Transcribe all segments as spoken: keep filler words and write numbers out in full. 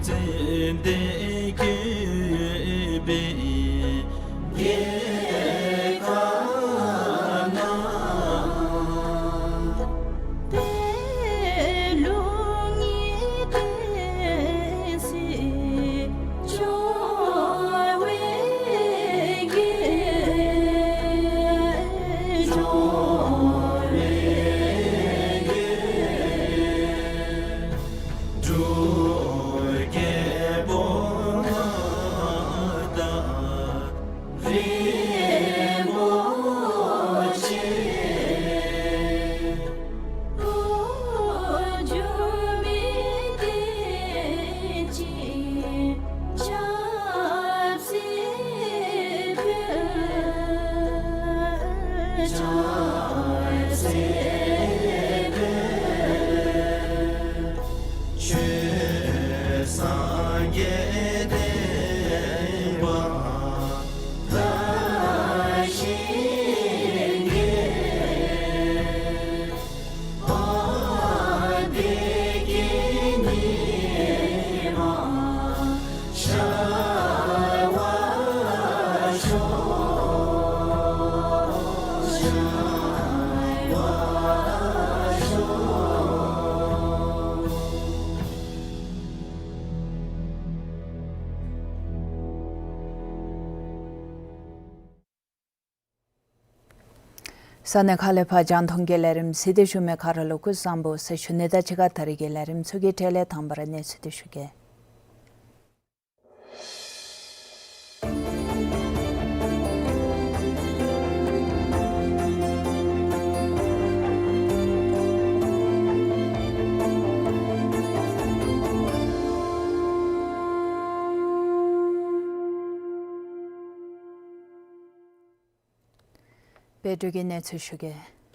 ཙན་དན་བཀོད་པའི་རྒྱལ་ཁབ་ན། པད་ལུང་གི་བསྟན་སྲིད་འབྱུང་བའི་རྒྱལ། འབྱུང་བའི་རྒྱལ། འབྲུག་རྒྱལ་པོ་མངའ་བདག་རིན་པོ་ཆེ། འགྲོ་མིའི་བདེ་སྐྱིད་ཆབ་སྲིད་དཔལ། ཆབ་སྲིད་དཔལ། ཆོས་སངས་རྒྱས་བསྟན་པ་དར་ཞིང་རྒྱས། བདེ་སྐྱིད་ཉི་མ་ཤར་བར་ཤོག། ཤར་བར་ཤོག། ས་གནས་ཁག་ལས་ཕར་རྒྱང་མཐོང་གི་ལས་རིམ་གཟིགས་ཏེ་བཞུགས་མི་ག་ར་ལུ་སྐུ་གཟུགས་བཟང་པོ་ཟེར་ཞུ་ནི་དང་གཅིག་ཁར་ད་རིས་ཀྱི་ལས་རིམ་ཚུ་གི་གྲས་ལས་དང་པ་ར་གནས་ཚུལ་འདི་ཞུ་གེ། སྦེ་འབྲུག་གི་གནས་ཚུལ་ཞུ་གེ།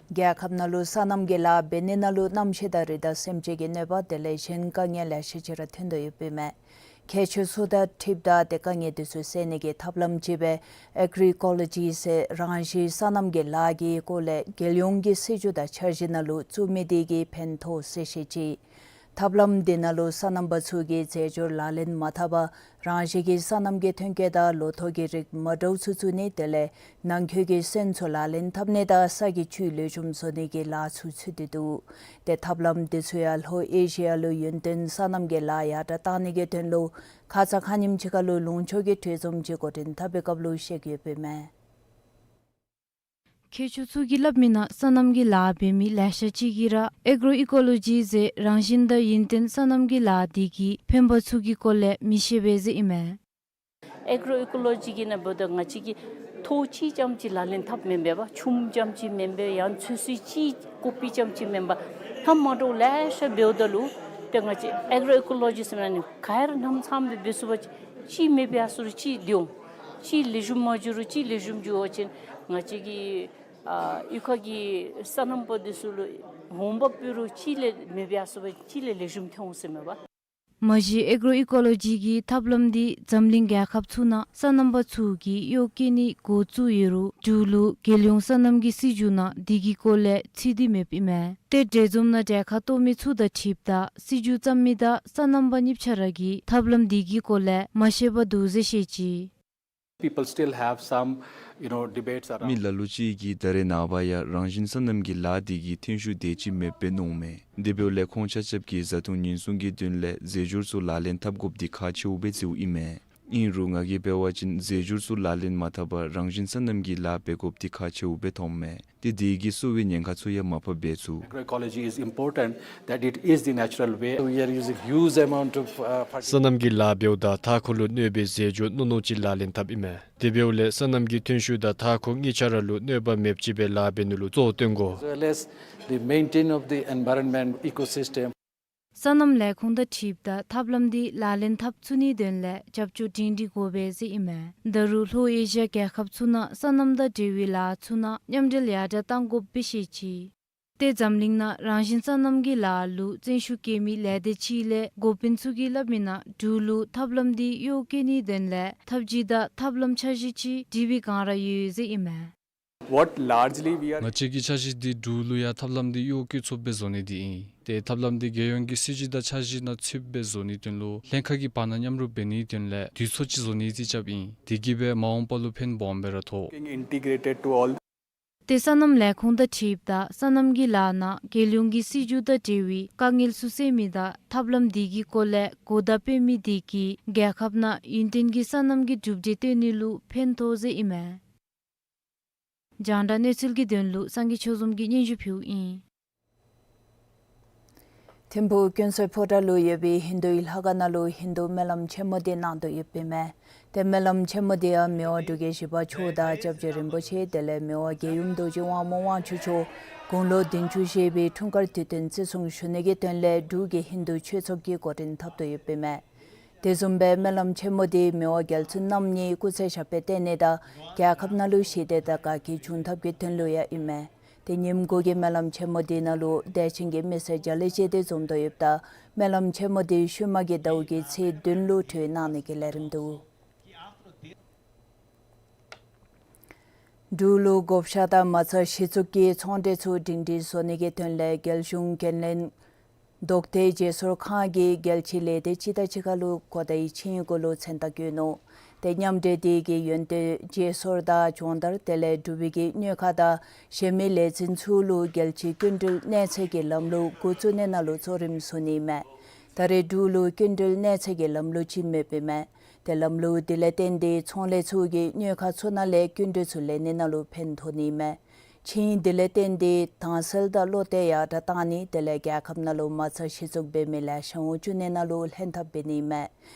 རྒྱལ་ཁབ་ནང་ལུ་སོ་ནམ་གྱི་ལཱ་འབད་ནི་ནང་ལུ་གནམ་གཤིས་དང་རི་དྭགས་སེམས་ཅན་གྱི་གནོད་པ་དེ་ལས་གཞན་དཀའ་ངལ་ལེ་ཤ་ཅིག་ར་ཐོན་དོ་ཡོདཔ་ཨིན་མས། ཁྱད་ཆོས་ཚུ་དང་འཁྲིལཝ་ད་ཏེ་དཀའ་ངལ་འདི་ཚུ་སེལ་ནི་གི་ཐབས་ལམ་ཅིག་སྦེ་ཨེ་གྲོ་ཨི་ཀོ་ལོ་ཇི་ཟེར་རང་བཞིན་སོ་ནམ་གྱི་ལཱ་གི་སྐོར་ལས་རྒྱལ་ཡོངས་ཀྱི་སྲིད་བྱུས་དང་འཆར་གཞི་ནང་ལུ་བཙུགས་མི་དེ་གིས་ཕན་ཐོགས་ཟེར་བཤད་ཅི། ཐབས་ལམ་འདི་ནང་ལུ་སོ་ནམ་པ་ཚུ་གིས་རྫས་སྦྱོར་ལག་ལེན་མ་འཐབ་པར་རང་བཞིན་གྱི་སོ་ནམ་གྱི་ཐོན་སྐྱེད་དང་ལོ་ཐོག་གི་རིགས་མ་འདྲཝ་ཚུ་བཙུགས་ནི་དེ་ལས་ནང་འཁོད་ཀྱི་སོན་ཚུ་ལག་ལེན་འཐབ་ནི་དང་ས་གི་བཅུད་ལེགས་ཤོམ་བཟོ་ནི་གི་ལཱ་ཚུ་ཚུད་དེ་འདུག། ཏེ་ཐབས་ལམ་འདི་ཚུ་ཡང་ལྷོ་ཨེ་ཤི་ཡ་ལུ་ཡུན་བརྟན་སོ་ནམ་གྱི་ལཱ་ཡར་དྲག་གཏང་ནི་གི་དོན་ལུ་ཁ་ཙ་ཁ་ཉིནམ་ཅིག་ཁར་ལུ་ལུང་ཕྱོགས་ཀྱི་གྲོས་འཛོམས་ཅིག་འགོ་འདྲེན་འཐབ་པའི་སྐབས་ལུ་བཤད་ཡོདཔ་ཨིན་མས། མཁས་མཆོག་ཚུ་གིས་སླབ་མིའི་ནང་སོ་ནམ་གྱི་ལཱ་འབད་མི་ལེ་ཤ་ཅིག་གིས་ར་ཨེ་གྲོ་ཨི་ཀོ་ལོ་ཇི་ཟེར་རང་བཞིན་དང་ཡུན་བརྟན་སོ་ནམ་གྱི་ལཱ་འདི་གིས་ཕན་པ་ཚུ་གི་སྐོར་ལས་མི་ཤེས་པས་ཟེར་ཨིན་མས། ཨེ་གྲོ་ཨི་ཀོ་ལོ་ཇི་གི་ནང་འབདཝ་ད་ང་བཅས་ཀྱིས་ཐོག་གཅིག་རྐྱངམ་ཅིག་ལག་ལེན་འཐབ་མེན་པས་པ། ཆུམ་རྐྱངམ་ཅིག་མེན་པས། ཡང་ཚོད་བསྲེ་ཅིག་ཀོ་པི་རྐྱངམ་ཅིག་མེན་པས། ལྷག་མ་འདྲཝ་ལེ་ཤ་འབདཝ་ད་ལུ་ཏེ་ང་བཅས་ཨེ་གྲོ་ཨི་ཀོ་ལོ་ཇི་ཟེར་མི་ནང་ག་ར་སྣུམ་ཚངམ་སྦེ་འབད་ཚུགས་པ་ཅིན་གཅིག་མེདཔ་ཡར་སོང་རུང་གཅིག་སྡོད་འོང་། གཅིག་ལེགས་ཤོམ་མ་འགྱོ་རུང་གཅིག་ལེགས་ཤོམ་འགྱོ་བ་ཅིན་ང་བཅས་ཀྱི་ཨ་གཡུས་ཁ་གི་སོ་ནམ་པ་འདི་ཚུ་ལུ་འོང་འབབ་འབད་རུང་གཅིག་ལས་མེདཔ་ཡར་སོང་བ་གཅིག་ལས་ལེགས་ཤོམ་ཐོན་འོང་ཟེར་མས་པ། མ་གཞི་ཨེ་གྲོ་ཨི་ཀོ་ལོ་ཇི་གི་ཐབས་ལམ་འདི་འཛམ་གླིང་རྒྱལ་ཁབ་ཚུ་ནང་སོ་ནམ་པ་ཚུ་གིས་གཡོག་བཀོལ་ནི་འགོ་བཙུགས་ཡོད་རུང་འབྲུག་ལུ་རྒྱལ་ཡོངས་སོ་ནམ་གྱི་སྲིད་བྱུས་ནང་འདི་གི་སྐོར་ལས་ཚུད་དེ་མེདཔ་ཨིན་མས། ཏེ་གྲོས་འཛོམས་ནང་གྲལ་ཁར་གཏོགས་མི་ཚུ་དང་འཁྲིལཝ་ད་སྲིད་བྱུས་བརྩམ་མི་དང་སོ་ནམ་པ་གཉིས་ཆ་ར་གིས་ཐབས་ལམ་འདི་གི་སྐོར་ལས་མ་ཤེས་པར་འདུག་ཟེར་བཤད་ཅི། People still have some, you know, debates around. མི་ལ་ལུ་ཅིག་གིས་ད་རེས་ནངས་པ་ཡང་རང་བཞིན་སོ་ནམ་གྱི་ལཱ་འདི་གིས་ཐོན་ཤུགས་དེ་ཅིག་མེདཔ་སྦེ་མནོཝ་མས། དེ་འབདཝ་ལས་ཁོང་ཆ་ཁྱབ་ཀྱིས་བཟའ་འཐུང་ཉེན་སྲུང་གི་དོན་ལས་རྫས་སྦྱོར་ཚུ་ལག་ལེན་འཐབ་དགོཔ་འདི་ཁག་ཆེཝ་སྦེ་བརྩིཝ་ཨིན་མས། ཨིན་རུང་ང་གིས་འབད་བ་ཅིན་རྫས་སྦྱོར་ཚུ་ལག་ལེན་མ་འཐབ་པར་རང་བཞིན་སོ་ནམ་གྱི་ལཱ་འབད་དགོཔ་འདི་ཁག་ཆེཝ་སྦེ་མཐོངམ་མས། ཏེ་དེ་གིས་གསོ་བའི་ཉེན་ཁ་ཚུ་ཡང་མར་ཕབ་འབད་ཚུགས། Agroecology is important, that it is the natural way. We are using huge amount of, uh, fertilizer. སོ་ནམ་གྱི་ལཱ་འབདཝ་ད་མཐའ་འཁོར་ལུ་གནོད་པའི་རྫས་སྦྱོར་རྣོ་རྣོ་ཅིག་ལག་ལེན་འཐབ་ཨིན་མས། དེ་འབདཝ་ལས་སོ་ནམ་གྱི་ཐོན་ཤུགས་དང་མཐའ་འཁོར་གཉིས་ཆ་ར་ལུ་གནོད་པ་མེདཔ་ཅིག་སྦེ་ལཱ་འབད་ནི་ལུ་གཙོ་བོ་བཏོན་དགོ། As well as the maintain of the environment ecosystem. སོ་ནམ་ལས་ཁུངས་དང་འཁྲིལཝ་ད་ཐབས་ལམ་འདི་ལག་ལེན་འཐབ་ཚུགས་ནིའི་དོན་ལས་རྒྱབ་སྐྱོར་སྒྲིང་སྒྲི་དགོ་པས་ཟེར་ཨིན་མས། ད་རུང་ལྷོ་ཨེ་ཤི་ཡ་རྒྱལ་ཁབ་ཚུ་ནང་སོ་ནམ་དང་འབྲེལ་བའི་ལཱ་ཚུ་ནང་མཉམ་འབྲེལ་ཡར་དྲག་གཏང་དགོཔ་སྦེ་བཤད་ཅི། ཏེ་འཛམ་གླིང་ནང་རང་བཞིན་སོ་ནམ་གྱི་ལཱ་ལུ་བརྩོན་ཤུགས་བསྐྱེད་མི་ལས་སྡེ་ཅིག་ལས་འགོ་དཔོན་ཚུ་གིས་སླབ་མིའི་ནང་འབྲུག་ལུ་ཐབས་ལམ་འདི་གཡོག་བཀོལ་ནིའི་དོན་ལས་ཐབས་ཇུས་དང་ཐབས་ལམ་འཆར་གཞི་ཅིག་སྒྲིག་པའི་བསྒང་ར་ཡོད་ཟེར་ཨིན་མས། What largely we are ང་བཅས་ཀྱི་འཆར་གཞི་འདི་འབྲུག་ལུ་ཡང་ཐབས་ལམ་འདི་གཡོག་བཀོལ་ཚུགསཔ་སྦེ་བཟོ་ནི་འདི་ཨིན། ཏེ་ཐབས་ལམ་འདི་རྒྱལ་ཡོངས་ཀྱི་སྲིད་བྱུས་དང་འཆར་གཞི་ནང་ཚུདཔ་སྦེ་བཟོ་ནིའི་དོན་ལུ་ལྷན་ཁག་གི་བར་ན་མཉམ་རུབ་འབད་ནིའི་དོན་ལས་དུས་ཚོད་ཅིག་བཟོ་ནི་ཅིག་རྐྱབ་ཨིན། དེ་གིས་སྦེ་མ་འོངས་པ་ལུ་ཕན་སྦོམ་སྦེ་ར་ཐོགས། Integrated to all ཏེ་སོ་ནམ་ལས་ཁུངས་དང་འཁྲིལཝ་ད་སོ་ནམ་གྱི་ལཱ་ནང་རྒྱལ་ཡོངས་ཀྱི་སྲིད་བྱུས་དང་འབྲེལ་བའི་དཀའ་ངལ་ཚུ་སེལ་མི་དང་ཐབས་ལམ་འདི་གི་སྐོར་ལས་གོ་བརྡ་སྤེལ་མི་འདི་གིས་རྒྱལ་ཁབ་ནང་ཡུན་བརྟན་གྱི་སོ་ནམ་གྱི་གྲུབ་འབྲས་སྟོན་ནི་ལུ་ཕན་ཐོགས་ཟེར་ཨིན་མས། རྒྱང་བསྒྲགས་གནས་ཚུལ་གྱི་དོན་ལུ་སངས་རྒྱས་ཆོས་འཛོམས་ཀྱིས་སྙན་ཞུ་ཕུལཝ་ཨིན། ཐིམ་ཕུག་ཀུན་གསལ་ཕོ་བྲང་ལུ་ཡོད་པའི་ཧིན་དུའི་ལྷ་ཁང་ནང་ལུ་ཧིན་དུ་སྨོན་ལམ་ཆེན་མོ་འདི་གནང་དོ་ཡོདཔ་ཨིན་མས། ཏེ་སྨོན་ལམ་ཆེན་མོ་འདི་ཡང་མི་དབང་འབྲུག་རྒྱལ་བཞི་པ་མཆོག་དང་སྐྱབས་རྗེ་རིན་པོ་ཆེ་དེ་ལས་མི་དབང་རྒྱལ་ཡུམ་རྡོ་རྗེ་དབང་མོ་དབང་ཕྱུག་མཆོག་དགུང་ལོ་བདུན་ཅུ་བཞེས་པའི་འཁྲུངས་སྐར་དུས་སྟོན་བརྩི་སྲུང་ཞུ་ནི་གི་དོན་ལས་འབྲུག་གི་ཧིན་དུ་ཆོས་ཚོགས་ཀྱིས་འགོ་འདྲེན་འཐབ་དོ་ཡོདཔ་ཨིན་མས། དེ་བཟུམ་སྦེ་སྨོན་ལམ་ཆེན་མོ་འདི་མི་དབང་རྒྱལ་བཙུན་རྣམ་གཉིས་སྐུ་ཚེ་ཞབས་པད་བརྟན་ནི་དང་རྒྱལ་ཁབ་ནང་ལུ་ཞི་བདེ་དང་དགའ་སྐྱིད་འབྱུང་ཐབས་ཀྱི་དོན་ལུ་ཡང་ཨིན་མས། ཏེ་ཉིནམ་དགུ་གི་སྨོན་ལམ་ཆེན་མོ་འདི་ནང་ལུ་དད་ཅན་གྱི་མི་སེར་བརྒྱ་ལས་བཅད་དེ་འཛོམས་དོ་ཡོདཔ་ད་སྨོན་ལམ་ཆེན་མོ་འདི་ཤུལ་མ་གི་ཟླཝ་གི་ཚེས་བདུན་ལུ་གྲོལ་གནང་ནི་གི་ལས་རིམ་འདུག། འབྲུག་ལུ་བགོ་བཤའ་དང་མ་རྩ་གཞི་བཙུགས་ཀྱི་ཚོང་འབྲེལ་ཚུ་སྒྲིང་སྒྲིང་བཟོ་ནི་གི་དོན་ལས་རྒྱལ་གཞུང་འགན་ལེན་མདོ་སྟོད་བརྗེ་སོར་ཁང་གིས་རྒྱལ་སྤྱི་ལས་སྡེ་སྤྱི་དང་གཅིག་ཁར་ལུ་གོ་བརྡའི་ཆིངས་ཡིག་གུ་ལུ་མཚན་རྟགས་བཀོད་ནུག། ཏེ་མཉམ་འབྲེལ་འདི་གི་ཡོན་ཏན་བརྗེ་སོར་དང་སྦྱོང་བརྡར་དེ་ལས་འབྲུག་པའི་གི་དངུལ་ཁང་དང་གཞན་མི་ལས་འཛིན་ཚུ་ལུ་རྒྱལ་སྤྱིའི་སྐྱིན་འགྲུལ་གནས་ཚད་ཀྱི་ལམ་ལུགས་འགོ་བཙུགས་ནི་ནང་ལུ་གཙོ་རིམ་བཟུང་ནི་ཨིན་མས། ད་རེས་འབྲུག་ལུ་སྐྱིན་འགྲུལ་གནས་ཚད་ཀྱི་ལམ་ལུགས་ཅིག་མེདཔ་ཨིན་མས། ཏེ་ལམ་ལུགས་འདི་ལས་བརྟེན་ཏེ་ཚོང་ལས་ཚུ་གིས་དངུལ་ཁང་ཚུ་ནང་ལས་སྐྱིན་འགྲུལ་ཚུ་ལེན་ནི་ནང་ལུ་ཕན་ཐོགས་ནི་ཨིན་མས། ཆིངས་ཡིག་འདི་ལས་བརྟེན་ཏེ་དྭངས་གསལ་དང་བློ་གཏད་ཡར་དྲགས་བཏང་ནི་དེ་ལས་རྒྱལ་ཁབ་ནང་ལུ་མ་རྩ་གཞི་བཙུགས་འབད་མི་ལེ་ཤ་འོང་བཅུག་ནི་ནང་ལུ་ལྷན་ཐབས་འབད་ནི་ཨིན་མས།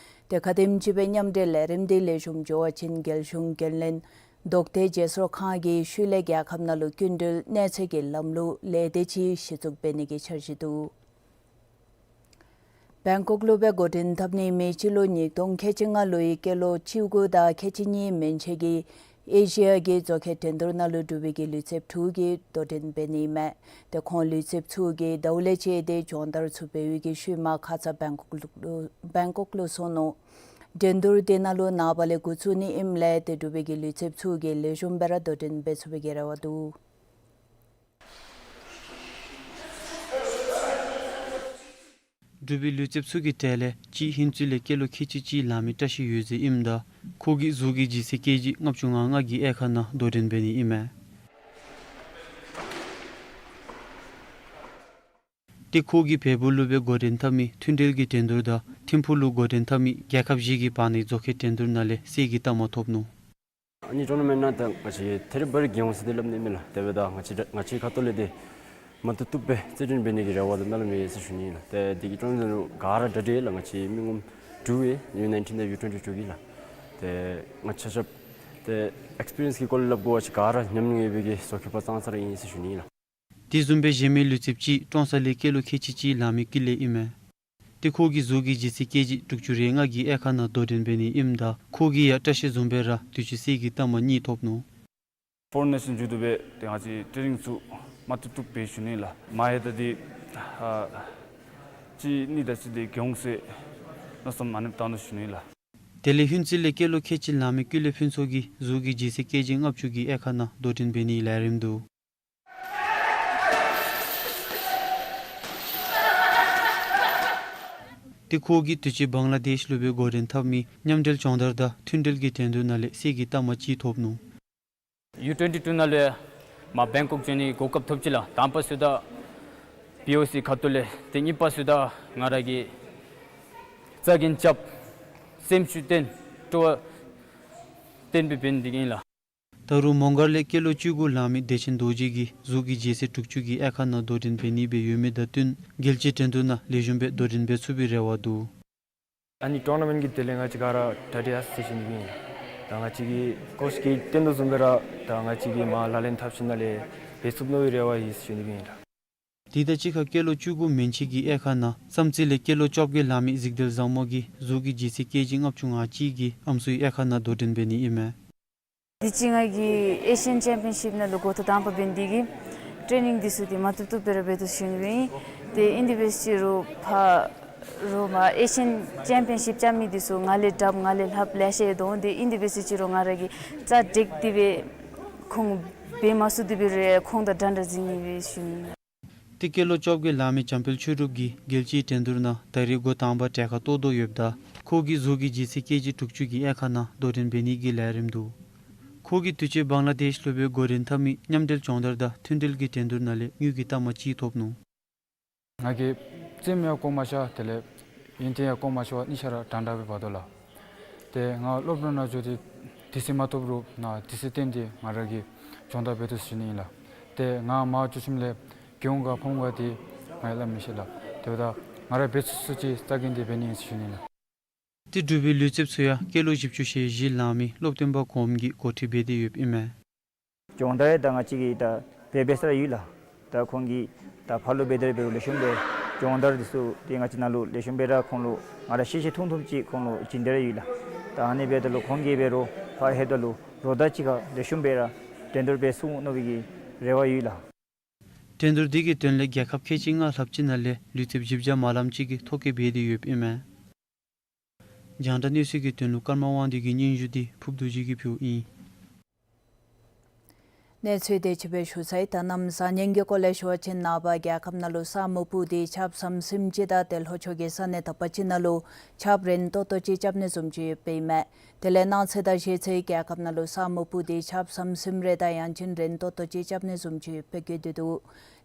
ཏེ་ག་དེམ་ཅིག་སྦེ་མཉམ་འབྲེལ་ལས་རིམ་འདི་ལེགས་ཤོམ་འགྱོ་བ་ཅིན་རྒྱལ་གཞུང་འགན་ལེན་མདོ་སྟོད་བརྗེ་སོར་ཁང་གིས་ཤུལ་ལས་རྒྱལ་ཁབ་ནང་ལུ་སྐྱིན་འགྲུལ་གནས་ཚད་ཀྱི་ལམ་ལུགས་ལས་སྡེ་ཅིག་གཞི་བཙུགས་འབད་ནི་གི་འཆར་གཞི་འདུག། བེང་ཀོག་ལུ་སྦེ་འགོ་འདྲེན་འཐབ་ནི་མེ་སྤྱི་ལོ་ཉིས་སྟོང་ཁལ་གཅིག་ལྔ་ལོའི་སྐྱེས་ལོ་བཅུ་དགུ་དང་ཁལ་གཅིག་གཉིས་མན་ཆད་ཀྱི་ཨེ་ཤི་ཡ་གི་མཛོད་ཁང་འགྲན་བསྡུར་ནང་ལུ་འབྲུག་པའི་གི་ལུས་རྩལཔ་དྲུག་གིས་དོ་འགྲན་འབད་ནི་ཨིན་མས། ཏེ་ཁོང་ལུས་རྩལཔ་ཚུ་གིས་ཟླཝ་ལས་བཅད་དེ་སྦྱོང་བརྡར་ཚུ་འབད་བའི་གི་ཤུལ་མ་ཁ་ཙ་བེང་ཀོག་ལུ་བེང་ཀོག་ལུ་སོང་ནུག། འགྲན་བསྡུར་དེ་ནང་ལུ་ནངས་པ་ལས་འགོ་བཙུགས་ནི་ཨིནམ་ལས་ཏེ་འབྲུག་པའི་གི་ལུས་རྩལཔ་ཚུ་གིས་ལེགས་ཤོམ་སྦེ་ར་དོ་འགྲན་འབད་ཚུགས་པའི་གི་རེ་བ་འདུག། འབྲུག་པའི་ལུས་རྩལཔ་ཚུ་གི་གྲས་ལས་གཅིག་ཧིན་ཙི་ལས་སྐྱེས་ལོ་ཁལ་གཅིག་གཅིག་ལང་མི་བཀྲ་ཤིས་འོད་ཟེར་ཨིནམ་ད་ཁོ་གིས་གཟུགས་ཀྱི་ལྗིད་ཚད་ཀེ་ཇི་ལྔ་བཅུ་ང་ལྔ་གི་དབྱེ་ཁག་ནང་དོ་འགྲན་འབད་ནི་ཨིན་མས། ཏེ་ཁོ་གིས་བལ་པོ་ལུ་སྦེ་འགོ་འདྲེན་འཐབ་མི་མཐུན་འབྲེལ་གྱི་འགྲན་བསྡུར་དང་ཐིམ་ཕུག་ལུ་འགོ་འདྲེན་འཐབ་མི་རྒྱལ་ཁབ་བཞི་གི་བར་ནའི་མཛོད་ཁང་འགྲན་བསྡུར་ནང་ལས་གསེར་གྱི་རྟགས་མ་ཐོབ་ནུག། ཨ་ནི་ཊོར་ནར་མེནཊ་ནང་ད་ང་བཅས་ཐད་རི་བ་རི་རྒྱལ་ཡོངས་ཟེར་ཏེ་སླབ་ནི་མེད་ལགས། དེ་འབདཝ་ད་ང་བཅས་ང་བཅས་ཁ་ཐུག་ལས་ཏེ་མ་བཏུབ་བཏུབ་སྦེ་རྩེད་འགྲན་འབད་ནི་གི་རེ་བ་དང་སྨོན་ལམ་ཡོད་ཟེར་ཞུ་ནི་ལགས། ཏེ་འདི་གི་ཊོར་ནར་མེནཊ་ནང་ག་ར་གྲ་སྒྲིག་ཡོད་ལགས། ང་བཅས་མི་ངོམ་དྲུག་ཡོད། ཡུ་ནའི་ཊིན་དང་ཡུ་ཊུ་ཝེན་ཊི་ཊུ་གི་ལགས། ཏེ་ང་བཅས་ཆ་ཁྱབ་ཏེ་ཨེགསི་པི་རི་ཡནསི་གི་སྐོར་ལས་སླབ་དགོ་པ་ཅིན་ག་ར་ཉམས་མྱོང་ཡོད་པའི་གི་མཛོད་མཁས་པ་ཙང་ཙ་ར་ཨིན་ཟེར་ཞུ་ནི་ལགས། དེ་བཟུམ་སྦེ་གཞན་མི་ལུས་རྩལཔ་ཅིག་ཀྲོང་གསར་ལས་སྐྱེས་ལོ་ཁལ་གཅིག་གཅིག་ལང་མི་ཀུན་ལེགས་ཨིན་མས། ཏེ་ཁོ་གིས་གཟུགས་ཀྱི་ལྗིད་ཚད་ཀེ་ཇི་དྲུག་ཅུ་རེ་ལྔ་གི་དབྱེ་ཁག་ནང་དོ་འགྲན་འབད་ནི་ཨིནམ་ད་ཁོ་གིས་ཡང་བཀྲ་ཤིས་བཟུམ་སྦེ་ར་དུས་ཅི་གསེར་གྱི་རྟགས་མ་གཉིས་ཐོབ་ནུག། ཕོ་རེན་ནེ་ཤཱན་མཇུག་བསྡུ་སྦེ་ཏེ་ང་བཅས་ཊེ་ནིང་ཚུ་མ་བཏུབ་བཏུབ་སྦེ་ཞུ་ནི་ལགས། མ་ཧེ་ད་འདི་ཨ་གཅིག་གཉིས་དང་གཅིག་འདི་གྱོང་སེ་མནོ་བསམ་མ་ནེམ་བཏང་ནུག་ཞུ་ནི་ལགས། དེ་ལས་ཧིན་ཙི་ལས་སྐྱེས་ལོ་ཁལ་གཅིག་ལང་མི་ཀུན་ལེགས་ཕུན་ཚོགས་ཀྱིས་གཟུགས་ཀྱི་ལྗིད་ཚད་ཀེ་ཇི་ལྔ་བཅུ་གི་དབྱེ་ཁག་ནང་དོ་འགྲན་འབད་ནིའི་ལས་རིམ་འདུག། ཏེ་ཁོ་གིས་དུས་ཅི་བང་ལ་དེཤ་ལུ་སྦེ་འགོ་འདྲེན་འཐབ་མི་མཉམ་འབྲེལ་སྦྱོང་བརྡར་དང་མཐུན་འབྲེལ་གྱི་འགྲན་བསྡུར་ནང་ལས་གསེར་གྱི་རྟགས་མ་གཅིག་ཐོབ་ནུག། ཡུ་ཊུ་ཝེན་ཊི་ཊུ་ནང་ལས་མར་བེང་ཀོག་འགྱོ་ནི་གོ་སྐབས་ཐོབ་ཅི་ལགས། དང་པ་ཚུ་ད་བི་ཨོ་སི་ཁ་ཐུག་ལས། ཏེ་གཉིས་པ་ཚུ་ད་ང་ར་གིས་རྩ་འགེངས་རྐྱབ་སེམས་ཤུགས་བཏོན་སྤྲོ་བ་བཏོན་སྦེ་འབད་ནི་འདི་གིས་ཨིན་ལགས། ད་རུང་མོང་སྒར་ལས་སྐྱེས་ལོ་བཅུ་དགུ་ལང་མི་བདེ་ཆེན་རྡོ་རྗེ་གིས་གཟུགས་ཀྱི་ལྗིད་ཚད་དྲུག་ཅུ་གི་དབྱེ་ཁག་ནང་དོ་འགྲན་འབད་ནི་སྦེ་ཡོད་མི་དང་བསྟུན་རྒྱལ་སྤྱིའི་འགྲན་བསྡུར་ནང་ལེགས་ཤོམ་སྦེ་དོ་འགྲན་འབད་ཚུགས་པའི་རེ་བ་འདུག། ཨ་ནི་ཊོར་ནར་མེནཊ་གི་དེ་ལས་ང་བཅས་ག་ར་གྲ་སྒྲིག་ཡར་སོང་ཡི་ཟེར་ཞུ་ནི་ཨིན། ད་ང་བཅས་ཀྱིས་ཀོ་ཆི་གིས་སྟོན་དོ་བཟུམ་སྦེ་ར་ད་ང་བཅས་ཀྱིས་མར་ལག་ལེན་འཐབ་ཞིནམ་ལས་འབད་ཚུགས་མནོ་བའི་རེ་བ་ཡོད་ཟེར་ཞུ་ནི་ཨིན་ལགས། དེ་དང་གཅིག་ཁར་སྐྱེས་ལོ་བཅུ་དགུ་མན་ཆད་ཀྱི་དབྱེ་ཁག་ནང་བསམ་རྩེ་ལས་སྐྱེས་ལོ་བཅོ་བརྒྱད་ལང་མི་གཟིག་དལ་བཟང་མོ་གིས་གཟུགས་ཀྱི་ལྗིད་ཚད་ཀེ་ཇི་ལྔ་བཅུ་ང་གཅིག་གིས་ཨམ་སྲུའི་དབྱེ་ཁག་ནང་དོ་འགྲན་འབད་ནི་ཨིན་མས། དུས་ཅི་ང་གིས་ཨེ་ཤི་ཡན་ཅེམ་པི་ཡན་ཤིཔ་ནང་ལུ་འགོ་ཐོག་དང་པ་འབད་ནི་འདི་གིས་ཊེ་ནིང་འདི་ཚུ་འདི་མ་བཏུབ་བཏུབ་སྦེ་ར་འབད་དོ་ཞུ་ནི་སྦེ་ཨིན། ཏེ་ཨིན་དེ་འབད་ཅི་རུང་ཕར་རོགས་མར་ཨེ་ཤི་ཡན་ཅེམ་པི་ཡན་ཤིཔ་རྐྱབ་མི་འདི་ཚུ་ང་ལས་དྲགཔ་ང་ལས་ལྷགཔ་ལེ་ཤ་ཡོད་དོ། ཏེ་ཨིན་དེ་འབད་ཅི་རུང་ང་ར་གིས་རྩ་འགེངས་ཏེ་སྦེ་ཁོང་ འབད་མ་ཚུགས་དེ་འབད་རུང་ཁོང་དང་འདྲན་འདྲ་འཛིང་ནི་སྦེ་ཞུ་ནི་ལགས། ཏེ་སྐྱེས་ལོ་བཅོ་བརྒྱད་ལང་མི་འཇམ་དཔལ་ཆོས་གྲུབ་ཀྱིས་རྒྱལ་སྤྱིའི་འགྲན་བསྡུར་ནང་ད་རེས་འགོ་དང་པ་གྲལ་ཁར་གཏོགས་དོ་ཡོདཔ་ད་ཁོ་གིས་གཟུགས་ཀྱི་ལྗིད་ཚད་ཀེ་ཇི་དྲུག་ཅུ་གི་དབྱེ་ཁག་ནང་དོ་འགྲན་འབད་ནི་གི་ལས་རིམ་འདུག། ཁོ་གིས་དུས་ཅི་བང་ལ་དེཤ་ལུ་སྦེ་འགོ་འདྲེན་འཐབ་མི་མཉམ་འབྲེལ་སྦྱོང་བརྡར་དང་མཐུན་འབྲེལ་གྱི་འགྲན་བསྡུར་ནང་ལས་དངུལ་གྱི་རྟགས་མ་གཅིག་ཐོབ་ནུག། ང་གིས་རྩེདམོ་ཡང་བཀོག་མ་ཤར། དེ་ལས་ཡོན་ཏན་ཡང་བཀོག་མ་ཤར་བར་གཉིས་ཆ་ར་འདྲན་འདྲ་སྦེ་འབད་དོ་ལགས། ཏེ་ང་སློབ་གྲྭ་ནང་འགྱོ་སྟེ་དུས་ཚོད་མ་ཐོབ་རུང་ནཱ་དུས་ཚོད་བཏོན་ཏེ་ང་ར་གིས་སྦྱོང་བརྡར་འབད་དོ་ཟེར་ཞུ་ནི་ཨིན་ལགས། ཏེ་ང་མར་འགྱོ་ཞིནམ་ལས་གྱོང་ག་ཕོགཔ་ག་དེ་ང་ཡང་སླབ་མི་ཤེས་ལགས། དེ་འབདཝ་ད་ང་ར་འབད་ཚུགས་ཚུགས་ཅིག་རྩ་འགེངས་ཏེ་འབད་ནི་ཨིན་ཟེར་ཞུ་ནི་ལགས། ཏེ་འབྲུག་པའི་ལུས་རྩལཔ་ཚུ་ཡང་སྐྱེས་ལོ་བཞི་བཅུ་ཞེ་བཞི་ལང་མི་སློབ་སྟོན་པ་གོངམ་གིས་འགོ་ཁྲིད་འབད་དེ་ཡོདཔ་ཨིན་མས། སྦྱོང་བརྡར་ད་ང་བཅས་ཀྱིས་ད་འབད་འབད་ས་ར་ཡོད་ལགས། ད་ཁོང་གིས་ད་ཕར་ལུ་འབད་དེ་ར་འབད་རུང་ལེགས་ཤོམ་སྦེ་སྦྱོང་བརྡར་འདི་ཚུ་ཏེ་ང་བཅས་ནང་ལུ་ལེགས་ཤོམ་སྦེ་ར་ཁོང་ལུ་ང་ར་ཤེས་ཤེས་མཐོང་མཐོངམ་ཅིག་ཁོང་ལུ་བྱིན་ཏེ་ར་ཡོད་ལགས། ད་ཨ་ནི་འབདཝ་ད་ལུ་ཁོང་གིས་འབད་རུང་ཕར་ལྷོདཔ་ད་ལུ་རོགས་དང་གཅིག་ཁར་ལེགས་ཤོམ་སྦེ་ར་འགྲན་བསྡུར་འབད་ཚུགས་མནོ་བའི་གི་རེ་བ་ཡོད་ལགས། འགྲན་བསྡུར་འདི་གི་དོན་ལས་རྒྱལ་ཁབ་ཁལ་གཅིག་ལྔ་ལྷགཔ་ཅིག་ནང་ལས་ལུས་རྩལཔ་བཞི་བརྒྱ་མ་ལངམ་ཅིག་གིས་ཐོ་བཀོད་འབད་དེ་ཡོདཔ་ཨིན་མས། རྒྱང་བསྒྲགས་གནས་ཚུལ་གྱི་དོན་ལུ་ཀརྨ་དབང་འདུས་ཀྱི་སྙན་ཞུ་འདི་ཕུརབ་རྡོ་རྗེ་གིས་ཕུལཝ་ཨིན། གནས་ཚུལ་དེ་ཅིག་སྦེ་ཞུ་ཚར་ཡི། ད་གནམ་གཤིས་ཉེན་ཁའི་སྐོར་ལས་ཞུ་བ་ཅིན་ནངས་པ་རྒྱལ་ཁབ་ནང་ལུ་ས་སྨུག་པོ་དེ་ཆརཔ་ཟམ་ཟིམ་ཅིག་དང་ཏེ་ལྷོ་ཕྱོགས་ཀྱི་ས་གནས་དག་པ་ཅིག་ནང་ལུ་ཆརཔ་རན་ཏོག་ཏོ་ཅིག་རྐྱབ་ནི་བཟུམ་ཅིག་ཡོདཔ་ཨིན་མས། དེ་ལས་གནངས་ཚེ་དང་གཞེས་ཚེ་རྒྱལ་ཁབ་ནང་ལུ་ས་སྨུག་པོ་དེ་ཆརཔ་ཟམ་ཟིམ་རེ་དང་ཡང་ཅིན་རན་ཏོག་ཏོ་ཅིག་རྐྱབ་ནི་བཟུམ་ཅིག་ཡོདཔ་སྦེ་བཀོད་དེ་འདུག།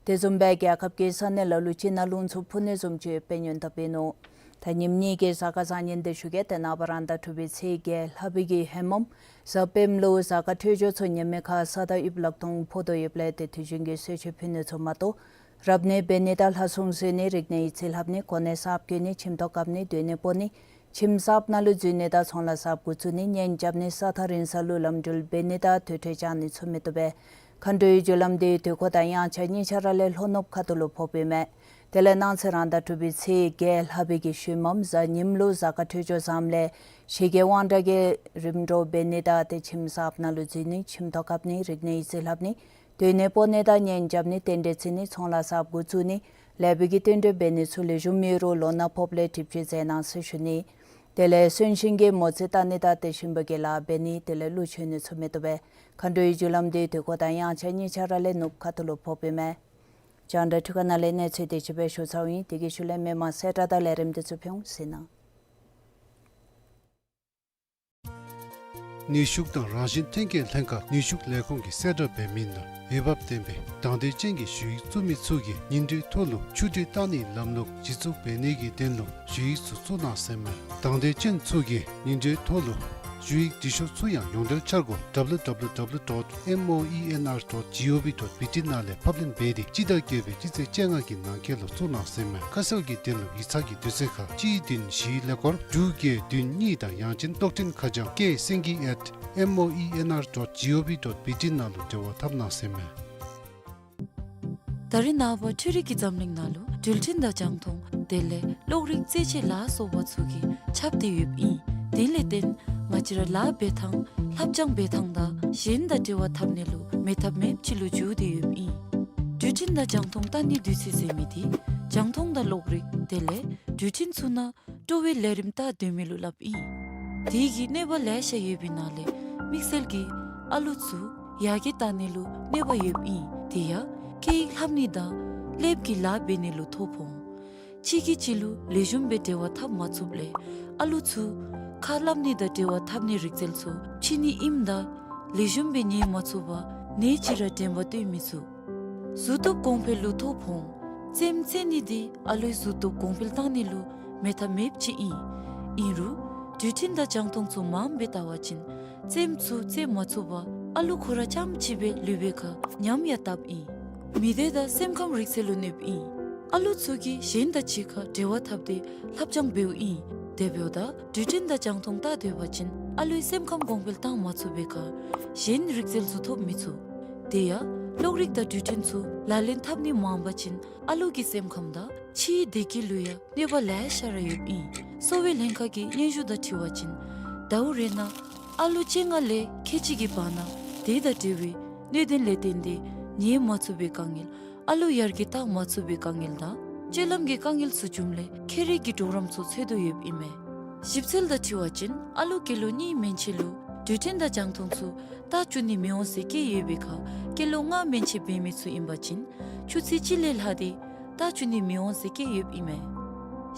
དེ་བཟུམ་སྦེ་རྒྱལ་ཁབ་ཀྱི་ས་གནས་ལ་ལུ་ཅིག་ནང་རླུང་འཚུབ་འཕུ་ནི་བཟུམ་ཅིག་ཡོདཔ་སྦེ་ཉེན་བརྡ་འབད་ནུག། ད་ཉིནམ་གཉིས་ཀྱི་གཟའ་སྐར་བཟང་ངན་དེ་ཞུ་གེ། ཏེ་ནངས་པ་རང་ཟླ་དྲུག་པའི་ཚེས་བརྒྱད་ལྷག་པའི་གི་ཧེ་མམ་གཟའ་སྤེནམ་ལུ་གཟའ་སྐར་འཕྲོད་སྦྱོར་ཚུ་ཉེས་མེད་ཁར་ས་དང་དབྱིབས་ལག་སྟོང་ཕོག་དོ་ཡོདཔ་ལས་ཏེ་དུས་རྒྱུན་གྱི་གསོལ་མཆོད་ཕུལ་ནི་ཚུ་མ་གཏོགས་རབ་གནས་འབད་ནི་དང་ལྷ་སྲུང་གསོལ་ནི་རིག་གནས་ཡིག་རྩིས་ལྷབ་ནི་གོ་གནས་གསརཔ་བསྐོ་ནི་ཁྱིམ་ཐོག་བཀབ་ནི་སྡོད་གནས་སྤོ་ནི་ཁྱིམ་གསརཔ་ནང་ལུ་འཛུལ་ནི་དང་ཚོང་ལཱ་གསརཔ་འགོ་བཙུགས་ནི་གཉེན་རྐྱབ་ནི་ས་ཐག་རིང་ས་ལུ་ལམ་འགྲུལ་འབད་ནི་དང་དུར་ཁྲོད་བཅར་ནི་ཚུ་མི་བཏུབ་པས། མཁའ་འགྲོའི་རྒྱུ་ལམ་དེ་དུས་འཁོར་དང་དབྱངས་འཆར་གཉིས་ཆ་ར་ལས་ལྷོ་ནུབ་ཁ་ཐུག་ལུ་ཕོགཔ་ཨིན་མས། དེ་ལས་གནངས་ཚེ་རང་ཟླ་དྲུག་པའི་ཚེས་བརྒྱད་ལྷག་པའི་གི་ཤུལ་མམ་གཟའ་ཉིམ་ལུ་གཟའ་སྐར་འཕྲོད་སྦྱོར་བཟངམ་ལས་ཞི་རྒྱས་དབང་དྲག་གི་རིམ་གྲོ་འབད་ནི་དང་ཏེ་ཁྱིམ་གསརཔ་ནང་ལུ་འཛུལ་ནི་ཁྱིམ་ཐོག་བཀབ་ནི་རིག་གནས་ཡིག་རྩིས་ལྷབ་ནི་སྡོད་གནས་སྤོ་ནི་དང་གཉེན་རྐྱབ་ནི་རྟེན་འབྲེལ་བརྩི་ནི་ཚོང་ལཱ་གསརཔ་འགོ་བཙུགས་ནི་ལེགས་པའི་གི་རྟེན་འབྲེལ་འབད་ནི་ཚུ་ལེགས་ཤོམ་ཡོད་རུང་ལོ་ན་ཕོགཔ་ལས་གྲིབ་བཅོས་མཛད་གནང་ཟེར་ཞུ་ནི། དེ་ལས་གསོན་གཤིན་གྱི་མོ་རྩིས་བལྟ་ནི་དང་ཏེ་གཤིན་པོ་གི་ལཱ་འབད་ནི་དེ་ལས་ཀླུ་མཆོད་ནི་ཚུ་མི་བཏུབ་པས། མཁའ་འགྲོའི་རྒྱུ་ལམ་དེ་དུས་འཁོར་དང་དབྱངས་འཆར་གཉིས་ཆ་ར་ལས་ནུབ་ཁ་ཐུག་ལུ་ཕོགཔ་ཨིན་མས། རྒྱང་བསྒྲགས་འཕྲུལ་ཁང་ནང་ལས་གནས་ཚུལ་དེ་ཅིག་སྦེ་ཞུ་ཚརཝ་ཨིན། དེ་གི་ཤུལ་ལས་མི་མང་གསལ་བསྒྲགས་དང་ལས་རིམ་དེ་ཚུ་ཕུལ་འོང་ཟེར་ན། ནུས་ཤུགས་དང་རང་བཞིན་ཐོན་སྐྱེད་ལྷན་ཁག་ནུས་ཤུགས་ལས་ཁུངས་ཀྱིས་གསལ་བསྒྲགས་འབད་མི་ནང་འོས་འབབ་ལྡན་པའི་དང་འདོད་ཅན་གྱི་ཞུ་ཡིག་བཙུགས་མི་ཚུ་གིས་ཉིན་དྲོད་ཐོག་ལུ་ཆུ་དྲོད་བཏང་ནིའི་ལམ་ལུགས་གཞི་བཙུགས་འབད་ནི་གི་དོན་ལུ་ཞུ་ཡིག་ཚུ་བཙུགས་གནང་ཟེར་མས། དང་འདོད་ཅན་ཚུ་གིས་ཉིན་དྲོད་ཐོག་ལུ་ཞུ་ཡིག་འབྲི་ཤོག་ཚུ་ཡང་ཡོངས་འབྲེལ་འཆར་སྒོ་W W W dot M O E N R dot G O V dot B T ནང་ལས་ཕབ་ལེན་འབད་དེ་སྤྱི་ཟླ་བརྒྱད་པའི་སྤྱི་ཚེས་བཅོ་ལྔ་གི་ནང་འཁོད་ལུ་བཙུགས་གནང་ཟེར་མས། ཁ་གསལ་གྱི་དོན་ལུ་ཡིག་ཚང་གི་དུས་ཚོད་ཁར་གཅིག་བདུན་བཞི་ཀླད་ཀོར་དྲུག་བརྒྱད་བདུན་གཉིས་དང་ཡང་ཅིན་གློག་འཕྲིན་ཁ་བྱང་K Singye at M O E N R dot G O V dot B T ནང་ལུ་འབྲེལ་བ་འཐབ་གནང་ཟེར་མས། ད་རེས་ནངས་པ་འཕྲུལ་རིག་གི་འཛམ་གླིང་ནང་ལུ་འགྲུལ་འཕྲིན་དང་རྒྱང་མཐོང་དེ་ལས་གློག་རིག་རྩེད་ཆས་ལ་སོགས་པ་ཚུ་གིས་ཁྱབ་སྟེ་ཡོདཔ་ཨིན། དེ་ལས་བརྟེན་ང་བཅས་ར་ལཱ་འབད་ཐངས་ལྷབ་སྦྱང་འབད་ཐངས་དང་གཞན་དང་འབྲེལ་བ་འཐབ་ནི་ལུ་མེད་ཐབས་མེདཔ་ཅིག་ལུ་འགྱུར་ཏེ་ཡོདཔ་ཨིན། འགྲུལ་འཕྲིན་དང་རྒྱང་མཐོང་བལྟ་ནིའི་དུས་ཚོད་ཟེར་མི་དེ་རྒྱང་མཐོང་དང་གློག་རིག་དེ་ལས་འགྲུལ་འཕྲིན་ཚུ་ནང་སྤྲོ་བའི་ལས་རིམ་བལྟ་སྡོད་མི་ལུ་སླབ་ཨིན། དེ་གིས་གནོད་པ་ལེ་ཤ་ཡོད་པའི་ནང་ལས་དམིགས་བསལ་གྱིས་ཨ་ལུ་ཚུ་ཡར་རྒྱས་བཏང་ནི་ལུ་གནོད་པ་ཡོདཔ་ཨིན། དེ་ཡང་སྐད་ཡིག་ལྷབ་ནི་དང་ཀླདཔ་གི་ལཱ་འབད་ནི་ལུ་ཐོ་ཕོག་འོང་། གཅིག་གིས་གཅིག་ལུ་ལེགས་ཤོམ་སྦེ་འབྲེལ་བ་འཐབ་མ་ཚུགསཔ་ལས་ཨ་ལུ་ཚུ་ཁ་སླབ་ནི་དང་འབྲེལ་བ་འཐབ་ནིའི་རིག་རྩལ་ཚུ་ཕྱི་ནི་ཨིནམ་ད་ལེགས་ཤོམ་སྦེ་ཉན་མ་ཚུགས་པར་ནད་ཅིག་ར་དྲན་པ་བཏོན་མི་ཚུགས། གཟུགས་སྟོབས་གོང་འཕེལ་ལུ་ཐོ་ཕོག་འོང་། རྩེདམོ་རྩེ་ནི་དེ་ཨ་ལུའི་གཟུགས་སྟོབས་གོང་འཕེལ་བཏང་ནི་ལུ་མེད་ཐབས་མེདཔ་ཅིག་ཨིན། ཨིན་རུང་འགྲུལ་འཕྲིན་དང་རྒྱང་མཐོང་ཚུ་མངམ་སྦེ་བལྟ་བ་ཅིན་རྩེདམོ་ཚུ་རྩེ་མ་ཚུགས་པར་ཨ་ལུ་ཁོ་ར་རྐྱངམ་གཅིག་སྦེ་ལུས་པའི་ཁར་ཉམས་ཡང་བཏབ་ཨིན། མི་སྡེ་དང་སེམས་ཁམས་རིག་རྩལ་ལུ་གནོདཔ་ཨིན། ཨ་ལུ་ཚུ་གིས་གཞན་དང་གཅིག་ཁར་འབྲེལ་བ་འཐབ་སྟེ་ལྷབ་སྦྱང་འབདཝ་ཨིན། དེ་འབདཝ་ད་འགྲུལ་འཕྲིན་དང་རྒྱང་མཐོང་བལྟ་སྡོད་པ་ཅིན་ཨ་ལུའི་སེམས་ཁམས་གོང་འཕེལ་བཏང་མ་ཚུགས་པའི་ཁར་གཞན་རིག་རྩལ་ཚུ་ཐོབ་མི་ཚུགས། དེ་ཡང་གློག་རིག་དང་འགྲུལ་འཕྲིན་ཚུ་ལག་ལེན་འཐབ་ནི་མངམ་པ་ཅིན་ཨ་ལུ་གི་སེམས་ཁམས་དང་ཕྱིའི་བདེ་སྐྱིད་ལུ་ཡང་གནོད་པ་ལེ་ཤ་ར་ཡོདཔ་ཨིན། གསོ་བའི་ལྷན་ཁག་གི་སྙན་ཞུ་དང་འཁྲིལ་བ་ཅིན་ཟླཝ་རེ་ནང་ཨ་ལུ་བཅོ་ལྔ་ལས་ཁལ་གཅིག་གི་བར་ན་དེ་དང་འབྲེལ་བའི་གནོད་དོན་ལས་བརྟེན་ཏེ་ཉལ་མ་ཚུགས་པའི་དཀའ་ངལ་ཨ་ལུ་ཡར་རྒྱས་བཏང་མ་ཚུགས་པའི་དཀའ་ངལ་དང་སྤྱོད་ལམ་གྱི་དཀའ་ངལ་ཚུ་བྱུངམ་ལས་ཁྱད་རིག་གི་གྲོགས་རམ་ཚུ་འཚོལ་དོ་ཡོདཔ་ཨིན་མས། ཞིབ་འཚོལ་དང་འཁྲིལ་བ་ཅིན་ཨ་ལུ་སྐྱེས་ལོ་གཉིས་མན་ཆད་ལུ་ དུས་ཕྲན་དང་རྒྱང་མཐོང་ཚུ་རྟ་བཅུག་ནི་མི་འོང་ཟེར་བཀལ་ཡོད་པའི་ཁར་སྐྱེས་ལོ་ལྔ་མན་ཆད་འབད་མི་ཚུ་ཨིན་པ་ཅིན་ཆུ་ཚོད་གཅིག་ལས་ལྷག་སྟེ་རྟ་བཅུག་ནི་མི་འོང་ཟེར་བཀལ་ཡོདཔ་ཨིན་མས།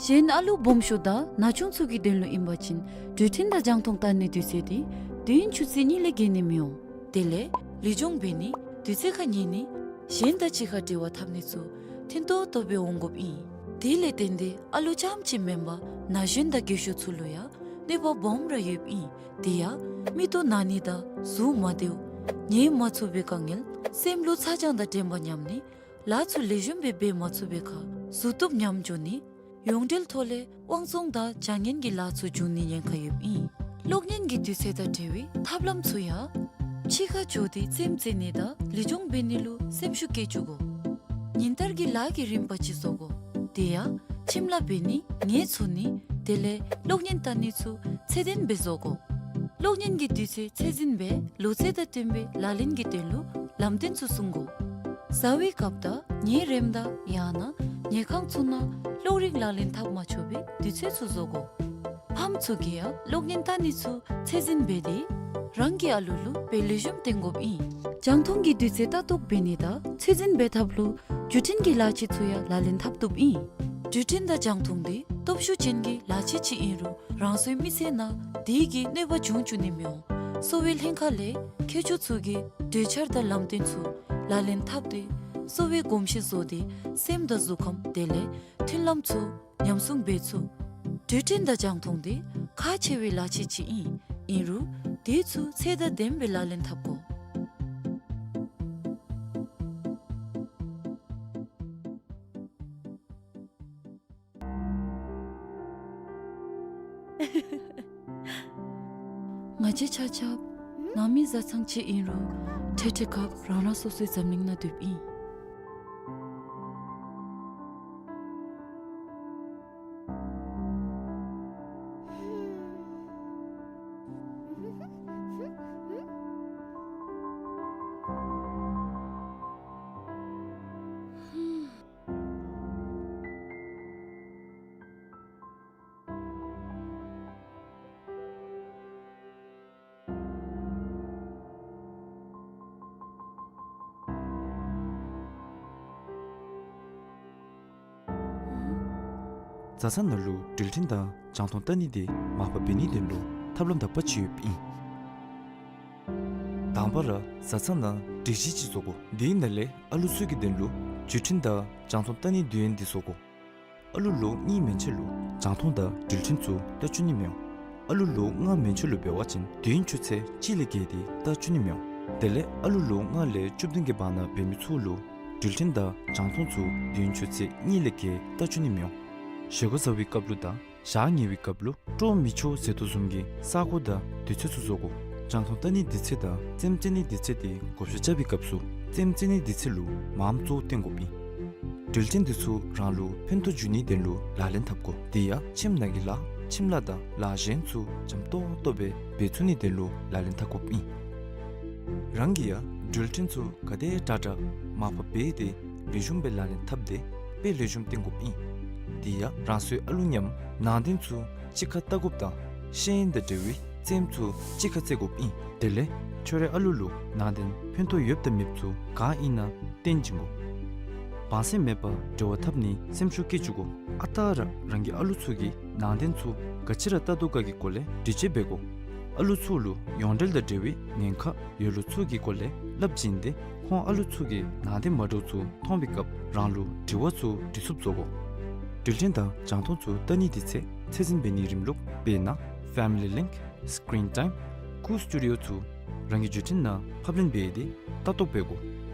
གཞན་ཨ་ལུ་སྦོམ་ཤོས་དང་ན་ཆུང་ཚུ་གི་དོན་ལུ་ཨིན་པ་ཅིན་དུས་ཕྲན་དང་རྒྱང་མཐོང་བལྟ་ནིའི་དུས་ཚོད་དེ་དུས་ཡུན་ཆུ་ཚོད་གཉིས་ལས་བརྒལ་ནི་མི་འོང་། དེ་ལས་ལུས་སྦྱོང་འབད་ནི་དུས་ཚོད་ཁར་ཉལ་ནི་གཞན་དང་གཅིག་ཁར་འབྲེལ་བ་འཐབ་ནི་ཚུ་ཐུན་ཏོག་ཏོ་སྦེ་འོང་དགོཔ་ཨིན། དེ་ལས་བརྟེན་ཏེ་ཨ་ལུ་རྐྱངམ་ཅིག་མེན་པར་ན་གཞོན་དང་རྒས་ཤོས་ཚུ་ལུ་ཡང་གནོད་པ་སྦོམ་ར་ཡོདཔ་ཨིན། དེ་ཡང་མིག་ཏོ་ན་ནི་དང་གཟུགས་མ་བདེཝ་ཉལ་མ་ཚུགས་པའི་དཀའ་ངལ་སེམས་ལུ་ཚ་གྱང་དང་འགྲན་པ་ཉམས་ནི་ལཱ་ཚུ་ལེགས་ཤོམ་སྦེ་འབད་མ་ཚུགས་པའི་ཁར་གཟུགས་སྟོབས་ཉམས་འགྱོ་ནི་ཡོངས་འབྲེལ་ཐོག་ལས་དབང་བཙོང་དང་བྱ་ངན་གྱི་ལཱ་ཚུ་འབྱུང་ནིའི་ཉེན་ཁ་ཡོདཔ་ཨིན། གློག་བརྙན་གྱི་དུས་ཚོད་དང་འབྲེལ་བའི་ཐབས་ལམ་ཚུ་ཡང་ཕྱི་ཁར་འགྱོ་སྟེ་རྩེདམོ་རྩེ་ནི་དང་ལུས་སྦྱོང་འབད་ནི་ལུ་སེམས་ཤུགས་བསྐྱེད་བཅུག་དགོ། ཉིན་ལྟར་གྱི་ལཱ་གི་རིམ་པ་ཅིག་བཟོ་དགོ། དེ་ཡང་ཁྱིམ་ལཱ་འབད་ནི་ངལ་འཚོ་ནི་དེ་ལས་གློག་བརྙན་བལྟ་ནི་ཚུ་ཚད་ལྡན་སྦེ་བཟོ་དགོ། གློག་བརྙན་གྱི་དུས་ཚོད་ཚད་འཛིན་སྦེ་ལོ་ཚད་དང་བསྟུན་པའི་ལག་ལེན་གྱི་དོན་ལུ་ལམ་སྟོན་ཚུ་སྲུང་དགོ། བཟའ་བའི་སྐབས་དང་ཉལ་རནམ་དང་ཡང་ན་ཉལ་ཁང་ཚུ་ནང་གློག་རིག་ལག་ལེན་འཐབ་མ་ཆོག་པའི་དུས་ཚོད་ཚུ་བཟོ་དགོ། ཕམ་ཚུ་གིས་ཡང་གློག་བརྙན་བལྟ་ནི་ཚུ་ཚད་འཛིན་འབད་དེ་རང་གི་ཨ་ལུ་ལུ་དཔེ་ལེགས་ཤོམ་སྟོན་དགོཔ་ཨིན། རྒྱང་མཐོང་གི་དུས་ཚོད་ལྟ་རྟོག་འབད་ནི་དང་ཚད་འཛིན་འབད་ཐབས་ལུ་འགྲུལ་འཕྲིན་གྱི་ལག་ཆས་ཚུ་ཡང་ལག་ལེན་འཐབ་བཏུབ་ཨིན། འགྲུལ་འཕྲིན་དང་རྒྱང་མཐོང་དེ་སྟོབས་ཤུགས་ཅན་གྱི་ལག་ཆས་ཅིག་ཨིན་རུང་རང་སོའི་མི་ཚེ་ནང་དེ་གིས་གནོད་པ་འབྱུང་བཅུག་ནི་མི་འོང་། གསོ་བའི་ལྷན་ཁག་ལས་མཁས་མཆོག་ཚུ་གིས་གྲོས་འཆར་དང་ལམ་སྟོན་ཚུ་ལག་ལེན་འཐབ་སྟེ་གསོ་བའི་གོམས་གཤིས་བཟོ་སྟེ་སེམས་དང་གཟུགས་ཁམས་དེ་ལས་མཐུན་ལམ་ཚུ་ཉམས་སྲུང་འབད་ཚུགས། འགྲུལ་འཕྲིན་དང་རྒྱང་མཐོང་དེ་ཁག་ཆེ་བའི་ལག་ཆས་ཅིག་ཨིན། ཨིན་རུང་དེ་ཚུ་ཚད་དང་ལྡནམ་སྦེ་ལག་ལེན་འཐབ་དགོ། ང་བཅས་ཆ་ཁྱབ་ནང་མི་བཟའ་ཚང་ཅིག་ཨིན་རུང་འཕྲལ་འཕྲལ་ཁར་རང་རང་སོ་སོའི་འཛམ་གླིང་ནང་སྡོདཔ་ཨིན། བཟའ་ཚང་ནང་ལུ་འགྲུལ་འཕྲིན་དང་རྒྱང་མཐོང་བལྟ་ནི་དེ་མར་པ་འབད་ནིའི་དོན་ལུ་ཐབས་ལམ་དག་པ་ཅིག་ཡོདཔ་ཨིན། དང་པ་ར་བཟའ་ཚང་ནང་སྒྲིག་གཞི་ཅིག་བཟོ་དགོ། དེའི་ནང་ལས་ཨ་ལུ་ཚུ་གི་དོན་ལུ་འགྲུལ་འཕྲིན་དང་རྒྱང་མཐོང་བལྟ་ནིའི་དུས་ཡུན་དེ་བཟོ་དགོ། ཨ་ལུ་ལོ་གཉིས་མན་ཆད་ལུ་རྒྱང་མཐོང་དང་འགྲུལ་འཕྲིན་ཚུ་བལྟ་བཅུག་ནི་མི་འོང་། ཨ་ལུ་ལོ་ལྔ་མན་ཆད་ལུ་འབད་བ་ཅིན་དུས་ཡུན་ཆུ་ཚོད་གཅིག་ལས་བརྒལ་ཏེ་བལྟ་བཅུག་ནི་མི་འོང་། དེ་ལས་ཨ་ལུ་ལོ་ལྔ་ལས་བཅུ་བདུན་གྱི་བར་ན་འབད་མི་ཚུ་ལུ་འགྲུལ་འཕྲིན་དང་རྒྱང་མཐོང་ཚུ་དུས་ཡུན་ཆུ་ཚོད་གཉིས་ལས་བརྒལ་བལྟ་བཅུག་ནི་མི་འོང་། བཞེས་སྒོ་བཟའ་བའི་སྐབས་ལུ་དང་ཞག་ཉལ་བའི་སྐབས་ལུ་སྤྲོ་མི་ཆོག་ཟེར་དོ་བཟུམ་གྱི་ས་གོ་དང་དུས་ཚོད་ཚུ་བཟོ་དགོ། རྒྱང་མཐོང་བལྟ་ནིའི་དུས་ཚོད་དང་རྩེདམོ་རྩེ་ནིའི་དུས་ཚོད་དེ་བགོ་བཤའ་རྐྱབ་པའི་སྐབས་སུ་རྩེདམོ་རྩེ་ནིའི་དུས་ཚོད་ལུ་མངམ་གཙོ་བོ་བཏོན་དགོཔ་ཨིན། འགྲུལ་འཕྲིན་དེ་ཚུ་རང་ལུ་ཕན་ཐོགས་འབྱུང་ནིའི་དོན་ལུ་ལག་ལེན་འཐབ་དགོ། དེ་ཡང་ཁྱིམ་ནང་གི་ལཱ་ཁྱིམ་ལཱ་དང་ལཱ་གཞན་ཚུ་འཇམ་ཏོག་ཏོ་སྦེ་འབད་ཚུགས་ནིའི་དོན་ལུ་ལག་ལེན་འཐབ་དགོཔ་ཨིན། རང་གིས་ཡང་འགྲུལ་འཕྲིན་ཚུ་ག་དེ་དྲག་དྲག་མར་པ་འབད་དེ་ལེགས་ཤོམ་སྦེ་ལག་ལེན་འཐབ་སྟེ་དཔེ་ལེགས་ཤོམ་སྟོན་དགོཔ་ཨིན། དེ་ཡང་རང་སོའི་ཨ་ལུ་མཉམ་ནང་རྟེན་ཚུ་གཅིག་ཁར་བལྟ་དགོཔ་དང་ཤེས་ཡོན་དང་འབྲེལ་བའི་རྩེདམོ་ཚུ་གཅིག་ཁར་རྩེ་དགོཔ་ཨིན། དེ་ལས་ཁྱོད་རའི་ཨ་ལུ་ལུ་ནང་རྟེན་ཕན་ཐོགས་ཡོདཔ་དང་མེདཔ་ཚུ་ག་ཨིན་ན་སྟོན་བྱིན་དགོ། བང་སེམས་མེད་པར་འབྲེལ་བ་འཐབ་ནི་སེམས་ཤུགས་བསྐྱེད་བཅུག་དགོ། ཨ་རྟག་ར་རང་གི་ཨ་ལུ་ཚུ་གིས་ནང་རྟེན་ཚུ་ག་ཅི་ར་བལྟ་དོ་ག་གི་སྐོར་ལས་དྲི་དཔྱད་འབད་དགོ། ཨ་ལུ་ཚུ་ལུ་ཡོངས་འབྲེལ་དང་འབྲེལ་བའི་ཉེན་ཁ་ཡོད་ལུགས་ཚུ་གི་སྐོར་ལས་སླབ་བྱིན་ཏེ་ཁོང་ཨ་ལུ་ཚུ་གིས་ནང་རྟེན་མ་འདྲཝ་ཚུ་མཐོང་བའི་སྐབས་རང་ལུ་དྲི་བ་ཚུ་དྲི་ཚུགསཔ་བཟོ་དགོ། འགྲུལ་འཕྲིན་དང་རྒྱང་མཐོང་ཚུ་བལྟ་ནིའི་དུས་ཚོད་ཚད་འཛིན་འབད་ནིའི་རིམ་ལུགས་དཔེར་ན་Family Link, Screen Time, Cool Studio ཚུ་རང་གི་འགྲུལ་འཕྲིན་ནང་ཕབ་ལེན་འབད་དེ་ལྟ་རྟོག་འབད་དགོ།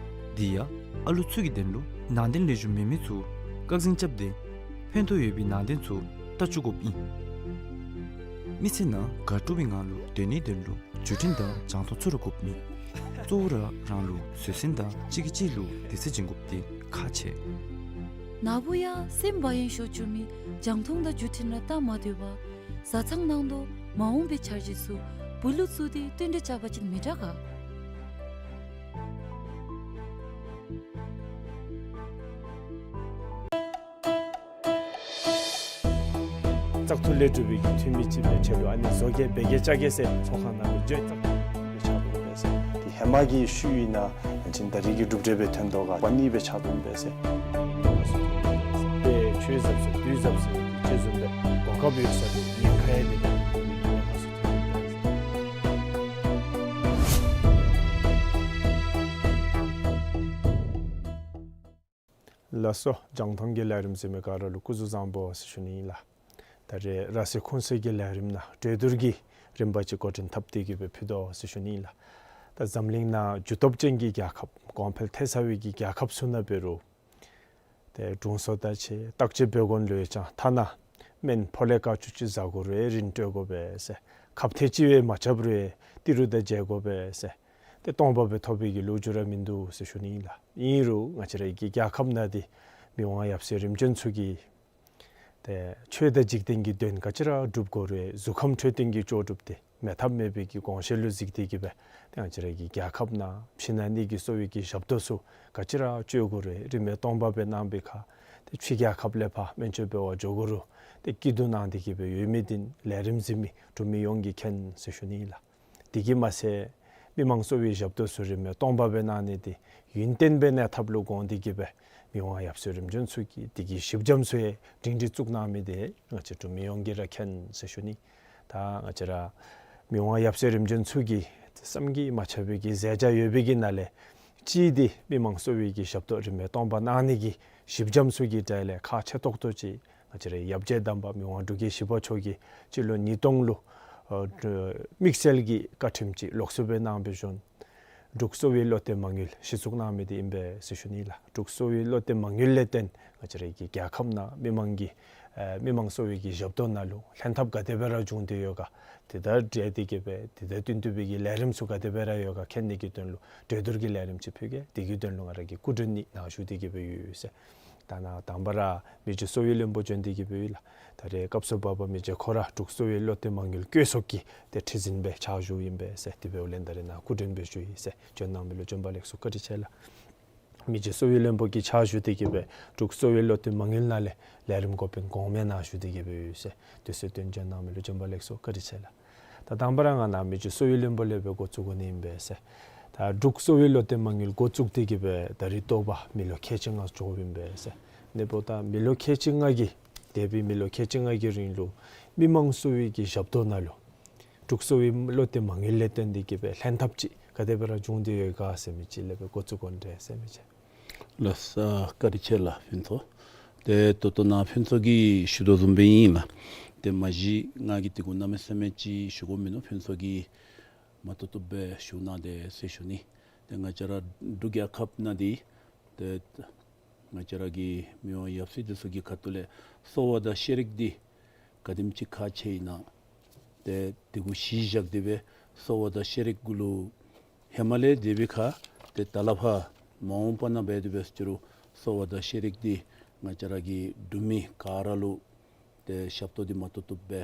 དེ་ཡང་ཨ་ལུ་ཚུ་གི་དོན་ལུ་ནང་རྟེན་ལེགས་ཤོམ་མེད་མི་ཚུ་བཀག་འཛིན་རྐྱབ་སྟེ་ཕན་ཐོགས་ཡོད་པའི་ནང་རྟེན་ཚུ་བལྟ་བཅུག་དགོཔ་ཨིན། མི་ཚེ་ནང་དགའ་སྤྲོ་བའི་ངང་ལུ་སྡོད་ནིའི་དོན་ལུ་འགྲུལ་འཕྲིན་དང་རྒྱང་མཐོང་ཚུ་ར་དགོཔ་མེད། གཙོ་བོ་ར་རང་ལུ་བཟོད་བསྲན་དང་གཅིག་གིས་གཅིག་ལུ་བདེ་རྩ་བྱིན་དགོཔ་དེ་ཁག་ཆེ། ནཱ་བུ་ཡང་སེམས་བག་ཡངས་ཤོར་བཅུག་མི་རྒྱང་མཐོང་དང་འགྲུལ་འཕྲིན་ར་བལྟ་མ་སྡོད་པར་བཟའ་ཚང་ནང་དོག་མ་འོངས་པའི་འཆར་གཞི་ཚུ་བུ་ལུ་བཙུགས་ཏེ་བསྟུན་གྲོས་རྐྱབ་པ་ཅིན་མི་དྲག་ག། བཙག་འཐུ་ལས་གྲུབ་པའི་གི་འཐུས་མི་ཅིག་སྦེ་ཆ་ལུ་ཨ་ནི་བཟོ་བཀོད་འབད་གེ་བཅའ་གེ་ཟེར་ཚོགས་ཁང་ནང་ལུ་བརྗོད་བཏང་སྦེ་ཆགས་འོང་པས་ཟེར། ཏེ་ཧེ་མ་གི་ཤུལ་ཨིན་ན་ཨ་ནི་ད་རིས་ཀྱི་གྲུབ་འབྲས་སྦེ་ཐོན་དོ་ག་པ་ནི་སྦེ་ཆགས་འོང་པས་ཟེར། ཏེ་ཆོས་ཟབ་ཟེར་དུས་ཟབ་ཟེར་ཅིག་བཟུམ་སྦེ་གོ་སྐབས་ཡོད་ས་ལུ་ཉེན་ཁ་ཡང་མེད་པའི་གི་ཐོག་ལུ་ཨིན་ན་ཁ་སོ་ཐོན་པས་ཟེར། ལགས་སོ། རྒྱང་མཐོང་གི་ལས་རིམ་གཟིགས་མི་ག་ར་ལུ་སྐུ་གཟུགས་བཟང་པོ་ཟེར་ཞུ་ནི་ཨིན་ལགས། ད་རེས་ར་སེ་ཁུན་སེ་གི་ལས་རིམ་ནང་གྲོས་བསྡུར་གྱི་རིམ་པ་ཅིག་འགོ་འདྲེན་འཐབ་སྟེ་གི་སྦེ་ཕུལ་དོ་ཟེར་ཞུ་ནི་ཨིན་ལགས། ད་འཛམ་གླིང་ནང་རྒྱུ་སྟོབས་ཅན་གྱི་རྒྱལ་ཁབ་གོང་འཕེལ་ཐལ་ཚར་བའི་གི་རྒྱལ་ཁབ་ཚུ་ནང་འབད་རུང་ཏེ་དྲུང་འཚོ་ད་ཆེ་བརྟག་དཔྱད་འབད་དགོ་ལོ་ཡོད་ཀྱང་ཐ་ན་སྨན་ཕོ་ལས་དཀར་ཆུང་ཅིག་བཟའ་དགོ་རུང་རིན་སྤྲོད་དགོ་པས་ཟེར། ཁབ་ཐེར་ཅིག་ཡང་མ་རྐྱབ་རུང་ཏི་རུ་དང་མཇལ་དགོ་པས་ཟེར། ཏེ་སྟོང་པ་སྦེ་ཐོབ་པའི་གི་ལོ་རྒྱུས་ར་མིན་འདུག་ཟེར་ཞུ་ནི་ཨིན་ལགས། ཨིན་རུང་ང་བཅས་རའི་གི་རྒྱལ་ཁབ་ནང་འདི་མི་དབང་ཡབ་སྲས་རིམ་བྱོན་ཚུ་གིས་ཏེ་ཆོས་དང་འཇིག་རྟེན་གྱི་དོན་ག་ཅི་ར་སྒྲུབ་དགོ་རུང་གཟུགས་ཁམས་འཕྲོད་བསྟེན་གྱི་ལྕོགས་གྲུབ་འདི་མེད་ཐབས་མེད་པའི་གི་དགོངས་བཞེད་ལུ་གཟིགས་ཏེ་གི་སྦེ་ཏེ་ང་བཅས་རའི་གི་རྒྱལ་ཁབ་ནང་ཕྱི་ནང་གཉིས་ཀྱི་གསོ་བའི་གི་ཞབས་ཏོག་ཚུ་ག་ཅི་ར་སྤྱོད་དགོ་རུང་རིན་མེད་སྟོང་པ་སྦེ་གནང་བའི་ཁར་ཏེ་ཕྱི་རྒྱལ་ཁབ་ལས་ཕར་སྨན་བཅོས་འབད་བར་འགྱོ་དགོ་རུང་ཏེ་སྐྱིད་སྡུག་གནང་སྟེ་གི་སྦེ་ཡོད་མི་འདི་ལས་རིམ་གཟིགས་མི་འབྲུག་མི་ཡོངས་ཀྱིས་མཁྱེན་ཟེར་ཞུ་ནི་ཨིན་ལགས། དེ་གིས་མ་ཚད་མི་མང་གསོ་བའི་ཞབས་ཏོག་ཚུ་རིན་མེད་སྟོང་པ་སྦེ་གནང་ནི་འདི་ཡུན་བརྟན་སྦེ་གནས་ཐབས་ལུ་དགོངས་ཏེ་གི་སྦེ་མི་དབང་ཡབ་སྲས་རིམ་བྱོན་ཚུ་གིས་དེ་གི་ཞིབ་འཇམ་ཚུ་ཡང་སྒྲིང་སྒྲི་བཙུགས་གནང་མི་འདི་ང་བཅས་འབྲུག་མི་ཡོངས་ཀྱིས་ར་མཁྱེན་ཟེར་ཞུ་ནི། ད་ང་བཅས་ར་མི་དབང་ཡབ་སྲས་རིམ་བྱོན་ཚུ་གིས་བསམ་གྱིས་མ་ཁྱབ་པའི་གི་མཛད་བྱ་ཡོད་པའི་གི་ནང་ལས་གཅིག་འདི་མི་མང་གསོ་བའི་གི་ཞབས་ཏོག་རིན་མེད་སྟོང་པ་གནང་ནི་གི་ཞིབ་འཇམ་ཚུ་གི་གྲས་ལས་ཁག་ཆེ་ཏོག་ཏོ་ཅིག་ང་བཅས་རའི་ཡབ་རྗེ་དམ་པ་མི་དབང་འབྲུག་རྒྱལ་བཞི་པ་མཆོག་གིས་སྤྱི་ལོ་ཉིས་སྟོང་ལུ་ཨ་དམིགས་བསལ་གྱི་བཀའ་ཁྲིམས་ཅིག་ལོགས་སུ་སྦེ་གནང་བའི་ཞིནམ་འབྲུག་གསོ་བའི་བློ་གཏད་མ་དངུལ་གཞི་བཙུགས་གནང་མི་འདི་ཨིན་པས་ཟེར་ཞུ་ནི་ལགས། འབྲུག་གསོ་བའི་བློ་གཏད་མ་དངུལ་ལས་བརྟེན་ང་བཅས་རའི་གི་རྒྱལ་ཁབ་ནང་མི་མང་གི་ཨ་མི་མང་གསོ་བའི་གི་ཞབས་ཏོག་ནང་ལུ་ལྷན་ཐབས་ག་དེ་སྦེ་ར་བྱུང་སྟེ་ཡོད་ག། དེ་དང་འབྲེལ་ཏེ་གི་སྦེ་དེ་དང་བསྟུན་ཏེ་སྦེ་གི་ལས་རིམ་ཚུ་ག་དེ་སྦེ་ར་ཡོད་ག་མཁྱེན་ནི་གི་དོན་ལུ་གྲོས་བསྡུར་གྱི་ལས་རིམ་ཅིག་ཕུལ་གེ། དེ་གི་དོན་ལུ་ང་ར་གིས་སྐུ་མགྲོན་ནི་ནཱ་བཞུགས་ཏེ་གི་སྦེ་ཡོད་ཟེར། ད་ནཱ་དང་པ་ར་མི་རྗེ་གསོ་བའི་བློན་པོ་བྱོན་ཏེ་གི་སྦེ་ཡོད་ལགས། ད་རེས་སྐབས་སུ་བབ་པ་མི་རྗེ་ཁོ་ར་འབྲུག་གསོ་བའི་བློ་གཏད་མ་དངུལ་བཀོད་ཚོགས་ཀྱི་ཏེ་ཁྲི་འཛིན་སྦེ་ཕྱག་ཞུཝ་ཨིན་པས་ཟེར། དེ་འབདཝ་ལས་ད་རེས་ནཱ་སྐུ་མགྲོན་སྦེ་བཞུགས་ཡི་ཟེར། བྱོན་གནང་མི་ལུ་བྱོན་པ་ལེགས་སོ། བཀའ་དྲིན་ཆེ་ལགས། མི་རྗེ་གསོ་བའི་བློན་པོ་གིས་ཕྱག་ཞུ་སྟེ་གི་སྦེ་འབྲུག་གསོ་བའི་བློ་གཏད་མ་དངུལ་ནང་ལས་ལས་རིམ་འགོ་དཔོན་གོང་མའི་ནང་བཞུགས་ཏེ་གི་སྦེ་ཡོད་ཟེར། དུས་ཚོད་བཏོན་བྱོན་གནང་མི་ལུ་བྱོན་པ་ལེགས་སོ། བཀའ་དྲིན་ཆེ་ལགས། ད་དང་པ་ར་ང་ནཱ་མི་རྗེ་གསོ་བའི་བློན་པོ་ལས་སྦེ་འགོ་བཙུགས་དགོ་ནི་ཨིན་པས་ཟེར། ད་འབྲུག་གསོ་བའི་བློ་གཏད་མ་དངུལ་འགོ་བཙུགས་ཏེ་གི་སྦེ་ད་རིས་ཐོབ་པ་མི་ལོ་ཁལ་གཅིག་ལྔ་ཚུན་ཚོད་ཨིན་པས་ཟེར། ཨ་ནི་འབདཝ་ད་མི་ལོ་ཁལ་གཅིག་ལྔ་གི་འདས་པའི་མི་ལོ་ཁལ་གཅིག་ལྔ་གི་རིང་ལུ་མི་མང་གསོ་བའི་གི་ཞབས་ཏོག་ནང་ལུ་འབྲུག་གསོ་བའི་བློ་གཏད་མ་དངུལ་ལས་བརྟེན་ཏེ་གི་སྦེ་ལྷན་ཐབས་ཅིག་ག་དེ་སྦེ་ར་བྱུང་སྟེ་ཡོད་ག་ཟེར་མི་ཅིག་ལས་སྦེ་འགོ་བཙུགས་དགོ་ནི་འདྲས་ཟེར་མི་ཅིག། ལགས་སོ། བཀའ་དྲིན་ཆེ་ལགས་ཕུན་ཚོགས། ཏེ་ད་ལྟོ་ནཱ་ཕུན་ཚོགས་ཀྱིས་ཞུ་དོ་བཟུམ་སྦེ་ཨིན་ལགས། ཏེ་མ་གཞི་ང་གིས་དེ་གུ་གནམ་མེད་ས་མེད་ཅིག་ཞུ་དགོཔ་མིན་ནུག། ཕུན་ཚོགས་ཀྱིས་མ་ཏོག་ཏོ་སྦེ་ཞུ་གནང་དེས་ཟེར་ཞུ་ནི། ཏེ་ང་བཅས་ར་འབྲུག་རྒྱལ་ཁབ་ནང་འདི་ཏེ་ང་བཅས་ར་གི་མི་དབང་ཡབ་སྲས་འདི་ཚུ་གི་ཁ་ཐུག་ལས་གསོ་བ་དང་ཤེས་རིག་འདི་ག་དེམ་ཅིག་ཁག་ཆེ་ཨིན་ན། ཏེ་དེ་གུ་གཞི་བཞག་སྟེ་སྦེ་གསོ་བ་དང་ཤེས་རིག་གུ་ལུ་ཧེ་མ་ལས་དེ་སྦེ་ཁག་ཏེ་ད་ལས་ཕར་མ་འོངས་པ་ནང་འབད་དེ་འབད་ཟེར་རུང་གསོ་བ་དང་ཤེས་རིག་འདི་ང་བཅས་ར་གི་འབྲུག་མི་ག་ར་ལུ་ཏེ་ཞབས་ཏོག་འདི་མ་ཏོག་ཏོ་སྦེ་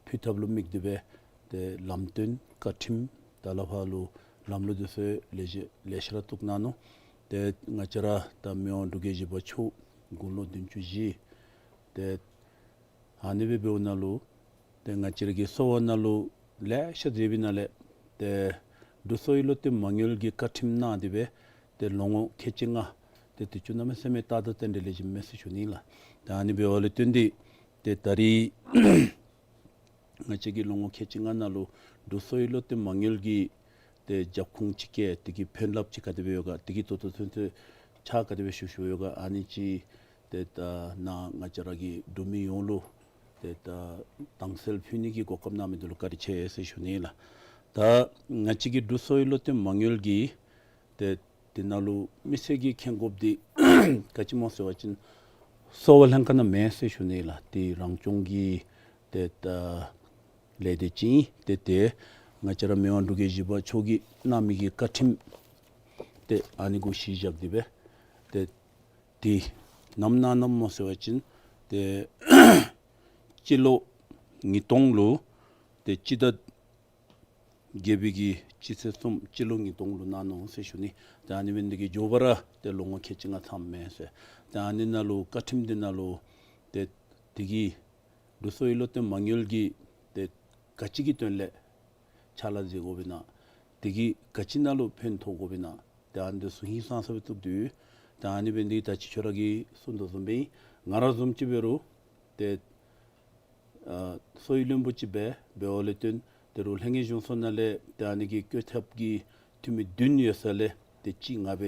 ཕུལ་ཐབས་ལུ་དམིགས་ཏེ་སྦེ་ཏེ་ལམ་སྟོན་བཀའ་ཁྲིམས་ད་ལས་ཕར་ལུ་ལམ་ལུགས་འདི་ཚུ་ལེ་ཤ་ལེ་ཤ་ར་བཙུགས་གནང་ནུག། ཏེ་ང་བཅས་ར་ད་མི་དབང་འབྲུག་རྒྱལ་བཞི་པ་མཆོག་དགུང་ལོ་བདུན་ཅུ་བཞི་ཏེ་ཨ་ནི་སྦེ་འབདཝ་ནང་ལུ་ཏེ་ང་བཅས་ར་གི་གསོ་བ་ནང་ལུ་ལེ་ཤ་མཛད་པའི་ནང་ལས་ཏེ་འབྲུག་གསོ་བའི་བློ་གཏད་མ་དངུལ་གྱི་བཀའ་ཁྲིམས་གནང་སྟེ་སྦེ་ཏེ་ལོ་ངོ་ཁལ་གཅིག་ལྔ་ཏེ་དུས་ཅི་གནམ་མེད་ས་མེད་ཏག་ཏག་རྟེན་འབྲེལ་ལེགས་ཤོམ་མས་ཟེར་ཞུ་ནི་ལགས། ཏེ་ཨ་ནི་འབདཝ་ལས་བརྟེན་ཏེ་ཏེ་ད་རིས་ང་བཅས་ཀྱིས་ལོ་ངོ་ཁལ་གཅིག་ལྔ་ནང་ལུ་འབྲུག་གསོ་བའི་བློ་གཏད་མ་དངུལ་གྱི་ཏེ་རྒྱབ་ཁུངས་ཅིག་བཀལ་དེ་གི་ཕན་རླབས་ཅིག་ག་དེ་སྦེ་ཡོད་ག། དེ་གི་ད་ལྟོ་ཚུན་ཚོད་ཆ་ག་དེ་སྦེ་ཞུ་ཞུཝ་ཡོད་ག། ཨ་ནི་ཅིག་ཏེ་ད་ནཱ་ང་བཅས་ར་གི་འབྲུག་མི་ཡོངས་ལུ་ཏེ་ད་དྭངས་གསལ་ཕུལ་ནི་གི་གོ་སྐབས་གནང་མི་འདི་ལུ་བཀའ་དྲིན་ཆེ་ཟེར་ཞུ་ནི་ལགས། ད་ང་བཅས་ཀྱི་འབྲུག་གསོ་བའི་བློ་གཏད་མ་དངུལ་གྱི་ཏེ་དེ་ནང་ལུ་མི་སེར་གྱིས་མཁྱེན་དགོཔ་འདི་ག་ཅི་སྨོ་ཟེར་བ་ཅིན་གསོ་བ་ལྷན་ཁག་ནང་མེན་ཟེར་ཞུ་ནི་ལགས། ཏེ་རང་སྐྱོང་གི་ཏེ་ད་ལས་སྡེ་ཅིག་ཨིན། ཏེ་ཏེ་ང་བཅས་ར་མི་དབང་འབྲུག་རྒྱལ་བཞི་པ་མཆོག་གིས་གནང་མི་གི་བཀའ་ཁྲིམས་ཏེ་ཨ་ནི་གུ་གཞི་བཞག་སྟེ་སྦེ་ཏེ་དེ་ནམ་གནང་ནུག་སྨོ་ཟེར་བ་ཅིན་ཏེ་སྤྱི་ལོ་ཉིས་སྟོང་ལུ་ཏེ་སྤྱི་ཟླ་བརྒྱད་པའི་གི་སྤྱི་ཚེས་གསུམ་སྤྱི་ལོ་ཉིས་སྟོང་ལུ་གནང་ནུག་ཟེར་ཞུ་ནི། ཏེ་ཨ་ནི་འབད་ནི་དེ་གིས་མགྱོགས་པ་ར་ཏེ་ལོ་ངོ་ཁལ་གཅིག་ལྔ་ཚངམ་མས་ཟེར། ཏེ་ཨ་ནི་ནང་ལུ་བཀའ་ཁྲིམས་འདི་ནང་ལུ་ཏེ་དེ་གི་ འབྲུག་གསོ་བའི་བློ་བརྟན་མ་དངུལ་གྱིས་ཏེ་ག་ཅི་གི་དོན་ལས་ཕྱག་ལཱ་མཛད་དགོ་པས་ན། དེ་གིས་ག་ཅི་ནང་ལུ་ཕན་ཐོགས་དགོ་པས་ན། ཏེ་ཨ་ནི་ཚུ་ཧིང་སངས་ས་སྦེ་བཙུགས་ཏེ་ཡོད། ཏེ་ཨ་ནི་འབད་ནི་འདི་ད་ཅི་ཁྱོད་ར་གིས་གསུངས་དོ་བཟུམ་སྦེ་ང་ར་བཟུམ་ཅིག་འབད་རུང་ཏེ་ཨ་གསོ་བའི་བློན་པོ་ཅིག་སྦེ་འབདཝ་ལས་བརྟེན་ཏེ་རུང་ལྷན་རྒྱས་གཞུང་ཚོགས་ནང་ལས་ཏེ་ཨ་ནི་གི་བཀོད་ཁྱབ་ཀྱི་འཐུས་མི་བདུན་ཡོད་ས་ལས་ཏེ་གཅིག་ང་སྦེ་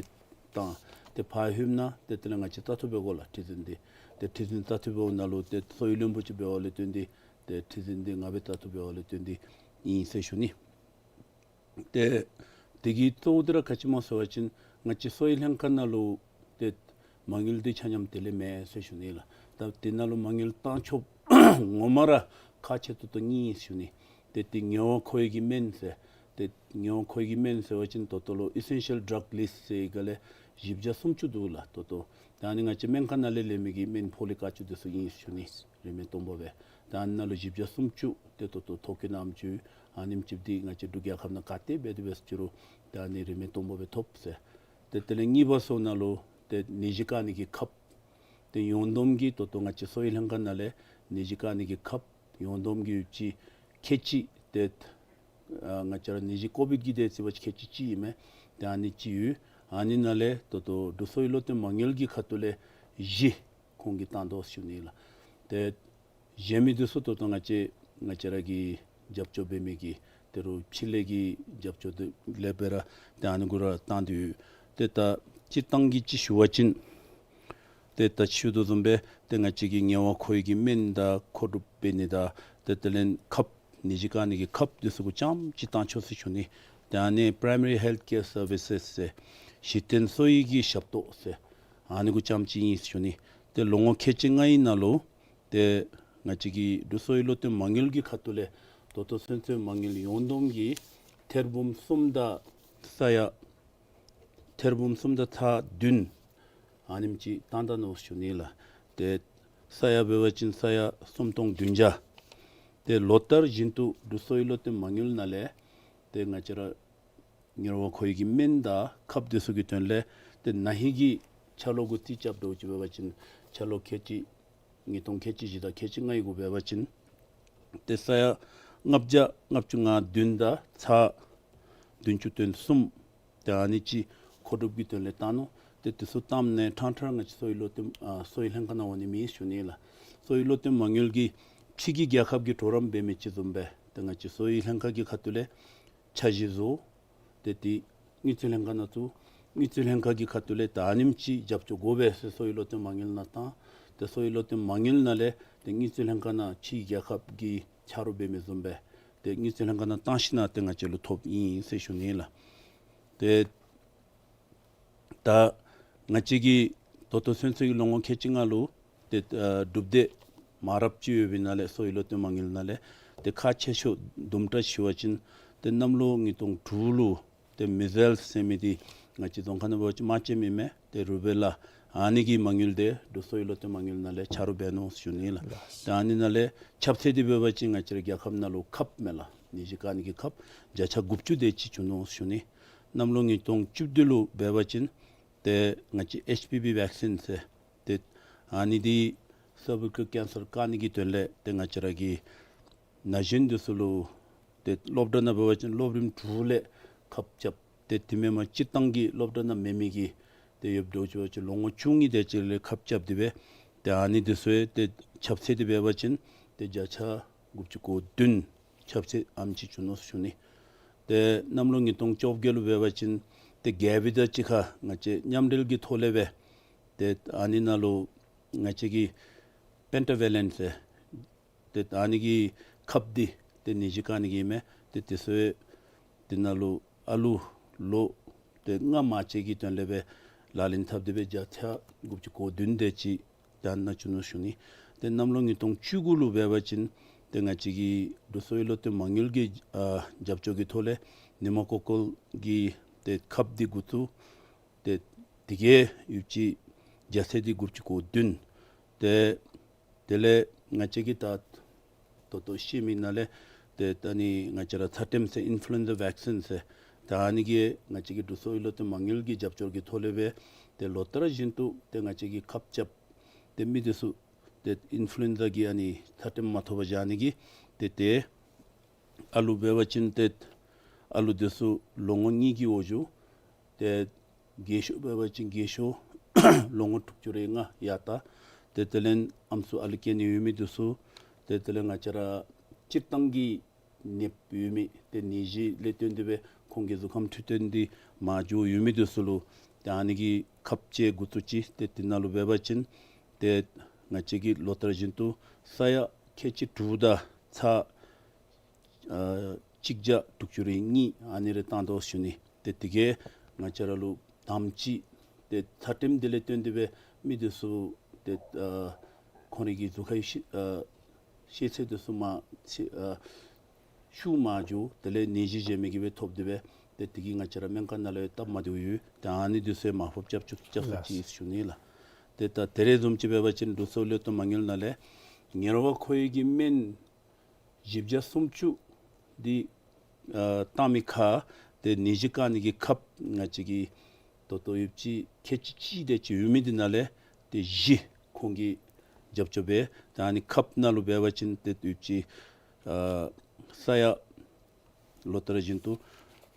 བཏང་། ཏེ་ཕར་ལྷོདཔ་ད་ཏེ་དེ་ལས་ང་བཅས་རྟ་ཐོག་སྦེ་དགོ་ལགས་ཁྲི་འཛིན་འདི། ཏེ་ཁྲི་འཛིན་རྟ་ཐོག་སྦེ་འོང་ནང་ལུ་ཏེ་གསོ་བའི་བློན་པོ་ཅིག་འབདཝ་ལས་བརྟེན་ཏེ་ཏེ་ཁྲི་འཛིན་འདི་ང་སྦེ་རྟ་ཐོག་འབདཝ་ལས་བརྟེན་ཏེ་ཨིན་ཟེར་ཞུ་ནི། ཏེ་དེ་གི་གཙོ་བོ་འདི་ར་ག་ཅི་སྨོ་ཟེར་བ་ཅིན་ང་བཅས་གསོ་བའི་ལྷན་ཁག་ནང་ལུ་ཏེ་མ་དངུལ་འདི་ཆ་མཉམ་དེ་ལས་མེད་ཟེར་ཞུ་ནི་ལགས། ད་དེ་ནང་ལུ་མ་དངུལ་བཏང་ཆོགཔ་ངོ་མ་ར་ཁག་ཆེ་ཏོག་ཏོ་གཉིས་ཞུ་ནི། ཏེ་དེ་ངལ་བ་ཁོར་ཡུག་གི་སྨན་ཟེར། ཏེ་ངལ་བ་ཁོར་ཡུག་གི་སྨན་ཟེར་བ་ཅིན་ད་ལྟོ་ལུ་ཨི་སེན་ཤལ་ཌྲག་ལིསཊ་ཟེར་ག་ལས་བཞི་བརྒྱ་སུམ་ཅུ་འདུག་ལགས་ད་ལྟོ། ད་ཨ་ནི་ང་བཅས་སྨན་ཁང་ནང་ལས་ལེན་མི་གི་སྨན་ཕོག་ལེབ་དཀར་ཆུ་འདི་ཚུ་ཨིན་ཞུ་ནི། རིན་མེད་སྟོང་པ་སྦེ། ད་ཨ་ནི་ནང་ལུ་བཞི་བརྒྱ་སུམ་ཅུ་ཏེ་ད་ལྟོ་ཐོ་ཀན་ཨམ་ཅིག་ཨ་ནེམ་ཅིག་འདི་ང་བཅས་འབྲུག་རྒྱལ་ཁབ་ནང་ག་ཏེ་འབད་དེ་འབད་ཟེར་ཅི་རུང་ད་ཨ་ནི་རིན་མེད་སྟོང་པ་སྦེ་ཐོབ་ཟེར། ཏེ་དེ་ལས་གཉིས་པ་ཚུ་ནང་ལུ་ཏེ་ནད་གཞི་བཀག་ནི་གི་ཁབ། ཏེ་ཡོངས་བསྡོམས་ཀྱིས་ད་ལྟོ་ང་བཅས་གསོ་བའི་ལྷན་ཁག་ནང་ལས་ནད་གཞི་བཀག་ནི་གི་ཁབ་ཡོངས་བསྡོམས་ཀྱིས་ཡོདཔ་ཅིག་ཁལ་གཅིག་ཏེ་ཨ་ང་བཅས་ར་ནད་གཞི་ཀོ་བིཌ་ཀྱི་དེ་རྩིས་པ་ཅིན་ཁལ་གཅིག་གཅིག་ཨིན་མས། ཏེ་ཨ་ནི་གཅིག་ཡོད། ཨ་ནི་ནང་ལས་ད་ལྟོ་འབྲུག་གསོ་བའི་བློ་བརྟན་མ་དངུལ་གྱི་ཁ་ཐུག་ལས་བཞི་ཁོང་གིས་བཏང་དོ་ཞུ་ནི་ལགས། ཏེ་གཞན་མི་འདི་ཚུ་ད་ལྟོ་ང་བཅས་ང་བཅས་ར་གིས་རྒྱབ་སྐྱོར་འབད་མི་གི་ད་རུང་ཕྱི་ལས་ཀྱི་རྒྱབ་སྐྱོར་འདི་ལས་སྦེ་ར་ཏེ་ཨ་ནི་གུ་ར་བཏང་སྟེ་ཡོད། ཏེ་ད་སྤྱིར་བཏང་གི་ཅིག་ཞུ་བ་ཅིན་ཏེ་ད་ཞུ་དོ་བཟུམ་སྦེ་ཏེ་ང་བཅས་ཀྱི་ངལ་བ་ཁོར་ཡུག་གི་སྨན་དང་མཁོ་སྒྲུབ་འབད་ནི་དང་ཏེ་དེ་ལས་ཁབ་ནད་གཞི་བཀག་ནི་གི་ཁབ་འདི་ཚུ་གུ་རྐྱངམ་ཅིག་བཏང་ཆོག་ཟེར་ཞུ་ནི། ཏེ་ཨ་ནི་པ་རའི་མ་རི་ཧེལཐ་ཀེར་སར་བི་སེས་ཟེར་གཞི་རྟེན་གསོ་བའི་གི་ཞབས་ཏོག་ཟེར་ཨ་ནི་གུ་རྐྱངམ་ཅིག་ཨིན་ཟེར་ཞུ་ནི། ཏེ་ལོ་ངོ་ཁལ་གཅིག་ལྔའི་ནང་ལུ་ཏེ་ང་བཅས་ཀྱི་འབྲུག་གསོ་བའི་བློ་བརྟན་མ་དངུལ་གྱི་ཁ་ཐུག་ལས་ད་ལྟོ་ཚུན་ཚོད་མ་དངུལ་ཡོངས་བསྡོམས་ཀྱིས་ཐེར་འབུམ་གསུམ་དང་ས་ཡ་ཐེར་འབུམ་གསུམ་དང་ཚག་བདུན་ཨ་ནེམ་ཅིག་བཏང་ད་ནུག་ཞུ་ནི་ལགས། ཏེ་ས་ཡ་འབད་བ་ཅིན་ས་ཡ་སུམ་སྟོང་བདུན་བརྒྱ། ཏེ་ལོ་ལྟར་བཞིན་དུ་འབྲུག་གསོ་བའི་བློ་བརྟན་མ་དངུལ་ནང་ལས་ཏེ་ང་བཅས་ར་ངལ་བ་ཁོར་ཡུག་གི་སྨན་དང་ཁབ་འདི་ཚུ་གི་དོན་ལས་ཏེ་ན་ཧིང་གི་འཆར་ལོ་གུ་རྩིས་རྐྱབ་འགྱོ་ཅི་འབད་བ་ཅིན་འཆར་ལོ་ཁལ་གཅིག་ཉིས་སྟོང་ཁལ་གཅིག་བཞི་དང་ཁལ་གཅིག་ལྔའི་གུ་འབད་བ་ཅིན་ཏེ་ས་ཡ་ལྔ་བརྒྱ་ལྔ་བཅུ་ང་བདུན་དང་ཚག་བདུན་ཅུ་དོན་གསུམ་ཏེ་ཨ་ནི་ཅིག་མཁོ་སྒྲུབ་ཀྱི་དོན་ལས་བཏང་ནུག། ཏེ་འདི་ཚུ་བཏངམ་ནས་ཕྲང་ཕྲང་ང་བཅས་གསོ་བའི་བློ་བརྟན་ཨ་གསོ་བའི་ལྷན་ཁག་ནང་འོང་ནི་མེད་ཞུ་ནི་ལགས། གསོ་བའི་བློ་བརྟན་མ་དངུལ་གྱིས་ཕྱི་གི་རྒྱལ་ཁབ་ཀྱི་གྲོགས་རམ་འབད་མི་ཅིག་བཟུམ་སྦེ་ཏེ་ང་བཅས་གསོ་བའི་ལྷན་ཁག་གི་ཁ་ཐུག་ལས་འཆར་གཞི་བཟོ། ཏེ་དེ་དངུལ་རྩིས་ལྷན་ཁག་ནང་བཙུགས། དངུལ་རྩིས་ལྷན་ཁག་གི་ཁ་ཐུག་ལས་ད་ཨ་ནེམ་ཅིག་རྒྱབ་སྐྱོར་དགོ་པས་ཟེར་གསོ་བའི་བློ་བརྟན་མ་དངུལ་ནང་བཏང་། ཏེ་གསོ་བའི་བློ་བརྟན་མ་དངུལ་ནང་ལས་ཏེ་དངུལ་རྩིས་ལྷན་ཁག་ནང་ཕྱི་རྒྱལ་ཁབ་ཀྱི་ཆ་རོགས་འབད་མི་བཟུམ་སྦེ་ཏེ་དངུལ་རྩིས་ལྷན་ཁག་ནང་བཏང་ཞིནམ་ཏེ་ང་བཅས་ལུ་ཐོབ་ཨིན་ཟེར་ཞུ་ནི་ལགས། ཏེ་ད་ང་བཅས་ཀྱི་ད་ལྟོ་ཚུན་ཚོད་ཀྱི་ལོ་ངོ་ཁལ་གཅིག་ལྔ་ལུ་ཏེ་ཨ་གྲུབ་འབྲས་མང་རབས་ཅིག་ཡོད་པའི་ནང་ལས་གསོ་བའི་བློ་བརྟན་མ་དངུལ་ནང་ལས་ཏེ་ཁག་ཆེ་ཤོས་དུམ་གྲ་ཞུ་བ་ཅིན་ཏེ་གནམ་ལོ་ཉིས་སྟོང་དྲུག་ལུ་ཏེ་མི་ཟེལསི་ཟེར་མི་འདི་ང་བཅས་རྫོང་ཁ་ནང་འབད་བ་ཅིན་དམར་ཆེམ་ཨིན་མས། ཏེ་རུ་བེ་ལ་ཨ་ནི་གི་མ་དངུལ་འདི་འབྲུག་གསོ་བའི་བློ་བརྟན་མ་དངུལ་ནང་ལས་ཆ་རོགས་འབད་ནུག་ཞུ་ནི་ལགས། ཏེ་ཨ་ནི་ནང་ལས་ཁྱབ་ཚད་འདི་འབད་བ་ཅིན་ང་བཅས་ར་རྒྱལ་ཁབ་ནང་ལུ་ཁབ་མས་ལགས། ནད་གཞི་བཀག་ནི་གི་ཁབ་བརྒྱ་ཆ་དགུ་བཅུ་དེ་ཅིག་བྱུང་ནུག་ཞུ་ནི། གནམ་ལོ་ཉིས་སྟོང་བཅུ་བདུན་ལུ་འབད་བ་ཅིན་ཏེ་ང་བཅས་ཨེཆ་པི་ཝི་བེག་སིན་ཟེར་ཏེ་ཨ་ནི་འདི་སར་བི་ཀལ་ཀེན་སར་བཀག་ནི་གི་དོན་ལས་ཏེ་ང་བཅས་ར་གི་ན་གཞོན་འདི་ཚུ་ལུ་ཏེ་སློབ་གྲྭ་ནང་འབད་བ་ཅིན་སློབ་རིམ་དྲུག་ལས་ཁབ་རྐྱབ། ཏེ་དེ་མེན་པར་སྤྱིར་བཏང་གི་སློབ་གྲྭ་ནང་མེད་མི་གི་ཏེ་ཡོདཔ་འདྲཝ་ཅིག་འབད་བ་ཅིན་ལོ་ངོ་བཅུ་གཉིས་དེ་ཅིག་ལས་ཁབ་རྐྱབ་སྟེ་སྦེ་ཏེ་ཨ་ནི་འདི་ཚུ་ཏེ་ཁྱབ་ཚད་འདི་འབད་བ་ཅིན་ཏེ་བརྒྱ་ཆ་དགུ་བཅུ་གོ་བདུན་ཁྱབ་ཚད་ཨ་ནེམ་ཅིག་བྱུང་ནུག་ཞུ་ནི། ཏེ་གནམ་ལོ་ཉིས་སྟོང་བཅོ་བརྒྱད་ལུ་འབད་བ་ཅིན་ཏེ་རྒྱལ་བའི་དང་གཅིག་ཁར་ང་བཅས་མཉམ་འབྲེལ་གྱི་ཐོག་ལས་སྦེ་ཏེ་ཨ་ནི་ནང་ལུ་ང་བཅས་ཀྱི་པེན་ཊ་ཝེ་ལེནཊ་ཟེར་ཏེ་ཨ་ནི་གི་ཁབ་འདི་ཏེ་ནད་གཞི་བཀག་ནི་གི་ཨིན་མས། ཏེ་དེ་ཚུ་དེ་ནང་ལུ་ཨ་ལུ་ལོ་ཏེ་ལྔ་མན་ཆད་ཀྱི་དོན་ལས་སྦེ་ལག་ལེན་འཐབ་སྟེ་སྦེ་བརྒྱ་ཆ་དགུ་བཅུ་གོ་བདུན་དེ་ཅིག་ད་ནཱ་བྱུང་ནུག་ཞུ་ནི། ཏེ་གནམ་ལོ་ཉིས་སྟོང་བཅུ་དགུ་ལུ་འབད་བ་ཅིན་ཏེ་ང་བཅས་ཀྱི་འབྲུག་གསོ་བའི་བློ་བརྟན་མ་དངུལ་གྱི་ཨ་རྒྱབ་སྐྱོར་གྱི་ཐོག་ལས་ནི་མ་ཀོ་ཀོལ་གྱི་ཏེ་ཁབ་འདི་འགོ་བཙུགས། ཏེ་དེ་གིས་ཡོདཔ་ཅིག་རྒྱ་ཚད་འདི་དགུ་བཅུ་གོ་བདུན། ཏེ་དེ་ལས་ང་བཅས་ཀྱིས་ད་ད་ལྟོ་ཤེས་མི་ནང་ལས་ཏེ་ད་ནི་ང་བཅས་ར་ཚ་ཏེམ་ཟེར་ཨིན་ཕུ་ལུ་ཨེན་ཛ་ཝེག་སིན་ཟེར་ད་ཨ་ནི་གི་ང་བཅས་ཀྱི་འབྲུག་གསོ་བའི་བློ་བརྟན་མ་དངུལ་གྱི་རྒྱབ་སྐྱོར་གྱི་ཐོག་ལས་སྦེ་ཏེ་ལོ་ལྟར་བཞིན་དུ་ཏེ་ང་བཅས་ཀྱིས་ཁབ་རྐྱབ། ཏེ་མི་འདི་ཚུ་ ཏེ་ཨིན་ཕུ་ལུ་ཨེན་ཛ་གི་ཨ་ནི་ཚད་རིམས་མ་ཐོབ་པར་བཞག་ནི་གི་ཏེ་ཏེ་ཨ་ལུ་འབད་བ་ཅིན་ཏེ་ཨ་ལུ་འདི་ཚུ་ལོ་ངོ་གཉིས་ཀྱི་འོག་ལུ་ཏེ་རྒས་ཤོས་འབད་བ་ཅིན་རྒས་ཤོས་ལོ་ངོ་དྲུག་ཅུ་རེ་ལྔ་ཡར་ལྟ། ཏེ་དེ་ལས་ཨམ་སྲུ་ཨ་ལུ་སྐྱེ་ནི་ཡོད་མི་འདི་ཚུ་ཏེ་དེ་ལས་ང་བཅས་ར་སྤྱིར་བཏང་གི་ནདཔ་ཡོད་མི་ཏེ་ནད་གཞི་ལས་བརྟེན་ཏེ་སྦེ་ཁོང་གི་གཟུགས་ཁམས་འཕྲོད་བསྟེན་འདི་མ་འགྱོ་ཡོད་མི་འདི་ཚུ་ལུ་ཏེ་ཨ་ནི་གི་ཁབ་ཅིག་འགོ་བཙུགས་ཅི། ཏེ་དེ་ནང་ལུ་འབད་བ་ཅིན་ཏེ་ང་བཅས་ཀྱིས་ལོ་ལྟར་བཞིན་དུ་ས་ཡ་ཁལ་གཅིག་དྲུག་དང་ཚག་ཨ་གཅིག་བརྒྱ་དྲུག་ཅུ་རེ་གཉིས་ཨ་ནི་རེ་བཏང་དོ་ཞུ་ནི། ཏེ་དེ་གིས་ང་བཅས་ར་ལུ་དང་པ་ཅིག་ཏེ་ཚད་རིམས་འདི་ལས་བརྟེན་ཏེ་སྦེ་མི་འདི་ཚུ་ཏེ་ཨ་ཁོང་རའི་གི་གཟུགས་ཁའི་ཤེད་ཨ་ཤེད་ཚད་འདི་ཚུ་མ་ཤེད་ཨ་ཤུགས་མ་འགྱོ། དེ་ལས་ནད་གཞི་གཞན་མི་གིས་སྦེ་ཐོབ་སྟེ་སྦེ་ཏེ་དེ་གིས་ང་བཅས་ར་སྨན་ཁང་ནང་ལུ་སྟབས་མ་བདེཝ་ཡོད། ཏེ་ཨ་ནི་འདི་ཚུ་མར་ཕབ་རྐྱབ་བཅུག་རྐྱབ་ས་ལགས། ཅིག་ཞུ་ནི་ལགས། ཏེ་ད་ད་རེས་བཟུམ་ཅིག་འབད་བ་ཅིན་འབྲུག་གསོ་བའི་བློ་གཏད་མ་དངུལ་ནང་ལས་ངལ་བ་ཁོར་ཡུག་གི་སྨན་བཞི་བརྒྱ་སུམ་ཅུ་འདི་ཨ་བཏང་མི་ཁར་ཏེ་ནད་གཞི་བཀག་ནི་གི་ཁབ་ང་བཅས་ཀྱིས་ད་ལྟོ་ཡོདཔ་ཅིག་ཁལ་གཅིག་གཅིག་དེ་ཅིག་ཡོད་མི་འདི་ནང་ལས་ཏེ་བཞི་ཁོང་གིས་རྒྱབ་སྐྱོར་འབད། ད་ཨ་ནི་ཁབ་ནང་ལུ་འབད་བ་ཅིན་ཏེ་ཡོདཔ་ཅིག་ཨ་ས་ཡ་ལོ་ལྟར་བཞིན་དུ་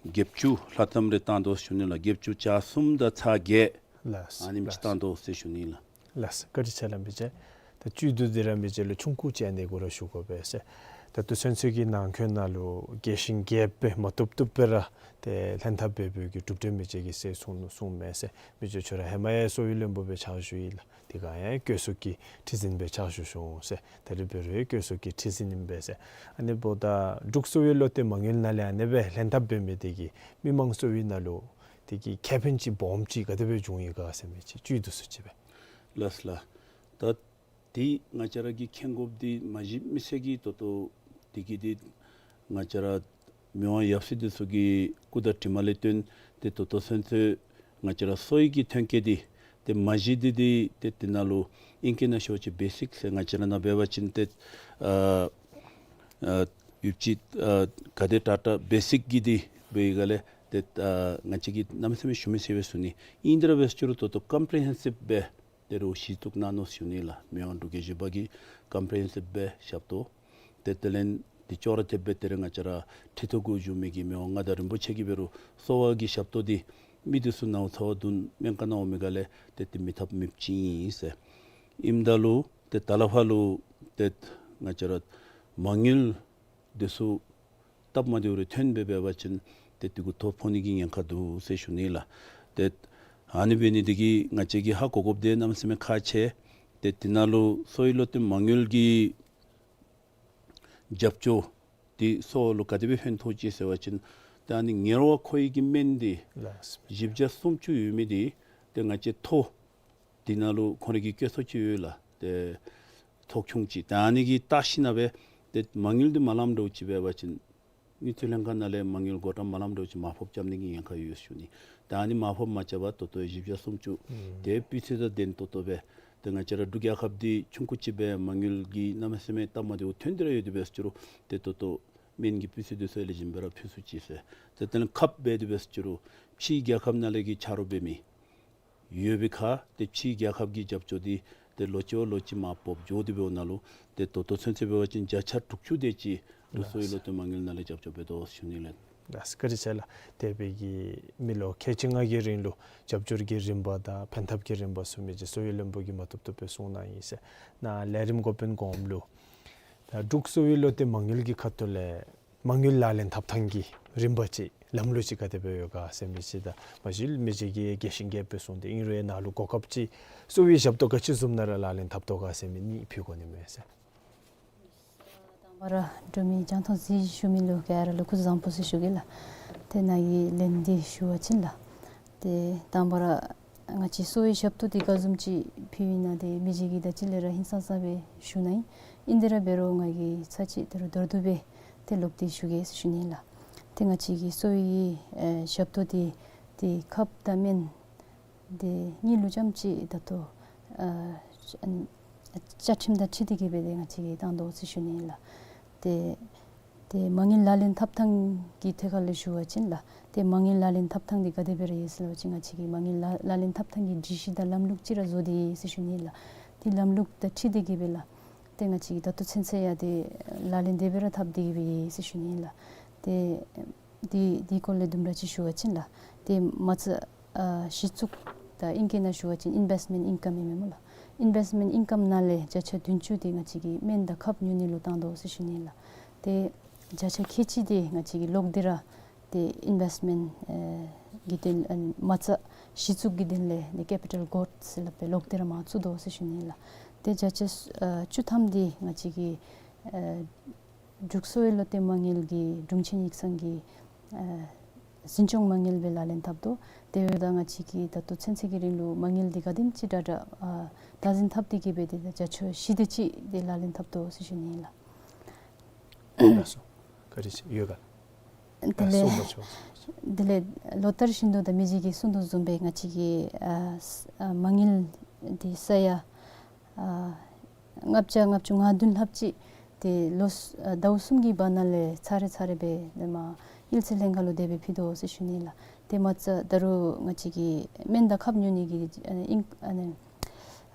བརྒྱད་ཅུ་ལྷག་ཙམ་རེ་བཏང་དོ་ཞུ་ནི་ལགས། བརྒྱད་ཅུ་གྱ་གསུམ་དང་ཚག་བརྒྱད་ལགས། ཨ་ནེམ་ཅིག་ལགས། བཏང་དོ་ཟེར་ཞུ་ནི་ལགས། ལགས། བཀའ་དྲིན་ཆེ་ལགས་མི་རྗེ། ད་བཅུད་བསྡུ་སྟེ་ར་མི་རྗེ་ལུ་ཆུང་ཀུ་ཅིག་ཨ་ནི་གུ་ར་ཞུ་དགོ་པས་ཟེར། ད་ལྟོ་ཚུན་ཚོད་ཀྱི་ནང་འཁོད་ནང་ལུ་རྒྱས་ཤིང་རྒྱསཔ་སྦེ་མ་བཏུབ་བཏུབ་སྦེ་ར་ཏེ་ལྷན་ཐབས་འབད་བའི་གི་གྲུབ་འབྲས་མི་རྗེ་གིས་ཟེར་གསུངས་གསུངསམ་མས་ཟེར། མི་རྗེ་ཁྱོད་ར་ཧེ་མ་ཡང་གསོ་བའི་བློན་པོ་སྦེ་ཕྱག་ཞུ་ཡི་ལགས། དེ་སྒང་ཡང་བཀོད་ཟུར་གྱི་ཁྲི་འཛིན་སྦེ་ཕྱག་ཞུ་ཞུ་འོང་ཟེར། ད་རིས་འབད་རུང་བཀོད་ཟུར་གྱི་ཁྲི་འཛིན་ཨིན་པས་ཟེར། ཨ་ནི་འབདཝ་ད་འབྲུག་གསོ་བའི་བློ་གཏད་མ་དངུལ་ནང་ལས་ཨ་ནི་སྦེ་ལྷན་ཐབས་འབད་མི་དེ་གིས་མི་མང་གསོ་བའི་ནང་ལུ་དེ་གི་ཁེ་ཕན་ཅིག་སྦོམ་ཅིག་ག་དེ་སྦེ་བྱུང་ཡི་ག་ཟེར་མི་ཅིག་བཅུད་བསྡུ་སུ་ཅིག་སྦེ། ལགས་ལགས། ད་དེ་ང་བཅས་ར་གིས་མཁྱེན་དགོཔ་འདི་མ་གཞི་མི་སེར་གྱིས་ད་ལྟོ་དེ་གི་འདི་ང་བཅས་ར་མི་དབང་ཡབ་སྲས་འདི་ཚུ་གི་སྐུ་དང་གྲིབ་མ་ལས་བརྟེན་ཏེ་ད་ལྟོ་ཚུན་ཚོད་ང་བཅས་ར་གསོ་བའི་གི་ཐོན་སྐྱེད་འདི་ཏེ་མ་གཞི་འདི་འདི་ཏེ་དེ་ནང་ལུ་ཨིང་སྐད་ནང་ཞུ་བ་ཅིན་བེ་སིཀ་ཟེར་ང་བཅས་ར་ནང་འབད་བ་ཅིན་ཏེ་ཨ་ཨ་ཡོདཔ་ཅིག་ཨ་ག་དེ་དྲག་དྲག་བེ་སིཀ་གི་འདི་འབད་བའི་སྒང་ལས་ཏེ་ཨ་ང་བཅས་ཀྱིས་གནམ་མེད་ས་མེད་ཞུ་མི་ཚུགས་པས་ཟེར་ཞུ་ནི། ཨིན་དེ་ར་འབད་ཟེར་རུང་ད་ལྟོ་ཀམ་པི་རི་ཧེན་སིབ་སྦེ་དེ་རུ་གཞི་བཙུགས་གནང་ནུག་ཟེར་ཞུ་ནི་ལགས། མི་དབང་འབྲུག་རྒྱལ་བཞི་པ་གིས་ཀམ་པི་རི་ཧེན་སིབ་སྦེ་ཞབས་ཏོག། ཏེ་དེ་ལས་འདི་ཅོག་ར་འཐདཔ་སྦེ་ད་རེས་ང་བཅས་ར་ཁྲི་ཐོག་གུ་བཞུགས་མི་གི་མི་དབང་མངའ་བདག་རིན་པོ་ཆེ་གིས་འབད་རུང་གསོ་བ་གི་ཞབས་ཏོག་འདི་མི་འདི་ཚུ་ནཝ་ཚཝ་བདུན་སྨན་ཁང་ནང་འོང་མི་སྒང་ལས་ཏེ་ཏེ་མི་ཐབས་མེདཔ་ཅིག་ཨིན་ཟེར། ཨིནམ་ད་ལུ་ཏེ་ད་ལས་ཕར་ལུ་ཏེ་ང་བཅས་ར་མ་དངུལ་འདི་ཚུ་སྟབས་མ་བདེཝ་རེ་ཐོན་སྦེ་འབད་བ་ཅིན་ཏེ་དེ་གུ་ཐོ་ཕོག་ནི་གི་ཉེན་ཁ་འདུག་ཟེར་ཞུ་ནི་ལགས། ཏེ་ཨ་ནི་འབད་ནི་འདི་གིས་ང་བཅས་ཀྱིས་ཧ་གོ་དགོཔ་འདི་གནམ་མེད་ས་མེད་ཁག་ཆེ། ཏེ་དེ་ནང་ལུ་གསོ་བའི་བློ་གཏད་མ་དངུལ་གྱི་རྒྱབ་སྐྱོར་འདི་གསོ་བ་ལུ་ག་དེ་སྦེ་ཕན་ཐོགས་ཅི་ཟེར་བ་ཅིན་ད་ཨ་ནི་ངལ་བ་ཁོར་ཡུག་གི་སྨན་འདི་ལགས། བཞི་བརྒྱ་སུམ་ཅུ་ཡོད་མི་འདི་ཏེ་ང་བཅས་ཐོ་འདི་ནང་ལུ་ཁོང་རའི་གི་བཀོད་ཚོགས་ཅིག་ཡོད་ལགས། ཏེ་ཐོ་ཁྱུང་ཅིག། ད་ཨ་ནི་གིས་བལྟ་ཞིནམ་སྦེ་ཏེ་མ་དངུལ་འདི་མ་ལངམ་འདྲཝ་ཅིག་འབད་བ་ཅིན་དངུལ་རྩིས་ལྷན་ཁག་ནང་ལས་མ་དངུལ་བགོ་བཀྲམ་མ་ལངམ་འདྲཝ་ཅིག་མར་ཕབ་རྐྱབ་ནི་གི་ཉེན་ཁ་ཡོད་ཟེར་ཞུ་ནི། ད་ཨ་ནི་མར་ཕབ་མ་རྐྱབ་པར་ད་ལྟོ་བཞི་བརྒྱ་སུམ་ཅུ་ཨུམ་དེ་སྤུས་ཚད་དང་ལྡན་ཏོག་ཏོ་སྦེ་ཏེ་ང་བཅས་ར་འབྲུག་རྒྱལ་ཁབ་འདི་ཆུང་ཀུ་ཅིག་སྦེ་མ་དངུལ་གྱི་གནམ་མེད་ས་མེད་སྟབས་མ་བདེཝ་ཐོན་ཏེ་ར་ཡོད་དེ་འབད་ཟེར་རུང་ཏེ་ད་ལྟོ་སྨན་གྱི་སྤུས་ཚད་འདི་ཚུ་ལེགས་ཤོམ་སྦེ་ར་ཕུལ་ཚུགས་ཅི་ཟེར། ཏེ་དེ་ལས་ཁབ་འབད་དེ་འབད་ཟེར་རུང་ཕྱིའི་རྒྱལ་ཁབ་ནང་ལས་ཀྱི་ཆ་རོགས་འབད་མི་ཡོད་པའི་ཁར་ཏེ་ཕྱིའི་རྒྱལ་ཁབ་ཀྱི་རྒྱབ་སྐྱོར་འདི་ཏེ་ལོ་གཅིག་བ་ལོ་གཅིག་མར་སྤོབས་འགྱོ་སྟེ་འབདཝ་ད་ལུ་ཏེ་ད་ལྟོ་ཚུན་ཚོད་འབད་བ་ཅིན་བརྒྱ་ཆ་དྲུག་ཅུ་དེ་ཅིག་འབྲུག་གསོ་བའི་བློ་གཏད་མ་དངུལ་ནང་ལས་རྒྱབ་སྐྱོར་འབད་དོ་ཟེར་ཞུ་ནི་ལགས། ལགས་བཀའ་དྲིན་ཆེ་ལགས། དེ་སྦེ་གི་མི་ལོ་ཁལ་གཅིག་ལྔ་གི་རིང་ལུ་རྒྱབ་སྐྱོར་གྱི་རིམ་པ་དང་ཕན་ཐབས་ཀྱི་རིམ་པ་ཚུ་མི་རྗེ་གསོ་བའི་བློན་པོ་གིས་མ་བཏུབ་བཏུབ་སྦེ་གསུངས་གནང་ཡི་ཟེར། ནཱ་ལས་རིམ་འགོ་དཔོན་གོངམ་ལུ་ད་འབྲུག་གསོ་བའི་བློ་གཏད་མ་དངུལ་གྱི་ཁ་ཐུག་ལས་མ་དངུལ་ལག་ལེན་འཐབ་ཐངས་ཀྱི་རིམ་པ་ཅིག་ལམ་ལུགས་ཅིག་ག་དེ་སྦེ་ཡོད་ག་ཟེར་མི་ཅིག་དང་མ་གཞི་མི་རྗེ་གིས་རྒྱས་ཤིང་རྒྱསཔ་སྦེ་གསུངས་ཏེ་ཨིན་རུང་ནཱ་ལུ་གོ་སྐབས་ཅིག་གསོ་བའི་ཞབས་ཏོག་ག་ཅི་བཟུམ་ནང་ར་ལག་ལེན་འཐབ་དོ་ག་ཟེར་མི་གཉིས་ཕུལ་དགོ་ནི་མས་ཟེར། དང་པ་ར་འབྲུག་མི་རྒྱང་མཐོང་གཟིགས་ཞུ་མི་ལུ་ག་ར་ལུ་སྐུ་གཟུགས་བཟང་པོ་ཟེར་ཞུ་གེ་ལགས། ཏེ་ནཱ་གི་ལན་འདི་ཞུ་བ་ཅིན་ལགས། ཏེ་དང་པ་ར་ང་བཅས་གསོ་བའི་ཞབས་ཏོག་འདི་ག་བཟུམ་ཅིག་ཕུལཝ་ཨིན་ན་ཏེ་མི་རྗེ་གིས་ད་ཅི་ལས་ར་ཧིང་སངས་ས་སྦེ་ཞུ་གནང་ཡི། ཨིན་དེ་ར་འབད་རུང་ང་གིས་ཚར་གཅིག་ད་རུང་མདོར་བསྡུས་སྦེ་ཏེ་ལོག་སྟེ་ཞུ་གེ་ཟེར་ཞུ་ནི་ལགས། ཏེ་ང་བཅས་ཀྱི་གསོ་བའི་ཨེ་ཞབས་ཏོག་འདི་ཏེ་ཁབ་དང་སྨན་འདི་གཉིས་ལུ་ཙམ་ཅིག་ད་ལྟོ་ཨ་བཅའ་ཁྲིམས་དང་འཁྲིལ་ཏེ་གི་སྦེ་ཏེ་ང་བཅས་ཀྱིས་བཏང་དོ་ཟེར་ཞུ་ནི་ལགས། ཏེ་ཏེ་མ་དངུལ་ལག་ལེན་འཐབ་ཐངས་ཀྱི་ཐད་ཁར་ལས་ཞུ་བ་ཅིན་ལགས། ཏེ་མ་དངུལ་ལག་ལེན་འཐབ་ཐངས་འདི་ག་དེ་སྦེ་ར་ཡོད་ཟེར་བ་ཅིན་ང་བཅས་ཀྱིས་མ་དངུལ་ལག་ལག་ལེན་འཐབ་ཐངས་ཀྱི་སྒྲིག་གཞི་དང་ལམ་ལུགས་ཅིག་ར་བཟོ་སྟེ་ཡོད་ཟེར་ཞུ་ནི་ལགས། ཏེ་ལམ་ལུགས་དང་འཁྲིལ་ཏེ་གི་སྦེ་ལགས། ཏེ་ང་བཅས་ཀྱིས་ད་ལྟོ་ཚུན་ཚོད་ཡང་ཏེ་ལག་ལེན་དེ་སྦེ་ར་འཐབ་སྟེ་གི་སྦེ་ཡོད་ཟེར་ཞུ་ནི་ལགས། ཏེ་དེ་དེའི་སྐོར་ལས་དུམ་གྲ་ཅིག་ཞུ་བ་ཅིན་ལགས། ཏེ་མ་རྩ་ཨ་གཞི་བཙུགས་དང་ཨིང་སྐད་ནང་ཞུ་བ་ཅིན་ཨིན་བེསཊ་མེནཊ་ཨིན་ཀམ་ཨིན་མས་སྨོ་ལགས། ཨིན་བེསཊ་མེནཊ་ཨིན་ཀམ་ནང་ལས་བརྒྱ་ཆ་བདུན་ཅུ་དེ་ང་བཅས་ཀྱིས་སྨན་དང་ཁབ་ཉོ་ནི་ལུ་བཏང་དོ་ཟེར་ཞུ་ནི་ལགས། ཏེ་བརྒྱ་ཆ་ཁལ་གཅིག་དེ་ང་བཅས་ཀྱིས་ལོག་སྟེ་ར་ཏེ་ཨིན་བེསཊ་མེནཊ་ཨེ་གི་དོན་ཨ་མ་རྩ་གཞི་བཙུགས་ཀྱི་དོན་ལས་ནི་ཀེ་པི་ཊལ་གོཌ་ཟེར་སླབ་སྦེ་ལོག་སྟེ་ར་མར་བཙུགས་དོ་ཟེར་ཞུ་ནི་ལགས། ཏེ་བརྒྱ་ཆ་ཨ་བཅུ་ཐམ་དེ་ང་བཅས་ཀྱིས་ཨ་འབྲུག་གསོ་བའི་བློ་གཏད་མ་དངུལ་གྱི་དྲུང་ཆེན་ཡིག་ཚང་གི་ཨ་འཛིན་སྐྱོང་མ་དངུལ་སྦེ་ལག་ལེན་འཐབ་དོ། དེ་འབདཝ་ད་ང་བཅས་ཀྱིས་ད་ལྟོ་ཚུན་ཚོད་ཀྱི་རིང་ལུ་མ་དངུལ་འདི་ག་དེམ་ཅིག་དྲག་དྲག་ཨ་བདག་འཛིན་འཐབ་སྟེ་གི་སྦེ་ཏེ་བརྒྱ་ཆ་བཞི་དེ་ཅིག་ཏེ་ལག་ལེན་འཐབ་དོ་ཟེར་ཞུ་ནི་ལགས། ལགས་སོ། བཀའ་དྲིན་ཆེ། ཡོད་ག། དེ་ལས་གསུང་པ་ཆོག། དེ་ལས་ལོ་ལྟར་བཞིན་དུ་ད་མི་རྗེ་གིས་གསུང་དོ་བཟུམ་སྦེ་ང་བཅས་ཀྱིས་ཨ་ཨ་མ་དངུལ་འདི་ས་ཡ་ཨ་ལྔ་བརྒྱ་ལྔ་བཅུ་ང་བདུན་ལྷགཔ་ཅིག་ཏེ་ལོ་ཨ་ཟླཝ་གསུམ་གྱི་བར་ན་ལས་ཚར་རེ་ཚར་རེ་སྦེ་ཏེ་མར་དབྱེ་ཚེ་ལྷན་ཁག་ལུ་དེ་སྦེ་ཕུལ་དོ་ཟེར་ཞུ་ནི་ལགས། ཏེ་མ་རྩ་ད་རུང་ང་བཅས་ཀྱིས་སྨན་དང་ཁབ་ཉོ་ནི་གི་ཨ་ཨིན་ཨ་ནི་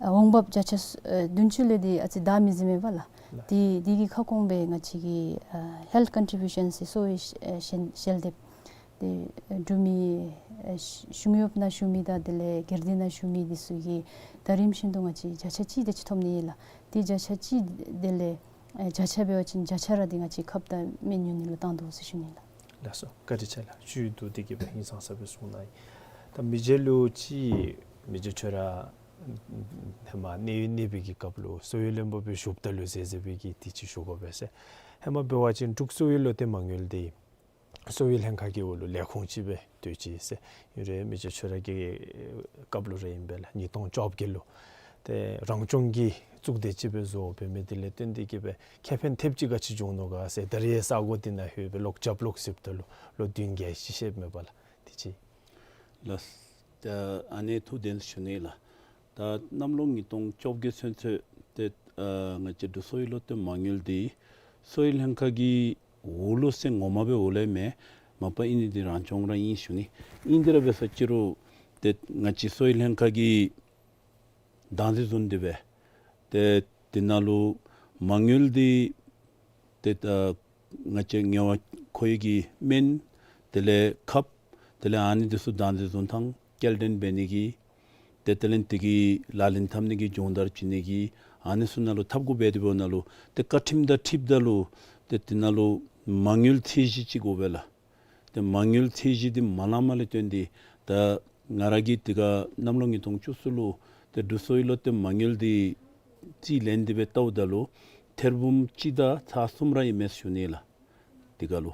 ཨ་འོང་འབབ་བརྒྱ་ཆ་ཨ་བདུན་ཅུ་ལས་འདི་ཨ་ཙི་བདའ་མི་ཟིན་མས་པ་ལགས། ལགས། དེ་དེ་གི་ཁ་སྐོང་སྦེ་ང་བཅས་ཀྱིས་ཨ་ཧེལཐ་ཀོན་ཊི་བིའུ་ཤཱན་ཟེར་གསོ་བའི་ཨ་ཞལ་ཞལ་འདེབས་ཏེ་ཨ་འབྲུག་མི་ཨ་གཞུང་གཡོགཔ་ནང་ཞུ་མི་དང་དེ་ལས་སྒེར་སྡེ་ནང་ཞུ་མི་འདི་ཚུ་གིས་ཟླ་རིམ་བཞིན་དུ་ང་བཅས་བརྒྱ་ཆ་གཅིག་དེ་ཅིག་ཐོབ་ནི་ཨིན་ལགས། དེ་བརྒྱ་ཆ་གཅིག་དེ་ལས་ཨ་བརྒྱ་ཆ་འབད་བ་ཅིན་བརྒྱ་ཆ་ར་འདི་ང་བཅས་ཁབ་དང་སྨན་ཉོ་ནི་ལུ་བཏང་དོ་ཟེར་ཞུ་ནི་ལགས། ལགས་སོ། བཀའ་དྲིན་ཆེ་ལགས། བཅུད་བསྡུ་སྟེ་གི་སྦེ་ཧིང་སངས་ས་སྦེ་གསུངས་གནང་ཡི། ད་མི་རྗེ་ལུ་ཅིག་མི་རྗེ་ཁྱོད་ར་ཧེ་མ་གནས་ཡུལ་གནས་པའི་གི་སྐབས་ལུ་གསོ་བའི་བློན་པོ་སྦེ་བཞུགསཔ་ད་ལུ་ཟེར་ཟེར་བའི་གི་དེ་ཅིག་ཞུ་དགོ་པས་ཟེར། ཧེ་མ་འབད་བ་ཅིན་འབྲུག་གསོ་བའི་བློ་གཏད་མ་དངུལ་འདི་གསོ་བའི་ལྷན་ཁག་གི་འོག་ལུ་ལས་ཁུངས་ཅིག་སྦེ་སྡོད་ཅི་ཟེར། ཡུན་རིང་མི་རྗེ་ཁྱོད་ར་གི་སྐབས་ལུ་ར་ཨིན་པས་ལགས། ཉིས་སྟོང་བཅོ་བརྒྱད་ལུ། ཏེ་རང་སྐྱོང་གི་གཙུག་སྡེ་ཅིག་སྦེ་བཟོ་འབད་མི་འདི་ལས་བརྟེན་ཏེ་གི་སྦེ་ཁེ་ཕན་ཐེབས་ཅིག་ག་ཅི་བྱུང་ནུག་ག་ཟེར། ད་རེས་ས་གོ་འདི་ནང་ལྷོད་སྦེ་ལོག་རྒྱབ་ལོག་གཟིགསཔ་ད་ལུ་ལོ་བདུན་བརྒྱད་ཅིག་ཤོརཝ་མས་པ་ལགས། དེ་ཅིག། ལགས། ད་ཨ་ནི་ཐུགས་བདེན་ཞུ་ནི་ལགས། ད་གནམ་ལོ་ཉིས་སྟོང་བཅོ་བརྒྱད་ཚུན་ཚོད་ཏེ་ཨ་ང་བཅས་འབྲུག་གསོ་བའི་བློ་གཏད་མ་དངུལ་འདི་གསོ་བའི་ལྷན་ཁག་གི་འོག་ལུ་ཟེར་ངོ་མ་སྦེ་འོག་ལས་མེན། མ་པ་ཨིན་ནི་འདི་རང་སྐྱོང་ར་ཨིན་ཞུ་ནི། ཨིན་ཏེ་ར་འབད་ས་ཅི་རུང་ཏེ་ང་བཅས་གསོ་བའི་ལྷན་ཁག་གིས་བདག་འཛིན་བཟུང་སྟེ་སྦེ་ཏེ་དེ་ནང་ལུ་མ་དངུལ་འདི་ཏེ་ད་ང་བཅས་ཉེ་བར་མཁོ་བའི་གི་སྨན་དེ་ལས་ཁབ་དེ་ལས་ཨ་ནི་འདི་ཚུ་བདག་འཛིན་བཟུང་ཐངས་སྐྱེལ་འདྲེན་འབད་ནི་གི་ཏེ་དེ་ལས་དེ་གི་ལག་ལེན་འཐབ་ནི་གི་སྦྱོང་བརྡར་བྱིན་ནི་གི་ཨ་ནི་ཚུ་ནང་ལུ་འཐབ་དགོཔ་འབད་དེ་འབདཝ་ནང་ལུ་ཏེ་བཀའ་ཁྲིམས་དང་འཁྲིལཝ་ད་ལུ་ཏེ་དེ་ནང་ལུ་མ་དངུལ་ཚད་གཞི་ཅིག་དགོ་པས་ལགས། ཏེ་མ་དངུལ་ཚད་གཞི་འདི་མ་ལང་མ་ལས་བརྟེན་ཏེ་ད་ང་ར་གིས་དེ་ཁར་གནམ་ལོ་ཉིས་སྟོང་བཅུ་གསུམ་ལུ་ཏེ་འབྲུག་གསོ་བའི་བློ་གཏད་མ་དངུལ་འདི་རྩིས་ལེན་ཏེ་སྦེ་བལྟཝ་ད་ལུ་ཐེར་འབུམ་གཅིག་དང་ཚག་གསུམ་ར་ཨིན་མས་ཞུ་ནི་ལགས། དེ་ཁར་ལུ་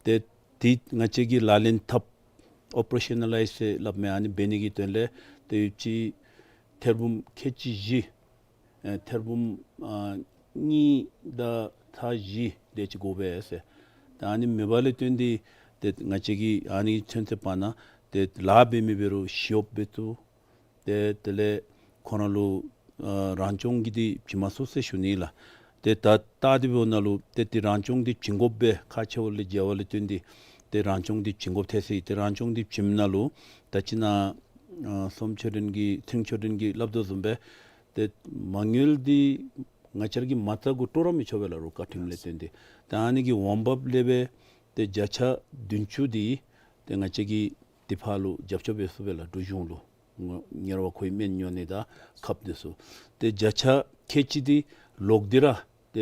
ཏེ་དེ་ང་བཅས་ཀྱིས་ལག་ལེན་འཐབ་ཨོ་པ་རེ་ཤ་ནཱ་ལའིཛ་ཟེར་སླབ་མི་ཨ་ནི་འབད་ནི་གི་དོན་ལས་ཏེ་ཡོད་ཅི་ཐེར་འབུམ་ཁལ་གཅིག་བཞི་ཨེ་ཐེར་འབུམ་ཨ་གཉིས་དང་ཚག་བཞི་དེ་ཅིག་དགོ་པས་ཟེར། ད་ཨ་ནི་མེད་པ་ལས་བརྟེན་ཏེ་ཏེ་ང་བཅས་ཀྱིས་ཨ་ནི་ཚུན་ཚོད་བར་ན་ཏེ་ལཱ་འབད་མི་འབད་རུང་ཞི་གཡོགཔ་འབད་ཚུགས། ཏེ་དེ་ལས་ཁོང་ར་ལུ་ཨ་རང་སྐྱོང་གིས་འདི་བྱིན་མ་ཚུགས་ཟེར་ཞུ་ནི་ལགས། ཏེ་ད་ལྟ་དེ་འབདཝ་ནང་ལུ་ཏེ་ཏེ་རང་སྐྱོང་འདི་བྱིན་དགོཔ་སྦེ་ཁག་ཆེ་བ་ལས་མཇལ་བ་ལས་བརྟེན་ཏེ་ཏེ་རང་སྐྱོང་འདི་བྱིན་དགོཔ་ཐལ་སོ་ཡི། ཏེ་རང་སྐྱོང་འདི་བྱིནམ་ད་ལུ་ད་ཅི་ནཱ་ཨ་བསོད་ཆོས་སྒྲོན་གྱིས་ཚེ་རིང་ཆོས་སྒྲོན་གྱིས་སླབ་དོ་བཟུམ་སྦེ་ཏེ་མ་དངུལ་འདི་ང་བཅས་ར་གི་མ་རྩ་གུ་སྤྲོད་ར་མི་ཆོག་པས་ལགས། རུང་བཀའ་ཁྲིམས་ལས་བརྟེན་ཏེ་ད་ཨ་ནི་གི་འོང་འབབ་ལས་སྦེ་ཏེ་བརྒྱ་ཆ་བདུན་ཅུ་འདི་ཏེ་ང་བཅས་ཀྱིས་དེ་ཕར་ལུ་རྒྱབ་སྐྱོར་འབད་ཚུགས་པས་ལགས། འབྲུག་གཞུང་ལུ་ཉེ་བར་མཁོ་བའི་སྨན་ཉོ་ནི་དང་ཁབ་འདི་ཚུ་ཏེ་བརྒྱ་ཆ་ཁལ་གཅིག་འདི་ལོག་སྟེ་ར་ཏེ་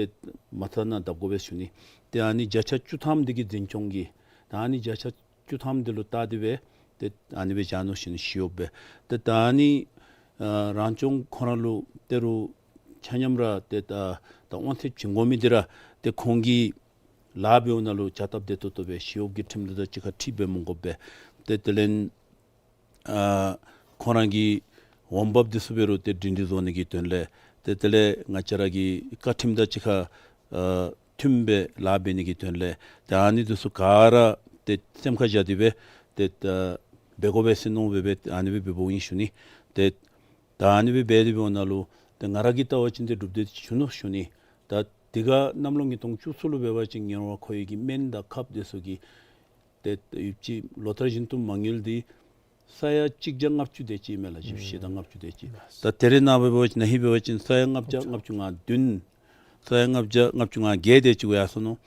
མ་རྩ་ནང་བརྡབ་དགོ་པས་ཞུ་ནི། ཏེ་ཨ་ནི་བརྒྱ་ཆ་བཅུ་ཐམ་འདི་གི་འཛིན་སྐྱོང་གིས་ད་ཨ་ནི་བརྒྱ་ཆ་བཅུ་ཐམ་འདི་ལུ་བལྟ་སྟེ་སྦེ་ཏེ་ཨ་ནི་སྦེ་བཞག་ནུག་ཞུ་ནི། ཞི་གཡོགཔ་སྦེ་ཏེ་ད་ཨ་ནི་ཨ་རང་སྐྱོང་ཁོང་ར་ལུ་ཏེ་རུང་ཆ་མཉམ་ར་ཏེ་ད་ད་དབང་ཚད་བྱིན་དགོ་མི་འདི་ར་ཏེ་ཁོང་གིས་ལཱ་འབདཝ་ནང་ལུ་བྱ་སྟབས་བདེ་ཏོག་ཏོ་སྦེ་ཞི་གཡོག་གི་ཁྲིམས་དང་གཅིག་ཁར་འཁྲིལ་སྦེ་འོང་དགོཔ་སྦེ་ཏེ་དེ་ལས་ཨ་ཁོང་ར་གི་འོང་འབབ་འདི་ཚུ་འབད་རུང་ཏེ་སྒྲིང་སྒྲི་བཟོ་ནི་གི་དོན་ལས་ཏེ་དེ་ལས་ང་བཅས་ར་གི་བཀའ་ཁྲིམས་དང་གཅིག་ཁར་ཨ་མཐུནམ་སྦེ་ལཱ་འབད་ནི་གི་དོན་ལས་ཏེ་ཨ་ནི་འདི་ཚུ་ག་ར་ཏེ་སེམས་ཁར་བཞག་སྟེ་སྦེ་ཏེ་ཨ་འབད་དགོ་པས་ཟེར་མནོ་སྦེ་སྦེ་ཨ་ནི་སྦེ་འབདཝ་ཨིན་ཞུ་ནི། ཏེ་ད་ཨ་ནི་སྦེ་འབད་དེ་འབདཝ་ནང་ལུ་ཏེ་ང་ར་གིས་བལྟ་བ་ཅིན་ཏེ་གྲུབ་འབྲས་བྱུང་ནུག་ཞུ་ནི། ད་དེ་ཁར་གནམ་ལོ་ཉིས་སྟོང་བཅུ་གསུམ་ལུ་འབད་བ་ཅིན་ཉེ་བར་མཁོ་བའི་གི་སྨན་དང་ཁབ་འདི་ཚུ་གི་ཏེ་ཡོད་ཅི་ལོ་ལྟར་བཞིན་དུ་མ་དངུལ་འདི་ ས་ཡ་གཅིག་བརྒྱ་ལྔ་བཅུ་དེ་ཅིག་མས་ལགས། བཞི་བཅུ་ཞེ་དང་ལྔ་བཅུ་དེ་ཅིག། ད་དེ་རེ་ནངས་པ་འབད་བ་ཅིན་ན་ཧིང་འབད་བ་ཅིན་ས་ཡ་ལྔ་བརྒྱ་ལྔ་བཅུ་ང་བདུན། ས་ཡ་ལྔ་བརྒྱ་ལྔ་བཅུ་ང་བརྒྱད་དེ་ཅིག་ཡར་སོ་ནུག།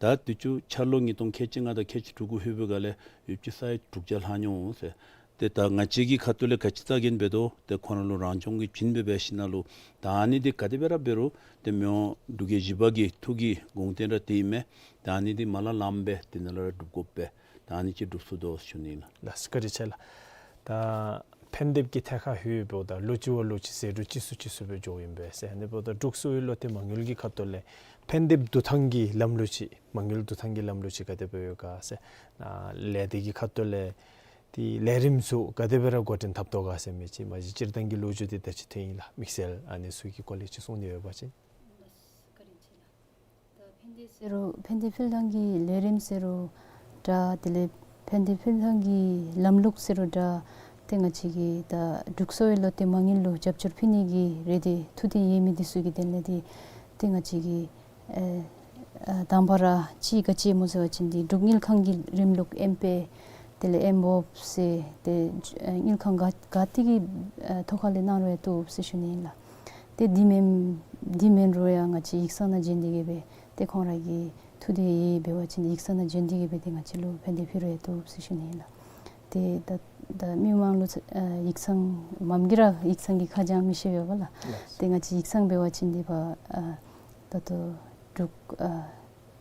ད་དུས་ཅི་འཆར་ལོ་ཉིས་སྟོང་ཁལ་གཅིག་ལྔ་དང་ཁལ་གཅིག་དྲུག་གུ་ལྷོད་པའི་སྒང་ལས་ཡོདཔ་ཅིག་ས་ཡ་དྲུག་བརྒྱ་ལྷག་འགྱོ་འོང་ཟེར། ཏེ་ད་ང་བཅས་ཀྱི་ཁ་ཐུག་ལས་ག་ཅི་བལྟ་གེ་ཨིན་འབད་དོ། ཏེ་ཁོང་ར་ལུ་རང་སྐྱོང་གི་བྱིན་འབད་འབད་ཞིནམ་ལས་ད་ཨ་ནི་འདི་ག་དེ་སྦེ་ར་འབད་རུང་ཏེ་མི་དབང་འབྲུག་རྒྱལ་བཞི་པ་གི་ཐུགས་ཀྱི་དགོངས་དོན་ར་དེ་ཨིན་མས། ད་ཨ་ནི་འདི་མ་ལ་ལངམ་སྦེ་དེ་ནང་ལུ་ར་སྒྲུབ་དགོ་པས། ད་ཨ་ནི་ཅིག་སྒྲུབ་ཚུགས་དོ་ཟེར་ཞུ་ནི་ཨིན་ལགས། ལགས་སོ། བཀའ་དྲིན་ཆེ་ལགས། ད་ཕན་བདེཝ་གི་ཐད་ཁར་ལྷོདཔ་ད་ལོ་གཅིག་བ་ལོ་གཅིག་ཟད་འགྲོ་གཅིག་སུ་གཅིག་སུ་སྦེ་འགྱོཝ་ཨིན་པས་ཟེར། ཨ་ནི་འབདཝ་ད་འབྲུག་གསོ་བའི་བློ་གཏད་མ་དངུལ་གྱི་ཁ་ཐུག་ལས་ཕན་བདེཝ་བསྡུ་ཐངས་ཀྱི་ལམ་ལུགས་ཅིག་མ་དངུལ་བསྡུ་ཐངས་ཀྱི་ལམ་ལུགས་ཅིག་ག་དེ་སྦེ་ཡོད་ག་ཟེར། ཨ་ལས་སྡེ་གི་ཁ་ཐུག་ལས་ཏེ་ལས་རིམ་ཚུ་ག་དེ་སྦེ་ར་འགོ་འདྲེན་འཐབ་དོ་ག་ཟེར་མི་ཅིག་མ་གཞི་སྤྱིར་བཏང་གི་ལོ་རྒྱུས་འདི་ད་ཅི་ཐོན་ཡི་ལགས། དམིགས་བསལ་ཨ་ནི་ཚུ་གི་སྐོར་ལས་ཅིག་གསུང་ནི་ཡོད་པ་ཅིན། ད་ཕན་བདེ་ཟེར་རུང་ཕན་བདེ་ཕུལ་ཐངས་ཀྱི་ལས་རིམ་ཟེར་རུང་འདྲ། དེ་ལས་ཕན་བདེ་ཕུལ་ཐངས་ཀྱི་ལམ་ལུགས་ཟེར་རུང་འདྲ། ཏེ་ང་བཅས་ཀྱིས་ད་འབྲུག་གསོ་བའི་བློ་གཏད་མ་དངུལ་ལུ་རྒྱབ་སྐྱོར་ཕུལ་ནི་གི་རེ་འདོད་ཐུགས་འདུན་ཡོད་མི་འདི་ཚུ་གི་དོན་ལས་འདི་ཏེ་ང་བཅས་ཀྱིས་ཨེ་ཨ་དང་པ་ར་ཅིག་ག་ཅི་སྨོ་ཟེར་བ་ཅིན་འདི་འབྲུག་དངུལ་ཁང་གི་རིམ་ལུགས་ཨེམ་པེ་དེ་ལས་ཨེམ་བོབ་ཟེར་ཏེ་ཨེ་དངུལ་ཁང་ག་ག་ཏེ་གི་ཨེ་ཐོག་ཁ་ལས་གནང་རུང་ཡང་བཏུབ་ཟེར་ཞུ་ནི་ཨིན་ལགས། ཏེ་འདི་མེན་འདི་མེན་རུང་ཡང་ང་བཅས་ཡིག་ཚང་ནང་བྱོན་ཏེ་གི་སྦེ་ཏེ་ཁོང་ར་གི་ཐུགས་འདོད་ཡོད་འབད་བ་ཅིན་ཡིག་ཚང་ནང་བྱོན་ཏེ་གི་སྦེ་ཏེ་ང་བཅས་ལུ་ཕན་བདེ་ཕུལ་རུང་ཡང་བཏུབ་ཟེར་ཞུ་ནི་ཨིན་ལགས། ཏེ་ད་ད་མི་མང་ལུ་ཨ་ཡིག་ཚང་མམ་གིས་ར་ཡིག་ཚང་གི་ཁ་བྱང་མི་ཤེས་པས་ལགས། ལགས། ཏེ་ང་བཅས་ཡིག་ཚང་འབད་བ་ཅིན་འདི་པ་ཨ་ད་ལྟོ་འབྲུག་ཨ་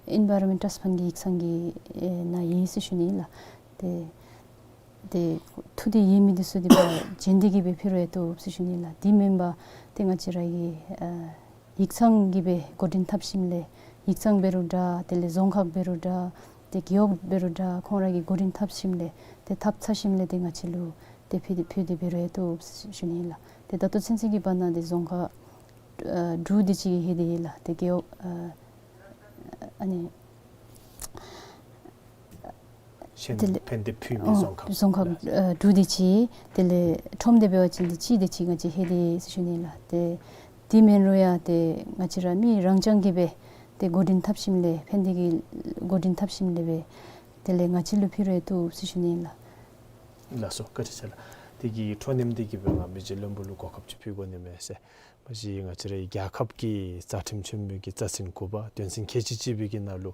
ཨེན་བཱའི་རོན་མེནཊ་ཊརསཊ་ཕཱནཌ་གི་ཡིག་ཚང་གི་ཨེ་ནང་ཡོད་ཟེར་ཞུ་ནི་ཨིན་ལགས། ཏེ་ཏེ་ཐུགས་འདོད་ཡོད་མི་འདི་ཚུ་འདི་པ་བྱོན་ཏེ་གི་སྦེ་ཕུལ་རུང་ཡང་བཏུབ་ཟེར་ཞུ་ནི་ཨིན་ལགས། འདི་མེན་པར་ཏེ་ང་བཅས་ར་གི་ཨ་ཡིག་ཚང་གི་སྦེ་འགོ་འདྲེན་འཐབ་ཞིནམ་ལས་ཡིག་ཚང་འབད་རུང་འདྲ། དེ་ལས་རྫོང་ཁག་འབད་རུང་འདྲ། ཏེ་རྒེད་འོག་འབད་རུང་འདྲ། ཁོང་ར་གིས་འགོ་འདྲེན་འཐབ་ཞིནམ་ལས་ཏེ་འཐབ་ཚར་ཞིནམ་ལས་ཏེ་ང་བཅས་ལུ་ཏེ་ཕུལ་ཏེ་ཕུལ་ཏེ་འབད་རུང་ཡང་བཏུབ་ཟེར་ཞུ་ནི་ཨིན་ལགས། ཏེ་ད་ལྟོ་ཚུན་ཚོད་ཀྱི་བར་ན་ཏེ་རྫོང་ཁག་ཨ་དྲུག་དེ་ཅིག་ལྷོད་དེ་ཡོད་ལགས། ཏེ་རྒེད་འོག་ཨ་ཨ་ནི་གཞན་དེ་ལས་ཕན་བདེ་ཕུལ་མི་ཨོ་རྫོང་ཁག་རྫོང་ཁག་ཨ་དྲུག་དེ་ཅིག། དེ་ལས་ཁྲོམ་སྡེ་འབད་བ་ཅིན་ཏེ་གཅིག་དེ་ཅིག་ང་བཅས་ལྷོད་དེ་ཡོད་ཟེར་ཞུ་ནི་ལགས། ཏེ་དེ་མེན་རུང་ཡང་ཏེ་ང་བཅས་ར་མི་རང་རྐྱང་གིས་སྦེ་ཏེ་འགོ་འདྲེན་འཐབ་ཞིནམ་ལས་ཕན་བདེ་གི་འགོ་འདྲེན་འཐབ་ཞིནམ་ལས་སྦེ་དེ་ལས་ང་བཅས་ལུ་ཕུལ་རུང་ཡང་བཏུབ་ཟེར་ཞུ་ནི་ལགས། ལགས་སོ། བཀའ་དྲིན་ཆེ་ལགས། དེ་གི་འཕྲོ་མཐུད་དེ་གི་སྦེ་ང་མི་རྗེ་བློན་པོ་ལུ་གོ་སྐབས་ཅིག་ཕུལ་དགོ་ནི་མས་ཟེར། མ་གཞི་ང་བཅས་རའི་རྒྱལ་ཁབ་ཀྱི་རྩ་ཁྲིམས་ཆེན་མོ་གི་རྩ་ཚན་དགུ་པ་དོན་ཚན་ཁལ་གཅིག་གཅིག་པའི་གི་ནང་ལུ་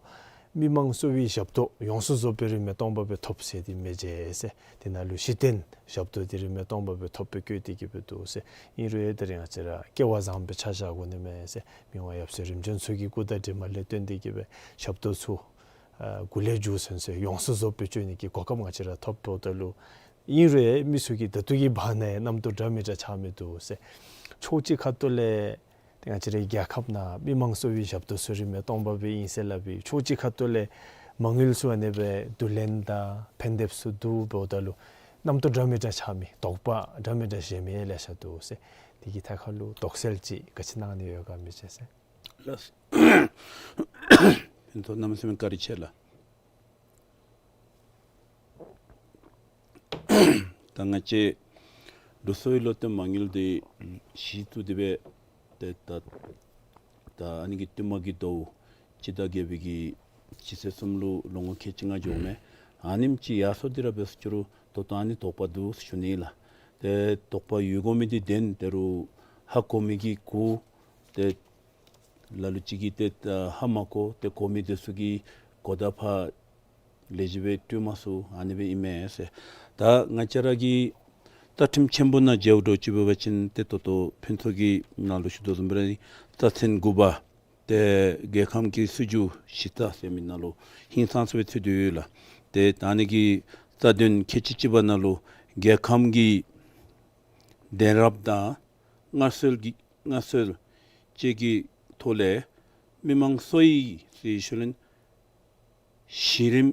མི་མང་གསོ་བའི་ཞབས་ཏོག་ཡོངས་སུ་རྫོགས་པའི་རིན་མེད་སྟོང་པ་སྦེ་ཐོབ་ཟེར་ཏེ་མི་རྗེ་ཟེར། དེ་ནང་ལུ་གཞི་རྟེན་ཞབས་ཏོག་འདི་རིན་མེད་སྟོང་པ་སྦེ་ཐོབ་སྦེ་བཀོད་དེ་གི་སྦེ་འདུག་ཟེར། ཨིན་རུང་ཡང་ད་རིས་ང་བཅས་ར་སྐལ་བ་བཟང་པོ་ཆ་བཞག་དགོ་ནི་མས་ཟེར། མི་དབང་ཡབ་སྲས་རིམ་བྱོན་ཚུ་གི་སྐུ་དྲིན་ལས་བརྟེན་ཏེ་གི་སྦེ་ཞབས་ཏོག་ཚུ་ཨ་འགོ་ལས་མཇུག་ཚུན་ཚོད་ཡོངས་སུ་རྫོགས་སྦེ་སྤྱོད་ནི་གི་གོ་སྐབས་ང་བཅས་ར་ཐོབ་འོངམ་ད་ལུ་ཨིན་རུང་མི་ཚུ་གིས་ད་ལྟོ་གི་བར་ན་ཡང་རྣམ་རྟོག་འདྲ་མི་འདྲ་ཆགས་མི་འདུག་ཟེར། ཕྱོགས་གཅིག་ཁ་ཐུག་ལས་ཏེ་ང་བཅས་རའི་རྒྱལ་ཁབ་ནང་མི་མང་གསོ་བའི་ཞབས་ཏོག་ཚུ་རིན་མེད་སྟོང་པ་སྦེ་ཨིན་ཟེར་སླབ་པའི་ཕྱོགས་གཅིག་ཁ་ཐུག་ལས་མ་དངུལ་ཚུ་ཨ་ནི་སྦེ་བསྡུ་ལེན་དང་ཕན་བདེཝ་ཚུ་འདུག་འབདཝ་ད་ལུ་རྣམ་རྟོག་འདྲ་མི་འདྲ་ཆགས་མི་དོགས་པ་འདྲ་མི་འདྲ་བཞེས་མི་ལེ་ཤ་འདུག་ཟེར། དེ་གི་ཐད་ཁར་ལུ་དོགས་སེལ་ཅིག་ག་ཅི་གནང་ནི་ཡོད་ག་མི་རྗེ་ཟེར། ལགས། ཕུན་ཚོགས་རྣམ་གསུམ་བཀའ་དྲིན་ཆེ་ལགས། ད་ང་བཅས་འབྲུག་གསོ་བའི་བློ་གཏད་མ་དངུལ་འདི་གཞི་བཙུགས་ཏེ་སྦེ་ཏེ་ད་ད་ཨ་ནི་གི་སྟོན་མ་གི་ཟླཝ་སྤྱི་ཟླ་བརྒྱད་པའི་གི་སྤྱི་ཚེས་གསུམ་ལུ་ལོ་ངོ་ཁལ་གཅིག་ལྔ་འགྱོཝ་མས། ཨ་ནེམ་ཅིག་ཡར་སོང་སྟེ་ར་འབད་སོང་ཅི་རུང་ད་ལྟོ་ཨ་ནི་དོགས་པ་འདུག་ཟེར་ཞུ་ནི་ལགས། ཏེ་དོགས་པ་ཡོད་དགོ་མི་འདི་བདེན། དེ་རུང་ཧ་གོ་མི་གི་གུ་ཏེ་ལ་ལུ་ཅིག་གིས་ཏེ་ཧ་མ་གོ། ཏེ་གོ་མི་འདི་ཚུ་གིས་གོ་བརྡ་ཕར་ལེགས་ཤོམ་སྦེ་སྤྲོད་མ་ཚུགས། ཨ་ནི་སྦེ་ཨིན་མས་ཟེར། ད་ང་བཅས་ར་གི་རྩ་ཁྲིམས་ཆེན་པོ་ནང་མཇལཝ་འདྲཝ་ཅིག་འབད་བ་ཅིན་ཏེ་ད་ལྟོ་ཕུན་ཚོགས་ཀྱིས་ནཱ་ལུ་ཞུ་དོ་བཟུམ་སྦེ་ར་རྩ་ཚན་དགུ་པ་ཏེ་རྒྱལ་ཁམས་ཀྱི་སྲིད་བྱུས་གཞི་རྩ་ཟེར་མི་ནང་ལུ་ཧིང་སངས་ས་སྦེ་ཚུད་དེ་ཡོད་ལགས། ཏེ་ད་ཨ་ནི་གི་རྩ་དོན་ཁལ་གཅིག་གཅིག་པ་ནང་ལུ་རྒྱལ་ཁམས་ཀྱི་གདན་རབས་དང་སྔར་སྲོལ་གྱི་སྔར་སྲོལ་བཅས་ཀྱི་ཐོག་ལས་མི་མང་གསོ་བའི་ཟེར་ཞུ་ལེན་གཞི་རིམ་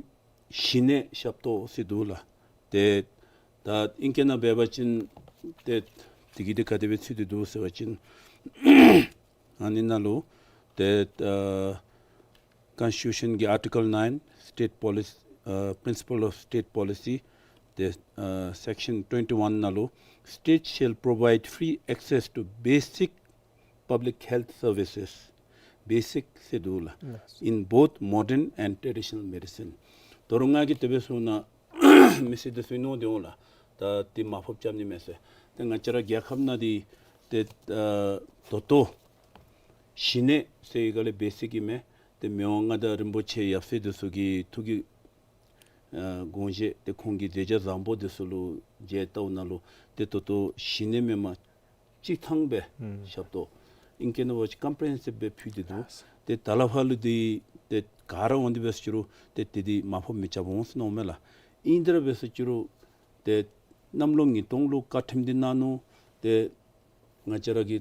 གཞི་གནས་ཞབས་ཏོག་ཟེར་འདུག་ལགས། ཏེ་ད་ཨིང་སྐད་ནང་འབད་བ་ཅིན་ཏེ་དེ་གི་འདི་ག་དེ་སྦེ་ཚུད་དེ་འདུག་ཟེར་བ་ཅིན་ཨ་ནི་ནང་ལུ་ཏེ་ཨ་Constitution གི་Article nine, State Policy, ཨ་Principle of State Policy, ཏེ་ཨ་Section twenty-one ནང་ལུ་State shall provide free access to basic public health services, basic ཟེར་འདུག་ལགས། Yes. In both modern and traditional medicine. ད་རུང་ང་གིས་དེ་སྦེ་གསུངས་ན་མི་སེར་འདི་ཚུ་མནོ་སྟེ་འོང་ལགས། ད་དེ་མར་ཕབ་རྐྱབ་ནི་མས་ཟེར། ཏེ་ང་བཅས་ར་རྒྱལ་ཁབ་ནང་འདི་ཏེ་ཨ་ད་ལྟོ་ཞི་གནས་ཟེར་བའི་སྒང་ལས་འབད་སྲིད་ཀྱི་མས། ཏེ་མི་དབང་མངའ་བདག་རིན་པོ་ཆེ་ཡབ་སྲས་འདི་ཚུ་གི་ཐུགས་ཀྱི་ཨ་དགོངས་བཞེད་ཏེ་ཁོང་གི་མཛད་བྱ་བཟང་པོ་འདི་ཚུ་ལུ་མཇལ་བལྟཝ་ནང་ལུ་ཏེ་ད་ལྟོ་ཞི་གནས་མེན་པར་སྤྱིར་བཏང་སྦེ་ཨུམ་ཞབས་ཏོག་ཨིང་སྐད་ནང་འབད་བ་ཅིན་ཀམ་པི་རེ་ཧེན་སིབ་སྦེ་ཕུལ་ཏེ་འདུག། ཏེ་ད་ལས་ཕར་ལུ་འདི་ཏེ་ག་ར་འོང་སྟེ་འབད་ཟེར་རུང་ཏེ་དེ་འདི་མར་ཕབ་མི་རྐྱབ་འོང་ཟེར་མནོཝ་མས་ལགས། ཨིན་དེ་ར་འབད་ཟེར་རུང་ཏེ་གནམ་ལོ་ཉིས་སྟོང་ལུ་བཀའ་ཁྲིམས་འདི་གནང་ནུག། ཏེ་ང་བཅས་ར་གི་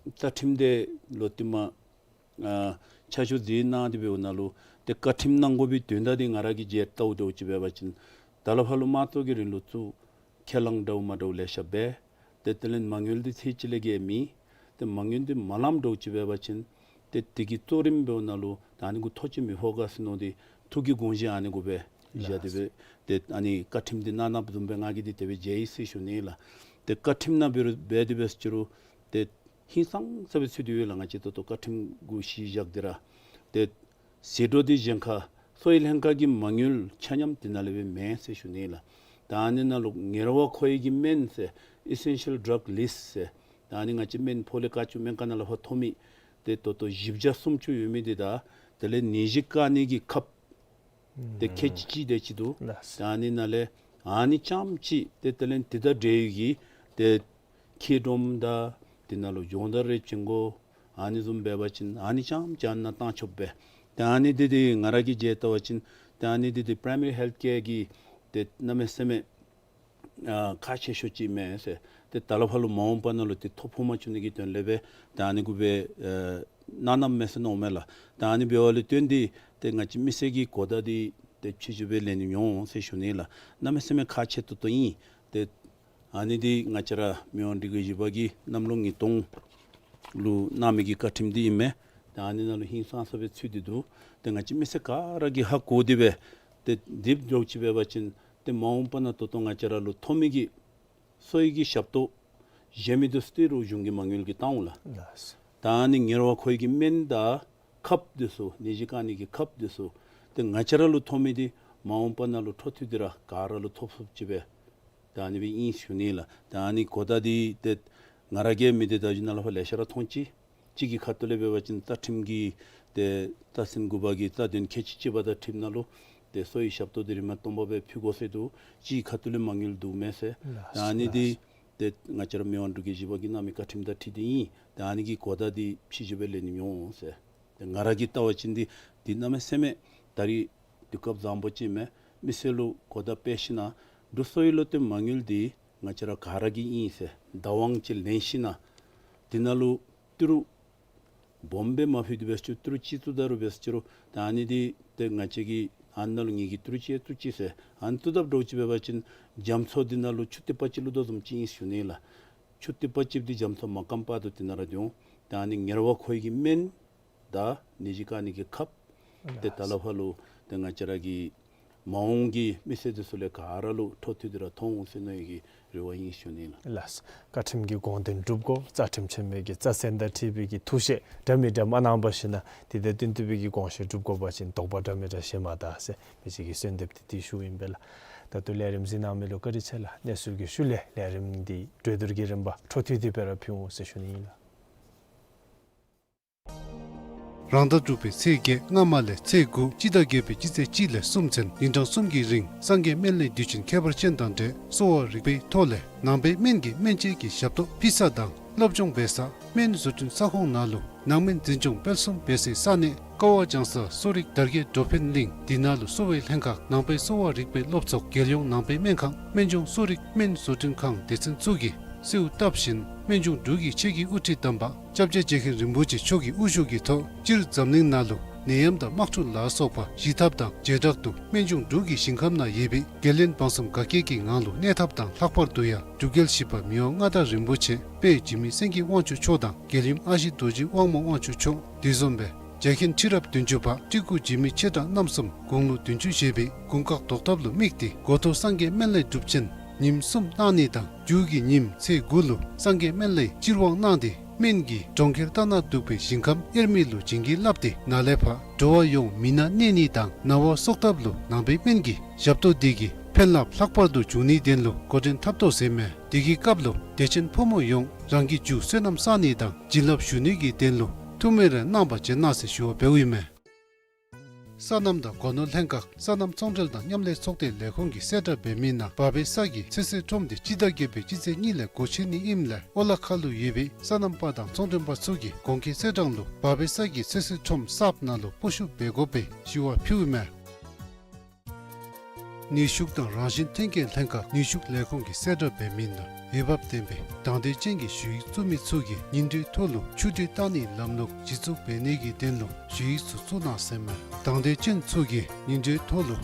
རྩ་ཁྲིམས་འདི་ལུ་ཏེ་མ་ཨ་ཆ་འཇོག་འདི་གནང་སྟེ་འབདཝ་ནང་ལུ་ཏེ་བཀའ་ཁྲིམས་གནང་དགོ་པའི་དོན་དག་འདི་ང་ར་གིས་མཇལ་བལྟཝ་འདྲཝ་ཅིག་འབད་བ་ཅིན་ད་ལས་ཕར་ལུ་དམངས་གཙོ་གི་རིང་ལུགས་ཚུ་ཁས་བླངས་འདྲཝ་མ་འདྲཝ་ལེ་ཤ་འབད། ཏེ་དེ་ལས་མ་དངུལ་འདི་ཚད་ཅིག་ལས་བརྒལ་མེད། ཏེ་མ་དངུལ་འདི་མ་ལངམ་འདྲཝ་ཅིག་འབད་བ་ཅིན་ཏེ་དེ་གི་གཙོ་རིམ་འབདཝ་ནང་ལུ་ད་ཨ་ནི་གུ་ཐོ་ཅིག་མི་ཕོག་ག་ཟེར་མནོ་སྟེ་ཐུགས་ཀྱི་དགོངས་བཞེད་ཨ་ནི་གུ་སྦེ་བཞག་སྟེ་སྦེ་ཏེ་ཨ་ནི་བཀའ་ཁྲིམས་འདི་གནང་གནངམ་བཟུམ་སྦེ་ང་གིས་འདི་དེ་སྦེ་མཇལ་ཡི་ཟེར་ཞུ་ནི་ལགས། ཏེ་བཀའ་ཁྲིམས་ནང་འབད་རུང་འབད་དེ་འབད་ཟེར་རུང་ཏེ་ཧིང་སངས་ས་སྦེ་ཚུད་དེ་ཡོད་ལགས། ང་བཅས་ད་ལྟོ་བཀའ་ཁྲིམས་གུ་གཞི་བཞག་སྟེ་ར་ཏེ་ཟད་འགྲོ་འདི་གཞན་ཁར་གསོ་བའི་ལྷན་ཁག་གི་མ་དངུལ་ཆ་མཉམ་དེ་ནང་ལས་སྦེ་མེན་ཟེར་ཞུ་ནི་ལགས། ད་ཨ་ནི་ནང་ལུ་ཉེ་བར་མཁོ་བའི་གི་སྨན་ཟེར་ཨི་སེན་ཤལ་ཌྲག་ལིསཊ་ཟེར་ད་ཨ་ནི་ང་བཅས་སྨན་ཕོག་ལས་བཀག་ཆ་སྨན་ཁང་ནང་ལས་ཕར་ཐོབ་མི་ཏེ་ད་ལྟོ་བཞི་བརྒྱ་སུམ་ཅུ་ཡོད་མི་འདི་དང་དེ་ལས་ནད་གཞི་བཀག་ནི་གི་ཁབ་ཏེ་ཁལ་གཅིག་གཅིག་དེ་ཅིག་འདུག། ལགས། ད་ཨ་ནི་ནང་ལས་ཨ་ནི་རྐྱངམ་ཅིག་ཏེ་དེ་ལས་དེ་དང་འབྲེལ་ཡོད་ཀྱི་ཏེ་མཁལ་རྡོགམ་དང་དེ་ནང་ལུ་སྦྱོང་བརྡར་རེ་བྱིན་དགོ། ཨ་ནི་བཟུམ་འབད་བ་ཅིན་ཨ་ནི་རྐྱངམ་ཅིག་ཨ་ནཱ་བཏང་ཆོགཔ་སྦེ། ཏེ་ཨ་ནི་འདི་འདི་ང་ར་གིས་མཇལ་བལྟ་བ་ཅིན་ཏེ་ཨ་ནི་འདི་འདི་པ་རའི་མ་རི་ཧེལཐ་ཀེར་གྱི་ཏེ་གནམ་མེད་ས་མེད་ཨ་ཁག་ཆེ་ཤོས་ཅིག་མས་ཟེར། ཏེ་ད་ལས་ཕར་ལུ་མ་འོངས་པ་ནང་ལུ་ཏེ་ཐོ་ཕོག་མ་བཅུག་ནི་གི་དོན་ལས་སྦེ་ཏེ་ཨ་ནི་གུ་སྦེ་ཨ་གནང་གནངམ་མས་ཟེར་མནོཝ་མས་ལགས། ཏེ་ཨ་ནི་འབདཝ་ལས་བརྟེན་ཏེ་ཏེ་ང་བཅས་མི་སེར་གྱི་གོ་བརྡ་འདི་ཏེ་ཕྱི་འགྱུར་སྦེ་ལེན་ནི་མྱོང་ཟེར་ཞུ་ནི་ལགས། གནམ་མེད་ས་མེད་ཁག་ཆེ་ཏོག་ཏོ་ཨིན། ཏེ་ཨ་ནི་འདི་ང་བཅས་ར་མི་དབང་འབྲུག་རྒྱལ་བཞི་པ་གིས་གནམ་ལོ་ཉིས་སྟོང་ལུ་གནང་མི་གི་བཀའ་ཁྲིམས་འདི་ཨིན་མས། ཏེ་ཨ་ནི་ནང་ལུ་ཧིང་སངས་ས་སྦེ་ཚུད་དེ་འདུག། ཏེ་ང་བཅས་མི་སེར་ག་ར་གིས་ཧ་གོ་སྟེ་སྦེ་ཏེ་འདི་འདྲཝ་ཅིག་འབད་བ་ཅིན་ཏེ་མ་འོངས་པ་ནང་ད་ལྟོ་ང་བཅས་ར་ལུ་ཐོབ་མི་གི་གསོ་བའི་གི་ཞབས་ཏོག་གཞན་མི་འདི་ཚུ་ཏེ་རོགས་གཞུང་གི་མ་དངུལ་གྱིས་བཏང་འོང་ལགས། ལགས། ད་ཨ་ནི་ཉེ་བར་མཁོ་བའི་གི་སྨན་དང་ཁབ་འདི་ཚུ་ནད་གཞི་བཀག་ནི་གི་ཁབ་འདི་ཚུ་ཏེ་ང་བཅས་ར་ལུ་ཐོབ་མི་འདི་མ་འོངས་པ་ནང་ལུ་འཕྲོ་མཐུད་དེ་ར་ག་ར་ལུ་ཐོབ་ཚུགསཔ་ཅིག་སྦེ་ད་ཨ་ནི་སྦེ་ཨིན་ཞུ་ནི་ལགས། ད་ཨ་ནི་གོ་བརྡ་འདི་ཏེ་ང་ར་གིས་མི་སྡེ་བརྡ་བརྒྱུད་ནང་ལས་ཕར་ལེ་ཤ་ར་མཐོང་ཅི། གཅིག་གི་ཁ་ཐུག་ལས་འབད་བ་ཅིན་རྩ་ཁྲིམས་ཀྱི་ཏེ་རྩ་ཚན་དགུ་པ་གི་རྩ་དོན་ཁལ་གཅིག་གཅིག་པ་དང་འཁྲིལཝ་ནང་ལུ་ཏེ་གསོ་བའི་ཞབས་ཏོག་འདི་རིན་མེད་སྟོང་པ་སྦེ་ཕུལ་དགོ་ཟེར་འདུག། གཅིག་གི་ཁ་ཐུག་ལས་མ་དངུལ་འདུག་མས་ཟེར། ལགས། ད་ཨ་ནི་འདི་ལགས། ཏེ་ང་བཅས་ར་མི་དབང་འབྲུག་རྒྱལ་བཞི་པ་གིས་གནང་མི་བཀའ་ཁྲིམས་དང་འཁྲིལ་ཏེ་ཨིན། ད་ཨ་ནི་གི་གོ་བརྡ་འདི་ཕྱི་འགྱུར་སྦེ་ལེན་ནི་མྱོང་ཟེར། ཏེ་ང་ར་གིས་བལྟ་བ་ཅིན་འདི་འདི་གནམ་མེད་ས་མེད་ད་རིས་དུས་སྐབས་བཟང་པོ་ཅིག་མས། མི་སེར་ལུ་གོ་བརྡ་སྤེལ་ཞིན་ན་འབྲུག་གསོ་བའི་བློ་གཏད་མ་དངུལ་འདི་ང་བཅས་ར་ག་ར་གི་ཨིན་ཟེར་བདག་དབང་ཅིག་ལེན་ཞིན་ན་འདི་ནང་ལུ་ཏི་རུ་སྦོམ་སྦེ་མ་ཕུལ་ཏེ་འབད་ཟེར་ཏི་རུ་ཅིག་བཙུགས་ད་རུང་འབད་ཟེར་ད་ཨ་ནི་འདི་ཏེ་ང་བཅས་ཀྱིས་ཨ་ནཱ་ལུ་ངེ་གི་ཏི་རུ་ཅིག་བཙུགས་ཅི་ཟེར་ཨ་ནི་བཙུགས་དཔ་འདྲཝ་ཅིག་འབད་བ་ཅིན་རྒྱ་མཚོ་འདི་ནང་ལུ་ཆུ་ཐིགས་པ་ཅིག་བླུགས་དོ་བཟུམ་ཅིག་ཨིན་ཞུ་ནི་ལགས། ཆུ་ཐིགས་པ་ཅིག་འདི་རྒྱ་མཚོ་མ་སྐམ་བར་དུ་འདི་ནང་ར་འདུག། ད་ཨ་ནི་ཉེ་བར་མཁོ་བའི་གི་སྨན་དང་ནད་གཞི་བཀག་ནི་གི་ཁབ་ཏེ་ད་ལས་ཕར་ལུ་ཏེ་ང་བཅས་ར་གི་མ་འོངས་ཀྱི་མི་སེར་འདི་ཚུ་ལས་ག་ར་ལུ་འཕྲོ་མཐུད་དེ་ར་ཐོབ་འོང་ཟེར་མནོ་བའི་གི་རེ་བ་ཨིན་ཞུ་ནི་ལགས། ལགས། བཀའ་ཁྲིམས་ཀྱི་དགོངས་དོན་སྒྲུབ་དགོ། རྩ་ཁྲིམས་ཆེན་མོའི་གི་རྩ་ཚན་དང་འཁྲིལ་བའི་གི་ཐུགས་བཞེད་འདྲ་མི་འདྲ་མ་གནང་བར་ཞིན་ན་དེ་དང་བསྟུན་ཏེ་སྦེ་གི་དགོངས་བཞེད་སྒྲུབ་དགོ་པ་ཅིན་དོགས་པ་འདྲ་མི་འདྲ་བཞེས་མ་ད་ཟེར་མི་ཅིག་གི་གསོལ་འདེབས་འདི་འདི་ཞུཝ་ཨིན་པས་ལགས། ད་ལྟོ་ལས་རིམ་གཟིགས་གནང་མི་ལུ་བཀའ་དྲིན་ཆེ་ལགས། གནས་ཚུལ་གྱི་ཤུལ་ལས་ལས་རིམ་འདི་གྲོས་བསྡུར་གྱི་རིམ་པ་འཕྲོ་མཐུད་དེ་སྦེ་ར་ཕུལ་འོང་ཟེར་ཞུ་ནི་ཨིན་ལགས། རང་ཟླ་དྲུག་པའི་ཚེས་བརྒྱད་སྔ་མ་ལས་ཚེས་དགུ་སྤྱི་ཟླ་བརྒྱད་པའི་སྤྱི་ཚེས་གཅིག་ལས་གསུམ་ཚུན་ཉིན་གྲངས་གསུམ་གྱི་རིང་སངས་རྒྱས་སྨན་བླའི་དུས་ཆེན་ཁྱད་པར་ཅན་དང་འབྲེལ་གསོ་བ་རིག་པའི་ཐོག་ལས་ནང་པའི་སྨན་གྱི་སྨན་དཔྱད་ཀྱི་ཞབས་ཏོག་ཕུལ་ས་དང་སློབ་སྦྱོང་འབད་ས་སྨན་བཟོ་སྐྲུན་ས་ཁོངས་ནང་ལུ་ནང་སྨན་འཛིན་སྐྱོང་སྤེལ་གསུམ་འབད་སའི་ས་གནས་ཀ་བ་ལྗང་ས་གསོ་རིག་དར་རྒྱས་འགྲོ་ཕན་གླིང་འདི་ནང་ལུ་གསོ་བའི་ལྷན་ཁག་ནང་པའི་གསོ་བ་རིག་པའི་སློབ་ཚོགས་རྒྱལ་ཡོངས་ནང་པའི་སྨན་ཁང་སྨན་ལྗོངས་གསོ་རིག་སྨན་བཟོ་སྐྲུན་ཁང་སྡེ་ཚན་ཚུ་གིས་གསོལཝ་བཏབ་བཞིན་སྨན་ལྗོངས་འབྲུག་གི་ཆེད་ཀྱི་དབུ་ཁྲིད་དམ་པ་སྐྱབས་རྗེ་རྗེ་མཁན་རིན་པོ་ཆེ་མཆོག་གི་དབུ་བཞུགས་ཀྱི་ཐོག་སྤྱིར་འཛམ་གླིང་ནང་ལུ་ནད་ཡམས་དང་དམག་འཁྲུག་ལ་སོགས་པ་ཞི་ཐབས་དང་བྱེ་བྲག་ཏུ་སྨན་ལྗོངས་འབྲུག་གི་ཞིང་ཁམས་ནང་ཡོད་པའི་རྒྱལ་བློན་འབངས་གསུམ་དགའ་སྐྱིད་ཀྱི་ངང་ལུ་གནས་ཐབས་དང་ལྷག་པར་དུ་ཡང་འབྲུག་རྒྱལ་བཞི་པ་མི་དབང་མངའ་བདག་རིན་པོ་ཆེ་དཔལ་འཇིགས་མེད་སེང་གེ་དབང་ཕྱུག་མཆོག་དང་རྒྱལ་ཡུམ་ཨ་ཞེ་རྡོ་རྗེ་དབང་མོ་དབང་ཕྱུག་མཆོག་དེ་བཟུམ་སྦེ་རྒྱལ་མཁན་ཁྲི་རབས་བདུན་ཅུ་པ་སྤྲུལ་སྐུ་འཇིགས་མེད་ཆེ་དྲགས་རྣམ་གསུམ་དགུང་ལོ་བདུན་ཅུ་བཞེས་པའི་དགུང་ཀག་བཟློག་ཐབས་ལུ་དམིགས་ཏེ་འགོ་ཐོག་སངས་རྒྱས་སྨན་བླའི་སྒྲུབ་ཆེན་ཉིནམ་གསུམ་གནང་ནི་དང་མཇུག་གི་ཉིནམ་ཚེས་དགུ་ལུ་སངས་རྒྱས་སྨན་བླའི་སྤྱིར་དབང་གནང་སྟེ་སྨན་གྱིས་གྲོང་ཁྱེར་རྟ་ནག་འདུག་པའི་ཞིང་ཁམས་དབྱེར་མེད་ལུ་བྱིན་གྱིས་བརླབས་ཏེ་ནཱ་ལས་ཕར་འགྲོ་བ་ཡོངས་མི་ན་གནས་ནི་དང་ན་བ་གསོ་ཐབས་ལུ་ནང་པའི་སྨན་གྱི་ཞབས་ཏོག་འདི་གིས་ ཕན་རླབས་ལྷག་པར་དུ་འབྱུང་ནིའི་དོན་ལུ་འགོ་འདྲེན་འཐབ་དོ་ཟེར་མས། དེ་གི་སྐབས་ལུ་དད་ཅན་ཕོ་མོ་ཡོངས་རང་གི་རྒྱུ་བསོད་ནམས་བསག་ནི་དང་བྱིན་རླབས་ཞུ་ནི་གི་དོན་ལུ་ཐུགས་སྨོན་རེ་གནང་བར་བྱོན་གནང་ཟེར་ཞུ་བ་འབདཝ་ཨིན་མས། སོ་ནམ་དང་སྒོ་ནོར་ལྷན་ཁག་སོ་ནམ་ཚོང་འབྲེལ་དང་མཉམ་ལས་ཚོགས་སྡེ་ལས་ཁུངས་ཀྱིས་གསལ་བསྒྲགས་འབད་མི་ནང་བག་པའི་ས་གི་ཚོད་བསྲེ་ཁྲོམ་དེ་སྤྱི་ཟླ་བརྒྱད་པའི་སྤྱི་ཚེས་གཉིས་ལས་སྒོ་ཕྱེ་ནི་ཨིནམ་ལས་ཨོ་ལ་ཁ་ལུ་ཡོད་པའི་སོ་ནམ་པ་དང་ཚོང་མགྲོན་པ་ཚུ་གིས་གོང་གི་གསལ་བསྒྲགས་ལུ་བག་པའི་ས་གི་ཚོད་བསྲེ་ཁྲོམ་གསརཔ་ནང་ལུ་སྤོ་བཤུད་འབད་དགོ་པའི་ཞུ་བ་ཕུལཝ་མས། ནུས་ཤུགས་དང་རང་བཞིན་ཐོན་སྐྱེད་ལྷན་ཁག་ནུས་ཤུགས་ལས་ཁུངས་ཀྱིས་གསལ་བསྒྲགས་འབད་མི་ནང་འོས་འབབ་ལྡན་པའི་དང་འདོད་ཅན་གྱི་ཞུ་ཡིག་བཙུགས་མི་ཚུ་གིས་ཉིན་དྲོའི་ཐོག་ལུ་ཆུ་དྲོད་བཏང་ནིའི་ལམ་ལུགས་གཞི་བཙུགས་འབད་ནི་གི་དོན་ལུ་ཞུ་ཡིག་ཚུ་བཙུགས་གནང་ཟེར་མས། དང་འདོད་ཅན་ཚུ་གིས་ཉིན་དྲོའི་ཐོག་ལུ་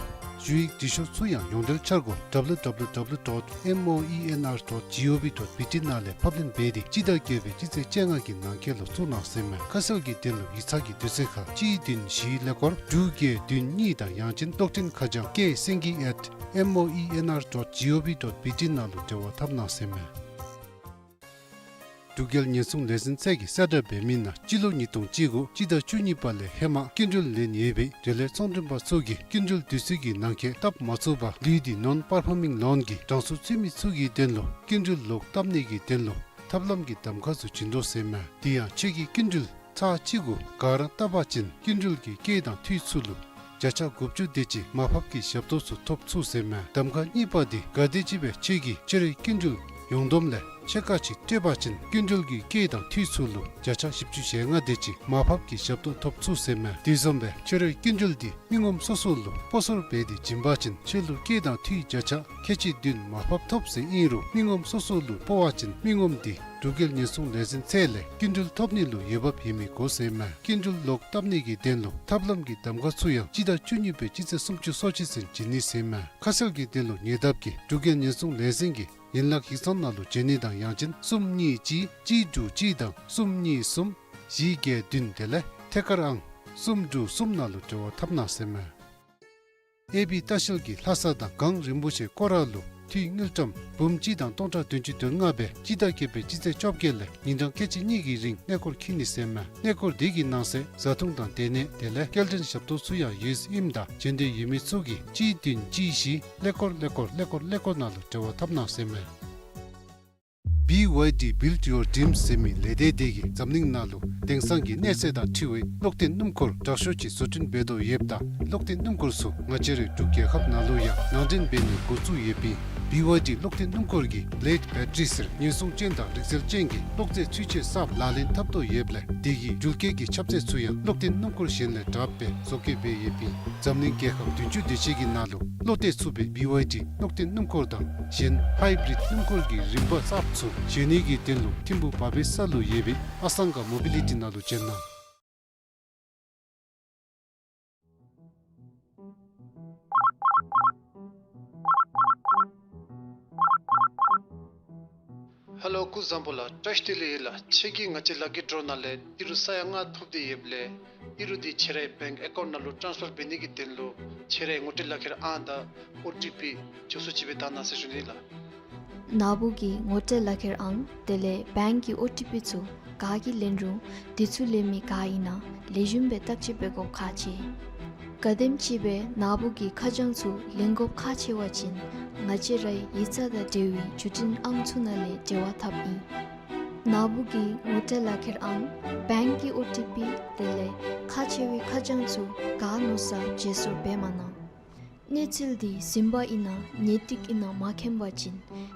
ཞུ་ཡིག་འབྲི་ཤོག་ཚུ་ཡང་ཡོངས་འབྲེལ་འཆར་སྒོ་W W W dot moenr dot gov dot B T ནང་ལས་ཕབ་ལེན་འབད་དེ་སྤྱི་ཟླ་བརྒྱད་པའི་སྤྱི་ཚེས་བཅོ་ལྔ་གི་ནང་འཁོད་ལུ་བཙུགས་གནང་ཟེར་མས། ཁ་གསལ་གྱི་དོན་ལུ་ཡིག་ཚང་གི་དུས་ཚོད་ཁར་གཅིག་བདུན་བཞི་ཀླད་ཀོར་དྲུག་བརྒྱད་བདུན་གཉིས་དང་ཡང་ཅིན་གློག་འཕྲིན་ཁ་བྱང་K Singye at moenr dot gov dot B T ནང་ལུ་འབྲེལ་བ་འཐབ་གནང་ཟེར་མས། འབྲུག་རྒྱལ་ཉེན་སྲུང་ལས་འཛིན་ཚད་ཀྱིས་གསལ་བསྒྲགས་འབད་མི་ནང་སྤྱི་ལོ་ཉིས་སྟོང་བཅུ་དགུ་སྤྱི་ཟླ་བཅུ་གཉིས་པ་ལས་ཧེ་མ་སྐྱིན་འགྲུལ་ལེན་ཡོད་པའི་འབྲེལ་ཡོད་ཚོང་མགྲོན་པ་ཚུ་གིས་སྐྱིན་འགྲུལ་དུས་ཚོད་ཀྱི་ནང་འཁོད་བཏབ་མ་ཚུགས་པར་ལུས་ཏེ་non performing loan གི་གྲངས་སུ་ཚུད་མི་ཚུ་གི་དོན་ལུ་སྐྱིན་འགྲུལ་ལོག་བཏབ་ནི་གི་དོན་ལུ་ཐབས་ལམ་གྱི་གདམ་ཁ་ཚུ་བྱིན་དོ་ཟེར་མས། དེ་ཡང་ཁྱོད་ཀྱིས་སྐྱིན་འགྲུལ་ཚར་གཅིག་གུ་ག་ར་བཏབ་པ་ཅིན་སྐྱིན་འགྲུལ་གྱི་སྐྱེད་དང་འཐུས་ཚུ་ལུ་བརྒྱ་ཆ་དགུ་བཅུ་དེ་ཅིག་མར་ཕབ་ཀྱི་ཞབས་ཏོག་ཚུ་ཐོབ་ཚུགས་ཟེར་མས། གདམ་ཁ་གཉིས་པ་དེ་གལ་ཏེ་ཅིག་སྦེ་ཁྱོད་ཀྱིས་ཕྱི་རོལ་སྐྱིན་འགྲུལ་ཡོངས་བསྡོམས་ལས་ཕྱེད་ཀ་ཅིག་སྤྲོད་པ་ཅིན་སྐྱིན་འགྲུལ་གྱི་སྐྱེད་དང་འཐུས་ཚུ་ལུ་བརྒྱ་ཆ་བཞི་བཅུ་ཞེ་ལྔ་དེ་ཅིག་མར་ཕབ་ཀྱི་ཞབས་ཏོག་ཐོབ་ཚུགས་ཟེར་མས། དེ་བཟུམ་སྦེ་ཕྱི་རོལ་སྐྱིན་འགྲུལ་དེ་མི་ངོམ་སོ་སོ་ལུ་སྤོ་སོར་འབད་དེ་བྱིན་པ་ཅིན་ཁྱོད་ལུ་སྐྱེད་དང་འཐུས་བརྒྱ་ཆ་ཁལ་གཅིག་བདུན་མར་ཕབ་ཐོབ་ཟེར་ཨིན་རུང་མི་ངོམ་སོ་སོ་ལུ་སྤོ་བ་ཅིན་མི་ངོམ་དེ་འབྲུག་རྒྱལ་ཉེན་སྲུང་ལས་འཛིན་ཚད་ལས་སྐྱིན་འགྲུལ་ཐོབ་ནི་ལུ་འོས་འབབ་ཡོད་མི་དགོ་ཟེར་མས། སྐྱིན་འགྲུལ་ལོག་བཏབ་ནི་གི་དོན་ལུ་ཐབས་ལམ་གྱི་གདམ་ཁ་ཚུ་ཡང་སྤྱི་ཟླ་བཅུ་གཉིས་པའི་སྤྱི་ཚེས་སུམ་ཅུ་སོ་གཅིག་ཚུན་བྱིན་ནི་ཟེར་མས། ཁ་གསལ་གྱི་དོན་ལུ་ཉེ་འདབས་ཀྱི་འབྲུག་རྒྱལ་ཉེན་སྲུང་ལས་འཛིན་གྱི་ཡན་ལག་ཡིག་ཚང་ནང་ལུ་བྱོན་ནི་དང་ཡང་ཅིན་གསུམ་གཉིས་གཅིག་གཅིག་དྲུག་གཅིག་དང་གསུམ་གཉིས་གསུམ་བཞི་བརྒྱད་བདུན་དེ་ལས་ཐད་ཀར་ཨང་གསུམ་དྲུག་གསུམ་ནང་ལུ་འབྲེལ་བ་འཐབ་གནང་ཟེར་མས། ཨེ་བི་ལྟ་བཤལ་གྱིས་ལྷ་ས་དང་གངས་རིན་པོ་ཆེ་སྐོར་ར་ལུ་འཐུས་དངུལ་ཀྲམ་འབུམ་གཅིག་དང་སྟོང་ཕྲག་བདུན་ཅུ་དོན་ལྔ་སྦེ་སྤྱི་ཟླ་བརྒྱད་པའི་སྤྱི་ཚེས་བཅོ་བརྒྱད་ལས་ཉིན་གྲངས་ཁལ་གཅིག་གཉིས་ཀྱི་རིང་གནས་སྐོར་འཁྱིད་ནི་ཟེར་མས། གནས་སྐོར་དེ་གི་ནང་གསེས་བཟའ་འཐུང་དང་སྡོད་གནས་དེ་ལས་སྐྱེལ་འདྲེན་ཞབས་ཏོག་ཚུ་ཡང་ཡོདཔ་ཨིནམ་ད་བྱོན་འདོད་ཡོད་མི་ཚུ་གིས་གཅིག་བདུན་གཅིག་བཞི་ཀླད་ཀོར་ཀླད་ཀོར་ཀླད་ཀོར་ནང་ལུ་འབྲེལ་བ་འཐབ་གནང་ཟེར་མས། བི་ཝའི་ཌི་Build Your Dreams ཟེར་མི་ལས་སྡེ་དེ་གིས་འཛམ་གླིང་ནང་ལུ་དེང་སང་གི་གནས་ཚད་དང་འཁྲིལ་བའི་གློག་ལྡན་སྣུམ་འཁོར་དྲག་ཤོས་ཅིག་བཟོ་སྐྲུན་འབད་དོ་ཡོདཔ་ད་གློག་ལྡན་སྣུམ་འཁོར་ཚུ་ང་བཅས་རའི་འབྲུག་རྒྱལ་ཁབ་ནང་ལུ་ཡང་ནང་འདྲེན་འབད་ནི་འགོ་བཙུགས་ཡོདཔ་ཨིན། བི་ཝའི་ཌི་གློག་ལྡན་སྣུམ་འཁོར་གྱིས་བི་ལེཌ་བེ་ཊ་རི་ཟེར་ཉེན་སྲུང་ཅན་དང་རིག་རྩལ་ཅན་གྱི་གློག་རྫས་ཚུན་ཆད་གསརཔ་ལག་ལེན་འཐབ་དོ་ཡོདཔ་ལས་དེ་གི་འགྲུལ་སྐྱེལ་གྱི་ཁྱབ་ཚད་ཚུ་ཡང་གློག་ལྡན་སྣུམ་འཁོར་གཞན་ལས་དྲགཔ་སྦེ་བཟོ་བཀོད་འབད་ཡོདཔ་ཨིན། འཛམ་གླིང་རྒྱལ་ཁབ་བདུན་ཅུ་དེ་ཅིག་གི་ནང་ལུ་བློ་གཏད་ཚུགས་པའི་བི་ཝའི་ཌི་གློག་ལྡན་སྣུམ་འཁོར་དང་གཞན་ཧའི་བི་རིཌ་སྣུམ་འཁོར་གྱི་རིམ་པ་གསརཔ་ཚུ་བཟོ་ནི་གི་དོན་ལུ་ཐིམ་ཕུག་བག་པའི་ས་ལུ་ཡོད་པའི་ཨ་སང་ག་མོ་བི་ལི་ཊི་ནང་ལུ་བྱོན་གནང་། ཧེ་ལོ་སྐུ་གཟུགས་བཟང་པོ་ལགས། བཀྲ་ཤིས་བདེ་ལེགས་ཡོད་ལགས། ཁྱོད་ཀྱིས་ང་བཅས་ལག་ཁྱེར་ཌོ་ནང་ལས་ཨི་རུ་ས་ཡ་ལྔ་ཐོབ་སྟེ་ཡོདཔ་ལས་ཨི་རུ་འདི་ཁྱོད་རའི་བེངཀ་ཨེ་ཀའུནཊ་ནང་ལུ་ཊཱནསི་ཕར་འབད་ནི་གི་དོན་ལུ་ཁྱོད་རའི་ངོ་སྤྲོད་ལག་ཁྱེར་ཨང་དང་ཨོ་ཊི་པི་མགྱོགས་སུ་ཅིག་སྦེ་བཏང་གནང་ཟེར་ཞུ་ནི་ལགས། ནཱ་བུ་གི་ངོ་སྤྲོད་ལག་ཁྱེར་ཨང་དེ་ལས་བེངཀ་གི་ཨོ་ཊི་པི་ཚུ་ག་གིས་ལེན་རུང་དེ་ཚུ་ལེན་མི་ག་ཨིན་ན་ལེགས་ཤོམ་སྦེ་བརྟག་དཔྱད་འབད་དགོཔ་ཁག་ཆེ། གལ་སྲིད་ཅིག་སྦེ་ནཱ་བུ་གི་ཁ་བྱང་ཚུ་ལེན་དགོཔ་ཁག་ཆེ་བ་ཅིན་ང་བཅས་རའི་ཡིག་ཚང་དང་འབྲེལ་བའི་བརྒྱུད་འཕྲིན་ཨང་ཚུ་ནང་ལས་འབྲེལ་བ་འཐབ་ཨིན། ནཱ་བུ་གི་ངོ་སྤྲོད་ལག་ཁྱེར་ཨང་བེངཀ་གི་ཨོ་ཊི་པི་དེ་ལས་ཁག་ཆེ་བའི་ཁ་བྱང་ཚུ་ག་མནོ་ས་བརྗེ་སོར་འབད་མ་གནང་། གནས་ཚུལ་འདི་ཟིན་པ་ཨིན་ན་ངེས་ཏིག་ཨིན་ན་མ་མཁྱེན་པ་ཅིན་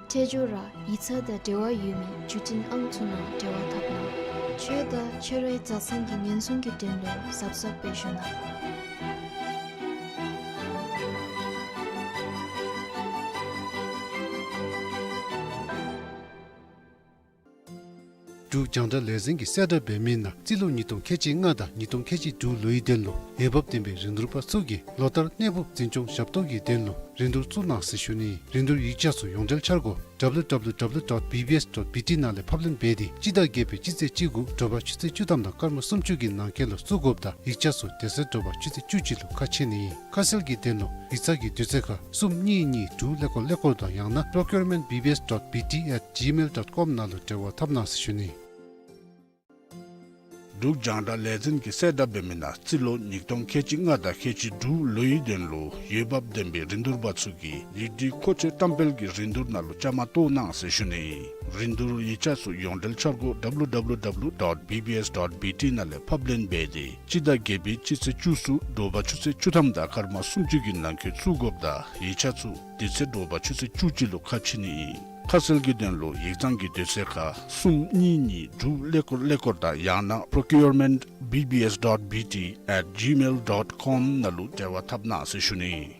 འཕྲལ་མགྱོགས་ར་ཡིག་ཚང་དང་འབྲེལ་བ་ཡོད་མི་བརྒྱུད་འཕྲིན་ཨང་ཚུ་ནང་འབྲེལ་བ་འཐབ་གནང་། ཁྱོད་དང་ཁྱོད་རའི་བཟའ་ཚང་གི་ཉེན་སྲུང་གི་དོན་ལུ་གཟབ་གཟབ་སྦེ་བཞུགས་གནང་། འབྲུག་རྒྱང་བསྒྲགས་ལས་འཛིན་གྱིས་གསལ་བསྒྲགས་འབད་མི་ནང་རྩིས་ལོ་ཉིས་སྟོང་ཁལ་གཅིག་ལྔ་དང་ཉིས་སྟོང་ཁལ་གཅིག་དྲུག་ལོའི་དོན་ལུ་འོས་འབབ་ལྡན་པའི་རིན་བསྡུར་པ་ཚུ་གིས་ལོ་ལྟར་གནས་སྤོ་འཛིན་སྐྱོང་ཞབས་ཏོག་གི་དོན་ལུ་རིན་བསྡུར་བཙུགས་གནང་ཟེར་ཞུ་ནི། རིན་བསྡུར་ཡིག་ཆ་ཚུ་ཡོངས་འབྲེལ་འཆར་སྒོ་W W W dot B B S dot B T ནང་ལས་ཕབ་ལེན་འབད་དེ་སྤྱི་ཟླ་བརྒྱད་པའི་སྤྱི་ཚེས་གཅིག་དགུ་དྲོ་པ་ཆུ་ཚོད་བཅུ་ཐམ་དང་སྐར་མ་སུམ་ཅུ་གི་ནང་འཁོད་ལུ་བཙུགས་དགོཔ་དང་ཡིག་ཆ་ཚུ་དེ་ཚེ་དྲོ་པ་ཆུ་ཚོད་བཅུ་གཅིག་ལུ་ཁ་ཕྱེ་ནི་ཨིན། ཁ་གསལ་གྱི་དོན་ལུ་ཡིག་ཚང་གི་དུས་ཚོད་ཁར་གསུམ་གཉིས་གཉིས་དྲུག་ཀླད་ཀོར་ཀླད་ཀོར་དང་ཡང་ན་procurement B B S dot B T at gmail dot com ནང་ལུ་འབྲེལ་བ་འཐབ་གནང་ཟེར་ཞུ་ནི། འབྲུག་རྒྱང་བསྒྲགས་ལས་འཛིན་གྱིས་གསལ་བསྒྲགས་འབད་མི་ནང་རྩིས་ལོ་ཉིས་སྟོང་ཁལ་གཅིག་ལྔ་དང་ཁལ་གཅིག་དྲུག་ལོའི་དོན་ལུ་འོས་འབབ་ལྡན་པའི་རིན་བསྡུར་པ་ཚུ་གིས་ཡིག་སྒྲིག་མཁོ་ཆས་བཀྲམ་སྤེལ་གྱི་རིན་བསྡུར་ནང་ལུ་བཅའ་མར་གཏོགས་གནང་ཟེར་ཞུ་ནི། རིན་བསྡུར་ཡིག་ཆ་ཚུ་ཡོངས་འབྲེལ་འཆར་སྒོ་W W W dot B B S dot B T ནང་ལས་ཕབ་ལེན་འབད་དེ་སྤྱི་ཟླ་བརྒྱད་པའི་སྤྱི་ཚེས་བཅུ་གསུམ་དྲོ་པ་ཆུ་ཚོད་བཅུ་ཐམ་དང་སྐར་མ་སུམ་ཅུ་གི་ནང་འཁོད་བཙུགས་དགོཔ་དང་ཡིག་ཆ་ཚུ་དེ་ཚེ་དྲོ་པ་ཆུ་ཚོད་བཅུ་གཅིག་ལུ་ཁ་ཕྱེ་ནི་ཨིན། ཁ་གསལ་གྱི་དོན་ལུ་ཡིག་ཚང་གི་དུས་ཚོད་ཁར་གསུམ་གཉིས་གཉིས་དྲུག་ཀླད་ཀོར་ཀླད་ཀོར་དང་ཡང་ན་procurement B B S dot B T at gmail dot com ནང་ལུ་འབྲེལ་བ་འཐབ་གནང་ཟེར་ཞུ་ནི།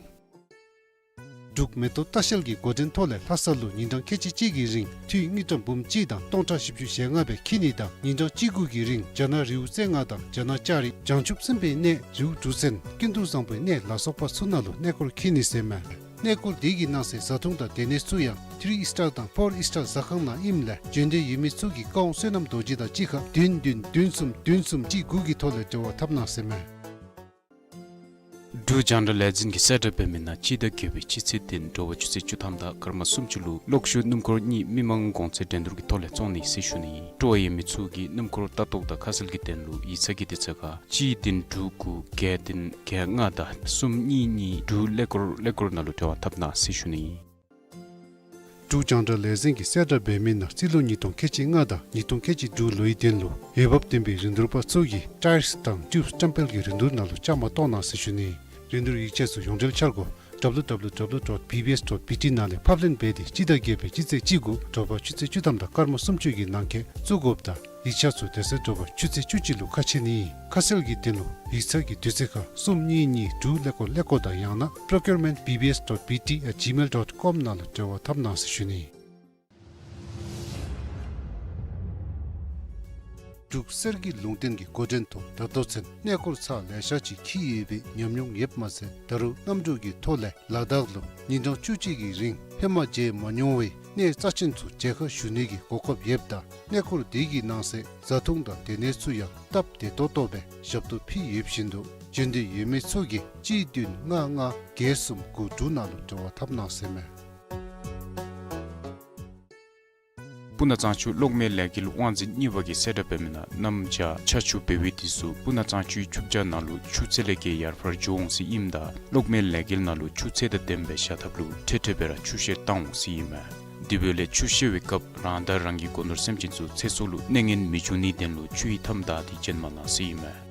འབྲུག་མེ་ཏོག་ལྟ་བཤལ་གྱི་འགོ་འདྲེན་ཐོག་ལས་ལྷ་ས་ལུ་ཉིན་གྲངས་ཁལ་གཅིག་གཅིག་གི་རིང་འཐུས་དངུལ་ཀྲམ་འབུམ་གཅིག་དང་སྟོང་ཕྲག་བཞི་བཅུ་ཞེ་ལྔ་སྦེ་འཁྱིད་ནི་དང་ཉིན་གྲངས་གཅིག་དགུ་གི་རིང་རྒྱ་ནག་རི་བོ་རྩེ་ལྔ་དང་རྒྱ་ནག་ལྕགས་རི་བྱང་ཆུབ་སེམས་དཔའི་གནས་རི་བོ་འབྲུག་བཙན་ཀུན་ཏུ་བཟང་པོའི་གནས་ལ་སོགས་པ་ཚུ་ནང་ལུ་གནས་སྐོར་འཁྱིད་ནི་ཟེར་མས། གནས་སྐོར་དེ་གི་ནང་གསེས་བཟའ་འཐུང་དང་སྡོད་གནས་ཚུ་ཡང་ཐི་རི་ཨིས་ཊར་དང་ཕོར་ཨིས་ཊར་ཟ་ཁང་ནང་ཨིནམ་ལས་བྱོན་འདོད་ཡོད་མི་ཚུ་གིས་བཀའ་དབང་བསོད་ནམས་རྡོ་རྗེ་དང་གཅིག་ཁར་བདུན་བདུན་བདུན་གསུམ་བདུན་གསུམ་གཅིག་དགུ་གི་ཐོག་ལས་འབྲེལ་བ་འཐབ་གནང་ཟེར་མས། འབྲུག་རྒྱང་བསྒྲགས་ལས་འཛིན་གྱིས་གསལ་བསྒྲགས་འབད་མི་ནང་སྤྱི་ཟླ་བརྒྱད་པའི་སྤྱི་ཚེས་བདུན་དྲོ་པ་ཆུ་ཚོད་བཅུ་ཐམ་དང་སྐར་མ་སུམ་ཅུ་ལུ་གློག་ཤུགས་སྣུམ་འཁོར་གཉིས་མི་མང་གོང་ཚད་འགྲན་བསྡུར་གྱི་ཐོག་ལས་བཙོང་ནི་ཟེར་ཞུ་ནི། སྤྲོ་བ་ཡོད་མི་ཚུ་གིས་སྣུམ་འཁོར་ལྟ་རྟོག་དང་ཁ་གསལ་གྱི་དོན་ལུ་ཡིག་ཚང་གི་དུས་ཚོད་ཁར་གཅིག་བདུན་དྲུག་དགུ་བརྒྱད་བདུན་བརྒྱད་ལྔ་དང་གསུམ་གཉིས་གཉིས་དྲུག་ཀླད་ཀོར་ཀླད་ཀོར་ནང་ལུ་འབྲེལ་བ་འཐབ་གནང་ཟེར་ཞུ་ནི། འབྲུག་རྒྱང་བསྒྲགས་ལས་འཛིན་གྱིས་གསལ་བསྒྲགས་འབད་མི་ནང་རྩིས་ལོ་ཉིས་སྟོང་ཁལ་གཅིག་ལྔ་དང་ཉིས་སྟོང་ཁལ་གཅིག་དྲུག་ལོའི་དོན་ལུ་འོས་འབབ་ལྡན་པའི་རིན་བསྡུར་པ་ཚུ་གིས་ཊའིརསི་དང་ཊིའུབསི་བཀྲམ་སྤེལ་གྱི་རིན་བསྡུར་ནང་ལུ་བཅའ་མར་གཏོགས་གནང་ཟེར་ཞུ་ནི། རིན་བསྡུར་ཡིག་ཆ་ཚུ་ཡོངས་འབྲེལ་འཆར་སྒོ་W W W dot B B S dot B T ནང་ལས་ཕབ་ལེན་འབད་དེ་སྤྱི་ཟླ་བརྒྱད་པའི་སྤྱི་ཚེས་བཅུ་དགུ་དྲོ་པ་ཆུ་ཚོད་བཅུ་ཐམ་དང་སྐར་མ་སུམ་ཅུ་གི་ནང་འཁོད་བཙུགས་དགོཔ་དང་ཡིག་ཆ་ཚུ་དེ་ཚེ་དྲོ་པ་ཆུ་ཚོད་བཅུ་གཅིག་ལུ་ཁ་ཕྱེ་ནི། ཁ་གསལ་གྱི་དོན་ལུ་ཡིག་ཚང་གི་དུས་ཚོད་ཁར་གསུམ་གཉིས་གཉིས་དྲུག་ཀླད་ཀོར་ཀླད་ཀོར་དང་ཡང་ན་procurement B B S dot B T at gmail dot com ནང་ལུ་འབྲེལ་བ་འཐབ་གནང་ཟེར་ཞུ་ནི། འབྲུག་གསེར་གྱི་ལུང་བསྟན་གྱི་འགོ་འདྲེན་ཐོག་ད་ལྟོ་ཚུན་གནས་སྐོར་ཚར་ལེ་ཤ་ཅིག་འཁྱིད་ཡོད་པའི་ཉམས་མྱོང་ཡོདཔ་མ་ཚད་ད་རུང་གནམ་གྲུ་གི་ཐོག་ལས་ལ་དྭགས་ལུ་ཉིན་གྲངས་བཅུ་གཅིག་གི་རིང་ཧེ་མ་མཇལ་མ་མྱོང་བའི་གནས་རྩ་ཆེན་ཚུ་མཇལ་ཁ་ཞུ་ནི་གི་གོ་སྐབས་ཡོདཔ་ད་གནས་སྐོར་དེ་གི་ནང་གསེས་བཟའ་འཐུང་དང་སྡོད་གནས་ཚུ་ཡང་སྟབས་བདེ་ཏོག་ཏོ་སྦེ་ཞབས་ཏོག་ཕུལ་ཡོདཔ་བཞིན་དུ་བྱོན་འདོད་ཡོད་མི་ཚུ་གིས་གཅིག་བདུན་ལྔ་ལྔ་བརྒྱད་གསུམ་དགུ་དྲུག་ནང་ལུ་འབྲེལ་བ་འཐབ་གནང་ཟེར་མས། སྤུ་ན་གཙང་ཆུ་གློག་མེ་ལས་འགུལ་དབང་འཛིན་གཉིས་པ་གིས་གསལ་བསྒྲགས་འབད་མི་ནང་གནམ་བྱཱར་ཆར་ཆུ་འབབ་པའི་དུས་སུ་སྤུ་ན་གཙང་ཆུའི་ཆུ་བྱ་ནང་ལུ་ཆུ་ཚད་ལས་བརྒལ་ཡར་འཕར་འགྱོ་འོང་ཟེར་ཨིནམ་ད་གློག་མེ་ལས་འགུལ་ནང་ལུ་ཆུ་ཚད་དང་ལྡནམ་སྦེ་བཞག་ཐབས་ལུ་འཕྲལ་འཕྲལ་སྦེ་ར་ཆུ་བཤེར་བཏང་འོང་ཟེར་ཨིན་མས། དེ་འབདཝ་ལས་ཆུ་བཤེར་བའི་སྐབས་རང་དང་རང་གི་སྒོ་ནོར་སེམས་ཅན་ཚུ་ཚེ་སྲོག་ལུ་གནོད་ངན་མི་འབྱུང་ནིའི་དོན་ལུ་ཆུ་ཡི་མཐའམ་བདའ་སྟེ་བྱོན་མ་གནང་ཟེར་ཨིན་མས།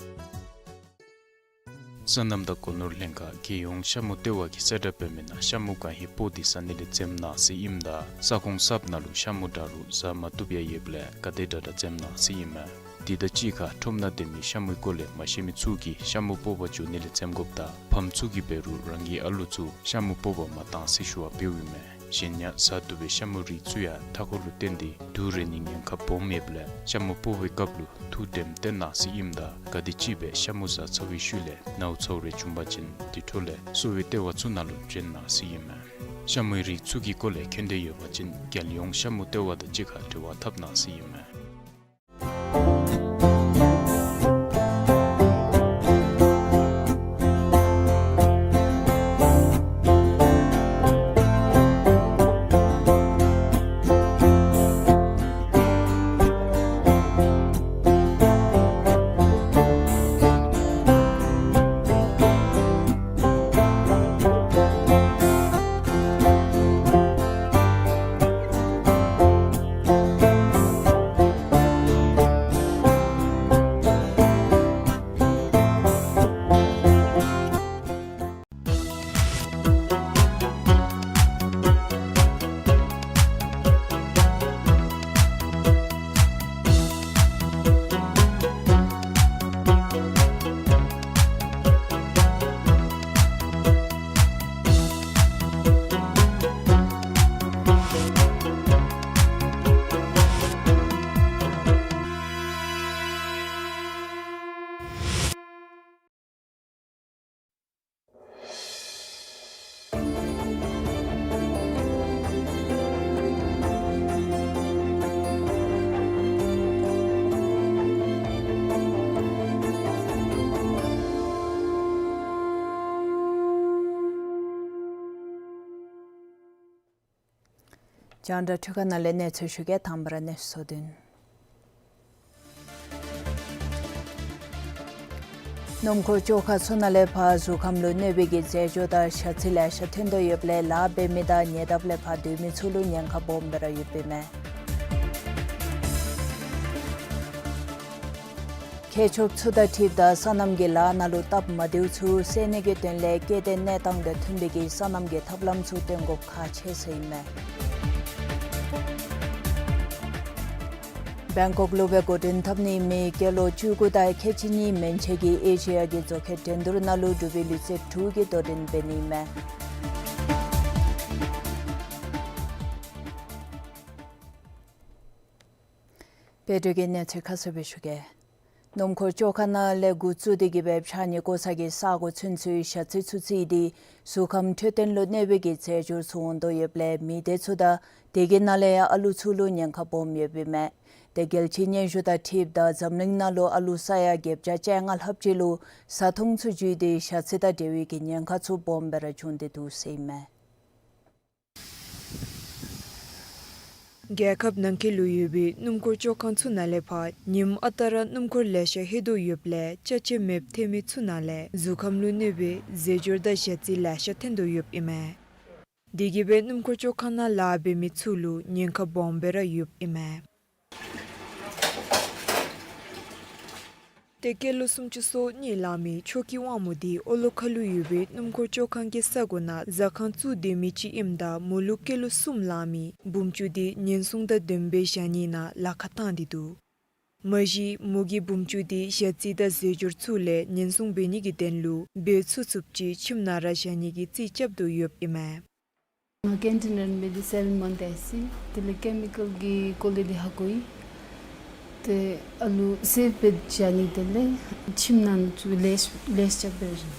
སོ་ནམ་དང་སྒོ་ནོར་ལྷན་ཁག་རྒྱལ་ཡོངས་ཤ་མུ་ལྟེ་བ་གིས་གསལ་བསྒྲགས་འབད་མི་ནང་ཤ་མུ་གང་ཧེ་སྤོ་སྟེ་ཟ་ནི་ལས་འཛེམ་གནང་ཟེར་ཨིནམ་ད་ས་ཁོངས་གསརཔ་ནང་ལུ་ཤ་མུ་འདྲ་རུང་ཟ་མ་བཏུབ་ཡང་ཡོདཔ་ལས་ག་དེ་དྲག་དྲག་འཛེམ་གནང་ཟེར་ཨིན་མས། དེ་དང་གཅིག་ཁར་ཁྲོམ་ནང་སྡོད་མི་ཤ་མུའི་སྐོར་ལས་མ་ཤེས་མི་ཚུ་གིས་ཤ་མུ་སྤོ་བར་འགྱོ་ནི་ལས་འཛེམ་དགོཔ་དང་ཕམ་ཚུ་གིས་འབད་རུང་རང་གི་ཨ་ལུ་ཚུ་ཤ་མུ་སྤོ་བར་མ་གཏང་ཟེར་ཞུ་བ་འབདཝ་ཨིན་མས། གཞན་ཡང་ཟ་བཏུབ་པའི་ཤ་མུའི་རིགས་ཚུ་ཡང་མཐའ་འཁོར་ལུ་བརྟེན་ཏེ་དུག་རེག་ནིའི་ཉེན་ཁ་སྦོམ་ཡོདཔ་ལས་ཤ་མུ་སྤོ་བའི་སྐབས་ལུ་ཐུགས་དྲནམ་བཏོན་གནང་ཟེར་ཨིནམ་ད་ག་དེམ་ཅིག་སྦེ་ཤ་མུ་ཟ་ཚར་བའི་ཤུལ་ལས་ནཝ་ཚཝ་རེ་བྱུང་པ་ཅིན་དེ་འཕྲོ་ལས་གསོ་བའི་ལྟེ་བ་ཚུ་ནང་ལུ་བྱོན་གནང་ཟེར་ཨིན་མས། ཤ་མུའི་རིགས་ཚུ་གི་སྐོར་ལས་མཁྱེན་འདོད་ཡོད་པ་ཅིན་རྒྱལ་ཡོངས་ཤ་མུ་ལྟེ་བ་དང་གཅིག་ཁར་འབྲེལ་བ་འཐབ་གནང་ཟེར་ཨིན་མས། རྒྱང་བསྒྲགས་འཕྲུལ་ཁང་ནང་ལས་གནས་ཚུལ་ཞུ་གེ། དང་པ་ར་གནས་ཚུལ་ཚུ་དོན། སྣུམ་འཁོར་བཅོ་ཁང་ཚུ་ནང་ལས་ཕར་གཟུགས་ཁམས་ལུ་གནོད་པའི་གི་རྫས་སྦྱོར་དང་ཞ་ཚི་ལེ་ཤ་ཐོན་དོ་ཡོདཔ་ལས་ལཱ་འབད་མི་དང་ཉེ་འདབས་ལས་ཕར་སྡོད་མི་ཚུ་ལུ་ཉེན་ཁ་སྦོམ་སྦེ་ར་ཡོདཔ་ཨིན་མས། མཁས་མཆོག་ཚུ་དང་འཁྲིལཝ་ད་སོ་ནམ་གྱི་ལཱ་ནང་ལུ་སྟབས་མ་བདེཝ་ཚུ་སེལ་ནི་གི་དོན་ལས་སྐྱེ་ལྡན་གནས་སྟངས་དང་མཐུན་པའི་གི་སོ་ནམ་གྱི་ཐབས་ལམ་ཚུ་སྟོན་དགོཔ་ཁག་ཆེ་ཟེར་ཨིན་མས། བེང་ཀོག་ལུ་སྦེ་འགོ་འདྲེན་འཐབ་ནི་མི་སྐྱེས་ལོ་བཅུ་དགུ་དང་ཁལ་གཅིག་གཉིས་མན་ཆད་ཀྱི་ཨེ་ཤི་ཡ་གི་མཛོད་ཁང་འགྲན་བསྡུར་ནང་ལུ་འབྲུག་པའི་ལུས་རྩལཔ་དྲུག་གིས་དོ་འགྲན་འབད་ནི་ཨིན་མས། དཔལ་འབྱོར་གྱི་གནས་ཚུལ་ཁ་གསལ་སྦེ་ཞུ་གེ། སྣུམ་འཁོར་བཅོ་ཁང་ནང་ལས་འགོ་བཙུགས་ཏེ་གི་སྦེ་ཕྱགས་སྙིགས་བཀོ་ས་གི་ས་གོ་ཚུན་ཚོད་ཞ་ཚི་ཚུ་བརྩིས་ཏེ་གཟུགས་ཁམས་འཕྲོད་བསྟེན་ལུ་གནོད་པའི་གི་རྫས་སྦྱོར་ཚུ་འོང་དོ་ཡོདཔ་ལས་མི་སྡེ་ཚུ་དང་དེ་གི་ནང་ལས་ཡང་ཨ་ལུ་ཚུ་ལུ་ཉེན་ཁ་སྦོམ་ཡོདཔ་ཨིན་མས། དེ་རྒྱལ་སྤྱིའི་སྙན་ཞུ་དང་འཁྲིལཝ་ད་འཛམ་གླིང་ནང་ལུ་ཨ་ལུ་ས་ཡ་བརྒྱད་བརྒྱ་བཅོ་ལྔ་ལྷགཔ་ཅིག་ལུ་བཟའ་འཐུང་ཚུ་བརྒྱུད་དེ་ཞ་ཚི་དང་འབྲེལ་བའི་གི་ཉེན་ཁ་ཚུ་སྦོམ་སྦེ་ར་བྱུང་སྟེ་འདུག་ཟེར་ཨིན་མས། རྒྱལ་ཁབ་ནང་འཁོད་ལུ་ཡོད་པའི་སྣུམ་འཁོར་བཅོ་ཁང་ཚུ་ནང་ལས་ཕར་ཉིནམ་ཨ་རྟག་ར་སྣུམ་འཁོར་ལེ་ཤ་ལྷོད་དོ་ཡོདཔ་ལས་ཅ་ཆས་མེདཔ་ཐོན་མི་ཚུ་ནང་ལས་གཟུགས་ཁམས་ལུ་གནོད་པའི་རྫས་སྦྱོར་དང་ཞ་ཚི་ལེ་ཤ་ཐོན་དོ་ཡོདཔ་ཨིན་མས། དེ་གིས་སྦེ་སྣུམ་འཁོར་བཅོ་ཁང་ནང་ལཱ་འབད་མི་ཚུ་ལུ་ཉེན་ཁ་སྦོམ་སྦེ་ར་ཡོདཔ་ཨིན་མས། ཏེ་སྐྱེས་ལོ་སུམ་ཅུ་སོ་གཉིས་ལང་མི་ཆོས་སྐྱིད་དབང་མོ་འདི་ཨོ་ལོ་ཁ་ལུ་ཡོད་པའི་སྣུམ་འཁོར་བཅོ་ཁང་གི་ས་གོ་ནང་ཟ་ཁང་བཙུགས་སྡོད་མི་ཅིག་ཨིནམ་ད་མོ་ལུ་སྐྱེས་ལོ་གསུམ་ལང་མི་བུམོ་ཅིག་འདི་ཉེན་སྲུང་དང་ལྡནམ་སྦེ་བཞག་ནི་ནང་ལཱ་ཁག་བཏང་སྟེ་འདུག། མ་གཞི་མོ་གིས་བུམོ་ཅིག་འདི་ཞ་ཚི་དང་རྫས་སྦྱོར་ཚུ་ལས་ཉེན་སྲུང་འབད་ནི་གི་དོན་ལུ་འབད་ཚུགས་ཚུགསཔ་ཅིག་ཁྱིམ་ནང་ར་བཞག་ནི་གི་རྩིས་རྐྱབ་དོ་ཡོདཔ་ཨིན་མས། ང་ཀེན་ཊིན་རན་འབད་དེ་སེ་བེན་མནཐ་ཨིན། དེ་ལས་ཀེ་མི་ཀལ་གྱི་ཀོ་ལི་ཊི་ཧ་གོ་ཡི། ཏེ་ཨ་ལུ་སེབ་འབད་བཞག་ནི་དེ་ལས་ཁྱིམ་ནང་ཚུ་ལེགས་ལེགས་རྐྱབ་འབད་རུང་།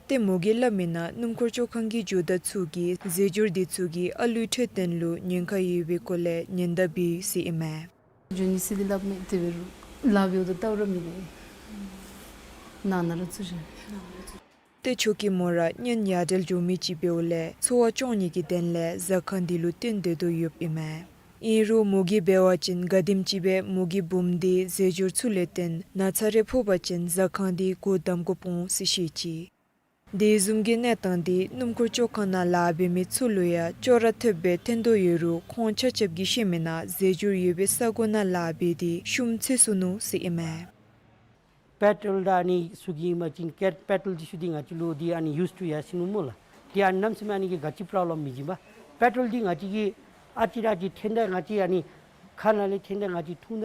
ཏེ་མོ་གིས་སླབ་མི་ནང་སྣུམ་འཁོར་བཅོ་ཁང་གི་ཇོ་བདག་ཚུ་གིས་རྫས་སྦྱོར་འདི་ཚུ་གིས་ཨ་ལུའི་འཕྲོད་བསྟེན་ལུ་ཉེན་ཁ་ཡོད་པའི་སྐོར་ལས་ཉེན་བརྡ་འབད་ཡི་ཟེར་ཨིན་མས། འགྱོ་ནི་ཟེར་ཏེ་སླབ་མས། དེ་འབད་རུང་ལཱ་འབདཝ་ད་ལྟ་བུ་ར་མི་འབད། ནང་ན་ར་འཛུལ་ཅི། ཏེ་ཆོས་སྐྱིད་མོ་ར་གཉེན་ཡ་བྲལ་འགྱོ་མི་ཅིག་འབདཝ་ལས་འཚོ་བ་སྐྱོང་ནི་གི་དོན་ལས་ཟ་ཁང་འདི་ལུ་བརྟེན་སྡོད་དོ་ཡོདཔ་ཨིན་མས། ཨིན་རུང་མོ་གིས་འབད་བ་ཅིན་ག་དེམ་ཅིག་སྦེ་མོ་གི་བུམོ་འདི་རྫས་སྦྱོར་ཚུ་ལས་བརྟེན་ན་ཚ་རེ་ཕོག་པ་ཅིན་ཟ་ཁང་འདི་སྒོ་བསྡམ་དགོཔ་འོང་ཟེར་བཤད་ཅི། དེ་བཟུམ་གྱི་གནས་སྟངས་འདི་སྣུམ་འཁོར་བཅོ་ཁང་ནང་ལཱ་འབད་མི་ཚུ་ལུ་ཡང་ཅོག་ར་འཐདཔ་སྦེ་ཐོན་དོ་ཡོད་རུང་ཁོང་ཆ་ཁྱབ་ཀྱིས་བཤད་མི་ནང་རྫས་སྦྱོར་ཡོད་པའི་ས་གོ་ནང་ལཱ་འབད་དེ་ཤུམ་འཚོལ་ཚུགས་ནུག་ཟེར་ཨིན་མས། པེ་ཊོལ་དང་ཨ་ནི་ཚུ་གི་མ་ཅིན་ཀེ་པེ་ཊོལ་འདི་ཚུ་འདི་ང་བཅས་ལུ་འདི་ཨ་ནི་ཡུས་ཊུ་ཡར་སོ་ནུག་སྨོ་ལགས། འདི་ཨ་ནི་གནམ་མེད་ས་མེད་ཨ་ནི་གིས་ག་ཅི་པོརོབ་ལེམ་མི་བྱིན་པས། པེ་ཊོལ་འདི་ང་བཅས་ཀྱིས་ཨ་ཙི་ར་ཨ་ཙི་འཐེན་ད་ང་བཅས་ཨ་ནི་ཁ་ནང་ལས་འཐེན་ད་ང་བཅས་འཐུང་ད་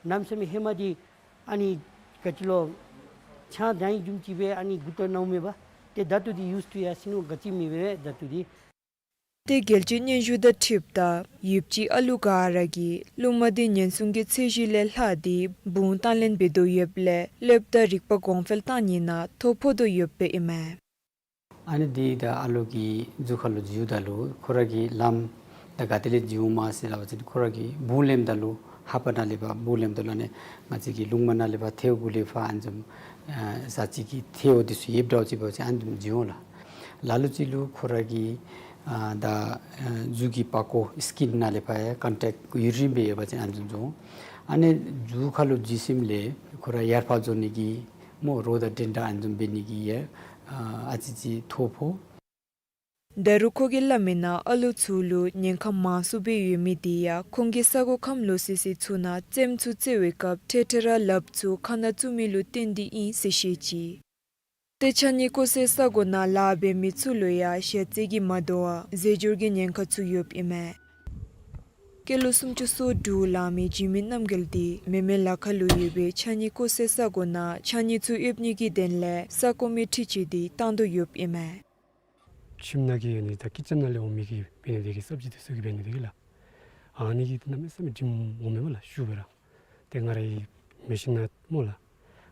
གནམ་མེད་ས་མེད་ཧེ་མ་འདི་ཨ་ནི་ག་ཅི་ལོ་ཆང་དང་ཡི་རྒྱུམ་ཅིག་སྦེ་ཨ་ནི་མགུ་ཏོ་ནང་མེད་པས། ཏེ་ད་ལྟོ་འདི་ཡུས་ཊུ་ཡར་སོ་ནུག། ག་ཅི་མེད་པས་ད་ལྟོ་འདི། ཏེ་རྒྱལ་སྤྱིའི་སྙན་ཞུ་དང་འཁྲིལཝ་ད་ཡུདཔ་ཅིག་ཨ་ལུ་ག་ར་གིས་རླུང་མ་འདི་ཉེན་སྲུང་གི་ཚད་གཞི་ལས་ལྷག་སྟེ་བུང་བཏང་ལེན་འབད་དོ་ཡོདཔ་ལས་གློདཔ་དང་རིག་པ་གོང་འཕེལ་བཏང་ནི་ནང་ཐོ་ཕོག་དོ་ཡོདཔ་ཨིན་མས། ཨ་ནི་འདི་ད་ཨ་ལུ་གི་གཟུགས་ཁ་ལུ་འཛུལཝ་ད་ལུ་ཁོ་ར་གིས་ལམ་ད་ག་ཏེ་ལས་འཛུལཝ་མས་ཟེར་སླབ་པ་ཅིན་ཁོ་ར་གིས་བུང་ལེནམ་ད་ལུ་ལྷ་པ་ནང་ལས་ཕར་བུང་ལེནམ་ད་ལུ་ཨ་ནི་ང་བཅས་ཀྱི་རླུང་མ་ནང་ལས་ཕར་ཐལཝ་གུ་ལས་ཕར་ཨ་ནི་བཟུམ་ཨ་ཟ་ཅིག་གི་ཐལཝ་འདི་ཚུ་ཡོདཔ་འདྲཝ་ཅིག་འབད་བ་ཅིན་ཨ་ནི་བཟུམ་འཛུལ་འོང་ལགས། ལ་ལུ་ཅིག་ལུ་ཁོ་ར་གི་ཨ་ད་ཨ་གཟུགས་ཀྱི་པགས་ཀོ་སི་ཀིན་ནང་ལས་ཕར་ཡང་ཀོན་ཊེཀཊ་ཡུ་རིན་སྦེ་ཡོད་པ་ཅིན་ཨ་ནི་བཟུམ་འཛུལ་འོང་། ཨ་ནི་གཟུགས་ཁ་ལུ་འཛུལ་ཞིནམ་ལས་ཁོ་ར་ཡར་ཕར་འཛུལ་ནི་གི་སྨོ་རོགས་དང་འགྲན་ཟླ་ཨ་ནི་བཟུམ་འབད་ནི་གི་ཡང་ཨ་ཨ་ཙི་ཅིག་ཐོ་ཕོག། ད་རུང་ཁོ་གིས་སླབ་མི་ནང་ཨ་ལུ་ཚུ་ལུ་ཉེན་ཁ་མང་སུ་སྦེ་ཡོད་མི་འདི་ཡང་ཁོང་གི་ས་གོ་ཁམས་ལོག་སི་སི་ཚུ་ནང་རྩེདམོ་ཚུ་རྩེ་བའི་སྐབས་འཕྲལ་འཕྲལ་ར་ལགཔ་ཚུ་ཁ་ནང་བཙུགས་མི་ལུ་བརྟེན་ཏེ་ཨིན་ཟེར་བཤད་ཅི། ཏེ་ཕྱགས་སྙིགས་བཀོ་སའི་ས་གོ་ནང་ལཱ་འབད་མི་ཚུ་ལུ་ཡང་ཞ་རྩི་གིས་མ་དོ་བར་རྫས་སྦྱོར་གྱི་ཉེན་ཁ་ཚུ་ཡོདཔ་ཨིན་མས། སྐྱེས་ལོ་སུམ་ཅུ་སོ་དྲུག་ལང་མི་འཇིགས་མེད་རྣམ་རྒྱལ་འདི་མེ་མེ་ལ་ཁ་ལུ་ཡོད་པའི་ཕྱགས་སྙིགས་བཀོ་སའི་ས་གོ་ནང་ཕྱགས་སྙིགས་ཚུ་ཡོད་ནི་གི་དོན་ལས་ས་གོ་མི་འཁྲིད་ཅི་སྟེ་བཏང་དོ་ཡོདཔ་ཨིན་མས། ཁྱིམ་ནང་གི་ཨ་ནི་ད་ཀི་ཅན་ནང་ལས་འོང་མི་གི་འབད་ནི་དེ་གིས་སབ་ཇི་འདི་ཚུ་གི་འབད་ནི་དེ་གིས་ལགས། ཨ་ནི་གིས་གནམ་མེད་ས་མེད་འཇིམ་འོང་མས་སྨོ་ལགས་ཤུགས་སྦེ་ར། ཏེ་ང་རའི་མེ་ཤིན་ནང་སྨོ་ལགས།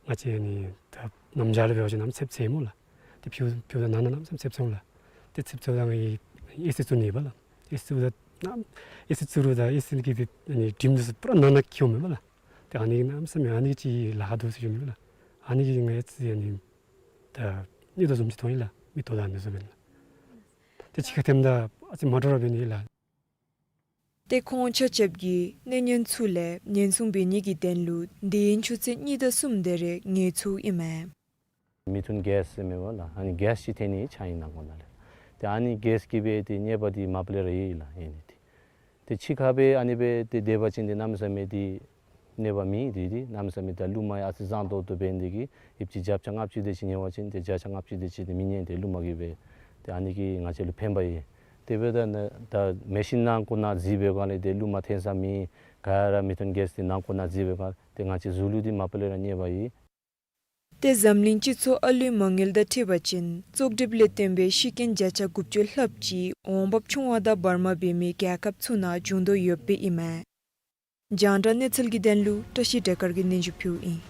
ང་བཅས་ཨ་ནི་ད་གནམ་བྱཱར་ལུ་འབད་བ་ཅིན་གནམ་མེད་ས་མེད་འཚེབ་འཚེབ་སྨོ་ལགས། ཏེ་ཕྱི་ཕྱི་ནང་ན་གནམ་མེད་ས་མེད་འཚེབ་འཚེབ་འོང་ལགས། ཏེ་འཚེབ་འཚེབ་ད་ང་གིས་ཨེ་སི་བཙུགས་ནི་ཡོད་པ་ལགས། ཨེ་སི་བཙུགས་ད་གནམ་ཨེ་སི་བཙུགས་རུང་ད་ཨེ་སི་གི་ཏེ་ཨ་ནི་དྲིམ་འདི་ཚུ་པུ་ར་ནང་ན་འཁྱིད་འོང་མས་སྨོ་ལགས། ཏེ་ཨ་ནི་གནམ་མེད་ས་མེད་ཨ་ནི་ཅིག་ལཱ་ཁག་འདུག་ཟེར་ཞུ་ནི་ལགས། ཨ་ནི་གིས་ང་ཨེ་སི་ཨ་ནི་ད་གཉིད་དོ་བཟུམ་ཅིག་འཐོན་ཡི་ལགས། མིག་ཏོ་དང་འདི་ཚུ་འབད་ནི་ལགས། ཏེ་ཕྱི་ཁར་འཐོནམ་ད་ཨ་ཙི་མ་འདྲཝ་ར་འབད་ནི་ལགས། ཏེ་ཁོང་ཆ་ཁྱབ་ཀྱིས་གནོད་ཉེན་ཚུ་ལས་ཉེན་སྲུང་འབད་ནི་གི་དོན་ལུ་དུས་ཡུན་ཆུ་ཚོད་གཉིས་དང་གསུམ་དེ་རེ་ངལ་འཚོཝ་ཨིན་མས། མི་ཐུན་གེས་ཟེར་མས་པ་ལགས། ཨ་ནི་གེས་ཅིག་ཐོན་ནི་ཆགས་ཨིན་ནང་ཁོག་ནང་ལས། ཏེ་ཨ་ནི་གེས་ཀྱིས་སྦེ་ཏེ་ནད་པ་འདི་མ་པ་ལས་ར་ཡོད་ལགས། ཨ་ནི་ཏེ་ཏེ་ཕྱི་ཁ་སྦེ་ཨ་ནི་སྦེ་ཏེ་སྡོད་པ་ཅིན་ཏེ་གནམ་མེད་ས་མེད་ཏེ་ནད་པ་མེད། ཏེ་ཏེ་གནམ་མེད་ས་མེད་ད་རླུང་མ་ཡང་ཨ་ཙི་བཟང་ཏོག་ཏོ་འབད་ནི་དེ་གིས་ཨིབ་ཅིག་བརྒྱ་ཆ་ལྔ་བཅུ་དེ་ཅིག་ཉལ་བ་ཅིན་ཏེ་བརྒྱ་ཆ་ལྔ་བཅུ་དེ་ཅིག་ཏེ་མི་ཉན། ཏེ་རླུང་མ་གིས་སྦེ་ཏེ་ཨ་ནི་གིས་ང་བཅས་ལུ་ཕན་པ་ཡོད། དེ་འབདཝ་ད་ནི་ད་མེ་ཤིན་ནང་ཁོག་ནང་འཛུལ་བའི་སྒང་ལས་ཏེ་རླུང་མ་ཐོན་ས་མེད། ག་ར་མི་ཐུན་གེས་འདི་ནང་ཁོག་ནང་འཛུལ་བའི་སྒང་ཏེ་ང་བཅས་གཟུགས་ལུ་འདི་མ་པ་ལས་ར་གནོད་པ་ཡོད། ཏེ་འཛམ་གླིང་སྤྱི་ཚོགས་ཨ་ལུའི་མ་དངུལ་དང་འཁྲིལ་བ་ཅིན་བཙོག་གྲིབ་ལས་བརྟེན་པའི་ཤི་རྐྱེན་བརྒྱ་ཆ་དགུ་བཅུ་ལྷགཔ་ཅིག་འོང་འབབ་ཆུང་བ་དང་བར་མ་འབད་མི་རྒྱལ་ཁབ་ཚུ་ནང་འབྱུང་དོ་ཡོདཔ་ཨིན་མས། རྒྱང་བསྒྲགས་གནས་ཚུལ་གྱི་དོན་ལུ་བཀྲ་ཤིས་སྒྲོལ་དཀར་གྱིས་སྙན་ཞུ་ཕུལཝ་ཨིན།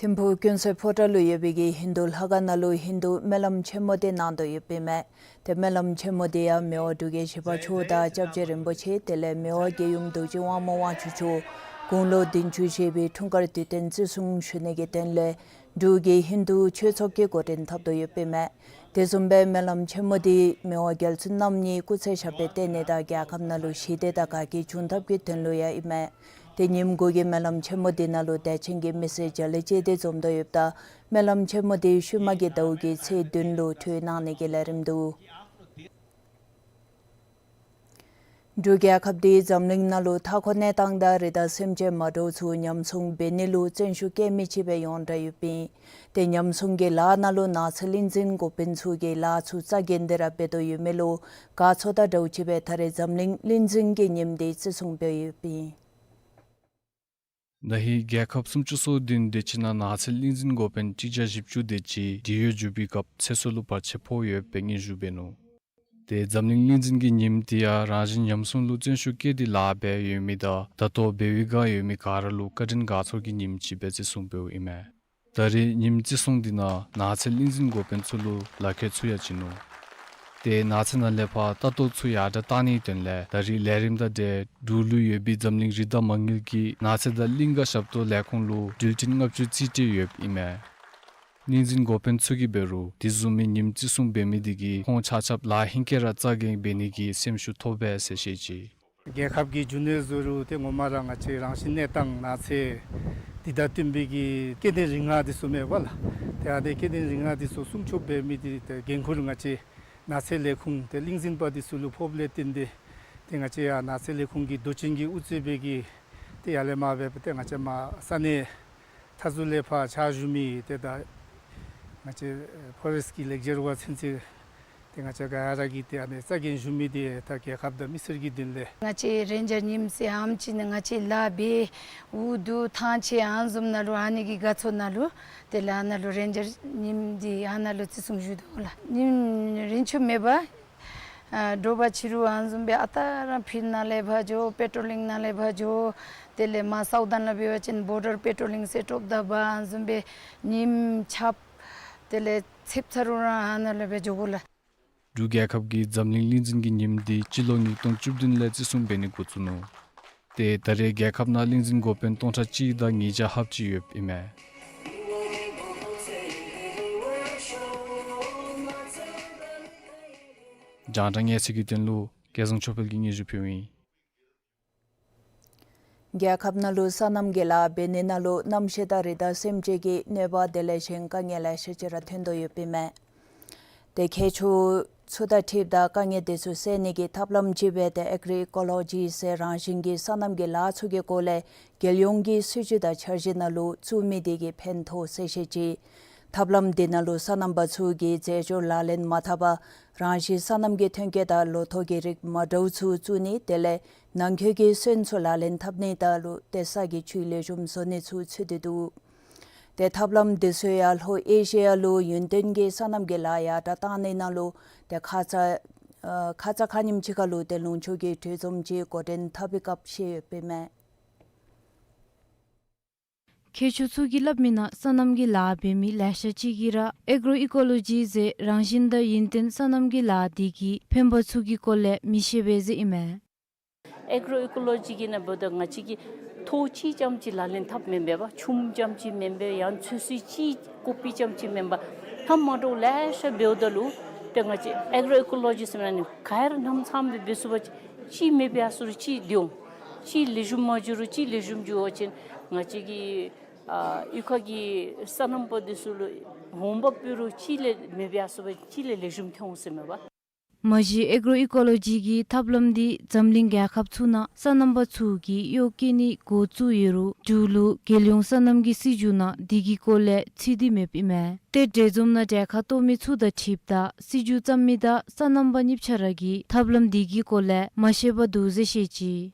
ཐིམ་ཕུག་ཀུན་གསལ་ཕོ་བྲང་ལུ་ཡོད་པའི་གི་ཧིན་དུ་ལྷ་ཁང་ནང་ལུ་ཧིན་དུ་སྨོན་ལམ་ཆེན་མོ་འདི་གནང་དོ་ཡོདཔ་ཨིན་མས། ཏེ་སྨོན་ལམ་ཆེན་མོ་འདི་ཡང་མི་དབང་འབྲུག་རྒྱལ་བཞི་པ་མཆོག་དང་སྐྱབས་རྗེ་རིན་པོ་ཆེ་དེ་ལས་མི་དབང་རྒྱལ་ཡུམ་རྡོ་རྗེ་དབང་མོ་དབང་ཕྱུག་མཆོག་དགུང་ལོ་བདུན་ཅུ་བཞེས་པའི་འཁྲུངས་སྐར་དུས་སྟོན་བརྩི་སྲུང་ཞུ་ནི་གི་དོན་ལས་འབྲུག་གི་ཧིན་དུ་ཆོས་ཚོགས་ཀྱིས་འགོ་འདྲེན་འཐབ་དོ་ཡོདཔ་ཨིན་མས། དེ་བཟུམ་སྦེ་སྨོན་ལམ་ཆེན་མོ་འདི་མི་དབང་རྒྱལ་བཙུན་རྣམ་གཉིས་སྐུ་ཚེ་ཞབས་པད་བརྟན་ནི་དང་རྒྱལ་ཁབ་ནང་ལུ་ཞི་བདེ་དང་དགའ་སྐྱིད་འབྱུང་ཐབས་ཀྱི་དོན་ལུ་ཡང་ཨིན་མས། ཏེ་ཉིནམ་དགུ་གི་སྨོན་ལམ་ཆེན་མོ་འདི་ནང་ལུ་དད་ཅན་གྱི་མི་སེར་བརྒྱ་ལས་བཅད་དེ་འཛོམས་དོ་ཡོདཔ་ད་སྨོན་ལམ་ཆེན་མོ་འདི་ཤུལ་མ་གི་ཟླཝ་གི་ཚེས་བདུན་ལུ་གྲོལ་གནང་ནི་གི་ལས་རིམ་འདུག། འབྲུག་རྒྱལ་ཁབ་འདི་འཛམ་གླིང་ནང་ལུ་མཐའ་འཁོར་གནས་སྟངས་དང་རི་དྭགས་སེམས་ཅན་མ་འདྲཝ་ཚུ་ཉམས་སྲུང་འབད་ནི་ལུ་བརྩོན་ཤུགས་བསྐྱེད་མི་ཅིག་སྦེ་ཡོངས་གྲགས་ཡོདཔ་ཨིན། ཏེ་ཉམས་སྲུང་གི་ལཱ་ནང་ལུ་ནགས་ཚལ་གླིང་འཛིན་འགོ་དཔོན་ཚུ་གིས་ལཱ་ཚུ་རྩ་འགེངས་ཏེ་ར་འབད་དོ་ཡོད་མི་ལུ་དགའ་ཚོར་དང་འདྲཝ་ཅིག་སྦེ་ད་རེས་འཛམ་གླིང་གླིང་འཛིན་གྱི་ཉིནམ་འདི་བརྩི་སྲུང་འབད་ཡོདཔ་ཨིན། ད་ཧིང་རྒྱལ་ཁབ་སུམ་ཅུ་སོ་བདུན་དེ་ཅིག་ནང་ནགས་ཚལ་གླིང་འཛིན་འགོ་དཔོན་གཅིག་བརྒྱ་བཞི་བཅུ་དེ་ཅིག་འབྲི་གཡོག་རྒྱུག་པའི་སྐབས་ཚེ་སྲོག་ལུ་བར་ཆད་ཕོག་ཡོདཔ་སྦེ་སྙན་ཞུ་འབད་ནུག། ཏེ་འཛམ་གླིང་གླིང་འཛིན་གྱི་ཉིནམ་འདི་ཡང་རང་བཞིན་ཉམས་སྲུང་ལུ་བརྩོན་ཤུགས་བསྐྱེད་དེ་ལཱ་འབད་ཡོད་མི་དང་ད་ལྟོ་འབད་བའི་བསྒང་ཡོད་མི་ག་ར་ལུ་བཀའ་དྲིན་དགའ་ཚོར་གྱི་ཉིནམ་ཅིག་སྦེ་བརྩི་སྲུང་འབདཝ་ཨིན་མས། ད་རེས་ཉིནམ་བརྩི་སྲུང་འདི་ནང་ནགས་ཚལ་གླིང་འཛིན་འགོ་དཔོན་ཚུ་ལུ་ལག་ཁྱེར་ཚུ་ཡང་བྱིན་ནུག། ཏེ་ནགས་ཚལ་ནང་ལས་ཕར་ལྟ་རྟོག་ཚུ་ཡར་དྲག་བཏང་ནིའི་དོན་ལས་ད་རེས་ལས་རིམ་དང་འབྲེལ་འབྲུག་ལུ་ཡོད་པའི་འཛམ་གླིང་རི་དྭགས་མ་དངུལ་གྱི་ནགས་ཚལ་དང་གླིང་ཀ་ཞབས་ཏོག་ལས་ཁུངས་ལུ་འགྲུལ་འཕྲིན་ལྔ་བཅུ་རྩིས་སྤྲོད་ཡོདཔ་ཨིན་མས། གླིང་འཛིན་འགོ་དཔོན་ཚུ་གིས་འབད་རུང་དེ་བཟུམ་མའི་ཉིནམ་བརྩི་སྲུང་འབད་མི་དེ་གིས་ཁོང་ཆ་ཁྱབ་ལཱ་ཧེང་སྐལ་ར་རྩ་འགེངས་འབད་ནི་གི་སེམས་ཤུགས་ཐོབ་པས་ཟེར་བཤད་ཅི། རྒྱལ་ཁབ་ཀྱི་རྒྱུ་ནོར་བཟོ་རུང་ཏེ་ངོ་མ་ར་ང་བཅས་རང་བཞིན་གནས་སྟངས་ནགས་ཚལ་འདི་དང་བསྟུན་པའི་གི་སྐྱེ་ལྡན་རིགས་ལྔ་འདི་ཚུ་མས་པ་ལགས། ཏེ་ཨ་ནི་སྐྱེ་ལྡན་རིགས་ལྔ་འདི་ཚུ་སྲུང་སྐྱོབ་འབད་མི་འདི་ཏེ་འགན་ཁུར་ང་བཅས་ནགས་ཚལ་ལས་ཁུངས་ཏེ་གླིང་འཛིན་པ་འདི་ཚུ་ལུ་ཕོགཔ་ལས་བརྟེན་ཏེ་ཏེ་ང་བཅས་ཡང་ནགས་ཚལ་ལས་ཁུངས་ཀྱི་མདོ་ཆེན་གྱིས་དབུ་གཙོས་པའི་གི་ཏེ་ཡར་ལས་མར་འབད་ཏེ་ང་བཅས་མར་ས་གནས་མཐའ་ཟུར་ལས་ཕར་ཕྱག་ཞུ་མི་ཏེ་ད་ང་བཅས་ཕོ་རེསཊ་ཀྱི་ལེགས་སྒྱུར་བ་ཚུན་ཚོད་ཏེ་ང་བཅས་ག་ར་གིས་ཏེ་ཨ་ནི་རྩ་འགེངས་ཞུ་མི་འདི་ད་རྒྱལ་ཁབ་དང་མི་སེར་གྱི་དོན་ལས། ང་བཅས་རེན་ཇར་ཉིནམ་ཟེར་ཨམ་ཅིག་ནི་ང་བཅས་ལཱ་འབད་འུ་སྡུག་ཐང་ཆད་ཨ་ནི་བཟུམ་ནང་ལུ་ཨ་ནི་གི་དགའ་ཚོར་ནང་ལུ་དེ་ལས་ཨ་ནཱ་ལུ་རེན་ཇར་ཉིནམ་འདི་ཨ་ནཱ་ལུ་བརྩི་སྲུང་ཞུ་དོ་ལགས། ཉིནམ་རིན་ཆུང་མེད་པར་ཨ་དྲོ་པ་ཕྱི་རུ་ཨ་ནི་བཟུམ་སྦེ་ཨ་རྟག་ར་ཕིལཌ་ནང་ལས་ཕར་འགྱོ་པེ་ཊོ་ལིང་ནང་ལས་ཕར་འགྱོ། དེ་ལས་མར་སའུ་དཱན་ལུ་འབད་བ་ཅིན་བོར་ཌར་པེ་ཊོ་ལིང་ཟེར་ཊོབ་དང་བར་ཨ་ནི་བཟུམ་སྦེ་ཉིནམ་ཆགཔ་དེ་ལས་ཚེབ་ཚ་རུང་ར་ཨ་ནཱ་ལུ་སྦེ་འགྱོ་དགོ་ལགས། འབྲུག་རྒྱལ་ཁབ་ཀྱིས་འཛམ་གླིང་གླིང་འཛིན་གྱི་ཉིནམ་འདི་སྤྱི་ལོ་ཉིས་སྟོང་བཅུ་བདུན་ལས་བརྩི་སྲུང་འབད་ནི་འགོ་བཙུགས་ནུག། ཏེ་ད་རེས་རྒྱལ་ཁབ་ནང་གླིང་འཛིན་འགོ་དཔོན་སྟོང་ཕྲག་གཅིག་དང་ཉིས་བརྒྱ་ལྷགཔ་ཅིག་ཡོདཔ་ཨིན་མས། རྒྱང་བསྒྲགས་གནས་ཚུལ་གྱི་དོན་ལུ་སྐལ་བཟང་ཆོས་འཕེལ་གྱིས་སྙན་ཞུ་ཕུལཝ་ཨིན། རྒྱལ་ཁབ་ནང་ལུ་སོ་ནམ་གྱི་ལཱ་འབད་ནི་ནང་ལུ་གནམ་གཤིས་དང་རི་དྭགས་སེམས་ཅན་གྱི་གནོད་པ་དེ་ལས་གཞན་དཀའ་ངལ་ལེ་ཤ་ཅིག་ར་ཐོན་དོ་ཡོདཔ་ཨིན་མས། ཏེ་ཁྱད་ཆོས་ཚུ་དང་འཁྲིལཝ་ད་དཀའ་ངལ་དེ་ཚུ་སེལ་ནི་གི་ཐབས་ལམ་ཅིག་སྦེ་ཏེ་ཨེག་རོ་ཨི་ཀོ་ལོ་ཇི་ཟེར་རང་བཞིན་གྱི་སོ་ནམ་གྱི་ལཱ་ཚུ་གི་སྐོར་ལས་རྒྱལ་ཡོངས་ཀྱི་སྲིད་བྱུས་དང་འཆར་གཞི་ནང་ལུ་བཙུགས་མི་དེ་གིས་ཕན་ཐོགས་ཟེར་བཤད་ཅི། ཐབས་ལམ་དེ་ནང་ལུ་སོ་ནམ་པ་ཚུ་གིས་རྫས་སྦྱོར་ལག་ལེན་མ་འཐབ་པར་རང་བཞིན་སོ་ནམ་གྱི་ཐོན་སྐྱེད་དང་ལོ་ཐོག་གི་རིགས་མ་འདྲཝ་ཚུ་བཙུགས་ནི་དེ་ལས་ནང་འཁོད་ཀྱི་སོན་ཚུ་ལག་ལེན་འཐབ་ནི་དང་ལུ་ཏེ་ས་གི་ཆུའི་ལེགས་ཤོམ་བཟོ་ནི་ཚུ་ཚུད་དེ་འདུག། ཏེ་ཐབས་ལམ་དེ་ཚུ་ཡང་ལྷོ་ཨེ་ཤི་ཡ་ལུ་ཡུན་བརྟན་གྱི་སོ་ནམ་གྱི་ལཱ་ཡར་དྲག་བཏང་ནི་ནང་ལུ་ཏེ་ཁ་ཙ་ཨ་ཁ་ཙ་ཁ་ཉིནམ་ཅིག་ཁར་ལུ་ཏེ་ལུང་ཕྱོགས་ཀྱི་གྲོས་འཛོམས་ཅིག་འགོ་འདྲེན་འཐབ་པའི་སྐབས་བཤད་ཡོདཔ་ཨིན་མས། མཁས་མཆོག་ཚུ་གིས་སླབ་མི་ནང་སོ་ནམ་གྱི་ལཱ་འབད་མི་ལེ་ཤ་ཅིག་གིས་ར་ཨེག་རོ་ཨི་ཀོ་ལོ་ཇི་ཟེར་རང་བཞིན་དང་ཡུན་བརྟན་སོ་ནམ་གྱི་ལཱ་དེ་གི་ཕན་པ་ཚུ་གི་སྐོར་ལས་མི་ཤེས་པས་ཟེར་ཨིན་མས། ཨེག་རོ་ཨི་ཀོ་ལོ་ཇི་གི་ནང་འབདཝ་ད་ང་བཅས་ཀྱིས་ཐོག་གཅིག་རྐྱངམ་ཅིག་ལག་ལེན་འཐབ་མེན་པས་པ། ཆུམ་རྐྱངམ་ཅིག་མེན་པས། ཡང་ཚོད་བསྲེ་ཅིག་ཀོ་པི་རྐྱངམ་ཅིག་མེན་པས། ལྷམ་མ་འདྲཝ་ལེ་ཤ་འབདཝ་ད་ལུ་ཏེ་ང་བཅས་ཨེག་རོ་ཨི་ཀོ་ལོ་ཇི་ཟེར་མི་ནང་ག་ར་སྣུམ་ཚངམ་སྦེ་འབད་ཚུགས་པ་ཅིན་གཅིག་མེད་པའི་ཨ་ཟུར་གཅིག་འདི་འོང་། གཅིག་ལེགས་ཤོམ་མ་འགྱོ་རུང་གཅིག་ལེགས་ཤོམ་འགྱོ་བ་ཅིན་ང་བཅས་ཀྱི་ ཨ་གཡུས་ཁ་གི་སོ་ནམ་པ་འདི་ཚུ་ལུ་འོང་འབབ་འབད་རུང་གཅིག་ལས་མེད་པར་ཡར་སོང་སྦེ་གཅིག་ལས་ལེགས་ཤོམ་ཐོན་འོང་ཟེར་མས་པ། མ་གཞི་ཨེག་རོ་ཨི་ཀོ་ལོ་ཇི་གི་ཐབས་ལམ་འདི་འཛམ་གླིང་རྒྱལ་ཁབ་ཚུ་ནང་སོ་ནམ་པ་ཚུ་གིས་གཡོག་བཀོལ་ནི་འགོ་བཙུགས་ཡོད་རུང་འབྲུག་ལུ་རྒྱལ་ཡོངས་སོ་ནམ་གྱི་སྲིད་བྱུས་ནང་འདི་གི་སྐོར་ལས་ཚུད་དེ་མེདཔ་ཨིན་མས། ཏེ་འབྲེལ་འཛོམས་ནང་གྲལ་ཁར་གཏོགས་མི་ཚུ་དང་འཁྲིལཝ་ད་སྲིད་བྱུས་བརྩམ་མི་དང་སོ་ནམ་པ་གཉིས་ཆ་ར་གིས་ཐབས་ལམ་འདི་གི་སྐོར་ལས་མ་ཤེས་པར་འདུག་ཟེར་བཤད་ཅི།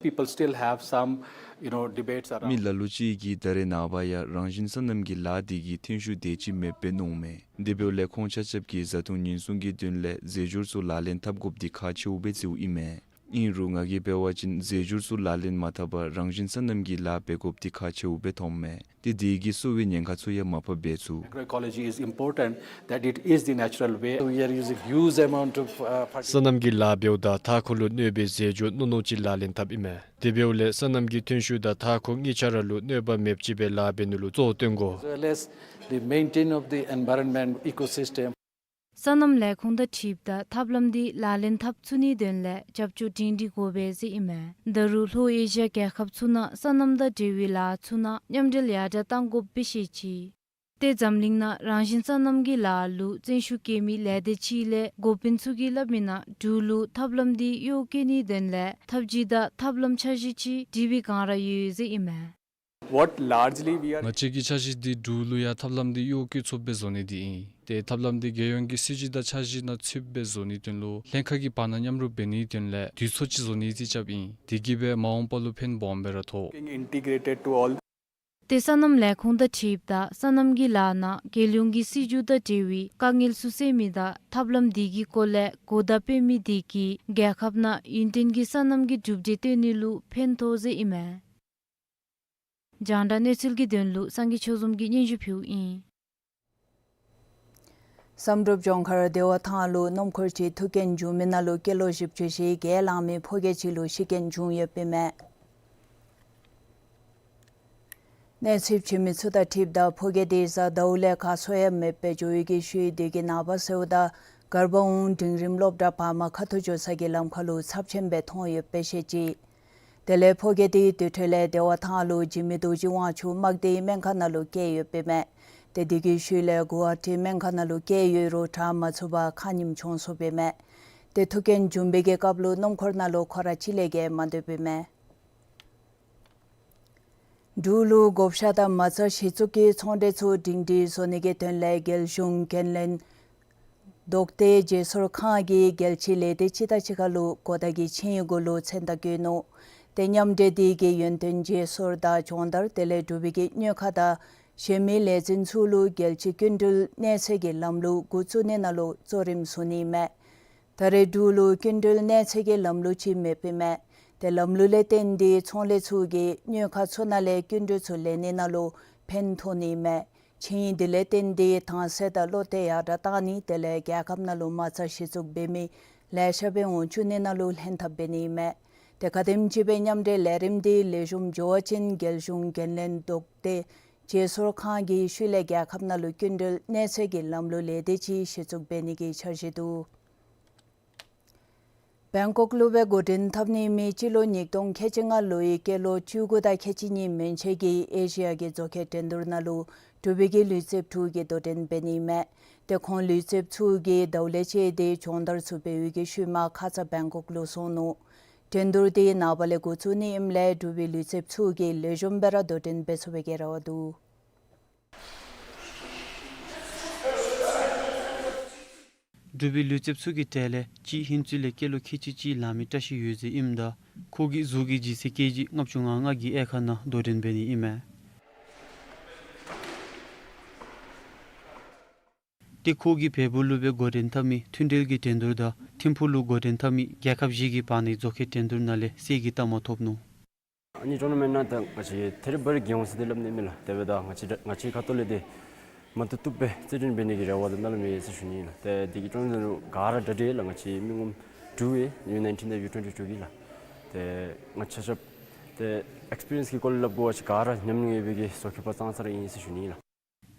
People still have some, you know, debates around. མི་ལ་ལུ་ཅིག་གིས་ད་རེས་ནངས་པ་ཡང་རང་བཞིན་སོ་ནམ་གྱི་ལཱ་འདི་གི་ཐོན་ཤུགས་དེ་ཅིག་མེདཔ་སྦེ་མནོཝ་མས། དེ་འབདཝ་ལས་ཁོང་ཆ་ཁྱབ་ཀྱིས་བཟའ་འཐུང་ཉེན་སྲུང་གི་དོན་ལས་རྫས་སྦྱོར་ཚུ་ལག་ལེན་འཐབ་དགོཔ་འདི་ཁག་ཆེཝ་སྦེ་བརྩིཝ་ཨིན་མས། ཨིན་རུང་ང་གིས་འབད་བ་ཅིན་རྫས་སྦྱོར་ཚུ་ལག་ལེན་མ་འཐབ་པར་རང་བཞིན་སོ་ནམ་གྱི་ལཱ་འབད་དགོཔ་འདི་ཁག་ཆེཝ་སྦེ་མཐོངམ་མས། ཏེ་དེ་གིས་གསོ་བའི་ཉེན་ཁ་ཚུ་ཡང་མར་ཕབ་འབད་ཚུགས། Agroecology is important, that it is the natural way. We are using huge amount of, uh, fertilizer. སོ་ནམ་གྱི་ལཱ་འབདཝ་ད་མཐའ་འཁོར་ལུ་གནོད་པའི་རྫས་སྦྱོར་རྣོ་རྣོ་ཅིག་ལག་ལེན་འཐབ་ཨིན་མས། དེ་འབདཝ་ལས་སོ་ནམ་གྱི་ཐོན་ཤུགས་དང་མཐའ་འཁོར་གཉིས་ཆ་ར་ལུ་གནོད་པ་མེདཔ་ཅིག་སྦེ་ལཱ་འབད་ནི་ལུ་གཙོ་བོ་བཏོན་དགོ། As well as the maintain of the environment ecosystem. སོ་ནམ་ལས་ཁུངས་དང་འཁྲིལཝ་ད་ཐབས་ལམ་འདི་ལག་ལེན་འཐབ་ཚུགས་ནིའི་དོན་ལས་རྒྱབ་སྐྱོར་སྒྲིང་སྒྲི་དགོ་པས་ཟེར་ཨིན་མས། ད་རུང་ལྷོ་ཨེ་ཤི་ཡ་རྒྱལ་ཁབ་ཚུ་ནང་སོ་ནམ་དང་འབྲེལ་བའི་ལཱ་ཚུ་ནང་མཉམ་འབྲེལ་ཡར་དྲགས་གཏང་དགོཔ་སྦེ་བཤད་ཅི། ཏེ་འཛམ་གླིང་ནང་རང་བཞིན་སོ་ནམ་གྱི་ལཱ་ལུ་བརྩོན་ཤུགས་བསྐྱེད་མི་ལས་སྡེ་ཅིག་ལས་འགོ་དཔོན་ཚུ་གིས་སླབ་མིའི་ནང་འབྲུག་ལུ་ཐབས་ལམ་འདི་གཡོག་བཀོལ་ནིའི་དོན་ལས་ཐབས་ཇུས་དང་ཐབས་ལམ་འཆར་གཞི་ཅིག་སྒྲིག་པའི་བསྒང་ར་ཡོད་ཟེར་ཨིན་མས། What largely we are ང་བཅས་ཀྱི་འཆར་གཞི་འདི་འབྲུག་ལུ་ཡང་ཐབས་ལམ་འདི་གཡོག་བཀོལ་ཚུགསཔ་སྦེ་བཟོ་ནི་འདི་ཨིན། ཏེ་ཐབས་ལམ་འདི་རྒྱལ་ཡོངས་ཀྱི་སྲིད་བྱུས་དང་འཆར་གཞི་ནང་ཚུདཔ་སྦེ་བཟོ་ནིའི་དོན་ལུ་ལྷན་ཁག་གི་བར་ན་མཉམ་རུབ་འབད་ནིའི་དོན་ལས་དུས་ཚོད་ཅིག་བཟོ་ནི་ཅིག་རྐྱབ་ཨིན། དེ་གིས་སྦེ་མ་འོངས་པ་ལུ་ཕན་སྦོམ་སྦེ་ར་ཐོགས། Being integrated to all. ཏེ་སོ་ནམ་ལས་ཁུངས་དང་འཁྲིལཝ་ད་སོ་ནམ་གྱི་ལཱ་ནང་རྒྱལ་ཡོངས་ཀྱི་སྲིད་བྱུས་དང་འབྲེལ་བའི་དཀའ་ངལ་ཚུ་སེལ་མི་དང་ཐབས་ལམ་འདི་གི་སྐོར་ལས་གོ་བརྡ་སྤེལ་མི་འདི་གིས་རྒྱལ་ཁབ་ནང་ཡུན་བརྟན་གྱི་སོ་ནམ་གྱི་གྲུབ་འབྲས་བཏོན་ནི་ལུ་ཕན་ཐོགས་ཟེར་ཨིན་མས། རྒྱང་བསྒྲགས་གནས་ཚུལ་གྱི་དོན་ལུ་སངས་རྒྱས་ཆོས་འཛོམས་ཀྱིས་སྙན་ཞུ་ཕུལཝ་ཨིན། བསམ་གྲུབ་ལྗོངས་མཁར་བདེ་བ་ཐང་ལུ་སྣུམ་འཁོར་ཅིག་ཐུག་རྐྱེན་བྱུང་མི་ནང་ལུ་སྐྱེས་ལོ་བཞི་བཅུ་ཞེ་བརྒྱད་ལང་མི་ཕོ་སྐྱེས་ཅིག་ལུ་ཤི་རྐྱེན་བྱུང་ཡོདཔ་ཨིན་མས། གནོད་འཚེ་བྱིན་མི་ཚུ་དང་འཁྲིལཝ་ད་ཕོ་སྐྱེས་དེ་གཟའ་ཟླཝ་ལས་ཁ་གསོ་ཡང་མེདཔ་སྦེ་འགྱོ་ཡི་གི་ཤུལ་དུས་ཀྱི་ནངས་པ་གསོཝ་ད་གར་བ་འོང་འབྲིང་རིམ་སློབ་གྲྭ་བར་མ་ཁ་ཐུག་འགྱོ་ས་གི་ལམ་ཁ་ལུ་ཚབས་ཆེན་སྦེ་མཐོང་ཡོདཔ་སྦེ་བཤད་ཅི། དེ་ལས་ཕོ་སྐྱེས་དེ་དེ་འཕྲོ་ལས་བདེ་བ་ཐང་ལུ་འཇིགས་མེད་རྡོ་རྗེ་དབང་ཕྱུག་དམག་སྡེའི་སྨན་ཁང་ནང་ལུ་བསྐྱལ་ཡོདཔ་ཨིན་མས། ཏེ་དེ་གི་ཤུལ་ལས་གུ་ཝ་ཧ་ཊི་སྨན་ཁང་ནང་ལུ་བསྐྱལ་ཡོད་རུང་དྲག་མ་ཚུགས་པར་ཁ་ཉིནམ་གྱོངས་སོཔ་ཨིན་མས། ཏེ་ཐུག་རྐྱེན་བྱུང་བའི་གི་སྐབས་ལུ་སྣུམ་འཁོར་ནང་ལུ་ཁོ་ར་གཅིག་ལས་བརྒལ་མ་སྡོདཔ་ཨིན་མས། འབྲུག་ལུ་བགོ་བཤའ་དང་མ་རྩ་གཞི་བཙུགས་ཀྱི་ཚོང་འབྲེལ་ཚུ་སྒྲིང་སྒྲི་བཟོ་ནི་གི་དོན་ལས་རྒྱལ་གཞུང་འགན་ལེན་ལྡོག་སྟེ་བརྗེ་སོར་ཁང་གིས་རྒྱལ་སྤྱིའི་ལས་སྡེ་ཅིག་དང་གཅིག་ཁར་ལུ་གོ་བརྡ་གི་ཆིངས་ཡིག་གུ་ལུ་མཚན་རྟགས་བཀོད་ནུག། ཏེ་མཉམ་འབྲེལ་དེ་གི་ཡོན་ཏན་བརྗེ་སོར་དང་སྦྱོང་བརྡར་དེ་ལས་འབྲུག་པའི་གི་སྨྱོ་ཁ་དང་གཞན་མི་ལས་འཛིན་ཚུ་ལུ་རྒྱལ་སྤྱིའི་སྐྱིན་འགྲུལ་གནས་ཚད་ཀྱི་ལམ་ལུགས་འགོ་བཙུགས་ནི་ནང་ལུ་གཙོ་རིམ་བཟུང་ནི་ཨིན་མས། ད་རེས་འབྲུག་ལུ་སྐྱིན་འགྲུལ་གནས་ཚད་ཀྱི་ལམ་ལུགས་ཅིག་མེདཔ་ཨིན་མས། ཏེ་ལམ་ལུགས་ལས་བརྟེན་ཏེ་ཚོང་ལས་ཚུ་གིས་སྨྱོ་ཁ་ཚུ་ནང་ལས་སྐྱིན་འགྲུལ་ཚུ་ལེན་ནི་ནང་ལུ་ཕན་ཐོགས་ནི་ཨིན་མས། ཆིངས་ཡིག་དེ་ལས་བརྟེན་ཏེ་དྭངས་གསལ་དང་བློ་གཏད་ཡར་དྲགས་གཏང་ནི་དེ་ལས་རྒྱལ་ཁབ་ནང་ལུ་མ་རྩ་གཞི་བཙུགས་འབད་མི་ལེ་ཤ་སྦེ་འོང་བཅུག་ནི་ནང་ལུ་ལྷན་ཐབས་འབད་ནི་ཨིན་མས། ཏེ་ག་དེམ་ཅིག་སྦེ་མཉམ་འབྲེལ་ལས་རིམ་དེ་ལེགས་ཤོམ་འགྱོ་བ་ཅིན་རྒྱལ་གཞུང་འགན་ལེན་ལྡོག་སྟེ་བརྗེ་སོར་ཁང་གི་ཤུལ་ལས་རྒྱལ་ཁབ་ནང་ལུ་སྐྱིན་འགྲུལ་གནས་ཚད་ཀྱི་ལམ་ལུགས་ལས་སྡེ་ཅིག་གཞི་བཙུགས་འབད་ནི་གི་འཆར་གཞི་འདུག། བེང་ཀོག་ལུ་སྦེ་འགོ་འདྲེན་འཐབ་ནི་མི་སྤྱི་ལོ་ཉིས་སྟོང་ཁལ་གཅིག་ལྔ་ལོའི་སྐྱེས་ལོ་བཅུ་དགུ་དང་ཁལ་གཅིག་གཉིས་མན་ཆད་ཀྱི་ཨེ་ཤི་ཡ་གི་མཛོད་ཁང་འགྲན་བསྡུར་ནང་ལུ་འབྲུག་པའི་གི་ལུས་རྩལཔ་དྲུག་གིས་དོ་འགྲན་འབད་ནི་ཨིན་མས། ཏེ་ཁོང་ལུས་རྩལཔ་ཚུ་གིས་ཟླཝ་ལས་བཅད་དེ་སྦྱོང་བརྡར་ཚུ་འབད་བའི་གི་ཤུལ་མ་ཁ་ཙ་བེང་ཀོག་ལུ་སོང་ནུག། འགྲན་བསྡུར་དེ་ནངས་པ་ལས་འགོ་བཙུགས་ནི་ཨིནམ་ལས་འབྲུག་པའི་ལུས་རྩལཔ་ཚུ་གིས་ལེགས་ཤོམ་སྦེ་ར་དོ་འགྲན་འབད་ཚུགས་པའི་གི་རེ་བ་འདུག། འབྲུག་པའི་ལུས་རྩལཔ་ཚུ་གི་གྲས་ལས་གཅིག་ཧིན་ཙི་ལས་སྐྱེས་ལོ་ཁལ་གཅིག་གཅིག་ལང་མི་བཀྲ་ཤིས་འོད་ཟེར་ཨིནམ་ད་ཁོ་གིས་གཟུགས་ཀྱི་ལྗིད་ཚད་ཀེ་ཇི་ལྔ་བཅུ་ང་ལྔ་གི་དབྱེ་ཁག་ནང་དོ་འགྲན་འབད་ནི་ཨིན་མས། ཏེ་ཁོ་གིས་བལ་པོ་ལུ་སྦེ་འགོ་འདྲེན་འཐབ་མི་མཐུན་འབྲེལ་གྱི་འགྲན་བསྡུར་དང་ཐིམ་ཕུག་ལུ་འགོ་འདྲེན་འཐབ་མི་རྒྱལ་ཁབ་བཞི་གི་བར་ནའི་མཛོད་ཁང་འགྲན་བསྡུར་ནང་ལས་གསེར་གྱི་རྟགས་མ་ཐོབ་ནུག། ཨ་ནི་ཊོར་ནར་མེནཊ་ནང་ད་ང་བཅས་ཐེ་རི་བ་རི་རྒྱལ་ཡོངས་ཟེར་ཏེ་སླབ་ནི་མས་ལགས། དེ་འབདཝ་ད་ང་བཅས་ང་བཅས་ཁ་ཐུག་ལས་ཏེ་མ་བཏུབ་བཏུབ་སྦེ་རྩེད་འགྲན་འབད་ནི་གི་རེ་བ་དང་སྨོན་ལམ་ཡོད་ཟེར་ཞུ་ནི་ལགས། ཏེ་འདི་གི་ཊོར་ནར་མེནཊ་ག་ར་གྲ་སྒྲིག་ལགས། ང་བཅས་མི་ངོམ་དྲུག་ཡོད། ཡུ་ནའི་ཊིན་དང་ཡུ་ཊུ་ཝེན་ཊི་དྲུག་གི་ལགས། ཏེ་ང་ཆ་ཁྱབ་ཏེ་ཨེགསི་པི་རི་ཡེནསི་གི་སྐོར་ལས་སླབ་དགོ་པ་ཅིན་ག་ར་ཉམས་མྱོང་ཡོད་པའི་གི་མཛོད་ཁང་པ་ཙང་ཙ་ར་ཨིན་ཟེར་ཞུ་ནི་ལགས།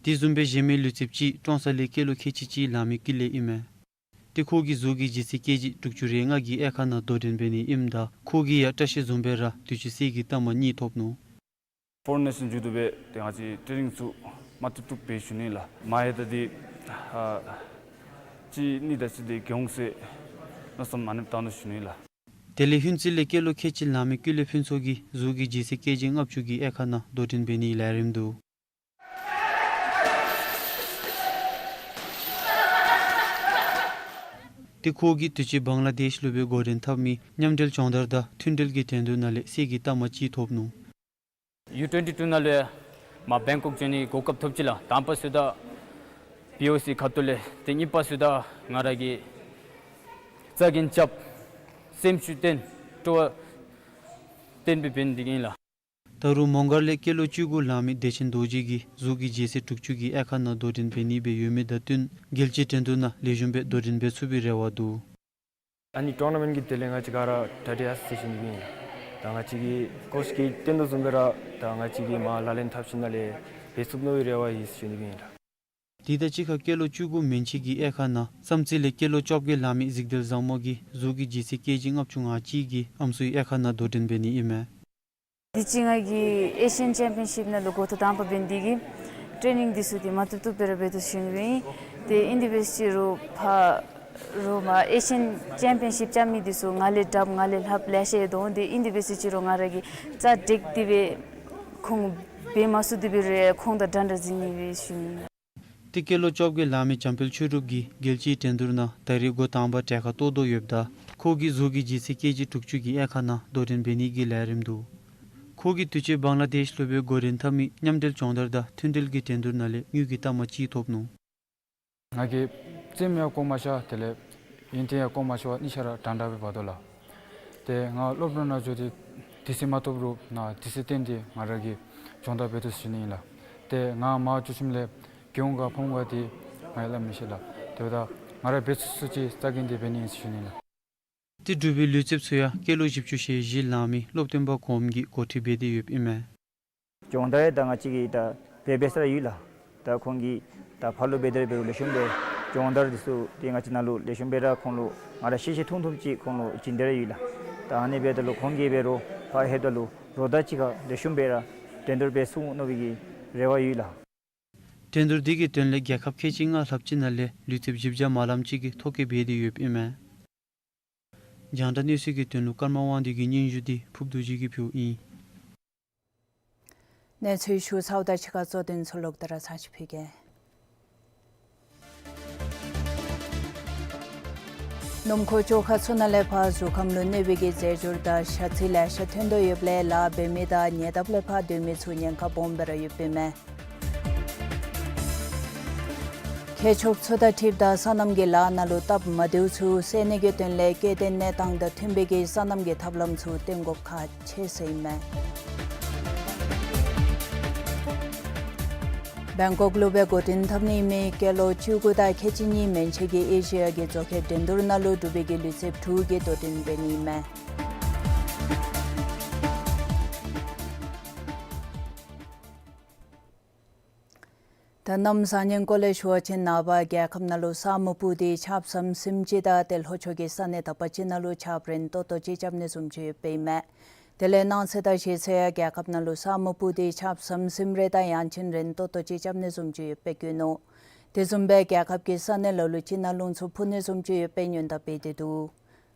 དེ་བཟུམ་སྦེ་གཞན་མི་ལུས་རྩལཔ་ཅིག་ཀྲོང་གསར་ལས་སྐྱེས་ལོ་ཁལ་གཅིག་གཅིག་ལང་མི་ཀུན་ལེགས་ཨིན་མས། ཏེ་ཁོ་གིས་གཟུགས་ཀྱི་ལྗིད་ཚད་ཀེ་ཇི་དྲུག་ཅུ་རེ་ལྔ་གི་དབྱེ་ཁག་ནང་དོ་འགྲན་འབད་ནི་ཨིནམ་ད་ཁོ་གིས་ཡང་བཀྲ་ཤིས་བཟུམ་སྦེ་ར་དུས་ཅི་གསེར་གྱི་རྟགས་མ་གཉིས་ཐོབ་ནུག། ཕོརེན་ནེ་ཤཱན་འགྱོ་དོ་སྦེ་ཏེ་ང་བཅས་ཊེ་ནིང་ཚུ་མ་བཏུབ་བཏུབ་སྦེ་ཞུ་ནི་ལགས། མ་ཧེ་ད་འདི་ཨ་གཅིག་གཉིས་དང་གཅིག་འདི་གྱོང་ཟེར་མནོ་བསམ་མ་ནེམ་བཏང་དོ་ཞུ་ནི་ལགས། དེ་ལས་ཧུན་སུར་ལས་སྐྱེས་ལོ་ཁལ་གཅིག་ལང་མི་ཀུན་ལེགས་ཕུན་ཚོགས་ཀྱིས་གཟུགས་ཀྱི་ལྗིད་ཚད་ཀེ་ཇི་ལྔ་བཅུ་གི་དབྱེ་ཁག་ནང་དོ་འགྲན་འབད་ནིའི་ལས་རིམ་འདུག། ཏེ་ཁོ་གིས་དུས་ཅི་བང་ལ་དེཤ་ལུ་སྦེ་འགོ་འདྲེན་འཐབ་མི་མཉམ་འབྲེལ་སྦྱོང་བརྡར་དང་མཐུན་འབྲེལ་གྱི་འགྲན་བསྡུར་ནང་ལས་གསེར་གྱི་རྟགས་མ་ཅིག་ཐོབ་ནུག། ཡུ་ཊུ་ཝེན་ཊི་ཊུ་ནང་ལས་མར་བེང་ཀོག་འགྱོ་ནི་གོ་སྐབས་ཐོབ་ཅི་ལགས། དང་པ་ཚུད་ད་བི་ཨོ་སི་ཁ་ཐུག་ལས། ཏེ་གཉིས་པ་ཚུད་ད་ང་ར་གིས་རྩ་འགེངས་རྐྱབ་སེམས་ཤུགས་བཏོན་སྤྲོ་བ་བཏོན་སྦེ་འབད་ནི་འདི་གིས་ཨིན་ལགས། ད་རུང་མོང་སྒར་ལས་སྐྱེས་ལོ་བཅུ་དགུ་ལང་མི་བདེ་ཆེན་རྡོ་རྗེ་གིས་གཟུགས་ཀྱི་ལྗིད་ཚད་དྲུག་ཅུ་གི་དབྱེ་ཁག་ནང་དོ་འགྲན་འབད་ནི་སྦེ་ཡོད་མི་དང་བསྟུན་རྒྱལ་སྤྱིའི་འགྲན་བསྡུར་ནང་ལེགས་ཤོམ་སྦེ་དོ་འགྲན་འབད་ཚུགས་པའི་རེ་བ་འདུག། ཨ་ནི་ཊུར་ན་མེནཊ་གི་དེ་ལས་ང་བཅས་ག་ར་གྲ་སྒྲིག་ཡར་སོ་ཡི་ཟེར་ཞུ་ནི་ཨིན་ལགས། ད་ང་བཅས་ཀྱིས་ཀོ་ཆི་གིས་སྟོན་དོ་བཟུམ་སྦེ་ར་ད་ང་བཅས་ཀྱིས་མར་ལག་ལེན་འཐབ་ཞིནམ་ལས་འབད་ཚུགས་མནོ་བའི་རེ་བ་ཡོད་ཟེར་ཞུ་ནི་ཨིན་ལགས། དེ་དང་གཅིག་ཁར་སྐྱེས་ལོ་བཅུ་དགུ་མན་ཆད་ཀྱི་དབྱེ་ཁག་ནང་བསམ་རྩེ་ལས་སྐྱེས་ལོ་བཅོ་བརྒྱད་ལང་མི་གཟིག་དལ་བཟང་མོ་གིས་གཟུགས་ཀྱི་ལྗིད་ཚད་ཀེ་ཇི་ལྔ་བཅུ་ང་གཅིག་གི་ཨམ་སྲུའི་དབྱེ་ཁག་ནང་དོ་འགྲན་འབད་ནི་ཨིན་མས། དུས་ཅི་ང་གིས་ཨེ་ཤི་ཡཱན་ཅེམ་པི་ཡན་ཤིཔ་ནང་ལུ་འགོ་ཐོག་དང་པ་འབད་ནི་འདི་གིས་ཊེ་ནིང་འདི་ཚུ་འདི་མ་བཏུབ་བཏུབ་སྦེ་ར་འབད་དོ་ཞུ་ནི་ཨིན། ཏེ་ཨིན་དེ་འབད་ཅི་རུང་ཕར་རུང་མར་ཨེ་ཤི་ཡཱན་ཅེམ་པི་ཡན་ཤིཔ་རྐྱབ་མི་འདི་ཚུ་ང་ལས་དྲགཔ་ང་ལས་ལྷགཔ་ལེ་ཤ་ཡོད་དོ། ཏེ་ཨིན་དེ་འབད་ཅི་རུང་ང་ར་གིས་རྩ་འགེངས་ཏེ་སྦེ་ཁོང་འབད་མ་ཚུགས་ཏེ་སྦེ་རུང་ཁོང་དང་འདྲན་འདྲ་འཛིང་ནི་སྦེ་ཞུ་ནི་ཨིན། ཏེ་སྐྱེས་ལོ་བཅོ་བརྒྱད་ལང་མི་འཇམ་དཔལ་ཆོས་གྲུབ་ཀྱིས་རྒྱལ་སྤྱིའི་འགྲན་བསྡུར་ནང་ད་རེས་འགོ་དང་པ་གྲལ་ཁར་གཏོགས་དོ་ཡོདཔ་ད་ཁོ་གིས་གཟུགས་ཀྱི་ལྗིད་ཚད་ཀེ་ཇི་དྲུག་ཅུ་གི་དབྱེ་ཁག་ནང་དོ་འགྲན་འབད་ནི་གི་ལས་རིམ་འདུག། ཁོ་གིས་དུས་ཅི་བང་ལ་དེཤ་ལུ་སྦེ་འགོ་འདྲེན་འཐབ་མི་མཉམ་འབྲེལ་སྦྱོང་བརྡར་དང་མཐུན་འབྲེལ་གྱི་འགྲན་བསྡུར་ནང་ལས་དངུལ་གྱི་རྟགས་མ་གཅིག་ཐོབ་ནུག། ང་གིས་རྩེདམོ་ཡང་བཀོ་མ་ཤེས། དེ་ལས་གཡོན་འཐེན་ཡང་བཀོ་མ་ཤེས་པར་གཉིས་ཆ་ར་འདྲན་འདྲ་སྦེ་འབད་དོ་ལགས། ཏེ་ང་སློབ་གྲྭ་ནང་འགྱོ་སྟེ་དུས་ཚོད་མ་ཐོབ་རུང་ནཱ་དུས་ཚོད་བཏོན་ཏེ་ང་ར་གིས་སྦྱོང་བརྡར་འབད་དོ་ཟེར་ཞུ་ནི་ཨིན་ལགས། ཏེ་ང་མར་འགྱོ་ཞིནམ་ལས་གྱོང་ག་ཕོགཔ་ག་དེ་ང་ཡང་སླབ་མི་ཤེས་ལགས། དེ་འབདཝ་ད་ང་ར་འབད་ཚུགས་ཚུགས་ཅིག་རྩ་འགེངས་ཏེ་འབད་ནི་ཨིན་ཟེར་ཞུ་ནི་ལགས། ཏེ་འབྲུག་པའི་ལུས་རྩལཔ་ཚུ་ཡང་སྐྱེས་ལོ་བཞི་བཅུ་ཞེ་བཞི་ལང་མི་སློབ་སྟོན་པ་གོངམ་གིས་འགོ་ཁྲིད་འབད་དེ་ཡོདཔ་ཨིན་མས། སྦྱོང་བརྡར་ད་ང་བཅས་ཀྱིས་ད་འབད་འབད་ས་ར་ཡོད་ལགས། ད་ཁོང་གིས་ད་ཕར་ལུ་འབད་དེ་ར་འབད་རུང་ལེགས་ཤོམ་སྦེ་སྦྱོང་བརྡར་འདི་ཚུ་ཏེ་ང་བཅས་ནང་ལུ་ལེགས་ཤོམ་སྦེ་ར་ཁོང་ལུ་ང་ར་ཤེས་ཤེས་མཐོང་མཐོངམ་ཅིག་ཁོང་ལུ་བྱིན་དེ་ར་ཡོད་ལགས། ད་ཨ་ནི་འབདཝ་ད་ལུ་ཁོང་གིས་འབད་རུང་ཕར་ལྷོདཔ་ད་ལུ་རོགས་དང་གཅིག་ཁར་ལེགས་ཤོམ་སྦེ་ར་འགྲན་བསྡུར་འབད་ཚུགས་མནོ་བའི་གི་རེ་བ་ཡོད་ལགས། འགྲན་བསྡུར་འདི་གི་དོན་ལས་རྒྱལ་ཁབ་ཁལ་གཅིག་ལྔ་ལྷགཔ་ཅིག་ནང་ལས་ལུས་རྩལཔ་བཞི་བརྒྱ་མ་ལངམ་ཅིག་གིས་ཐོ་བཀོད་འབད་དེ་ཡོདཔ་ཨིན་མས། རྒྱང་བསྒྲགས་གནས་ཚུལ་གྱི་དོན་ལུ་ཀརྨ་དབང་འདུས་ཀྱི་སྙན་ཞུ་འདི་ཕུརབ་རྡོ་རྗེ་གིས་ཕུལཝ་ཨིན། གནས་ཚུལ་ཞུ་ཚརཝ་དང་གཅིག་ཁར་གཙོ་དོན་ཚུ་ལོག་སྟེ་ར་ཚར་ཅིག་ཕུལ་གེ། སྣུམ་འཁོར་བཅོ་ཁ་ཚུ་ནང་ལས་ཕར་གཟུགས་ཁམས་ལུ་གནོད་པའི་གི་རྫས་སྦྱོར་དང་ཞ་ཚི་ལེ་ཤ་ཐོན་དོ་ཡོདཔ་ལས་ལཱ་འབད་མི་དང་ཉེ་འདབས་ལས་ཕར་སྡོད་མི་ཚུ་ཉེན་ཁ་སྦོམ་སྦེ་ར་ཡོདཔ་ཨིན་མས། མཁས་མཆོག་ཚུ་དང་འཁྲིལཝ་ད་སོ་ནམ་གྱི་ལཱ་ནང་ལུ་སྟབས་མ་བདེཝ་ཚུ་སེལ་ནི་གི་དོན་ལས་སྐྱེ་ལྡན་གནས་སྟངས་དང་མཐུན་པའི་གི་སོ་ནམ་གྱི་ཐབས་ལམ་ཚུ་བཏོན་དགོཔ་ཁག་ཆེ་ཟེར་ཨིན་མས། བེང་ཀོག་ལུ་སྦེ་འགོ་འདྲེན་འཐབ་ནི་མི་སྐྱེས་ལོ་བཅུ་དགུ་དང་ཁལ་གཅིག་གཉིས་མན་ཆད་ཀྱི་ཨེ་ཤི་ཡ་གི་མཛོ་ཁའི་འགྲན་བསྡུར་ནང་ལུ་འབྲུག་པའི་གི་ལུས་རྩལཔ་དྲུག་གིས་དོ་འགྲན་འབད་ནི་ཨིན་མས། ད་གནམ་བཟང་ངན་སྐོར་ལས་ཞུ་བ་ཅིན་ནངས་པ་རྒྱལ་ཁབ་ནང་ལུ་ས་སྨུག་སྤུབས་ཏེ་ཆརཔ་ཟམ་ཟིམ་ཅིག་དང་ཏེ་ལྷོ་ཕྱོགས་ཀྱི་ས་གནས་དག་པ་ཅིག་ནང་ལུ་ཆརཔ་རན་ཏོག་ཏོ་ཅིག་རྐྱབ་ནི་བཟུམ་ཅིག་ཡོདཔ་ཨིན་མས། དེ་ལས་གནངས་ཚེ་དང་གཞེས་ཚེ་ཡང་རྒྱལ་ཁབ་ནང་ལུ་ས་སྨུག་སྤུབས་ཏེ་ཆརཔ་ཟམ་ཟིམ་རེ་དང་ཡང་ཅིན་རན་ཏོག་ཏོ་ཅིག་རྐྱབ་ནི་བཟུམ་ཅིག་ཡོདཔ་སྦེ་བཀོད་ནུག། དེ་བཟུམ་སྦེ་རྒྱལ་ཁབ་ཀྱི་ས་གནས་ལ་ལུ་ཅིག་ནང་རླུང་འཚུབ་འཕུ་ནི་བཟུམ་ཅིག་ཡོདཔ་སྦེ་སྔོན་བརྡ་འབད་དེ་འདུག།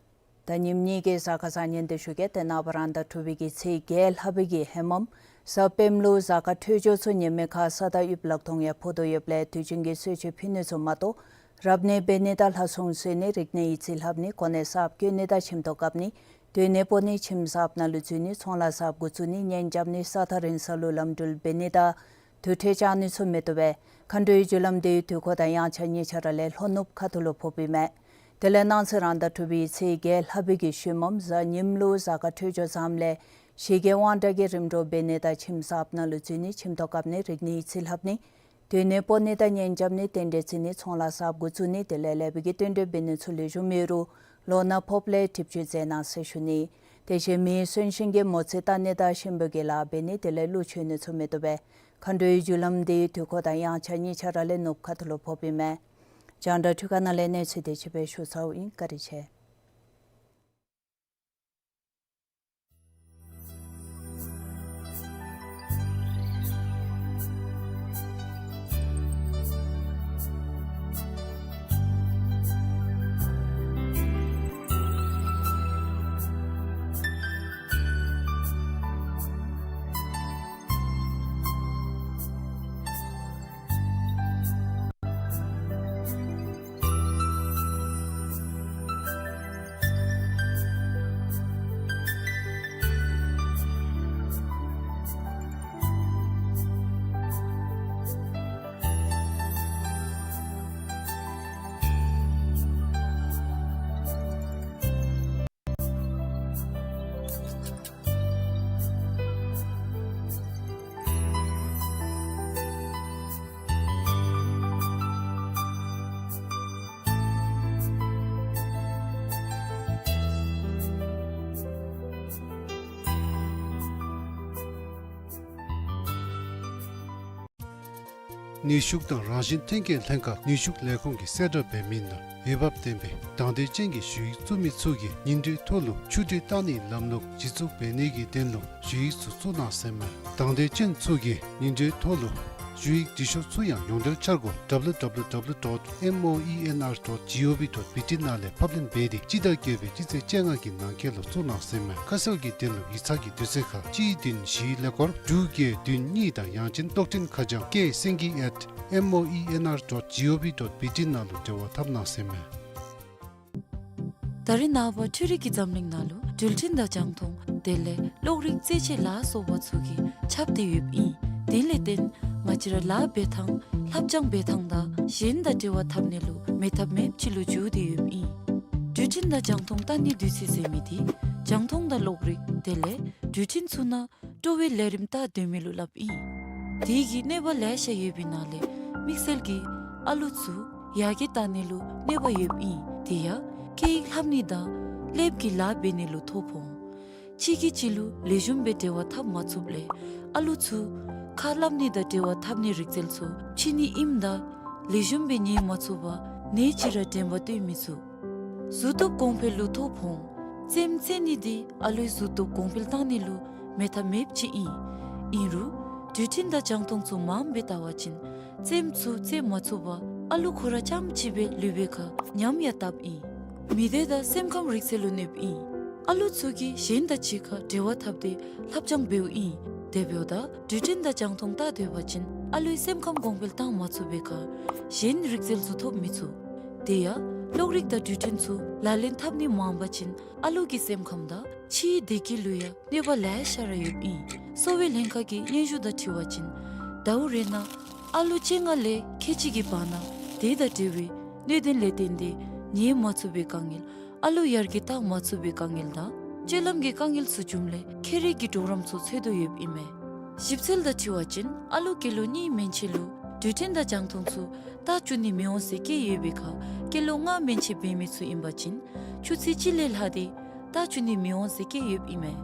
ད་ཉིནམ་གཉིས་ཀྱི་གཟའ་སྐར་བཟང་ངན་འདི་ཞུ་གེ། ཏེ་ནངས་པ་རང་ཟླ་དྲུག་པའི་གི་ཚེས་བརྒྱད་ལྷག་པའི་གི་ཧེ་མམ་གཟའ་སྤེནམ་ལུ་གཟའ་སྐར་འཕྲོད་སྦྱོར་ཚུ་ཉེས་མེད་ཁ་ས་དང་ཡུདཔ་ལག་སྟོང་ཡང་ཕོག་དོ་ཡོདཔ་ལས་དུས་རྒྱུན་གྱི་གསོལ་མཆོད་ཕུལ་ནི་ཚུ་མ་གཏོགས་རབ་གནས་འབད་ནི་དང་ལྷ་སྲུང་གསོལ་ནི་རིག་གནས་ཡིག་རྩིས་ལྷབ་ནི་གོ་གནས་གསརཔ་བསྐོ་ནི་དང་ཁྱིམ་ཐོག་བཀབ་ནི་སྡོད་གནས་སྤོ་ནི་ཁྱིམ་གསརཔ་ནང་ལུ་འཛུལ་ནི་ཚོང་ལཱ་གསརཔ་འགོ་བཙུགས་ནི་གཉེན་རྐྱབ་ནི་ས་ཐག་རིང་ས་ལུ་ལམ་འགྲུལ་འབད་ནི་དང་དུར་ཁྲོད་བཅར་ནི་ཚུ་མི་བཏུབ་པས། མཁའ་འགྲོའི་རྒྱུ་ལམ་འདི་དུས་འཁོར་དང་དབྱངས་འཆར་གཉིས་ཆ་ར་ལས་ལྷོ་ནུབ་ཁ་ཐུག་ལུ་ཕོགཔ་ཨིན་མས། དེ་ལས་གནངས་ཚེ་རང་ཟླ་དྲུག་པའི་ཚེས་བརྒྱད་ལྷག་པའི་གི་ཤུལ་མམ་གཟའ་ཉིམ་ལུ་གཟའ་སྐར་འཕྲོད་སྦྱོར་བཟངམ་ལས་ཞི་རྒྱས་དབང་དྲག་གི་རིམ་གྲོ་འབད་ནི་དང་ཁྱིམ་གསརཔ་ནང་ལུ་འཛུལ་ནི་ཁྱིམ་ཐོག་བཀབ་ནི་རིག་གནས་ཡིག་རྩིས་ལྷབ་ནི་སྡོད་གནས་སྤོ་ནི་དང་གཉེན་རྐྱབ་ནི་རྟེན་འབྲེལ་བརྩི་ནི་ཚོང་ལཱ་གསརཔ་འགོ་བཙུགས་ནི་དེ་ལས་ལེགས་པའི་གི་རྟེན་འབྲེལ་འབད་ནི་ཚུ་ལེགས་ཤོམ་ཡོད་རུང་ལོ་ན་ཕོགཔ་ལས་གྲིབ་སྐྱོན་མཛད་གནང་ཟེར་ཞུ་ནི། དེ་བཞིན་མི་གསོན་གཤིན་གྱི་མོ་རྩིས་བལྟ་ནི་དང་གཤིན་པོ་གི་ལཱ་འབད་ནི་དེ་ལས་ཀླུ་མཆོད་ནི་ཚུ་མི་བཏུབ་པས། མཁའ་འགྲོའི་རྒྱུ་ལམ་འདི་དུས་འཁོར་དང་དབྱངས་འཆར་གཉིས་ཆ་ར་ལས་ནུབ་ཁ་ཐུག་ལུ་ཕོགཔ་ཨིན་མས། རྒྱང་བསྒྲགས་འཕྲུལ་ཁང་ནང་ལས་གནས་ཚུལ་དེ་ཅིག་སྦེ་ཞུ་ཚརཝ་ཨིན། བཀའ་དྲིན་ཆེ། ནུས་ཤུགས་དང་རང་བཞིན་ཐོན་སྐྱེད་ལྷན་ཁག་ནུས་ཤུགས་ལས་ཁུངས་ཀྱིས་གསལ་བསྒྲགས་འབད་མི་ནང་འོས་འབབ་ལྡན་པའི་དང་འདོད་ཅན་གྱི་ཞུ་ཡིག་བཙུགས་མི་ཚུ་གིས་ཉིན་དྲོའི་ཐོག་ལུ་ཆུ་འདྲེན་བཏང་ནིའི་ལམ་ལུགས་གཞི་བཙུགས་འབད་ནི་གི་དོན་ལུ་ཞུ་ཡིག་ཚུ་བཙུགས་གནང་ཟེར་མས། དང་འདོད་ཅན་ཚུ་གིས་ཉིན་དྲོའི་ཐོག་ལུ་ཞུ་ཡིག་འབྲི་ཤོག་ཚུ་ཡང་ཡོངས་འབྲེལ་འཆར་སྒོ་W W W dot moenr dot gov dot B T ནང་ལས་ཕབ་ལེན་འབད་དེ་སྤྱི་ཟླ་བརྒྱད་པའི་སྤྱི་ཚེས་བཅོ་ལྔ་གི་ནང་འཁོད་ལུ་བཙུགས་གནང་ཟེར་མས། ཁ་གསལ་གྱི་དོན་ལུ་ཡིག་ཚང་གི་དུས་ཚོད་ཁར་གཅིག་བདུན་བཞི་ཀླད་ཀོར་དྲུག་བརྒྱད་བདུན་གཉིས་དང་ཡང་ཅིན་གློག་འཕྲིན་ཁ་བྱང་K སེང་གེ་at moenr dot gov dot B T ནང་ལུ་འབྲེལ་བ་འཐབ་གནང་ཟེར་མས། ད་རེས་ནངས་པ་འཕྲུལ་རིག་གི་འཛམ་གླིང་ནང་ལུ་འགྲུལ་འཕྲིན་དང་རྒྱང་མཐོང་དེ་ལས་གློག་རིག་རྩེད་ཆས་ལ་སོགས་པ་ཚུ་གིས་ཁྱབ་སྟེ་ཡོདཔ་ཨིན། དེ་ལས་བརྟེན་ང་བཅས་ར་ལཱ་འབད་ཐངས་ལྷབ་སྦྱང་འབད་ཐངས་དང་གཞན་དང་འབྲེལ་བ་འཐབ་ནི་ལུ་མེད་ཐབས་མེདཔ་ཅིག་ལུ་འགྱུར་ཏེ་ཡོདཔ་ཨིན། འགྲུལ་འཕྲིན་དང་རྒྱང་མཐོང་ལྟ་ནི་དུས་ཚོད་ཟེར་མི་འདི་རྒྱང་མཐོང་དང་གློག་རིག་དེ་ལས་འགྲུལ་འཕྲིན་ཚུ་ནང་སྤྲོ་བའི་ལས་རིམ་ལྟ་སྡོད་མི་ལུ་སླབ་ཨིན། དེ་གི་གནོད་པ་ལེ་ཤ་ཡོད་པའི་ནང་ལས་དམིགས་བསལ་གྱིས་ཨ་ལུ་ཚུ་ཡར་རྒྱས་བཏང་ནི་ལུ་གནོད་པ་ཡོདཔ་ཨིན། དེ་ཡང་སྐད་ཡིག་ལྷབ་ནི་དང་ཀླདཔ་གི་ལཱ་འབད་ནི་ལུ་ཐོ་ཕོག་འོང་། གཅིག་གིས་གཅིག་ལུ་ལེགས་ཤོམ་སྦེ་འབྲེལ་བ་འཐབ་མ་ཚུགསཔ་ལས་ཨ་ལུ་ཚུ་ཁ་སླབ་ནི་དང་འབྲེལ་བ་འཐབ་ནི་རིག་རྩལ་ཚུ་ཕྱི་ནི་ཨིནམ་ད་ལེགས་ཤོམ་སྦེ་ཉན་མ་ཚུགས་པར་ནད་ཅིག་ར་དྲན་པ་བཏོན་མི་ཚུགས། གཟུགས་སྟོབས་གོང་འཕེལ་ལུ་ཐོ་ཕོག་འོང་། རྩེདམོ་རྩེ་ནི་འདི་ཨ་ལུའི་གཟུགས་སྟོབས་གོང་འཕེལ་བཏང་ནི་ལུ་མེད་ཐབས་མེདཔ་ཅིག་ཨིན། ཨིན་རུང་འགྲུལ་འཕྲིན་དང་རྒྱང་མཐོང་ཚུ་མངམ་སྦེ་བལྟ་བ་ཅིན་རྩེདམོ་ཚུ་རྩེ་མ་ཚུགས་པར་ཨ་ལུ་ཁོ་ར་རྐྱངམ་གཅིག་སྦེ་ལུས་པའི་ཁར་ཉམས་ཡང་བཏབ་ཨིན། མི་སྡེ་དང་སེམས་ཁམས་རིག་རྩལ་ལུ་གནོདཔ་ཨིན། ཨ་ལུ་ཚུ་གིས་གཞན་དང་གཅིག་ཁར་འབྲེལ་བ་འཐབ་སྟེ་ལྷབ་སྦྱང་འབདཝ་ཨིན། དེ་འབདཝ་ད་འགྲུལ་འཕྲིན་དང་རྒྱང་མཐོང་བལྟ་སྡོད་པ་ཅིན་ཨ་ལུའི་སེམས་ཁམས་གོང་འཕེལ་བཏང་མ་ཚུགས་པའི་ཁར་གཞན་རིག་རྩལ་ཚུ་ཐོབ་མི་ཚུགས། དེ་ཡང་གློག་རིག་དང་འགྲུལ་འཕྲིན་ཚུ་ལག་ལེན་འཐབ་ནི་མངམ་པ་ཅིན་ཨ་ལུ་གི་སེམས་ཁམས་དང་ཕྱིའི་བདེ་སྐྱིད་ལུ་ཡང་གནོད་པ་ལེ་ཤ་ར་ཡོདཔ་ཨིན། གསོ་བའི་ལྷན་ཁག་གི་སྙན་ཞུ་དང་འཁྲིལ་བ་ཅིན་ཟླཝ་རེ་ནང་ཨ་ལུ་བཅོ་ལྔ་ལས་ཁལ་གཅིག་གི་བར་ན་དེ་དང་འབྲེལ་བའི་གནད་དོན་ལས་བརྟེན་ཏེ་ཉལ་མ་ཚུགས་པའི་དཀའ་ངལ་ཨ་ལུ་ཡར་རྒྱས་བཏང་མ་ཚུགས་པའི་དཀའ་ངལ་དང་སྤྱོད་ལམ་གྱི་དཀའ་ངལ་ཚུ་བྱུངམ་ལས་ཁེ་རིག་གི་གྲོགས་རམ་ཚུ་འཚོལ་དོ་ཡོདཔ་ཨིན་མས། ཞིབ་འཚོལ་དང་འཁྲིལ་བ་ཅིན་ཨ་ལུ་སྐྱེས་ལོ་གཉིས་མན་ཆད་ལུ་འགྲུལ་འཕྲིན་དང་རྒྱང་མཐོང་ཚུ་བལྟ་བཅུག་ནི་མི་འོང་ཟེར་བཀོད་ཡོད་པའི་ཁར་སྐྱེས་ལོ་ལྔ་མན་ཆད་འབད་མི་ཚུ་ཨིན་པ་ཅིན་ཆུ་ཚོད་གཅིག་ལས་ལྷག་སྟེ་བལྟ་བཅུག་ནི་མི་འོང་ཟེར་བཀོད་ཡོདཔ་ཨིན་མས།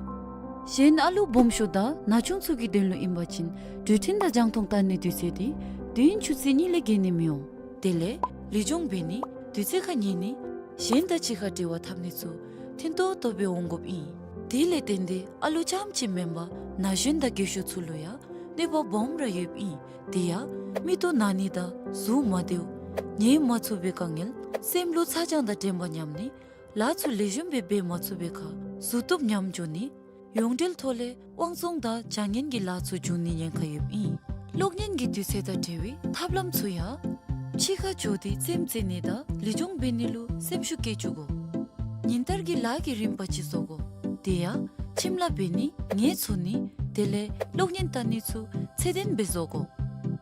གཞན་ཨ་ལུ་སྦོམ་ཤོས་དང་ན་ཆུང་ཚུ་གི་དོན་ལུ་ཨིན་པ་ཅིན་འགྲུལ་འཕྲིན་དང་རྒྱང་མཐོང་བལྟ་ནི་དུས་ཚོད་འདི་བདུན་ཆུ་ཚོད་གཉིས་ལས་བརྒལ་ནི་མི་འོང་། དེ་ལས་ལུས་སྦྱོང་འབད་ནི་དུས་ཚོད་ཁར་ཉལ་ནི་གཞན་དང་གཅིག་ཁར་འབྲེལ་བ་འཐབ་ནི་ཚུ་མཐུན་ཏོག་ཏོ་སྦེ་འོང་དགོཔ་ཨིན། དེ་ལས་བརྟེན་ཏེ་ཨ་ལུ་རྐྱངམ་གཅིག་མེན་པར་ན་གཞོན་དང་རྒས་ཤོས་ཚུ་ལུ་ཡང་གནོད་པ་སྦོམ་ར་ཡོདཔ་ཨིན། དེ་ཡང་མིག་ཏོ་ན་ནི་དང་གཟུགས་མ་བདེཝ་ཉལ་མ་ཚུགས་པའི་དཀའ་ངལ་སེམས་ལུ་ཚ་གྱང་དང་དྲན་པ་ཉམས་ནི་ལཱ་ཚུ་ལེགས་ཤོམ་སྦེ་འབད་མ་ཚུགས་པའི་ཁར་གཟུགས་སྟོབས་ཉམས་འགྱོ་ནི་ཡོངས་འབྲེལ་ཐོག་ལས་དབང་བཙོང་དང་བྱ་ངན་གྱི་ལཱ་ཚུ་འབྱུང་ནི་ཉེན་ཁ་ཡོདཔ་ཨིན། གློག་བརྙན་གྱི་དུས་ཚོད་དང་འབྲེལ་བའི་ཐབས་ལམ་ཚུ་ཡང་ཕྱི་ཁར་འགྱོ་སྟེ་རྩེདམོ་རྩེ་ནི་དང་ལུས་སྦྱོང་འབད་ནི་ལུ་སེམས་ཤུགས་བསྐྱེད་བཅུག་དགོ། ཉིན་ལྟར་གྱི་ལཱ་གི་རིམ་པ་ཅིག་བཟོ་དགོ། དེ་ཡང་ཁྱིམ་ལཱ་འབད་ནི་ངལ་འཚོ་ནི་དེ་ལས་གློག་བརྙན་བལྟ་ནི་ཚུ་ཚད་ལྡན་སྦེ་བཟོ་དགོ།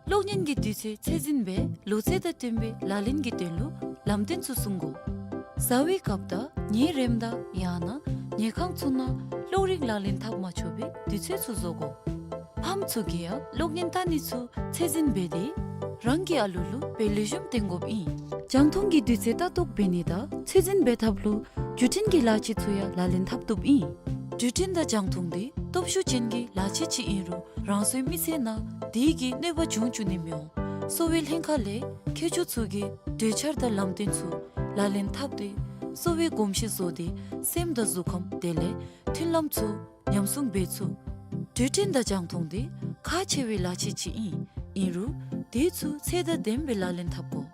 གློག་བརྙན་གྱི་དུས་ཚོད་ཚད་འཛིན་འབད་ལོ་ཚད་དང་བསྟུན་པའི་ལག་ལེན་གྱི་དོན་ལུ་ལམ་སྟོན་ཚུ་སྲུང་དགོ། བཟའ་བའི་སྐབས་དང་ཉལ་རནམ་ད་ཡང་ན་ཉལ་ཁང་ཚུ་ནང་གློག་རིག་ལག་ལེན་འཐབ་མ་ཆོག་པའི་དུས་ཚོད་ཚུ་བཟོ་དགོ། ཕམ་ཚུ་གིས་ཡང་གློག་བརྙན་བལྟ་ནི་ཚུ་ཚད་འཛིན་འབད་དེ་རང་གི་ཨ་ལུ་ལུ་དཔེ་ལེགས་ཤོམ་སྟོན་དགོཔ་ཨིན། རྒྱང་མཐོང་གི་དུས་ཚོད་ལྟ་རྟོག་འབད་ནི་དང་ཚད་འཛིན་འབད་ཐབས་ལུ་འགྲུལ་འཕྲིན་གྱི་ལག་ཆས་ཚུ་ཡང་ལག་ལེན་འཐབ་བཏུབ་ཨིན། འགྲུལ་འཕྲིན་དང་རྒྱང་མཐོང་འདི་སྟོབས་ཤུགས་ཅན་གྱི་ལག་ཆས་ཅིག་ཨིན་རུང་རང་སོའི་མི་ཚེ་ནང་དེ་གིས་གནོད་པ་འབྱུང་བཅུག་ནི་མི་འོང་། གསོ་བའི་ལྷན་ཁག་ལས་མཁས་མཆོག་ཚུ་གིས་གྲོས་འཆར་དང་ལམ་སྟོན་ཚུ་ལག་ལེན་འཐབ་སྟེ་གསོ་བའི་གོམས་གཤིས་བཟོ་སྟེ་སེམས་དང་གཟུགས་ཁམས་དེ་ལས་མཐུན་ལམ་ཚུ་ཉམས་སྲུང་འབད་ཚུགས། འགྲུལ་འཕྲིན་དང་རྒྱང་མཐོང་འདི་ཁག་ཆེ་བའི་ལག་ཆས་ཅིག་ཨིན། ཨིན་རུང་དེ་ཚུ་ཚད་དང་ལྡནམ་སྦེ་ལག་ལེན་འཐབ་དགོ།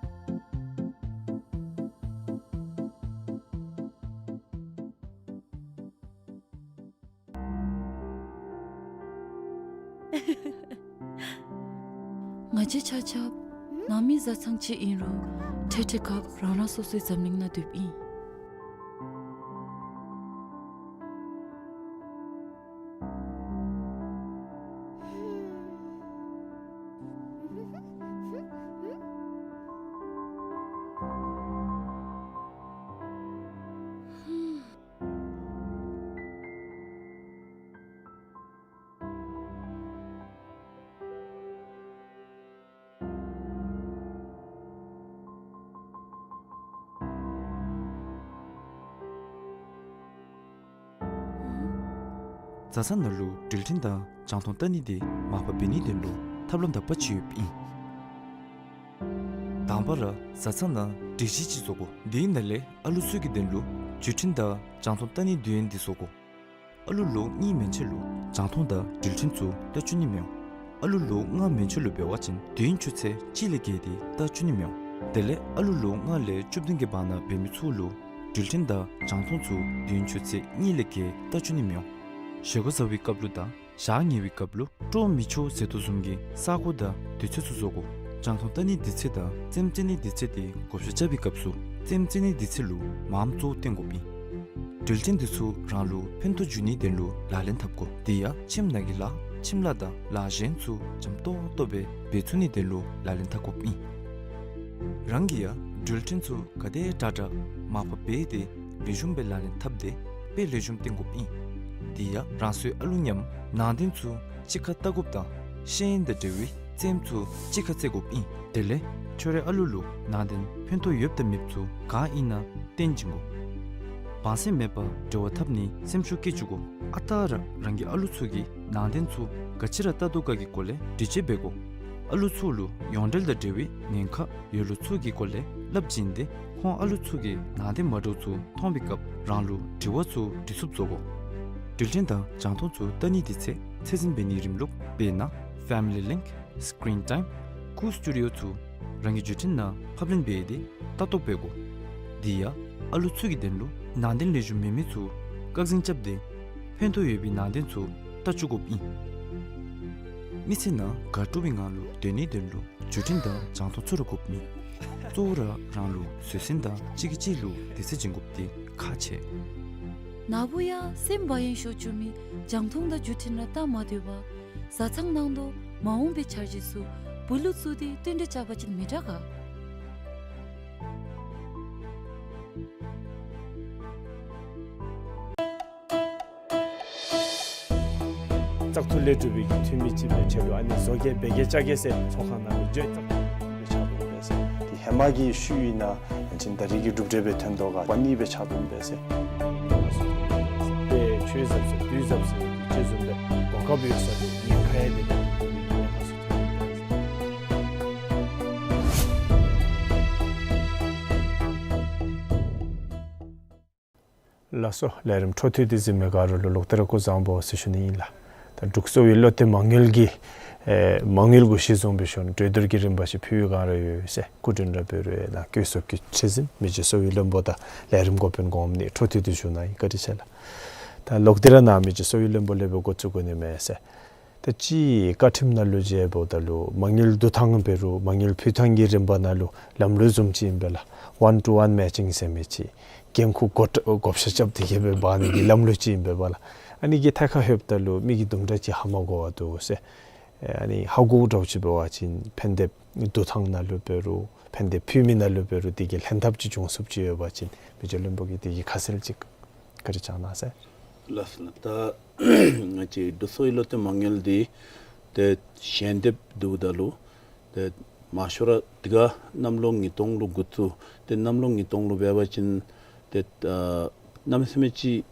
ང་བཅས་ཆ་ཁྱབ་ནང་མི་བཟའ་ཚང་གཅིག་ཨིན་རུང་འཕྲལ་འཕྲལ་སྐབས་རང་རང་སོ་སོའི་འཛམ་གླིང་ནང་སྡོདཔ་ཨིན། བཟའ་ཚང་ནང་ལུ་འགྲུལ་འཕྲིན་དང་རྒྱང་མཐོང་བལྟ་ནི་འདི་མར་ཕབ་འབད་ནིའི་དོན་ལུ་ཐབས་ལམ་དག་པ་ཅིག་ཡོདཔ་ཨིན། དང་པ་ར་བཟའ་ཚང་ནང་སྒྲིག་གཞི་ཅིག་བཟོ་དགོ། དེའི་ནང་ལས་ཨ་ལུ་ཚུ་གི་དོན་ལུ་བརྒྱུད་འཕྲིན་དང་རྒྱང་མཐོང་ལྟ་ནིའི་དུས་ཡུན་འདི་བཟོ་དགོ། ཨ་ལུ་ལོ་གཉིས་མན་ཆད་ལུ་རྒྱང་མཐོང་དང་འགྲུལ་འཕྲིན་ཚུ་ལྟ་བཅུག་ནི་མི་འོང་། ཨ་ལུ་ལོ་ལྔ་མན་ཆད་ལུ་འབད་བ་ཅིན་དུས་ཡུན་ཆུ་ཚོད་གཅིག་ལས་བརྒལ་ཏེ་ལྟ་བཅུག་ནི་མི་འོང་། དེ་ལས་ཨ་ལུ་ལོ་ལྔ་ལས་བཅུ་བདུན་གྱི་བར་ན་འབད་མི་ཚུ་ལུ་འགྲུལ་འཕྲིན་དང་རྒྱང་མཐོང་ཚུ་དུས་ཡུན་ཆུ་ཚོད་གཉིས་ལས་བརྒལ་ལྟ་བཅུག་ནི་མི་འོང་། བཞེས་སྒོ་བཟའ་བའི་སྐབས་ལུ་དང་ཞག་ཉལ་བའི་སྐབས་ལུ་སྤྲོ་མི་ཆོག་ཟེར་དོ་བཟུམ་གྱི་ས་གོ་དང་དུས་ཚོད་ཚུ་བཟོ་དགོ། རྒྱང་མཐོང་ལྟ་ནིའི་དུས་ཚོད་དང་རྩེདམོ་རྩེ་ནིའི་དུས་ཚོད་དེ་བགོ་བཤའ་རྐྱབ་པའི་སྐབས་སུ་རྩེདམོ་རྩེ་ནིའི་དུས་ཚོད་ལུ་མངམ་གཙོ་བོ་བཏོན་དགོཔ་ཨིན། འགྲུལ་འཕྲིན་འདི་ཚུ་རང་ལུ་ཕན་ཐོགས་འབྱུང་ནིའི་དོན་ལུ་ལག་ལེན་འཐབ་དགོ། དེ་ཡང་ཁྱིམ་ནང་གི་ལཱ་ཁྱིམ་ལཱ་དང་ལཱ་གཞན་ཚུ་འཇམ་ཏོག་ཏོ་སྦེ་འབད་ཚུགས་ནིའི་དོན་ལུ་ལག་ལེན་འཐབ་དགོཔ་ཨིན། རང་གིས་ཡང་འགྲུལ་འཕྲིན་ཚུ་ག་དེ་དྲག་དྲག་མར་ཕབ་འབད་དེ་ལེགས་ཤོམ་སྦེ་ལག་ལེན་འཐབ་སྟེ་དཔེ་ལེགས་ཤོམ་སྟོན་དགོཔ་ཨིན། དེ་ཡང་རང་སོའི་ཨ་ལུ་མཉམ་ནང་དོན་ཚུ་གཅིག་ཁར་བལྟ་དགོཔ་དང་ཤེས་ཡོན་དང་འབྲེལ་བའི་རྩེདམོ་ཚུ་གཅིག་ཁར་རྩེ་དགོཔ་ཨིན། དེ་ལས་ཁྱོད་རའི་ཨ་ལུ་ལུ་ནང་དོན་ཕན་ཐོགས་ཡོདཔ་དང་མེདཔ་ཚུ་ག་ཨིན་ན་སྟོན་བྱིན་དགོ། བང་སེམས་མེད་པར་འབྲེལ་བ་འཐབ་ནི་སེམས་ཤུགས་བསྐྱེད་བཅུག་དགོ། ཨ་རྟག་ར་རང་གི་ཨ་ལུ་ཚུ་གིས་ནང་དོན་ཚུ་ག་ཅི་ར་བལྟ་དོ་ག་གི་སྐོར་ལས་འདྲི་གཅོད་འབད་དགོ། ཨ་ལུ་ཚུ་ལུ་ཡོངས་འབྲེལ་དང་འབྲེལ་བའི་ཉེན་ཁ་ཡོད་ལུགས་ཚུ་གི་སྐོར་ལས་སླབ་བྱིན་ཏེ་ཁོང་ཨ་ལུ་ཚུ་གིས་ནང་དོན་མ་འདྲཝ་ཚུ་མཐོང་བའི་སྐབས་རང་ལུ་དྲི་བ་ཚུ་འདྲི་ཚུགསཔ་བཟོ་དགོ། འགྲུལ་འཕྲིན་དང་རྒྱང་མཐོང་ཚུ་ལྟ་ནིའི་དུས་ཚོད་ཚད་འཛིན་འབད་ནིའི་རིམ་ལུགས་དཔེར་ན་Family Link, Screen Time, Cool Studio ཚུ་རང་གི་བརྒྱུད་འཕྲིན་ནང་ཕབ་ལེན་འབད་དེ་ལྟ་རྟོག་འབད་དགོ། དེ་ཡང་ཨ་ལུ་ཚུ་གི་དོན་ལུ་ནང་དོན་ལེགས་ཤོམ་མེད་མི་ཚུ་བཀག་འཛིན་རྐྱབ་སྟེ་ཕན་ཐོགས་ཡོད་པའི་ནང་དོན་ཚུ་ལྟ་བཅུག་དགོཔ་ཨིན། མི་ཚེ་ནང་དགའ་སྤྲོ་བའི་ངང་ལུ་སྡོད་ནིའི་དོན་ལུ་བརྒྱུད་འཕྲིན་དང་རྒྱང་མཐོང་ཚུ་ར་དགོཔ་མེད། གཙོ་བོ་ར་རང་ལུ་བཟོད་བསྲན་དང་གཅིག་གིས་གཅིག་ལུ་དད་བརྩི་བྱིན་དགོཔ་འདི་ཁག་ཆེ། ན་བུ་ཡང་སེམས་བག་ཡངས་ཤོར་བཅུག་མི་རྒྱང་མཐོང་དང་བརྒྱུད་འཕྲིན་ར་ལྟ་མ་སྡོད་པར་བཟའ་ཚང་ནང་དོག་མ་འོངས་པའི་འཆར་གཞི་ཚུ་བུ་ལུ་བཙུགས་ཏེ་བསྟུན་གྲོས་རྐྱབ་པ་ཅིན་མི་དྲག་ག། བཙག་འཐུ་ལས་གྲུབ་པའི་གི་འཐུས་མི་ཅིག་སྦེ་ཆེད་དུ་ཨ་ནི་བཟོ་བཀོད་འབད་གེ་བཅའ་གེ་ཟེར་ཚོགས་ཁང་ནང་ལུ་བརྗོད་བཏང་སྦེ་ཆགས་འདུག་པས་ཟེར། དེ་ཧེ་མ་གི་ཤུལ་ཨིན་ན་ཡང་ཅིན་ད་རེས་ཀྱི་གྲུབ་འབྲས་སྦེ་ཐོན་དོ་ག་པ་ནི་སྦེ་ཆགས་འདུག་པས་ཟེར། དེ་ཆོས་ཟབ་ཟེར་དུས་ཟབ་ཟེར་དེ་ཅིག་བཟུམ་སྦེ་གོ་སྐབས་ཡོད་ས་དེ་ཉེན་ཁ་ཡང་དེ་ཉེན་ཁ་ཚུ་ཐོན་འདུག་པས་ཟེར། ལགས་སོ། ལས་རིམ་འཕྲོ་མཐུད་དེ་གཟིགས་མི་ག་ར་ལུ་ལོག་སྟེ་ར་སྐུ་གཟུགས་བཟང་པོ་ཟེར་ཞུ་ནི་ཨིན་ལགས། ད་འབྲུག་གསོ་བའི་བློ་གཏད་མ་དངུལ་གྱི་ཨེ་མ་དངུལ་གུ་གཞི་བཟུང་སྦེ་ཞུ་ནི་གྲོས་བསྡུར་གྱི་རིམ་པ་ཅིག་ཕུལ་བའི་བསྒང་ར་ཡོད་ཟེར་སྐུ་མགྲོན་ར་འབད་རུང་ཡང་ན་བཀོད་ཚོགས་ཀྱི་ཁྲི་འཛིན་མི་རྗེ་གསོ་བའི་བློན་པོ་དང་ལས་རིམ་འགོ་དཔོན་གོངམ་ནི་འཕྲོ་མཐུད་དེ་ཞུ་གནང་ཡི། བཀའ་དྲིན་ཆེ་ལགས། ད་ལོག་སྟེ་ར་ན་མི་རྗེ་གསོ་བའི་བློན་པོ་ལས་འབད་འགོ་བཙུགས་དགོ་ནི་མས་ཟེར། ད་ཅི་བཀའ་ཁྲིམས་ནང་ལུ་མཇལཝ་ད་ལུ་མ་དངུལ་བསྡུ་ཐངས་འབད་རུང་མ་དངུལ་ཕུལ་ཐངས་ཀྱི་རིམ་པ་ནང་ལུ་ལམ་ལུགས་བཟུམ་ཅིག་ཨིན་པས་ལགས། One to one matching ཟེར་མི་ཅིག་འགན་ཁུར་བགོ་བཀྲ་བགོ་བཤའ་རྐྱབ་སྟེ་གི་སྦེ་འབག་ནི་གི་ལམ་ལུགས་ཅིག་ཨིན་པས་ལགས། ཨ་ནི་གི་ཐད་ཁར་ལྷོདཔ་ད་ལུ་མི་གིས་དུམ་གྲ་ཅིག་ཧ་མ་གོ་བར་འདུག་ཟེར། ཨ་ནི་ཧ་གོཝ་འདྲཝ་ཅིག་འབད་བ་ཅིན་ཕན་བདེ་བསྡུ་ཐངས་ནང་ལུ་འབད་རུང་ཕན་བདེ་ཕུལ་མི་ནང་ལུ་འབད་རུང་དེ་གི་ལྷན་ཐབས་ཅིག་འབྱུང་ཚུགསཔ་ཅིག་ཡོད་པ་ཅིན་མི་རྗེ་བློན་པོ་གིས་དེ་གི་ཁ་གསལ་ཅིག་བཀའ་དྲིན་བསྐྱང་གནང་ཟེར། ལགས་སོ་ལགས། ད་ང་བཅས་འབྲུག་གསོ་བའི་བློ་གཏད་མ་དངུལ་འདི་ཏེ་ཞལ་འདེབས་བསྡུཝ་ད་ལུ་ཏེ་མང་ཤོས་ར་དེ་ག་གནམ་ལོ་ཉིས་སྟོང་ལུ་འགོ་བཙུགས། ཏེ་གནམ་ལོ་ཉིས་སྟོང་ལུ་འབད་བ་ཅིན་ཏེ་ཨ་གནམ་མེད་ས་མེད་ཅིག་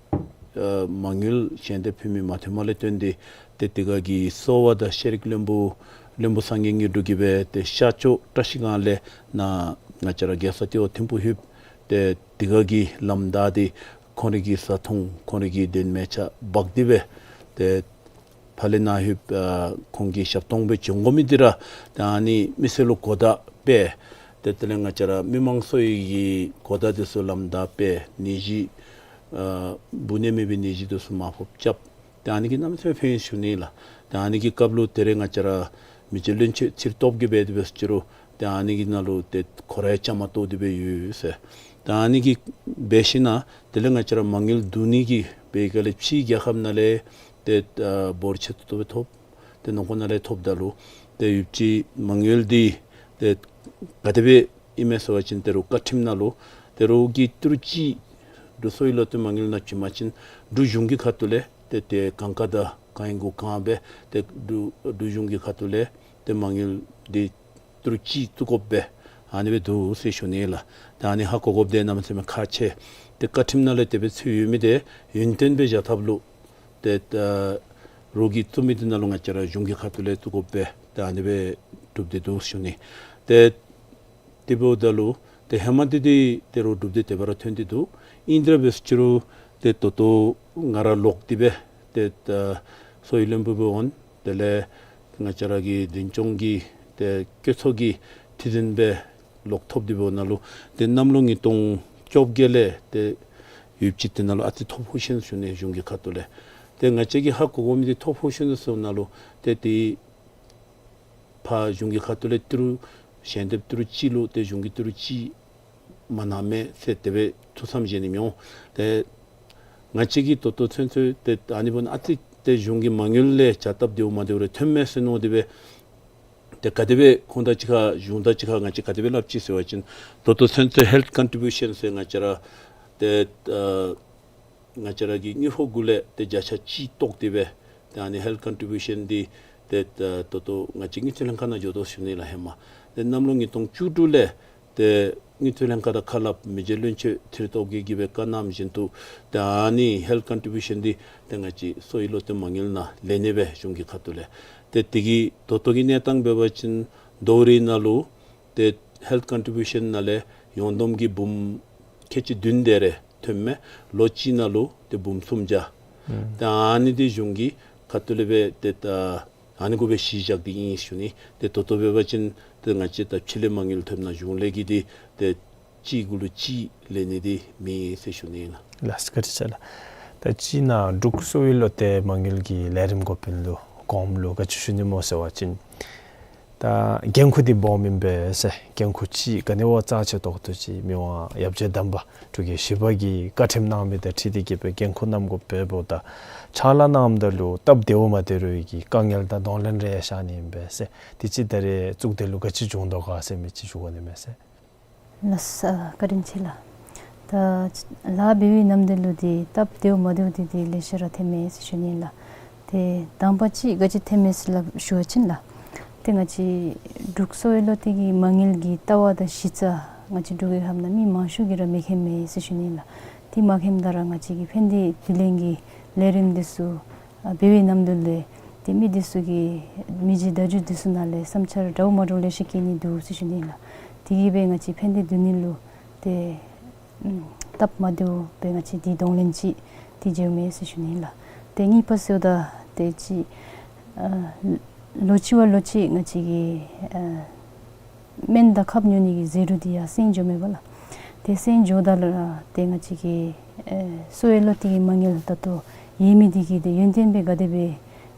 ཨ་མ་དངུལ་ཞལ་འདེབས་ཕུལ་མི་མ་ཐོནམ་ལས་བརྟེན་ཏེ་ཏེ་དེ་ག་གི་གསོ་བ་དང་ཤེས་རིག་བློན་པོ་བློན་པོ་སངས་རྒྱས་དངོས་གྲུབ་ཀྱིས་སྦེ་ཏེ་ཤར་ཕྱོགས་བཀྲ་ཤིས་སྒང་ལས་ནཱ་ང་བཅས་ར་རྒྱལ་ས་ལྟེ་བ་ཐིམ་ཕུག་ལྷོདཔ་ཏེ་དེ་ག་གི་ལམ་བདའ་སྟེ་ཁོང་རའི་གི་བཟའ་འཐུང་ཁོང་རའི་གི་དེ་མལ་ཆ་འབག་སྟེ་སྦེ་ཏེ་ཕར་ལས་ནཱ་ལྷོདཔ་ཨ་ཁོང་གི་ཞབས་ཏོག་སྦེ་བྱོན་དགོ་མི་འདི་ར་ད་ཨ་ནི་མི་སེར་ལུ་གོ་བརྡ་སྤེལ། ཏེ་དེ་ལས་ང་བཅས་ར་མི་མང་གསོ་བའི་གི་གོ་བརྡ་དེ་ཚུ་ལམ་བདའ་སྤེལ། ནད་གཞི་ཨ་འབུ་ནད་མེད་པའི་ནད་གཞི་དེ་ཚུ་མར་ཕབ་རྐྱབ། ཏེ་ཨ་ནི་གིས་གནམ་མེད་ས་མེད་ཕན་ཡོན་ཞུ་ནི་ལགས། ཏེ་ཨ་ནི་གི་སྐབས་ལུ་ད་རེས་ང་བཅས་ར་མི་རྗེ་བློན་ཆེན་ཚུ་སྟོབས་ཀྱིས་འབད་དེ་འབད་ཟེར་ཅི་རུང་ཏེ་ཨ་ནི་གི་ནང་ལུ་ཏེ་ཁོ་ར་ཡང་བཅའ་མར་གཏོགས་ཏེ་སྦེ་ཡོད་ཟེར། ཏེ་ཨ་ནི་གིས་འབད་ཞིནམ་ལས་དེ་ལས་ང་བཅས་ར་མ་དངུལ་བསྡུ་ནི་གི་འབད་བའི་སྒང་ལས་ཕྱིའི་རྒྱལ་ཁབ་ནང་ལས་ཏེ་ཨ་འབོར་ཆེ་ཏོག་ཏོ་སྦེ་ཐོབ། ཏེ་ནང་འཁོད་ནང་ལས་ཐོབ་ད་ལུ་ཏེ་ཡུདཔ་ཅིག་མ་དངུལ་འདི་ཏེ་ག་དེ་སྦེ་ཨིན་མས་ཟེར་བ་ཅིན་ད་རུང་བཀའ་ཁྲིམས་ནང་ལུ་ད་རུང་གི་ཏི་རུ་ཅིག་འབྲུག་གསོ་བའི་བློ་གཏད་མ་དངུལ་ནང་བྱིན་པ་ཅིན་འབྲུག་གཞུང་གི་ཁ་ཐུག་ལས་ཏེ་ཏེ་གང་ག་དང་གང་ཡིན་གུ་གང་སྦེ་ཏེ་འབྲུག་འབྲུག་གཞུང་གི་ཁ་ཐུག་ལས་ཏེ་མ་དངུལ་འདི་ཏི་རུ་ཅིག་བཙུགས་དགོཔ་སྦེ་ཨ་ནི་སྦེ་འདུག་ཟེར་ཞུ་ནི་ལགས། ཏེ་ཨ་ནི་ཧ་གོ་དགོཔ་འདི་གནམ་མེད་ས་མེད་ཁག་ཆེ། ཏེ་བཀའ་ཁྲིམས་ནང་ལས་དེ་སྦེ་ཚུད་ཡོད་མི་འདི་ཡུན་བརྟན་སྦེ་བཞག་ཐབས་ལུ་ཏེ་ཨ་རོགས་ཀྱིས་བཙུགས་མི་འདི་ནང་ལུ་ང་བཅས་ར་གཞུང་གི་ཁ་ཐུག་ལས་བཙུགས་དགོཔ་སྦེ་ཏེ་ཨ་ནི་སྦེ་གྲུབ་སྟེ་འདུག་ཞུ་ནི། ཏེ་ ཏེ་འབདཝ་ད་ལུ་ཏེ་ཧེ་མ་འདི་འདི་ཏེ་རོགས་གྲུབ་སྟེ་དེ་སྦེ་ར་ཐོན་ཏེ་འདུག། ཨིན་ཏེ་ར་འབད་ཟེར་ཅི་རུང་ཏེ་ད་ལྟོ་ང་ར་ལོག་སྟེ་སྦེ་ཏེ་ད་གསོ་བའི་བློན་པོ་སྦེ་འོང་། དེ་ལས་ང་བཅས་ར་གི་འཛིན་སྐྱོང་གི་ཏེ་བཀོད་ཚོགས་ཀྱི་ཁྲི་འཛིན་སྦེ་ལོག་ཐོབ་སྟེ་འབདཝ་ནང་ལུ་ཏེ་གནམ་ལོ་ཉིས་སྟོང་བཅོ་བརྒྱད་ལས་ཏེ་ཡོདཔ་ཅིག་ཏེ་ནང་ལུ་ཨ་ཙི་ཐོ་ཕོག་ཅི་ཟེར་ཞུ་ནི། གཞུང་གི་ཁ་ཐུག་ལས་ཏེ་ང་བཅས་ཀྱིས་ཧ་གོ་གོ་མི་འདི་ཐོ་ཕོག་ཅི་ཟེར་ཞུ་ནི་ལུ་ཏེ་ཏེ་ཕར་གཞུང་གི་ཁ་ཐུག་ལས་ཏི་རུ་ཞལ་འདེབས་ཏི་རུ་གཅིག་ལུ་ཏེ་གཞུང་གིས་ཏི་རུ་གཅིག་མ་གནང་མས་ཟེར་དེ་སྦེ་ཐུགས་བསམ་བཞེས་ནི་མི་འོང་། ཏེ་ང་བཅས་ཀྱིས་ད་ལྟོ་ཚུན་ཚོད་ཏེ་ཨ་ནི་འབདན་ཨ་ཙི་ཏེ་གཞུང་གི་མ་དངུལ་ལས་བྱ་སྟབས་བདེཝ་མ་བདེཝ་རེ་ཐོན་མས་ཟེར་མནོ་སྟེ་སྦེ་ཏེ་ག་དེ་སྦེ་ཁོང་དང་གཅིག་ཁར་གཞུང་དང་གཅིག་ཁར་ང་བཅས་ག་དེ་སྦེ་སླབ་ཅི་ཟེར་བ་ཅིན་ད་ལྟོ་ཚུན་ཚོད་ཧེལཐ་ཀོན་ཊི་བིའུ་ཤཱན་ཟེར་ང་བཅས་ར་ཏེ་ཨ་ང་བཅས་ར་གི་དངུལ་ཕོགས་གུ་ལས་ཏེ་བརྒྱ་ཆ་གཅིག་བཏོག་སྟེ་སྦེ་ཏེ་ཨ་ནི་ཧེལཐ་ཀོན་ཊི་བིའུ་ཤཱན་འདི་ཏེ་ད་ལྟོ་ང་བཅས་དངུལ་རྩིས་ལྷན་ཁག་ནང་འགྱོ་དོ་ཟེར་ཞུ་ནི་ལགས་ཧེ་མ། ཏེ་གནམ་ལོ་ཉིས་སྟོང་བཅུ་དྲུག་ལས་ཏེ་དངུལ་རྩིས་ལྷན་ཁག་དང་ཁ་སླབ་མི་རྗེ་བློན་ཆེན་ཐིར་ཐོབ་ཀྱིས་གིས་སྦེ་བཀའ་གནངམ་བཞིན་དུ་ཏེ་ཨ་ནི་ཧེལཐ་ཀོན་ཊི་བིའུ་ཤཱན་འདི་ཏེ་ང་བཅས་གསོ་བའི་བློ་གཏད་མ་དངུལ་ནང་ལེན་ནི་སྦེ་གཞུང་གི་ཁ་ཐུག་ལས། ཏེ་དེ་གི་ད་ལྟོ་གི་གནས་སྟངས་འབད་བ་ཅིན་ལོ་རེ་ནང་ལུ་ཏེ་ཧེལཐ་ཀོན་ཊི་བིའུ་ཤཱན་ནང་ལས་ཡོངས་བསྡོམས་ཀྱི་འབུམ་ཁལ་གཅིག་བདུན་དེ་རེ་ཐོནམ་མས། ལོ་གཅིག་ནང་ལུ་ཏེ་འབུམ་སུམ་བརྒྱ། ཨུམ། ཏེ་ཨ་ནི་འདི་གཞུང་གི་ཁ་ཐུག་ལས་སྦེ་ཏེ་ད་ཨ་ནི་གུ་སྦེ་གཞི་བཞག་སྟེ་ཨིན་ཟེར་ཞུ་ནི། ཏེ་ད་ལྟོ་འབད་བ་ཅིན་ཏེ་ང་བཅས་ད་ཕྱི་ལས་མ་དངུལ་ཐོནམ་ད་གཞུང་ལས་ཀྱི་འདི་ཏེ་གཅིག་གུ་ལུ་གཅིག་ལེན་ནི་འདི་མེད་ཟེར་ཞུ་ནི་ཨིན་ལགས། ལགས་བཀའ་དྲིན་ཆེ་ལགས། ད་ཅི་ནཱ་འབྲུག་གསོ་བའི་བློ་གཏད་མ་དངུལ་གྱི་ལས་རིམ་འགོ་དཔོན་ལུ་གོངམ་ལུ་ག་ཅི་ཞུ་ནི་སྨོ་ཟེར་བ་ཅིན་ད་འགན་ཁུར་འདི་སྦོམ་ཨིན་པས་ཟེར། འགན་ཁུར་ཅིག་ག་ནི་བ་རྩ་ཆེ་ཏོག་ཏོ་ཅིག་མི་དབང་ཡབ་རྗེ་དམ་པ་འབྲུག་རྒྱལ་བཞི་པ་གིས་བཀའ་ཁྲིམས་གནང་མི་དང་འཁྲིལ་ཏེ་གིས་སྦེ་འགན་ཁུར་བསྣམ་དགོཔ་འབདཝ་ད་ཕྱག་ལཱ་གནངམ་ད་ལུ་སྟབས་བདེཝ་མ་བདེཝ་རེ་གི་དཀའ་ངལ་དང་གདོང་ལེན་རེ་ཡང་ཤར་ནི་ཨིན་པས་ཟེར། དེ་ཅིག་ད་རེས་གཙུག་སྡེ་ལུ་ག་ཅི་བྱུང་དོ་ག་ཟེར་མི་ཅིག་ཞུ་དགོ་ནི་མས་ཟེར། ལགས་སོ། བཀའ་དྲིན་ཆེ་ལགས། ད་ལཱ་འབད་བའི་ནམ་དུས་ལུ་འདི་སྟབས་བདེཝ་མ་བདེཝ་འདི་འདི་ལེ་ཤ་ར་ཐོནམ་མས་ཟེར་ཞུ་ནི་ལགས། ཏེ་དང་པ་ཅིག་ག་ཅི་ཐོནམ་མས་ཟེར་སླབ་ཞུ་བ་ཅིན་ལགས། ཏེ་ང་བཅས་འབྲུག་གསོ་བའི་བློ་གཏད་ཀྱི་མ་དངུལ་གྱི་ལྟ་བ་དང་གཞི་རྩ་ང་བཅས་འབྲུག་གི་ཁབ་ནང་མི་མང་ཤོས་ཀྱིས་ར་མི་མཁྱེནམ་མས་ཟེར་ཞུ་ནི་ལགས། ཏེ་མ་མཁྱེནམ་ད་ར་ང་བཅས་ཀྱི་ཕན་བདེ་སྡུད་ལེན་གྱི་ལས་རིམ་འདི་ཚུ་ཨ་འབད་བའི་ནམ་དུས་ལས་ཏེ་མི་འདི་ཚུ་གིས་མི་རྗེ་བརྡ་བརྒྱུད་འདི་ཚུ་ནང་ལས་བསམ་འཆར་འདྲཝ་མ་འདྲཝ་ལེ་ཤ་བཀོད་ནི་འདུག་ཟེར་ཞུ་ནི་ལགས། དེ་གིས་སྦེ་ང་བཅས་ཕན་བདེ་སྡུད་ནི་ལུ་ཏེ་ཨམ་སྟབས་མ་བདེཝ་སྦེ་ང་བཅས་འདི་གདོང་ལེན་ཅིག་འདི་འབྱུངམ་མས་ཟེར་ཞུ་ནི་ལགས། ཏེ་གཉིས་པ་ཟེརཝ་ད་ཏེ་ཅིག་ཨ་ལོ་གཅིག་བ་ལོ་གཅིག་ང་བཅས་ཀྱི་ཨ་སྨན་དང་ཁབ་ཉོ་ནི་གི་ཟད་འགྲོ་འདི་ཡང་སེང་འགྱོཝ་མས་པ་ལགས། ཏེ་སེང་འགྱོཝ་ད་ལུ་ར་ཏེ་ང་བཅས་ཀྱི་ཨེ་གསོ་བའི་བློ་གཏད་ཀྱི་མ་དངུལ་ད་ལྟོ་ཡོད་མི་འདི་གིས་ཏེ་ཡུན་བརྟན་སྦེ་ག་དེ་སྦེ་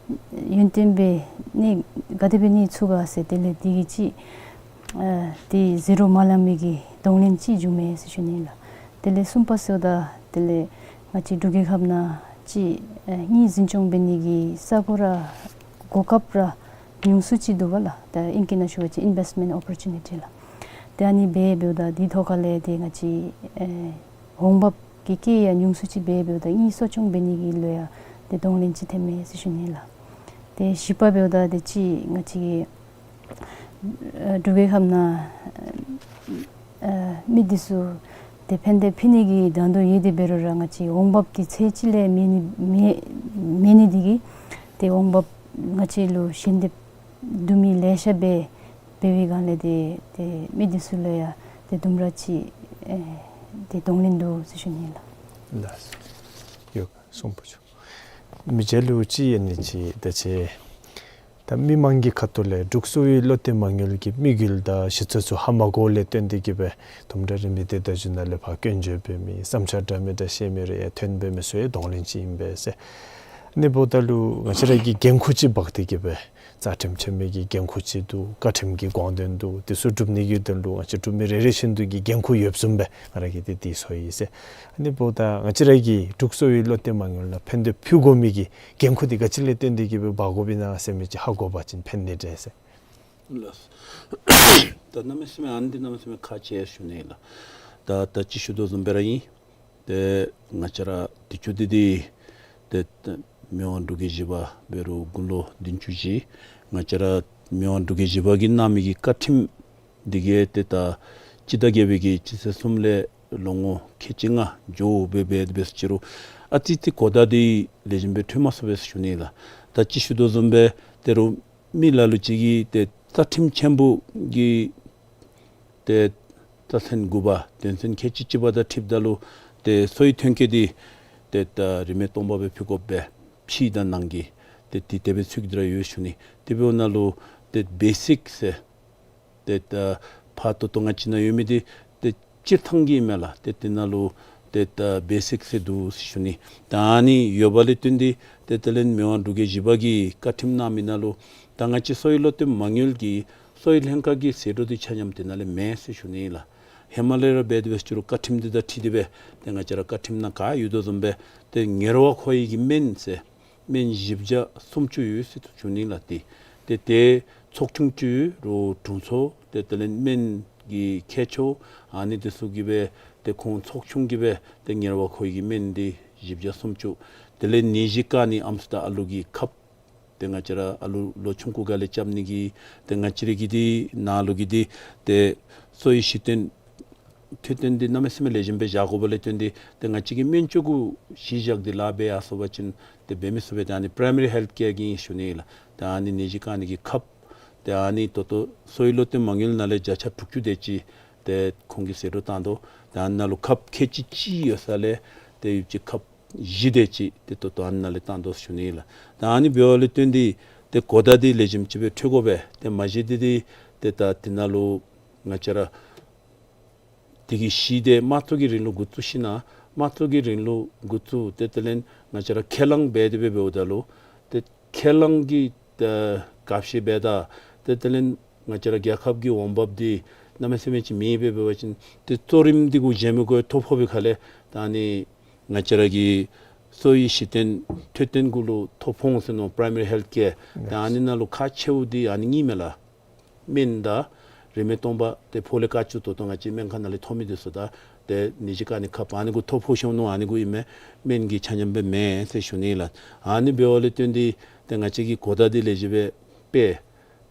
ཡུན་བརྟན་སྦེ་གནས་ག་དེ་སྦེ་གནས་ཚུགས་ག་ཟེར་དེ་ལས་འདི་གིས་ཅིག་ཨེ་ཏེ་ཟད་འགྲོ་མ་ལང་མི་གི་གདོང་ལེན་ཅིག་འབྱུངམ་མས་ཟེར་ཞུ་ནི་ལགས། དེ་ལས་གསུམ་པ་ཟེརཝ་ད་དེ་ལས་ང་བཅས་འབྲུག་གི་ཁབ་ནང་ཅིག་ཨེ་དངུལ་འཛིན་སྐྱོང་འབད་ནི་གི་ས་གོ་ར་གོ་སྐབས་ར་ཉུང་སུ་ཅིག་འདུག་པ་ལགས། ད་ཨིང་སྐད་ནང་ཞུ་བ་ཅིན་ཨིན་བེསཊ་མེནཊ་ཨོ་པོར་ཅུ་ནི་ཊི་ལགས། ཏེ་ཨ་ནི་འབད་འབདཝ་ད་འདི་ཐོག་ཁ་ལས་ཏེ་ང་བཅས་ཨེ་འོང་འབབ་ཀྱི་སྐྱེད་ཡང་ཉུང་སུ་ཅིག་འབད་འབདཝ་ད་དངུལ་གསོ་སྐྱོང་འབད་ནི་གི་ལུ་ཡང་ཏེ་གདོང་ལེན་ཅིག་ཐོནམ་མས་ཟེར་ཞུ་ནི་ལགས། ཏེ་བཞི་པ་འབདཝ་ད་ཏེ་ཅིག་ང་བཅས་ཀྱི་ཨ་འབྲུག་གི་ཁབ་ནང་ཨ་མི་འདི་ཚུ་ཏེ་ཕན་བདེ་ཕུལ་ནི་གི་དང་དུ་ཡོད་དེ་འབད་རུང་ར་ང་བཅས་འོང་འབབ་འདི་ཚད་ཅིག་ལས་མེད་ནི་མེད་མེད་ནི་འདི་གིས་ཏེ་འོང་འབབ་ང་བཅས་ལུ་ཞལ་འདེབས་བསྡུ་མི་ལེ་ཤ་སྦེ་འབད་བའི་སྒང་ལས་ཏེ་ཏེ་མི་འདི་ཚུ་ལུ་ཡང་ཏེ་དུམ་གྲ་ཅིག་ཨེ་ཏེ་གདོང་ལེན་འདུག་ཟེར་ཞུ་ནི་ལགས། ལགས་སོ། ཡོད་གསུངས་པ་ཅིག་མི་རྗེ་ལུ་ཅིག་ཡང་ཨ་ནི་ཅིག་ད་ཅི་ད་མི་མང་གི་ཁ་ཐུག་ལས་འབྲུག་གསོ་བའི་བློ་གཏད་མ་དངུལ་གྱི་དམིགས་ཡུལ་དང་གཞི་རྩ་ཚུ་ཧ་མ་གོཝ་ལས་བརྟེན་ཏེ་གིས་སྦེ་དུམ་གྲ་རེ་མི་སྡེ་བརྡ་བརྒྱུད་ནང་ལས་ཕར་སྐྱོན་བརྗོད་འབད་མི་བསམ་འཆར་འདྲ་མི་འདྲ་བཤད་མི་རེ་ཡང་ཐོན་འབད་མི་ཚུ་ཡང་གདོང་ལེན་ཅིག་ཨིན་པས་ཟེར། ཨ་ནི་འབདཝ་ད་ལུ་ང་བཅས་ར་གིས་འགན་ཁུར་ཅིག་འབག་སྟེ་གིས་སྦེ་རྩ་ཁྲིམས་ཆེན་མོའི་གི་འགན་ཁུར་ཅིག་འདུག། བཀའ་ཁྲིམས་ཀྱི་དགོངས་དོན་འདུག། དེ་ཚུ་སྒྲུབ་ནི་གི་དོན་ལུ་ང་བཅས་འབྲུག་མི་རེ་རེ་བཞིན་དུ་གི་འགན་ཁུར་ཡོདཔ་བཟུམ་སྦེ་ང་ར་གིས་ཏེ་དེ་ཚུ་ཡོད་ཟེར། ཨ་ནི་འབདཝ་ད་ང་བཅས་ར་གིས་འབྲུག་གསོ་བའི་བློ་གཏད་མ་དངུལ་ལུ་ཕན་ཐོགས་ཕུལ་དགོ་མི་གི་འགན་ཁུར་འདི་ག་ཅི་ལས་བརྟེན་ཏེ་གིས་སྦེ་འབག་དགོཔ་ཨིན་ན་ཟེར་མི་ཅིག་ཧ་གོ་བ་ཅིན་ཕན་ནི་འདྲས་ཟེར། ལགས། ད་གནམ་མེད་ས་མེད་ཨ་ནི་འདི་གནམ་མེད་ས་མེད་ཁག་ཆེ་ཞུ་ནི་ལགས། ད་ད་ཅི་ཞུ་དོ་བཟུམ་སྦེ་ར་ཨིན། ཏེ་ང་བཅས་ར་དུས་ཅི་འདི་འདི་ཏེ་ཏེ་མི་དབང་འབྲུག་རྒྱལ་བཞི་པ་འབད་རུང་དགུང་ལོ་བདུན་ཅུ་བཞེས། ང་བཅས་ར་མི་དབང་འབྲུག་རྒྱལ་བཞི་པ་གིས་གནང་མི་གི་བཀའ་ཁྲིམས་འདི་གིས་ཏེ་ད་སྤྱི་ཟླ་བརྒྱད་པའི་གི་སྤྱི་ཚེས་གསུམ་ལས་ལོ་ངོ་ཁལ་གཅིག་ལྔ་འགྱོ་སྦེ་འབད་འབད་ཅི་རུང་ཨ་ཙི་ཙི་གོ་བརྡ་འདི་ལེགས་ཤོམ་སྦེ་འཕྲོད་མ་ཚུགས་པས་ཟེར་ཞུ་ནི་ལགས། ད་ཅི་ཞུ་དོ་བཟུམ་སྦེ་ད་རུང་མི་ལ་ལུ་ཅིག་གིས་ཏེ་རྩ་ཁྲིམས་ཆེན་པོ་གི་ ཏེ་རྩ་ཚན་དགུ་པ་དོན་ཚན་ཁལ་གཅིག་གཅིག་པ་དང་འཁྲིལཝ་ད་ལུ་ཏེ་གསོ་བའི་ཐོན་སྐྱེད་འདི་ཏེ་ད་རིན་མེད་སྟོང་པ་སྦེ་ཕུལ་དགོཔ་སྦེ་ཕྱི་དང་ནང་གི་ཏེ་ཏེ་དེ་སྦེ་ཚུད་དེ་ར་ཡོད་ཞུ་ནི། དེ་འབདཝ་ད་ལུ་ཏེ་བེ་སིཀ་ཟེར་ཏེ་ད་ཕར་ད་ལྟོ་ང་བཅས་ནང་ཡོད་མི་འདི་ཏེ་སྤྱིར་བཏང་གི་ཨིན་མས་ལགས། ཏེ་དེ་ནང་ལུ་ཏེ་ད་བེ་སིཀ་ཟེར་འདུག་ཟེར་ཞུ་ནི། ད་ཨ་ནི་ཡོདཔ་ལས་བརྟེན་ཏེ་ཏེ་དེ་ལས་མི་དབང་འབྲུག་རྒྱལ་བཞི་པ་གིས་བཀའ་ཁྲིམས་གནང་མི་ནང་ལུ་ད་ང་བཅས་གསོ་བའི་བློ་གཏད་མ་དངུལ་གྱི་གསོ་བའི་ལྷན་ཁག་གི་ཟད་འགྲོ་འདི་ཆ་མཉམ་དེ་ནང་ལས་མེད་ཟེར་ཞུ་ནི་ལགས། ཧེ་མ་ལས་ར་འབད་དེ་འབད་ཞུ་རུང་བཀའ་ཁྲིམས་འདི་དང་འཁྲིལ་ཏེ་སྦེ་ཏེ་ང་བཅས་ར་བཀའ་ཁྲིམས་ནང་ག་ཡོད་དོ་བཟུམ་སྦེ་ཏེ་ཉེ་བར་མཁོ་བའི་གི་སྨན་ཟེར་སྨན་བཞི་བརྒྱ་སུམ་ཅུ་ཡོད་ཟེར་ཞུ་ནི་ལགས། ཏེ་ཏེ་ཏེ་ཚོགས་ཆུང་ཅིག་རུང་དྲུང་འཚོ་ཏེ་དེ་ལས་སྨན་གྱི་མཁས་མཆོག་ཨ་ནི་དེ་ཚུ་གིས་སྦེ་ཏེ་ཁོང་ཚོགས་ཆུང་གིས་སྦེ་ཏེ་ཉེ་བར་མཁོ་བའི་གི་སྨན་འདི་བཞི་བརྒྱ་སུམ་ཅུ། དེ་ལས་ནད་གཞི་བཀག་ནི་ཨམ་སྲུ་དང་ཨ་ལུ་གི་ཁབ། ཏེ་ང་བཅས་ར་ཨ་ལུ་ལོ་ཆུང་ཀུ་ག་ལས་རྐྱབ་ནི་གི་ཏེ་ང་བཅས་ར་གི་འདི་ནང་ལུ་གི་འདི་ཏེ་གསོ་བའི་གཞི་རྟེན་མཐུད་རྟེན་འདི་གནམ་མེད་ས་མེད་ལེགས་ཤོམ་སྦེ་བཞག་དགོཔ་ལས་བརྟེན་ཏེ་ཏེ་ང་བཅས་ཀྱིས་སྨན་བཅོས་གུ་གཞི་བཞག་སྟེ་ལཱ་འབད་ཡར་སོང་པ་ཅིན་ཏེ་འབད་མི་ཚུགས་པས། ད་ཨ་ནི་པ་རའི་མ་རི་ཧེལཐ་ཀེར་གྱི་ཨིན་ཞུ་ནི་ལགས། ད་ཨ་ནི་ནད་གཞི་བཀག་ནི་གི་ཁབ་ཏེ་ཨ་ནི་ད་ལྟོ་གསོ་བའི་བློ་གཏད་མ་དངུལ་ནང་ལས་བརྒྱ་ཆ་དྲུག་ཅུ་དེ་ཅིག་ཏེ་ཁོང་གིས་ཟད་འགྲོ་བཏང་དོ། ཏེ་ཨ་ནི་ནང་ལུ་ཁབ་ཁལ་གཅིག་གཅིག་ཡོད་ས་ལས་ཏེ་ཡོདཔ་ཅིག་ཁབ་བཞི་དེ་ཅིག་ཏེ་ད་ལྟོ་ཨ་ནི་ནང་ལས་བཏང་དོ་ཞུ་ནི་ལགས། ད་ཨ་ནི་འབདཝ་ལས་བརྟེན་ཏེ་ཏེ་གོ་བརྡ་འདི་ལེགས་ཤོམ་ཅིག་སྦེ་འཕྲོད་དགོ་པས། ཏེ་མ་གཞི་འདི་འདི་ཏེ་ད་དེ་ནང་ལུ་ང་བཅས་ར་དེ་གི་གཞི་འདི་དམངས་གཙོ་གི་རིང་ལུགས་འགོ་བཙུགས་ཞིནམ་ལས་དམངས་གཙོ་གི་རིང་ལུགས་འགོ་བཙུགས་ཏེ་དེ་ལས་ང་བཅས་ར་ཁས་བླངས་འབད་དེ་སྦེ་འབདཝ་ད་ལུ་ཏེ་ཁས་བླངས་ཀྱི་ཏེ་ག་ཅི་འབད་ད་ཏེ་དེ་ལས་ང་བཅས་ར་རྒྱལ་ཁབ་ཀྱི་འོང་འབབ་འདི་གནམ་མེད་ས་མེད་ཅིག་མེདཔ་སྦེ་འབད་བ་ཅིན་ཏེ་གཙོ་རིམ་འདི་གུ་བཞེས་མི་གུ་ཐོ་ཕོག་པའི་ཁ་ལས་ད་ཨ་ནི་ང་བཅས་ར་གི་གསོ་བའི་གཞི་རྟེན་མཐུད་རྟེན་གུ་ལུ་ཐོ་ཕོག་འོང་ཟེར་མནོ། པ་རའི་མ་རི་ཧེལཐ་ཀེར། ད་ཨ་ནི་ནང་ལུ་ཁག་ཆེཝ་འདི་ཨ་ནི་གཉིས་མས་ལགས། སྨན་དང་རིན་མེད་སྟོང་པ་ཏེ་ཕོ་ལས་དཀར་ཆུང་ད་ལྟོ་ང་བཅས་སྨན་ཁང་ནང་ལས་ཐོབ་མི་འདི་ཚུ་དང་ཏེ་ནད་གཞི་བཀག་ནི་ཁབ་ཨ་ནི་གུ་ཐོ་ཕོག་སོང་མནོ། ཨ་ནི་གུ་ཨིན་མས། སྨན་གྱི་ཆ་མཉམ་སྦེ་མེད་ཟེར་ཞུ་ནི་ལགས། ཨ་ནི་འབདཝ་ལས་བརྟེན་ཏེ་ཏེ་ང་བཅས་ཀྱིས་གོ་བརྡ་འདི་ལེགས་ཤོམ་སྦེ་སྤེལ།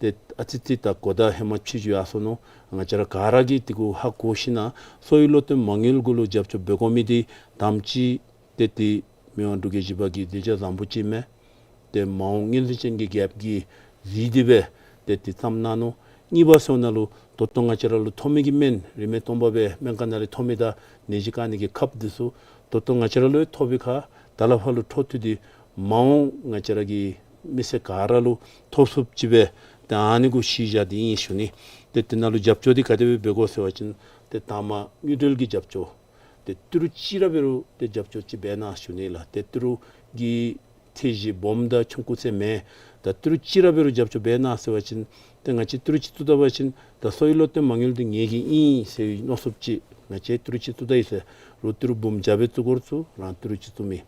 ཏེ་ཨ་ཙི་ཙི་ད་གོ་བརྡ་ཧེ་མ་ཕྱི་འགྱུར་ཡར་སོང་མནོ། ང་བཅས་ར་ག་ར་གིས་འདི་གུ་ཧ་གོ་ཞིནམ་ལས་གསོ་བའི་བློ་གཏད་མ་དངུལ་གུ་ལུ་རྒྱབ་སྐྱོར་འབད་དགོ་མི་འདི་དང་པ་ཅིག་ཏེ་ཏེ་མི་དབང་འབྲུག་རྒྱལ་བཞི་པ་གི་མཛད་བྱ་བཟང་པོ་ཅིག་མས། ཏེ་མ་འོངས་ངོས་འཛིན་ཅན་གྱི་རྒྱལཔོ་གིས་གཟིགས་ཏེ་སྦེ་ཏེ་ཏེ་བརྩམས་གནང་ནུག། གཉིས་པ་ཟེརཝ་ད་ལུ་ད་ལྟོ་ང་བཅས་ར་ལུ་ཐོབ་མི་གི་སྨན་རིན་མེད་སྟོང་པ་སྦེ་སྨན་ཁང་ནང་ལས་ཐོབ་མི་དང་ནད་གཞི་བཀག་ནི་གི་ཁབ་འདི་ཚུ་ད་ལྟོ་ང་བཅས་ར་ལུ་ཐོབ་པའི་ཁར་ད་ལས་ཕར་ལུ་འཕྲོ་མཐུད་དེ་མ་འོངས་ང་བཅས་ར་གི་མི་སེར་ག་ར་ལུ་ཐོབ་ཚུགསཔ་ཅིག་སྦེ་ཏེ་ཨ་ནི་གུ་གཞི་བཞག་སྟེ་ཨིན་ཞུ་ནི། ཏེ་དེ་ནང་ལུ་རྒྱབ་སྐྱོར་འདི་ག་དེ་སྦེ་འབད་དགོ་ཟེར་བ་ཅིན་ཏེ་དང་པ་དངུལ་འབྲེལ་གྱི་རྒྱབ་སྐྱོར། ཏེ་ཏི་རུ་གཅིག་ར་འབད་རུང་ཏེ་རྒྱབ་སྐྱོར་ཅིག་འབད་གནང་ཞུ་ནི་ལགས། ཏེ་ཏི་རུ་གི་ཚད་གཞི་སྦོམ་དང་ཆུང་ཀུ་ཟེར་མེད། ད་ཏི་རུ་གཅིག་ར་འབད་རུང་རྒྱབ་སྐྱོར་འབད་གནང་ཟེར་བ་ཅིན་ཏེ་ང་བཅས་ཏི་རུ་གཅིག་བཙུགས་ད་པ་ཅིན་ད་གསོ་བའི་བློ་གཏད་མ་དངུལ་འདི་ངེ་གི་ཨིན་ཟེར་བའི་མནོ་བསམ་ཅིག། ང་བཅས་ཏི་རུ་གཅིག་བཙུགས་ད་ཡི་ཟེར་རུང་ཏི་རུ་འབུམ་བརྒྱ་སྦེ་བཙུགས་དགོ་རུང་བཙུགས་རང་ཏི་རུ་གཅིག་བཙུགས་མི་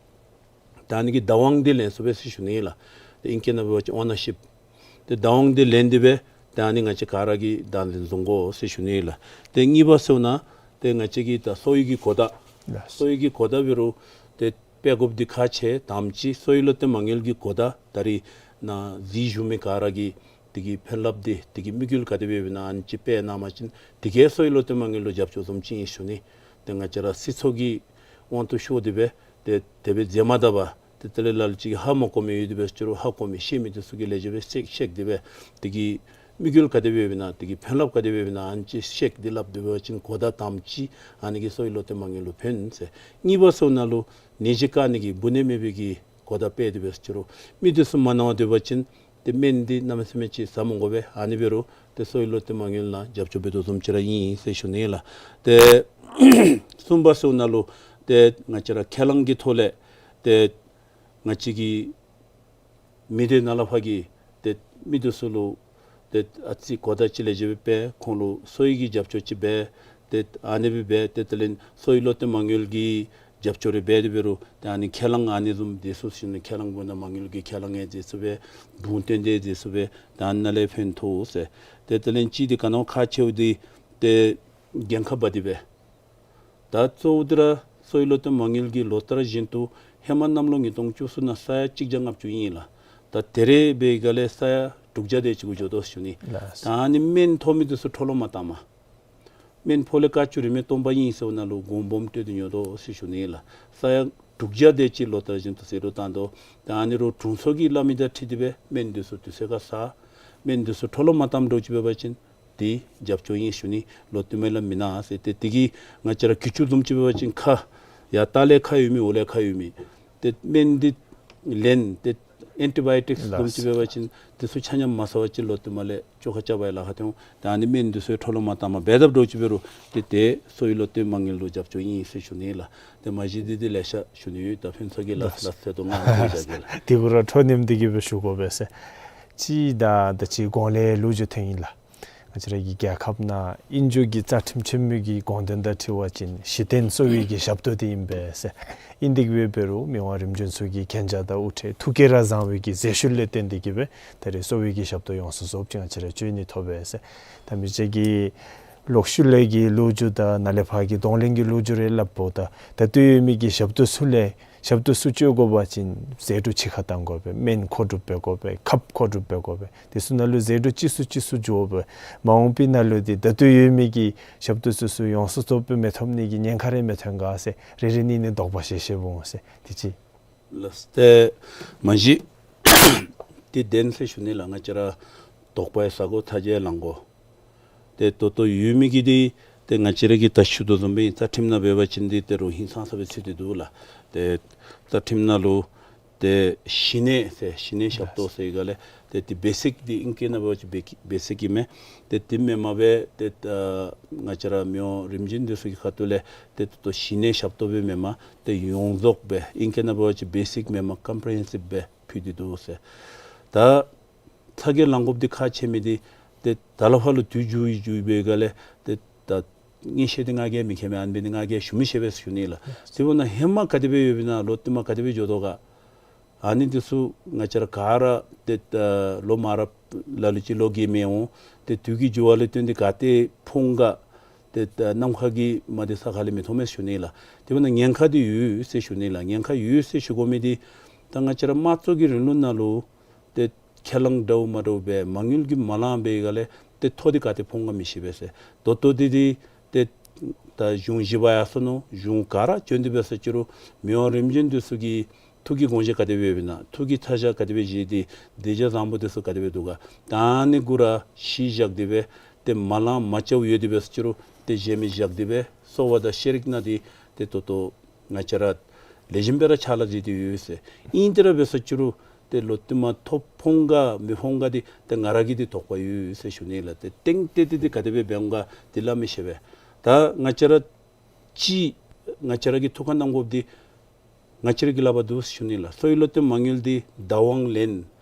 ད་ཨ་ནི་གི་བདག་དབང་འདི་ལེན་ཚུགས་པས་ཟེར་ཞུ་ནི་ལགས། ཏེ་ཨིང་སྐད་ནང་འབད་བ་ཅིན་ཨོ་ནར་ཤིཔ། ཏེ་བདག་དབང་འདི་ལེན་ཏེ་སྦེ་ཏེ་ཨ་ནི་ང་བཅས་ག་ར་གིས་དང་ལེན་བཟུང་དགོ་ཟེར་ཞུ་ནི་ལགས། ཏེ་གཉིས་པ་ཟེརཝ་ད་ཏེ་ང་བཅས་ཀྱི་ད་གསོ་བའི་གི་གོ་བརྡ། ལགས། གསོ་བའི་གི་གོ་བརྡ་འབད་རུང་ཏེ་སྤེལ་དགོཔ་འདི་ཁག་ཆེ། དང་པ་ཅིག་གསོ་བའི་བློ་གཏད་མ་དངུལ་གྱི་གོ་བརྡ་ད་རིས་ནཱ་གཟིགས་བཞུགས་མི་ག་ར་གིས་དེ་གི་ཕན་རླབས་འདི་དེ་གི་དམིགས་ཡུལ་ག་དེ་སྦེ་ཨིན་ན་ཨ་ནི་ཅིག་སྤེལ་གནང་པ་ཅིན་དེ་གིས་གསོ་བའི་བློ་གཏད་མ་དངུལ་ལུ་རྒྱབ་སྐྱོར་བཟུམ་ཅིག་ཨིན་ཞུ་ནི། ཏེ་ང་བཅས་ར་སྲིད་ཚོགས་ཀྱི་དབང་དུ་ཤོར་ཏེ་སྦེ་ཏེ་དེ་སྦེ་མཛད་མ་ད་པར་ཏེ་དེ་ལས་ལ་ལུ་ཅིག་ཧ་མ་གོ་མི་ཡོད་དེ་སྦེ་ཅིག་རུང་ཧ་གོ་མི་ཤེས་མི་འདི་ཚུ་གིས་ལེགས་ཤོམ་སྦེ་ཤེས་ཤེས་ཏེ་སྦེ་དེ་གི་དམིགས་ཡུལ་ག་དེ་སྦེ་ཨིན་ན་དེ་གི་ཕན་རླབས་ག་དེ་སྦེ་ཨིན་ན་ཨ་ནི་ཅིག་ཤེས་ཏེ་སླབ་སྟེ་འབད་བ་ཅིན་གོ་བརྡ་དང་པ་ཅིག་ཨ་ནི་གིས་གསོ་བའི་བློ་གཏད་མ་དངུལ་ལུ་ཕན་ཟེར། གཉིས་པ་ཟེརཝ་ད་ལུ་ནད་གཞི་བཀག་ནི་གི་འབུ་ནད་མེད་པའི་གི་གོ་བརྡ་སྤེལ་ཏེ་འབད་ཅིག་རུང་མི་འདི་ཚུ་མ་ན་བར་སྡོད་པ་ཅིན་ཏེ་སྨན་འདི་གནམ་མེད་ས་མེད་ཅིག་ཟ་མི་དགོ་པས། ཨ་ནི་འབད་རུང་ཏེ་གསོ་བའི་བློ་གཏད་མ་དངུལ་ནང་རྒྱབ་སྐྱོར་འབད་དོ་བཟུམ་ཅིག་ར་ཨིན་ཟེར་ཞུ་ནི་ལགས། ཏེ་གསུམ་པ་ཟེརཝ་ད་ལུ་ཏེ་ང་བཅས་ར་ཁས་བླངས་ཀྱི་ཐོག་ལས་ཏེ་ང་བཅས་ཀྱི་མི་སྡེ་ནང་ལས་ཕར་གྱི་ཏེ་མི་འདི་ཚུ་ལུ་ཏེ་ཨ་ཙི་གོ་བརྡ་ཅིག་ལེགས་ཤོམ་སྦེ་སྤེལ། ཁོང་ལུ་གསོ་བའི་གི་རྒྱབ་སྐྱོར་ཅིག་འབད། ཏེ་ཨ་ནི་སྦེ་འབད་ཏེ་དེ་ལས་གསོ་བའི་བློ་གཏད་མ་དངུལ་གྱི་རྒྱབ་སྐྱོར་རེ་འབད་དེ་འབད་རུང་ཏེ་ཨ་ནི་ཁས་བླངས་ཨ་ནི་བཟུམ་འདི་ཚུ་ཞུ་ནི། ཁས་བླངས་འབདཝ་ད་མ་དངུལ་གྱི་ཁས་བླངས་ཡང་འདི་ཚུ་སྦེ་འབུངས་བཏོན་ཏེ་འདི་ཚུ་སྦེ་ད་ཨ་ནཱ་ལས་ཕན་ཐོགས་ཟེར། ཏེ་དེ་ལས་གཅིག་འདི་ག་ནི་བ་ཁག་ཆེཝ་འདི་ཏེ་འགན་ཁག་འབག་སྟེ་སྦེ་ད་གཙོ་བོ་འདི་ར་གསོ་བའི་བློ་གཏད་མ་དངུལ་གྱི་ལོ་ལྟར་བཞིན་དུ་ཧེ་མ་གནམ་ལོ་ཉིས་སྟོང་བཅུ་གསུམ་ནང་ས་ཡ་གཅིག་བརྒྱ་ལྔ་བཅུ་ཨིན་ལགས། ད་ད་རེས་འབད་ག་ལས་ས་ཡ་དྲུག་བརྒྱ་དེ་ཅིག་གུ་འགྱོ་དོ་ཞུ་ནི། ལགས། ད་ཨ་ནི་སྨན་ཐོབ་མི་འདི་ཚུ་འཕྲོ་བརླག་མ་བཏང་མ། སྨན་ཕོ་ལས་དཀར་ཆུང་རིན་མེད་སྟོང་པ་ཨིན་ཟེརཝ་ད་ལུ་གོང་སྦོམ་སྤྲོད་དེ་ཉོ་དོ་ཟེར་ཞུ་ནི་ལགས། ས་ཡ་དྲུག་བརྒྱ་དེ་ཅིག་ལོ་ལྟར་བཞིན་དུ་ཟད་འགྲོ་བཏང་དོ། ད་ཨ་ནི་རུང་དྲུང་འཚོ་གི་སླབ་མི་དང་འཁྲིལ་ཏེ་སྦེ་སྨན་འདི་ཚུ་དུས་ཚོད་ཁར་ཟ། སྨན་འདི་ཚུ་འཕྲོ་བརླག་མ་བཏངམ་འདྲཝ་ཅིག་འབད་བ་ཅིན་ དེ་རྒྱབ་སྐྱོར་ཨིན་ཞུ་ནི། ལོ་བསྟུད་མར་ལུ་མེན་ན་ཟེར། ཏེ་དེ་གིས་ང་བཅས་ར་གྱི་ཅུང་བཟུམ་ཅིག་འབད་བ་ཅིན་ཁ་ཡར་ལྟག་ལས་ཁ་ཡོད་མི་འོག་ལས་ཁ་ཡོད་མི་ཏེ་སྨན་འདི་ལེན་ཏེ་ཨེན་ཊི་བཱ་ཡོ་ཊིཀསི་བཟུམ་ཅིག་འབད་བ་ཅིན་དེ་ཚུ་ཆ་མཉམ་མ་ཟ་བ་ཅིན་ལོ་བསྟུད་མར་ལས་བཅོས་ཁ་རྐྱབ་པའི་ལཱ་ཁག་ཐོན་འོང་། ད་ཨ་ནི་སྨན་འདི་ཚུ་འཕྲོ་བརླག་མ་བཏང་པར་འབད་དཔ་འདྲཝ་ཅིག་འབད་རུང་ཏེ་དེ་གསོ་བའི་ལོ་བསྟུད་མ་དངུལ་ལུ་རྒྱབ་སྐྱོར་ཨིན་ཟེར་ཞུ་ནི་ལགས། ཏེ་མ་གཞི་འདི་འདི་ལེ་ཤ་ཞུ་ནི་ཡོད། ད་ཕན་ཚུན་གྱི་ལགས་ལགས་ཟེར་དོ་ང་ང་བཞག་གེ་ལགས། དེ་གུ་ར་འཕྲོ་མཉམ་འདི་གིས་སྦེ་ཞུ་དགོ་པས་ཟེར། གཅིག་ད་ད་ཅི་གོང་ལས་ལོ་རྒྱུས་ཐོན་ཡི་ལགས། ང་བཅས་ར་གི་རྒྱལ་ཁབ་ནང་ཨིན་ཇོ་གི་རྩ་ཁྲིམས་ཆེན་མོ་གི་དགོངས་དོན་དང་འཁྲིལ་བ་ཅིན་གཞི་རྟེན་གསོ་བའི་གི་ཞབས་ཏོག་འདི་ཨིན་པས་ཟེར། ཨིན་དེ་གིས་འབད་རུང་མི་དབང་རིམ་བྱོན་ཚུ་གི་མཁྱེན་རྒྱ་དང་དབུ་ཁྲིད་ཐུགས་བསྐྱེད་ར་བཟང་བའི་གི་མཛད་ཤུལ་ལས་བརྟེན་ཏེ་གིས་སྦེ་ད་རེས་གསོ་བའི་གི་ཞབས་ཏོག་ཡོངས་སུ་རྫོགསཔ་ཅིག་ང་བཅས་ར་སྤྱོད་ནི་ཐོབ་པས་ཟེར། ད་མི་རྗེ་གིས་ལོག་ཤུལ་ལས་ཀྱི་ལོ་རྒྱུས་དང་ནཱ་ལས་ཕར་གྱི་གདོང་ལེན་གྱི་ལོ་རྒྱུས་རེ་སླབ་པ་ད་ད་ལྟོ་ཡོད་མི་གི་ཞབས་ཏོག་ཚུ་ལས་ཞབས་ཏོག་ཚུ་སྤྱོད་དགོ་པ་ཅིན་ཟད་འགྲོ་ཕྱི་ཁར་བཏང་དགོ་པས། སྨན་མཁོ་སྒྲུབ་འབད་དགོ་པས། ཁབ་མཁོ་སྒྲུབ་འབད་དགོ་པས། དེ་ཚུ་ནང་ལུ་ཟད་འགྲོ་གཅིག་སུ་གཅིག་སུ་འགྱོ་བས། མ་འོངས་པའི་ནང་ལུ་འདི་ད་ལྟོ་ཡོད་མི་གི་ཞབས་ཏོག་ཚུ་ཚུ་ཡོངས་སུ་རྫོགསཔ་སྦེ་མི་ཐོབ་ནི་གི་ཉེན་ཁ་རེ་མི་ཐོན་ག་ཟེར་རེ་རེ་གཉིས་གཉིས་དོགས་པ་བཤད་བཤདཔ་འོང་ཟེར། དེ་ཅིག་ལགས། ཏེ་མ་གཞི་འདི་བདེན་ཟེར་ཞུ་ནི་ལགས། ང་བཅས་ར་དོགས་པ་ཡང་ཟ་དགོ། ཐག་བཅད་ལང་དགོ། ཏེ་ད་ལྟོ་ཡོད་མི་གི་འདི་ཏེ་ང་བཅས་ར་གིས་ད་ཞུ་དོ་བཟུམ་སྦེ་རྩ་ཁྲིམས་ནང་འབད་བ་ཅིན་འདི་ཏེ་རུང་ཧིང་སངས་ས་སྦེ་ཚུད་དེ་འདུག་ལགས། ཏེ་རྩ་ཁྲིམས་ནང་ལུ་ཏེ་གཞི་གནས་ཟེར་གཞི་གནས་ཞབས་ཏོག་ཟེར་ག་ལས་ཏེ་འདི་བེ་སིཀ་འདི་ཨིང་སྐད་ནང་འབད་བ་ཅིན་བེ་བེ་སིཀ་ཨིན་མས། ཏེ་འདི་མེན་པར་སྦེ་ཏེ་ད་ང་བཅས་ར་མི་དབང་རིམ་བྱོན་འདི་ཚུ་གི་ཁ་ཐུག་ལས་ཏེ་ད་ལྟོ་གཞི་གནས་ཞབས་ཏོག་སྦེ་མེན་པར་ཏེ་ཡོངས་རྫོགས་སྦེ་ཨིང་སྐད་ནང་འབད་བ་ཅིན་བེ་སིཀ་མེན་པར་ཀམ་པི་རི་ཧེན་སིབ་སྦེ་ཕུལ་ཏེ་འདུག་ཟེར། ད་ཚ་གྱང་ལང་དགོཔ་འདི་ཁག་ཆེ་མི་འདི་ཏེ་ད་ལས་ཕར་ལུ་དུས་འགྱུར་འགྱུར་བའི་སྒང་ལས་ཏེ་ད་མངོན་ཤེས་འདི་ང་གིས་མི་མཁྱེན་མས། ཨ་ནི་འབད་ནི་ང་གིས་ཞུ་མི་ཤེས་པས་ཞུ་ནི་ལགས། དེ་འབདཝ་ད་ཧེ་མ་ག་དེ་སྦེ་ཡོདཔ་ཨིན་ན་ལོ་བསྟུད་མར་ག་དེ་སྦེ་འགྱོ་དོ་ག། ཨ་ནི་འདི་ཚུ་ང་བཅས་ར་ག་ར་ཏེ་ད་ལོ་མང་རབས་ལ་ལུ་ཅིག་ལོ་རྒས་མི་འོང་། ཏེ་དུས་ཀྱི་འགྱུར་བ་ལུ་བརྟེན་ཏེ་ག་ཏེ་ཕོངས་ག་ཏེ་ད་ནམ་མཁའ་གི་མ་འདི་ས་ཁ་ལས་མི་མཐོང་མས་ཞུ་ནི་ལགས། དེ་འབདཝ་ད་ཉེན་ཁ་འདི་ཡོད་ཟེར་ཞུ་ནི་ལགས། ཉེན་ཁ་ཡོད་ཟེར་ཞུ་དགོ་མི་འདི་ད་ང་བཅས་ར་དམངས་གཙོ་གི་རིང་ལུགས་ནང་ལུ་ཏེ་ཁས་བླངས་འདྲཝ་མ་འདྲཝ་སྦེ་མ་དངུལ་གྱི་མ་ལངམ་སྦེ་ག་ལས་ཏེ་ཐོ་འདི་ག་ཏེ་ཕོངས་ག་མི་ཤེས་པས་ཟེར། ད་ལྟོ་འདི་འདི་ཏེ་ད་གཞུང་བཞི་པ་ཡར་སོ་ནུག། གཞུང་ག་ར་བྱོན་ཏེ་འབད་ས་ཅིག་རུང་མི་དབང་རིམ་བྱོན་འདི་ཚུ་གི་ཐུགས་ཀྱི་དགོངས་བཞེད་ག་དེ་སྦེ་ཡོདཔ་ཨིན་ན། ཐུགས་ཀྱི་ཐ་ཞག་ག་དེ་སྦེ་བཞེས་ཏེ་གདུལ་བྱ་བཟང་པོ་འདི་ཚུ་ག་དེ་སྦེ་འདུག་ག། ད་ཨ་ནི་གུ་ར་གཞི་བཞག་སྟེ་སྦེ་ཏེ་མ་ལང་མ་རྐྱབ་ཡོད་དེ་འབད་ས་ཅིག་རུང་ཏེ་གཞན་མི་བཞག་སྟེ་སྦེ་གསོ་བ་དང་ཤེས་རིག་ནང་འདི་ཏེ་ད་ལྟོ་ང་བཅས་ར་ལེགས་ཤོམ་སྦེ་ར་ཕྱག་ལཱ་མཛད་དེ་ཡོད་ཟེར། ཨིན་ཏེ་ར་འབད་ས་ཅིག་རུང་ཏེ་ལོ་བསྟུད་མར་ཐོ་ཕོངས་ག་མི་ཕོངས་ག་འདི་ཏེ་ང་ར་གིས་འདི་དོགས་པ་ཡོད་ཟེར་ཞུ་ནི་ལགས། ཏེ་གཏན་གཏན་འདི་ག་དེ་སྦེ་འབད་འོང་ག་འདི་སླབ་མི་ཤེས་པས། ད་ང་བཅས་ར་ཅིག་ང་བཅས་ར་གིས་ཐུགས་ཁར་བསྣམ་དགོཔ་འདི་ང་བཅས་ར་གི་ལག་པར་འདུག་ཟེར་ཞུ་ནི་ལགས། གསོ་བའི་ལོ་བསྟུད་མ་དངུལ་འདི་བདག་དབང་ལེན།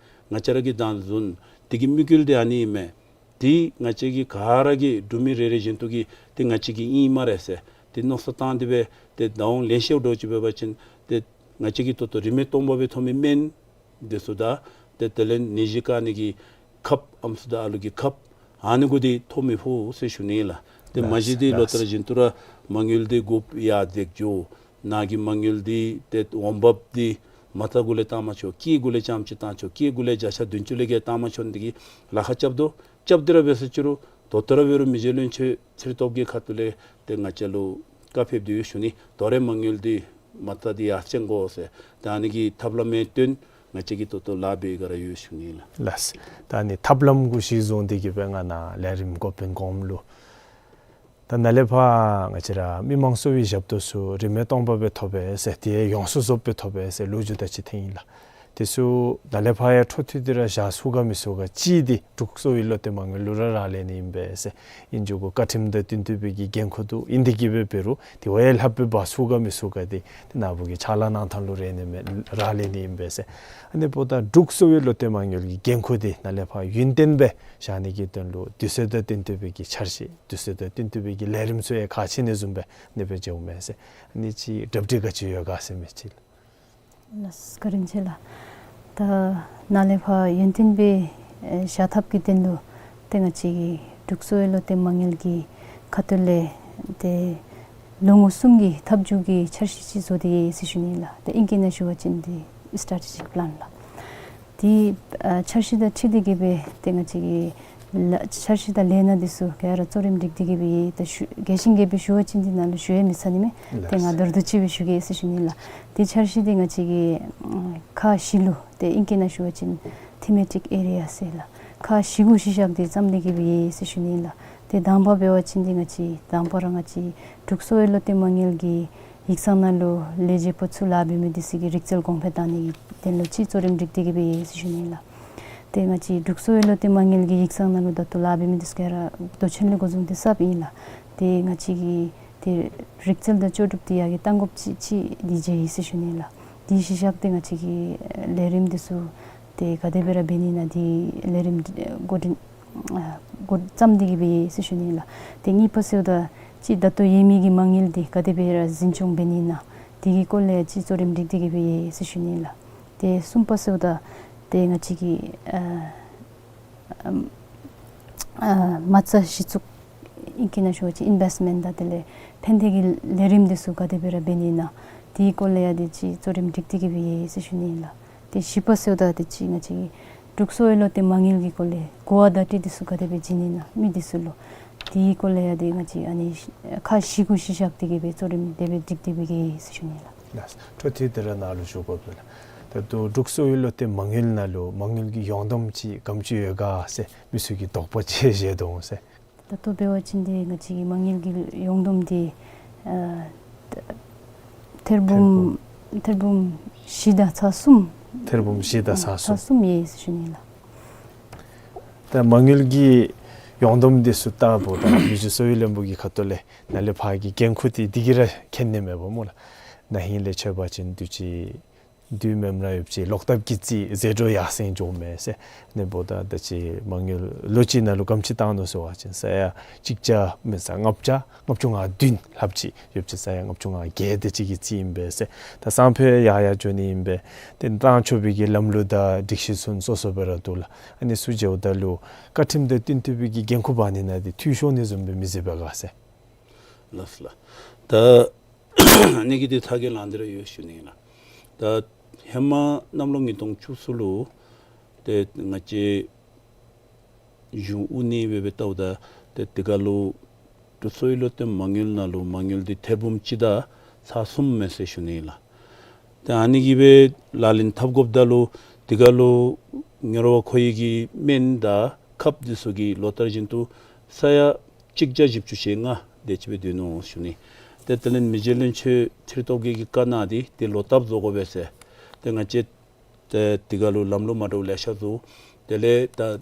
ང་བཅས་ར་གིས་བདག་འཛིན། དེ་གི་དམིགས་ཡུལ་འདི་ཨ་ནི་ཨིན་མས། དེ་ང་བཅས་ཀྱི་ག་ར་གི་འབྲུག་མི་རེ་རེ་བཞིན་དུ་གི་ཏེ་ང་བཅས་ཀྱི་ཨིན་སྨ་རེ་ཟེར་ཏེ་མནོ་བསམ་བཏང་སྟེ་སྦེ་ཏེ་བདག་དབང་ལེན་ཤེས་འདྲཝ་ཅིག་འབད་བ་ཅིན་ཏེ་ང་བཅས་ཀྱིས་ད་ལྟོ་རིན་མེད་སྟོང་པ་སྦེ་ཐོབ་མི་སྨན་འདི་ཚུ་དང་ཏེ་དེ་ལས་ནད་གཞི་བཀག་ནི་གི་ཁབ་ཨམ་སྲུ་དང་ཨ་ལུ་གི་ཁབ་ཨ་ནི་གུ་འདི་ཐོ་མི་ཕོག་ཟེར་ཞུ་ནི་ལགས། ཏེ་མ་གཞི་འདི་ལོ་ལྟར་བཞིན་དུ་ར་མ་དངུལ་འདི་དགོཔ་ཡར་འཛེགས་འགྱོ། ནཱ་གི་མ་དངུལ་འདི་ཏེ་འོང་འབབ་འདི་མ་རྩ་གུ་ལས་བཏང་མ་ཆོག། སྐྱེད་གུ་ལས་རྐྱངམ་ཅིག་བཏང་ཆོག། སྐྱེད་གུ་ལས་བརྒྱ་ཆ་བདུན་ཅུ་ལས་བརྒལ་བཏང་མ་ཆོག་ནི་འདི་གི་ལཱ་ཁག་རྐྱབ་དོ། རྐྱབ་སྟེ་ར་འབད་ས་ཅིག་རུང་ད་ལྟོ་ར་འབད་རུང་མི་རྗེ་བློན་ཆེན་ཚེ་རིང་སྟོབས་རྒྱས་ཁ་ཐུག་ལས་ཏེ་ང་བཅས་ལུ་བཀའ་ཕེབས་ཏེ་ཡོད་ཞུ་ནི། ད་རེས་མ་དངུལ་འདི་མ་རྩ་འདི་ཡར་བཙུགས་དགོ་ཟེར། ད་ཨ་ནི་གི་ཐབས་ལམ་ཡང་སྟོན། ང་བཅས་ཀྱིས་ད་ལྟོ་ལཱ་འབད་ག་ར་ཡོད་ཞུ་ནི་ལགས། ལགས། ད་ཨ་ནི་ཐབས་ལམ་གུ་གཞི་བཟུང་སྟེ་གིས་སྦེ་ང་ནཱ་ལས་རིམ་འགོ་དཔོན་གོངམ་ལུ་ད་ནཱ་ལས་ཕར་ང་བཅས་ར་མི་མང་གསོ་བའི་ཞབས་ཏོག་ཚུ་རིན་མེད་སྟོང་པ་སྦེ་ཐོབ་པས་ཟེར། དེ་ཡང་ཡོངས་སུ་རྫོགསཔ་སྦེ་ཐོབ་པས་ཟེར་ལོ་རྒྱུས་དང་ཅིག་ཐོན་ཡི་ལགས། དེ་ཚུ་ནཱ་ལས་ཕར་ཡང་འཕྲོ་མཐུད་དེ་ར་བཞག་ཚུགས་ག་མི་ཚུགས་ག། གཅིག་འདི་འབྲུག་གསོ་བའི་བློ་གཏད་མ་དངུལ་ལུ་ར་རག་ལས་ནི་ཨིན་པས་ཟེར། ཨིན་ཇོ་གུ་བཀའ་ཁྲིམས་དང་བསྟུན་ཏེ་སྦེ་གི་འགན་ཁུར་འདུག། ཨིན་དེ་གིས་སྦེ་འབད་རུང་དེ་བ་ཡང་ལྷགཔ་སྦེ་འབག་ཚུགས་ག་མི་ཚུགས་ག་འདི་ཏེ་ནཱ་བུ་གི་ཕྱག་ལཱ་གནང་ཐངས་ལུ་རེ་ནི་མས། རག་ལས་ནི་ཨིན་པས་ཟེར། ཨ་ནི་འབདཝ་ད་འབྲུག་གསོ་བའི་བློ་གཏད་མ་དངུལ་གྱི་འགན་ཁུར་འདི་ནཱ་ལས་ཕར་ཡུན་བརྟན་སྦེ་བཞག་ནི་གི་དོན་ལུ་དུས་ཚོད་དང་བསྟུན་ཏེ་སྦེ་གི་འཆར་གཞི་དུས་ཚོད་དང་བསྟུན་ཏེ་སྦེ་གི་ལས་རིམ་ཚུ་ཡང་ག་ཅི་ཨིན་ནི་བཟུམ་སྦེ་ཨ་ནི་སྦེ་འགྱོཝ་མས་ཟེར། ཨ་ནི་ཅིག་གྲ་སྒྲིག་ག་ཅི་ཡོད་ག་ཟེར་མི་ཅིག་ལགས། ལགས་སོ། བཀའ་དྲིན་ཆེ་ལགས། ད་ནཱ་ལས་ཕར་ཡུན་བརྟན་སྦེ་ཨེ་བཞག་ཐབས་ཀྱི་དོན་ལུ་ཏེ་ང་བཅས་ཀྱི་འབྲུག་གསོ་བའི་བློ་གཏད་མ་དངུལ་གྱི་ཁ་ཐུག་ལས་ཏེ་ལོ་ངོ་གསུམ་གྱི་ཐབས་བྱུས་ཀྱི་འཆར་གཞི་ཅིག་བཟོ་སྟེ་ཡོད་ཟེར་ཞུ་ནི་ལགས། ཏེ་ཨིང་སྐད་ནང་ཞུ་བ་ཅིན་ཏེ་སི་ཊེ་ཊེ་ཇིག་པི་ལཱན་ལགས། དེ་ཨ་འཆར་གཞི་དང་འཁྲིལ་ཏེ་གིས་སྦེ་ཏེ་ང་བཅས་ཀྱི་ལཱ་འཆར་གཞི་དང་ལས་སྣ་འདི་ཚུ་ག་ར་གཙོ་རིམ་སྒྲིག་སྟེ་གིས་སྦེ་ཡོད། ད་ཞུ་རྒྱས་ཤིང་རྒྱས་པ་སྦེ་ཞུ་བ་ཅིན་འདི་ནང་ལུ་ཞུ་ཡང་མི་ཚར་ནི་མས། ཏེ་ང་མདོར་བསྡུས་ཅིག་སྦེ་ཞུ་གེ་ཟེར་ཞུ་ནི་ལགས། ཏེ་འཆར་གཞི་འདི་ང་བཅས་ཀྱི་ཨ་ཁག་བཞི་ལུ་ཏེ་ཨིང་སྐད་ནང་ཞུ་བ་ཅིན་ཐི་མེ་ཊིག་ཨེ་རི་ཡ་ཟེར་ལགས། ཁག་བཞི་གུ་གཞི་བཞག་སྟེ་བརྩམས་ཏེ་གི་སྦེ་ཡོད་ཟེར་ཞུ་ནི་ལགས། ཏེ་དང་པ་འབད་བ་ཅིན་འདི་ང་བཅས་དང་པ་ར་ང་བཅས་འབྲུག་གསོ་བའི་བློ་གཏད་མ་དངུལ་གྱི་ཡིག་ཚང་ནང་ལུ་ལས་བྱེདཔ་ཚུ་ལཱ་འབད་མི་འདི་ཚུ་གི་རིག་རྩལ་གོང་འཕེལ་གཏང་ནི་གི་དོན་ལུ་ཅིག་གཙོ་རིམ་སྒྲིག་སྟེ་གི་སྦེ་ཡོད་ཟེར་ཞུ་ནི་ལགས། ཏེ་ང་བཅས་འབྲུག་གསོ་བའི་བློ་གཏད་མ་དངུལ་གྱི་ཡིག་ཚང་ནང་ལུ་ད་ལྟོ་ལཱ་འབད་མི་འདི་ཚུ་ག་ར་མདོ་ཆེན་ལས་འགོ་བཟུང་སྟེ་གསརཔ་ཨིན་ལགས། ཏེ་ང་བཅས་ཀྱིས་ཏེ་རིག་རྩལ་དང་ལྕོགས་གྲུབ་འདི་ཡར་རྒྱས་གཏང་དགོཔ་ཅིག་ཅིག་འདི་མཇལ་ཡི་ཟེར་ཞུ་ནི་ལགས། དེ་གཞི་བཞག་སྟེ་ང་བཅས་ཀྱིས་ལས་རིམ་འདི་ཚུ་ཏེ་ག་དེ་སྦེ་ར་འབད་ནི་ན་དེ་ལས་རིམ་འགོ་འདྲེན་ཨ་འགོ་བརྩམས་ཏེ་གི་སྦེ་ཡོད་ཟེར་ཞུ་ནི་ལགས། ཏེ་གཉིས་པ་ཟེརཝ་ད་ཅིག་ད་ལྟོ་ཡོད་མི་གི་མ་དངུལ་འདི་ག་དེ་སྦེ་ར་འཛིན་སྐྱོང་འབད་ནི་ན་དེ་གི་སྐོར་ལས་ཅིག་གཙོ་རིམ་སྒྲིག་སྟེ་གི་སྦེ་ཡོད་ཟེར་ཞུ་ནི་ལགས། ཏེ་གསུམ་པ་ཟེརཝ་ད་ཏེ་ང་བཅས་ཀྱིས་ཨ་ཨམ་ཨ་མ་རྩ་གཞི་བཙུགས་ཨིང་སྐད་ནང་ཞུ་བ་ཅིན་ཨིན་བེསཊ་མེནཊ་དང་དེ་ལས་ཕན་བདེ་གི་ལས་རིམ་འདི་ཚུ་ག་དེ་སྦེ་ར་འབད་ནི་ན་དེའི་སྐོར་ལས་ཡང་ཏེ་ཅིག་གཙོ་རིམ་སྒྲིག་སྟེ་གི་སྦེ་ཡོད་ཟེར་ཞུ་ནི་ལགས། ཏེ་བཞི་པ་ཟེརཝ་ད་ཏེ་ཅིག་ང་བཅས་ཀྱིས་འབྲུག་གསོ་བའི་བློ་གཏད་མ་དངུལ་གྱི་སྐོར་ལས་གོ་བ་བརྡ་སྤྲོད་འདི་ཚུ་ག་དེ་སྦེ་བྱིན་ནི་ན་མི་འདི་ཚུ་ལུ་དེའི་སྐོར་ལས་ཡང་ཏེ་ང་བཅས་ཨ་ནི་ཁག་བཞི་གུ་གཞི་བཞག་སྟེ་གི་སྦེ་གཙོ་རིམ་དེ་སྦེ་སྒྲིག་སྟེ་གི་སྦེ་ཡོད་ཟེར་ཞུ་ནི་ལགས། ལགས། འཕྲོ་མཐུད་དེ་ར་ནཱ་ལུ་ཞུ་དགོ་པས་ལགས། ད་ལྟོ་འབྲུག་གསོ་བའི་བློ་གཏད་མ་དངུལ་ནང་ལུ་མ་དངུལ་གྱི་ཡོངས་བསྡོམས་ཅིག་ག་དེམ་ཅིག་ཡོད་ག་ཟེར་མི་ཚུ་གིས་དོགས་པ་ཅིག་བཞེས་དོ་འོང་ཟེར། ད་ལྟོ་འབད་བ་ཅིན་ཏེ་ང་བཅས་ཀྱི་མ་དངུལ་གྱི་ཡོངས་བསྡོམས་འདི་ཨ་ཐེར་འབུམ་ཐེར་འབུམ་བཞི་དང་ཚག་གསུམ། ཐེར་འབུམ་བཞི་དང་ཚག་གསུམ། ཚག་གསུམ་ཡོད་ཟེར་ཞུ་ནི་ལགས། ད་མ་དངུལ་གྱི་ཡོངས་བསྡོམས་འདི་ཚུ་ལྟཝ་ད་མི་རྗེ་གསོ་བའི་བློན་པོ་གི་ཁ་ཐུག་ལས་ནཱ་ལས་ཕར་གྱི་འགན་ཁུར་འདི་འདི་གིས་ར་འཁྱེར་ནི་མས་པ་སྨོ་ལགས། ན་ཧིང་ལས་འཕྱད་པ་ཅིན་དུས་ཅི་དུས་མེནམ་ར་ཡོདཔ་ཅིག་ལོག་ཐབས་ཀྱི་རྩིས་ཟད་འགྲོ་ཡར་སེང་འགྱོཝ་མས་ཟེར། ཨ་ནི་འབདཝ་ད་ད་ཅི་མ་དངུལ་ལོ་གཅིག་ནང་ལུ་ག་དེམ་ཅིག་བཏང་ནུག་ཟེར་བ་ཅིན་ས་ཡ་གཅིག་བརྒྱ་མེན་ས་ལྔ་བརྒྱ་ལྔ་བཅུ་ང་བདུན་ལྷགཔ་ཅིག་ཡོདཔ་ཅིག་ས་ཡ་ལྔ་བཅུ་ང་བརྒྱད་དེ་ཅིག་གི་རྩིས་ཨིན་པས་ཟེར། ད་སང་ཕོད་ཡར་ཡར་འགྱོ་ནི་ཨིན་པས། ཏེ་བཏང་ཆོག་པའི་གི་ལམ་ལུགས་དང་སྒྲིག་གཞི་ཚུ་སོ་སོ་སྦེ་ར་འདུག་ལགས། ཨ་ནི་ཚུ་འགྱོཝ་ད་ལུ་བཀའ་ཁྲིམས་དང་བསྟུན་ཏེ་སྦེ་གི་འགན་ཁུར་འབག་ནི་ནང་འདི་འཐུས་ཤོར་ནི་བཟུམ་སྦེ་མི་གཟིགས་པས་ག་ཟེར། ལགས་ལགས། ད་ཨ་ནི་གི་འདི་ཐད་ཀར་ལན་འདི་ར་ཡོད་ཞུ་ནི་ཨིན་ལགས། ད་ཧེ་མ་གནམ་ལོ་ཉིས་སྟོང་བཅུ་གསུམ་ལུ་ཏེ་ང་བཅས་གཞུང་དབུ་བརྙེས་སྦེ་སྦེ་ལྟཝ་ད་ཏེ་དེ་སྒང་ལུ་འབྲུག་གསོ་བའི་བློ་གཏད་མ་དངུལ་ནང་ལུ་མ་དངུལ་འདི་ཐེར་འབུམ་གཅིག་དང་ཚག་གསུམ་མས་ཟེར་ཞུ་ནི་ཨིན་ལགས། ཏེ་ཨ་ནི་གི་སྦེ་ལག་ལེན་འཐབ་དགོཔ་ད་ལུ་དེ་སྒང་ལུ་ཉོ་བ་མཁོ་བའི་གི་སྨན་དང་ཁབ་འདི་ཚུ་གི་ལོ་ལྟར་བཞིན་དུ་ས་ཡ་གཅིག་བརྒྱ་བཞི་བཅུ་ཞེ་ལྔ་དེ་ཅིག་སྦེ་སྡོད་ནུག་ཞུ་ནི། ཏེ་དེ་ལས་མི་རྗེ་བློན་ཆེན་ཁྲི་སྟོབས་རྒྱས་ཀྱིས་བཀའ་གནང་སྟེ་ཏེ་ལོག་ཐབས་བཟོ་དགོ་པས་ཟེར། ཏེ་ང་བཅས་ཏེ་དེ་སྒང་ལུ་ལམ་ལུགས་མ་འདྲཝ་ལེ་ཤ་བཟོ། དེ་ལས་ད་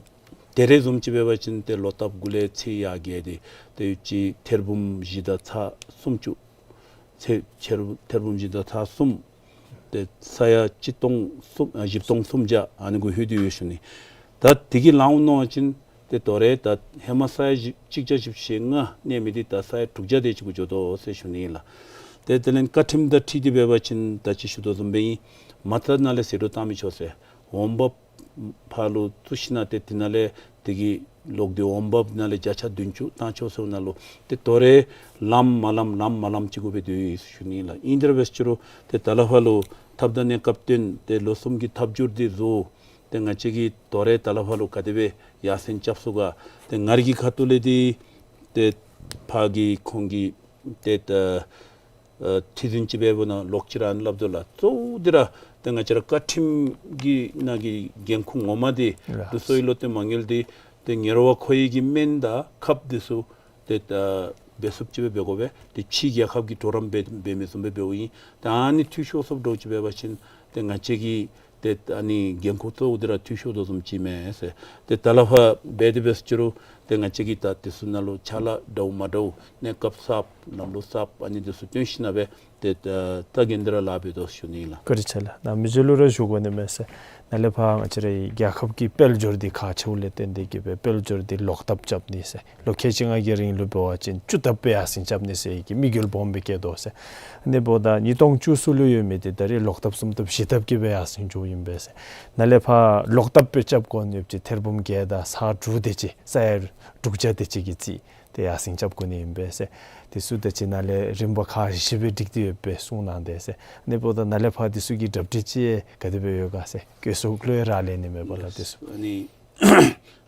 ད་རེས་བཟུམ་ཅིག་འབད་བ་ཅིན་ཏེ་ལོག་ཐབས་འགོ་ལས་ཚེ་ཡར་རྒྱས་ཏེ་ཏེ་ཡོད་ཅི་ཐེར་འབུམ་བཞི་དང་ཚག་སུམ་ཅུ། ཚེ་ཐེར་ཐེར་འབུམ་བཞི་དང་ཚག་གསུམ། ཏེ་ས་ཡ་གཅིག་སྟོང་གསུམ་ཨ་བཞི་སྟོང་སུམ་བརྒྱ་ཨ་ནི་གུ་ལྷོད་དེ་ཡོད་ཞུ་ནི། ད་དེ་གི་ལང་འོང་མནོ་བ་ཅིན་ཏེ་དོ་རུང་ད་ཧེ་མ་ས་ཡ་བཞི་གཅིག་བརྒྱ་བཞི་བཅུ་ཞེ་ལྔ་གནས་མི་འདི་ད་ས་ཡ་དྲུག་བརྒྱ་དེ་ཅིག་གུ་འགྱོ་དོ་ཟེར་ཞུ་ནི་ཨིན་ལགས། ཏེ་དེ་ལས་བཀའ་ཁྲིམས་དང་འཁྲིལ་ཏེ་འབད་བ་ཅིན་ད་ཅི་ཞུ་དོ་བཟུམ་སྦེ་ཨིན། མ་རྩ་ནང་ལས་ཟད་འགྲོ་བཏང་མི་ཆོག་ཟེར། འོང་འབབ་ཕར་ལུ་བཙུགས་ཞིན་ན་ཏེ་དེ་ནང་ལས་དེ་གི་ལོག་སྟེ་འོང་འབབ་ནང་ལས་བརྒྱ་ཆ་བདུན་ཅུ་བཏང་ཆོག་ཟེརཝ་ནང་ལུ་ཏེ་དོ་རུང་ལངམ་མ་ལངམ་ལངམ་མ་ལངམ་ཅིག་གུ་སྦེ་སྡོད་ཡི་ཟེར་ཞུ་ནི་ཨིན་ལགས། ཨིན་དེ་ར་འབད་ཅི་རུང་ཏེ་ད་ལས་ཕར་ལུ་ཐབས་དང་གནས་སྐབས་བསྟུན་ཏེ་ལོ་གསུམ་གྱི་ཐབས་བསྒྱུར་འདི་བཟོ། ཏེ་ང་བཅས་ཀྱིས་དོ་རུང་ད་ལས་ཕར་ལུ་ག་དེ་སྦེ་ཡར་སེང་རྐྱབ་ཚུགས་ག། ཏེ་ང་རའི་གི་ཁ་ཐུག་ལས་འདི་ཏེ་ཕར་གྱི་ཁོང་གི་ཏེ་ད་ཨ་ཁྲི་འཛིན་ཅིག་འབདཝ་ད་ལོག་ཅི་ར་ཨ་ནི་སླབ་དོ་ལགས། གཙོ་བོ་འདི་ར་ཏེ་ང་བཅས་ར་བཀའ་ཁྲིམས་ཀྱི་ནང་གི་འགན་ཁུར་ངོ་མ་འདི་ལགས། འབྲུག་གསོ་བའི་བློ་གཏད་མ་དངུལ་འདི་ཏེ་ཉོ་བ་མཁོ་བའི་གི་སྨན་དང་ཁབ་འདི་ཚུ་ཏེ་ད་འབད་ཚུགསཔ་ཅིག་སྦེ་འབད་དགོ་པས། ཏེ་ཕྱིའི་རྒྱལ་ཁབ་ཀྱིས་གྲོགས་རམ་འབད་འབད་མི་བཟུམ་སྦེ་འབདཝ་ཨིན། ཏེ་ཨ་ནི་འཐུས་ཤོར་སོངམ་འདྲཝ་ཅིག་འབད་བ་ཅིན་ཏེ་ང་བཅས་ཀྱི་ཏེ་ཨ་ནི་འགན་ཁུར་གཙོ་བོ་འདི་ར་འཐུས་ཤོར་དོ་བཟུམ་ཅིག་མས་ཟེར། ཏེ་ད་ལས་ཕར་འབད་དེ་འབད་ཅི་རུང་ཏེ་ང་བཅས་ཀྱིས་ད་དེ་ཚུ་ནང་ལུ་ཅ་ལ་འདྲཝ་མ་འདྲཝ་གནས་སྐབས་གསརཔ་ལམ་ལུགས་གསརཔ་ཨ་ནི་དེ་ཚུ་བཏོན་ཞིན་ན་སྦེ་ཏེ་ད་ད་གིན་འདི་ར་ལཱ་འབད་དོ་ཞུ་ནི་ཨིན་ལགས། བཀའ་དྲིན་ཆེ་ལགས། ནཱ་མི་རྗེ་ལུ་ར་ཞུ་དགོ་ནི་མས་ཟེར། ནཱ་ལས་ཕར་ང་བཅས་རའི་རྒྱལ་ཁབ་ཀྱི་དཔལ་འབྱོར་འདི་ཁག་ཆེཝ་ལས་བརྟེན་ཏེ་གི་སྦེ་དཔལ་འབྱོར་འདི་ལོག་ཐབས་རྐྱབ་ནི་ཟེར། ལོ་ཁལ་གཅིག་ལྔ་གི་རིང་ལུ་འབད་བ་ཅིན་བཅུ་ཐབས་སྦེ་ཡར་སེང་རྐྱབ་ནི་ཟེར་གྱི་དམིགས་ཡུལ་སྦོམ་སྦེ་བསྐྱེད་དོ་ཟེར། ཨ་ནི་འབདཝ་ད་ཉིས་སྟོང་བཅུ་གསུམ་ལུ་ཡོད་མི་འདི་ད་རེས་ལོག་ཐབས་གསུམ་ཐབས་བཞི་ཐབས་ཀྱི་སྦེ་ཡར་སེང་འགྱོཝ་ཨིན་པས་ཟེར། ནཱ་ལས་ཕར་ལོག་ཐབས་སྦེ་རྐྱབ་དགོ་ནི་ཡོདཔ་ཅིག་ཐེར་འབུམ་བརྒྱད་དང་ཚག་དྲུག་དེ་ཅིག་ས་ཡ་དྲུག་བརྒྱ་དེ་ཅིག་གི་རྩིས་ཏེ་ཡར་སེང་རྐྱབ་དགོ་ནི་ཨིན་པས་ཟེར། དེ་ཚུ་ད་ཅི་ནཱ་ལས་རིམ་པ་ཁག་བཞི་སྦེ་སྒྲིག་སྟེ་ཡོད་པའི་གསུང་གནང་དེས་ཟེར། ཨ་ནི་འབདཝ་ད་ནཱ་ལས་ཕར་དེ་ཚུ་གི་གྲ་སྒྲིག་ཅིག་ག་དེ་སྦེ་ཡོད་ག་ཟེར། བཀོད་ཚོགས་ལུ་ཡང་རག་ལས་ནི་མས་པ་ལགས། དེ་ཚུ་ཨ་ནི་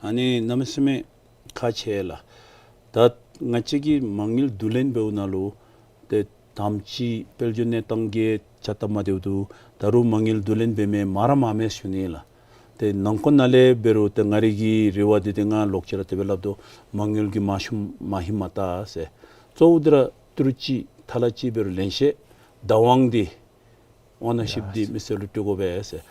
ཨ་ནི་གནམ་མེད་ས་མེད་ཁག་ཆེ་ལགས། ད་ང་བཅས་ཀྱིས་མ་དངུལ་བསྡུ་ལེན་འབདཝ་ནང་ལུ་ཏེ་དང་པ་ཅིག་དཔལ་འབྱོར་གནས་སྟངས་ཀྱི་ཆ་སྟབས་མ་བདེཝ་འདུག། ད་རུང་མ་དངུལ་བསྡུ་ལེན་འབད་མི་མང་ར་མང་མས་ཞུ་ནི་ལགས། ཏེ་ནང་འཁོད་ནང་ལས་འབད་རུང་ཏེ་ང་རའི་གི་རེ་བ་འདི་ཏེ་ང་ལོག་ཅི་ར་དེ་སྦེ་སླབ་དོ། མ་དངུལ་གྱིས་མ་ཤུམ་མ་ཧིང་མ་ཏ་ཟེར། གཙོ་བོ་འདི་ར་ཏི་རུ་ཅིག་ཐ་ལ་ཅིག་འབད་རུང་ལེན་ཤེས་བདག་དབང་འདི་ཨོ་ནར་ཤིཔ་འདི་མི་སེར་ལུ་སྤྲོད་དགོ་པས་ཟེར།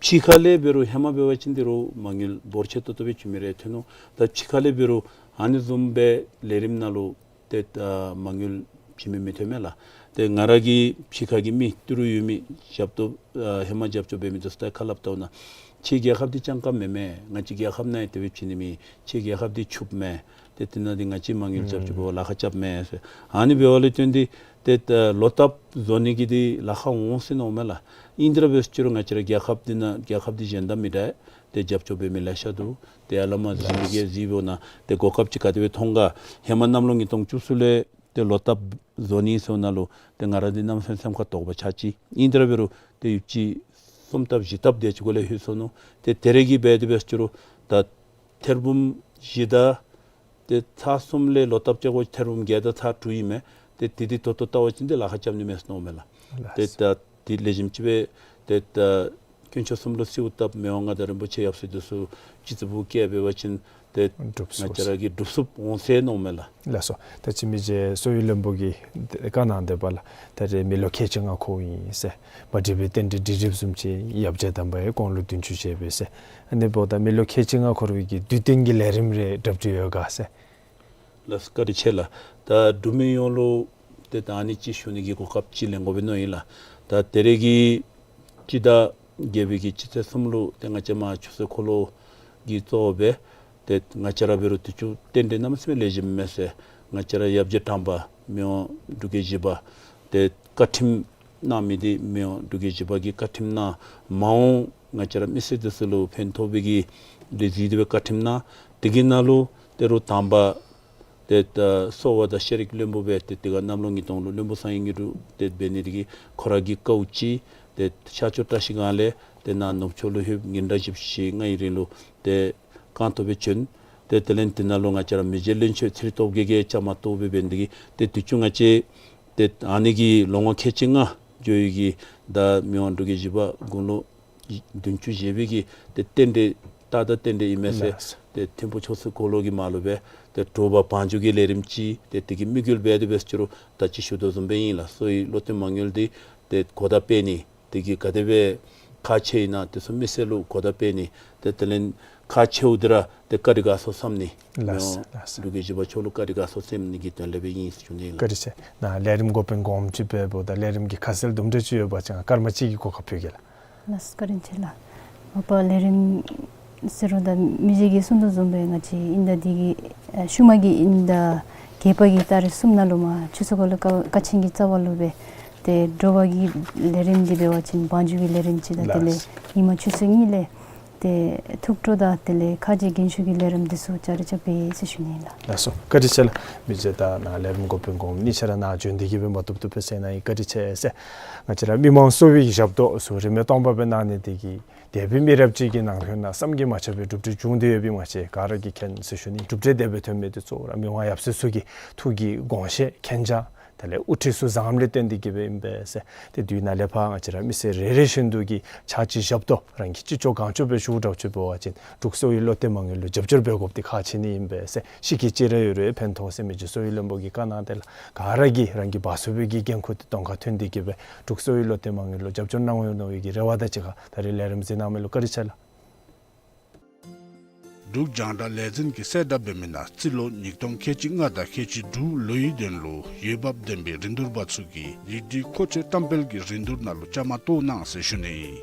ཕྱི་ཁ་ལས་འབད་རུང་ཧེ་མ་འབད་བ་ཅིན་འདི་རུང་མ་དངུལ་འབོར་ཆེ་ཏོག་ཏོ་སྦེ་བྱིན་མི་རེ་ཐོན་ནུག། ད་ཕྱི་ཁ་ལས་འབད་རུང་ཨ་ནི་བཟུམ་སྦེ་ལས་རིམ་ནང་ལུ་ཏེ་ཨ་མ་དངུལ་བྱིན་མི་མི་ཐོན་མས་ལགས། ཏེ་ང་ར་གི་ཕྱི་ཁ་གི་མི་ཏི་རུ་ཡོད་མི་རྒྱབ་ཏོ་ཨ་ཧེ་མ་རྒྱབ་སྐྱོར་འབད་མི་འདི་ཚུ་ད་ཁ་སླབ་བལྟཝ་ད་ཁྱེད་རྒྱལ་ཁབ་འདི་སྤྱང་ཀ་མེན་མས། ང་བཅས་རྒྱལ་ཁབ་ནང་ཡང་དེ་སྦེ་བྱིན་ནི་མེད། ཁྱེད་རྒྱལ་ཁབ་འདི་ཕྱུགཔོ་མས། ཏེ་དེ་ནང་འདི་ང་བཅས་མ་དངུལ་རྒྱབ་སྐྱོར་འབད་བར་ལཱ་ཁག་རྐྱབ་མས་ཟེར། ཨ་ནི་འབདཝ་ལས་བརྟེན་ཏེ་ཏེ་ལོག་བཏབ་བཟོ་ནི་གི་འདི་ལཱ་ཁག་འོང་ཟེར་མནོཝ་མས་ལགས། ཨིན་དེ་ར་འབད་ཟེར་རུང་ང་བཅས་ར་རྒྱལ་ཁབ་འདི་ནང་རྒྱལ་ཁབ་འདི་གཞན་དང་མི་འདྲ། ཏེ་རྒྱབ་སྐྱོར་འབད་མི་ལེ་ཤ་འདུག། ཏེ་ཨ་ལ་མ་གཟིགས་མི་གིས་གཟིགས་འབདཝ་ད་ཏེ་གོ་སྐབས་ཅིག་ག་དེ་སྦེ་མཐོང་ག། ཧེ་མ་གནམ་ལོ་ཉིས་སྟོང་བཅུ་གསུམ་ལས་ཏེ་ལོག་བཏབ་བཟོ་ནི་ཟེརཝ་ད་ལུ་ཏེ་ང་ར་འདི་གནམ་མེད་ས་མེད་སེམས་ཁར་དོགས་པ་ཆགས་ཅི། ཨིན་དེ་ར་འབད་རུང་ཏེ་ཡུདཔ་ཅིག་གསུམ་ལྟབ་བཞི་ལྟབ་དེ་ཅིག་གུ་ལས་ལྷོད་སོ་ནུག། ཏེ་དེ་རེ་གིས་འབད་དེ་འབད་ཟེར་རུང་ད་ཐེར་འབུམ་བཞི་དང་ཏེ་ཚར་གསུམ་ལས་ལོག་བཏབ་བཅུག་དགོ། ཐེར་འབུམ་བརྒྱད་དང་ཚར་དྲུག་ཨིན་མས། ཏེ་དེ་འདི་ཏོག་ཏོ་བལྟ་བ་ཅིན་འདི་ལཱ་ཁག་རྐྱབ་ནི་མས་ཟེར་མནོཝ་མས་ལགས། ཏེ་ད་འདི་ལེགས་ཤོམ་ཅིག་སྦེ་ཏེ་ད་དཀོན་མཆོག་གསུམ་ལུ་གསོལཝ་བཏབ་མི་དབང་མངའ་བདག་རིན་པོ་ཆེ་ཡབ་སྲས་འདི་ཚུ་སྤྱི་གཙུག་གུ་བཀལ་འབད་བ་ཅིན་ཏེ་ང་བཅས་ར་གིས་སྒྲུབ་ཚུགསཔ་འོང་ཟེར་མནོཝ་མས་ལགས། ལགས་སོ། ད་ཅི་མི་རྗེ་གསོ་བའི་བློན་པོ་གིས་བཀའ་གནང་སྟེ་འབདཝ་ལས་ད་རེས་མི་ལོ་ཁལ་གཅིག་ལྔ་འཁོརཝ་ཨིན་ཟེར། མ་འགྲིགས་པའི་རྟེན་འབྲེལ་འགྲིགས་འགྲིགསཔ་བཟུམ་ཅིག་ཡབ་རྗེ་དམ་པ་ཡང་དགུང་ལོ་བདུན་ཅུ་བཞེས་པས་ཟེར། ཨ་ནི་འབདཝ་ད་མི་ལོ་ཁལ་གཅིག་ལྔ་འཁོར་བའི་གི་དུས་སྟོན་གྱི་ལས་རིམ་རེ་གྲ་སྒྲིག་ཡོད་ག་ཟེར། ལགས་སོ། བཀའ་དྲིན་ཆེ་ལགས། ད་འབྲུག་མི་ཡོངས་ལུ་ཏེ་ད་ཨ་ནི་ཅིག་ཞུ་ནི་གི་གོ་སྐབས་ཅིག་ལེན་དགོ་པས་མནོ་ཡི་ལགས། ད་དེ་རེ་གི་སྤྱི་ཟླ་བརྒྱད་པའི་གི་སྤྱི་ཚེས་གསུམ་ལུ་ཏེ་ང་བཅས་མར་ཆུ་ཚོད་འཁོར་ལོ་གི་གཙོ་བོ་སྦེ་ཏེ་ང་བཅས་ར་འབད་རུང་དུས་ཅི་རྟེན་འབྲེལ་གནམ་མེད་ས་མེད་ལེགས་ཤོམ་མས་ཟེར། ང་བཅས་ར་ཡབ་རྗེ་དམ་པ་མི་དབང་འབྲུག་རྒྱལ་བཞི་པ་ཏེ་བཀའ་ཁྲིམས་གནང་མི་འདི་མི་དབང་འབྲུག་རྒྱལ་བཞི་པ་གིས་བཀའ་ཁྲིམས་གནང་མ་འོངས་ང་བཅས་ར་མི་སེར་འདི་ཚུ་ལུ་ཕན་ཐོགས་པའི་གི་འདི་གཟིགས་ཏེ་སྦེ་བཀའ་ཁྲིམས་གནང་། དེ་གི་ནང་ལུ་ཏེ་རུང་དམ་པ་ཏེ་ད་གསོ་བ་དང་ཤེས་རིག་བློན་པོ་སྦེ་ཏེ་དེ་ཁར་གནམ་ལོ་ཉིས་སྟོང་ལུ་བློན་པོ་གསང་བའི་དངོས་གྲུབ་ཏེ་འབད་ནི་དེ་གིས་ཁོ་ར་གི་དཀའཝ་སྤྱད་དེ་ཤར་ཕྱོགས་བཀྲ་ཤིས་སྒང་ལས་ཏེ་ནཱ་ནུབ་ཕྱོགས་ལུ་ལྷོདཔ་ཉིན་གྲངས་བཞི་བཅུ་ཞེ་ལྔ་ཨི་རིང་ལུ་ཏེ་རྐང་སྟོང་སྦེ་བྱོན། ཏེ་དེ་ལས་དེ་ནང་ལུ་ང་བཅས་ར་མི་རྗེ་བློན་ཆེན་ཚེ་རིང་སྟོབས་རྒྱས་ཀྱིས་བཅའ་མར་གཏོགས་སྦེ་འབད་ནི་དེ་གིས་ཏེ་དུས་ཅི་ང་བཅས་ཏེ་ཨ་ནི་གི་ལོ་ངོ་ཁལ་གཅིག་ལྔ་འགྱོ་ཡི་གི་ད་མི་དབང་འབྲུག་རྒྱལ་བཞི་པ་དགུང་ལོ་བདུན་ཅུ་བཞེས་པའི་གི་ཏེ་རྟེན་འབྲེལ་ད་ད་རྟེན་འབྲེལ་ཨིན་མས་ཟེར། ལགས། ཏེ་ཐིམ་ཕུག་ཆོས་སྲིད་འཁོར་ལོ་གི་མར་ལུ་སྦེ་ཏེ་དྲོ་པ་བང་རྒྱུག་གི་ལས་རིམ་ཅིག་ཏེ་དེ་གི་དམིགས་ཡུལ་འབད་དེ་འབད་ཟེར་རུང་ད་ཅི་ཞུ་དོ་བཟུམ་སྦེ་ཨིན་ལགས། གསོ་བའི་བློ་གཏད་མ་དངུལ་འདི་ཏེ་གོ་བརྡ་སྤེལ་ནི་དེ་གིས་ག་དེ་སྦེ་ཁག་ཆེ་ཨིན་ན་དེ་ཚུ་མི་སེར་ལུ་གོ་བརྡ་སྤེལ་ནི། ཏེ་དེ་ལས་ཁག་ཆེཝ་འདི་ར་ཏེ་བཀའ་དྲིན་དགའ་ཚོར་བསམ་ནི། ལགས་སོ། ལགས་སོ། འབྲུག་རྒྱལ་བཞི་པ་མཆོག་ལུ་བཀའ་དྲིན་དགའ་ཚོར་སེམས་ནི་གི་དོན་ལས་སྦེ་ཨིན་ཟེར་ཞུ་ནི་ཨིན་ལགས། བཀའ་དྲིན་ཆེ། ནཱ་ལས་རིམ་འགོ་དཔོན་གོངམ་ཅིག་འབདཝ་ད་ལས་རིམ་གྱི་ཁ་གསལ་དུམ་གྲ་ཅིག་ཡོད་པ་ཅིན་སྐར་མ་གཅིག་གི་གོ་སྐབས་ཕུལ་གེ་ལགས། ལགས་སོ། བཀའ་དྲིན་ཆེ་ལགས། མ་པ་ལས་རིམ་ཟེར་རུང་ད་མི་རྗེ་གིས་གསུང་དོ་བཟུམ་སྦེ་ང་བཅས་དབྱིན་ཟླ་འདི་གི་ཨ་ཤུལ་མ་གི་དབྱིན་ཟླ་བརྒྱད་པ་གི་ཏ་རིག་གསུམ་ནང་ལུ་མར་ཆུ་ཚོད་འཁོར་ལོ་ཀ་ཀ་ཆེན་གྱི་རྩ་བ་ལུ་སྦེ་ཏེ་དྲོ་པ་གི་ལས་རིམ་འདི་འབད་བ་ཅིན་བང་རྒྱུག་གི་ལས་རིམ་ཅིག་དང་དེ་ལས་ལགས། ཉིན་མ་ཆུ་ཚོད་གཉིས་ལས་ཏེ་ཐུགས་སྤྲོ་དང་དེ་ལས་ཁ་རྗེ་རྒན་ཤོས་ཀྱི་ལས་རིམ་འདི་ཚུ་བཅའ་ར་རྐྱབ་པས་ཟེར་ཞུ་ནི་ཨིན་ལགས། ལགས་སོ། བཀའ་དྲིན་ཆེ་ལགས། མི་རྗེ་དང་ནཱ་ལས་རིམ་འགོ་དཔོན་གོངམ་གཉིས་ཆ་ར་ནཱ་བྱོན་ཏེ་གིས་སྦེ་མ་བཏུབ་བཏུབ་སྦེ་གསན་གནང་ཡི། བཀའ་དྲིན་ཆེ་ཟེར། ང་བཅས་ར་མི་མང་གསོ་བའི་ཞབས་ཏོག་ཚུ་རིན་མེད་སྟོང་པ་སྦེ་གནང་ནི་དེ་གིས་དད་པའི་མི་རབས་ཅིག་གི་ནང་དོན་ནང་བསམ་གྱིས་མ་ཁྱབ་པའི་གྲུབ་འབྲས་བྱུང་སྟེ་ཡོདཔ་ཨིནམ་ང་བཅས་ག་ར་གིས་མཁྱེན་ཟེར་ཞུ་ནི། གྲུབ་འབྲས་དེ་སྦེ་ཐོན་མི་དེ་གཙོ་བོ་ར་མི་དབང་ཡབ་སྲས་ཚུ་གི་ཐུགས་ཀྱི་དགོངས་བཞེད་མཁྱེན་རྒྱ་དེ་ལས་དབུ་ཁྲིད་ཚུ་བཟང་ལས་བརྟེན་ཏེ་གིས་སྦེ་ཨིན་པས་ཟེར། ཏེ་དུས་ནཱ་ལས་ཕར་ང་བཅས་ར་མི་སེར་རེ་རེ་བཞིན་དུ་གིས་ཕྱག་ཕྱི་ཞབས་ཏོག་རང་གི་ཅི་ལྕོགས་གང་ལྕོགས་སྦེ་ཞུ་དགོཔ་ཅིག་འབད་བ་ཅིན་འབྲུག་གསོ་བའི་བློ་གཏད་མ་དངུལ་ལུ་རྒྱབ་སྐྱོར་འབད་དགོཔ་འདི་ཁག་ཆེ་ནི་ཨིན་པས་ཟེར། ཤི་རྐྱེན་ཅིག་ར་ཡོད་རུང་ཕན་ཐོགས་ཟེར་མི་རྗེ་གསོ་བའི་བློན་པོ་གིས་བཀའ་གནང་སྟེ་ལགས། ག་ར་གིས་རང་གི་བ་སོ་བའི་གི་འགན་ཁུར་འདི་གདོང་ཁར་ཐོན་ཏེ་གིས་སྦེ་འབྲུག་གསོ་བའི་བློ་གཏད་མ་དངུལ་ལུ་རྒྱབ་སྐྱོར་གནང་འོང་མནོ་བའི་གི་རེ་བ་དང་གཅིག་ཁར་ད་རིས་ལས་རིམ་གཟིགས་གནང་མི་ལུ་བཀའ་དྲིན་ཆེ་ལགས། འབྲུག་རྒྱང་བསྒྲགས་ལས་འཛིན་གྱིས་གསལ་བསྒྲགས་འབད་མི་ནང་རྩིས་ལོ་ཉིས་སྟོང་ཁལ་གཅིག་ལྔ་དང་ཁལ་གཅིག་དྲུག་ལོའི་དོན་ལུ་འོས་འབབ་ལྡན་པའི་རིན་བསྡུར་པ་ཚུ་གིས་ཡིག་འབྲེལ་མཁོ་ཆས་བཀྲམ་སྤེལ་གྱི་རིན་བསྡུར་ནང་ལུ་བཅའ་མར་གཏོགས་གནང་ཟེར་ཞུ་ནི།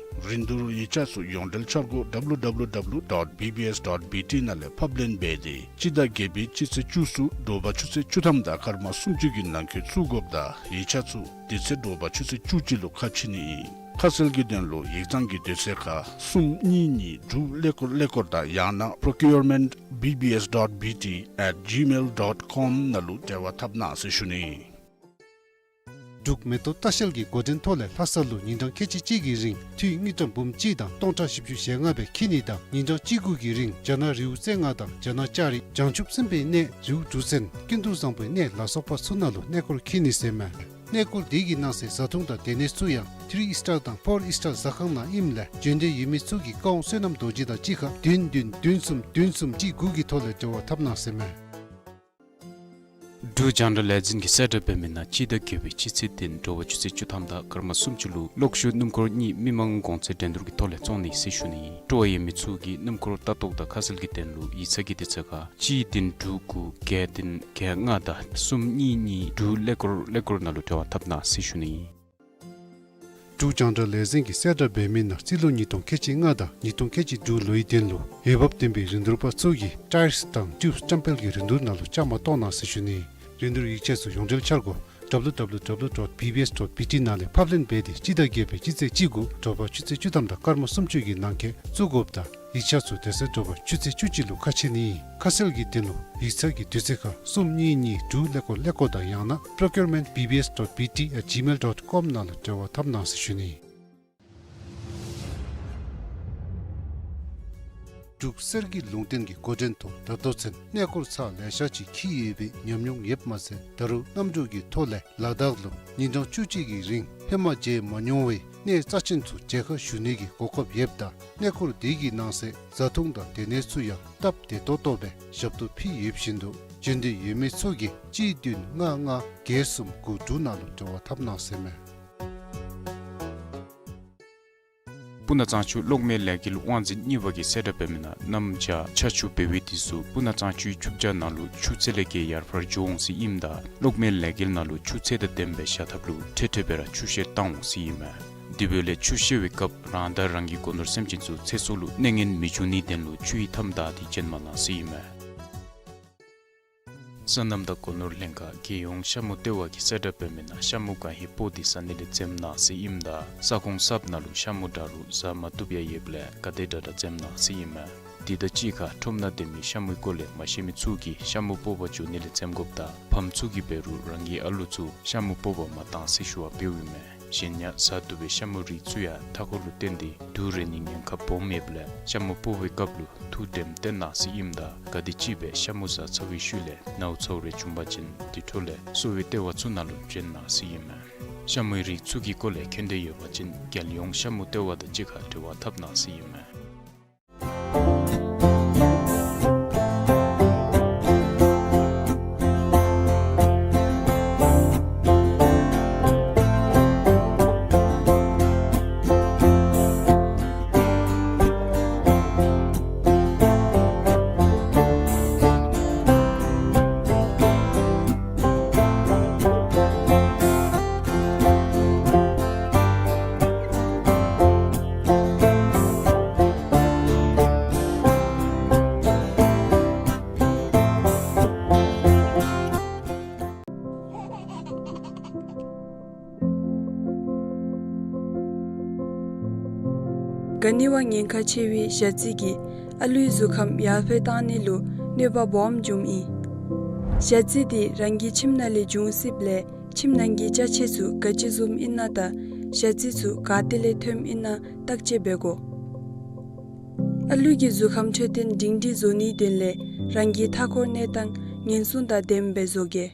རིན་བསྡུར་ཡིག་ཆ་ཚུ་ཡོངས་འབྲེལ་འཆར་སྒོ་W W W dot B B S dot B T ནང་ལས་ཕབ་ལེན་འབད་དེ་སྤྱི་ཟླ་བརྒྱད་པའི་སྤྱི་ཚེས་བཅུ་གསུམ་དྲོ་པ་ཆུ་ཚོད་བཅུ་ཐམ་དང་སྐར་མ་སུམ་ཅུ་གི་ནང་འཁོད་བཙུགས་དགོཔ་དང་ཡིག་ཆ་ཚུ་དེ་ཚེ་དྲོ་པ་ཆུ་ཚོད་བཅུ་གཅིག་ལུ་ཁ་ཕྱེ་ནི་ཨིན། ཁ་གསལ་གྱི་དོན་ལུ་ཡིག་ཚང་གི་དུས་ཚོད་ཁར་གསུམ་གཉིས་གཉིས་དྲུག་ཀླད་ཀོར་ཀླད་ཀོར་དང་ཡང་ན་procurement B B S dot B T at gmail dot com ནང་ལུ་འབྲེལ་བ་འཐབ་གནང་ཟེར་ཞུ་ནི། འབྲུག་མེ་ཏོག་ལྟ་བཤལ་གྱིས་འགོ་འདྲེན་ཐོག་ལས་ལྷ་ས་ལུ་ཉིན་གྲངས་ཁལ་གཅིག་གཅིག་གི་རིང་འཐུས་དངུལ་ཀྲམ་འབུམ་གཅིག་དང་སྟོང་ཕྲག་བཞི་བཅུ་ཞེ་ལྔ་སྦེ་འཁྱིད་ནི་དང་ཉིན་གྲངས་གཅིག་དགུ་གི་རིང་རྒྱ་ནག་རི་བོ་རྩེ་ལྔ་དང་རྒྱ་ནག་ལྕགས་རི་བྱང་ཆུབ་སེམས་དཔའི་གནས་རི་བོ་གྲུ་གཟིངས་ཀུན་ཏུ་བཟང་པོའི་གནས་ལ་སོགས་པ་ཚུ་ནང་ལུ་གནས་སྐོར་འཁྱིད་ནི་ཟེར་མས། གནས་སྐོར་དེ་གི་ནང་གསེས་བཟའ་འཐུང་དང་སྡོད་གནས་ཚུ་ཡང་ཐིརི་ཨིསི་ཊར་དང་ཕོར་ཨིསི་ཊར་ཟ་ཁང་ནང་ཨིནམ་ལས་བྱོན་འདོད་ཡོད་མི་ཚུ་གིས་ཀ་ཝང་བསོད་ནམས་རྡོ་རྗེ་དང་གཅིག་ཁར་བདུན་བདུན་བདུན་གསུམ་བདུན་གསུམ་གཅིག་དགུ་གི་ཐོག་ལས་འབྲེལ་བ་འཐབ་གནང་ཟེར་མས། འབྲུག་རྒྱང་བསྒྲགས་ལས་འཛིན་གྱིས་གསལ་བསྒྲགས་འབད་མི་ནང་སྤྱི་ཟླ་བརྒྱད་པའི་སྤྱི་ཚེས་བདུན་དྲོ་པ་ཆུ་ཚོད་བཅུ་ཐམ་དང་སྐར་མ་སུམ་ཅུ་ལུ་གློག་ཤུགས་སྣུམ་འཁོར་གཉིས་མི་མང་གོང་ཚད་འགྲན་བསྡུར་གྱི་ཐོག་ལས་བཙོང་ནི་ཟེར་ཞུ་ནི། སྤྲོ་བ་ཡོད་མི་ཚུ་གིས་སྣུམ་འཁོར་ལྟ་རྟོག་དང་ཁ་གསལ་གྱི་དོན་ལུ་ཡིག་ཚང་གི་དུས་ཚོད་ཁར་གཅིག་བདུན་དྲུག་དགུ་བརྒྱད་བདུན་བརྒྱད་ལྔ་དང་གསུམ་གཉིས་གཉིས་དྲུག་ཀླད་ཀོར་ཀླད་ཀོར་ནང་ལུ་འབྲེལ་བ་འཐབ་གནང་ཟེར་ཞུ་ནི། འབྲུག་རྒྱང་བསྒྲགས་ལས་འཛིན་གྱིས་གསལ་བསྒྲགས་འབད་མི་ནང་རྩིས་ལོ་ཉིས་སྟོང་ཁལ་གཅིག་ལྔ་དང་ཉིས་སྟོང་ཁལ་གཅིག་དྲུག་ལོའི་དོན་ལུ་འོས་འབབ་ལྡན་པའི་རིན་བསྡུར་པ་ཚུ་གིས་ཊའིརསི་དང་ཊིའུབསི་བཀྲམ་སྤེལ་གྱི་རིན་བསྡུར་ནང་ལུ་བཅའ་མར་གཏོགས་གནང་ཟེར་ཞུ་ནི། རིན་བསྡུར་ཡིག་ཆ་ཚུ་ཡོངས་འབྲེལ་འཆར་སྒོ་W W W dot B B S dot B T ནང་ལས་ཕབ་ལེན་འབད་དེ་སྤྱི་ཟླ་བརྒྱད་པའི་སྤྱི་ཚེས་བཅུ་དགུ་དྲོ་པ་ཆུ་ཚོད་བཅུ་ཐམ་དང་སྐར་མ་སུམ་ཅུ་གི་ནང་འཁོད་བཙུགས་དགོཔ་དང་ཡིག་ཆ་ཚུ་དེ་ཚེ་དྲོ་པ་ཆུ་ཚོད་བཅུ་གཅིག་ལུ་ཁ་ཕྱེ་ནི། ཁ་གསལ་གྱི་དོན་ལུ་ཡིག་ཚང་གི་དུས་ཚོད་ཁར་གསུམ་གཉིས་གཉིས་དྲུག་ཀླད་ཀོར་ཀླད་ཀོར་དང་ཡང་ན་procurement B B S dot B T at gmail dot com ནང་ལུ་འབྲེལ་བ་འཐབ་གནང་ཟེར་ཞུ་ནི། འབྲུག་གསེར་གྱི་ལུང་བསྟན་གྱི་འགོ་འདྲེན་ཐོག་ད་ལྟོ་ཚུན་གནས་སྐོར་ཚར་ལེ་ཤ་ཅིག་འཁྱིད་ཡོད་པའི་ཉམས་མྱོང་ཡོདཔ་མ་ཚད་ད་རུང་གནམ་གྲུ་གི་ཐོག་ལས་ལ་དྭགས་ལུ་ཉིན་གྲངས་བཅུ་གཅིག་གི་རིང་ཧེ་མ་མཇལ་མ་མྱོང་བའི་གནས་རྩ་ཆེན་ཚུ་མཇལ་ཁ་ཞུ་ནི་གི་གོ་སྐབས་ཡོདཔ་ད་གནས་སྐོར་དེ་གི་ནང་གསེས་བཟའ་འཐུང་དང་སྡོད་གནས་ཚུ་ཡང་སྟབས་བདེ་ཏོག་ཏོ་སྦེ་ཞབས་ཏོག་ཕུལ་ཡོདཔ་བཞིན་དུ་བྱོན་འདོད་ཡོད་མི་ཚུ་གིས་གཅིག་བདུན་ལྔ་ལྔ་བརྒྱད་གསུམ་དགུ་དྲུག་ནང་ལུ་འབྲེལ་བ་འཐབ་གནང་ཟེར་མས། སྤུ་ན་གཙང་ཆུ་གློག་མེའི་ལས་འགུལ་དབང་འཛིན་གཉིས་པ་གིས་གསལ་བསྒྲགས་འབད་མི་ནང་གནམ་བྱཱར་ཆར་ཆུ་འབེལ་བའི་དུས་སུ་སྤུ་ན་གཙང་ཆུའི་ཆུ་བྱ་ནང་ལུ་ཆུ་ཚད་ལས་བརྒལ་ཡར་འཕར་འགྱོ་འོང་ཟེར་ཨིནམ་ད་གློག་མེའི་ལས་འགུལ་ནང་ལུ་ཆུ་ཚད་དང་ལྡནམ་སྦེ་བཞག་ཐབས་ལུ་འཕྲལ་འཕྲལ་སྦེ་ར་ཆུ་བཤལ་བཏང་འོང་ཟེར་ཨིན་མས། དེ་འབདཝ་ལས་ཆུ་བཤལ་བའི་སྐབས་རང་དང་རང་གི་སྒོ་ནོར་སེམས་ཅན་ཚུ་ཚེ་སྲོག་ལུ་གནོད་ངན་མི་འབྱུང་ནིའི་དོན་ལུ་ཆུ་ཡི་མཐའམ་བདའ་སྟེ་བྱོན་མ་གནང་ཟེར་ཨིན་མས། སོ་ནམ་དང་སྒོ་ནོར་ལྷན་ཁག་རྒྱལ་ཡོངས་ཤ་མུ་ལྟེ་བ་གིས་གསལ་བསྒྲགས་འབད་མི་ནང་ཤ་མུ་ག་ཧེ་སྤོ་སྟེ་ཟ་ནི་ལས་འཛེམ་གནང་ཟེར་ཨིནམ་ད་ས་ཁོངས་གསརཔ་ནང་ལུ་ཤ་མུ་འདྲ་རུང་ཟ་མ་བཏུབ་ཡང་ཡོདཔ་ལས་ག་དེ་དྲག་དྲག་འཛེམ་གནང་ཟེར་ཨིན་མས། དེ་དང་གཅིག་ཁར་ཁྲོམ་ནང་སྡོད་མི་ཤ་མུའི་སྐོར་ལས་མ་ཤེས་མི་ཚུ་གིས་ཤ་མུ་སྤོ་བར་འགྱོ་ནི་ལས་འཛེམ་དགོཔ་དང་ཕམ་ཚུ་གིས་འབད་རུང་རང་གི་ཨ་ལུ་ཚུ་ཤ་མུ་སྤོ་བར་མ་གཏང་ཟེར་ཞུ་བ་འབདཝ་ཨིན་མས། གཞན་ཡང་ཟ་བཏུབ་པའི་ཤ་མུའི་རིགས་ཚུ་ཡང་མཐའ་འཁོར་ལུ་བརྟེན་ཏེ་དུག་རེག་ནིའི་ཉེན་ཁ་སྦོམ་ཡོདཔ་ལས་ཤ་མུ་སྤོ་བའི་སྐབས་ལུ་ཐུགས་དྲནམ་བཏོན་གནང་ཟེར་ཨིནམ་ད་ག་དེམ་ཅིག་སྦེ་ཤ་མུ་ཟ་ཚར་བའི་ཤུལ་ལས་ནཝ་ཚཝ་རེ་བྱུང་པ་ཅིན་དེ་འཕྲོ་ལས་གསོ་བའི་ལྟེ་བ་ཚུ་ནང་ལུ་བྱོན་གནང་ཟེར་ཨིན་མས། ཤ་མུའི་རིགས་ཚུ་གི་སྐོར་ལས་མཁྱེན་འདོད་ཡོད་པ་ཅིན་རྒྱལ་ཡོངས་ཤ་མུ་ལྟེ་བ་དང་གཅིག་ཁར་འབྲེལ་བ་འཐབ་གནང་ཟེར་ཨིན་མས། ག་ནི་བ་ཉེན་ཁ་ཆེ་བའི་ཞ་རྩི་གིས་ཨ་ལུའི་གཟུགས་ཁམས་ཡར་འཕེལ་བཏང་ནི་ལུ་གནོད་པ་སྦོམ་འབྱུངམ་ཨིན། ཞ་རྩི་དེ་རང་གི་ཁྱིམ་ནང་ལས་འབྱུང་སྲིདཔ་ལས་ཁྱིམ་ནང་གི་ཅ་ཆས་ཚུ་ག་ཅི་བཟུམ་ཨིན་ན་དང་ཞ་རྩི་ཚུ་ག་ཏེ་ལས་ཐོནམ་ཨིན་ན་བརྟག་དཔྱད་འབད་དགོ། ཨ་ལུ་གི་གཟུགས་ཁམས་འཕྲོད་བསྟེན་སྒྲིང་སྒྲིང་བཟོ་ནིའི་དོན་ལས་རང་གི་མཐའ་འཁོར་གནས་སྟངས་ཉེན་སྲུང་དང་ལྡནམ་སྦེ་བཟོ་གེ།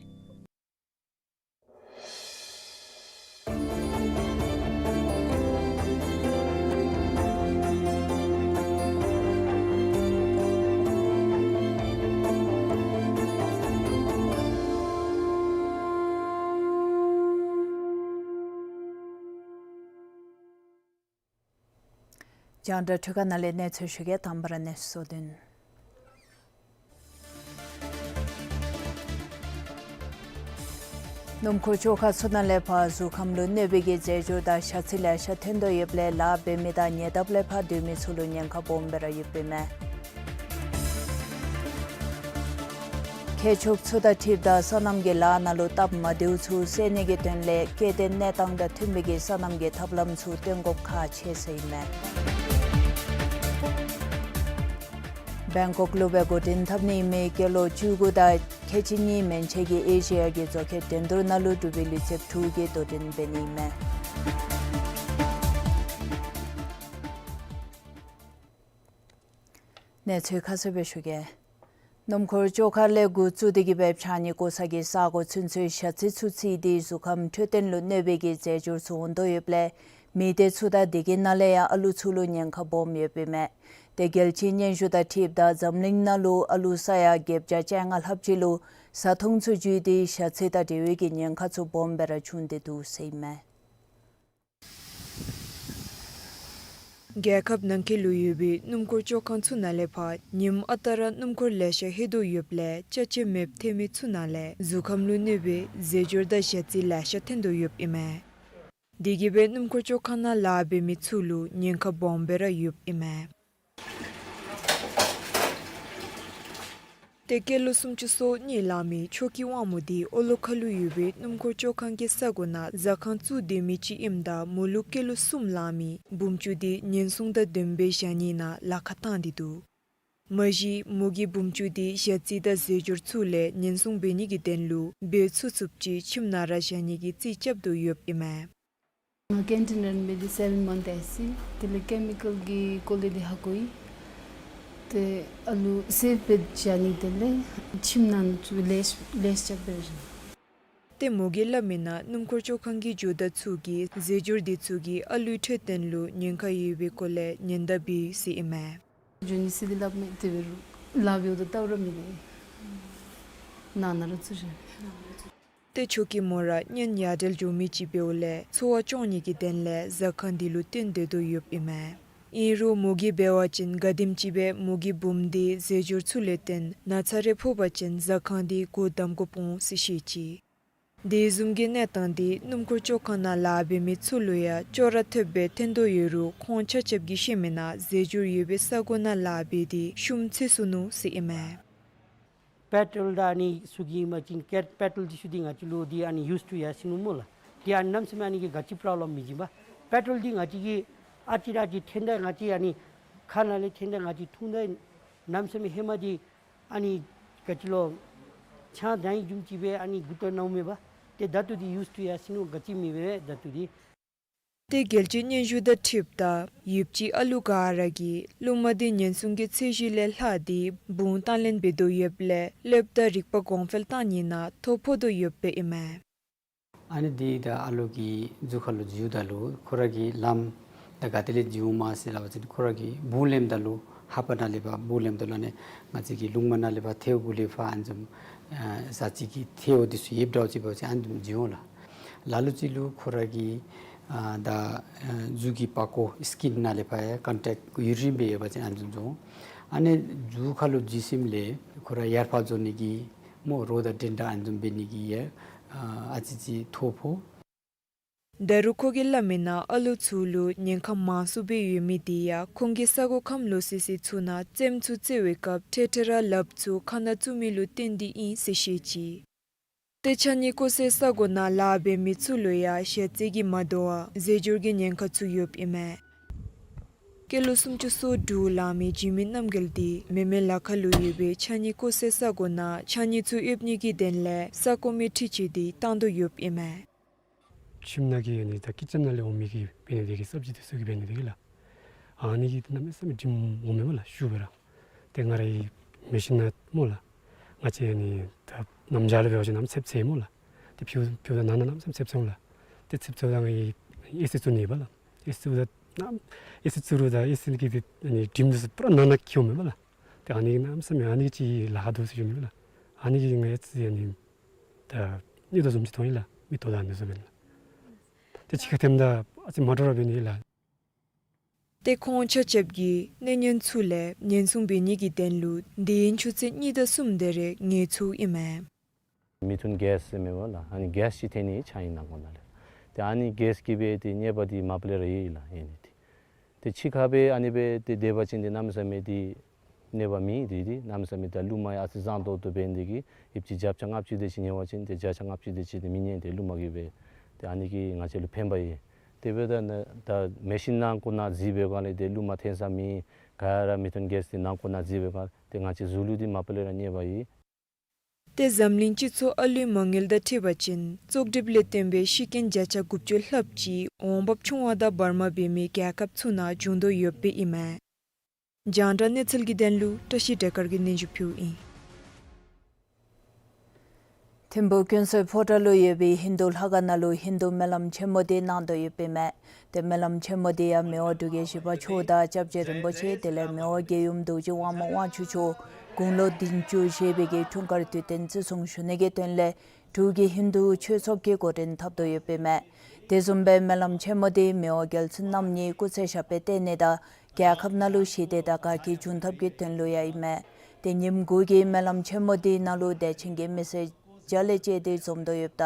རྒྱང་བསྒྲགས་འཕྲུལ་ཁང་ནང་ལས་གནས་ཚུལ་ཞུ་གེ། དང་པ་ར་གནས་ཚུལ་གཙོ་དོན། སྣུམ་འཁོར་བཅོ་ཁ་ཚུ་ནང་ལས་ཕར་གཟུགས་ཁམས་ལུ་གནོད་པའི་གི་རྫས་སྦྱོར་དང་ཞ་རྩི་ལེ་ཤ་ཐོན་དོ་ཡོདཔ་ལས་ལཱ་འབད་མི་དང་ཉེ་འདབས་ལས་ཕར་སྡོད་མི་ཚུ་ལུ་ཉེན་ཁ་སྦོམ་སྦེ་ར་ཡོདཔ་ཨིན་མས། མཁས་མཆོག་ཚུ་དང་འཁྲིལཝ་ད་སོ་ནམ་གྱི་ལཱ་ནང་ལུ་སྟབས་མ་བདེཝ་ཚུ་སེལ་ནི་གི་དོན་ལས་སྐྱེ་ལྡན་གནས་སྟངས་དང་མཐུན་པའི་གི་སོ་ནམ་གྱི་ཐབས་ལམ་ཚུ་སྟོན་དགོཔ་ཁག་ཆེ་ཟེར་ཨིན་མས། བེང་ཀོག་ལུ་སྦེ་འགོ་འདྲེན་འཐབ་ནི་ཨིན་མི་སྐྱེས་ལོ་བཅུ་དགུ་དང་ཁལ་གཅིག་གཉིས་མན་ཆད་ཀྱི་ཨེ་ཤི་ཡ་གི་རྫོང་ཁྱབ་འགྲན་བསྡུར་ནང་ལུ་འབྲུག་པའི་ལུས་རྩལཔ་དྲུག་གིས་དོ་འགྲན་འབད་ནི་ཨིན་མས། གནས་ཚུལ་ཁ་གསལ་སྦེ་ཞུ་གེ། སྣུམ་འཁོར་བཅོ་ཁང་ལས་འགོ་བཙུགས་ཏེ་གིས་སྦེ་ཕྱགས་སྙིགས་བཀོ་ས་གི་ས་གོ་ཚུན་ཚོད་ཞ་ཚི་ཚུ་ཚིག་སྟེ་གཟུགས་ཁམས་འཕྲོད་བསྟེན་ལུ་གནོད་པའི་གི་རྫས་སྦྱོར་ཚུ་འོང་དོ་ཡོདཔ་ལས་མི་སྡེ་ཚུ་དང་དེ་གི་ནང་ལས་ཡང་ཨ་ལུ་ཚུ་ལུ་ཉེན་ཁ་སྦོམ་ཡོདཔ་ཨིན་མས། ཏེ་རྒྱལ་སྤྱིའི་སྙན་ཞུ་དང་འཁྲིལཝ་ད་འཛམ་གླིང་ནང་ལུ་ཨ་ལུ་ས་ཡ་བརྒྱད་བརྒྱ་བཅོ་ལྔ་ལྷགཔ་ཅིག་ལུ་བཟའ་འཐུང་ཚུ་བརྒྱུད་དེ་ཞ་ཚི་དང་འབྲེལ་བའི་གི་ཉེན་ཁ་ཚུ་སྦོམ་སྦེ་ར་བྱུང་སྟེ་འདུག་ཟེར་ཨིན་མས། རྒྱལ་ཁབ་ནང་འཁོད་ལུ་ཡོད་པའི་སྣུམ་འཁོར་བཅོ་ཁང་ཚུ་ནང་ལས་ཕར་ཉིནམ་ཨ་རྟག་ར་སྣུམ་འཁོར་ལེ་ཤ་ལྷོད་དོ་ཡོདཔ་ལས་ཅ་ཆས་མེདཔ་ཐོན་མི་ཚུ་ནང་ལས་གཟུགས་ཁམས་ལུ་གནོད་པའི་རྫས་སྦྱོར་དང་ཞ་ཚི་ལེ་ཤ་ཐོན་དོ་ཡོདཔ་ཨིན་མས། དེ་གིས་སྦེ་སྣུམ་འཁོར་བཅོ་ཁང་ནང་ལཱ་འབད་མི་ཚུ་ལུ་ཉེན་ཁ་སྦོམ་སྦེ་ར་ཡོདཔ་ཨིན་མས། ཏེ་སྐྱེས་ལོ་སུམ་ཅུ་སོ་གཉིས་ལང་མི་ཆོས་སྐྱིད་དབང་མོ་འདི་ཨོ་ལོ་ཁ་ལུ་ཡོད་པའི་སྣུམ་འཁོར་བཅོ་ཁང་གི་ས་གོ་ནང་ཟ་ཁང་བཙུགས་སྡོད་མི་ཅིག་ཨིནམ་ད་མོ་ལུ་སྐྱེས་ལོ་གསུམ་ལང་མི་བུམ་ཅུང་འདི་ཉེན་སྲུང་དང་ལྡནམ་སྦེ་བཞག་ནི་ནང་ལཱ་ཁག་བཏང་སྟེ་འདུག། མ་གཞི་མོ་གིས་བུམ་ཅུང་འདི་ཞ་ཚི་དང་རྫས་སྦྱོར་ཚུ་ལས་ཉེན་སྲུང་འབད་ནི་གི་དོན་ལུ་འབད་ཚུགས་ཚུགསཔ་ཅིག་ཁྱིམ་ནང་ར་བཞག་ནི་གི་རྩིས་རྐྱབ་དོ་ཡོདཔ་ཨིན་མས། ང་ཀེན་ཊིན་ར་འབད་དེ་སེ་བཱན་མཱནཐ་ཨིན་ཟེར། དེ་ལས་ཀེ་མི་ཀཱལ་གྱི་སྐོར་ལས་འདི་ཧ་གོ་ཡི། ཏེ་ཨ་ལུ་སེབ་འབད་བཞག་ནི་དེ་ལས་ཁྱིམ་ནང་ཚུ་ལེགས་ལེགས་རྐྱབ་འབད་རུང་། ཏེ་མོ་གིས་སླབ་མིའི་ནང་སྣུམ་འཁོར་བཅོ་ཁང་གི་ཇོ་བདག་ཚུ་གིས་རྫས་སྦྱོར་འདི་ཚུ་གིས་ཨ་ལུའི་འཕྲོད་བསྟེན་ལུ་ཉེན་ཁ་ཡོད་པའི་སྐོར་ལས་ཉེན་བརྡ་འབུལ་ཡི་ཟེར་ཨིན་མས། ཇོ་ནི་སི་འདི་སླབ་མས། དེ་འབད་རུང་ལཱ་འབདཝ་ད་ལྟ་བུ་ར་མི་ལེགས། ནང་ན་ར་བཙུགས་བཞག། ཏེ་ཆོས་སྐྱིད་མོ་ར་གཉེན་ཡ་བྲལ་འགྱོ་མི་ཅིག་འབདཝ་ལས་འཚོ་བ་སྐྱོང་ནི་གི་དོན་ལས་ཟ་ཁང་འདི་ལུ་བརྟེན་སྡོད་དོ་ཡོདཔ་ཨིན་མས། ཨིན་རུང་མོ་གིས་འབད་བ་ཅིན་ག་དེམ་ཅིག་སྦེ་མོ་གི་བུམོ་འདི་རྫས་སྦྱོར་ཚུ་ལས་བརྟེན་ན་ཚ་རེ་ཕོག་པ་ཅིན་ཟ་ཁང་འདི་སྒོ་བསྡམ་དགོཔ་འོང་ཟེར་བཤད་ཅི། དེ་བཟུམ་གྱི་གནས་སྟངས་འདི་སྣུམ་འཁོར་བཅོ་ཁང་ནང་ལཱ་འབད་མི་ཚུ་ལུ་ཡང་ཅོག་ར་འཐདཔ་སྦེ་ཐོན་དོ་ཡོད་རུང་ཁོང་ཆ་ཁྱབ་ཀྱིས་བཤད་མིའི་ནང་རྫས་སྦྱོར་ཡོད་པའི་ས་གོ་ནང་ལཱ་འབད་དེ་ཤུམ་འཚོལ་ཚུགས་ནུག་ཟེར་ཨིན་མས། པེ་ཊོལ་དང་ཨ་ནི་ཚུ་གིས་མ་ཅིན་ཀེ་པེ་ཊོལ་འདི་ཚུ་འདི་ང་བཅས་ལུ་འདི་ཨ་ནི་ཡུསི་ཊུ་ཡར་སོ་ནུག་སྨོ་ལགས། འདི་ཨ་ནི་གནམ་མེད་ས་མེད་ཨ་ནི་གིས་ག་ཅི་པོརོབ་ལེམ་མི་བྱིན་པས། པེ་ཊོལ་འདི་ང་བཅས་ཀྱིས་ཨ་ཙི་ར་ཅིག་འཐེན་ད་ང་བཅས་ཨ་ནི་ཁ་ནང་ལས་འཐེན་ད་ང་བཅས་འཐུང་ད་གནམ་མེད་ས་མེད་ཧེ་མ་འདི་ཨ་ནི་ག་ཅི་ལོ་ཆང་བཟའ་ནི་བཟུམ་ཅིག་སྦེ་ཨ་ནི་མགུ་ཏོ་ནཝ་མས་པ། ཏེ་ད་ལྟོ་འདི་ཡུསི་ཊུ་ཡར་སོ་ནུག། ག་ཅི་མེད་པས་ད་ལྟོ་འདི། ཏེ་རྒྱལ་སྤྱིའི་སྙན་ཞུ་དང་འཁྲིལཝ་ད་ཡུདཔ་ཅིག་ཨ་ལུ་ག་ར་གིས་རླུང་མ་འདི་ཉེན་སྲུང་གི་ཚད་གཞི་ལས་ལྷག་སྟེ་བུང་བཏང་ལེན་འབད་དོ་ཡོདཔ་ལས་གློདཔ་དང་རིག་པ་གོང་འཕེལ་བཏང་ནི་ནང་ཐོ་ཕོག་དོ་ཡོདཔ་ཨིན་མས། ཨ་ནི་འདི་ད་ཨ་ལུ་གི་གཟུགས་ཁར་ལུ་འཛུལཝ་ད་ལུ་ཁོ་ར་གིས་ལམ་ད་ག་ཏེ་ལས་འཛུལཝ་སྨོ་ཟེར་སླབ་པ་ཅིན་ཁོ་ར་གིས་བུང་ལེནམ་ད་ལུ་ལྷ་པ་ནང་ལས་ཕར་བུང་ལེནམ་ད་ལུ་ཨ་ནི་ང་བཅས་ཀྱི་རླུང་མ་ནང་ལས་ཕར་ཐལཝ་གུ་ལས་ཕར་ཨ་ནི་བཟུམ་ཨ་ཟ་ཅིག་གི་ཐལཝ་འདི་ཚུ་ཡོདཔ་འདྲཝ་ཅིག་འབད་བ་ཅིན་ཨ་ནི་བཟུམ་འཛུལ་འོང་ལགས། ལ་ལུ་ཅིག་ལུ་ཁོ་ར་གི་ཨ་ད་ཨ་གཟུགས་ཀྱི་པགས་ཀོ་སི་ཀིན་ནང་ལས་ཕར་ཡང་ཀོན་ཊེཀཊ་ཡུ་རིན་འབད་ཡོད་པ་ཅིན་ཨ་ནི་བཟུམ་འཛུལ་འོང་། ཨ་ནི་གཟུགས་ཁར་ལུ་འཛུལ་ཞིནམ་ལས་ཁོ་ར་ཡར་ཕར་འཛུལ་ནི་གི་སྨོ་རོགས་དང་འགྲན་ཟླ་ཨ་ནི་བཟུམ་འབད་ནི་གི་ཡང་ཨ་ཨ་ཙི་ཅིག་ཐོ་ཕོག། ད་རུང་ཁོ་གིས་སླབ་མིའི་ནང་ཨ་ལུ་ཚུ་ལུ་ཉེན་ཁ་མང་སུ་སྦེ་ཡོད་མི་འདི་ཡང་ཁོང་གི་ས་གོ་ཁམས་ལོག་སི་སི་ཚུ་ནང་རྩེདམོ་ཚུ་རྩེ་བའི་སྐབས་འཕྲལ་འཕྲལ་ར་ལགཔ་ཚུ་ཁ་ནང་བཙུགས་མི་ལུ་བརྟེན་ཏེ་ཨིན་ཟེར་བཤད་ཅི། ཏེ་ཕྱགས་སྙིགས་བཀོ་སའི་ས་གོ་ནང་ལཱ་འབད་མི་ཚུ་ལུ་ཡང་ཞ་ཚི་གིས་མ་དོ་བར་རྫས་སྦྱོར་གྱི་ཉེན་ཁ་ཚུ་ཡོདཔ་ཨིན་མས། སྐྱེས་ལོ་སུམ་ཅུ་སོ་དྲུག་ལང་མི་འཇིགས་མེད་རྣམ་རྒྱལ་འདི་མེ་མེ་ལ་ཁ་ལུ་ཡོད་པའི་ཕྱགས་སྙིགས་བཀོ་སའི་ས་གོ་ནང་ཕྱགས་སྙིགས་ཚུ་ཡོད་ནི་གི་དོན་ལས་ས་གོ་མི་འཁྲིད་ཅི་སྟེ་བཏང་དོ་ཡོདཔ་ཨིན་མས། ཁྱིམ་ནང་གི་ཨ་ནི་ད་ཀི་ཅན་ནང་ལས་འོང་མི་གི་འབད་ནི་དེ་གིས་སབ་ཇི་འདི་ཚུ་གི་འབད་ནི་དེ་གིས་ལགས། ཨ་ནི་གིས་གནམ་མེད་ས་མེད་དྲིམ་འོང་མས་སྨོ་ལགས་ཤུགས་སྦེ་ར། ཏེ་ང་རའི་མེ་ཤིན་ནང་སྨོ་ལགས། ང་བཅས་ཨ་ནི་ད་གནམ་བྱཱར་ལུ་འབད་བ་ཅིན་གནམ་མེད་ས་མེད་ཚད་ཚད་སྨོ་ལགས། ཏེ་ཕིའུ་ཕིའུ་ད་ནང་ན་གནམ་མེད་ས་མེད་ཚད་ཚད་འོང་ལགས། ཏེ་ཚད་ཚད་ད་ང་གིས་ཨེ་སི་བཙུགས་ནི་ཡོདཔ་ལགས། ཨེ་སི་བཙུགས་ད་གནམ་ཨེ་སི་བཙུགས་རུང་ད་ཨེ་སི་གི་ཏེ་ཨ་ནི་དྲིམ་འདི་ཚུ་པུ་ར་ནང་ན་འཁྱིལཝ་མས་སྨོ་ལགས། ཏེ་ཨ་ནི་གིས་གནམ་མེད་ས་མེད་ཨ་ནི་གིས་ཅིག་ལཱ་ཁག་འདུག་ཟེར་ཞུ་ནི་ལགས། ཨ་ནི་གིས་ང་ཨ་ཙི་ཨ་ནི་ད་གནོད་དོ་བཟུམ་ཅིག་མཐོང་ཡི་ལགས། མིག་ཏོ་དང་ཨ་ནི་བཟུམ་སྦེ་ལགས། ཏེ་ཕྱི་ཁར་འཐོནམ་ད་ཨ་ཙི་མ་འདྲཝ་ར་འབད་ནི་ལགས། ཏེ་ཁོང་ཆ་ཁྱབ་ཀྱིས་གནོད་ཉེན་ཚུ་ལས་ཉེན་སྲུང་འབད་ནི་གི་དོན་ལུ་དུས་ཡུན་ཆུ་ཚོད་གཉིས་དང་གསུམ་དེ་རེ་ངལ་འཚོཝ་ཨིན་མས། མེ་ཐོན་གེསི་ཟེར་མས་པ་ལགས། ཨ་ནི་གེསི་ཅིག་ཐོན་ནི་ཕྱགས་སྙིགས་ནང་ཁོག་ནང་ལས། ཏེ་ཨ་ནི་གེསི་གིས་སྦེ་ཏེ་གནོད་པ་འདི་མ་པ་ལས་ར་ཡོད་ལགས། ཨ་ནི་འདི་ཏེ་ཕྱི་ཁར་སྦེ་ཨ་ནི་སྦེ་ཏེ་སྡོད་པ་ཅིན་ཏེ་གནམ་མེད་ས་མེད་ཏེ་གནོད་པ་མེད། ཏེ་ཏེ་གནམ་མེད་ས་མེད་ད་རླུང་མ་ཡང་ཨ་ཙི་བཟང་ཏོག་ཏོ་འབད་ནི་དེ་གིས་ཡུདཔ་ཅིག་བརྒྱ་ཆ་ལྔ་བཅུ་དེ་ཅིག་ཉལ་བ་ཅིན་ཏེ་བརྒྱ་ཆ་ལྔ་བཅུ་དེ་ཅིག་ཏེ་མི་ཉལ། ཏེ་རླུང་མ་གིས་སྦེ་ཏེ་ཨ་ནི་གིས་ང་བཅས་ལུ་ཕན་པ་ཡོད། དེ་འབདཝ་ད་ནཱ་ད་མེ་ཤིན་ནང་ཁོག་ནང་འཛུལ་བའི་སྒང་ལས་ཏེ་རླུང་མ་ཐོན་ས་མེད། ག་ར་མེ་ཐོན་གེསི་འདི་ནང་ཁོག་ནང་འཛུལ་བའི་སྒང་ཏེ་ང་བཅས་གཟུགས་ལུ་འདི་མ་པ་ལས་ར་གནོད་པ་ཡོད། ཏེ་འཛམ་གླིང་སྤྱི་ཚོགས་ཨ་ལུའི་མ་དངུལ་དང་འཁྲིལ་བ་ཅིན་བཙོག་གྲིབ་ལས་བརྟེན་པའི་ཤི་རྐྱེན་བརྒྱ་ཆ་དགུ་བཅུ་ལྷགཔ་ཅིག་འོང་འབབ་ཆུང་བ་དང་བར་མ་འབད་མི་རྒྱལ་ཁབ་ཚུ་ནང་བྱུང་དོ་ཡོདཔ་ཨིན་མས། རྒྱང་བསྒྲགས་གནས་ཚུལ་གྱི་དོན་ལུ་བཀྲ་ཤིས་སྒྲོལ་དཀར་གྱིས་སྙན་ཞུ་ཕུལཝ་ཨིན། ཐིམ་ཕུག་ཀུན་གསལ་ཕོ་བྲང་ལུ་ཡོད་པའི་ཧིན་དུ་ལྷ་ཁང་ནང་ལུ་ཧིན་དུ་སྨོན་ལམ་ཆེན་མོ་འདི་གནང་དོ་ཡོདཔ་ཨིན་མས། ཏེ་སྨོན་ལམ་ཆེན་མོ་འདི་ཡང་མི་དབང་འབྲུག་རྒྱལ་བཞི་པ་མཆོག་དང་སྐྱབས་རྗེ་རིན་པོ་ཆེ་དེ་ལས་མི་དབང་རྒྱལ་ཡུམ་རྡོ་རྗེ་དབང་མོ་དབང་ཕྱུག་མཆོག་དགུང་ལོ་བདུན་ཅུ་བཞེས་པའི་གི་འཁྲུངས་སྐར་དུས་སྟོན་བརྩི་སྲུང་ཞུ་ནི་གི་དོན་ལས་འབྲུག་གི་ཧིན་དུ་ཆོས་ཚོགས་ཀྱིས་འགོ་འདྲེན་འཐབ་དོ་ཡོདཔ་ཨིན་མས། དེ་བཟུམ་སྦེ་སྨོན་ལམ་ཆེན་མོ་འདི་མི་དབང་རྒྱལ་བཙུན་རྣམ་གཉིས་སྐུ་ཚེ་ཞབས་པད་བརྟན་ནི་དང་རྒྱལ་ཁབ་ནང་ལུ་ཞི་བདེ་དང་དགའ་སྐྱིད་འབྱུང་ཐབས་ཀྱི་དོན་ལུ་ཡང་ཨིན་མས། ཏེ་ཉིནམ་དགུ་གི་སྨོན་ལམ་ཆེན་མོ་འདི་ནང་ལུ་དད་ཅན་གྱི་མི་སེར་བརྒྱ་ལས་བཅད་དེ་འཛོམས་དོ་ཡོདཔ་ད་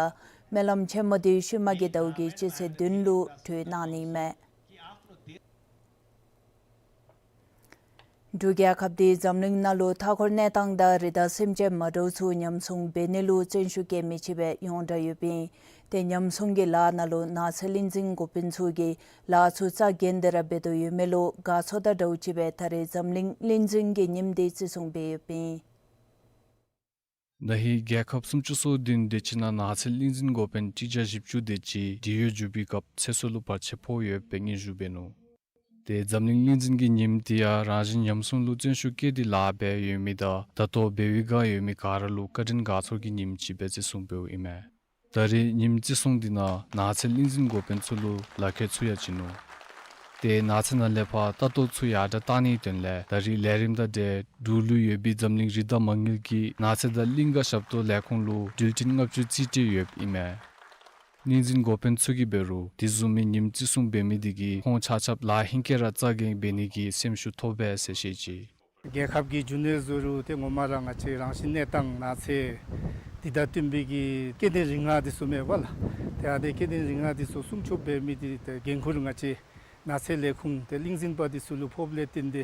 སྨོན་ལམ་ཆེན་མོ་འདི་ཤུལ་མ་གི་ཟླཝ་གི་སྤྱི་ཚེས་བདུན་ལུ་གྲོལ་གནང་ནི་ཨིན་མས། འབྲུག་རྒྱལ་ཁབ་འདི་འཛམ་གླིང་ནང་ལུ་མཐའ་འཁོར་གནས་སྟངས་དང་རི་དྭགས་སེམས་ཅན་མ་འདྲཝ་ཚུ་ཉམས་སྲུང་འབད་ནི་ལུ་བརྩོན་ཤུགས་བསྐྱེད་མི་ཅིག་སྦེ་ཡོངས་གྲགས་ཡོདཔ་ཨིན། ཏེ་ཉམས་སྲུང་གི་ལཱ་ནང་ལུ་ནགས་ཚལ་གླིང་འཛིན་འགོ་དཔོན་ཚུ་གིས་ལཱ་ཚུ་རྩ་འགེངས་ཏེ་ར་འབད་དོ་ཡོད་མི་ལུ་དགའ་ཚོར་དང་འདྲཝ་ཅིག་སྦེ་ད་རེས་འཛམ་གླིང་གླིང་འཛིན་གྱི་ཉིནམ་འདི་བརྩི་སྲུང་འབད་ཡོདཔ་ཨིན། ད་ཧིང་རྒྱལ་ཁབ་སུམ་ཅུ་སོ་བདུན་དེ་ཅིག་ནང་ནགས་ཚལ་གླིང་འཛིན་འགོ་དཔོན་ཁྲི་བརྒྱ་བཞི་བཅུ་དེ་ཅིག་འབྲེལ་ཡོད་འཇུག་པའི་སྐབས་ཚེ་སྲོག་ལུ་བར་ཆད་ཕོག་ཡོདཔ་སྦེ་སྙན་ཞུ་འབད་ནུག། ཏེ་འཛམ་གླིང་གླིང་འཛིན་གྱི་ཉིནམ་འདི་ཡང་རང་བཞིན་ཉམས་སྲུང་ལུ་བརྩོན་ཤུགས་བསྐྱེད་དེ་ལཱ་འབད་ཡོད་མི་དང་ད་ལྟོ་འབད་བའི་བསྒང་ཡོད་མི་ག་ར་ལུ་བཀའ་དྲིན་དགའ་ཚོར་གྱི་ཉིནམ་ཅིག་སྦེ་བརྩི་སྲུང་འབདཝ་ཨིན་མས། ད་རེས་ཉིནམ་བརྩི་སྲུང་འདི་ནང་ནགས་ཚལ་གླིང་འཛིན་འགོ་དཔོན་ཚུ་ལུ་ལག་ཁྱེར་ཚུ་ཡང་བྱིན་ནུག། ཏེ་ནགས་ཚལ་ནང་ལས་ཕར་ལྟ་རྟོག་ཚུ་ཡར་དྲག་གཏང་ནིའི་དོན་ལས་ད་རེས་ལས་རིམ་དང་འབྲེལ་འབྲུག་ལུ་ཡོད་པའི་འཛམ་གླིང་རི་དྭགས་མ་དངུལ་གྱིས་ནགས་ཚལ་དང་གླིང་ག་ཞབས་ཏོག་ལས་ཁུངས་ལུ་འགྲུལ་འཕྲིན་ལྔ་བཅུ་རྩིས་སྤྲོད་ཡོདཔ་ཨིན་མས། གླིང་འཛིན་འགོ་དཔོན་ཚུ་གིས་འབད་རུང་དེ་བཟུམ་མའི་ཉིནམ་བརྩི་སྲུང་འབད་མི་དེ་གིས་ཁོང་ཆ་ཁྱབ་ལཱ་ཧེང་སྐལ་ར་རྩ་འགེངས་འབད་ནི་གི་སེམས་ཤུགས་ཐོབ་པས་ཟེར་བཤད་ཅི། རྒྱལ་ཁབ་ཀྱི་རྒྱུན་ལས་བཟོ་རུང་ཏེ་ངོ་མ་ར་ང་བཅས་རང་བཞིན་གནས་སྟངས་ནགས་ཚལ་འདི་དང་བསྟུན་པའི་གི་སྐྱེ་ལྡན་རིགས་སྔགས་འདི་ཚུ་མེན་པ་ལགས། ཏེ་ཨ་ནི་སྐྱེ་ལྡན་རིགས་སྔགས་འདི་ཚུ་སྲུང་སྐྱོབ་འབད་མི་འདི་ཏེ་འགན་ཁུར་ང་བཅས་ནགས་ཚལ་ལས་ཁུངས་ཏེ་གླིང་འཛིན་པ་འདི་ཚུ་ལུ་ཕོགཔ་ལས་བརྟེན་ཏེ་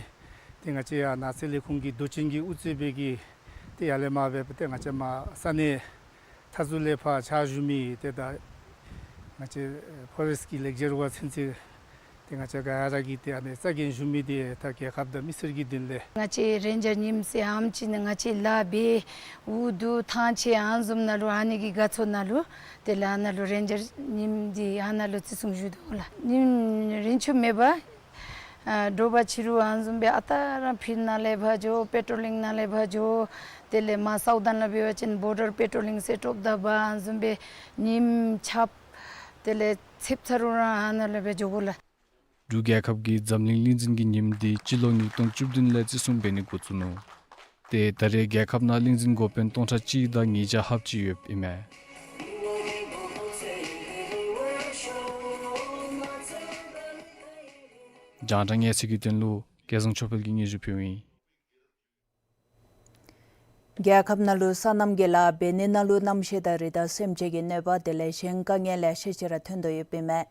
ཏེ་ང་བཅས་ཡང་ནགས་ཚལ་ལས་ཁུངས་ཀྱི་མདོ་ཆེན་གྱིས་དབུ་གཙོས་པའི་གི་ཏེ་ཡར་ལས་མར་འབད་ཏེ་ང་བཅས་མར་ས་གནས་མཐའ་ཟུར་ལས་ཕར་ཕྱག་ཞུ་མི་ཏེ་ད་ང་བཅས་ཕོ་རེསཊ་ཀྱི་ལེགས་སྦྱར་བ་ཚུན་ཚོད་ཏེ་ང་བཅས་ག་ར་གིས་ཏེ་ཨ་ནི་རྩ་འགེངས་ཞུ་མི་འདི་ད་རྒྱལ་ཁབ་དང་མི་སེར་གྱི་དོན་ལས། ང་བཅས་རེན་ཇར་ཉིནམ་ཟེར་ཨམ་ཅིག་ནི་ང་བཅས་ལཱ་འབད་འུ་སྡུག་ཐང་ཆད་ཨ་ནི་བཟུམ་ནང་ལུ་ཨ་ནི་གི་དགའ་ཚོར་ནང་ལུ་དེ་ལས་ཨ་ནཱ་ལུ་རེན་ཇར་ཉིནམ་འདི་ཨ་ནཱ་ལུ་བརྩི་སྲུང་ཞུ་དོ་ལགས། ཉིནམ་རིན་ཆུ་མེད་པར་ཨ་དྲོ་པ་ཕྱི་རུ་ཨ་ནི་བཟུམ་སྦེ་ཨ་རྟག་ར་ཕིལཌ་ནང་ལས་ཕར་འགྱོ། པེ་ཊོ་ལིང་ནང་ལས་ཕར་འགྱོ། དེ་ལས་མར་སའུ་དཱན་ལུ་འབད་བ་ཅིན་བོར་ཌར་པེ་ཊོ་ལིང་ཟེར་ཀྲོབ་དང་འབག་ཨ་ནི་བཟུམ་སྦེ་ཉིནམ་ཆགཔ་དེ་ལས་ཚེབ་ཚ་རུང་ར་ཨ་ནཱ་ལུ་སྦེ་འགྱོ་དགོ་ལགས། འབྲུག་རྒྱལ་ཁབ་ཀྱིས་འཛམ་གླིང་གླིང་འཛིན་གྱི་ཉིནམ་འདི་སྤྱི་ལོ་ཉིས་སྟོང་བཅུ་བདུན་ལས་བརྩི་སྲུང་འབད་ནི་འགོ་བཙུགས་ནུག། ཏེ་ད་རེས་རྒྱལ་ཁབ་ནང་གླིང་འཛིན་འགོ་དཔོན་སྟོང་ཕྲག་གཅིག་དང་ཉིས་བརྒྱ་ལྷགཔ་ཅིག་ཡོདཔ་ཨིན་མས། རྒྱང་བསྒྲགས་གནས་ཚུལ་གྱི་དོན་ལུ་སྐལ་བཟང་ཆོས་འཕེལ་གྱིས་སྙན་ཞུ་ཕུལཝ་ཨིན། རྒྱལ་ཁབ་ནང་ལུ་སོ་ནམ་གྱི་ལཱ་འབད་ནི་ནང་ལུ་གནམ་གཤིས་དང་རི་དྭགས་སེམས་ཅན་གྱི་གནོད་པ་དེ་ལས་གཞན་དཀའ་ངལ་ལེ་ཤ་ཅིག་ར་ཐོན་དོ་ཡོདཔ་ཨིན་མས།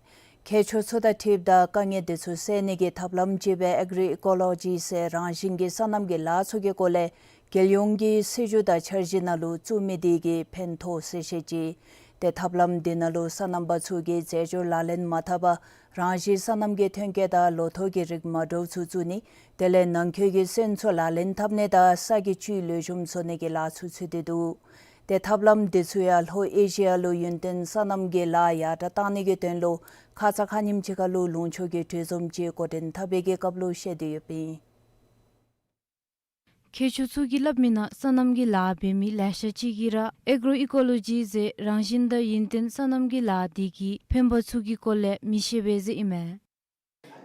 ཁྱད་ཆོས་ཚུ་དང་འཁྲིལཝ་ད་དཀའ་ངལ་དེ་ཚུ་སེལ་ནི་གི་ཐབས་ལམ་ཅིག་སྦེ་ཨེག་རོ་ཨི་ཀོ་ལོ་ཇི་ཟེར་རང་བཞིན་གྱི་སོ་ནམ་གྱི་ལཱ་ཚུ་གི་སྐོར་ལས་རྒྱལ་ཡོངས་ཀྱི་སྲིད་བྱུས་དང་འཆར་གཞི་ནང་ལུ་བཙུགས་མི་དེ་གིས་ཕན་ཐོགས་ཟེར་བཤད་ཅི། ཏེ་ཐབས་ལམ་དེ་ནང་ལུ་སོ་ནམ་པ་ཚུ་གིས་རྫས་སྦྱོར་ལག་ལེན་མ་འཐབ་པར་རང་བཞིན་སོ་ནམ་གྱི་ཐོན་སྐྱེད་དང་ལོ་ཐོག་གི་རིགས་མ་འདྲཝ་ཚུ་བཙུགས་ནི་དེ་ལས་ནང་འཁོད་ཀྱི་སོན་ཚུ་ལག་ལེན་འཐབ་ནི་དང་ས་གི་བཅུད་ལེགས་ཤོམ་བཟོ་ནི་གི་ལཱ་ཚུ་ཚུད་དེ་འདུག། ཏེ་ཐབས་ལམ་དེ་ཚུ་ཡང་ལྷོ་ཨེ་ཤི་ཡ་ལུ་ཡུན་བརྟན་སོ་ནམ་གྱི་ལཱ་ཡར་དྲག་གཏང་ནི་གི་དོན་ལུ་ཁ་ཙ་ཁ་ཉིནམ་ཅིག་ཁར་ལུ་ལུང་ཕྱོགས་ཀྱི་གྲོས་འཛོམས་ཅིག་འགོ་འདྲེན་འཐབ་པའི་གི་སྐབས་ལུ་བཤད་དེ་ཡོདཔ་ཨིན། ཁྱད་ཆོས་ཚུ་གིས་སླབ་མི་ནང་སོ་ནམ་གྱི་ལཱ་འབད་མི་ལེ་ཤ་ཅིག་གིས་ར་ཨེག་རོ་ཨི་ཀོ་ལོ་ཇི་ཟེར་རང་བཞིན་དང་ཡུན་བརྟན་སོ་ནམ་གྱི་ལཱ་དེ་གི་ཕན་པ་ཚུ་གི་སྐོར་ལས་མི་ཤེས་པས་ཟེར་ཨིན་མས།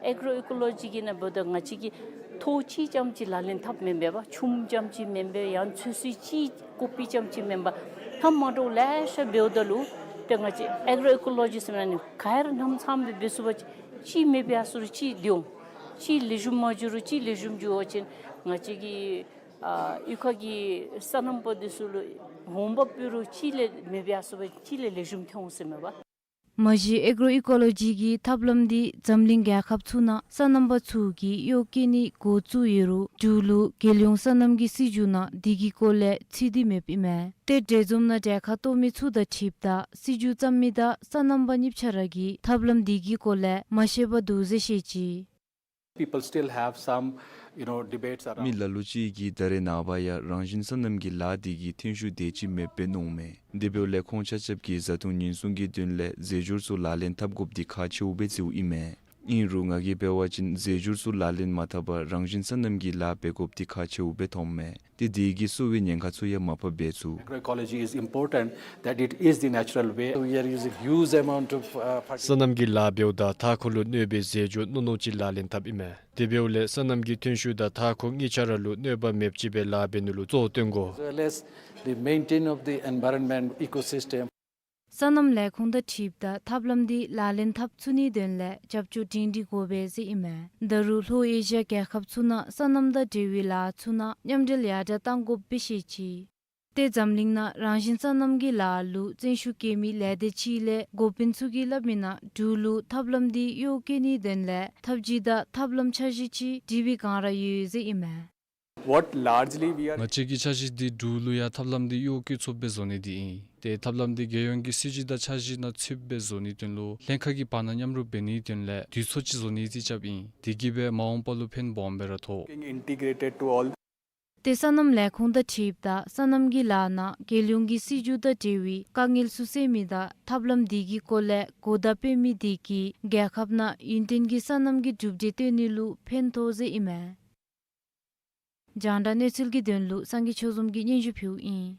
ཨེག་རོ་ཨི་ཀོ་ལོ་ཇི་གི་ནང་འབདཝ་ད་ང་བཅས་ཀྱིས་ཐོག་གཅིག་རྐྱངམ་ཅིག་ལག་ལེན་འཐབ་མེན་པས་པ། ཆུམ་རྐྱངམ་ཅིག་མེན་པས། ཡང་ཚོད་བསྲེ་ཅིག་ཀོ་པི་རྐྱངམ་ཅིག་མེན་པས། ད་མ་འདྲཝ་ལེ་ཤ་འབདཝ་ད་ལུ་ཏེ་ང་བཅས་ཨེག་རོ་ཨི་ཀོ་ལོ་ཇི་ཟེར་མི་ནང་ནི་ག་ར་ནམ་ཚངམ་སྦེ་འབད་ཚུགས་པ་ཅིན་གཅིག་མེདཔ་ཡར་སོང་རུང་གཅིག་སྡོད་འོང་། གཅིག་ལེགས་ཤོམ་མ་འགྱོ་རུང་གཅིག་ལེགས་ཤོམ་འགྱོ་བ་ཅིན་ང་བཅས་ཀྱི་ཨ་གཡུས་ཁ་གི་སོ་ནམ་པ་འདི་ཚུ་ལུ་འོང་འབབ་ཕུལ་རུང་གཅིག་ལས་མེདཔ་ཡར་སོང་བ་ཅིན་གཅིག་ལས་ལེགས་ཤོམ་ཐོན་འོང་ཟེར་མས་པ། མ་གཞི་ཨེག་རོ་ཨི་ཀོ་ལོ་ཇི་གི་ཐབས་ལམ་འདི་འཛམ་གླིང་རྒྱལ་ཁབ་ཚུ་ནང་སོ་ནམ་པ་ཚུ་གིས་གཡོག་བཀོལ་ནི་འགོ་བཙུགས་ཡོད་རུང་འབྲུག་ལུ་རྒྱལ་ཡོངས་སོ་ནམ་གྱི་སྲིད་བྱུས་ནང་དེ་གི་སྐོར་ལས་ཚིག་འདི་མེདཔ་ཨིན་མས། ཏེ་གྲོས་འཛོམས་ནང་གྲལ་ཁར་གཏོགས་མི་ཚུ་དང་འཁྲིལཝ་ད་སྲིད་བྱུས་བརྩམ་མི་དང་སོ་ནམ་པ་གཉིས་ཆ་ར་གིས་ཐབས་ལམ་དེ་གི་སྐོར་ལས་མ་ཤེས་པར་འདུག་ཟེར་བཤད་ཅི། People still have some, you know, debates around. མི་ལ་ལུ་ཅིག་གིས་ད་རེས་ནངས་པ་ཡང་རང་བཞིན་སོ་ནམ་གྱི་ལཱ་དེ་གི་ཐོན་ཤུགས་དེ་ཅིག་མེདཔ་སྦེ་མནོཝ་མས། དེ་འབདཝ་ལས་ཁོང་ཆ་ཁྱབ་ཀྱིས་བཟའ་བཏུང་ཉེན་སྲུང་གི་དོན་ལས་རྫས་སྦྱོར་ཚུ་ལག་ལེན་འཐབ་དགོཔ་འདི་ཁག་ཆེཝ་སྦེ་བརྩིཝ་ཨིན་མས། ཨིན་རུང་ང་གིས་འབད་བ་ཅིན་རྫས་སྦྱོར་ཚུ་ལག་ལེན་མ་འཐབ་པར་རང་བཞིན་སོ་ནམ་གྱི་ལཱ་འབད་དགོཔ་འདི་ཁག་ཆེཝ་སྦེ་མཐོངམ་མས། ཏེ་དེ་གིས་གསོ་བའི་ཉེན་ཁ་ཚུ་ཡང་མ་ཕབ་པས་ཚུགས། Agroecology is important, that it is the natural way. We are using huge amount of, uh, fertilizer. སོ་ནམ་གྱི་ལཱ་འབདཝ་ད་མཐའ་འཁོར་ལུ་གནོད་པའི་རྫས་སྦྱོར་རྣོ་རྣོ་ཅིག་ལག་ལེན་འཐབ་ཨིན་མས། དེ་འབདཝ་ལས་སོ་ནམ་གྱི་ཐོན་ཤུགས་དང་མཐའ་འཁོར་གཉིས་ཆ་ར་ལུ་གནོད་པ་མེདཔ་ཅིག་སྦེ་ལཱ་འབད་ནི་ལུ་གཙོ་བོ་བཏོན་དགོ། As well as the maintain of the environment ecosystem. སོ་ནམ་ལས་ཁུངས་དང་འཁྲིལཝ་ད་ཐབས་ལམ་འདི་ལག་ལེན་འཐབ་ཚུགས་ནིའི་དོན་ལས་རྒྱབ་སྐྱོར་སྒྲིང་སྒྲིང་དགོ་པས་ཟེར་ཨིན་མས། ད་རུང་ལྷོ་ཨེ་ཤི་ཡ་རྒྱལ་ཁབ་ཚུ་ནང་སོ་ནམ་དང་འབྲེལ་བའི་ལཱ་ཚུ་ནང་མཉམ་འབྲེལ་ཡར་དྲགས་གཏང་དགོཔ་སྦེ་བཤད་ཅི། ཏེ་འཛམ་གླིང་ནང་རང་བཞིན་སོ་ནམ་གྱི་ལཱ་ལུ་བརྩོན་ཤུགས་བསྐྱེད་མི་ལས་སྡེ་ཅིག་ལས་འགོ་དཔོན་ཚུ་གིས་སླབ་མི་ནང་འབྲུག་ལུ་ཐབས་ལམ་འདི་གཡོག་བཀོལ་ནིའི་དོན་ལས་ཐབས་ཇུས་དང་ཐབས་ལམ་འཆར་གཞི་ཅིག་སྒྲིག་པའི་བསྒང་ར་ཡོད་ཟེར་ཨིན་མས། What largely we are ང་བཅས་ཀྱི་འཆར་གཞི་འདི་འབྲུག་ལུ་ཡང་ཐབས་ལམ་འདི་གཡོག་བཀོལ་ཚུགསཔ་སྦེ་བཟོ་ནི་འདི་ཨིན། ཏེ་ཐབས་ལམ་འདི་རྒྱལ་ཡོངས་ཀྱི་སྲིད་བྱུས་དང་འཆར་གཞི་ནང་ཚུདཔ་སྦེ་བཟོ་ནིའི་དོན་ལུ་ལྷན་ཁག་གི་བར་ན་མཉམ་རུབ་འབད་ནིའི་དོན་ལས་དུས་ཚོད་ཅིག་བཟོ་ནི་འདི་རྐྱབ་ཨིན། དེ་གིས་སྦེ་མ་འོངས་པ་ལུ་ཕན་སྦོམ་སྦེ་ར་ཐོགས། Integrated to all. ཏེ་སོ་ནམ་ལས་ཁུངས་དང་འཁྲིལཝ་ད་སོ་ནམ་གྱི་ལཱ་ནང་རྒྱལ་ཡོངས་ཀྱི་སྲིད་བྱུས་དང་འབྲེལ་བའི་དཀའ་ངལ་ཚུ་སེལ་མི་དང་ཐབས་ལམ་འདི་གི་སྐོར་ལས་གོ་བརྡ་སྤེལ་མི་འདི་གིས་རྒྱལ་ཁབ་ནང་ཡུན་བརྟན་གྱི་སོ་ནམ་གྱི་གྲུབ་འབྲས་སྟོན་ནི་ལུ་ཕན་ཐོགས་ཟེར་ཨིན་མས། རྒྱང་བསྒྲགས་གནས་ཚུལ་གྱི་དོན་ལུ་སངས་རྒྱས་ཆོས་འཛོམས་ཀྱིས་སྙན་ཞུ་ཕུལཝ་ཨིན།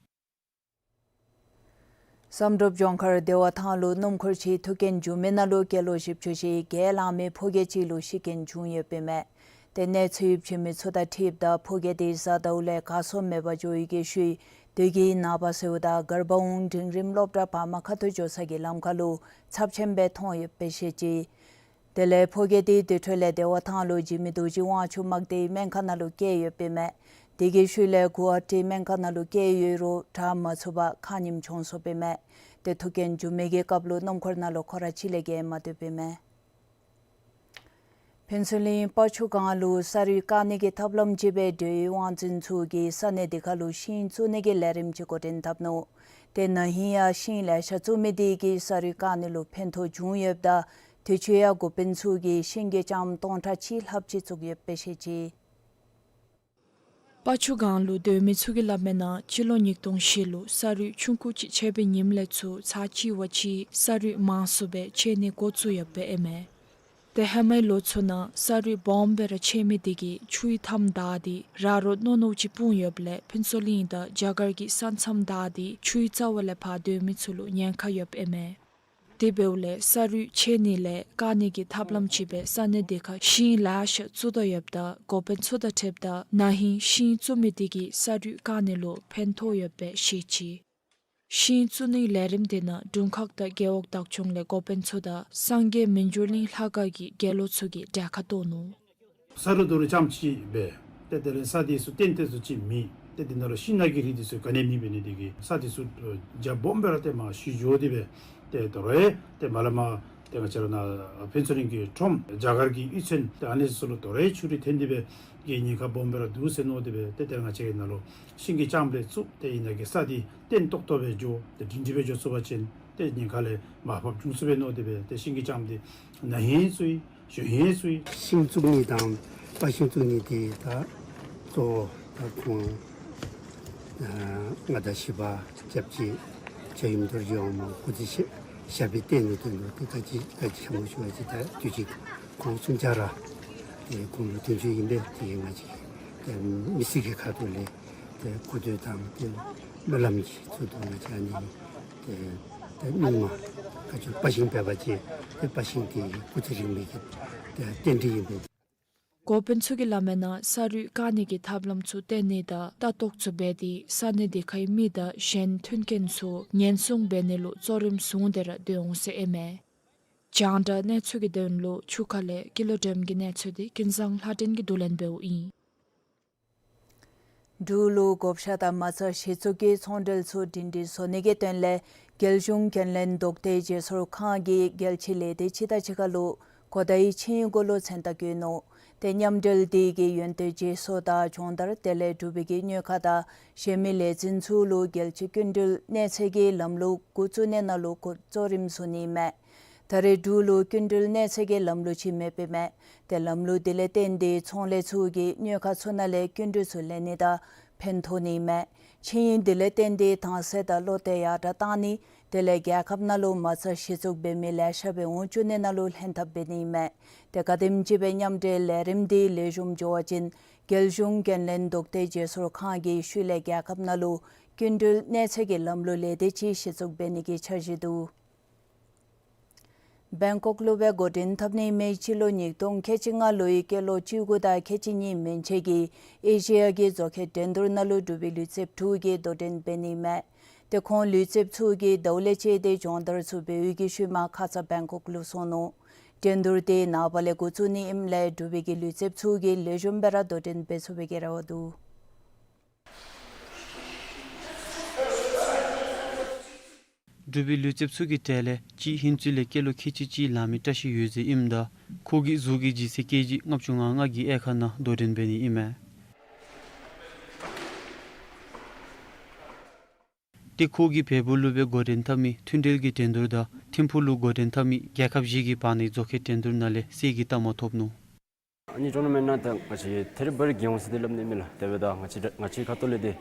བསམ་གྲུབ་ལྗོངས་མཁར་བདེ་བ་ཐང་ལུ་སྣུམ་འཁོར་ཅིག་ཐུག་རྐྱེན་བྱུང་མི་ནང་ལུ་སྐྱེས་ལོ་བཞི་བཅུ་ཞེ་བརྒྱད་ལང་མི་ཕོ་སྐྱེས་ཅིག་ལུ་ཤི་རྐྱེན་བྱུང་ཡོདཔ་ཨིན་མས། ཏེ་གནས་ཚུལ་ཞིབ་མཆན་མི་ཚུ་དང་འཁྲིལཝ་ད་ཕོ་སྐྱེས་དེ་བཟའ་ཟླཝ་ལས་གར་སོང་མེད་པར་འགྱོ་ཡི་གི་ཤུལ་དུས་ཀྱི་ནངས་པ་ཟེརཝ་ད་གར་བ་འོང་འབྲིང་རིམ་སློབ་གྲྭ་བར་མ་ཁ་ཐུག་འགྱོ་ས་གི་ལམ་ཁ་ལུ་ཚབས་ཆེན་སྦེ་མཐོང་ཡོདཔ་སྦེ་བཤད་ཅི། དེ་ལས་ཕོ་སྐྱེས་དེ་དེ་འཕྲོ་ལས་བདེ་བ་ཐང་ལུ་འཇིགས་མེད་རྡོ་རྗེ་དབང་ཕྱུག་དམག་སྡེའི་སྨན་ཁང་ནང་ལུ་བསྐྱལ་ཡོདཔ་ཨིན་མས། དེ་གི་ཤུལ་ལས་གུ་ཝ་ཊི་སྨན་ཁང་ནང་ལུ་བསྐྱལ་ཡོད་རུང་དྲག་མ་ཚུགས་པར་ཁ་ཉིནམ་གྱོངས་སོཔ་ཨིན་མས། ཏེ་ཐུག་རྐྱེན་བྱུང་མི་གི་སྐབས་ལུ་སྣུམ་འཁོར་ནང་ལུ་ཁོ་ར་གཅིག་ལས་བརྒལ་མ་སྡོདཔ་ཨིན་མས། ཕུན་ཚོགས་གླིང་སྤ་ཆུ་སྒང་ལུ་ས་རུད་བཀག་ནི་གི་ཐབས་ལམ་ཅིག་སྦེ་འབྲེལ་ཡོད་དབང་འཛིན་ཚུ་གིས་ས་གནས་དེ་ཁ་ལུ་ཤིང་བཙུགས་ནི་གི་ལས་རིམ་ཅིག་འགོ་འདྲེན་འཐབ་ནུག། ཏེ་ན་ཧིང་ཡང་ཤིང་ལེ་ཤ་བཙུགས་མི་དེ་གིས་ས་རུད་བཀག་ནི་ལུ་ཕན་ཐོགས་བྱུང་ཡོདཔ་ད་དུས་ཅི་ཡང་འགོ་དཔོན་ཚུ་གིས་ཤིང་གི་ལྕངམ་སྟོང་ཕྲག་གཅིག་ལྷགཔ་ཅིག་བཙུགས་ཡོདཔ་སྦེ་བཤད་ཅི། སྤ་ཆུ་སྒང་ལུ་སྡོད་མི་ཚུ་གིས་སླབ་མི་ནང་སྤྱི་ལོ་ཉིས་སྟོང་བཞི་ལུ་ས་རུད་ཆུང་ཀུ་ཅིག་ཆད་པའི་ཉིནམ་ལས་ཚུར་ཚར་གཅིག་བ་ཅིག་ས་རུད་མང་སུ་སྦེ་ཆད་ནི་འགོ་བཙུགས་ཡོདཔ་ཨིན་མས། ཏེ་ཧེ་མའི་ལོ་ཚུ་ནང་ས་རུད་སྦོམ་སྦེ་ར་ཆད་མི་དེ་གིས་ཆུའི་མཐའམ་བདའ་སྟེ་ར་རོ་རྣོ་རྣོ་ཅིག་སྤུངས་ཡོདཔ་ལས་ཕུན་ཚོགས་གླིང་དང་རྒྱ་གར་གྱི་ས་མཚམས་བདའ་སྟེ་ཆུའི་རྩ་བ་ལས་ཕར་སྡོད་མི་ཚུ་ལུ་ཉེན་ཁ་ཡོདཔ་ཨིན་མས། དེ་འབདཝ་ལས་ས་རུད་ཆད་ནི་ལས་བཀག་ནི་གི་ཐབས་ལམ་ཅིག་སྦེ་ས་གནས་དེ་ཁར་ཤིང་ལེ་ཤ་བཙུགས་ད་ཡོདཔ་ད་འགོ་དཔོན་ཚུ་དང་འཁྲིལཝ་ད་ན་ཧིང་ཤིང་བཙུགས་མི་དེ་གིས་ས་རུད་བཀག་ནི་ལུ་ཕན་ཐོགས་ཡོདཔ་སྦེ་བཤད་ཅི། ཤིང་བཙུགས་ནིའི་ལས་རིམ་དེ་ནང་དྲུང་ཁག་དང་རྒེད་འོག་བདག་སྐྱོང་ལས་འགོ་དཔོན་ཚུ་དང་སངས་རྒྱས་མི་འགྱུར་གླིང་ལྷ་ཁང་གི་དགེ་སློང་ཚུ་གིས་གྲལ་ཁར་གཏོགས་ནུག། ས་རུད་དོ་རུང་རྐྱངམ་ཅིག་སྦེ་ཏེ་དེ་ལས་ས་དེ་ཚུ་བརྟན་ཏོག་ཏོ་ཅིག་མེད། ཏེ་དེ་ནང་ལུ་ཤིང་ནགས་ཀྱི་རིགས་དེ་ཚུ་ག་ནི་ཡང་མེདཔ་འབད་ནི་དེ་གིས་ས་དེ་ཚུ་རྒྱ་སྦོམ་སྦེ་ར་ཏེ་མར་ཞུ་འགྱོ་སྟེ་སྦེ་ཏེ་དོ་རུང་ཏེ་མར་ལས་མར་ཏེ་ང་བཅས་ར་ནཱ་ཕུན་ཚོགས་གླིང་གི་ཁྲོམ་རྒྱ་གར་གྱི་གཡུས་ཚན་ཏེ་ཨ་ནི་ཚུ་ལུ་དོ་རུང་ཆུ་རུད་ཐོན་ཏེ་སྦེ་གི་ཉེན་ཁ་སྦོམ་སྦེ་ར་འདུག་ཟེར་མནོ་སྟེ་སྦེ་ཏེ་དེ་ར་ང་བཅས་ཀྱིས་ནཱ་ལུ་ཤིང་གི་ལྕངམ་རེ་བཙུགས་ཏེ་ཨིན་ན་གི་ས་དེ་བརྟན་ཏོག་ཏོ་སྦེ་འགྱོ་ཏེ་སྒྲིང་སྒྲི་སྦེ་འགྱོ་ཚུགས་པ་ཅིན་ཏེ་ཉེན་ཁ་ལས་མར་ཕབ་འགྱོ་ཚུགས་པས་མནོ་སྟེ་སྦེ་ཏེ་ཤིང་གི་ལྕངམ་དེ་ན་ཧིང་བཙུགས་ཡི་གཞེས་ཧིང་བཙུགས་ཡི། ཤིང་བཙུགས་ནི་དང་སྤ་ཤིང་བཙུགས་ནི་དེ་ད་གཙོ་བོ་ད་ཁོང་ཨ་མངའ་བདག་བཞི་པ་སྐྱབས་རྗེ་ཆོས་དབྱིངས་རྡོ་རྗེ་དབང་མོ་སྐུ་ཚེ་ཞབས་པད་བརྟན་ནི་དོན་ལུ་ཏེ་ད་ཅི་ད་ཅི་ཞུ་མི་ཞུ་བ་ཅིན་ད་དུས་ཅི་ཁོང་གསུམ་ཆ་ར་ཏེ་ཁོང་ལུ་དོན་གཅོད་ཨིན་པས། ཏེ་ང་བཅས་ཏེ་མི་སེར་གྱི་ཁ་ཐུག་ལས་ཏེ་གུས་འདུད་དང་ཏེ་སྨོན་ལམ་གྱི་ཚུལ་དུ་ང་བཅས་ཨ་ནི་ཏེ་ཏེ་སྨྱུག་མ་ག་ཅི་སྤ་ཤིང་འབད་བ་ཅིན་ཏེ་སྤ་ཤིང་དེ་སྐུ་ཚེ་རིང་བའི་གི་ཏེ་རྟེན་འབྲེལ་ཨིན་པས། འགོ་དཔོན་ཚུ་གིས་སླབ་མི་ནང་ས་རུད་བཀག་ནི་གི་ཐབས་ལམ་ཚུ་བཏོན་ནི་དང་ལྟ་རྟོག་ཚུ་འབད་དེ་ས་གནས་དེ་ཁའི་མི་དང་གཞན་མཐུན་རྐྱེན་ཚུ་ཉེན་སྲུང་འབད་ནི་ལུ་གཙོ་རིམ་བཟུང་སྟེ་ར་སྡོད་འོང་ཟེར་ཨིན་མས། རྒྱང་བསྒྲགས་གནས་ཚུལ་གྱི་དོན་ལུ་ཆུ་ཁ་ལས་ཀུན་ལེགས་སྒྲོལམ་གྱི་གནས་ཚུལ་དེ་ཀུན་བཟང་ལྷ་སྒྲོན་གྱིས་བསྡུ་ལེན་འབདཝ་ཨིན། འབྲུག་ལུ་བགོ་བཤའ་དང་མ་རྩ་གཞི་བཙུགས་ཀྱི་ཚོང་འབྲེལ་ཚུ་སྒྲིང་སྒྲིང་བཟོ་ནི་གི་དོན་ལས་རྒྱལ་གཞུང་རྒྱུན་ལས་ལྡོག་སྟེ་བརྗེ་སོར་ཁང་གི་རྒྱལ་སྤྱི་ལས་སྡེ་ཅིག་དང་གཅིག་ཁར་ལུ་གོ་ཏའི་ཆིངས་ཡིག་གུ་ལུ་མཚན་རྟགས་བཀོད་ནུག། ཏེ་མཉམ་འབྲེལ་དེ་གིས་ཡོན་ཏན་བརྗེ་སོར་དང་སྦྱོང་བརྡར་དེ་ལས་འབྲུག་པའི་གི་གཉོས་ཁ་དང་གཞན་མི་ལས་འཛིན་ཚུ་ལུ་རྒྱལ་སྤྱི་སྐྱིན་འགྲུལ་གནས་ཚད་ཀྱི་ལམ་ལུགས་འགོ་བཙུགས་ནི་ནང་ལུ་གཙོ་རིམ་བཟུང་ནི་མས། ད་རེས་འབྲུག་ལུ་སྐྱིན་འགྲུལ་གནས་ཚད་ཀྱི་ལམ་ལུགས་ཅིག་མེདཔ་མས། ཏེ་ལམ་ལུགས་དེ་ལས་བརྟེན་ཏེ་ཚོང་ལས་ཚུ་གིས་གཉོས་ཁ་ཚུ་ནང་ལས་སྐྱིན་འགྲུལ་ཚུ་ལེན་ནི་དང་ ཕན་ཐོགས་ནི་མས། ཆིངས་ཡིག་འདི་ལས་བརྟེན་ཏེ་དྭངས་གསལ་དང་བློ་གཏད་ཡར་དྲག་བཏང་ནི་དེ་ལས་རྒྱལ་ཁབ་ནང་ལུ་མ་རྩ་གཞི་བཙུགས་འབད་མི་ལེ་ཤ་སྦེ་འོང་བཅུག་ནི་ནང་ལུ་ལྷན་ཐབས་འབད་ནི་མས། ཏེ་ག་དེམ་ཅིག་སྦེ་མཉམ་འབྲེལ་ལས་རིམ་འདི་ལེགས་ཤོམ་འགྱོ་བ་ཅིན་རྒྱལ་གཞུང་འགན་ལེན་བདོག་གཏད་བརྗེ་སོར་ཁང་གིས་ཤུལ་ལས་རྒྱལ་ཁབ་ནང་ལུ་སྐྱིན་འགྲུལ་གནས་ཚད་ཀྱི་ལམ་ལུགས་ལས་སྡེ་ཅིག་གཞི་བཙུགས་འབད་ནི་གི་འཆར་གཞི་འདུག། བེང་ཀོག་ལུ་སྦེ་འགོ་འདྲེན་འཐབ་ནི་མི་སྤྱི་ལོ་ཉིས་སྟོང་ཁལ་གཅིག་ལྔ་ལོའི་སྐྱེས་ལོ་བཅུ་དགུ་དང་ཁལ་གཅིག་གཉིས་མན་ཆད་ཀྱི་ཨེ་ཤི་ཡ་གི་བཟོ་ཁྱད་འགྲན་བསྡུར་ནང་ལུ་འབྲུག་པའི་ལུས་རྩལཔ་དྲུག་གིས་དོ་འགྲན་འབད་ནི་མས། ཏེ་ཁོང་ལུས་རྩལཔ་ཚུ་གིས་ཟླཝ་ལས་བཅད་དེ་སྦྱོང་བརྡར་ཚུ་འབད་བའི་གི་ཤུལ་མ་ཁ་ཙ་བེང་ཀོག་ལུ་སོང་ནུག། འགྲན་བསྡུར་དེ་ནངས་པ་ལས་འགོ་བཙུགས་ནི་ཨིནམ་ལས་འབྲུག་པའི་གི་ལུས་རྩལཔ་ཚུ་གིས་ལེགས་ཤོམ་སྦེ་ར་དོ་འགྲན་འབད་ཚུགས་པའི་གི་རེ་བ་འདུག། འབྲུག་པའི་ལུས་རྩལཔ་ཚུ་གི་གྲས་ལས་གཅིག་ཧིན་ཙི་ལས་སྐྱེས་ལོ་ཁལ་གཅིག་གཅིག་ལང་མི་བཀྲ་ཤིས་འོད་ཟེར་ཨིནམ་ད་ཁོ་གིས་གཟུགས་ཀྱི་ལྗིད་ཚད་ཀེ་ཇི་ལྔ་བཅུ་ང་ལྔ་གི་དབྱེ་ཁག་ནང་དོ་འགྲན་འབད་ནི་ཨིན་མས། ཏེ་ཁོ་གིས་བལ་པོ་ལུ་སྦེ་འགོ་འདྲེན་འཐབ་མི་མཐུན་འབྲེལ་གྱི་འགྲན་བསྡུར་དང་ཐིམ་ཕུག་ལུ་འགོ་འདྲེན་འཐབ་མི་རྒྱལ་ཁབ་བཞི་གི་བར་ནི་བཟོ་ཁྱད་འགྲན་བསྡུར་ནང་ལས་གསེར་གྱི་རྟགས་མ་ཐོབ་ནུག། ཨ་ནི་ཊོར་ན་མེནཊ་ནང་ད་ང་བཅས་ཐད་རི་བ་རི་རྒྱལ་ཡོངས་ཟེར་དེ་སླབ་ནི་མེད་ལགས། དེ་འབདཝ་ད་ང་བཅས་ང་བཅས་ཁ་ཐུག་ལས་དེ་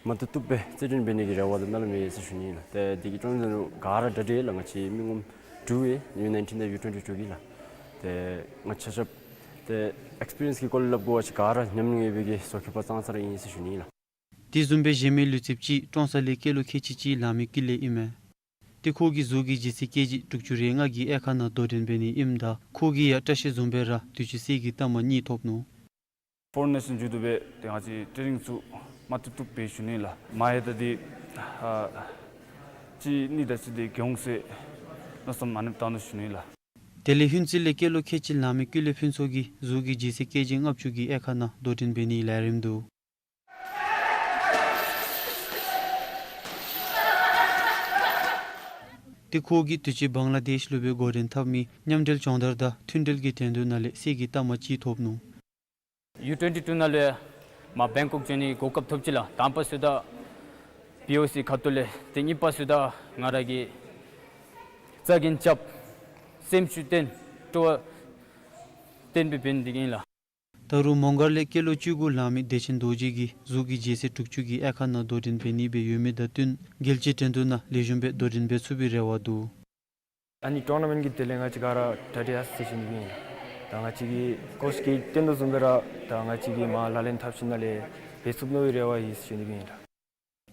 མ་བཏུབ་བཏུབ་སྦེ་རྩེད་འགྲན་འབད་ནི་གི་རེ་བ་དང་སྨོན་ལམ་ཡོད་ཟེར་ཞུ་ནི་ལགས། ཏེ་དེ་གི་ཊོར་ན་མེནཊ་ནང་ག་ར་གྲ་སྒྲིག་ཡོད་ལགས། ང་བཅས་མི་ངོམ་དྲུག་ཡོད། ཡུ་ནའིན་ཊིན་དང་ཡུ་ཊུ་ཝེན་ཊི་ཊུ་གི་ལགས། ཏེ་ང་བཅས་ཆ་ཁྱབ་ཏེ་ཨེགསི་པི་རི་ཡེནསི་གི་སྐོར་ལས་སླབ་དགོ་པ་ཅིན་ག་ར་ཉམས་མྱོང་ཡོད་པའི་གི་བཟོ་ཁྱད་པ་ཙང་ཙ་ར་ཨིན་ཟེར་ཞུ་ནི་ལགས། དེ་བཟུམ་སྦེ་གཞན་མི་ལུས་རྩལཔ་ཅིག་ཀྲོང་གསར་ལས་སྐྱེས་ལོ་ཁལ་གཅིག་གཅིག་ལང་མི་ཀུན་ལེགས་ཨིན་མས། ཏེ་ཁོ་གིས་གཟུགས་ཀྱི་ལྗིད་ཚད་ཀེ་ཇི་དྲུག་ཅུ་རེ་ལྔ་གི་དབྱེ་ཁག་ནང་དོ་འགྲན་འབད་ནི་ཨིནམ་ད་ཁོ་གིས་ཡང་བཀྲ་ཤིས་བཟུམ་སྦེ་ར་དུས་ཅི་གསེར་གྱི་རྟགས་མ་གཉིས་ཐོབ་ནུག། ཕོ་རེན་ནེ་ཤན་ལྗུ་ཌོ་སྦེ་ཏེ་ང་བཅས་ཊེ་ནིང་ཚུ་མ་བཏུབ་བཏུབ་སྦེ་ཞུ་ནི་ལགས། མ་ཧེ་ད་འདི་ཨ་གཅིག་གཉིས་དེ་ཅིག་འདི་གྱོང་སེ་མནོ་བསམ་མ་ནེམ་བཏང་ནུག་ཞུ་ནི་ལགས། དེ་ལས་ཧིན་ཙི་ལས་སྐྱེས་ལོ་ཁལ་གཅིག་ལང་མི་ཀུན་ལེགས་ཕུན་ཚོགས་ཀྱིས་གཟུགས་ཀྱི་ལྗིད་ཚད་ཀེ་ཇི་ལྔ་བཅུ་གི་དབྱེ་ཁག་ནང་དོ་འགྲན་འབད་ནིའི་ལས་རིམ་འདུག། ཏེ་ཁོ་གིས་དུས་ཅི་བང་ལ་དེཤ་ལུ་སྦེ་འགོ་འདྲེན་འཐབ་མི་མཉམ་འབྲེལ་སྦྱོང་བརྡར་དང་མཐུན་འབྲེལ་གྱི་འགྲན་བསྡུར་ནང་ལས་གསེར་གྱི་རྟགས་མ་གཅིག་ཐོབ་ནུག། ཡུ་ཊུ་ཝེན་ཊི་ཊུ་ནང་ལས་མར་བེང་ཀོག་འགྱོ་ནི་གོ་སྐབས་ཐོབ་ཅི་ལགས། དང་པ་ཚུད་ད་བི་ཨོ་སི་ཁ་ཐུག་ལས། ཏེ་གཉིས་པ་ཚུད་ད་ང་ར་གིས་རྩ་འགེངས་རྐྱབ་སེམས་ཤུགས་བཏོན་སྤྲོ་བ་བཏོན་སྦེ་འབད་ནི་འདི་གིས་ཨིན་ལགས། ད་རུང་མོང་སྒར་ལས་སྐྱེས་ལོ་བཅུ་དགུ་ལང་མི་བདེ་ཆེན་རྡོ་རྗེ་གིས་གཟུགས་ཀྱི་ལྗིད་ཚད་དྲུག་ཅུ་གི་དབྱེ་ཁག་ནང་དོ་འགྲན་འབད་ནི་སྦེ་ཡོད་མི་དང་བསྟུན་རྒྱལ་སྤྱིའི་འགྲན་བསྡུར་ནང་ལེགས་ཤོམ་སྦེ་དོ་འགྲན་འབད་ཚུགས་པའི་རེ་བ་འདུག། ཨ་ནི་ཊོར་ན་མེནཊ་ཀྱི་དེ་ལས་ང་བཅས་ག་ར་གྲ་སྒྲིག་ཡར་སོང་ཡི་ཟེར་ཞུ་ནི་ཨིན་ལགས། ད་ང་བཅས་ཀྱི་ཀོ་ཆི་གིས་སྟོན་དོ་བཟུམ་སྦེ་ར་ད་ང་བཅས་ཀྱིས་མར་ལག་ལེན་འཐབ་ཞིནམ་ལས་འབད་ཚུགས་ནིའི་རེ་བ་ཡོད་ཟེར་ཞུ་ནི་ཨིན་ལགས།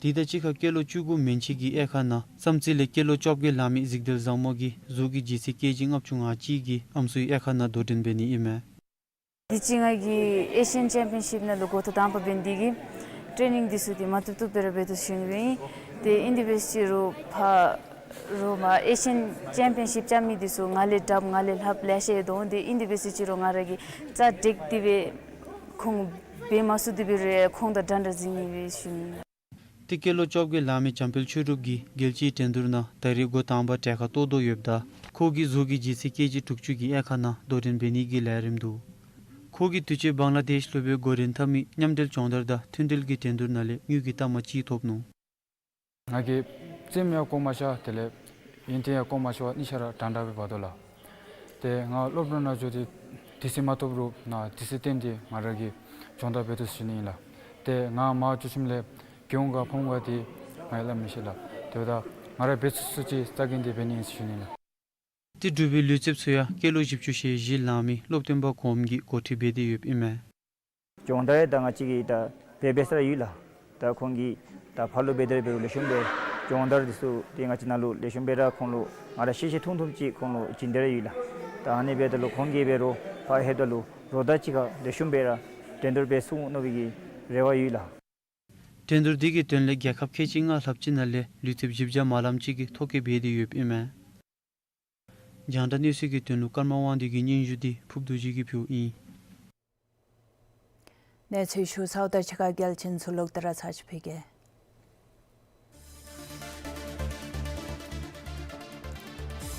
དེ་དང་གཅིག་ཁར་སྐྱེས་ལོ་བཅུ་དགུ་མན་ཆད་ཀྱི་དབྱེ་ཁག་ནང་བསམ་རྩེ་ལས་སྐྱེས་ལོ་བཅོ་བརྒྱད་ལང་མི་གཟིག་དལ་བཟང་མོ་གིས་གཟུགས་ཀྱི་ལྗིད་ཚད་ཀེ་ཇི་ལྔ་བཅུ་ང་གཅིག་གི་ཨམ་སྲུའི་དབྱེ་ཁག་ནང་དོ་འགྲན་འབད་ནི་ཨིན་མས། དུས་ཅི་ང་གིས་ཨེ་ཤི་ཡཱན་ཅེམ་པི་ཡན་ཤིཔ་ནང་ལུ་འགོ་ཐོག་དང་པ་འབད་ནི་དེ་གིས་ཊེ་ནིང་འདི་ཚུ་འདི་མ་བཏུབ་བཏུབ་སྦེ་ར་འབད་དོ་ཞུ་ནི་ཨིན། ཏེ་ཨིན་དེ་འབད་ཟེར་རུང་ཕར་རུང་མར་ཨེ་ཤི་ཡཱན་ཅེམ་པི་ཡན་ཤིཔ་རྐྱབ་མི་འདི་ཚུ་ང་ལས་དྲགཔ་ང་ལས་ལྷགཔ་ལེ་ཤ་ཡོད་དོ། ཏེ་ཨིན་དེ་འབད་ཟེར་རུང་ང་ར་གིས་རྩ་འགེངས་ཏེ་སྦེ་ཁོང་འབད་མ་ཚུགས་ཏེ་སྦེ་ར་ཁོང་དང་འདྲན་འདྲ་འཛིང་ནི་སྦེ་ཞུ་ནི་ཨིན། ཏེ་སྐྱེས་ལོ་བཅོ་བརྒྱད་ལང་མི་འཇམ་དཔལ་ཆོས་གྲུབ་ཀྱིས་རྒྱལ་སྤྱིའི་འགྲན་བསྡུར་ནང་ད་རེས་འགོ་དང་པ་གྲལ་ཁར་གཏོགས་དོ་ཡོདཔ་ད་ཁོ་གིས་གཟུགས་ཀྱི་ལྗིད་ཚད་ཀེ་ཇི་དྲུག་ཅུ་གི་དབྱེ་ཁག་ནང་དོ་འགྲན་འབད་ནི་གི་ལས་རིམ་འདུག། ཁོ་གིས་དུས་ཅི་བང་ལ་དེཤ་ལུ་སྦེ་འགོ་འདྲེན་འཐབ་མི་མཉམ་འབྲེལ་སྦྱོང་བརྡར་དང་མཐུན་འབྲེལ་གྱི་འགྲན་བསྡུར་ནང་ལས་དངུལ་གྱི་རྟགས་མ་གཅིག་ཐོབ་ནུག། ང་གིས་རྩེདམོ་ཡང་བཀོ་མ་ཤར། དེ་ལས་ཡོན་ཏན་ཡང་བཀོ་མ་ཤར་བར་གཉིས་ཆ་ར་འདྲན་འདྲ་སྦེ་འབད་དོ་ལགས། ཏེ་ང་སློབ་གྲྭ་ནང་འགྱོ་སྟེ་དུས་ཚོད་མ་ཐོབ་རུང་ང་དུས་ཚོད་བཏོན་ཏེ་ང་ར་གིས་སྦྱོང་བརྡར་འབད་དོ་ཟེར་ཞུ་ནི་ཨིན་ལགས། ཏེ་ང་མར་འགྱོ་ཞིནམ་ལས་གྱོང་ག་ཕམ་ག་འདི་ང་ཡང་སླབ་མི་ཤེས་ལགས། དེ་འབདཝ་ད་ང་ར་འབད་ཚུགས་ཚུགས་ཅིག་རྩ་འགེངས་ཏེ་འབད་ནི་ཨིན་ཟེར་ཞུ་ནི་ཨིན་ལགས། ཏེ་འབྲུག་པའི་ལུས་རྩལཔ་ཚུ་ཡང་སྐྱེས་ལོ་བཞི་བཅུ་ཞེ་བཞི་ལང་མི་སློབ་སྟོན་པ་གོངམ་གིས་འགོ་ཁྲིད་འབད་དེ་ཡོདཔ་ཨིན་མས། སྦྱོང་བརྡར་ཡང་ད་ང་བཅས་ཀྱིས་ད་འབད་འབད་ས་ར་ཡོད་ལགས། ད་ཁོང་གིས་ད་ཕར་ལུ་འབད་དེ་ར་འབད་རུང་ལེགས་ཤོམ་སྦེ་སྦྱོང་བརྡར་འདི་ཚུ་ཏེ་ང་བཅས་ནང་ལུ་ལེགས་ཤོམ་སྦེ་ར་ཁོང་ལུ་ང་ར་ཤེས་ཤེས་མཐོང་མཐོངམ་ཅིག་ཁོང་ལུ་བྱིན་དེ་ར་ཡོད་ལགས། ད་ཨ་ནི་འབདཝ་ད་ལུ་ཁོང་གིས་འབད་རུང་ཕར་ལྷོདཔ་ད་ལུ་རོགས་དང་གཅིག་ཁར་ལེགས་ཤོམ་སྦེ་ར་འགྲན་བསྡུར་འབད་ཚུགས་ནི་སྦེ་གི་རེ་བ་ཡོད་ལགས། འགྲན་བསྡུར་འདི་གི་དོན་ལས་རྒྱལ་ཁབ་ཁལ་གཅིག་ལྔ་ལྷགཔ་ཅིག་ནང་ལས་ལུས་རྩལཔ་བཞི་བརྒྱ་དེམ་ཅིག་གིས་ཐོ་བཀོད་འབད་དེ་ཡོདཔ་ཨིན་མས། རྒྱང་བསྒྲགས་གནས་ཚུལ་གྱི་དོན་ལུ་ཀརྨ་དབང་འདུས་ཀྱི་སྙན་ཞུ་འདི་ཕུརབ་རྡོ་རྗེ་གིས་ཕུལཝ་ཨིན། གནས་ཚུལ་ཞུ་ཚརཝ་དང་གཅིག་ཁར་རྒྱལ་ཆེན་ཚུ་ལོག་སྟེ་ར་ཚར་ཅིག་ཕུལ་གེ།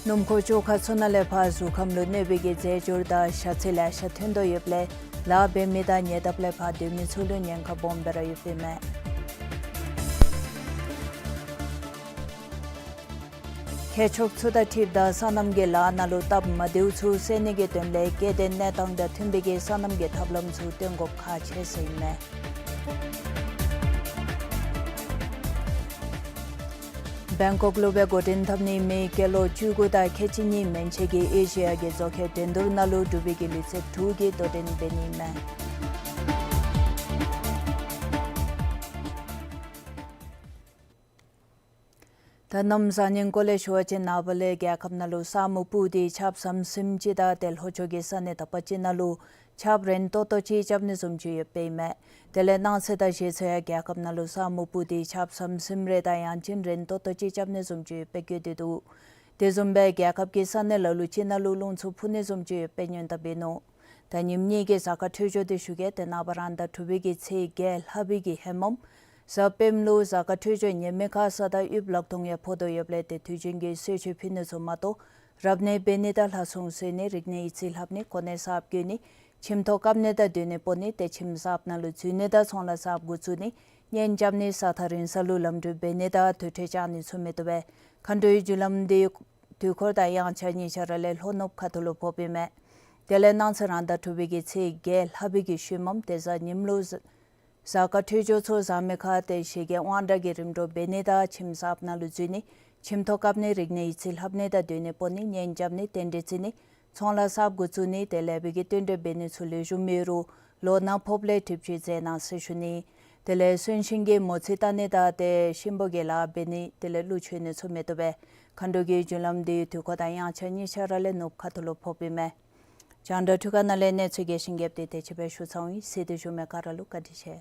སྣུམ་འཁོར་བཅོ་ཁ་ཚུ་ནང་ལས་ཕར་གཟུགས་ཁམས་ལུ་གནོད་པའི་གི་རྫས་སྦྱོར་དང་ཞ་ཚི་ལེ་ཤ་ཐོན་དོ་ཡོདཔ་ལས་ལཱ་འབད་མི་དང་ཉེ་འདབས་ལས་ཕར་སྡོད་མི་ཚུ་ལུ་ཉེན་ཁ་སྦོམ་སྦེ་ར་ཡོདཔ་ཨིན་མས། ཁྱེག་ཕྱོགས་ཚུ་དང་འཁྲིལཝ་ད་སོ་ནམ་གྱི་ལཱ་ནང་ལུ་སྟབས་མ་བདེཝ་ཚུ་སེལ་ནི་གི་དོན་ལས་སྐྱེ་ལྡན་གནས་སྟངས་དང་མཐུན་པའི་གི་སོ་ནམ་གྱི་ཐབས་ལམ་ཚུ་སྟོན་དགོཔ་ཁག་ཆེ་ཟེར་ཨིན་མས། བེང་ཀོག་ལུ་སྦེ་འགོ་འདྲེན་འཐབ་ནི་མི་སྐྱེས་ལོ་བཅུ་དགུ་དང་ཁལ་གཅིག་གཉིས་མན་ཆད་ཀྱིས་ཨེ་ཤི་ཡ་གི་རྫོང་ཁྱབ་འགྲན་བསྡུར་ནང་ལུ་འབྲུག་པའི་གི་ལུས་རྩལཔ་དྲུག་གིས་དོ་འགྲན་འབད་ནི་མས། ད་གནམ་གཤིས་ཉེན་ཁ་ལས་ཞུ་བ་ཅིན་ནངས་པ་ལས་རྒྱལ་ཁབ་ནང་ལུ་ས་སྨུག་སྤུབས་ཏེ་ཆརཔ་ཟམ་ཟིམ་ཅིག་དང་ཏེ་ལྷོ་ཕྱོགས་ཀྱི་ས་གནས་དག་པ་ཅིག་ནང་ལུ་ཆརཔ་རན་ཏོག་ཏོ་ཅིག་རྐྱབ་ནི་བཟུམ་ཅིག་ཡོདཔ་ཨིན་མས། དེ་ལས་གནངས་ཚེ་དང་གཞེས་ཚེ་ཡང་རྒྱལ་ཁབ་ནང་ལུ་ས་སྨུག་སྤུབས་ཏེ་ཆརཔ་ཟམ་ཟིམ་རེ་དང་ཡང་ཅིན་རན་ཏོག་ཏོ་ཅིག་རྐྱབ་ནི་བཟུམ་ཅིག་ཡོདཔ་སྦེ་བཀོད་དེ་འདུག། དེ་བཟུམ་སྦེ་རྒྱལ་ཁབ་ཀྱི་ས་གནས་ལ་ལུ་ཅིག་ནང་ལུ་རླུང་འཚུབ་འཕུ་ནི་བཟུམ་ཅིག་ཡོདཔ་སྦེ་སྙན་གྲགས་འབད་ནུག། ད་ཉིནམ་གཉིས་ཀྱི་གཟའ་སྐར་འཕྲོད་སྦྱོར་འདི་ཞུ་གེ། ཏེ་ནངས་པ་རང་ཟླ་དྲུག་པའི་གི་ཚེས་བརྒྱད་ལྷག་པའི་གི་ཧེ་མ་གཟའ་སྤེནམ་ལུ་གཟའ་སྐར་འཕྲོད་སྦྱོར་ཉེས་མེད་ཁར་ས་དང་དབུགས་ལག་སྟོང་ཡང་ཕོག་དོ་ཡོདཔ་ལས་ཏེ་དུས་རྒྱུན་གྱི་གསོལ་མཆོད་ཕུལ་ནི་ཚུ་མ་གཏོགས་རབ་གནས་འབད་ནི་དང་ལྷ་སྲུང་གསོལ་ནི་རིག་གནས་ཡིག་རྩིས་ལྷབ་ནི་གོ་གནས་གསརཔ་བསྐོ་ནི་ཁྱིམ་ཐོག་བཀབ་ནི་དང་སྡོད་གནས་སྤོ་ནི་ཏེ་ཁྱིམ་གསརཔ་ནང་ལུ་འཛུལ་ནི་དང་ཚོང་ལཱ་གསརཔ་འགོ་བཙུགས་ནི་གཉེན་རྐྱབ་ནི་ས་ཐག་རིང་ས་ལུ་ལམ་གྲོ་འབད་ནི་དང་དུར་ཁྲོད་བཅག་ནི་ཚུ་མི་བཏུབ་པས། མཁའ་འགྲོའི་རྒྱུ་ལམ་འདི་དུས་འཁོར་དང་དབྱངས་འཆར་གཉིས་ཆ་ར་ལས་ལྷོ་ནུབ་ཁ་ཐུག་ལུ་ཕོགཔ་ཨིན་མས། དེ་ལས་གནངས་ཚེ་རང་ཟླ་དྲུག་པའི་གི་ཚེས་བརྒྱད་ལྷག་པའི་གི་ཤུལ་མམ་ཏེ་གཟའ་ཉིམ་ལུ་གཟའ་སྐར་འཕྲོད་སྦྱོར་ཚུ་བཟང་མི་ཁར་ཏེ་ཞི་རྒྱས་དབང་དྲག་གི་རིམ་གྲོ་འབད་ནི་དང་ཁྱིམ་གསརཔ་ནང་ལུ་འཛུལ་ནི་ཁྱིམ་ཐོག་བཀབ་ནི་རིག་གནས་ཡིག་རྩིས་ལྷབ་ནི་དང་སྡོད་གནས་སྤོ་ནི་གཉེན་རྐྱབ་ནི་རྟེན་འབྲེལ་བརྩི་ནི་ཚོང་ལཱ་གསརཔ་འགོ་བཙུགས་ནི་ཏེ་ལེགས་པའི་གི་བསྟུན་གྲོས་འབད་ནི་ཚུ་ལེགས་ཤོམ་ཡོད་རུང་ལོ་ནག་ཕོགཔ་ལས་གྲིབ་ཆུ་འཛེམ་གནང་ཟེར་ཞུ་ནི། དེ་ལས་གསོན་གཤིན་གྱི་མོ་རྩིས་བལྟ་ནི་དང་ཏེ་གཤིན་པོ་གི་ལཱ་འབད་ནི་དེ་ལས་གླུ་མཆོད་ནི་ཚུ་མི་བཏུབ་པས། མཁའ་འགྲོ་གི་རྒྱུ་ལམ་འདི་དུས་འཁོར་དང་དབྱངས་འཆར་གཉིས་ཆ་ར་ལས་ནུབ་ཁ་ཐུག་ལུ་ཕོགཔ་ཨིན་མས། རྒྱང་བསྒྲགས་འཕྲུལ་ཁང་ནང་ལས་གནས་ཚུལ་རྒྱས་ཤིང་རྒྱསཔ་འདི་དེ་ཅིག་སྦེ་ཞུ་ཚར་ཡི། གཟིགས་ཏེ་བཞུགས་མི་ག་ར་ལུ་བཀའ་དྲིན་ཆེ།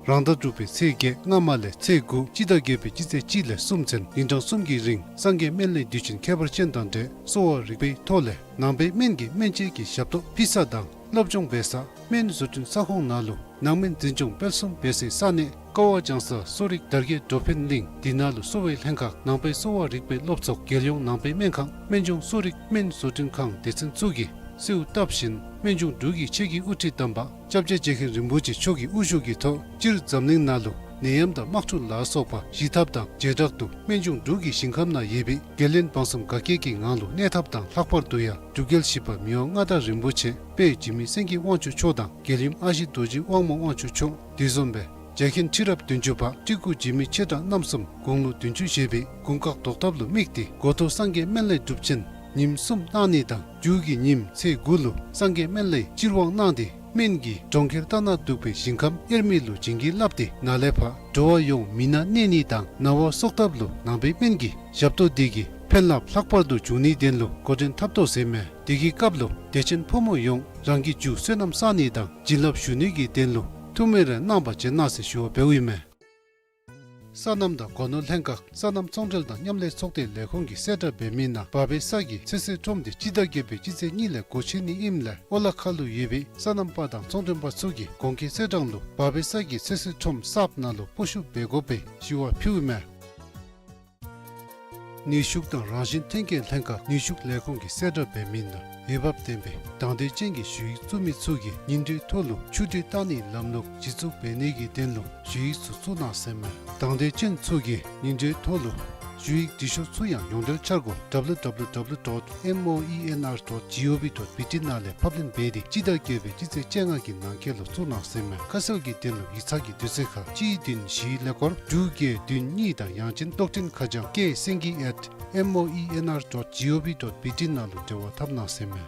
རང་ཟླ་དྲུག་པའི་ཚེས་བརྒྱད་སྔ་མ་ལས་ཚེས་དགུ་སྤྱི་ཟླ་བརྒྱད་པའི་སྤྱི་ཚེས་གཅིག་ལས་གསུམ་ཚུན་ཉིན་གྲངས་གསུམ་གྱི་རིང་སངས་རྒྱས་སྨན་བླའི་དུས་ཆེན་ཁྱད་པར་ཅན་དང་འབྲེལ་གསོ་བ་རིག་པའི་ཐོག་ལས་ནང་པའི་སྨན་གྱི་སྨན་དཔྱད་ཀྱི་ཞབས་ཏོག་ཕུལ་ས་དང་སློབ་སྦྱོང་འབད་ས་སྨན་བཟོ་སྐྲུན་ས་ཁོངས་ནང་ལུ་ནང་སྨན་འཛིན་སྐྱོང་སྤེལ་གསུམ་འབད་སའི་ས་གནས་ཀ་བ་ལྗང་ས་གསོ་རིག་དར་རྒྱས་འགྲོ་ཕན་གླིང་། དེ་ནང་ལུ་གསོ་བའི་ལྷན་ཁག་ནང་པའི་གསོ་བ་རིག་པའི་སློབ་ཚོགས་རྒྱལ་ཡོངས་ནང་པའི་སྨན་ཁང་སྨན་ལྗོངས་གསོ་རིག་སྨན་བཟོ་སྐྲུན་ཁང་སྡེ་ཚན་ཚུ་གིས་གསོལཝ་བཏབ་ཞིནམ་སྨན་ལྗོངས་འབྲུག་གི་ཆེད་ཀྱི་དབུ་ཁྲིད་དམ་པ་སྐྱབས་རྗེ་རྗེ་མཁན་རིན་པོ་ཆེ་མཆོག་གི་དབུ་བཞུགས་ཀྱི་ཐོག་སྤྱིར་འཛམ་གླིང་ནང་ལུ་ནད་ཡམས་དང་དམག་འཁྲུག་ལ་སོགས་པ་ཞི་ཐབས་དང་བྱེ་བྲག་ཏུ་སྨན་ལྗོངས་འབྲུག་གི་ཞིང་ཁམས་ནང་ཡོད་པའི་རྒྱལ་བློན་འབངས་གསུམ་དགའ་སྐྱིད་ཀྱི་ངང་ལུ་གནས་ཐབས་དང་ལྷག་པར་དུ་ཡང་འབྲུག་རྒྱལ་བཞི་པ་མི་དབང་མངའ་བདག་རིན་པོ་ཆེ་དཔལ་འཇིགས་མེད་སེང་གེ་དབང་ཕྱུག་མཆོག་དང་རྒྱལ་ཡུམ་ཨ་ཞེ་རྡོ་རྗེ་དབང་མོ་དབང་ཕྱུག་མཆོག་དེ་བཟུམ་སྦེ་རྗེ་མཁན་ཁྲི་རབས་བདུན་ཅུ་པ་སྤྲུལ་སྐུ་འཇིགས་མེད་ཆེ་དྲགས་རྣམ་གསུམ་དགུང་ལོ་བདུན་ཅུ་བཞེས་པའི་དགུང་ཀག་ཟླཝ་གསུམ་ལུ་དམིགས་ཏེ་འགོ་ཐོག་སངས་རྒྱས་སྨན་བླའི་སྒྲུབ་ཆེན་ཉིནམ་གསུམ་གནང་ནི་དང་མཇུག་གི་ཉིནམ་ཚེས་དགུ་ལུ་སངས་རྒྱས་སྨན་བླའི་སྤྱིར་དབང་གནང་སྟེ་སྨན་གྱིས་གྲོང་ཁྱེར་རྟ་ནག་འདུག་པའི་ཞིང་ཁམས་དབྱེར་མེད་ལུ་བྱིན་གྱིས་བརླབས་ཏེ་ནཱ་ལས་ཕར་འགྲོ་བ་ཡོངས་མི་ནག་གནས་ནི་དང་ན་བ་གསོ་ཐབས་ལུ་ནང་པའི་སྨན་གྱི་ཞབས་ཏོག་འདི་གིས་ཕན་རླབས་ལྷག་པར་དུ་འབྱུང་ནིའི་དོན་ལུ་འགོ་འདྲེན་འཐབ་དོ་ཟེར་མས། དེ་གི་སྐབས་ལུ་དད་ཅན་ཕོ་མོ་ཡོངས་རང་གི་རྒྱུ་བསོད་ནམས་བསག་ནི་དང་བྱིན་རླབས་ཞུ་ནི་གི་དོན་ལུ་ཐུགས་སྨོན་རེ་གནང་བར་བྱོན་གནང་ཟེར་ཞུ་བ་འབདཝ་ཨིན་མས། སོ་ནམ་དང་སྒོ་ནོར་ལྷན་ཁག་སོ་ནམ་ཚོང་འབྲེལ་དང་མཉམ་ལས་ཚོགས་སྡེ་ལས་ཁུངས་ཀྱིས་གསལ་བསྒྲགས་འབད་མི་ནང་བར་པའི་གཟའ་གི་ཚོད་བསྲེ་ཁྲོམ་འདི་སྤྱི་ཟླ་བརྒྱད་པའི་སྤྱི་ཚེས་གཉིས་ལས་སྒོ་ཕྱེ་ནི་ཨིནམ་ལས་ཨོ་ལ་ཁ་ལུ་ཡོད་པའི་སོ་ནམ་པ་དང་ཚོང་མགྲོན་པ་ཚུ་གིས་གོང་གི་གསལ་བསྒྲགས་ལུ་བར་པའི་གཟའ་གི་ཚོད་བསྲེ་ཁྲོམ་གསརཔ་ནང་ལུ་སྤོ་བཤུད་འབད་དགོ་པའི་ཞུ་བ་ཕུལཝ་མས། ནུས་ཤུགས་དང་རང་བཞིན་ཐོན་སྐྱེད་ལྷན་ཁག་ནུས་ཤུགས་ལས་ཁུངས་ཀྱིས་གསལ་བསྒྲགས་འབད་མི་ནང་འོས་འབབ་ལྡན་པའི་དང་འདོད་ཅན་གྱི་ཞུ་ཡིག་བཙུགས་མི་ཚུ་གིས་ཉིན་དྲོའི་ཐོག་ལུ་ཆུ་དྲོད་བཏང་ནིའི་ལམ་ལུགས་གཞི་བཙུགས་འབད་ནི་གི་དོན་ལུ་ཞུ་ཡིག་ཚུ་བཙུགས་གནང་ཟེར་མས། དང་འདོད་ཅན་ཚུ་གིས་ཉིན་དྲོའི་ཐོག་ལུ་ཞུ་ཡིག་འབྲི་ཤོག་ཚུ་ཡང་ཡོངས་འབྲེལ་འཆར་སྒོ་W W W dot M O E N R dot G O V dot B T ནང་ལས་ཕབ་ལེན་འབད་དེ་སྤྱི་ཟླ་བརྒྱད་པའི་སྤྱི་ཚེས་བཅོ་ལྔ་གི་ནང་འཁོད་ལུ་བཙུགས་གནང་ཟེར་མས། ཁ་གསལ་གྱི་དོན་ལུ་ཡིག་ཚང་གི་དུས་ཚོད་ཁར་གཅིག་བདུན་བཞི་ཀླད་ཀོར་དྲུག་བརྒྱད་བདུན་གཉིས་དང་ཡང་ཅིན་གློག་འཕྲིན་ཁ་བྱང་ཀེ་སེང་གེ་at M O E N R dot G O V dot B T ནང་ལུ་འབྲེལ་བ་འཐབ་གནང་ཟེར་མས།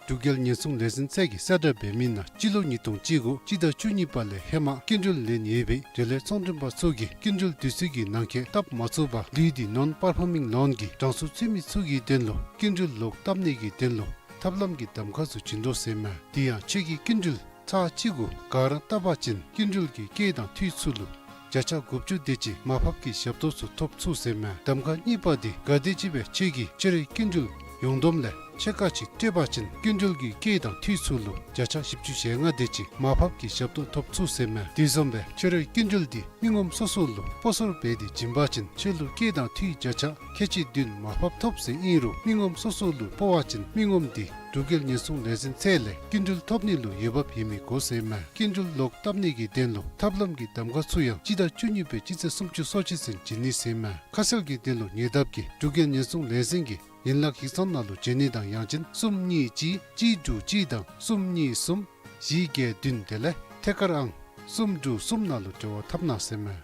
འབྲུག་རྒྱལ་ཉེན་སྲུང་ལས་འཛིན་ཚད་ཀྱིས་གསལ་བསྒྲགས་འབད་མི་ནང་སྤྱི་ལོ་ཉིས་སྟོང་བཅུ་དགུ་སྤྱི་ཟླ་བཅུ་གཉིས་པ་ལས་ཧེ་མ་སྐྱིན་འགྲུལ་ལེན་ཡོད་པའི་འབྲེལ་ཡོད་ཚོང་མགྲོན་པ་ཚུ་གིས་སྐྱིན་འགྲུལ་དུས་ཚོད་ཀྱི་ནང་འཁོད་བཏབ་མ་ཚུགས་པར་ལུས་འདི་ནོན་པར་ཕོར་མིང་ལོན་གྱི་གྲངས་སུ་ཚུད་མི་ཚུ་གི་དོན་ལུ་སྐྱིན་འགྲུལ་ལོག་བཏབ་ནི་གི་དོན་ལུ་ཐབས་ལམ་གྱི་གདམ་ཁ་ཚུ་བྱིན་དོ་ཟེར་མས། དེ་ཡང་ཁྱོད་ཀྱིས་སྐྱིན་འགྲུལ་ཚར་གཅིག་གུ་ག་ར་བཏབ་པ་ཅིན་སྐྱིན་འགྲུལ་གྱི་སྐྱེད་དང་འཐུས་ཚུ་ལུ་བརྒྱ་ཆ་དགུ་བཅུ་དེ་ཅིག་མར་ཕབ་ཀྱི་ཞབས་ཏོག་ཚུ་ཐོབ་ཚུགས་ཟེར་མས། གདམ་ཁ་གཉིས་པ་དེ་ག་དེམ་ཅིག་སྦེ་ཁྱོད་ཀྱིས་ཁྱོད་རའི་སྐྱིན་འགྲུལ་ཡོངས་བསྡོམས་ལས་ཕྱེད་ཀ་ཅིག་སྤྲོད་པ་ཅིན་སྐྱིན་འགྲུལ་གྱི་སྐྱེད་དང་འཐུས་ཚུ་ལུ་བརྒྱ་ཆ་བཞི་བཅུ་ཞེ་ལྔ་དེ་ཅིག་མར་ཕབ་ཀྱི་ཞབས་ཏོག་ཐོབ་ཚུགས་ཟེར་མས། དེ་བཟུམ་སྦེ་ཁྱོད་རའི་སྐྱིན་འགྲུལ་དེ་མི་ངོམ་སོ་སོ་ལུ་སྤོ་སོར་འབད་དེ་བྱིན་པ་ཅིན་ཁྱོད་ལུ་སྐྱེད་དང་འཐུས་བརྒྱ་ཆ་ཁལ་གཅིག་བདུན་མར་ཕབ་ཐོབ་ཟེར་ཨིན་རུང་མི་ངོམ་སོ་སོ་ལུ་སྤོ་བ་ཅིན་མི་ངོམ་དེ་འབྲུག་རྒྱལ་ཉེན་སྲུང་ལས་འཛིན་ཚད་ལས་སྐྱིན་འགྲུལ་ཐོབ་ནི་ལུ་འོས་འབབ་ཡོད་མི་དགོ་ཟེར་མས། སྐྱིན་འགྲུལ་ལོག་བཏབ་ནི་གི་དོན་ལུ་ཐབས་ལམ་གྱི་གདམ་ཁ་ཚུ་ཡང་སྤྱི་ཟླ་བཅུ་གཉིས་པའི་སྤྱི་ཚེས་སུམ་ཅུ་སོ་གཅིག་ཚུན་བྱིན་ནི་ཟེར་མས། ཁ་གསལ་གྱི་དོན་ལུ་ཉེ་འདབས་ཀྱི་འབྲུག་རྒྱལ་ཉེན་སྲུང་ལས་འཛིན་གྱི་ཡན་ལག་ཡིག་ཚང་ནང་ལུ་བྱོན་ནི་དང་ཡང་ཅིན་གསུམ་གཉིས་གཅིག་གཅིག་དྲུག་གཅིག་དང་གསུམ་གཉིས་གསུམ་བཞི་བརྒྱད་བདུན་དེ་ལས་ཐད་ཀར་ཨང་གསུམ་དྲུག་གསུམ་ནང་ལུ་འབྲེལ་བ་འཐབ་གནང་ཟེར་མས།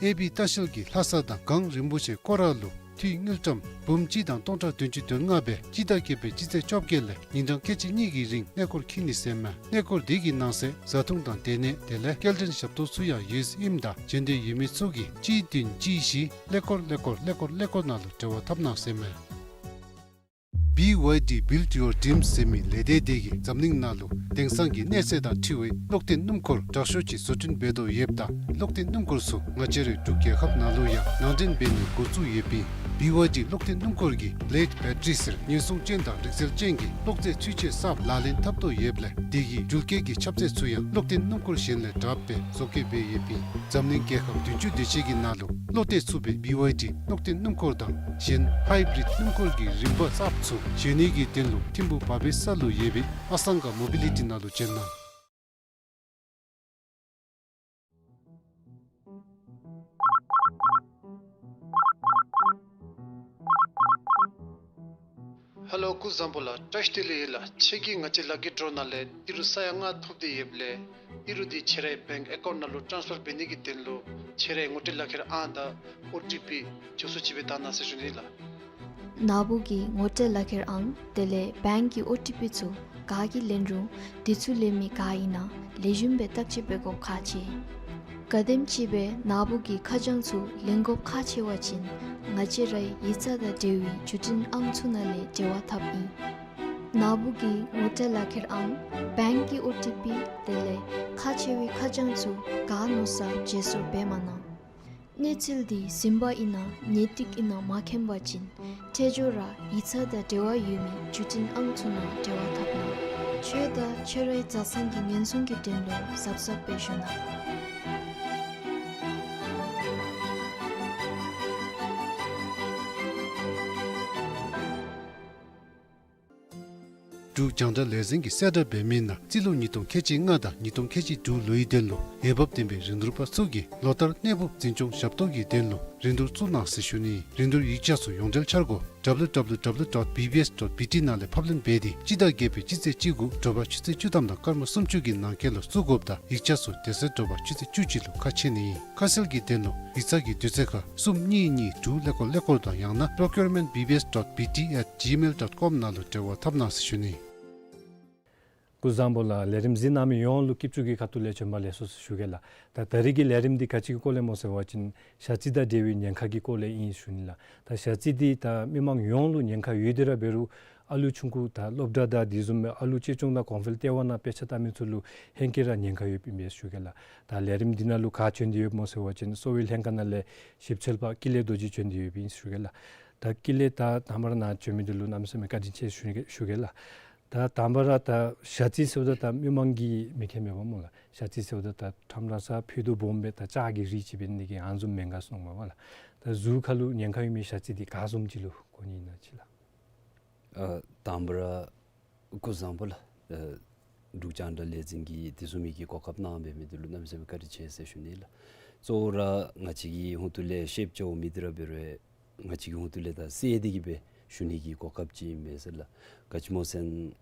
ཨེ་བི་ལྟ་བཤལ་གྱིས་ལྷ་ས་དང་གངས་རིན་པོ་ཆེ་སྐོར་ར་ལུ་འཐུས་དངུལ་ཀྲམ་འབུམ་གཅིག་དང་སྟོང་ཕྲག་བདུན་ཅུ་དོན་ལྔ་སྦེ་སྤྱི་ཟླ་བརྒྱད་པའི་སྤྱི་ཚེས་བཅོ་བརྒྱད་ལས་ཉིན་གྲངས་ཁལ་གཅིག་གཉིས་ཀྱི་རིང་གནས་སྐོར་འཁྱིད་ནི་ཟེར་མས། གནས་སྐོར་དེ་གི་ནང་གསེས་བཟའ་འཐུང་དང་སྡོད་གནས་དེ་ལས་སྐྱེལ་འདྲེན་ཞབས་ཏོག་ཚུ་ཡང་ཡོདཔ་ཨིནམ་ད་བྱོན་འདོད་ཡོད་མི་ཚུ་གིས་གཅིག་བདུན་གཅིག་བཞི་ཀླད་ཀོར་ཀླད་ཀོར་ཀླད་ཀོར་ཀླད་ཀོར་ནང་ལུ་འབྲེལ་བ་འཐབ་གནང་ཟེར་མས། བི་ཝའི་ཌི་Build Your Dreams ཟེར་མི་ལས་སྡེ་དེ་གིས་འཛམ་གླིང་ནང་ལུ་དེང་སང་གི་གནས་ཚད་དང་འཁྲིལ་བའི་གློག་བརྟེན་སྣུམ་འཁོར་དྲག་ཤོས་ཅིག་བཟོ་སྐྲུན་འབད་དོ་ཡོདཔ་ད་གློག་བརྟེན་སྣུམ་འཁོར་ཚུ་ང་བཅས་རའི་འབྲུག་རྒྱལ་ཁབ་ནང་ལུ་ཡང་ནང་འདྲེན་འབད་ནི་འགོ་བཙུགས་ཡོདཔ་ཨིན། བི་ཝའི་ཌི་གློག་བརྟེན་སྣུམ་འཁོར་གྱིས་བི་ལེཌ་བེ་ཊ་རི་ཟེར་ཉེན་སྲུང་ཅན་དང་རིག་རྩལ་ཅན་གྱི་གློག་རྫས་ཚུན་ཆད་གསརཔ་ལག་ལེན་འཐབ་དོ་ཡོདཔ་ལས་དེ་གི་འགྲུལ་སྐྱེལ་གྱི་ཁྱབ་ཚད་ཚུ་ཡང་གློག་བརྟེན་སྣུམ་འཁོར་གཞན་ལས་དྲགཔ་སྦེ་བཟོ་བཀོད་འབད་ཡོདཔ་ཨིན། འཛམ་གླིང་རྒྱལ་ཁབ་བདུན་ཅུ་དེ་ཅིག་གི་ནང་ལུ་བློ་གཏད་ཚུགས་པའི་བི་ཝའི་ཌི་གློག་བརྟེན་སྣུམ་འཁོར་དང་གཞན་ཧའི་བི་རིཌ་སྣུམ་འཁོར་གྱི་རིམ་པ་གསརཔ་ཚུ་བཟོ་ནི་གི་དོན་ལུ་ཐིམ་ཕུག་བ་བི་ས་ལུ་ཡོད་པའི་ཨ་སང་ག་མོ་བི་ལི་ཊི་ནང་ལུ་བྱོན་གནང་། ཧེ་ལོ་སྐུ་བཟང་པོ་ལགས། བཀྲ་ཤིས་བདེ་ལེགས་ཡོད་ལགས། ཁྱོད་ཀྱིས་ང་བཅས་ལག་ཀི་ཌོ་ནང་ལས་ཨི་རུ་ས་ཡ་ལྔ་ཐོབ་སྟེ་ཡོདཔ་ལས་ཨི་རུ་འདི་ཁྱོད་རའི་བེངཀ་ཨེ་ཀའུནཊ་ནང་ལུ་ཊཱནསི་ཕར་འབད་ནི་གི་དོན་ལུ་ཁྱོད་རའི་ངོ་སྤྲོད་ལག་ཁྱེར་ཨང་དང་ཨོ་ཊི་པི་མགྱོགས་སུ་ཅིག་སྦེ་བཏང་གནང་ཟེར་ཞུ་ནི་ལགས། ནཱ་བུ་གི་ངོ་སྤྲོད་ལག་ཁྱེར་ཨང་དེ་ལས་བེངཀ་གི་ཨོ་ཊི་པི་ཚུ་ག་གིས་ལེན་རུང་དེ་ཚུ་ལེན་མི་ག་ཨིན་ན་ལེགས་ཤོམ་སྦེ་བརྟག་དཔྱད་འབད་དགོཔ་ཁག་ཆེ། ག་དེམ་ཅིག་སྦེ་ནཱ་བུ་གི་ཁ་བྱང་ཚུ་ལེན་དགོཔ་ཁག་ཆེ་བ་ཅིན་ང་བཅས་རའི་ཡིག་ཚང་དང་འབྲེལ་བའི་བརྒྱུད་འཕྲིན་ཨང་ཚུ་ནང་ལས་འབྲེལ་བ་འཐབ་ཨིན། ནཱ་བུ་གི་ངོ་སྤྲོད་ལག་ཁྱེར་ཨང་བེངཀ་གི་ཨོ་ཊི་པི་དེ་ལས་ཁག་ཆེ་བའི་ཁ་བྱང་ཚུ་ག་མནོ་ས་བརྗེ་སོར་འབད་མ་གནང་། གནས་ཚུལ་འདི་གཟིམ་པ་ཨིན་ན་ཉེས་སྡིག་ཨིན་ན་མ་མཁྱེན་པ་ཅིན་ཁྱེད་ཚུ་ར་ཡིག་ཚང་དང་འབྲེལ་བ་ཡོད་མི་བརྒྱུད་འཕྲིན་ཨང་ཚུ་ནང་འབྲེལ་བ་འཐབ་གནང་། ཁྱོད་དང་ཁྱོད་རའི་བཟའ་ཚང་གི་ཉེན་སྲུང་གི་དོན་ལུ་གཟབ་གཟབ་སྦེ་བཞུགས་གནང་། འབྲུག་རྒྱང་བསྒྲགས་ལས་འཛིན་གྱིས་གསལ་བསྒྲགས་འབད་མི་ནང་རྩིས་ལོ་ཉིས་སྟོང་ཁལ་གཅིག་ལྔ་དང་ཉིས་སྟོང་ཁལ་གཅིག་དྲུག་ལོའི་དོན་ལུ་འོས་འབབ་ལྡན་པའི་རིན་བསྡུར་པ་ཚུ་གིས་ལོ་ལྟར་གནས་སྤོ་འཛིན་སྐྱོང་ཞབས་ཏོག་གི་དོན་ལུ་རིན་བསྡུར་བཙུགས་གནང་ཟེར་ཞུ་ནི། རིན་བསྡུར་ཡིག་ཆ་ཚུ་ཡོངས་འབྲེལ་འཆར་སྒོ་W W W dot B B S dot B T ནང་ལས་ཕབ་ལེན་འབད་དེ་སྤྱི་ཟླ་བརྒྱད་པའི་སྤྱི་ཚེས་གཅིག་དགུ་དྲོ་པ་ཆུ་ཚོད་བཅུ་ཐམ་དང་སྐར་མ་སུམ་ཅུ་གི་ནང་འཁོད་ལུ་བཙུགས་དགོཔ་དང་ཡིག་ཆ་ཚུ་དེ་ཚེ་དྲོ་པ་ཆུ་ཚོད་བཅུ་གཅིག་ལུ་ཁ་ཕྱེ་ནི་ཨིན། ཁ་གསལ་གྱི་དོན་ལུ་ཡིག་ཚང་གི་དུས་ཚོད་ཁར་གསུམ་གཉིས་གཉིས་དྲུག་ཀླད་ཀོར་ཀླད་ཀོར་དང་ཡང་ན་procurement B B S dot B T at gmail dot com ནང་ལུ་འབྲེལ་བ་འཐབ་གནང་ཟེར་ཞུ་ནི། སྐུ་གཟུགས་བཟང་པོ་ལགས། ལས་རིམ་གཟིགས་གནང་མི་ཡོངས་ལུ་སྐྱིད་ཆུ་གི་ཁ་ཐུག་ལས་བྱོན་པ་ལེགས་སོ་ཞུ་གེ་ལགས། ད་ད་རིས་ཀྱི་ལས་རིམ་འདི་ག་ཅི་གི་སྐོར་ལས་སྨོ་ཟེར་བ་ཅིན་ཞ་རྩི་དང་འབྲེལ་བའི་ཉེན་ཁ་གི་སྐོར་ལས་ཨིན་ཞུ་ནི་ལགས། ད་ཞ་རྩི་འདི་ད་མི་མང་ཡོངས་ལུ་ཉེན་ཁ་ཡོད་དེ་ར་འབད་རུང་ཨ་ལུ་ཆུང་ཀུ་དང་སློབ་གྲྭ་དང་དེ་བཟུམ་མའི་ཨ་ལུ་གཅེས་སྐྱོང་དང་གོང་འཕེལ་ལྟེ་བ་ནང་དཔེ་ཆ་ལྟ་མི་ཚུ་ལུ་ཧེང་སྐལ་ར་ཉེན་ཁ་ཡོདཔ་ཨིན་པས་ཞུ་གེ་ལགས། ད་ལས་རིམ་འདི་ནང་ལུ་ག་བྱོན་ཏེ་ཡོདཔ་སྨོ་ཟེར་བ་ཅིན་གསོ་བའི་ལྷན་ཁག་ནང་ལས་ཞིབ་འཚོལ་པ་ཀུན་ལེགས་རྡོ་རྗེ་བྱོན་ཏེ་ཡོདཔ་ཨིན་ཞུ་གེ་ལགས། ད་ཀུན་ལེགས་ད་དང་པ་ར་ནཱ་བྱོན་མི་འདི་ལུ་གནམ་མེད་ས་མེད་བཀའ་དྲིན་ཆེ་ཞུ་གེ་ཞུ་གེ་ལགས། ད་དང་པ་ར་ད་ཞ་རྩི་ཟེརཝ་ད་ད་མི་མང་གིས་མི་མཁྱེན་མས་པ་སྨོ་ལགས། ཞ་རྩི་ཟེརཝ་ད་ད་ཁྲམ་ར་ས་ཕུད་རྡོག་སྦོམ་སྦེ་ད་ལྕགས་ཀྱི་རིགས་ཅིག་འབད་ནི་གི་ཨ་ནི་བཟུམ་མེན་ག་ཟེར་མནོཝ་མས་ལགས། ད་གཟུགས་ཁར་ལུ་ཉེན་ཁ་ཡོད་མི་ཞ་རྩི་འདི་ག་བཟུམ་ཅིག་ལུ་གོ་ནི་ཨིན་ན་ཅིག་ལགས། ཨ་དང་པ་ར་སྐུ་གཟུགས་བཟང་པོ་ལགས། ཨ་འབྲུག་རྒྱང་བསྒྲགས་ལས་འཛིན་གྱིས་དེ་བཟུམ་མའི་གི་གོ་སྐབས་གནང་འབད་མི་འདི་ལུ་གནམ་མེད་ས་མེད་བཀའ་དྲིན་ཆེ་ཟེར་ཞུ་ནི་ལགས། གཙོ་བོ་ར་ང་བཅས་ཀྱི་ཧོངས་ཏོ་ལས་ཤེསཔ་ཅིག་འོང་མི་འདི་ར་འབད་རུང་ང་བཅས་ཀྱི་ཧོངས་ཏོ་ལས་ད་གསལ་ཏེ་གི་སྦེ་ཞུ་ནི་གི་གོ་སྐབས་ཅིག་ཨིན་མས་ཟེར་ལགས། ག་ཅི་སྨོ་ཟེར་ན་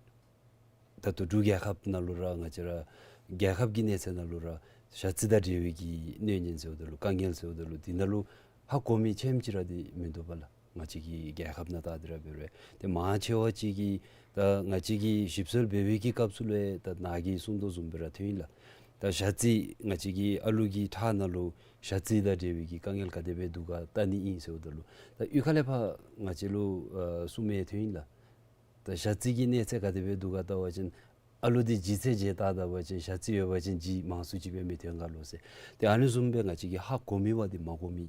ད་ལྟོ་འབྲུག་རྒྱལ་ཁབ་ནང་ལུ་ར་ང་བཅས་ར་རྒྱལ་ཁབ་ཀྱི་གནས་ཚད་ནང་ལུ་ར་ཞ་རྩི་དང་འབྲེལ་བའི་གི་གནོད་ཉེན་ཟེརཝ་ད་ལུ་དཀའ་ངལ་ཟེརཝ་ད་ལུ་འདི་ནང་ལུ་ཧ་གོ་མི་ཆེམ་ཅིག་ར་འདི་མིན་འདུག་པ་ལགས། ང་བཅས་ཀྱི་རྒྱལ་ཁབ་ནང་ད་འདི་ར་འབད་རུང་ཏེ་མང་ཆེ་བ་ཅིག་གིས་ད་ང་བཅས་ཀྱིས་ཞིབ་འཚོལ་འབད་བའི་གི་སྐབས་སུ་ལུ་ད་ནཱ་གིས་གསུང་དོ་བཟུམ་སྦེ་ར་ཐོན་ཡི་ལགས། ད་ཞ་རྩི་ང་བཅས་ཀྱི་ཨ་ལུ་གི་ཁྲག་ནང་ལུ་ཞ་རྩི་དང་འབྲེལ་བའི་གི་དཀའ་ངལ་ག་དེ་སྦེ་འདུག་ག་བལྟ་ནི་ཨིན་ཟེརཝ་ད་ལུ་ད་གཡུས་ཁ་ལས་ཕར་ང་བཅས་ལུ་ཨ་གསུང་མི་ཐོན་ཡི་ལགས། ད་ཞ་རྩི་གི་གནས་ཚད་ག་དེ་སྦེ་འདུག་ག་བལྟ་བ་ཅིན་ཨ་ལུ་འདི་ལྗིད་ཚད་བཞེས་བལྟ་བལྟ་བ་ཅིན་ཞ་རྩི་ཡོད་པ་ཅིན་ལྗིད་མང་སུ་ཅིག་སྦེ་མི་ཐོན་ག་ལོ་ཟེར། ཏེ་ཨ་ནི་བཟུམ་སྦེ་ང་བཅས་ཀྱིས་ཧ་གོ་མི་བ་འདི་མ་གོ་མི་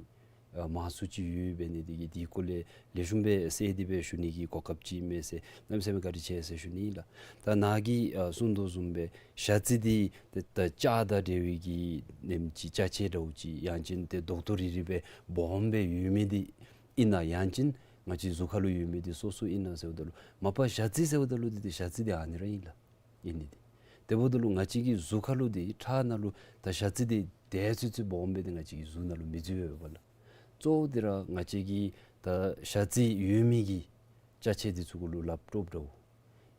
ཨ་མང་སུ་ཅིག་ཡོདཔ་འབད་ནི་འདི་གིས་འདི་སྐོར་ལས་ལེགས་ཤོམ་སྦེ་གསལ་ཏེ་སྦེ་ཞུ་ནི་གི་གོ་སྐབས་ཅིག་མས་ཟེར། གནམ་མེད་ས་མེད་བཀའ་དྲིན་ཆེ་ཟེར་ཞུ་ནི་ཨིན་ལགས། ད་ནཱ་གིས་ཨ་གསུང་དོ་བཟུམ་སྦེ་ཞ་རྩི་འདི་ད་ད་ལྕགས་དང་འབྲེལ་བའི་གི་ནེམ་ཅིག་ཅ་ཆས་འདྲཝ་ཅིག་ཡང་ཅིན་ཏེ་རྡོག་ཏོ་རིལ་རི་སྦེ་སྦོམ་སྦེ་ཡོད་མི་འདི་ཨིན་ན་ཡང་ཅིན་ང་བཅས་གཟུགས་ཁ་ལུ་ཡོད་མི་འདི་སོ་སོ་ཨིན་ན་ཟེརཝ་ད་ལུ་མ་པ་ཞ་རྩི་ཟེརཝ་ད་ལུ་འདི་ཏེ་ཞ་རྩི་འདི་ཨ་ནི་ར་ཨིན་ལགས། ཨིན་ནི་འདི། དེ་འབདཝ་ད་ལུ་ང་བཅས་ཀྱི་གཟུགས་ཁ་ལུ་འདི་ཁྲག་ནང་ལུ་ད་ཞ་རྩི་འདི་དེ་ཚུན་ཚོད་སྦོམ་སྦེ་འདི་ང་བཅས་ཀྱི་གཟུགས་ནང་ལུ་མི་འཛུལ་བས་པ་ལགས། གཙོ་བོ་འདི་ར་ང་བཅས་ཀྱི་ད་ཞ་རྩི་ཡོད་མི་གི་ཅ་ཆས་འདི་ཚུ་གུ་ལུ་ལགཔ་དཀྲོགཔ་འདྲཝ།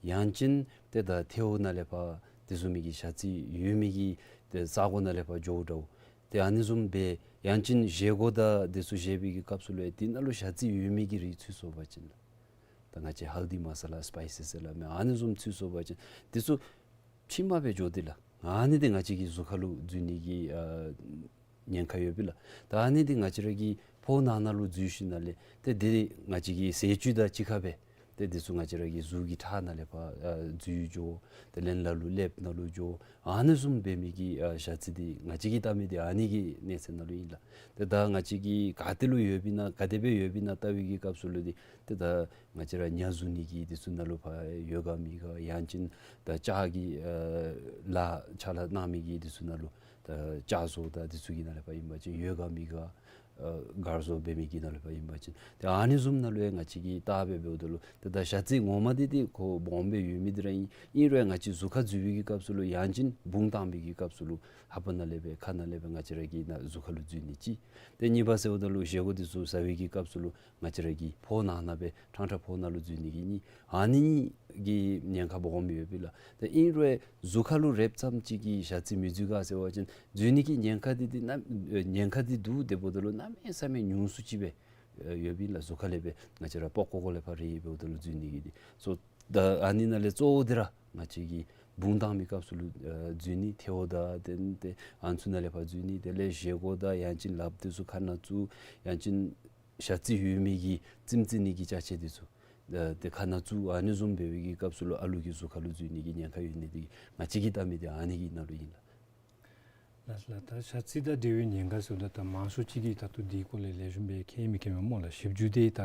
ཡང་ཅིན་ཏེ་ད་ཐལཝ་ནང་ལས་ཕར་དེ་བཟུམ་མའི་གི་ཞ་རྩི་ཡོད་མི་གི་ཏེ་ས་གོ་ནང་ལས་ཕར་འགྱོཝ་འདྲཝ། ཏེ་ཨ་ནི་བཟུམ་སྦེ་ཡང་ཅིན་བཞེས་སྒོ་དང་དེ་ཚུ་བཞེས་པའི་གི་སྐབས་སུ་ལུ་ཡང་དེ་ནང་ལུ་ཞ་རྩི་ཡོད་མི་གི་རིགས་ཚུད་སོང་པ་ཅིན་ལགས། ད་ང་བཅས་ཧལ་དི་མ་ས་ལ་སི་པའི་སི་ཟེར་སླབ་མི་ཨ་ནི་བཟུམ་ཚུད་སོང་པ་ཅིན་དེ་ཚུ་ཕྱི་མ་སྦེ་འགྱོ་སྟེ་ལགས། ཨ་ནི་འདི་ང་བཅས་ཀྱི་གཟུགས་ཁ་ལུ་འཛུལ་ནི་གི་ཨ་ཉེན་ཁ་ཡོད་པས་ལགས། ད་ཨ་ནི་འདི་ང་བཅས་ར་གི་ཕོཝ་ནང་ན་ལུ་འཛུལ་ཞིནམ་ལས་ཏེ་འདི་ང་བཅས་ཀྱི་ཟས་བཅུད་དང་གཅིག་ཁར་སྦེ་ཏེ་དེ་ཚུ་ང་བཅས་ར་གི་གཟུགས་ཀྱི་ཁྲག་ནང་ལས་ཕར་ཨ་འཛུལ་འགྱོ། དེ་ལས་ལ་ལུ་ཀླདཔ་ནང་ལུ་འགྱོ། ཨ་ནི་བཟུམ་འབད་མི་གི་ཨ་ཞ་རྩི་འདི་ང་བཅས་ཀྱིས་བལྟ་མི་འདི་ཨ་ནི་གི་གནས་ཚད་ནང་ལུ་ཨིན་ལགས། ཏེ་ད་ང་བཅས་ཀྱིས་ག་ཏེ་ལུ་ཡོདཔ་ཨིན་ན་ག་དེ་སྦེ་ཡོདཔ་ཨིན་ན་བལྟ་བའི་གི་སྐབས་སུ་ལུ་འདི་ཏེ་ད་ང་བཅས་ར་ཉ་ཟུག་ནི་གི་དེ་ཚུ་ནང་ལུ་ཕར་ཡོད་ག་མེད་ག། ཡང་ཅིན་ད་ལྕགས་ཀྱི་ཨ་ལ་ཕྱག་ལཱ་གནང་མི་གི་དེ་ཚུ་ནང་ལུ་ད་ལྕགས་བཟོ་དང་དེ་ཚུ་གི་ནང་ལས་ཕར་ཨིན་པ་ཅིན་ཡོད་ག་མེད་ག། ཨ་མགར་བཟོ་འབད་མི་གི་ནང་ལས་ཕར་ཨིན་པ་ཅིན་ཏེ་ཨ་ནི་བཟུམ་ནང་ལུ་ཡང་ང་བཅས་ཀྱིས་བལྟ་སྦེ་འབདཝ་ད་ལུ་ཏེ་ད་ཞ་རྩི་ངོ་མ་འདི་ཏེ་ཁོ་སྦོམ་སྦེ་ཡོད་མི་འདི་ར་ཨིན། ཨིན་རུང་ཡང་ང་བཅས་གཟུགས་ཁར་འཛུལ་བའི་གི་སྐབས་སུ་ལུ་ཡང་ཅིན་བུང་བཏང་བའི་གི་སྐབས་སུ་ལུ་ལྷ་པ་ནང་ལས་སྦེ་ཁ་ནང་ལས་སྦེ་ང་བཅས་ར་གི་ནང་གཟུགས་ཁ་ལུ་འཛུལ་ནི་གཅིག། ཏེ་གཉིས་པ་ཟེརཝ་ད་ལུ་བཞེས་སྒོ་འདི་ཚུ་ཟ་བའི་གི་སྐབས་སུ་ལུ་ང་བཅས་ར་གི་ཕོཝ་ནང་ན་སྦེ་ཕྲང་ཕྲང་ཕོཝ་ནང་ལུ་འཛུལ་ནི་གི་གཉིས། ཨ་ནི་གི་ཉེན་ཁ་སྦོམ་ཡོད་པས་ལགས། ཏེ་ཨིན་རུང་གཟུགས་ཁ་ལུ་རེགཔ་ཙམ་ཅིག་གིས་ཞ་རྩི་མི་འཛུལ་ག་ཟེར་བ་ཅིན་འཛུལ་ནི་གི་ཉེན་ཁ་འདི་འདི་གནམ་ཉེན་ཁ་འདི་འདུག། དེ་འབདཝ་ད་ལུ་གནམ་མེད་ས་མེད་ཉུང་སུ་ཅིག་སྦེ་ཡོད་པས་ལགས། གཟུགས་ཁ་ལས་སྦེ་ང་བཅས་ར་པགས་ཀོ་ཀོ་ལས་ཕར་རེག་འབདཝ་ད་ལུ་འཛུལ་ནི་གི་འདི་ཚུ། ད་ཨ་ནི་ནང་ལས་གཙོ་བོ་འདི་ར་ང་བཅས་ཀྱིས་བུང་བཏང་མི་སྐབས་སུ་ལུ་ཨ་འཛུལ་ནི། ཐལཝ་དང་དེ་ལས་ཏེ་ཨམ་སྲུ་ནང་ལས་ཕར་འཛུལ་ནི། དེ་ལས་བཞེས་སྒོ་དང་ཡང་ཅིན་ལགཔ་འདི་ཚུ་ཁ་ནང་བཙུགས། ཡང་ཅིན་ཞ་རྩི་ཡོད་མི་གི་རྩེདམོ་རྩེ་ནི་གི་ཅ་ཆས་འདི་ཚུ་ཨ་ཏེ་ཁ་ནང་བཙུགས། ཨ་ནི་བཟུམ་འབད་བའི་གི་སྐབས་སུ་ལུ་ཨ་ལུ་གི་གཟུགས་ཁ་ལུ་འཛུལ་ནི་གི་ཉེན་ཁ་ཡོད་ནི་འདི་ང་བཅས་ཀྱིས་བལྟ་མི་འདི་ཨ་ནི་གི་ནང་ལུ་ཨིན་ལགས། ལགས་ལགས། ད་ཞ་རྩི་དང་འབྲེལ་བའི་ཉེན་ཁ་ཟེརཝ་ད་ད་མང་ཤོས་ཅིག་གིས་ད་ལྟོ་འདི་སྐོར་ལས་ལེགས་ཤོམ་སྦེ་མཁྱེན་མི་མཁྱེན་མས་སྨོ་ལགས། ཞིབ་འཇུག་འདི་ད་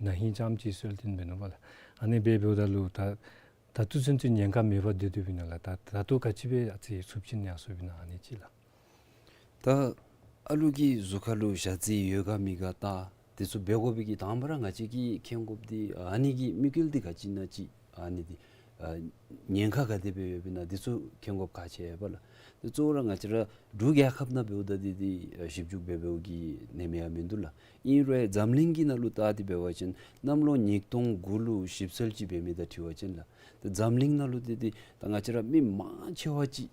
ན་ཧིང་ཙམ་ཅིག་གསལ་སྟོན་འབད་ནུག་པ་ལགས། ཨ་ནི་སྦེ་འབདཝ་ད་ལུ་ད་ད་ལྟོ་ཚུན་ཚོད་ཉེན་ཁ་མེད་པར་སྡོད་སྡོདཔ་ཨིན་ན་ལགས། ད་ད་ལྟོ་ག་ཅི་སྦེ་ཨ་ཙི་ཚབས་ཆེན་ཡར་སོངམ་ཨིན་ན་ཨ་ནི་ཅིག་ལགས། ད་ཨ་ལུ་གི་གཟུགས་ཁ་ལུ་ཞ་རྩི་ཡོད་ག་མེད་ག་བལྟ། དེ་ཚུ་འབད་དགོ་པའི་གི་དང་པ་ར་ང་བཅས་ཀྱིས་མཁྱེན་དགོཔ་འདི་ཨ་ནི་གི་དམིགས་ཡུལ་འདི་ག་ཅི་ཨིན་ན་ཅིག། ཨ་ནི་འདི་ཨ་ཉེན་ཁ་ག་དེ་སྦེ་ཡོདཔ་ཨིན་ན་འདི་ཚུ་མཁྱེན་དགོཔ་ཁག་ཆེ་བས་ལགས། དེ་གཙོ་བོ་ར་ང་བཅས་ར་འབྲུག་རྒྱལ་ཁབ་ནང་འབདཝ་ད་འདི་འདི་ཨ་ཞིབ་འཇུག་འབད་འབདཝ་གི་ནི་མེད་ཡང་མིན་འདུག་ལགས། ཨིན་རུང་འཛམ་གླིང་གི་ནང་ལུ་བལྟ་སྟེ་འབད་བ་ཅིན་གནམ་ལོ་ཉིས་སྟོང་དགུ་ལུ་ཞིབ་འཚོལ་ཅིག་འབད་མི་དང་འཁྲིལ་བ་ཅིན་ལགས། ཏེ་འཛམ་གླིང་ནང་ལུ་འདི་འདི་ད་ང་བཅས་ར་མི་མང་ཆེ་བ་ཅིག་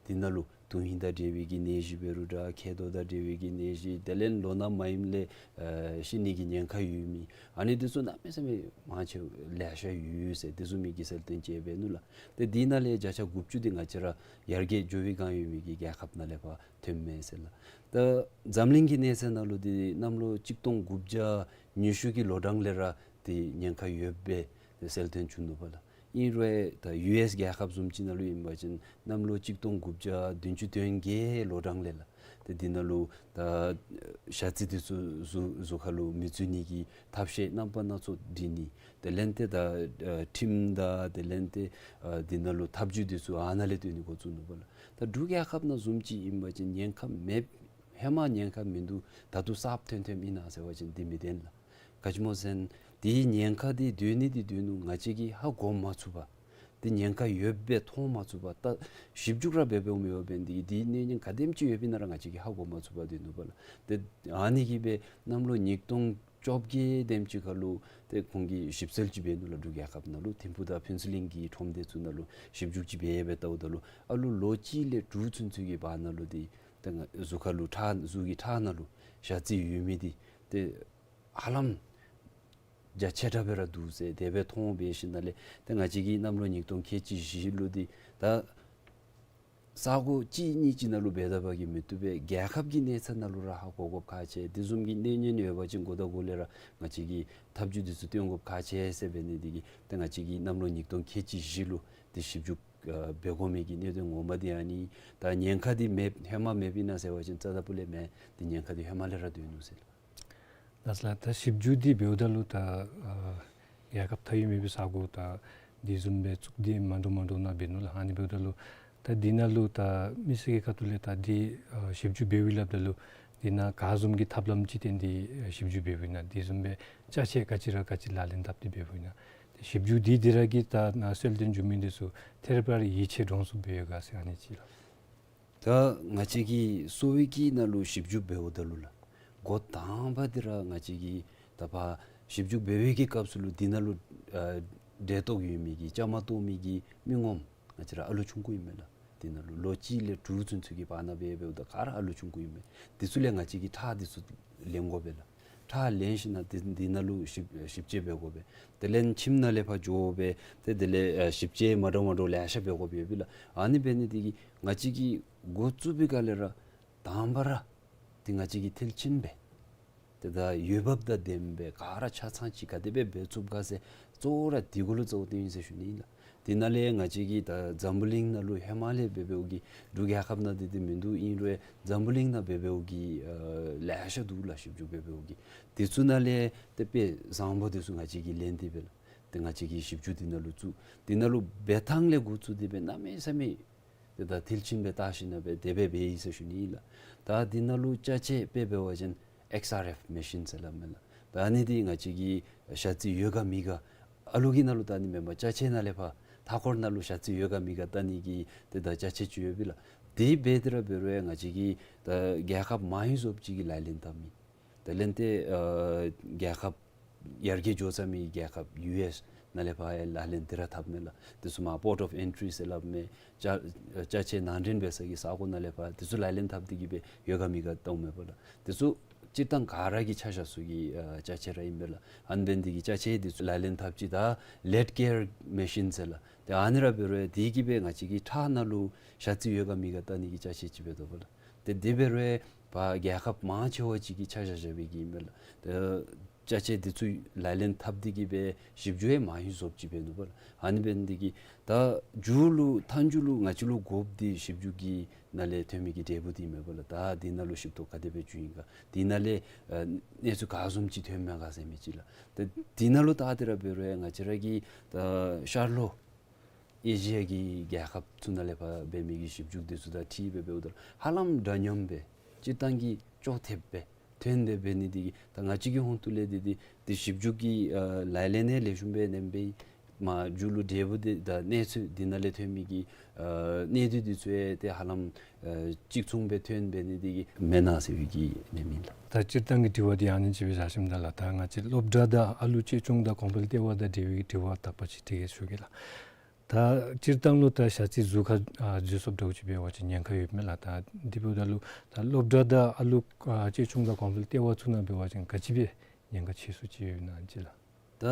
འདི་ནང་ལུ་དོན་ཧིང་དང་འབྲེལ་བའི་གི་ནད་གཞི་འབད་རུང་འདྲ། མཁལ་རྡོག་དང་འབྲེལ་བའི་གི་ནད་གཞི། དེ་ལས་ལོ་ན་མ་ཡིན་ལས་ཨ་ཤི་ནི་གི་ཉེན་ཁ་ཡོད་མི་ཨ་ནི་འདི་ཚུ་གནམ་མེད་ས་མེད་མང་ཆེ་ལེ་ཤ་ཡོད་ཟེར་འདི་ཚུ་མི་གིས་གསལ་སྟོན་ཅིག་འབད་ནུག་ལགས། ཏེ་འདི་ནང་ལས་བརྒྱ་ཆ་དགུ་བཅུ་འདི་ང་བཅས་ར་ཡར་རྒྱས་འགྱོ་བའི་སྒང་ཡོད་མི་གི་རྒྱལ་ཁབ་ནང་ལས་ཕར་ཐོནམ་མས་ཟེར་ལགས། ད་འཛམ་གླིང་གི་གནས་ཚད་ནང་ལུ་འདི་གནམ་ལོ་གཅིག་སྟོང་དགུ་བརྒྱ་ཉི་ཤུ་གི་ལོ་གྲངས་ལས་ར་འདི་ཉེན་ཁ་ཡོདཔ་སྦེ་གསལ་སྟོན་བྱུང་ནུག་པ་ལགས། ཨིན་རུང་ད་ཡུ་ཨེསི་རྒྱལ་ཁབ་བཟུམ་ཅིག་ནང་ལུ་ཨིན་པ་ཅིན་གནམ་ལོ་གཅིག་སྟོང་དགུ་བརྒྱ་བདུན་ཅུ་དོན་བརྒྱད་ལོ་གྲངས་ལས་ལགས། ཏེ་འདི་ནང་ལུ་ད་ཞ་རྩི་འདི་ཚུ་གཟུགས་གཟུགས་ཁ་ལུ་མི་འཛུལ་ནི་གི་ཐབས་ཤེས་རྣམ་པ་སྣ་ཚོགས་སྒྲིག་ནི། དེ་ལས་ཏེ་ད་ཨ་ཁྲིམས་དང་དེ་ལས་ཏེ་ཨ་འདི་ནང་ལུ་ཐབས་བྱུས་འདི་ཚུ་ཨ་ནཱ་ལས་བཏོན་ནི་འགོ་བཙུགས་ནུག་པ་ལགས། ད་འབྲུག་རྒྱལ་ཁབ་ནང་བཟུམ་ཅིག་ཨིན་པ་ཅིན་ཉེན་ཁ་མེད། ཧེ་མ་ཉེན་ཁ་མིན་འདུག། ད་ལྟོ་གསརཔ་ཐོན་ཐོནམ་ཨིན་ན་ཟེར་བ་ཅིན་འདི་མི་བདེན་ལགས། ག་ཅི་སྨོ་ཟེར་ན་འདི་ཉེན་ཁ་འདི་སྡོད་ནི་འདི་སྡོད་ནུག། ང་བཅས་ཀྱིས་ཧ་གོ་མ་ཚུགས་པར་འདི་ཉེན་ཁ་ཡོདཔ་སྦེ་མཐོང་མ་ཚུགས་པར་ད་ཞིབ་འཇུག་ར་འབད་འབདཝ་མེད་པར་འདི་འདི་གནོད་ཉེན་ག་དེམ་ཅིག་ཡོདཔ་ཨིན་ན་ར་ང་བཅས་ཀྱིས་ཧ་གོ་མ་ཚུགས་པར་སྡོད་ནུག་པ་ལགས། ཏེ་ཨ་ནི་གིས་སྦེ་གནམ་ལོ་ཉིས་སྟོང་བཅོ་བརྒྱད་དེམ་ཅིག་ཁར་ལུ་ཏེ་ཁོང་གིས་ཞིབ་འཚོལ་ཅིག་འབད་ནུག་ལགས། འབྲུག་རྒྱལ་ཁབ་ནང་ལུ་ཐིམ་ཕུག་དང་ཕུན་ཚོགས་གླིང་གི་ཁྲོམ་སྡེ་ཚུ་ནང་ལུ་ཞིབ་འཇུག་ཅིག་འབད་འབད་བལྟཝ་ད་ལུ་ཨ་ལུ་ལོ་གཅིག་ལས་དྲུག་ཚུན་ཚོད་ཀྱི་བར་ན་ལུ་འདི་ཏེ་ང་གཟུགས་ཁ་ལུ་ཁྲག་གཟུགས་ཀྱི་ཁྲག་ནང་ལུ་ཞ་རྩི་ཡོད་མི་འདི་ཏེ་ཧ་ལམ་ རྒྱ་ཆེ་དྲགས་སྦེ་ར་འདུག་ཟེར་དེ་སྦེ་མཐོང་འབད་ཞིནམ་ལས་ཏེ་ང་བཅས་ཀྱིས་གནམ་ལོ་ཉིས་སྟོང་ཁལ་གཅིག་བཞི་ལུ་འདི་ད་ས་གོ་གཅིག་གཉིས་ཅིག་ནང་ལུ་འབད་ད་པ་གིས་མི་བཏུབ་པས། རྒྱལ་ཁབ་ཀྱི་གནས་ཚད་ནང་ལུ་ར་ཧ་གོ་དགོཔ་ཁག་ཆེ། དེ་བཟུམ་གྱི་གནོད་ཉེན་ཡོད་པ་ཅིན་འགོ་དང་འགོ་ལས་ར་ང་བཅས་ཀྱིས་ཐབས་བྱུས་འདི་ཚུ་སྟོན་དགོཔ་ཁག་ཆེ་ཟེར་འབད་ནི་འདི་གིས་ཏེ་ང་བཅས་ཀྱིས་གནམ་ལོ་ཉིས་སྟོང་ཁལ་གཅིག་བཞི་ལུ་ཏེ་ཞིབ་འཇུག་ཨ་འབད་དགོ་མི་གི་གནད་དོན་ངོ་མ་འདི་ཨ་ནི། ད་ཉེན་ཁ་འདི་མེདཔ་ཧེ་མ་མེདཔ་ཨིན་ན་ཟེར་བ་ཅིན་རྩ་དང་པོ་ལས་མེད། ཏེ་ཉེན་ཁ་འདི་ཧེ་མ་ལས་ར་སྡོད་ནུག་ཟེར་ལགས། ལགས་སོ་ལགས། ད་ཞིབ་འཇུག་འདི་འབདཝ་ད་ལུ་ད་ཨ་རྒྱལ་ཁབ་མཐའ་དབུས་མེད་པའི་ས་གོ་ད་འདི་བཟུམ་སྦེ་བཙུགས་ཏེ་མ་འདྲཝ་མ་འདྲཝ་ནང་འབད་ནུག་ལགས། ཨ་ནི་འབདཝ་ད་ལུ་ད་འདི་ནང་ལུ་ད་མི་སེར་གྱི་ཁ་ཐུག་ལས་ད་འདི་ཨ་ཞིབ་འཇུག་འབདཝ་ཨིན་སླབ་ད་ལུ་འདི་ནང་ག་བཟུམ་གྱི་ཐབས་ལམ་ཅིག་བརྟེན་ཏེ་ཨ་ཞིབ་འཇུག་འབདཝ་ཨིན་ན། འདི་བཟུམ་སྦེ་ཅ་ཆས་ག་ཅི་ར་ག་ཅི་ལག་ལེན་འཐབ་སྟེ་འབདཝ་ཨིན་ན། ཏེ་ཞིབ་འཇུག་འདི་འདི་ར་གིས་ད་ནཱ་གསལ་སྟོན་འབྱུང་མི་འདི་ཚུ་ཐད་རི་བ་རི་ཡིད་ཆེས་འདྲོངས་ཚུགསཔ་སྦེ་ཡོད་ག་ཟེར་ཨ་ནི་ཅིག་ལགས། ད་ང་བཅས་ཀྱིས་གསོ་བའི་གི་ནང་ལུ་ཞིབ་འཇུག་འབདཝ་ད་ལུ་ལགས། འགོ་དང་པ་འདི་ར་ང་བཅས་ཀྱིས་ད་ཕར་ཞིབ་འཇུག་འབད་བའི་གི་སྐབས་སུ་ལུ་འདི་ནང་ལུ་ཨ་འདྲེ་གཏོགས་ཡོད་མི་གི་བཅའ་མར་གཏོགས་མི་གི་མི་ངོམ་ང་བཅས་ར་ཨ་ལུ་ཆུང་ཀུ་ཨིན་མས་ལགས། འདི་ནང་ལུ་ལོ་གཅིག་ལས་དྲུག་ཚུན་ཚོད་ཀྱི་བར་ན་འབད་འབདཝ་ད་ག་ར་ཨ་ལུ་ཆུང་ཀུ་ཨིན་མས། འདི་ཚུ་ལས་ང་བཅས་ཀྱིས་ཁྲག་འདི་ཚུ་ལེན་དགོ་པས་ལགས། ཁྲག་ལེན་ཞིནམ་ལས་འདི་འདི་ནང་ལུ་ཞིབ་ཞིབ་དཔྱད་འབད་དགོ་པས། དེ་ལས་ཁྱིམ་ནང་ལས་ཕར་འགྱོ་སྦེ་ཏེ་དེ་ལས་ཨ་ཞིབ་དཔྱད་མ་འདྲཝ་མ་འདྲཝ་ལེ་ཤ་འབད་དགོཔ་ཡོད་པས་ལགས། ཨ་ནི་འབད་ནི་འདི་གིས་ང་བཅས་ཀྱིས་འགོ་བཙུགས་པའི་སྒང་ལས་ར་དང་པ་ར་འདི་ང་བཅས་ཀྱིས་མཐིལ་ཕྱིན་སྦེ་ཏེ་ད་འོས་འབབ་དང་ལྡནམ་སྦེ་ག་ར་ཆ་ཚང་ཅིག་ག་དེ་སྦེ་འབད་ཚུགསཔ་ག་ཟེར་གཙོ་བོ་ར་འདི་གུ་ལུ་གཙོ་བོ་བཏོན་ཡི་ཟེར་ཞུ་ནི་ཨིན་ལགས། འདི་ནང་ལས་ང་བཅས་ཀྱིས་ད་འཛམ་བུ་གླིང་ནང་ལུ་ཧེ་མ་ལས་འབད་འབདཝ་གི་འབྲུག་རྒྱལ་ཁབ་ནང་འདི་འདི་མིན་འདུག། ཨིན་རུང་འཛམ་བུ་གླིང་ནང་འབད་འབདཝ་གི་ཨ་ལེ་ཤ་འདུག་ལགས། ཞིབ་འཇུག་འབད་འབདཝ་གི་འདི་ཚུ་ནང་ལས་ཏེ་དཔེ་བཟང་པོ་འདི་ཚུ་ང་བཅས་ཀྱིས་ལེན་ཏེ་སྦེ་ལགས། ཏེ་ང་བཅས་ཀྱིས་ཞིབ་འཇུག་འདི་ནང་ལུ་བཙུགས། འདི་ནང་ལུ་འབད་ཐངས་ལས་འགོ་བཙུགས་ཏེ་སྦེ་གནམ་མེད་ས་མེད་ཏེ་ད་མཐིལ་ཕྱིན་སྦེ་བལྟ་ཞིནམ་ལས་སྦེ་དེ་སྦེ་འབད་ཡི་ཟེར་ཞུ་ནི་ཨིན་ལགས། ད་འདི་ནང་ལུ་ཅ་ཆས་དཔེ་འབད་བ་ཅིན་ཨེགསི་ཨར་ཨེཕ་མེ་ཤིན་ཟེར་སླབ་མས་ལགས། ད་ཨ་ནི་འདི་ང་བཅས་ཀྱི་ཞ་རྩི་ཡོད་ག་མེད་ག་ཨ་ལུ་གི་ནང་ལུ་བལྟ་ནི་མེན་པར་ཅ་ཆས་ནང་ལས་ཕར་མཐའ་འཁོར་ནང་ལུ་ཞ་རྩི་ཡོད་ག་མེད་ག་བལྟ་ནི་གི་ཏེ་ད་ཅ་ཆས་ཅིག་ཡོད་པས་ལགས། དེ་འབད་དེ་ར་འབད་རུང་ང་བཅས་ཀྱི་ད་རྒྱལ་ཁབ་མང་ཡོད་ཟེརཝ་ཅིག་གིས་ལག་ལེན་འཐབ་མི། དེ་ལས་ཏེ་ཨ་རྒྱལ་ཁབ་ཡར་རྒྱས་འགྱོ་ཚར་མི་རྒྱལ་ཁབ་ཡུ་ཨེསི་ནང་ལས་ཕར་ཡང་ལག་ལེན་འདི་ར་འཐབ་མས་ལགས། དེ་ཚུ་མར་པོརཊ་ཨོཕ་ཨེན་ཊི་ཟེར་སླབ་མས། ཅ་ཅ་ཆས་ནང་འདྲེན་འབད་ས་གི་ས་གོ་ནང་ལས་ཕར་དེ་ཚུ་ལག་ལེན་འཐབ་སྟེ་གི་སྦེ་ཡོད་ག་མེད་ག་བལྟཝ་མས་པ་ལགས། དེ་ཚུ་སྤྱིར་བཏང་ག་ར་གི་ཆ་བཞག་ས་གི་ཨ་ཅ་ཆས་ར་ཨིན་པས་ལགས། ཨ་ནི་འབད་ནི་འདི་གིས་ཅ་ཆས་འདི་ཚུ་ལག་ལེན་འཐབ་ཅི། ད་ལེཊ་ཀེར་མེ་ཤིན་ཟེར་ལགས། ཏེ་ཨ་ནི་ར་འབད་རུང་འདི་གིས་སྦེ་ང་བཅས་ཀྱི་ཁྲག་ནང་ལུ་ཞ་རྩི་ཡོད་ག་མེད་ག་བལྟ་ནི་གི་ཅ་ཆས་ཅིག་འབད་དོ་པ་ལགས། ཏེ་དེ་འབད་རུང་ཕར་རྒྱལ་ཁབ་མང་ཆེ་བ་ཅིག་གིས་ཆ་བཞག་བཞག་པའི་གི་ཨིན་པས་ལགས། ཏེ་ཅ་ཆས་འདི་ཚུ་ལག་ལེན་འཐབ་སྟེ་གི་སྦེ་ཞིབ་འཇུག་ཡང་མང་ཡོད་ཟེརཝ་ཅིག་འབད་ནུག་པ་ལགས། ཨ་ནི་འབད་ནི་འདི་གིས་ད་མཇུག་ལུ་མཐའ་མཇུག་ལུ་ང་བཅས་ལུ་དགོཔ་འདི་ཞིབ་འཇུག་གི་ནང་ལས་ཐོན་མི་གི་འབྲས་བུ་འདི་མས་པ་ལགས། ད་འདི་ནང་ལུ་ཞིབ་ཏོག་ག་དེ་སྦེ་བྱུང་ཡི་ག། འདི་ནང་ལས་ཨ་གནས་ཚུལ་ག་བཟུམ་ཅིག་ཐོནམ་མས་ག་ཟེར་མི་ཅིག་ལགས། ད་འདི་ནང་ལུ་ད་དེ་ར་འབད་རུང་ང་བཅས་ར་གི་ད་ཤར་ལྷོ་ཨེ་ཤི་ཡ་གི་རྒྱལ་ཁབ་ཚུ་ནང་ལས་ཕར་འབད་མི་གི་ཞིབ་འཇུག་འདི་ཚུ་དང་འཁྲིལ་སྦེ་འབདཝ་ད་ཧ་ལམ་འདྲ་མཉམ་སྦེ་སྤྱིར་བཏང་གི་ཅོག་འཐདཔ་སྦེ་ཐོན་ཏེ་འབད་ནི་འདི་གིས་ད་ང་བཅས་ཀྱི་ཧོངས་ཏོ་ལས་འདི་འདི་འདི་ཞིབ་འཇུག་གི་ཨ་ལག་ལེན་ཡང་ལེགས་ཤོམ་སྦེ་ཨིནམ་སྦེ་མཇུག་ལུ་འབྲས་བུ་འདི་དང་གནས་ཚུལ་འདི་ནང་ལས་ཐོན་མི་གི་ཨ་གནད་དོན་འདི་ཚུ་ཡང་ཏེ་ཧ་ལམ་ཨ་གཅིག་མཚུངས་སྦེ་ཐོན་འབད་ནི་འདི་གིས་མེན་ན་ཟེར་བའི་གི་ཨིནམ་ཨིན་ལགས། ད་སྤྱིར་བཏང་གི་དྲི་བ་འདི་ཨ་ནི་ཅིག་སྦེ་བཞག་ཞིནམ་ད་ལགས། ད་ང་བཅས་སློབ་གྲྭ་དང་ཨ་ལུ་གཅེས་སྐྱོང་དང་གོང་འཕེལ་ལྟེ་བ་དང་འབྲེལ་བའི་དྲི་བ་དག་པ་ཅིག་དེ་གིས་ཞུ་གེ་ལགས། ད་སྤྱིར་བཏང་ལུ་ད་ཞ་རྩི་གཟུགས་ཁར་ཨ་འཛུལ་སོངམ་འདྲཝ་ཅིག་འབད་བ་ཅིན་ཉེན་ཁ་ཡོདཔ་མས་ལགས། ད་འདི་འབདཝ་ད་ལུ་ད་སློབ་གྲྭ་དང་ཨ་ལུ་ཨ་གཅེས་སྐྱོང་དང་གོང་འཕེལ་ལྟེ་བ་ཚུ་ནང་འབད་བ་ཅིན་ག་ཅི་སྦེ་ཉེན་ཁ་ཆེ་སུ་ཅིག་ཡོད་ན་ཅིག་ལགས། ད་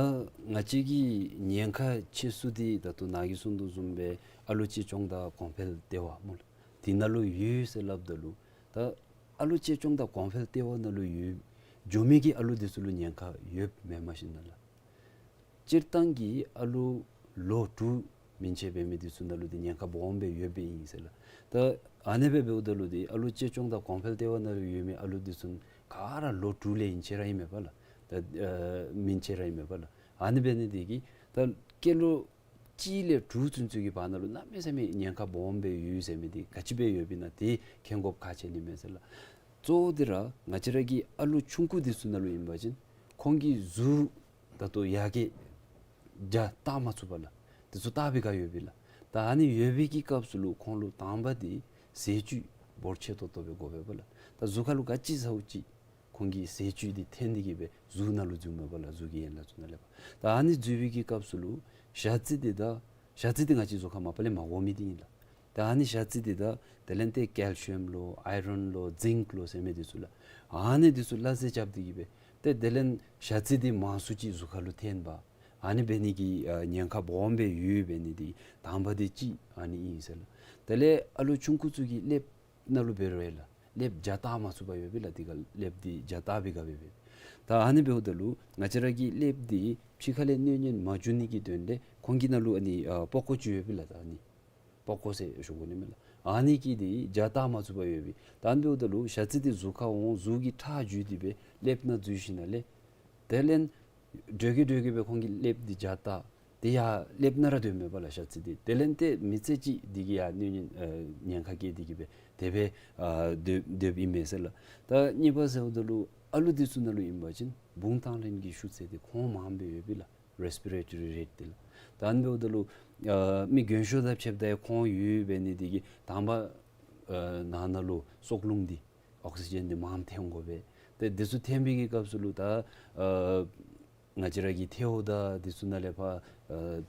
ང་བཅས་ཀྱི་ཉེན་ཁ་ཆེ་སུ་འདི་ད་ལྟོ་ནཱ་གིས་གསུངས་དོ་བཟུམ་སྦེ་ཨ་ལུ་གཅེས་སྐྱོང་དང་གོང་འཕེལ་ལྟེ་བ་སྨོ་ལགས། འདི་ནང་ལུ་ཡོད་ཟེར་སླབ་ད་ལུ་ད་ཨ་ལུ་གཅེས་སྐྱོང་དང་གོང་འཕེལ་ལྟེ་བ་ནང་ལུ་ཡོད་འགྱོ་མི་གི་ཨ་ལུ་འདི་ཚུ་ལུ་ཉེན་ཁ་ཡོདཔ་མེན་མས་ཤིག་ན་ལགས། སྤྱིར་བཏང་གི་ཨ་ལུ་ལོ་དྲུག་མན་ཆད་འབད་མི་འདི་ཚུ་ནང་ལུ་འདི་ཉེན་ཁ་སྦོམ་སྦེ་ཡོདཔ་ཨིན་ཟེར་ལགས། ད་ཨ་ནི་སྦེ་འབདཝ་ད་ལུ་འདི་ཨ་ལུ་གཅེས་སྐྱོང་དང་གོང་འཕེལ་ལྟེ་བ་ནང་ལུ་ཡོད་མི་ཨ་ལུ་འདི་ཚུ་ག་ར་ལོ་དྲུག་ལས་ཨིན་ཅི་ར་ཨིན་མས་པ་ལགས། ད་ཨ་མན་ཆད་ར་ཨིན་མས་པ་ལགས། ཨ་ནི་འབད་ནི་འདི་གིས་ད་སྐྱེས་ལོ་གཅིག་ལས་དྲུག་ཚུན་ཚོད་ཀྱི་བར་ན་ལུ་གནམ་མེད་ས་མེད་ཉེན་ཁ་སྦོམ་སྦེ་ཡོད་ཟེར་མི་འདི་ག་ཅི་སྦེ་ཡོདཔ་ཨིན་ན་འདི་མཁྱེན་དགོཔ་ཁག་ཆེ་ནི་མས་ཟེར་ལགས། གཙོ་བོ་འདི་ར་ང་བཅས་ར་གི་ཨ་ལུ་ཆུང་ཀུ་འདི་ཚུ་ནང་ལུ་ཨིན་པ་ཅིན་ཁོང་གི་གཟུགས་ད་ལྟོ་ཡར་རྒྱས་རྒྱ་བཏང་མ་ཚུགས་པ་ལགས། འདི་ཚུ་བཏང་བའི་སྒང་ཡོད་པས་ལགས། ད་ཨ་ནི་ཡོད་པའི་གི་སྐབས་སུ་ལུ་ཁོང་ལུ་དང་པ་འདི་ཟས་བཅུད་འབོར་ཆེ་ཏོག་ཏོ་སྦེ་དགོ་པས་པ་ལགས། ད་གཟུགས་ཁར་ལུ་ག་ཅི་ཟཝ་ཅིག་ཁོང་གི་ཟས་བཅུད་འདི་འཐོན་ཏེ་གི་སྦེ་གཟུགས་ནང་ལུ་འཛུལཝ་མས་པ་ལགས། གཟུགས་ཀྱི་ཡན་ལག་ཚུ་ནང་ལས་ཕར། ད་ཨ་ནི་འཛུལ་བའི་གི་སྐབས་སུ་ལུ་ཞ་རྩི་འདི་ད་ཞ་རྩི་འདི་ང་བཅས་གཟུགས་ཁར་མ་པ་ལས་མ་དགོ་མི་འདི་ཨིན་ལགས། ད་ཨ་ནི་ཞ་རྩི་འདི་ད་དེ་ལས་ཏེ་ཀལ་ཤི་ཡམ་ལོ་ཨའི་རན་ལོ་ཛིང་ཀ་ལོ་ཟེར་མི་འདི་ཚུ་ལགས། ཨ་ནི་འདི་ཚུ་སླ་བསྲེ་རྐྱབ་སྟེ་གི་སྦེ་ ཏེ་དེ་ལས་ཞ་རྩི་འདི་མང་སུ་ཅིག་གཟུགས་ཁ་ལུ་འཐོན་པ། ཨ་ནི་འབད་ནི་གི་ཨ་ཉེན་ཁ་སྦོམ་སྦེ་ཡོད་འབད་ནི་འདི་དང་པ་འདི་གཅིག་ཨ་ནི་ཨིན་ཟེར་ལགས། དེ་ལས་ཨ་ལུ་ཆུང་ཀུ་ཚུ་གི་ཀླདཔ་ནང་ལུ་འབད་རུང་ལགས། ཀླདཔ་བྱ་བལྟ་མ་ཚུགས་པར་ཡོདཔ་ལགས། དེ་ཁར་ཀླདཔ་འདི་བྱ་བལྟ་བའི་སྐབས་འབད་བས། ད་ཨ་ནི་འབདཝ་ད་ལུ་ང་བཅས་ར་གི་ཀླདཔ་འདི་ཕྱི་ཁ་ལས་གནོད་ཉེན་མ་འབྱུང་ནི་གི་དོན་ལས་ཁོང་གི་ནང་ལུ་ཨ་ནི་ཨ་པགས་ཀོ་ཅིག་ཡོདཔ་ལགས། ད་ཨ་ནི་པགས་ཀོ་ཟེར་ཞུ་དགོ་ནི་མས་ལགས། ཨ་ནི་གིས་འདི་བྱ་བལྟ་མ་ཚུགས་པར་ཡོདཔ་ཨིན། ད་ཨ་ནི་འབདཝ་ད་ལུ་ཞ་རྩི་འདི་གཟུགས་ཁར་འོང་གཟུགས་ཀྱི་ཁྲག་འགྱུར་ཏེ་སྦེ་ཀླདཔ་ནང་འཛུལ་ཞིནམ་ལས་དེ་ལས་འགྲོས་ཀྱིས་འགྲོས་ཀྱིས་སྦེ་ཁོང་གི་ཀླདཔ་འདི་བྱ་བལྟ། དེ་ཡང་ཀླདཔ་ནང་ར་སྡོདཔ་མས་པ་ལགས་ཞ་རྩི་འདི། དེ་ལས་ཏེ་མི་ཚེ་གཅིག་འདི་གིས་ཡང་གནོད་ཉེན་ཨ་ཉེན་ཁ་བཀལ་ཏེ་གིས་སྦེ་དེ་སྦེ་ཨ་སྡོད་སྡོདཔ་ཨིན་མས་ཟེར་ལགས། ད་གཉིས་པ་ཟེརཝ་ད་ལུ་ཨ་ལུ་འདི་ཚུ་ནང་ལུ་ཨིན་པ་ཅིན་བུང་བཏང་ལེན་གྱི་ཤུགས་ཚད་འདི་ཁོང་མངམ་སྦེ་ཡོདཔ་ཨིན་ལགས། རེསི་པི་རེ་ཊོ་རི་རེཊ་འདི་ལགས། ད་ཨ་ནི་འབདཝ་ད་ལུ་ཨ་མི་རྒན་ཤོས་དང་ཕྱདཔ་ད་ཡང་ཁོང་ཡོད་འབད་ནི་འདི་གིས་དང་པ་ཨ་ནང་ན་ལུ་སྲོག་རླུང་འདི་ཨོག་སི་ཇེན་འདི་མངམ་འཐོན་དགོ་པས། ཏེ་འདི་ཚུ་འཐོན་པའི་གི་སྐབས་སུ་ལུ་ད་ཨ་ང་བཅས་ར་གི་ཐལཝ་དང་འདི་ཚུ་ནང་ལས་ཕར་ཨ་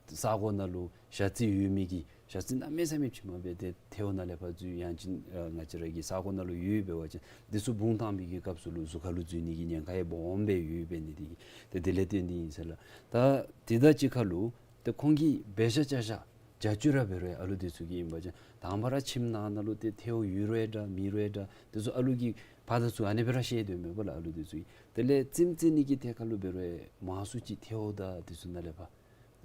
ས་གོ་ནང་ལུ་ཞ་རྩི་ཡོད་མི་གི་ཞ་རྩི་གནམ་མེད་ས་མེད་ཅིག་མ་འབད་དེ་ཐལཝ་ནང་ལས་ཕར་འཛུལ་ཡང་ཅིན་ཨ་ང་བཅས་ར་གི་ས་གོ་ནང་ལུ་ཡོད་འབད་བ་ཅིན་འདི་ཚུ་བུང་བཏང་པའི་གི་སྐབས་སུ་ལུ་གཟུགས་ཁ་ལུ་འཛུལ་ནི་གི་ཉེན་ཁ་ཡང་སྦོམ་སྦེ་ཡོད་འབད་ནི་འདི་གིས་ཏེ་དེ་ལས་བརྟེན་ཏེ་ཨིན་ཟེར་ལགས། ད་དེ་དང་གཅིག་ཁར་ལུ་ཏེ་ཁོང་གིས་འབད་བཞག་བྱ་བཞག་བྱ་སྤྱོད་ར་འབད་རུང་ཨ་ལུ་འདི་ཚུ་གིས་ཨིན་པ་ཅིན་དང་པ་ར་ཁྱིམ་ནང་ན་ལུ་ཏེ་ཐལཝ་ཡོད་རུང་འདྲ་མེད་རུང་འདྲ་འདི་ཚུ་ཨ་ལུ་གིས་ཕར་དང་ཚུར་ཨ་ནི་སྦེ་ར་བཤལ་སྡོདཔ་མས་པ་ལགས་ཨ་ལུ་འདི་ཚུ་གིས། དེ་ལས་རྩེདམོ་རྩེ་ནི་གི་ཐད་ཁར་ལུ་འབད་རུང་མང་སུ་ཅིག་ཐལཝ་དང་འདི་ཚུ་ནང་ལས་ཕར་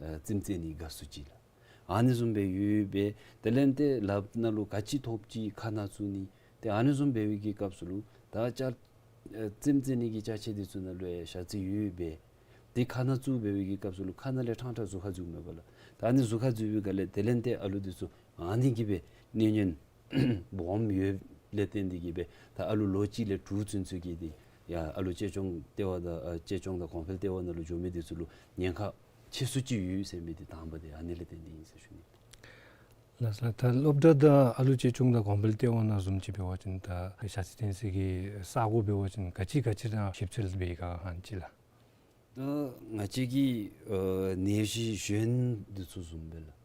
ཨ་རྩེདམོ་རྩེ་ནི་དགའ་སུ་ཅིག་ལགས། ཨ་ནི་བཟུམ་སྦེ་ཡོད་པས། དེ་ལས་ཏེ་ལགཔ་ནང་ལུ་ག་ཅི་ཐོབ་ཅི་ཁ་ནང་བཙུགས་ནི། ཏེ་ཨ་ནི་བཟུམ་འབད་བའི་གི་སྐབས་སུ་ལུ་ད་ཅ་ཨ་རྩེདམོ་རྩེ་ནི་གི་ཅ་ཆས་འདི་ཚུ་ནང་ལུ་ཡང་ཞ་རྩི་ཡོད་པས། ཏེ་ཁ་ནང་བཙུགས་འབད་བའི་གི་སྐབས་སུ་ལུ་ཁ་ནང་ལས་ཕྲང་ཕྲང་གཟུགས་ཁར་འཛུལཝ་མས་པ་ལགས། ད་ཨ་ནི་གཟུགས་ཁར་འཛུལ་བའི་སྒང་ལས་དེ་ལས་ཏེ་ཨ་ལུ་འདི་ཚུ་ཨ་ནི་གིས་སྦེ་གནོད་ཉེན་སྦོམ་ཡོདཔ་ལས་བརྟེན་ཏེ་གིས་སྦེ་ད་ཨ་ལུ་ལོ་གཅིག་ལས་དྲུག་ཚུན་ཚོད་ཀྱི་འདི་ཡང་ཨ་ལུ་གཅེས་སྐྱོང་ལྟེ་བ་དང་ཨ་གཅེས་སྐྱོང་དང་གོང་འཕེལ་ལྟེ་བ་ནང་ལུ་འགྱོ་མི་འདི་ཚུ་ལུ་ཉེན་ཁ་ཆེ་སུ་ཅིག་ཡོད་ཟེར་མི་འདི་དང་པ་འདི་ཨ་ནི་ལས་བརྟེན་ཏེ་ཨིན་ཟེར་ཞུ་ནི། ལགས་སོ་ལགས། ད་སློབ་གྲྭ་དང་ཨ་ལུ་གཅེས་སྐྱོང་དང་གོང་འཕེལ་ལྟེ་བ་ནང་བཟུམ་ཅིག་འབད་བ་ཅིན་ད་ཞ་རྩི་འཐོན་སའི་གི་ས་གོ་འབད་བ་ཅིན་ག་ཅི་ག་ཅི་ར་ཞིབ་འཚོལ་འབད་ག་ཧན་ཅི་ལགས། ད་ང་བཅས་ཀྱི་ཨ་ནད་གཞི་གཞན་འདི་ཚུ་བཟུམ་སྦེ་ལགས།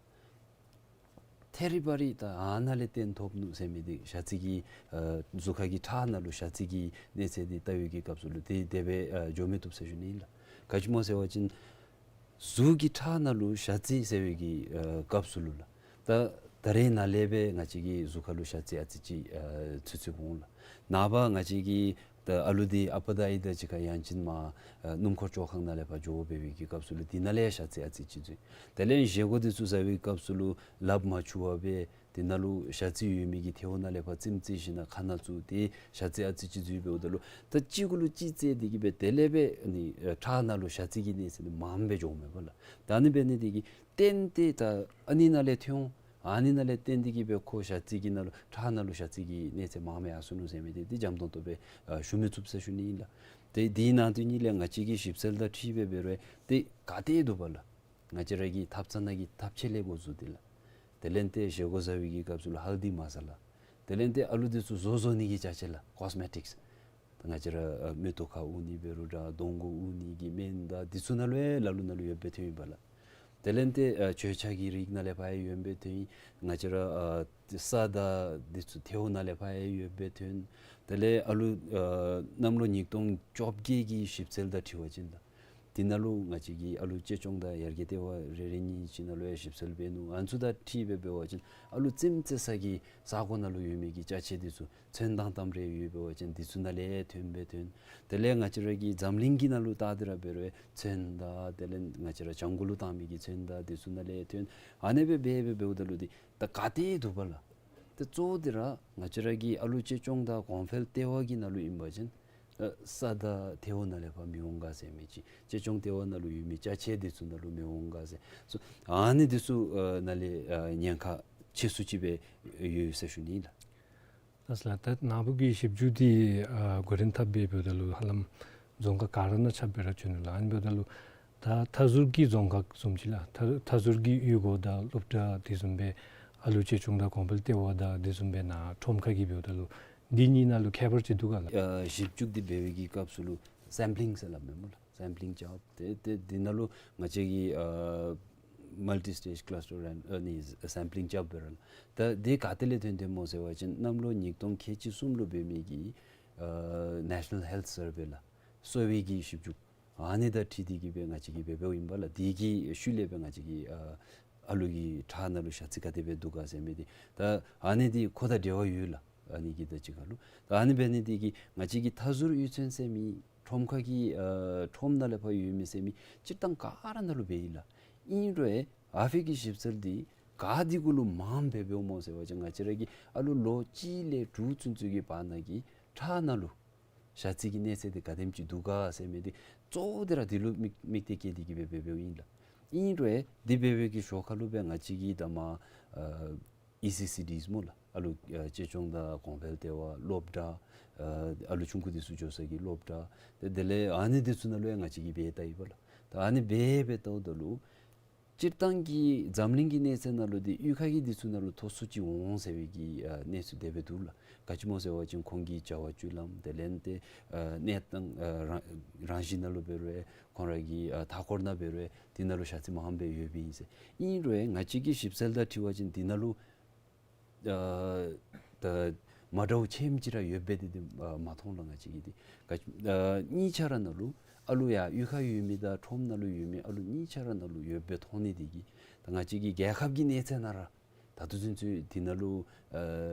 ཐད་རི་བ་རི་ད་ཨ་ནཱ་ལས་བརྟེན་ཐོབ་ནུག་ཟེར་མི་འདི་ཞ་རྩི་གི་ཨ་གཟུགས་ཁ་གི་ཁྲག་ནང་ལུ་ཞ་རྩི་གི་གནས་ཚད་འདི་བལྟ་བའི་གི་སྐབས་སུ་ལུ་དེ་དེ་སྦེ་ཨ་འགྱོ་མི་བཏུབ་ཟེར་ཞུ་ནི་ཨིན་ལགས། ག་ཅི་སྨོ་ཟེར་བ་ཅིན་གཟུགས་ཀྱི་ཁྲག་ནང་ལུ་ཞ་རྩི་ཟེར་བའི་གི་ཨ་སྐབས་སུ་ལུ་ལགས། ད་ད་རེས་ནཱ་ལས་སྦེ་ང་བཅས་ཀྱི་གཟུགས་ཁ་ལུ་ཞ་རྩི་ཨ་ཙི་ཅིག་ཨ་ཚུད་ཚུདཔ་འོང་ལགས། ནངས་པ་ང་བཅས་ཀྱི་ད་ཨ་ལུ་འདི་ཨ་པ་དང་ཨའི་དང་གཅིག་ཁར་ཡང་ཅིན་མར་ཨ་སྣུམ་འཁོར་བཅོ་ཁང་ནང་ལས་ཕར་འགྱོ་འབད་བའི་གི་སྐབས་སུ་ལུ་འདི་ནང་ལས་ཞ་རྩི་ཨ་ཙི་ཅིག་འཛུལ། དེ་ལས་བཞེས་སྒོ་འདི་ཚུ་བཟའ་བའི་སྐབས་སུ་ལུ་ལགཔ་མ་འཁྱུ་བར་སྦེ་འདི་ནང་ལུ་ཞ་རྩི་ཡོད་མི་གི་ཐལཝ་ནང་ལས་ཕར་རྩེདམོ་རྩེ་ཞིནམ་ལས་ཁ་ནང་བཙུགས་ཏེ་ཞ་རྩི་ཨ་ཙི་ཅིག་འཛུལ་འབདཝ་ད་ལུ་ད་གཅིག་གུ་ལུ་གཅིག་རྩེ་སྟེ་གིས་སྦེ་དེ་ལས་སྦེ་ཨ་ནི་ཨ་ཁྲག་ནང་ལུ་ཞ་རྩི་གི་གནས་ཚད་འདི་མངམ་སྦེ་འགྱོཝ་མས་པ་ལགས། ད་ཨ་ནི་འབད་ནི་འདི་གིས་བརྟེན་ཏེ་ད་ཨ་ནི་ནང་ལས་ཐོན་འོང་། ཨ་ནི་ནང་ལས་བརྟེན་ཏེ་གིས་སྦེ་ཁོ་ཞ་རྩི་གི་ནང་ལུ་ཁྲག་ནང་ལུ་ཞ་རྩི་གི་གནས་ཚད་མངམ་ཡར་སོ་ནུག་ཟེར་མི་འདི་འདི་འཇམ་ཏོང་ཏོ་སྦེ་ཨ་ཞུ་མི་ཚུགས་ཟེར་ཞུ་ནི་ཨིན་ལགས། ཏེ་འདི་ནང་དོན་ཉིད་ལས་ང་བཅས་ཀྱི་ཞིབ་འཚོལ་དང་འཁྲིལ་སྦེ་འབད་རུང་ཏེ་ག་ཏེ་འདུག་པ་ལགས། ང་བཅས་ར་གི་ཐབ་ཚང་ནང་གི་ཐབ་ཆས་ལས་འགོ་བཙུགས་ཏེ་ལགས། དེ་ལས་ཏེ་བཞེས་སྒོ་བཟའ་བའི་གི་སྐབས་སུ་ལུ་ཧལ་དི་མ་ས་ལ། དེ་ལས་ཏེ་ཨ་ལུ་འདི་ཚུ་བཟོ་བཟོ་ནི་གི་ཅ་ཆས་ལགས། ཀོས་མེ་ཊིཀསི། ད་ང་བཅས་ར་ཨ་མིག་ཏོ་ཁར་དབུར་ནི་འབད་རུང་འདྲ་གདོང་གུ་དབུར་ནི་གི་སྨན་དང་འདི་ཚུ་ནང་ལུ་ཡང་ལ་ལུ་ནང་ལུ་ཡོདཔ་སྦེ་ཐོན་ཡི་པ་ལགས། དེ་ལས་ཏེ་ཨ་མཆོད་ཆས་ཀྱི་རིགས་ནང་ལས་ཕར་ཡང་ཡོདཔ་སྦེ་ཐོན་ཡི། ང་བཅས་ར་ཨ་ས་དང་འདི་ཚུ་ཐལཝ་ནང་ལས་ཕར་ཡང་ཡོདཔ་སྦེ་ཐོན། དེ་ལས་ཨ་ལུ་ཨ་གནམ་ལོ་ཉིས་སྟོང་བཅོ་བརྒྱད་ཀྱི་ཞིབ་འཚོལ་དང་འཁྲིལ་བ་ཅིན་ལགས། འདི་ནང་ལུ་ང་བཅས་ཀྱི་ཨ་ལུ་གཅེས་སྐྱོང་དང་ཡར་རྒྱས་ལྟེ་བ་རེ་རེ་གཉིས་གཉིས་ཅིག་ནང་ལུ་ཡང་ཞིབ་འཚོལ་འབད་ནུག། ཨ་ནི་ཚུ་དང་འཁྲིལ་སྦེ་འབད་བ་ཅིན་ཨ་ལུ་རྩེདམོ་རྩེ་ས་གི་ས་གོ་ནང་ལུ་ཡོད་མི་གི་ཅ་ཆས་འདི་ཚུ་ཚོན་མདངས་ལྟམ་རེ་ཡོད་འབད་བ་ཅིན་འདི་ཚུ་ནང་ལས་ཐོན་སྦེ་ཐོན། དེ་ལས་ང་བཅས་ར་གི་འཛམ་གླིང་གི་ནང་ལུ་བལྟ་སྟེ་ར་འབད་རུང་ཚོན་དང་དེ་ལས་ང་བཅས་ར་བྱང་གུ་ལུ་བཏང་མི་གི་ཚོན་དང་འདི་ཚུ་ནང་ལས་ཐོན། ཨ་ནི་སྦེ་འབད་འབད་འབདཝ་ད་ལུ་འདི་ད་ག་ཏེ་འདུག་པ་ལགས། ཏེ་གཙོ་བོ་འདི་ར་ང་བཅས་ར་གི་ཨ་ལུ་གཅེས་སྐྱོང་དང་གོང་འཕེལ་ལྟེ་བ་གི་ནང་ལུ་ཨིན་པ་ཅིན་ཨ་ས་དང་ཐལཝ་ནང་ལས་ཕར་མི་འོང་ག་ཟེར་མི་ཅིག། གཅེས་སྐྱོང་ལྟེ་བ་ནང་ལུ་ཡོད་མི་ཅ་ཆས་འདི་ཚུ་ནང་ལུ་མི་འོང་ག་ཟེར། སོ་ཨ་ནི་འདི་ཚུ་ཨ་ནང་ལས་ཨ་ཉེན་ཁ་ཆེ་སུ་ཅིག་སྦེ་ཡོད་ཟེར་ཞུ་ནི་ལགས། ལགས་སོ་ལགས། ད་ནཱ་བུ་གི་ཞིབ་འཇུག་འདི་ཨ་འགོ་འདྲེན་འཐབ་སྦེ་འབདཝ་ད་ལུ་ཧ་ལམ་རྫོང་ཁག་ག་ར་ནང་ཁྱབ་སྦེ་ར་བྱོན་ནུག་ལགས། ཨ་ནི་འབདཝ་ད་ལུ་ད་མཐའ་ཟུར་གྱི་རྫོང་ཁག་བཟུམ་ཅིག་ལགས། མཐའ་མཐའ་ཟུར་གྱི་གཡུས་སྒོ་དང་སློབ་གྲྭ་དེ་བཟུམ་སྦེ་ཨ་ལུ་གཅེས་སྐྱོང་དང་གོང་འཕེལ་ལྟེ་བ་དང་དེ་བཟུམ་སྦེ་ནཱ་ཁྲོམ་ཁ་གི་འབདཝ་ད་ལུ་འདི་གཉིས་ནང་ལུ་ཁྱད་པར་ཅིག་འདུག་ག་ལགས། ཨ་ཞིབ་འཇུག་འདི་འབད་བའི་གི་སྐབས་སུ་ལུ་སེམ་པི་ལིང་ཟེར་སླབ་མས་སྨོ་ལགས། སེམ་པི་ལིང་རྐྱབ། ཏེ་ཏེ་འདི་ནང་ལུ་ང་བཅས་ཀྱིས་ཨ་མལ་ཊི་སི་ཊེཇ་ཀ་ལ་སི་ཊར་ཨ་ནི་སེམ་པི་ལིང་རྐྱབ་འབད་རུང་ད་འདི་ག་ཏེ་ལས་ཐོན་ཏེ་སྨོ་ཟེར་བ་ཅིན་གནམ་ལོ་ཉིས་སྟོང་ཁལ་གཅིག་གསུམ་ལུ་འབད་མི་གི་ཨ་ནེ་ཤ་ནཱལ་ཧེལཐ་སར་ཝེ་ལགས། གསོ་བའི་གི་ཞིབ་འཇུག་ཨ་ནི་དང་འཁྲིལ་ཏེ་གི་སྦེ་ང་བཅས་ཀྱིས་འབད་འབདཝ་ཨིན་པས་ལགས། དེ་གི་ཤུལ་ལས་སྦེ་ང་བཅས་ཀྱིས་ཨ་ཨ་ལུ་གི་ཁྲག་ནང་ལུ་ཞ་རྩི་ག་དེ་སྦེ་འདུག་ག་ཟེར་མི་འདི་ད་ཨ་ནི་འདི་ཁོ་དང་འབྲེལ་བ་ཡོད་ལགས། ཨ་ནི་གི་དང་གཅིག་ཁར་ལུ་ད་ཨ་ནི་འབད་ནི་འདི་གིས་ང་བཅས་ཀྱི་མཐའ་ཟུར་གཡུས་ཚན་ཟེར་མི་ཁྲོམ་ཁ་གི་ཨ་ཁྲོམ་ནང་ལས་ཕར་ཡོད་མི་ཟེར་མི་སྤྱིར་བཏང་ག་ར་ནང་ལུ་འབད་ཡི་ལགས། ཨིན་རུང་ཨ་ཕི་གི་ཞིབ་འཚོལ་འདི་ག་འདི་གུ་ལུ་མངམ་འབད་འབདཝ་སྨོ་ཟེར་བ་ཅིན་ང་བཅས་ར་གི་ཨ་ལུ་ལོ་གཅིག་ལས་དྲུག་ཚུན་ཚོད་ཀྱི་བར་ན་གི་ཁྲག་ནང་ལུ་ཞ་རྩི་གི་གནས་ཚད་འདི་ག་དེམ་ཅིག་འདུག་ག་ཟེར་མི་འདི་གཙོ་བོ་འདི་ར་འདི་ལུ་དམིགས་དམིགས་གཏད་བསྐྱེད་དེ་གི་སྦེ་འབད་འབདཝ་ཨིན་ལགས། ཨིན་རུང་འདི་འབད་བའི་གི་ཞོར་ཁ་ལུ་སྦེ་ང་བཅས་ཀྱིས་ད་མ་ཨ་ཨི་སི་སི་ཌིས་སྨོ་ལགས། ཨ་ལུ་ཨ་གཅེས་སྐྱོང་དང་གོང་འཕེལ་ལྟེ་བ་སློབ་གྲྭ་ཨ་ཨ་ལུ་ཆུང་ཀུ་འདི་ཚུ་འགྱོ་ས་གི་སློབ་གྲྭ་དེ་དེ་ལས་ཨ་ནི་འདི་ཚུ་ནང་ལུ་ཡང་ང་བཅས་ཀྱིས་འབད་བལྟ་ཡི་པ་ལགས། ད་ཨ་ནི་འབད་འབད་བལྟཝ་ད་ལུ་སྤྱིར་བཏང་གི་འཛམ་གླིང་གི་གནས་ཚད་ནང་ལུ་འདི་གཡུས་ཁ་གི་འདི་ཚུ་ནང་ལུ་མཐོ་སུ་ཅིག་འོང་ཟེར་བའི་གི་ཨ་གནས་ཚུལ་དེ་སྦེ་འདུག་ལགས། ག་ཅི་སྨོ་ཟེར་བ་ཅིན་ཁོང་གི་བྱ་བ་སྤྱོད་ལམ་དེ་ལས་ཏེ་ཨ་གནས་སྟངས་ཨ་རང་རང་བཞིན་ནང་ལུ་འབད་རུང་ཁོང་ར་གི་ཨ་མཐའ་འཁོར་ནང་འབད་རུང་འདི་ནང་ལུ་ཞ་རྩི་མངམ་སྦེ་ཡོདཔ་ཨིན་ཟེར། ཨིན་རུང་ང་བཅས་ཀྱི་ཞིབ་འཚོལ་དང་འཁྲིལ་བ་ཅིན་འདི་ནང་ལུ་ཨ་ད་མ་འདྲཝ་ཆེམ་ཅིག་ར་ཡོདཔ་སྦེ་འདི་འདི་ཨ་མ་མཐོང་ལགས། ང་བཅས་ཀྱིས་འདི་ག་ཨ་གཉིས་ཆ་ར་ནང་ལུ་ཨ་ལུ་ཡར་གཡུས་ཁར་ཡོད་མི་དང་ཁྲོམ་ནང་ལུ་ཡོད་མི་ཨ་ལུ་གཉིས་ཆ་ར་ནང་ལུ་ཡོདཔ་སྦེ་མཐོང་ནི་འདི་གིས་ད་ང་བཅས་ཀྱི་རྒྱལ་ཁབ་ཀྱི་གནས་ཚད་ནང་ར་ད་ལྟོ་ཚུན་ཚོད་འདི་ནང་ལུ་ཨ་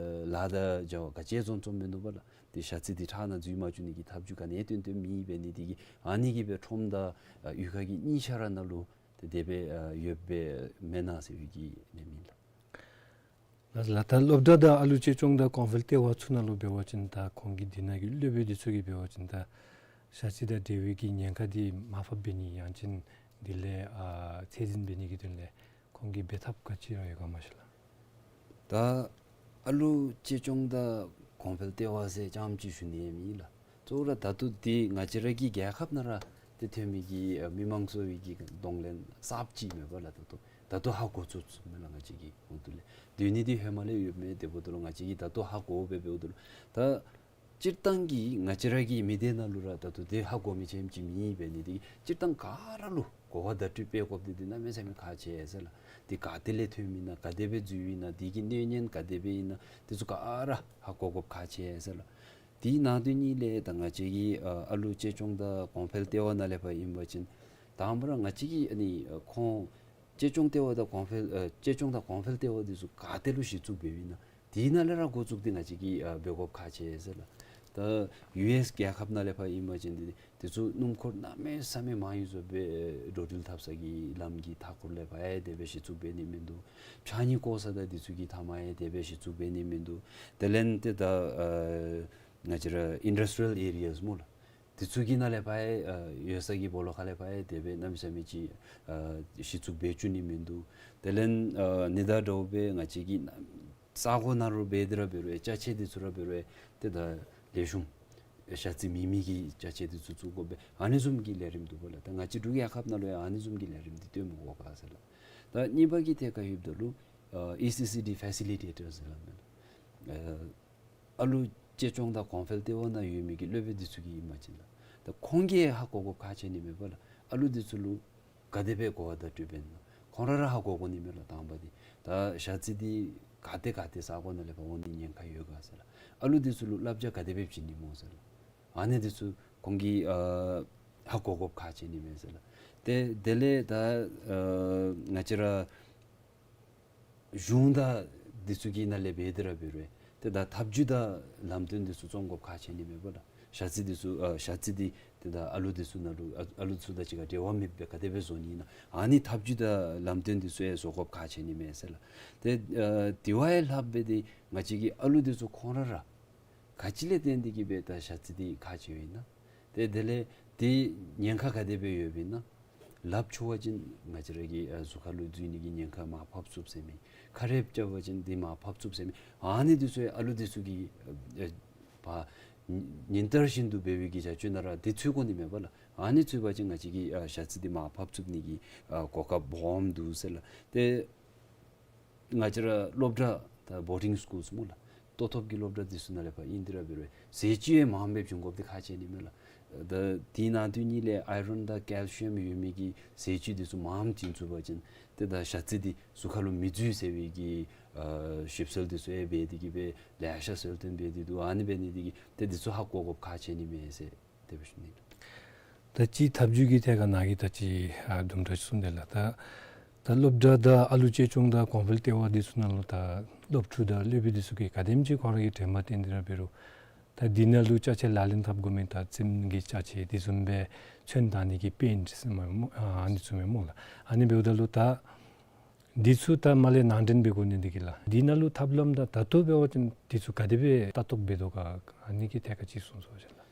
ལཱ་དང་བྱ་བ་ག་ཅི་བཟུམ་བཟུམ་མིན་འདུག་པ་ལགས། ཏེ་ཞ་རྩི་འདི་ཁྲག་ནང་འཛུལ་མ་བཅུག་ནི་གི་ཐབས་བྱུས་ག་ནི་སྟོན་སྟོནམ་མེད་པས། ཨ་ནི་འདི་གིས་ཨ་ནི་གིས་སྦེ་ཁྲོམ་དང་ཨ་གཡུས་ཁ་གི་གཉིས་ཆ་ར་ནང་ལུ་ཏེ་དེ་སྦེ་ཨ་ཡོདཔ་སྦེ་མེན་ན་ཟེར་བའི་གི་ལན་ཨིན་ལགས། ལགས་ལགས། ད་སློབ་གྲྭ་དང་ཨ་ལུ་གཅེས་སྐྱོང་དང་གོང་འཕེལ་ལྟེ་བ་ཚུ་ནང་ལུ་འབད་བ་ཅིན་ད་ཁོང་གི་འདི་ནང་གི་སློབ་དཔོན་འདི་ཚུ་གིས་འབད་བ་ཅིན་ད་ཞ་རྩི་དང་འབྲེལ་བའི་གི་ཉེན་ཁ་འདི་མར་ཕབ་འབད་ནི་ཡང་ཅིན་འདི་ལས་ཨ་ཚད་འཛིན་འབད་ནི་གི་དོན་ལས་ཁོང་གིས་འབད་ཐབས་ག་ཅི་ར་ཡོད་ག་མ་ཤེས་ལགས། ད་ཨ་ལུ་གཅེས་སྐྱོང་དང་གོང་འཕེལ་ལྟེ་བ་ཟེར་རྐྱངམ་ཅིག་ཞུ་ནི་ཡང་མེད་ལགས། གཙོ་བོ་ར་ད་ལྟོ་འདི་ང་བཅས་ར་གི་རྒྱལ་ཁབ་ནང་ར་ཏེ་ཐོན་མི་གི་ཨ་མི་མང་གསོ་བའི་གི་གདོང་ལེན་གསརཔ་ཅིག་མེད་པ་ལགས། ད་ལྟོ་ད་ལྟོ་ཧ་གོ་ཚུགས་ཚུགས་མས་ལགས། ང་བཅས་ཀྱི་ཁོང་དུ་ལས་སྡོད་ནི་འདི་ཧེ་མ་ལས་ཡོདཔ་མས། དེ་འབདཝ་ད་ལུ་ང་བཅས་ཀྱིས་ད་ལྟོ་ཧ་གོ་སྦེ་འབདཝ་ད་ལུ་ད་སྤྱིར་བཏང་གི་ང་བཅས་ར་གི་མི་སྡེ་ནང་ལུ་ར་ད་ལྟོ་འདི་ཧ་གོ་མི་ཆེམ་ཅིག་མེད་པས། ཨ་ནི་འདི་སྤྱིར་བཏང་ག་ར་ལུ་གོ་བ་བརྡ་སྤྲོད་འབད་དགོཔ་འདི་འདི་གནམ་མེད་ས་མེད་ཁག་ཆེ་ཟེར་ལགས། འདི་ག་ཏེ་ལས་ཐོནམ་ཨིན་ན་ག་དེ་སྦེ་འཛུལཝ་ཨིན་ན་འདི་གི་གནོད་ཉེན་ག་དེ་སྦེ་ཨིན་ན་འདི་ཚུ་ག་ར་ཧ་གོ་དགོཔ་ཁག་ཆེ་ཟེར་ལགས། དེ་ནང་དོན་གཉིས་ལས་ད་ང་བཅས་ཀྱི་ཨ་ཨ་ལུ་གཅེས་སྐྱོང་དང་གོང་འཕེལ་ལྟེ་བ་ནང་ལས་ཕར་ཨིན་པ་ཅིན་དང་པ་ར་ང་བཅས་ཀྱིས་ཨ་ནི་ཨ་ཁོང་གཅེས་སྐྱོང་ལྟེ་བ་དང་གོང་འཕེལ་ཨ་གཅེས་སྐྱོང་དང་གོང་འཕེལ་ལྟེ་བ་འདི་ཚུ་ག་ཏེ་ལུ་གཞི་བཙུགས་འབདཝ་ཨིན་ན་དེ་ནང་ལས་ར་འགོ་བཙུགས་ཏེ་ང་བཅས་ཀྱིས་ཨ་འབད་དགོཔ་ཁག་ཆེ་ཟེར་ལགས། ད་ཡུ་ཨེསི་རྒྱལ་ཁབ་ནང་ལས་ཕར་ཨིན་པ་ཅིན་འདི་འདི་ཚུ་སྣུམ་འཁོར་གནམ་མེད་ས་མེད་མང་ཡོད་ཟེར་སྦེ་འགྲོ་འགྲུལ་འཐབ་ས་གི་ལམ་གྱི་མཐའ་འཁོར་ལས་ཕར་ཡང་དེ་སྦེ་གཞི་བཙུགས་འབད་ནི་མིན་འདུག། ཕྱགས་སྙིགས་བཀོ་ས་དང་འདི་ཚུ་གི་མཐའ་མར་ཡང་དེ་སྦེ་གཞི་བཙུགས་འབད་ནི་མིན་འདུག། དེ་ལས་ཏེ་ད་ཨ་ང་བཅས་ར་ཨིན་ཌསི་ཊི་རི་ཡལ་ཨེ་རི་ཡཱས་སྨོ་ལགས། འདི་ཚུ་གི་ནང་ལས་ཕར་ཡང་ཨ་ཡོད་ས་གི་སྦོ་ལོགས་ཁ་ལས་ཕར་ཡང་དེ་སྦེ་གནམ་མེད་ས་མེད་ཅིག་ཨ་གཞི་བཙུགས་འབད་བཅུག་ནི་མིན་འདུག། དེ་ལས་ཨ་ཨ་ནི་དང་འདྲཝ་སྦེ་ང་བཅས་ཀྱི་ས་གོ་ནང་ལུ་འབད་དེ་ར་འབད་རུང་ཅ་ཆས་འདི་ཚུ་ར་འབད་རུང་ཏེ་ད་ལེགས་ཤོམ་ཞ་རྩི་མེད་མི་གི་ཅ་ཆས་འདི་ཚུ་བཙུགས་དགོ་པས། ཨ་ནི་བཟུམ་གྱི་ལས་རིམ་འདུག་པ་ལགས། ད་ང་བཅས་འབྲུག་རྒྱལ་ཁབ་ནང་ལུ་ཡང་ཨ་ནི་བཟུམ་གྱི་ལས་རིམ་འདི་སྟོན་མི་དགོ་ག་ཟེར་ལགས། ད་གཉིས་པ་གི་ཐད་ཁར་ཡོདཔ་ད་ལུ་ཨ་ཨི་སི་སི་ཌི་ཕེ་སི་ལི་ཊེ་ཊར་ཟེར་སླབ་མས་ལགས། ཨ་ཨ་ལུ་གཅེས་སྐྱོང་དང་གོང་འཕེལ་ལྟེ་བ་ནང་ཡོད་མི་གི་སློབ་དཔོན་འདི་ཚུ་གིས་ཨིན་པ་ཅིན་ལགས། ད་ཁོང་གིས་ཧ་གོ་དགོཔ་ཁག་ཆེ་ནི་མས་པ་ལགས། ཨ་ལུ་འདི་ཚུ་ལུ་ག་དེ་སྦེ་གོ་བ་བརྡ་སྤྲོད་འབད་ན་ཁོང་ར་ར་ཧ་གོ་དགོ་ནི་མས་ལགས། དང་པ་འདི་ད་ཞ་རྩི་འདི་ག་ཏེ་ག་ཏེ་ས་གོ་ནང་ལས་ཕར་འོང་ནི་ཉེན་ཁ་ཡོད་ག་ཟེར་ལགས། ཨ་ལུ་འདི་ཚུ་ལུ་བསླབ་བྱ་ག་དེ་སྦེ་བྱིན་ནི་སྨོ་ཟེར་ལགས། ཨ་ནི་འདི་ཚུ་ཁོང་གིས་ཨ་ཧ་གོ་དགོཔ་ཁག་ཆེ་ནི་མས་ཟེར་ལགས། ཏེ་དེ་ལས་ད་ཨ་ང་བཅས་ར་གཞུང་དང་འདི་ཚུ་གི་ནང་ལས་འབད་དེ་ར་འབད་རུང་ཏེ་ད་ཐབས་བྱུས་དང་ལམ་སྟོན་འདི་ཚུ་བརྩོན་དགོཔ་ཁག་ཆེ་ནི་མས་པ་ལགས། ཞ་རྩི་འདི་ཚུ་ཨ་ཞ་རྩི་འདི་ཏེ་ད་ཨ་ལུ་འདི་ཚུ་ནང་ལུ་ཨ་ཨ་ལུ་ཚུ་དང་གཅིག་ཁར་འབྲེལ་བ་མེདཔ་སྦེ་ག་དེ་སྦེ་བཟོ་ནི་ཨིན་ན་ཨ་ནི་ཐབས་བྱུས་དང་ལམ་སྟོན་འདི་ཚུ་ཡང་བཟོ་དགོཔ་ཁག་ཆེ་ནི་མས་ཟེར་ལགས། ཏེ་ཨ་དེ་བ་ཡང་ལྷགཔ་སྦེ་ཏེ་ང་བཅས་ཀྱི་ཨ་ལུ་འདི་ཚུ་ཁོང་ར་ར་ག་ཅི་ལས་བརྟེན་ཏེ་གིས་སྦེ་ད་ཞ་རྩི་འདི་ཁག་ཆེཝ་ཨིན་ན། ཏེ་དེ་ལས་འདི་ཉེན་ཁ་ག་དེ་སྦེ་ཡོདཔ་ཨིན་ན། ལགཔ་འཁྱུ་བ་ཅིན་ང་བཅས་ར་གི་ཨ་གཟུགས་ཁ་ལུ་འཛུལ་ནི་གི་ཉེན་ཁ་མར་ཕབ་ཚུགས་ཟེར་མི། ཁ་རས་རྐྱབ་པ་ཅིན་འདི་མར་ཕབ་ཚུགས་ཟེར་མི། ཨ་ནི་འདི་ཚུ་ཡང་ཨ་ལུ་འདི་ཚུ་གིས་ཨ་ཨ་ཕར་ཉིན་ལྟར་བཞིན་དུ་འབད་བའི་གི་བྱ་སྤྱོད་ནང་ར་འདི་ཚུད་དགོ་ནི་མས་པ་ལགས། ཨ་ནི་ཚུད་པ་ཅིན་ང་བཅས་ཀྱིས་ཨ་ཞ་རྩི་འདི་མར་ཕབ་ཚུགས་ནི་གི་ཨ་གོ་སྐབས་སྦོམ་འདུག་ཟེར་ལགས། ཏེ་ང་བཅས་ར་སློབ་གྲྭ་ད་བོར་ཌིང་སི་ཀུལ་སྨོ་ལགས། ལྟོ་ཐོབ་ཀྱི་སློབ་གྲྭ་འདི་ཚུ་ནང་ལས་ཕར་ཨིན་ཏེ་ར་འབད་རུང་ཟས་བཅུད་ཡང་མངམ་སྦེ་བྱིན་དགོཔ་འདི་ཁག་ཆེ་ནི་མས་ལགས། ད་དེ་ནང་དོན་གཉིས་ལས་ཨའི་རོན་དང་ཀེལ་ཤི་ཡམ་ཡོད་མི་གི་ཟས་བཅུད་འདི་ཚུ་མངམ་བྱིན་ཚུགས་པ་ཅིན་ཏེ་ད་ཞ་རྩི་འདི་གཟུགས་ཁ་ལུ་མི་འཛུལ་ཟེར་བའི་གི་ཨ་ཞིབ་འཚོལ་འདི་ཚུ་ཡང་འབད་དེ་གིས་སྦེ་ལེ་ཤ་གསལ་སྟོན་འབད་དེ་འདུག། ཨ་ནི་འབད་ནི་འདི་གིས་ཏེ་འདི་ཚུ་ཧ་གོ་དགོཔ་ཁག་ཆེ་ནི་མས་ཟེར་དེ་སྦེ་ཞུ་ནི་ལགས། ད་ཅི་ཐབས་བྱུས་ཀྱི་ཐད་ཁར་ནཱ་གིས་ད་ཅི་ཨ་དུམ་གྲ་ཅིག་གསུངས་དེས་ལགས། ད་ད་སློབ་གྲྭ་དང་ཨ་ལུ་གཅེས་སྐྱོང་དང་གོང་འཕེལ་ལྟེ་བ་འདི་ཚུ་ནང་ལུ་ད་སློབ་ཕྲུག་དང་སློབ་དཔོན་འདི་ཚུ་གིས་ག་དེམ་ཅིག་ཁོང་ར་གིས་དྲན་པ་བསྟེན་ཏེ་ར་འབད་རུང་ད་འདི་ནང་ལུ་ཅ་ཆས་ལག་ལེན་འཐབ་དགོ་མི་ད་རྩེདམོ་གི་ཅ་ཆས་དེ་བཟུམ་སྦེ་ཚོན་བཏགས་ནི་གི་པེནཊ་ཟེར་མི་སྨོ། ཨ་ཨ་ནི་བཟུམ་སྦེ་སྨོ་ལགས། ཨ་ནི་འབདཝ་ད་ལུ་ད་འདི་ཚུ་ད་མར་ལས་ནང་འདྲེན་འབད་དགོ་ནི་འདི་གིས་ལགས། འདི་ནང་ལུ་ཐབས་ལམ་དང་ད་ལྟོ་འབད་བ་ཅིན་འདི་ཚུ་ག་དེ་སྦེ་ལྟ་རྟོག་འབད་དོ་ག་ཨ་ནི་གི་ཐད་ཁར་ཅིག་གསུང་ཟེར་བ་ཅིན་ལགས།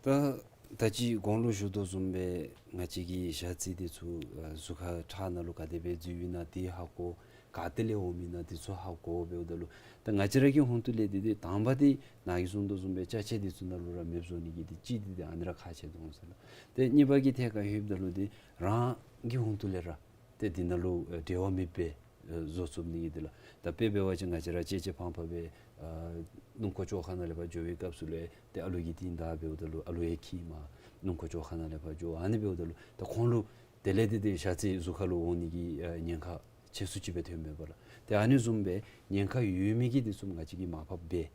ད་ད་ཅི་གོང་ལུ་ཞུ་དོ་བཟུམ་སྦེ་ང་བཅས་ཀྱི་ཞ་རྩི་འདི་ཚུ་ཨ་གཟུགས་ཁར་ཁྲག་ནང་ལུ་ག་དེ་སྦེ་འཛུལ་ཡི་ན་འདི་ཧ་གོ། ག་ཏེ་ལས་འོང་མི་ན་འདི་ཚུ་ཧ་གོ་འབདཝ་ད་ལུ་ད་ང་བཅས་ར་གི་ཧོངས་ཏོ་ལས་འདི་འདི་དང་པ་འདི་ནཱ་གིས་གསུང་དོ་བཟུམ་སྦེ་ཅ་ཆས་འདི་ཚུ་ནང་ལུ་ར་མེདཔ་བཟོ་ནི་གི་འདི་གཅིག་འདི་འདི་ཨ་ནི་ར་ཁག་ཆེ་དོ་འོང་ཟེར་ལགས། ཏེ་གཉིས་པ་གི་ཐད་ཁར་ལྷོདཔ་ད་ལུ་འདི་རང་གི་ཧོངས་ཏོ་ལས་ར་ཏེ་འདི་ནང་ལུ་ཨ་འབྲེལ་བ་མེདཔ་སྦེ་ཨ་བཟོ་ཚུགས་ནི་གི་འདི་ལགས། ད་དཔེ་འབད་བ་ཅིན་ང་བཅས་ར་གཅེས་གཅེས་ཕངས་ཕངས་སྦེ་ཨ་སྣུམ་འཁོར་བཅོ་ཁང་ནང་ལས་ཕར་འགྱོ་བའི་སྐབས་སུ་ལས་ཏེ་ཨ་ལུ་གིས་འདི་ད་འབདཝ་ད་ལུ་ཨ་ལུ་ཡང་འཁྱིད་མ་སྣུམ་འཁོར་བཅོ་ཁང་ནང་ལས་ཕར་འགྱོ། ཨ་ནི་འབདཝ་ད་ལུ་ད་ཁོང་ལུ་དེ་ལས་འདི་འདི་ཞ་རྩི་གཟུགས་ཁར་ལུ་འོང་ནི་གི་ཨ་ཉེན་ཁ་ཆེ་སུ་ཅིག་སྦེ་ཐོནམ་མས་པ་ལགས། ཏེ་ཨ་ནི་བཟུམ་སྦེ་ཉེན་ཁ་ཡོད་མི་གི་འདི་ཚུ་ང་བཅས་ཀྱིས་མར་ཕབ་འབད་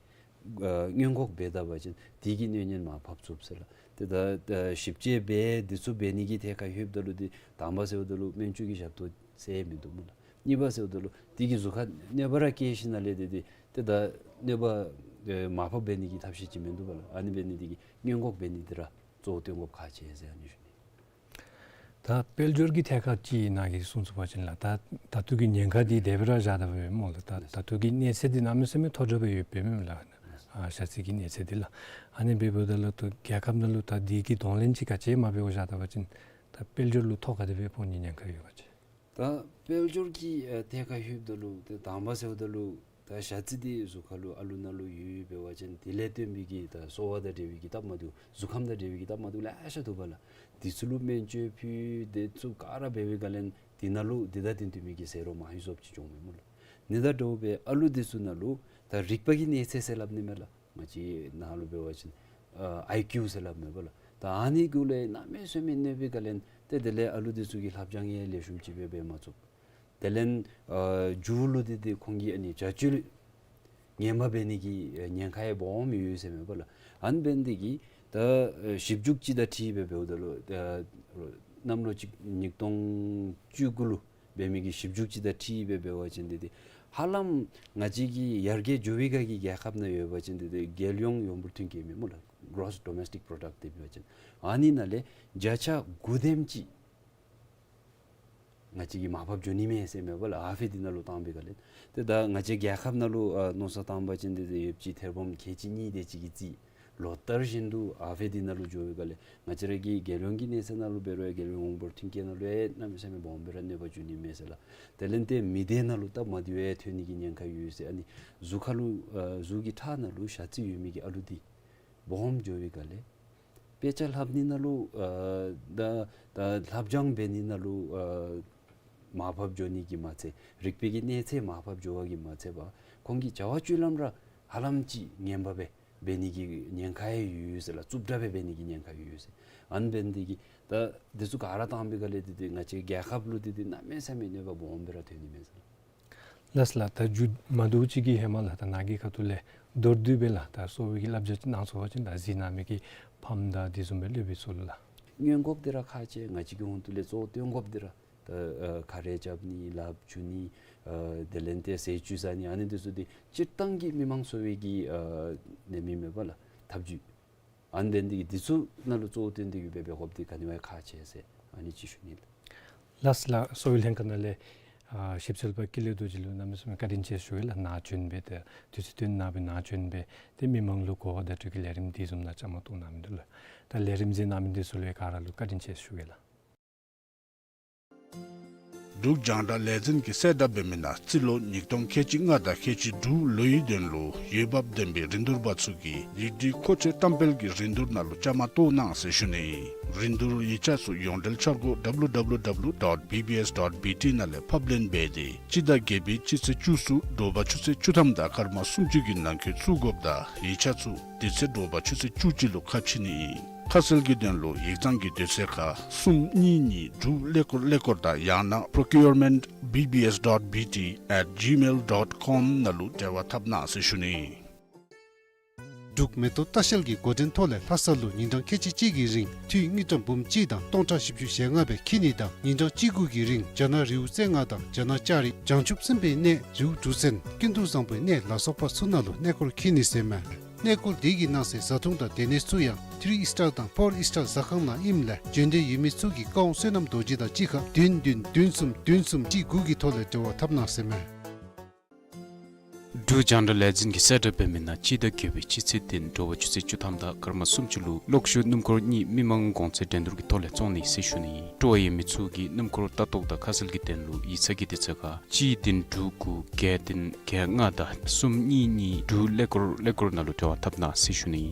ཨ་སྔོན་འགོག་འབད་ད་པ་ཅིན་འདི་གི་གནོད་ཉེན་མར་ཕབ་ཚུགས་ཟེར་ལགས། ཏེ་ད་ད་ཞིབ་དཔྱད་འབད་འདི་ཚུ་འབད་ནི་གི་ཐད་ཁར་ལྷོདཔ་ད་ལུ་འདི་དང་པ་ཟེརཝ་ད་ལུ་སྨན་བཅོས་ཀྱི་ཞབས་ཏོག་ཟེར་མིན་འདུག་སྨོ་ལགས། གཉིས་པ་ཟེརཝ་ད་ལུ་འདི་གིས་གཟུགས་ཁར་གནོད་པ་ར་བཀལ་ཞིནམ་ལས་འདི་འདི་ཏེ་ད་གནོད་པ་ཨེ་མར་ཕབ་འབད་ནི་གི་ཐབས་ཤེས་ཅིག་མིན་འདུག་པ་ལགས། ཨ་ནི་འབད་ནི་འདི་གིས་སྔོན་འགོག་འབད་ནི་འདི་ར་གཙོ་བོ་བཏོན་དགོཔ་ཁག་ཆེ་ཟེར་ཨ་ནི་ཞུ་ནི། ད་དཔལ་འབྱོར་གྱི་ཐད་ཁར་ཅིག་ནཱ་གིས་གསུང་ཚུགས་པ་ཅིན་ལགས། ད་ད་ལྟོ་གི་ཉེན་ཁ་འདི་དེ་སྦེ་ར་བཞག་ད་པས་སྨོ་ལགས། ད་ད་ལྟོ་གི་གནས་ཚད་འདི་གནམ་མེད་ས་མེད་མཐོ་དྲགས་སྦེ་ཡོདཔ་མས་ལགས། ཨ་ཞ་རྩི་གི་གནས་ཚད་འདི་ལགས། ཨ་ནི་འབདཝ་ད་ལུ་ད་རྒྱལ་ཁབ་ནང་ལུ་ད་འདི་གི་གདོང་ལེན་ཅིག་ག་ཅི་མ་འབད་བར་བཞག་ད་པ་ཅིན་ད་དཔལ་འབྱོར་ལུ་ཐོ་ག་དེ་སྦེ་ཕོག་ནི་ཉེན་ཁ་ཡོད་ག་ཅི། ད་དཔལ་འབྱོར་གྱི་ཨ་ཐད་ཁར་ལྷོདཔ་ད་ལུ་ཏེ་དང་པ་ཟེརཝ་ད་ལུ་ད་ཞ་རྩི་འདི་གཟུགས་ཁར་ལུ་ཨ་ལུ་ནང་ལུ་ཡོད་འབད་བ་ཅིན་དེ་ལས་བརྟེན་པའི་གི་ད་གསོ་བ་དང་འབྲེལ་བའི་གི་སྟབས་མ་བདེཝ་གཟུགས་ཁམས་དང་འབྲེལ་བའི་གི་སྟབས་མ་བདེཝ་ལེ་ཤ་འདུག་པ་ལགས། འདི་ཚུ་ལུ་སྨན་བཅོས་ཕུལ་འདི་ཚུ་ག་ར་འབད་བའི་སྒང་ལས་འདི་ནང་ལུ་འདི་དང་འདི་འདུས་མི་གི་ཟད་འགྲོ་མང་ཤོས་ཅིག་འབྱུངམ་མས་སྨོ་ལགས། ཨ་ནི་དང་འདྲཝ་སྦེ་ཨ་ལུ་འདི་ཚུ་ནང་ལུ་ད་རིག་པ་གི་གནས་ཚད་ཟེར་སླབ་ནི་མས་ལགས། ང་བཅས་ནང་ལུ་འབད་བ་ཅིན་ཨ་ཨའི་ཀིའུ་ཟེར་སླབ་མས་པ་ལགས། ད་ཨ་ནི་གུ་ལས་གནམ་མེད་ས་མེད་གནོད་པའི་སྒང་ལས་ཏེ་དེ་ལས་ཨ་ལུ་འདི་ཚུ་གིས་ལྷབ་སྦྱང་ཡང་ལེགས་ཤོམ་ཅིག་སྦེ་འབད་མ་ཚུགས། དེ་ལས་ཨ་མཇུག་ལུ་འདི་འདི་ཁོང་གི་ཨ་ནི་བྱ་སྤྱོད་ངན་པ་འབད་ནི་གི་ཨ་ཉེན་ཁ་ཡང་སྦོམ་ཡོད་ཟེར་མས་པ་ལགས། ཨ་ནི་འབད་ནི་འདི་གིས་ད་ཨ་ཞིབ་འཇུག་ཅིག་དང་འཁྲིལ་སྦེ་འབདཝ་ད་ལུ་ཨ་གནམ་ལོ་གཅིག་ཉིས་སྟོང་བཅུ་དགུ་ལུ་འབད་མི་གི་ཞིབ་འཇུག་ཅིག་དང་འཁྲིལ་སྦེ་འབད་བ་ཅིན་འདི་འདི་ཧ་ལམ་ང་བཅས་ཀྱི་ཡར་རྒྱས་འགྱོ་བའི་སྒང་གི་རྒྱལ་ཁབ་ནང་ཡོད་པ་ཅིན་འདི་འདི་རྒྱལ་ཡོངས་ཡོངས་འབོར་ཐོན་སྐྱེད་མི་སྨོ་ལགས། གྲོསི་ཌོ་མེསི་ཊིཀ་པོ་རོ་ཌཀཊ་འདི་འབད་བ་ཅིན་ཨ་ནི་ནང་ལས་བརྒྱ་ཆ་དགུ་དེམ་ཅིག་ང་བཅས་ཀྱིས་མར་ཕབ་འགྱོ་ནི་མས་ཟེར་མས་པ་ལགས། ཨ་ཕི་འདི་ནང་ལུ་བཏང་པའི་སྒང་ལས། ཏེ་ད་ང་བཅས་རྒྱལ་ཁབ་ནང་ལུ་ཨ་མནོ་བསམ་བཏང་པ་ཅིན་འདི་འདི་ཡོདཔ་ཅིག་ཐེར་འབུམ་ཁལ་གཅིག་གཉིས་དེ་ཅིག་གིས་རྩིས། ལོ་ལྟར་བཞིན་དུ་ཨ་ཕི་འདི་ནང་ལུ་འགྱོ་བའི་སྒང་ལས་ང་བཅས་ར་གི་རྒྱལ་ཡོངས་ཀྱི་གནས་ཚད་ནང་ལུ་འབད་རུང་ཡང་རྒྱལ་ཡོངས་ཡོངས་འབོར་ཐོན་སྐྱེད་ནང་ལུ་ཡང་གནམ་མེད་ས་མེད་སྦོམ་སྦེ་ར་གནོད་པ་འབྱུང་ནི་མས་ཟེར་ལགས། དེ་ལས་ཏེ་མི་སྡེ་ནང་ལུ་སྟབས་མ་བདེཝ་ཡང་ཐོན་ནི་གི་ཉེན་ཁ་ཡོད་ཟེར། ཨ་ནི་གཟུགས་ཁར་ལུ་ཨ་གཟུགས་ཀྱི་ཁྲག་ནང་ལུ་ཞ་རྩི་ཡོད་མི་གི་ཨ་ལུ་འདི་སྦོམ་འགྱོ་བའི་སྒང་ལས་དཔེ་ཆ་ལྷབ་ནི་ནང་ལུ་ཨ་ད་ད་ལྷབ་སྦྱང་འབད་ནི་ནང་ལུ་ཨ་མར་ཕབ་འགྱོ་ནི་གིས་མ་ཚད་རིག་པའི་གི་གནས་ཚད་མར་ཕབ་འགྱོ་བ་གིས་མ་ཚད་པར་ཁོང་གི་བྱ་བ་སྤྱོད་ལམ་ར་ཧ་ལམ་ཅིག་ངན་པ་སྦེ་འབད་ནི་གི་ཉེན་ཁ་ཡང་ཡོད་ཟེར་ལགས། རྩུབ་དྲགས་སྦེ་འབད་ནི་གི་ཉེན་ཁ་ཡོད་ཟེར། ཨ་ནི་འབད་ནི་འདི་གིས་ད་འདི་ཚུ་ག་ར་བཏང་པའི་སྒང་ལས་འདི་འདི་ང་བཅས་རྒྱལ་ཁབ་ལུ་འདི་འདི་གནམ་མེད་ས་མེད་གནོད་པ་སྦོམ་སྦེ་ར་ཐོན་ནི་མས་ཟེར་ལགས། ལགས་ལགས། ད་མཇུག་མ་བསྡུ་ཅིག་གི་ཧེ་མ་ལགས་ད་ནཱ་གི་ཁ་ཐུག་ལས་མདོར་བསྡུས་སྦེ་ལགས་ད་གསོ་བའི་གི་བསླབ་བྱ་ཅིག་གནང་ཚུགས་པ་ཅིན་ད་གཟིགས་གནང་མི་གི་ཕམ་དང་དེ་བཟུམ་སྦེ་སློབ་དཔོན་ཚུ་ལུ་ལགས། སྔོན་འགོག་འདི་ར་ཁག་ཆེ། ང་བཅས་ཀྱི་ཧོངས་ཏོ་ལས་གཙོ་བོ་སྔོན་འགོག་འདི་ར་ད་ཨ་ཁ་རས་རྐྱབ་ནི་ལགཔ་འཁྱུ་ནི་ཨ་དེ་ལས་ཏེ་ཟས་བཅུད་ཟ་ནི་ཨ་ནི་འདི་ཚུ་འདི་སྤྱིར་བཏང་གི་མི་མང་གསོ་བའི་གི་ཨ་ནད་མི་མེད་པ་ལགས་ཐབས་བྱུས། ཨ་ནི་འབད་ནི་འདི་གིས་འདི་ཚུ་ནང་ལུ་གཙོ་བོ་བཏོན་ཏེ་གིས་འབད་འབད་དགོཔ་འདི་ག་ནི་བ་ཁག་ཆེ་ཟེར་ཨ་ནི་ཅིག་ཞུ་ནི་ལགས། ལགས་ལགས། གསོ་བའི་ལྷན་ཁག་ནང་ལས་ཨ་ཞིབ་འཚོལ་པ་ཀུན་ལེགས་རྡོ་རྗེ་ལུ་གནམ་མེད་ས་མེད་བཀའ་དྲིན་ཆེ་ཞུ་གེ་ལགས། ནཱ་བྱོན་སྦེ་ཏེ་དུས་ཚོད་བཏོན་གནང་སྦེ་ནཱ་བྱོན་སྦེ་ཏེ་མི་མང་ལུ་གོ་བ་བརྡ་སྤྲོད་ཀྱི་ལས་རིམ་འདི་བཟུམ་ནང་བཅའ་མར་གཏོགས་གནང་མི་འདི་ལུ་ད་ལས་རིམ་གཟིགས་གནང་མི་འདི་ཚུ་ལུ་ཡང་ག་ར་ལུ་བཀའ་དྲིན་ཆེ་ཞུ་གེ་ལགས། འབྲུག་རྒྱང་བསྒྲགས་ལས་འཛིན་གྱིས་གསལ་བསྒྲགས་འབད་མི་ནང་རྩིས་ལོ་ཉིས་སྟོང་ཁལ་གཅིག་ལྔ་དང་ཁལ་གཅིག་དྲུག་ལོའི་དོན་ལུ་འོས་འབབ་ལྡན་པའི་རིན་བསྡུར་པ་ཚུ་གིས་ཡིག་སྒྲིག་མཁོ་ཆས་བཀྲམ་སྤེལ་གྱི་རིན་བསྡུར་ནང་ལུ་བཅའ་མར་གཏོགས་གནང་ཟེར་ཞུ་ནི། རིན་བསྡུར་ཡིག་ཆ་ཚུ་ཡོངས་འབྲེལ་འཆར་སྒོ་W W W dot B B S dot B T ནང་ལས་ཕབ་ལེན་འབད་དེ་སྤྱི་ཟླ་བརྒྱད་པའི་སྤྱི་ཚེས་བཅུ་གསུམ་དྲོ་པ་ཆུ་ཚོད་བཅུ་ཐམ་དང་སྐར་མ་སུམ་ཅུ་གི་ནང་འཁོད་བཙུགས་དགོཔ་དང་ཡིག་ཆ་ཚུ་དེ་ཚེ་དྲོ་པ་ཆུ་ཚོད་བཅུ་གཅིག་ལུ་ཁ་ཕྱེ་ནི་ཨིན། ཁ་གསལ་གྱི་དོན་ལུ་ཡིག་ཚང་གི་དུས་ཚོད་ཁར་གསུམ་གཉིས་གཉིས་དྲུག་ཀླད་ཀོར་ཀླད་ཀོར་དང་ཡང་ན་procurement B B S dot B T at gmail dot com ནང་ལུ་འབྲེལ་བ་འཐབ་གནང་ཟེར་ཞུ་ནི། འབྲུག་མེ་ཏོག་ལྟ་བཤལ་གྱི་འགོ་འདྲེན་ཐོག་ལས་ལྷ་ས་ལུ་ཉིན་གྲངས་ཁལ་གཅིག་གཅིག་གི་རིང་འཐུས་དངུལ་ཀྲམ་འབུམ་གཅིག་དང་སྟོང་ཕྲག་བཞི་བཅུ་ཞེ་ལྔ་སྦེ་འཁྱིད་ནི་དང་ཉིན་གྲངས་གཅིག་དགུ་གི་རིང་རྒྱ་ནག་རི་བོ་རྩེ་ལྔ་དང་རྒྱ་ནག་ལྕགས་རི་བྱང་ཆུབ་སེམས་དཔའི་གནས་རི་བོ་གྲུ་གཟིངས་ཀུན་ཏུ་བཟང་པོའི་གནས་ལ་སོགས་པ་ཚུ་ནང་ལུ་གནས་སྐོར་འཁྱིད་ནི་ཟེར་མས། གནས་སྐོར་དེ་གི་ནང་གསེས་བཟའ་འཐུང་དང་སྡོད་གནས་ཚུ་ཡང་ཐི་རི་ཨིས་ཊར་དང་ཕོར་ཨིས་ཊར་ཟ་ཁང་ནང་ཨིནམ་ལས་འབྱོན་འདོད་ཡོད་མི་ཚུ་གིས་བཀའ་དབང་བསོད་ནམས་རྡོ་རྗེ་དང་གཅིག་ཁར་བདུན་བདུན་བདུན་གསུམ་བདུན་གསུམ་གཅིག་དགུ་གི་ཐོག་ལས་འབྲེལ་བ་འཐབ་གནང་ཟེར་མས། འབྲུག་རྒྱང་བསྒྲགས་ལས་འཛིན་གྱིས་གསལ་བསྒྲགས་འབད་མི་ནང་སྤྱི་ཟླ་བརྒྱད་པའི་སྤྱི་ཚེས་བདུན་དྲོ་པ་ཆུ་ཚོད་བཅུ་ཐམ་དང་སྐར་མ་སུམ་ཅུ་ལུ་གློག་ཤུགས་སྣུམ་འཁོར་གཉིས་མི་མང་གོང་ཚད་འགྲན་བསྡུར་གྱི་ཐོག་ལས་བཙོང་ནི་ཟེར་ཞུ་ནི། སྤྲོ་བ་ཡོད་མི་ཚུ་གིས་སྣུམ་འཁོར་ལྟ་རྟོག་དང་ཁ་གསལ་གྱི་དོན་ལུ་ཡིག་ཚང་གི་དུས་ཚོད་ཁར་གཅིག་བདུན་དྲུག་དགུ་བརྒྱད་བདུན་བརྒྱད་ལྔ་དང་གསུམ་གཉིས་གཉིས་དྲུག་ཀླད་ཀོར་ཀླད་ཀོར་ནང་ལུ་འབྲེལ་བ་འཐབ་གནང་ཟེར་ཞུ་ནི།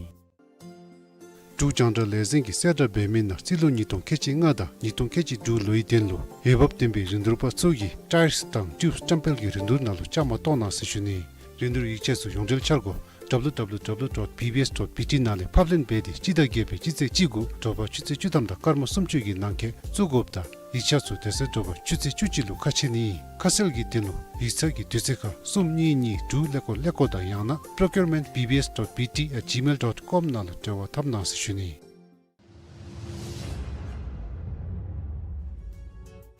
འབྲུག་རྒྱང་བསྒྲགས་ལས་འཛིན་གྱིས་གསལ་བསྒྲགས་འབད་མི་ནང་རྩིས་ལོ་ཉིས་སྟོང་ཁལ་གཅིག་ལྔ་དང་ཉིས་སྟོང་ཁལ་གཅིག་དྲུག་ལོའི་དོན་ལུ་འོས་འབབ་ལྡན་པའི་རིན་བསྡུར་པ་ཚུ་གིས་ཊའིརསི་དང་ཊིའུབསི་བཀྲམ་སྤེལ་གྱི་རིན་བསྡུར་ནང་ལུ་བཅའ་མར་གཏོགས་གནང་ཟེར་ཞུ་ནི། རིན་བསྡུར་ཡིག་ཆ་ཚུ་ཡོངས་འབྲེལ་འཆར་སྒོ་ཌབ་ལུ་ཌབ་ལུ་ཌབ་ལུ་ཌོཊ་བི་བི་ཨེསི་ཌོཊ་བི་ཊི་ནང་ལས་ཕབ་ལེན་འབད་དེ་སྤྱི་ཟླ་བརྒྱད་པའི་སྤྱི་ཚེས་བཅུ་དགུ་དྲོ་པ་ཆུ་ཚོད་བཅུ་ཐམ་དང་སྐར་མ་སུམ་ཅུ་གི་ནང་འཁོད་བཙུགས་དགོཔ་དང་ཡིག་ཆ་ཚུ་དེ་ཚེ་དྲོ་པ་ཆུ་ཚོད་བཅུ་གཅིག་ལུ་ཁ་ཕྱེ་ནི། ཁ་གསལ་གྱི་དོན་ལུ་ཡིག་ཚང་གི་དུས་ཚོད་ཁར་གསུམ་གཉིས་གཉིས་དྲུག་ཀླད་ཀོར་ཀླད་ཀོར་དང་ཡང་ན་པྲོ་ཀིའུར་མེནཊ་བི་བི་ཨེསི་ཌོཊ་བི་ཊི་ཨེཊ་ཇི་མེལ་ཌོཊ་ཀོམ་ནང་ལུ་འབྲེལ་བ་འཐབ་གནང་ཟེར་ཞུ་ནི།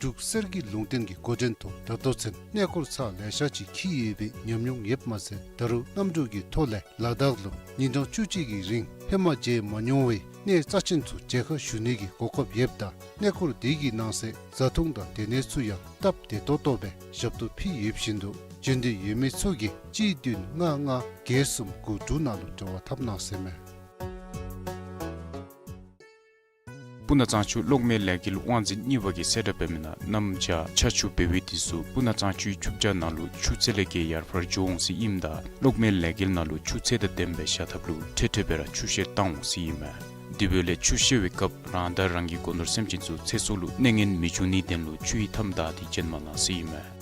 འབྲུག་གསེར་གྱི་ལུང་བསྟན་གྱི་འགོ་འདྲེན་ཐོག་ད་ལྟོ་ཚུན་གནས་སྐོར་ཚར་ལེ་ཤ་ཅིག་འཁྱིད་ཡོད་པའི་ཉམས་མྱོང་ཡོདཔ་མ་ཚད་ད་རུང་གནམ་གྲུ་གི་ཐོག་ལས་ལ་དྭགས་ལུ་ཉིན་གྲངས་བཅུ་གཅིག་གི་རིང་ཧེ་མ་མཇལ་མ་མྱོང་བའི་གནས་རྩ་ཆེན་ཚུ་མཇལ་ཁ་ཞུ་ནི་གི་གོ་སྐབས་ཡོདཔ་ད་གནས་སྐོར་དེ་གི་ནང་གསེས་བཟའ་འཐུང་དང་སྡོད་གནས་ཚུ་ཡང་སྟབས་བདེ་ཏོག་ཏོ་སྦེ་ཞབས་ཏོག་ཕུལ་ཡོད་བཞིན་དུ་འབྱོན་འདོད་ཡོད་མི་ཚུ་གིས་གཅིག་བདུན་ལྔ་ལྔ་བརྒྱད་གསུམ་དགུ་དྲུག་ནང་ལུ་འབྲེལ་བ་འཐབ་གནང་ཟེར་མས། སྤུ་ན་གཙང་ཆུ་གློག་མེའི་ལས་འགུལ་དབང་འཛིན་གཉིས་པ་གིས་གསལ་བསྒྲགས་འབད་མི་ནང་གནམ་བྱཱར་ཆར་ཆུ་འབབ་པའི་དུས་སུ་སྤུ་ན་གཙང་ཆུའི་ཆུ་བྱཱ་ནང་ལུ་ཆུ་ཚད་ལས་བརྒལ་ཡར་འཕར་འགྱོ་འོང་ཟེར་ཨིནམ་ད་གློག་མེའི་ལས་འགུལ་ནང་ལུ་ཆུ་ཚད་དང་ལྡནམ་སྦེ་བཞག་ཐབས་ལུ་འཕྲལ་འཕྲལ་སྦེ་ར་ཆུ་བཤལ་བཏང་འོང་ཟེར་ཨིན་མས། དེ་འབདཝ་ལས་ཆུ་བཤལ་བའི་སྐབས་རང་དང་རང་གི་སྒོ་ནོར་སེམས་ཅན་ཚུ་ཚེ་སྲོག་ལུ་གནོད་ངན་མི་འབྱུང་ནིའི་དོན་ལུ་ཆུ་ཡི་མཐའམ་བདའ་སྟེ་བྱོན་མ་གནང་ཟེར་ཨིན་མས།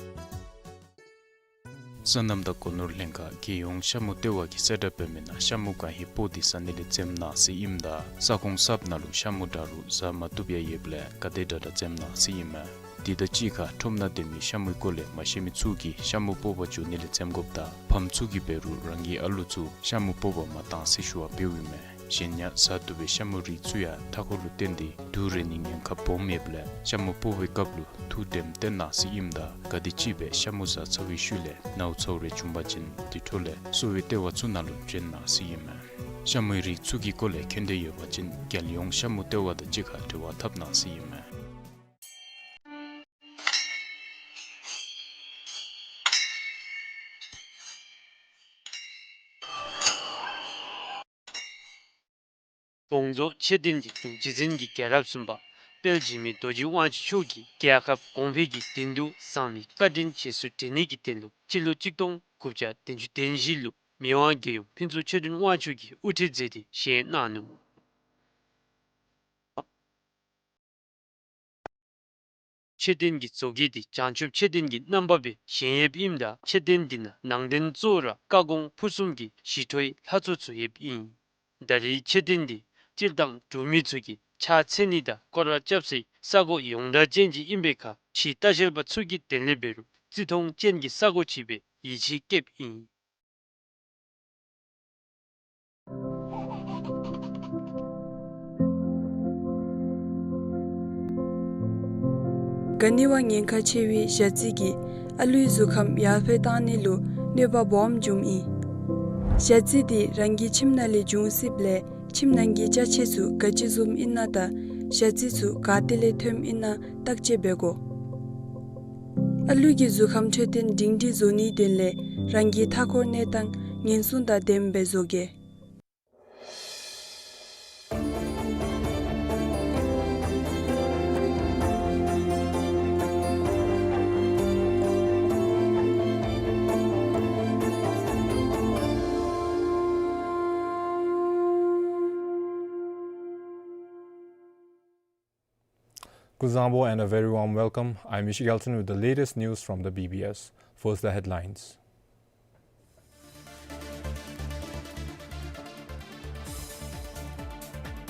སོ་ནམ་དང་སྒོ་ནོར་ལྷན་ཁག་རྒྱལ་ཡོངས་ཤ་མུ་ལྟེ་བ་གིས་གསལ་བསྒྲགས་འབད་མི་ནང་ཤ་མུ་གང་ཧེ་སྤོ་སྟེ་ཟ་ནི་ལས་འཛེམ་གནང་ཟེར་ཨིནམ་ད་ས་ཁོངས་གསརཔ་ནང་ལུ་ཤ་མུ་འདྲ་རུང་ཟ་མ་བཏུབ་ཡང་ཡོདཔ་ལས་ག་དེ་དྲག་དྲག་འཛེམ་གནང་ཟེར་ཨིན་མས། དེ་དང་གཅིག་ཁར་ཁྲོམ་ནང་སྡོད་མི་ཤ་མུའི་སྐོར་ལས་མ་ཤེས་མི་ཚུ་གིས་ཤ་མུ་སྤོ་བར་འགྱོ་ནི་ལས་འཛེམ་དགོཔ་དང་ཕམ་ཚུ་གིས་འབད་རུང་རང་གི་ཨ་ལུ་ཚུ་ཤ་མུ་སྤོ་བར་མ་གཏང་ཟེར་ཞུ་བ་འབདཝ་ཨིན་མས། གཞན་ཡང་ཟ་བཏུབ་པའི་ཤ་མུ་རིགས་ཚུ་ཡང་མཐའ་འཁོར་ལུ་བརྟེན་ཏེ་དུག་རེག་ནིའི་ཉེན་ཁ་སྦོམ་ཡོདཔ་ལས་ཤ་མུ་སྤོ་བའི་སྐབས་ལུ་ཐུགས་དྲནམ་བཏོན་གནང་ཟེར་ཨིནམ་ད་ག་དེམ་ཅིག་སྦེ་ཤ་མུ་ཟ་ཚར་བའི་ཤུལ་ལས་ནཝ་ཚཝ་རེ་བྱུང་པ་ཅིན་དེ་འཕྲོ་ལས་གསོ་བའི་ལྟེ་བ་ཚུ་ནང་ལུ་བྱོན་གནང་ཟེར་ཨིན་མས། ཤ་མུའི་རིགས་ཚུ་གི་སྐོར་ལས་མཁྱེན་འདོད་ཡོད་པ་ཅིན་རྒྱལ་ཡོངས་ཤ་མུ་ལྟེ་བ་དང་གཅིག་ཁར་འབྲེལ་བ་འཐབ་གནང་ཟེར་ཨིན་མས། དགོངས་རྫོགས་མཆོད་རྟེན་གྱི་དྲུང་རྗེ་བཙུན་གྱི་རྒྱལ་རབས་གསུམ་པ་དཔལ་འཇིགས་མེད་རྡོ་རྗེ་དབང་ཕྱུག་མཆོག་གིས་རྒྱལ་ཁབ་གོང་འཕེལ་གྱི་དོན་དུ་བཟང་ནི་བཀའ་དྲིན་རྗེས་སུ་དྲན་ནི་གི་དོན་ལུ་སྤྱི་ལོ་གཅིག་སྟོང་དགུ་བརྒྱ་བདུན་ཅུ་དོན་བཞི་ལུ་མི་དབང་རྒྱལ་ཡུམ་ཕུན་ཚོགས་ཆོས་སྒྲོན་དབང་ཕྱུག་གིས་དབུ་ཁྲིད་མཛད་དེ་བཞེངས་གནང་ནུག། མཆོད་རྟེན་གྱི་བཟོ་བཀོད་འདི་བྱང་ཆུབ་མཆོད་རྟེན་གྱི་རྣམ་པ་སྦེ་བཞེངས་ཡོདཔ་ཨིནམ་ད་མཆོད་རྟེན་འདི་ནང་ནང་རྟེན་གཙོ་བོ་ར་བཀའ་དགོངས་ཕུར་གསུམ་གྱི་ཞི་ཁྲོའི་ལྷ་ཚོགས་ཚུ་ཡོདཔ་ཨིན། ད་རེས་མཆོད་རྟེན་འདི་སྤྱིར་བཏང་འབྲུག་མི་ཚུ་གིས་ཕྱག་འཚལ་ནི་དང་སྐོར་ར་རྐྱབ་སའི་ས་གོ་ཡོངས་གྲགས་ཅན་ཅིག་ཨིན་པའི་ཁར་ཕྱིའི་ལྟ་བཤལ་པ་ཚུ་གི་དོན་ལས་འབད་རུང་བརྩི་མཐོང་ཅན་གྱི་ས་གོ་ཅིག་སྦེ་ཡིད་ཆེས་བསྐྱེདཔ་ཨིན། ག་ནི་བ་ཉེན་ཁ་ཆེ་བའི་ཞ་རྩི་གིས་ཨ་ལུའི་གཟུགས་ཁམས་ཡར་འཕེལ་བཏང་ནི་ལུ་གནོད་པ་སྦོམ་འབྱུངམ་ཨིན། ཞ་རྩི་འདི་རང་གི་ཁྱིམ་ནང་ལས་འབྱུང་སྲིདཔ་ལས་ཁྱིམ་ནང་གི་ཅ་ཆས་ཚུ་ག་ཅི་བཟུམ་ཨིན་ན་དང་ཞ་རྩི་ཚུ་ག་ཏེ་ལས་ཐོནམ་ཨིན་ན་བརྟག་དཔྱད་འབད་དགོ། ཨ་ལུ་གི་གཟུགས་ཁམས་འཕྲོད་བསྟེན་སྒྲིང་སྒྲིང་བཟོ་ནིའི་དོན་ལས་རང་གི་མཐའ་འཁོར་གནས་སྟངས་ཉེན་སྲུང་དང་ལྡནམ་སྦེ་བཟོ་གེ། Kuzuzangpo and a very warm welcome. I'm Michiel Gelton with the latest news from the B B S. First, the headlines.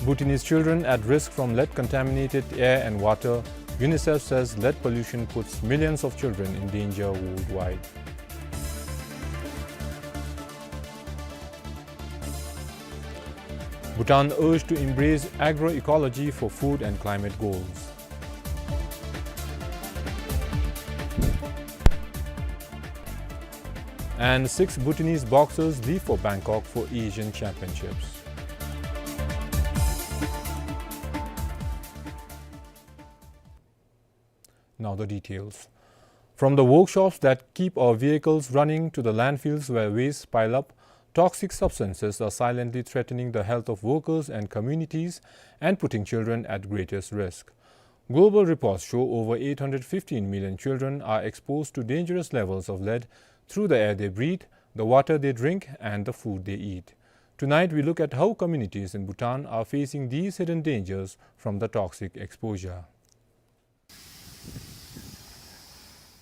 Bhutanese children at risk from lead-contaminated air and water. UNICEF says lead pollution puts millions of children in danger worldwide. Bhutan urged to embrace agroecology for food and climate goals. And six Bhutanese boxers leave for Bangkok for Asian Championships. Now the details. From the workshops that keep our vehicles running to the landfills where waste pile up, toxic substances are silently threatening the health of workers and communities and putting children at greatest risk. Global reports show over eight hundred fifteen million children are exposed to dangerous levels of lead through the air they breathe, the water they drink, and the food they eat. Tonight, we look at how communities in Bhutan are facing these hidden dangers from the toxic exposure.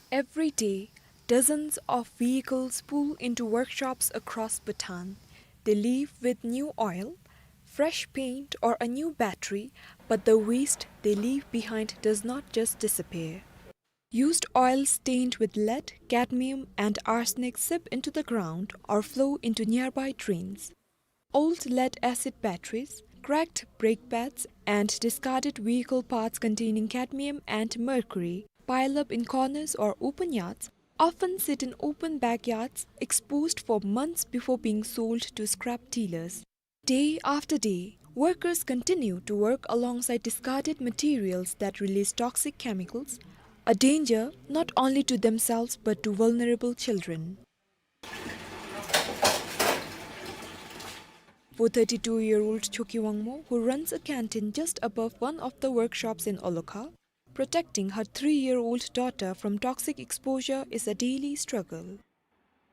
Every day, dozens of vehicles pull into workshops across Bhutan. They leave with new oil, fresh paint, or a new battery, but the waste they leave behind does not just disappear. Used oil stained with lead, cadmium, and arsenic seep into the ground or flow into nearby drains. Old lead acid batteries, cracked brake pads, and discarded vehicle parts containing cadmium and mercury pile up in corners or open yards, often sit in open backyards, exposed for months before being sold to scrap dealers. Day after day, workers continue to work alongside discarded materials that release toxic chemicals, a danger not only to themselves but to vulnerable children. For thirty-two-year-old Choki Wangmo, who runs a canteen just above one of the workshops in Olokha, protecting her three-year-old daughter from toxic exposure is a daily struggle.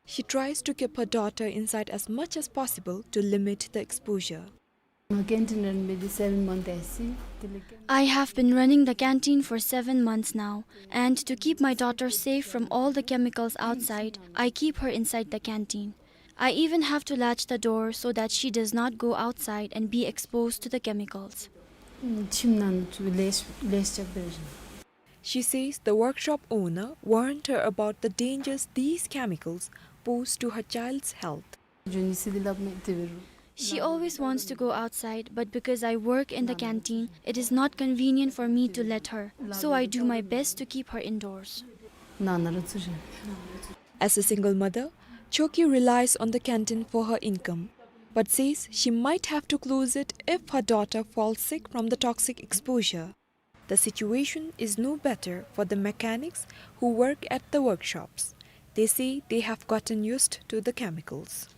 She tries to keep her daughter inside as much as possible to limit the exposure. I have been running the canteen for seven months now, and to keep my daughter safe from all the chemicals outside, I keep her inside the canteen. I even have to latch the door so that she does not go outside and be exposed to the chemicals. She says the workshop owner warned her about the dangers these chemicals pose to her child's health. She always wants to go outside, but because I work in the canteen, it is not convenient for me to let her. So I do my best to keep her indoors. As a single mother, Choki relies on the canteen for her income, but says she might have to close it if her daughter falls sick from the toxic exposure. The situation is no better for the mechanics who work at the workshops. They say they have gotten used to the chemicals.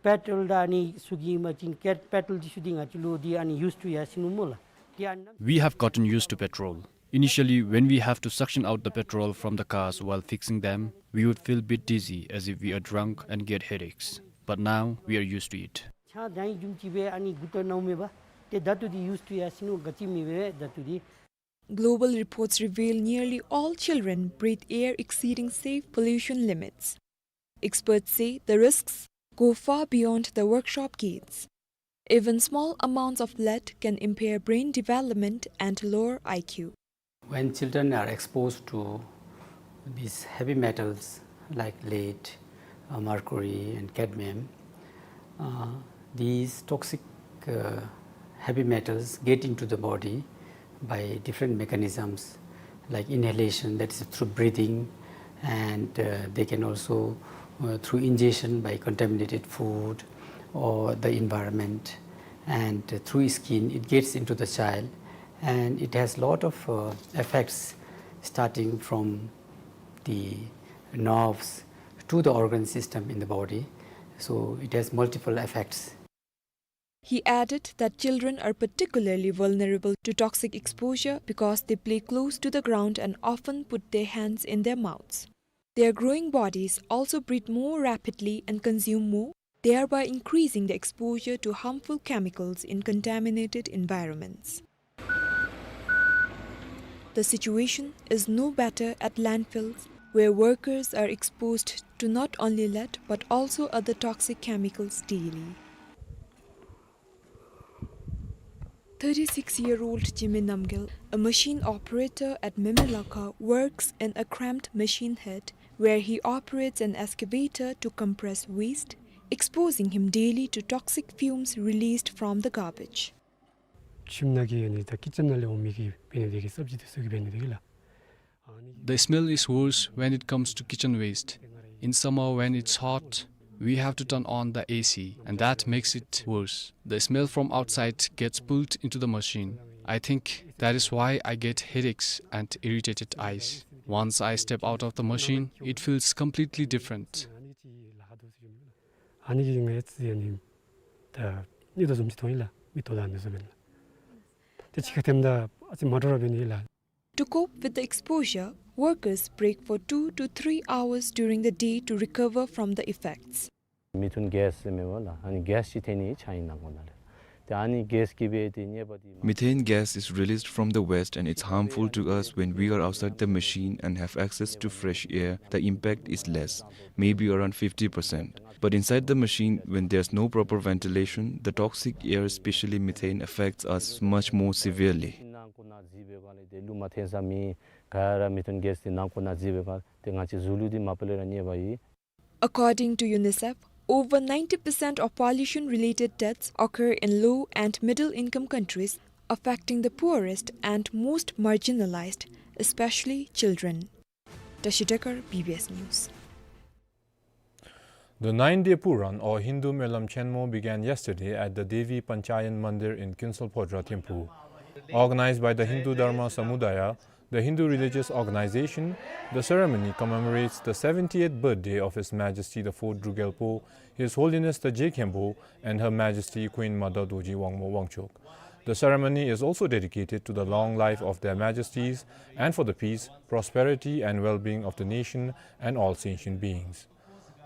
Petrol ད་ཨ་ནི་སུ་གི་མ་ཅིན་ཀེར་པེ་ཊོ་ལ་འདི་ཚུ་འདི་ང་བཅས་ལུ་འདི་ཨ་ནི་used to ཡར་སོ་ནུག་སྨོ་ལགས། འདི་ཨ་ནི་We have gotten used to petrol. Initially, when we have to suction out the petrol from the cars while fixing them, we would feel bit dizzy as if we are drunk and get headaches. But now, we are used to it. ཆང་དང་ཡི་རྒྱུམ་ཅིག་སྦེ་ཨ་ནི་མགུ་ཏོ་ནང་མེད་པར་ཏེ་ད་ལྟོ་འདི་used to ཡར་སོ་ནུག། ག་ཅི་མེད་པར་ད་ལྟོ་འདི། Global reports reveal nearly all children breathe air exceeding safe pollution limits. Experts say the risks go far beyond the workshop gates. Even small amounts of lead can impair brain development and lower I Q. When children are exposed to these heavy metals like lead, uh, mercury, and cadmium, uh, these toxic, uh, heavy metals get into the body by different mechanisms, like inhalation, that is through breathing, and, uh, they can also, uh, through ingestion by contaminated food or the environment, and, uh, through skin, it gets into the child, and it has lot of, uh, effects, starting from the nerves to the organ system in the body. So it has multiple effects. He added that children are particularly vulnerable to toxic exposure because they play close to the ground and often put their hands in their mouths. Their growing bodies also breathe more rapidly and consume more, thereby increasing the exposure to harmful chemicals in contaminated environments. The situation is no better at landfills, where workers are exposed to not only lead but also other toxic chemicals daily. Thirty-six-year-old Jimmy Namgyal, a machine operator at Memelakha, works in a cramped machine shed where he operates an excavator to compress waste, exposing him daily to toxic fumes released from the garbage. ཁྱིམ་ནང་གི་ཨ་ནི་ད་ཀི་ཅན་ནང་ལས་འོང་མི་གི་འབད་ནི་དེ་གིས་སབ་ཇི་དེ་ཚུ་གིས་འབད་ནི་དེ་གིས་ལགས། The smell is worse when it comes to kitchen waste. In summer, when it's hot, we have to turn on the A C, and that makes it worse. The smell from outside gets pulled into the machine. I think that is why I get headaches and irritated eyes. Once I step out of the machine, it feels completely different. ཨ་ནི་གིས་ང་ཨ་ཙི་ཨ་ནི་ད་ནད་དུག་བཟུམ་ཅིག་ཐོན་ཡི་ལགས། མིག་ཏོ་དང་ཨ་ནི་བཟུམ་སྦེ་ལགས། ཏེ་ཕྱི་ཁར་ཐོནམ་ད་ཨ་ཙི་མ་འདྲཝ་ར་འབད་ནི་ལགས། To cope with the exposure, workers break for two to three hours during the day to recover from the effects. མི་ཐུན་གེས་ཟེར་མི་འབདཝ་ལགས། ཨ་ནི་གེས་ཅིག་ཐོན་ནི་ཆགས་ཨིན་ནང་འཁོད་ནང་ལས། ཏེ་ཨ་ནི་གེས་ཀྱིས་འབད་དེ་ནད་པ་འདི་མ། Methane gas is released from the waste and it's harmful to us when we are outside the machine and have access to fresh air. The impact is less, maybe around fifty percent. But inside the machine, when there's no proper ventilation, the toxic air, especially methane, affects us much more severely. ནང་འཁོད་ནང་འཛུལ་བའི་སྒང་ལས་ཏེ་ལུ་མ་ཐོན་ས་མེད། ག་ར་མི་ཐུན་གེས་འདི་ནང་འཁོད་ནང་འཛུལ་བའི་སྒང་ལས་ཏེ་ང་བཅས་གཟུགས་ལུ་འདི་མ་པ་ལས་ར་ཉེས་པ་ཡོད། According to UNICEF, over ninety percent of pollution-related deaths occur in low and middle-income countries, affecting the poorest and most marginalized, especially children. Tashi Dekar, B B S News. The nine-day Puran, or Hindu Melam Chenmo, began yesterday at the Devi Panchayan Mandir in Kinsulphodra Thimphu. Organized by the Hindu Dharma Samudaya, the Hindu religious organization, the ceremony commemorates the seventieth birthday of His Majesty the Fourth Druk Gyalpo, His Holiness the Je Khenpo, and Her Majesty Queen Mother Dorji Wangmo Wangchuck. The ceremony is also dedicated to the long life of Their Majesties and for the peace, prosperity, and well-being of the nation and all sentient beings.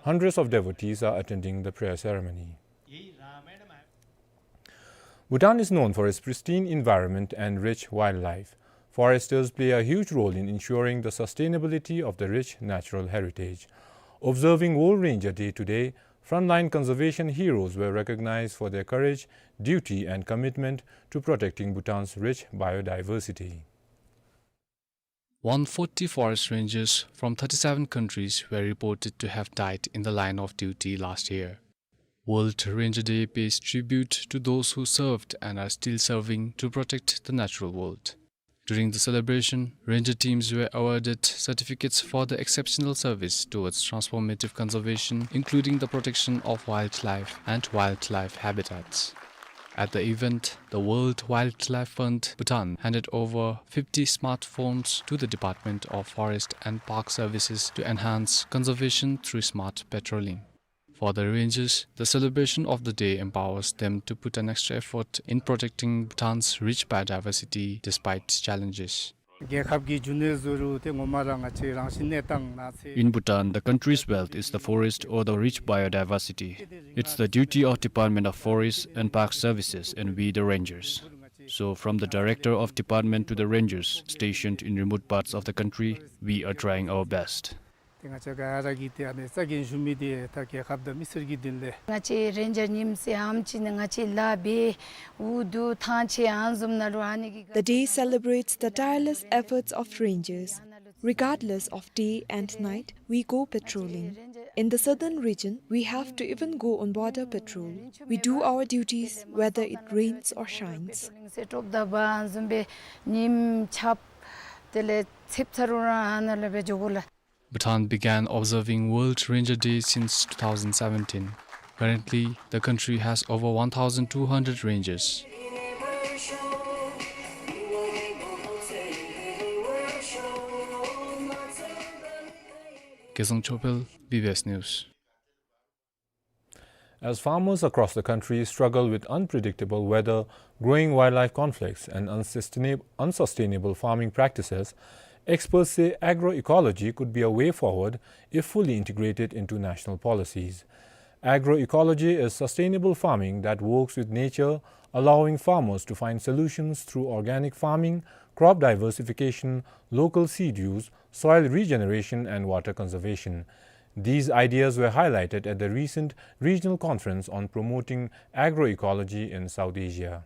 Hundreds of devotees are attending the prayer ceremony. Bhutan is known for its pristine environment and rich wildlife. Foresters play a huge role in ensuring the sustainability of the rich natural heritage. Observing World Ranger Day today, frontline conservation heroes were recognized for their courage, duty, and commitment to protecting Bhutan's rich biodiversity. One forty forest rangers from thirty-seven countries were reported to have died in the line of duty last year. World Ranger Day pays tribute to those who served and are still serving to protect the natural world. During the celebration, ranger teams were awarded certificates for their exceptional service towards transformative conservation, including the protection of wildlife and wildlife habitats. At the event, the World Wildlife Fund Bhutan handed over fifty smartphones to the Department of Forest and Park Services to enhance conservation through smart patrolling. For the rangers, the celebration of the day empowers them to put an extra effort in protecting Bhutan's rich biodiversity despite challenges. རྒྱལ་ཁབ་ཀྱི་རྒྱུ་ནོར་བཟོ་རུང་ཏེ་ངོ་མ་ར་ང་བཅས་རང་བཞིན་གནས་སྟངས་ནང་ཚེ། In Bhutan, the country's wealth is the forest or the rich biodiversity. It's the duty of Department of Forest and Park Services and we the rangers. So from the director of department to the rangers stationed in remote parts of the country, we are trying our best. ཏེ་ང་བཅས་ག་ར་གིས་ཏེ་ཨ་ནི་རྩ་འགེངས་ཞུ་མི་འདི་ད་རྒྱལ་ཁབ་དང་མི་སེར་གྱི་དོན་ལས། ང་བཅས་རེན་ཇར་ཉིནམ་ཟེར་ཨམ་ཅིག་ནི་ང་བཅས་ལཱ་འབད་འུ་སྡུག་ཐང་ཆད་ཨ་ནི་བཟུམ་ནང་ལུ་ཨ་ནི་གི། The day celebrates the tireless efforts of rangers. Regardless of day and night, we go patrolling. In the southern region, we have to even go on border patrol. We do our duties whether it rains or shines. ཟེར་དྲོཔ་དང་བ་ཨ་ནི་བཟུམ་སྦེ་ཉིམ་ཆརཔ་དེ་ལས་ཚིགཔ་ཚ་རུང་ར་ཨ་ནཱ་ལས་འབད་འགྱོ་དགོ་ལགས། Bhutan began observing World Ranger Day since two thousand seventeen. Currently, the country has over one thousand two hundred rangers. Gezang Chopel, B B S News. As farmers across the country struggle with unpredictable weather, growing wildlife conflicts, and unsustainab-, unsustainable farming practices, experts say agroecology could be a way forward if fully integrated into national policies. Agroecology is sustainable farming that works with nature, allowing farmers to find solutions through organic farming, crop diversification, local seed use, soil regeneration, and water conservation. These ideas were highlighted at the recent regional conference on promoting agroecology in South Asia.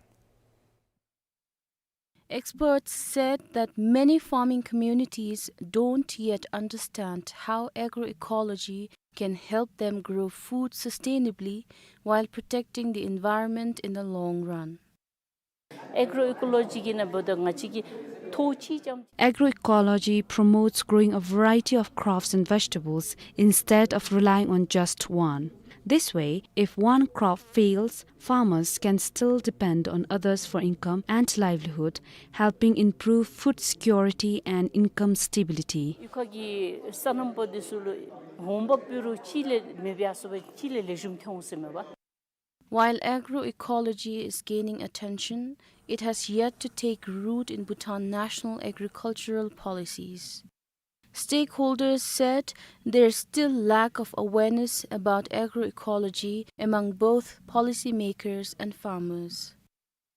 Experts said that many farming communities don't yet understand how agroecology can help them grow food sustainably while protecting the environment in the long run. Agroecology གི་ནང་འབདཝ་ད་ང་བཅས་ཀྱིས་ཐོག་གཅིག་ཙམ། Agroecology promotes growing a variety of crops and vegetables instead of relying on just one. This way, if one crop fails, farmers can still depend on others for income and livelihood, helping improve food security and income stability. གཡུས་ཁ་གི་སོ་ནམ་པ་འདི་ཚུ་ལུ་འོང་འབབ་འབད་རུང་གཅིག་ལས་མེདཔ་སོང་པ་གཅིག་ལས་ལེགས་ཤོམ་ཐོན་འོང་ཟེར་མས་པ། While agroecology is gaining attention, it has yet to take root in Bhutan national agricultural policies. Stakeholders said there's still lack of awareness about agroecology among both policymakers and farmers.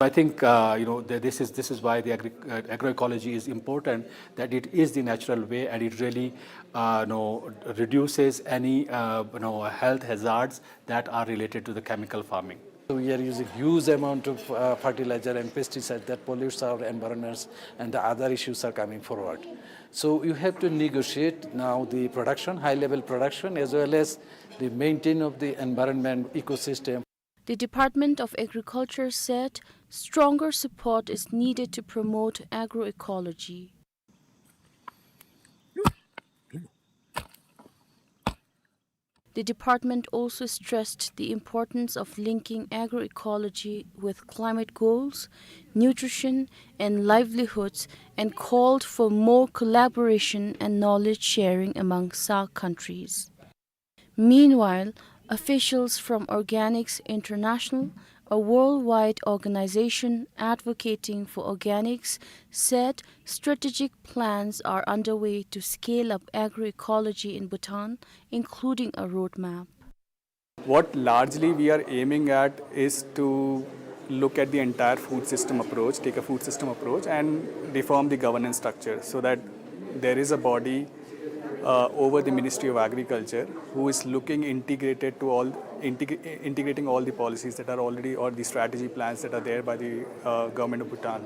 I think, uh, you know, th-, this is, this is why the agri-, uh, agroecology is important, that it is the natural way and it really, uh, you know, reduces any, uh, you know, health hazards that are related to the chemical farming. So we are using huge amount of, uh, fertilizer and pesticides that pollutes our environments, and the other issues are coming forward. So you have to negotiate now the production, high level production, as well as the maintain of the environment ecosystem. The Department of Agriculture said stronger support is needed to promote agroecology. The department also stressed the importance of linking agroecology with climate goals, nutrition, and livelihoods, and called for more collaboration and knowledge sharing among SAARC countries. Meanwhile, officials from Organics International, a worldwide organization advocating for organics, said strategic plans are underway to scale up agroecology in Bhutan, including a roadmap. What largely we are aiming at is to look at the entire food system approach, take a food system approach, and reform the governance structure so that there is a body, uh, over the Ministry of Agriculture who is looking integrated to all, integ-, integrating all the policies that are already, or the strategy plans that are there by the, uh, government of Bhutan,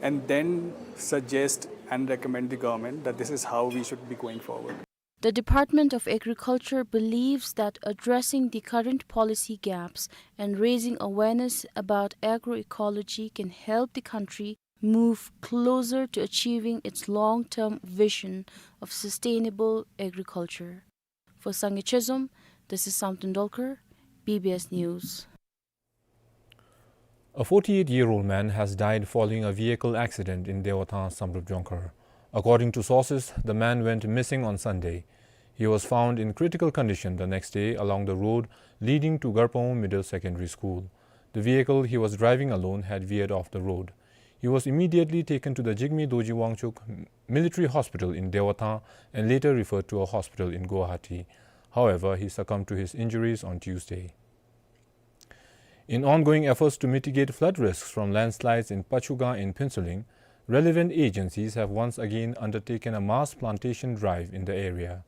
and then suggest and recommend the government that this is how we should be going forward. The Department of Agriculture believes that addressing the current policy gaps and raising awareness about agroecology can help the country move closer to achieving its long-term vision of sustainable agriculture. For Sangay Chezom, this is Samten Dolkar, B B S News. A forty-eight-year-old man has died following a vehicle accident in Dewathang, Samdrup Jongkhar. According to sources, the man went missing on Sunday. He was found in critical condition the next day along the road leading to Garpawng Middle Secondary School. The vehicle he was driving alone had veered off the road. He was immediately taken to the Jigme Dorji Wangchuk Military Hospital in Dewathang and later referred to a hospital in Guwahati. However, he succumbed to his injuries on Tuesday. In ongoing efforts to mitigate flood risks from landslides in Pachugang in Phuentsholing, relevant agencies have once again undertaken a mass plantation drive in the area.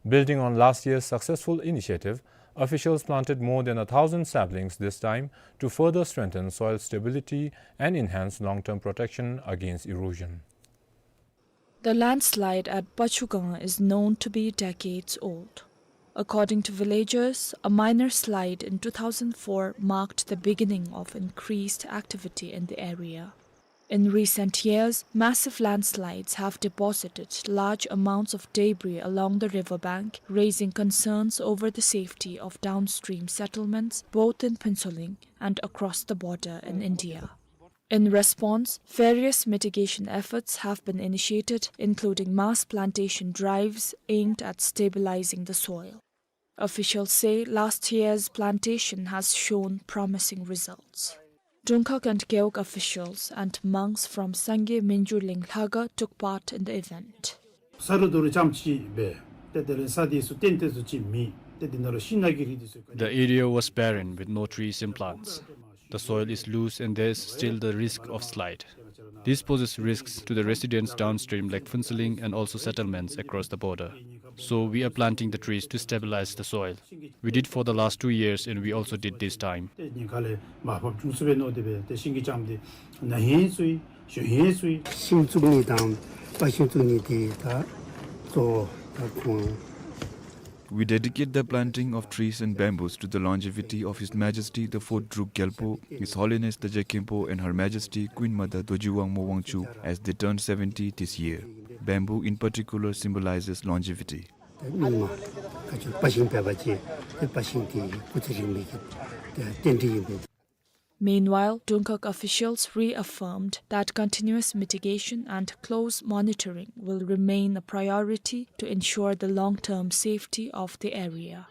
Building on last year's successful initiative, officials planted more than a thousand saplings this time to further strengthen soil stability and enhance long-term protection against erosion. The landslide at Pachugang is known to be decades old. According to villagers, a minor slide in two thousand four marked the beginning of increased activity in the area. In recent years, massive landslides have deposited large amounts of debris along the riverbank, raising concerns over the safety of downstream settlements, both in Phuentsholing and across the border in India. In response, various mitigation efforts have been initiated, including mass plantation drives aimed at stabilizing the soil. Officials say last year's plantation has shown promising results. Dungkhag and Gewog officials and monks from Sangay Minjuleng Lhakhang took part in the event. ས་རུད་རུད་རྐྱངམ་ཅིག་སྦེ་ཏེ་དེ་ལས་ས་དེ་ཚུ་ཏན་ཏན་ཚུ་ཅིག་མེད། ཏེ་དེ་ནང་ལུ་ཤིང་ནགས་ཀྱི་རིགས་དེ་ཚུ། The area was barren with no trees and plants. The soil is loose and there is still the risk of slide. This poses risks to the residents downstream like Phuentsholing and also settlements across the border. So we are planting the trees to stabilize the soil. We did for the last two years and we also did this time. ཏེ་ཉེན་ཁ་ལས་མར་ཕབ་འགྱོ་ཚུགས་པས་མནོ་སྟེ་སྦེ་ཏེ་ཤིང་གི་རྐྱངམ་དེ་ན་ཧིང་ཚུ་ ཞུ་ཡིན་ཟེར། ཤིང་བཙུགས་ནི་དང་སྤ་ཤིང་བཙུགས་ནི་དེ་ད་གཙོ་བོ་ད་ཁོང་། We dedicate the planting of trees and bamboos to the longevity of His Majesty the Fourth Druk Gyalpo, His Holiness the Jekhenpo, and Her Majesty Queen Mother Dorji Wangmo Wangchuck as they turn seventy this year. Bamboo in particular symbolizes longevity. ད་སྙིགས་མ་ག་ཅི་སྤ་ཤིང་འབད་བ་ཅིན་ཏེ་སྤ་ཤིང་དེ་སྐུ་ཚེ་རིང་མི་གི་ཏེ་རྟེན་འབྲེལ་ཨིན་པས། Meanwhile, Dongkak officials reaffirmed that continuous mitigation and close monitoring will remain a priority to ensure the long-term safety of the area.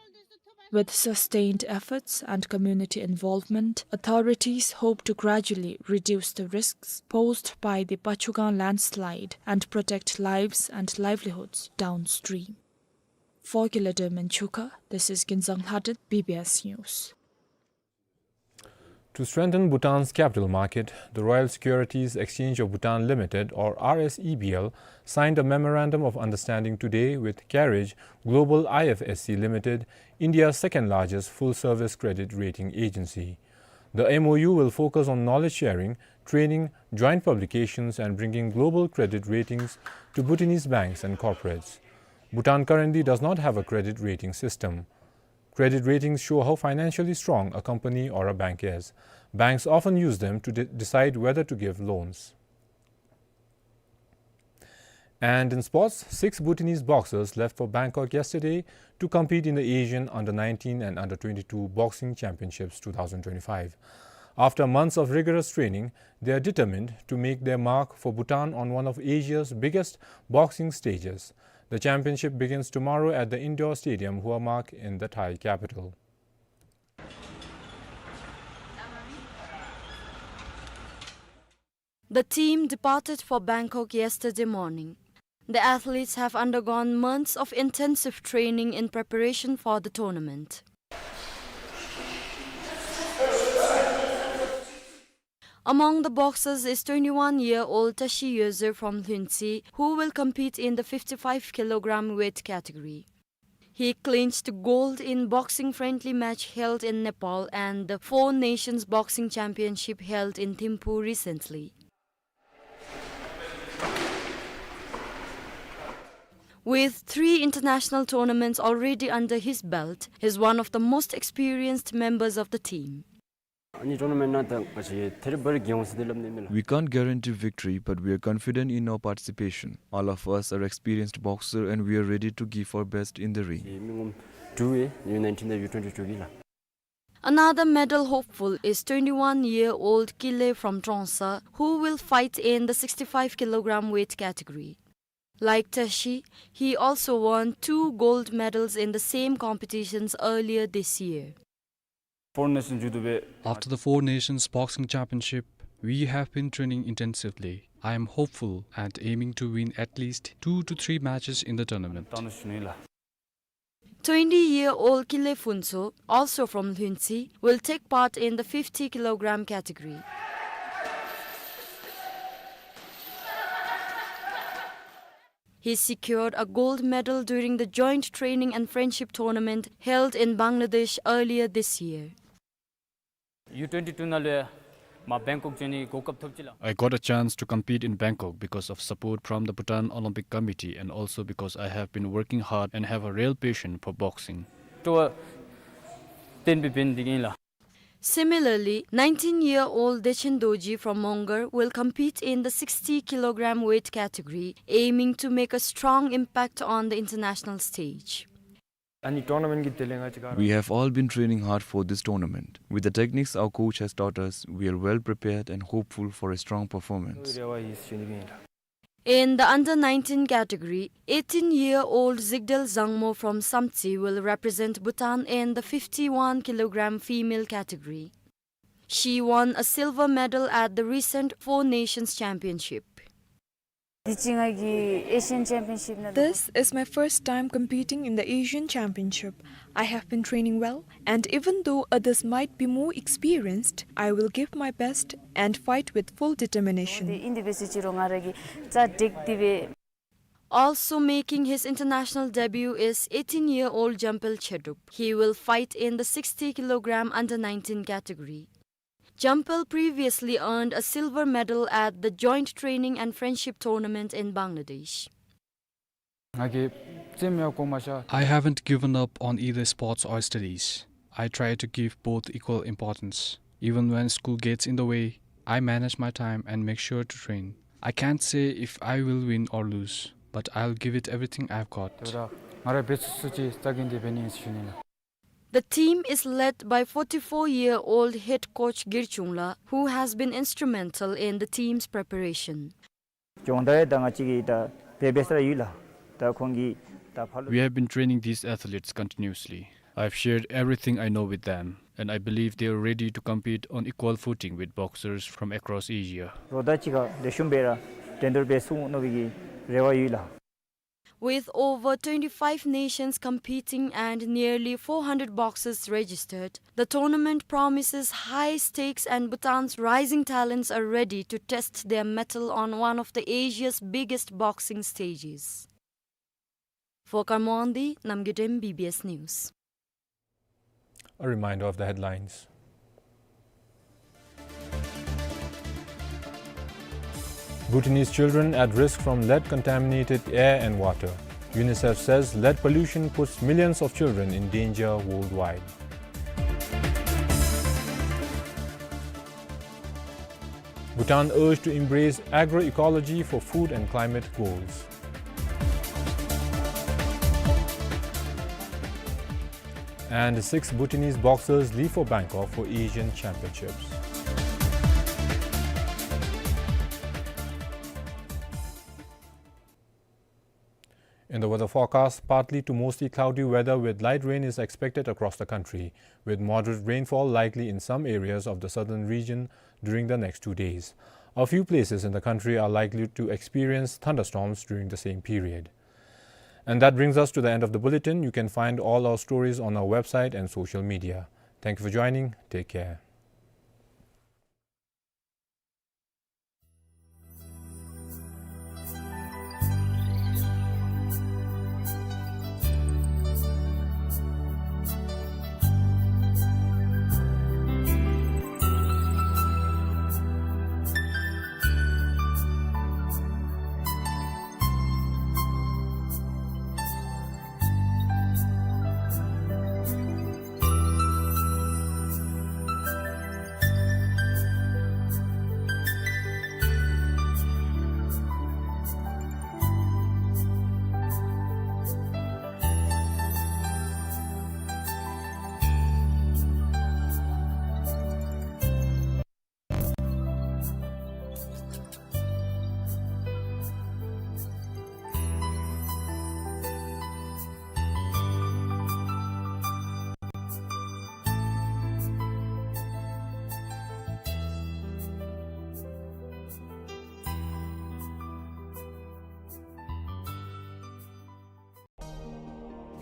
With sustained efforts and community involvement, authorities hope to gradually reduce the risks posed by the Pachougang landslide and protect lives and livelihoods downstream. For Kilader Menchuka, this is Ginzang Lhaden, B B S News. To strengthen Bhutan's capital market, the Royal Securities Exchange of Bhutan Limited, or R S E B L, signed a memorandum of understanding today with Carriage Global I F S C Limited, India's second largest full-service credit rating agency. The M O U will focus on knowledge sharing, training, joint publications, and bringing global credit ratings to Bhutanese banks and corporates. Bhutan currently does not have a credit rating system. Credit ratings show how financially strong a company or a bank is. Banks often use them to de-, decide whether to give loans. And in sports, six Bhutanese boxers left for Bangkok yesterday to compete in the Asian Under nineteen and Under twenty-two Boxing Championships two thousand twenty-five. After months of rigorous training, they are determined to make their mark for Bhutan on one of Asia's biggest boxing stages. The championship begins tomorrow at the indoor stadium Hua Mak in the Thai capital. The team departed for Bangkok yesterday morning. The athletes have undergone months of intensive training in preparation for the tournament. Among the boxers is twenty-one-year-old Tashi Yoezer from Lhuentse, who will compete in the fifty-five kilogram weight category. He clinched gold in boxing friendly match held in Nepal and the Four Nations Boxing Championship held in Thimphu recently. With three international tournaments already under his belt, he's one of the most experienced members of the team. ཨ་ནི་ཊོར་ན་མེནཊ་ནང་ད་ང་བཅས་ཐད་རི་བ་རི་གི་ཡོང་ས་དེ་སླབ་ནི་མེད་ལགས། We can't guarantee victory, but we are confident in our participation. All of us are experienced boxer and we are ready to give our best in the ring. མི་ངོམ་དྲུག་ཡོད། ཡུ་ནའིན་ཊིན་དང་ཡུ་ཊུ་ཝེན་ཊི་ཊུ་གི་ལགས། Another medal hopeful is twenty-one-year-old Kile from Trongsa, who will fight in the sixty-five kilogram weight category. Like Tashi, he also won two gold medals in the same competitions earlier this year. Four Nations judo be. After the Four Nations Boxing Championship, we have been training intensively. I am hopeful and aiming to win at least two to three matches in the tournament. Twenty-year-old Kile Phuntsho, also from Lhuentse, will take part in the fifty kilogram category. He secured a gold medal during the joint training and friendship tournament held in Bangladesh earlier this year. ཡུ་ཊུ་ཝེན་ཊི་ཊུ་ནང་ལུ་མ་བེང་ཀོག་འགྱོ་ནི་གོ་སྐབས་ཐོབ་ཅི་ལགས། I got a chance to compete in Bangkok because of support from the Bhutan Olympic Committee and also because I have been working hard and have a real passion for boxing. སྤྲོ་བ་བརྟན་པོ་འབད་ནི་འདི་གིས་ཨིན་ལགས། Similarly, nineteen-year-old Dechen Dorji from Mongar will compete in the sixty kilogram weight category, aiming to make a strong impact on the international stage. ཨ་ནི་ཊོར་ན་མེནཊ་གི་དེ་ལས་ང་བཅས་ག་ར། We have all been training hard for this tournament. With the techniques our coach has taught us, we are well prepared and hopeful for a strong performance. རེ་བ་ཡོད་ཟེར་ཞུ་ནི་ཨིན་ལགས། In the under nineteen category, eighteen-year-old Zigdel Zangmo from Samtse will represent Bhutan in the fifty-one kilogram female category. She won a silver medal at the recent Four Nations Championship. འདི་ཅི་ང་གི་ཨེ་ཤི་ཡན་ཅེམ་པི་ཡན་ཤིབ་ནང་། This is my first time competing in the Asian Championship. I have been training well, and even though others might be more experienced, I will give my best and fight with full determination. འདི་ཨིན་འདི་སྦེ་ཟེར་ཅི་རུང་ང་ར་གིས་རྩ་འགེངས་ཏེ་སྦེ། Also making his international debut is eighteen-year-old Jampel Chedup. He will fight in the sixty kilogram under nineteen category. Jampal previously earned a silver medal at the Joint Training and Friendship Tournament in Bangladesh. ང་གིས་རྩེདམོ་ཡང་བཀོལ་མ་བཞག། I haven't given up on either sports or studies. I try to give both equal importance. Even when school gets in the way, I manage my time and make sure to train. I can't say if I will win or lose, but I'll give it everything I've got. དེ་འབདཝ་ད་ང་ར་འབད་ཚུགས་ཚུགས་ཅིག་རྩ་འགེངས་ཏེ་འབད་ནི་ཨིན་ཟེར་ཞུ་ནི་ལགས། The team is led by forty-four-year-old head coach Gir Chungla, who has been instrumental in the team's preparation. སྦྱོང་བརྡར་ད་ང་བཅས་ཀྱིས་ད་འབད་འབད་ས་ར་ཡོད་ལགས། ད་ཁོང་གིས་ད་ཕར་ལུ། We have been training these athletes continuously. I've shared everything I know with them, and I believe they are ready to compete on equal footing with boxers from across Asia. རོགས་ད་གཅིག་ཁར་ལེགས་ཤོམ་སྦེ་ར་འགྲན་བསྡུར་འབད་ཚུགས་མནོ་བའི་གི་རེ་བ་ཡོད་ལགས། With over twenty-five nations competing and nearly four hundred boxers registered, the tournament promises high stakes and Bhutan's rising talents are ready to test their mettle on one of the Asia's biggest boxing stages. For Karmo Wangdi, Namgay Dem, B B S News. A reminder of the headlines. Bhutanese children at risk from lead-contaminated air and water. UNICEF says lead pollution puts millions of children in danger worldwide. Bhutan urged to embrace agroecology for food and climate goals. And six Bhutanese boxers leave for Bangkok for Asian Championships. In the weather forecast, partly to mostly cloudy weather with light rain is expected across the country, with moderate rainfall likely in some areas of the southern region during the next two days. A few places in the country are likely to experience thunderstorms during the same period. And that brings us to the end of the bulletin. You can find all our stories on our website and social media. Thank you for joining. Take care.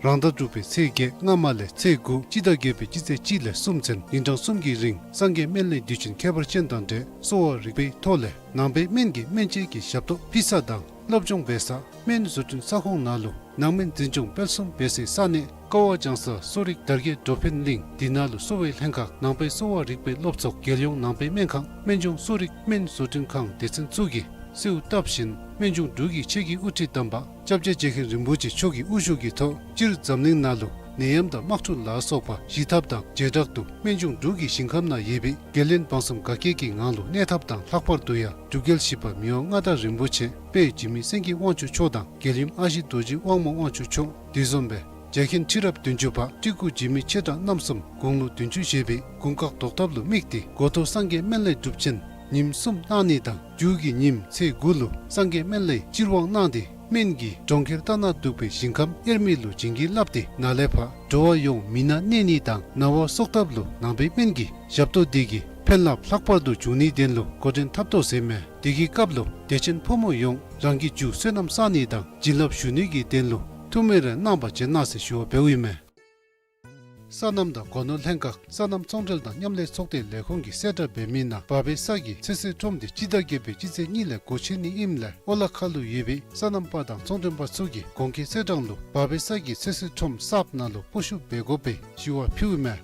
རང་ཟླ་དྲུག་པའི་ཚེས་བརྒྱད་སྔ་མ་ལས་ཚེས་དགུ་སྤྱི་ཟླ་བརྒྱད་པའི་སྤྱི་ཚེས་གཅིག་ལས་གསུམ་ཚུན་ཉིན་གྲངས་གསུམ་གྱི་རིང་སངས་རྒྱས་སྨན་བླའི་དུས་ཆེན་ཁྱད་པར་ཅན་དང་འབྲེལ་གསོ་བ་རིག་པའི་ཐོག་ལས་ནང་པའི་སྨན་གྱི་སྨན་དཔྱད་ཀྱི་ཞབས་ཏོག་ཕུལ་ས་དང་སློབ་སྦྱོང་འབད་ས་སྨན་བཟོ་སྐྲུན་ས་ཁོངས་ནང་ལུ་ནང་སྨན་འཛིན་སྐྱོང་སྤེལ་གསུམ་འབད་སའི་ས་གནས་ཀ་བ་ལྗང་ས་གསོ་རིག་དར་རྒྱས་འགྲོ་ཕན་གླིང་འདི་ནང་ལུ་གསོ་བའི་ལྷན་ཁག་ནང་པའི་གསོ་བ་རིག་པའི་སློབ་ཚོགས་རྒྱལ་ཡོངས་ནང་པའི་སྨན་ཁང་སྨན་ལྗོངས་གསོ་རིག་སྨན་བཟོ་སྐྲུན་ཁང་སྡེ་ཚན་བཅུ་གིས་གསོལཝ་བཏབ་བཞིན་སྨན་ལྗོངས་འབྲུག་གི་ཆེད་ཀྱི་དབུ་ཁྲིད་དམ་པ་སྐྱབས་རྗེ་རྗེ་མཁན་རིན་པོ་ཆེ་མཆོག་གི་དབུ་བཞུགས་ཀྱི་ཐོག་སྤྱིར་འཛམ་གླིང་ནང་ལུ་ནད་ཡམས་དང་དམག་འཁྲུག་ལ་སོགས་པ་ཞི་ཐབས་དང་བྱེ་བྲག་ཏུ་སྨན་ལྗོངས་འབྲུག་གི་ཞིང་ཁམས་ནང་ཡོད་པའི་འགན་ལེན་བང་གསུམ་དགའ་སྐྱིད་ཀྱི་ངང་ལུ་གནས་ཐབས་དང་ལྷག་པར་དུ་ཡང་འབྲུག་རྒྱལ་བཞི་པ་མི་དབང་མངའ་བདག་རིན་པོ་ཆེ་དཔལ་འཇིགས་མེད་སེང་གེ་དབང་ཕྱུག་མཆོག་དང་རྒྱལ་ཡུམ་ཨ་ཞེ་རྡོ་རྗེ་དབང་མོ་དབང་ཕྱུག་མཆོག་འདི་བཟུམ་སྦེ་རྗེ་མཁན་ཁྲི་རབས་བདུན་ཅུ་པ་སྤྲུལ་སྐུ་འཇིགས་མེད་ཆེ་དྲགས་རྣམ་གསུམ་དགུང་ལོ་བདུན་ཅུ་བཞེས་པའི་དགུང་ཀག་དོག་ཐབས་ལུ་དམིགས་ཏེ་འགོ་ཐོག་སངས་རྒྱས་སྨན་བླའི་སྒྲུབ་ཆེན་ཉིནམ་གསུམ་གནང་ནི་དང་མཇུག་གི་ཉིནམ་ཚེས་དགུ་ལུ་སངས་རྒྱས་སྨན་བླའི་སྤྱིར་དབང་གནང་སྟེ་སྨན་གྱིས་གྲོང་ཁྱེར་རྟ་ནག་འདུག་པའི་ཞིང་ཁམས་དབྱེར་མེད་ལུ་བྱིན་གྱིས་བརླབས་ཏེ་ནཱ་ལས་ཕར་འགྲོ་བ་ཡོངས་མི་ན་གནས་ནི་དང་ན་བ་གསོ་ཐབས་ལུ་ནང་པའི་སྨན་གྱི་ཞབས་ཏོག་འདི་གིས་ཕན་རླབས་ལྷག་པར་དུ་འབྱུང་ནིའི་དོན་ལུ་འགོ་འདྲེན་འཐབ་དོ་ཟེར་མས། དེ་གི་སྐབས་ལུ་དད་ཅན་ཕོ་མོ་ཡོངས་རང་གི་རྒྱུ་བསོད་ནམས་བསག་ནི་དང་བྱིན་རླབས་ཞུ་ནི་གི་དོན་ལུ་ཐུགས་སྨོན་རེ་གནང་བར་བྱོན་གནང་ཟེར་ཞུ་བ་འབདཝ་ཨིན་མས། སོ་ནམ་དང་སྒོ་ནོར་ལྷན་ཁག་སོ་ནམ་ཚོང་འབྲེལ་དང་མཉམ་ལས་ཚོགས་སྡེ་ལས་ཁུངས་ཀྱིས་གསལ་བསྒྲགས་འབད་མི་ནང་བར་པའི་ས་གི་ཚོད་བསྲེ་ཁྲོམ་དེ་སྤྱི་ཟླ་བརྒྱད་པའི་སྤྱི་ཚེས་གཉིས་ལས་སྒོ་ཕྱེ་ནི་ཨིནམ་ལས་ཨོ་ལ་ཁ་ལུ་ཡོད་པའི་སོ་ནམ་པ་དང་ཚོང་མགྲོན་པ་ཚུ་གིས་གོང་འཁོད་ཚེས་གྲངས་ལུ་བར་པའི་ས་གི་ཚོད་བསྲེ་ཁྲོམ་གསརཔ་ནང་ལུ་སྤོ་བཤུད་འབད་དགོ་པའི་ཞུ་བ་ཕུལཝ་མས།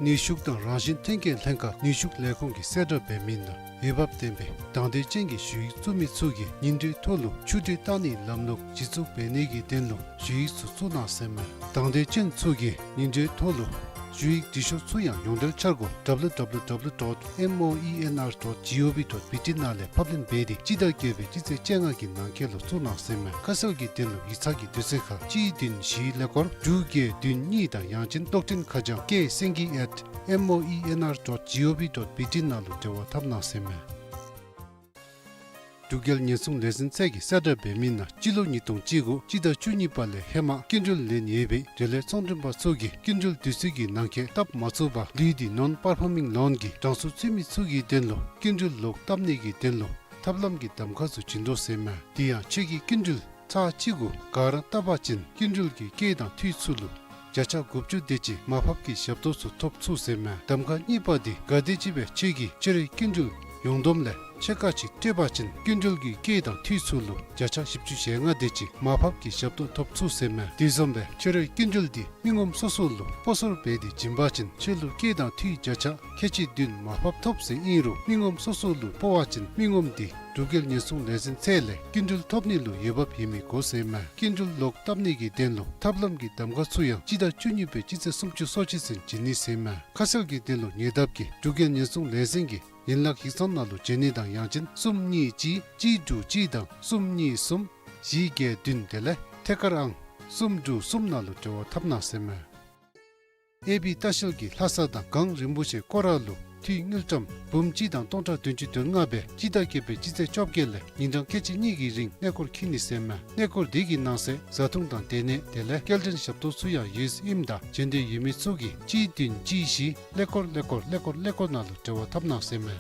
ནུས་ཤུགས་དང་རང་བཞིན་ཐོན་སྐྱེད་ལྷན་ཁག་ནུས་ཤུགས་ལས་ཁུངས་ཀྱིས་གསལ་བསྒྲགས་འབད་མི་ནང་འོས་འབབ་ལྡན་པའི་དང་འདོད་ཅན་གྱི་ཞུ་ཡིག་བཙུགས་མི་ཚུ་གིས་ཉིན་རེའི་ཐོག་ལུ་ཆུ་འདྲེན་བཏང་ནིའི་ལམ་ལུགས་གཞི་བཙུགས་འབད་ནི་གི་དོན་ལུ་ཞུ་ཡིག་ཚུ་བཙུགས་གནང་ཟེར་མས། དང་འདོད་ཅན་ཚུ་གིས་ཉིན་རེའི་ཐོག་ལུ་ཞུ་ཡིག་འབྲི་ཤོག་ཚུ་ཡང་ཡོངས་འབྲེལ་འཆར་སྒོ་W W W dot moenr dot gov dot B T ནང་ལས་ཕབ་ལེན་འབད་དེ་སྤྱི་ཟླ་བརྒྱད་པའི་སྤྱི་ཚེས་བཅོ་ལྔ་གི་ནང་འཁོད་ལུ་བཙུགས་གནང་ཟེར་མས། ཁ་གསལ་གྱི་དོན་ལུ་ཡིག་ཚང་གི་དུས་ཚོད་ཁར་གཅིག་བདུན་བཞི་ཀླད་ཀོར་དྲུག་བརྒྱད་བདུན་གཉིས་དང་ཡང་ཅིན་གློག་འཕྲིན་ཁ་བྱང་ཀེ་སེང་གེ་at moenr dot gov dot B T ནང་ལུ་འབྲེལ་བ་འཐབ་གནང་ཟེར་མས། འབྲུག་རྒྱལ་ཉེན་སྲུང་ལས་འཛིན་ཚད་ཀྱིས་གསལ་བསྒྲགས་འབད་མི་ནང་སྤྱི་ལོ་ཉིས་སྟོང་བཅུ་དགུ་སྤྱི་ཟླ་བཅུ་གཉིས་པ་ལས་ཧེ་མ་སྐྱིན་འགྲུལ་ལེན་ཡོད་པའི་འབྲེལ་ཡོད་ཚོང་མགྲོན་པ་ཚུ་གིས་སྐྱིན་འགྲུལ་དུས་ཚོད་ཀྱི་ནང་འཁོད་བཏབ་མ་ཚུགས་པར་ལུས་ཏེ་ནོན་པར་ཕོར་མིང་ལོན་གྱི་གྲངས་སུ་ཚུད་མི་ཚུ་གི་དོན་ལུ་སྐྱིན་འགྲུལ་ལོག་བཏབ་ནི་གི་དོན་ལུ་ཐབས་ལམ་གྱི་གདམ་ཁ་ཚུ་བྱིན་དོ་ཟེར་མས། དེ་ཡང་ཁྱོད་ཀྱིས་སྐྱིན་འགྲུལ་ཚར་གཅིག་གུ་ག་ར་བཏབ་པ་ཅིན་སྐྱིན་འགྲུལ་གྱི་སྐྱེད་དང་འཐུས་ཚུ་ལུ་བརྒྱ་ཆ་དགུ་བཅུ་དེ་ཅིག་མར་ཕབ་ཀྱི་ཞབས་ཏོག་ཚུ་ཐོབ་ཚུགས་ཟེར་མས། གདམ་ཁ་གཉིས་པ་དེ་གལ་ཏེ་ཅིག་སྦེ་ཁྱོད་ཀྱིས་ཁྱོད་རའི་སྐྱིན་འགྲུལ་ཡོངས་བསྡོམས་ལས་ཕྱེད་ཀ་ཅིག་སྤྲོད་པ་ཅིན་སྐྱིན་འགྲུལ་གྱི་སྐྱེད་དང་འཐུས་ཚུ་ལུ་བརྒྱ་ཆ་བཞི་བཅུ་ཞེ་ལྔ་དེ་ཅིག་མར་ཕབ་ཀྱི་ཞབས་ཏོག་ཐོབ་ཚུགས་ཟེར་མས། དེ་བཟུམ་སྦེ་ཁྱོད་རའི་སྐྱིན་འགྲུལ་དེ་མི་ངོམ་སོ་སོ་ལུ་སྤོ་སོར་འབད་དེ་བྱིན་པ་ཅིན་ཁྱོད་ལུ་སྐྱེད་དང་འཐུས་བརྒྱ་ཆ་ཁལ་གཅིག་བདུན་མར་ཕབ་ཐོབ་ཟེར་ཨིན་རུང་མི་ངོམ་སོ་སོ་ལུ་སྤོ་བ་ཅིན་མི་ངོམ་དེ་འབྲུག་རྒྱལ་ཉེན་སྲུང་ལས་འཛིན་ཚད་ལས་སྐྱིན་འགྲུལ་ཐོབ་ནི་ལུ་འོས་འབབ་ཡོད་མི་དགོ་ཟེར་མས། སྐྱིན་འགྲུལ་ལོག་བཏབ་ནི་གི་དོན་ལུ་ཐབས་ལམ་གྱི་གདམ་ཁ་ཚུ་ཡང་སྤྱི་ཟླ་བཅུ་གཉིས་པའི་སྤྱི་ཚེས་སུམ་ཅུ་སོ་གཅིག་ཚུན་བྱིན་ནི་ཟེར་མས། ཁ་གསལ་གྱི་དོན་ལུ་ཉེ་འདབས་ཀྱི་འབྲུག་རྒྱལ་ཉེན་སྲུང་ལས་འཛིན་གྱི་ཡན་ལག་ཡིག་ཚང་ནང་ལུ་བྱོན་ནི་དང་ཡང་ཅིན་གསུམ་གཉིས་གཅིག་གཅིག་དྲུག་གཅིག་དང་གསུམ་གཉིས་གསུམ་བཞི་བརྒྱད་བདུན་དེ་ལས་ཐད་ཀར་ཨང་གསུམ་དྲུག་གསུམ་ནང་ལུ་འབྲེལ་བ་འཐབ་གནང་ཟེར་མས། ཨེ་བི་ལྟ་བཤལ་གྱིས་ལྷ་ས་དང་གངས་རིན་པོ་ཆེ་སྐོར་ར་ལུ་འཐུས་དངུལ་ཀྲམ་འབུམ་གཅིག་དང་སྟོང་ཕྲག་བདུན་ཅུ་དོན་ལྔ་སྦེ་སྤྱི་ཟླ་བརྒྱད་པའི་སྤྱི་ཚེས་བཅོ་བརྒྱད་ལས་ཉིན་གྲངས་ཁལ་གཅིག་གཉིས་ཀྱི་རིང་གནས་སྐོར་འཁྱིད་ནི་ཟེར་མས། གནས་སྐོར་དེ་གི་ནང་གསེས་བཟའ་འཐུང་དང་སྡོད་གནས་དེ་ལས་སྐྱེལ་འདྲེན་ཞབས་ཏོག་ཚུ་ཡང་ཡོདཔ་ཨིནམ་ད་བྱོན་འདོད་ཡོད་མི་ཚུ་གིས་གཅིག་བདུན་གཅིག་བཞི་ཀླད་ཀོར་ཀླད་ཀོར་ཀླད་ཀོར་ཀླད་ཀོར་ནང་ལུ་འབྲེལ་བ་འཐབ་གནང་ཟེར་མས།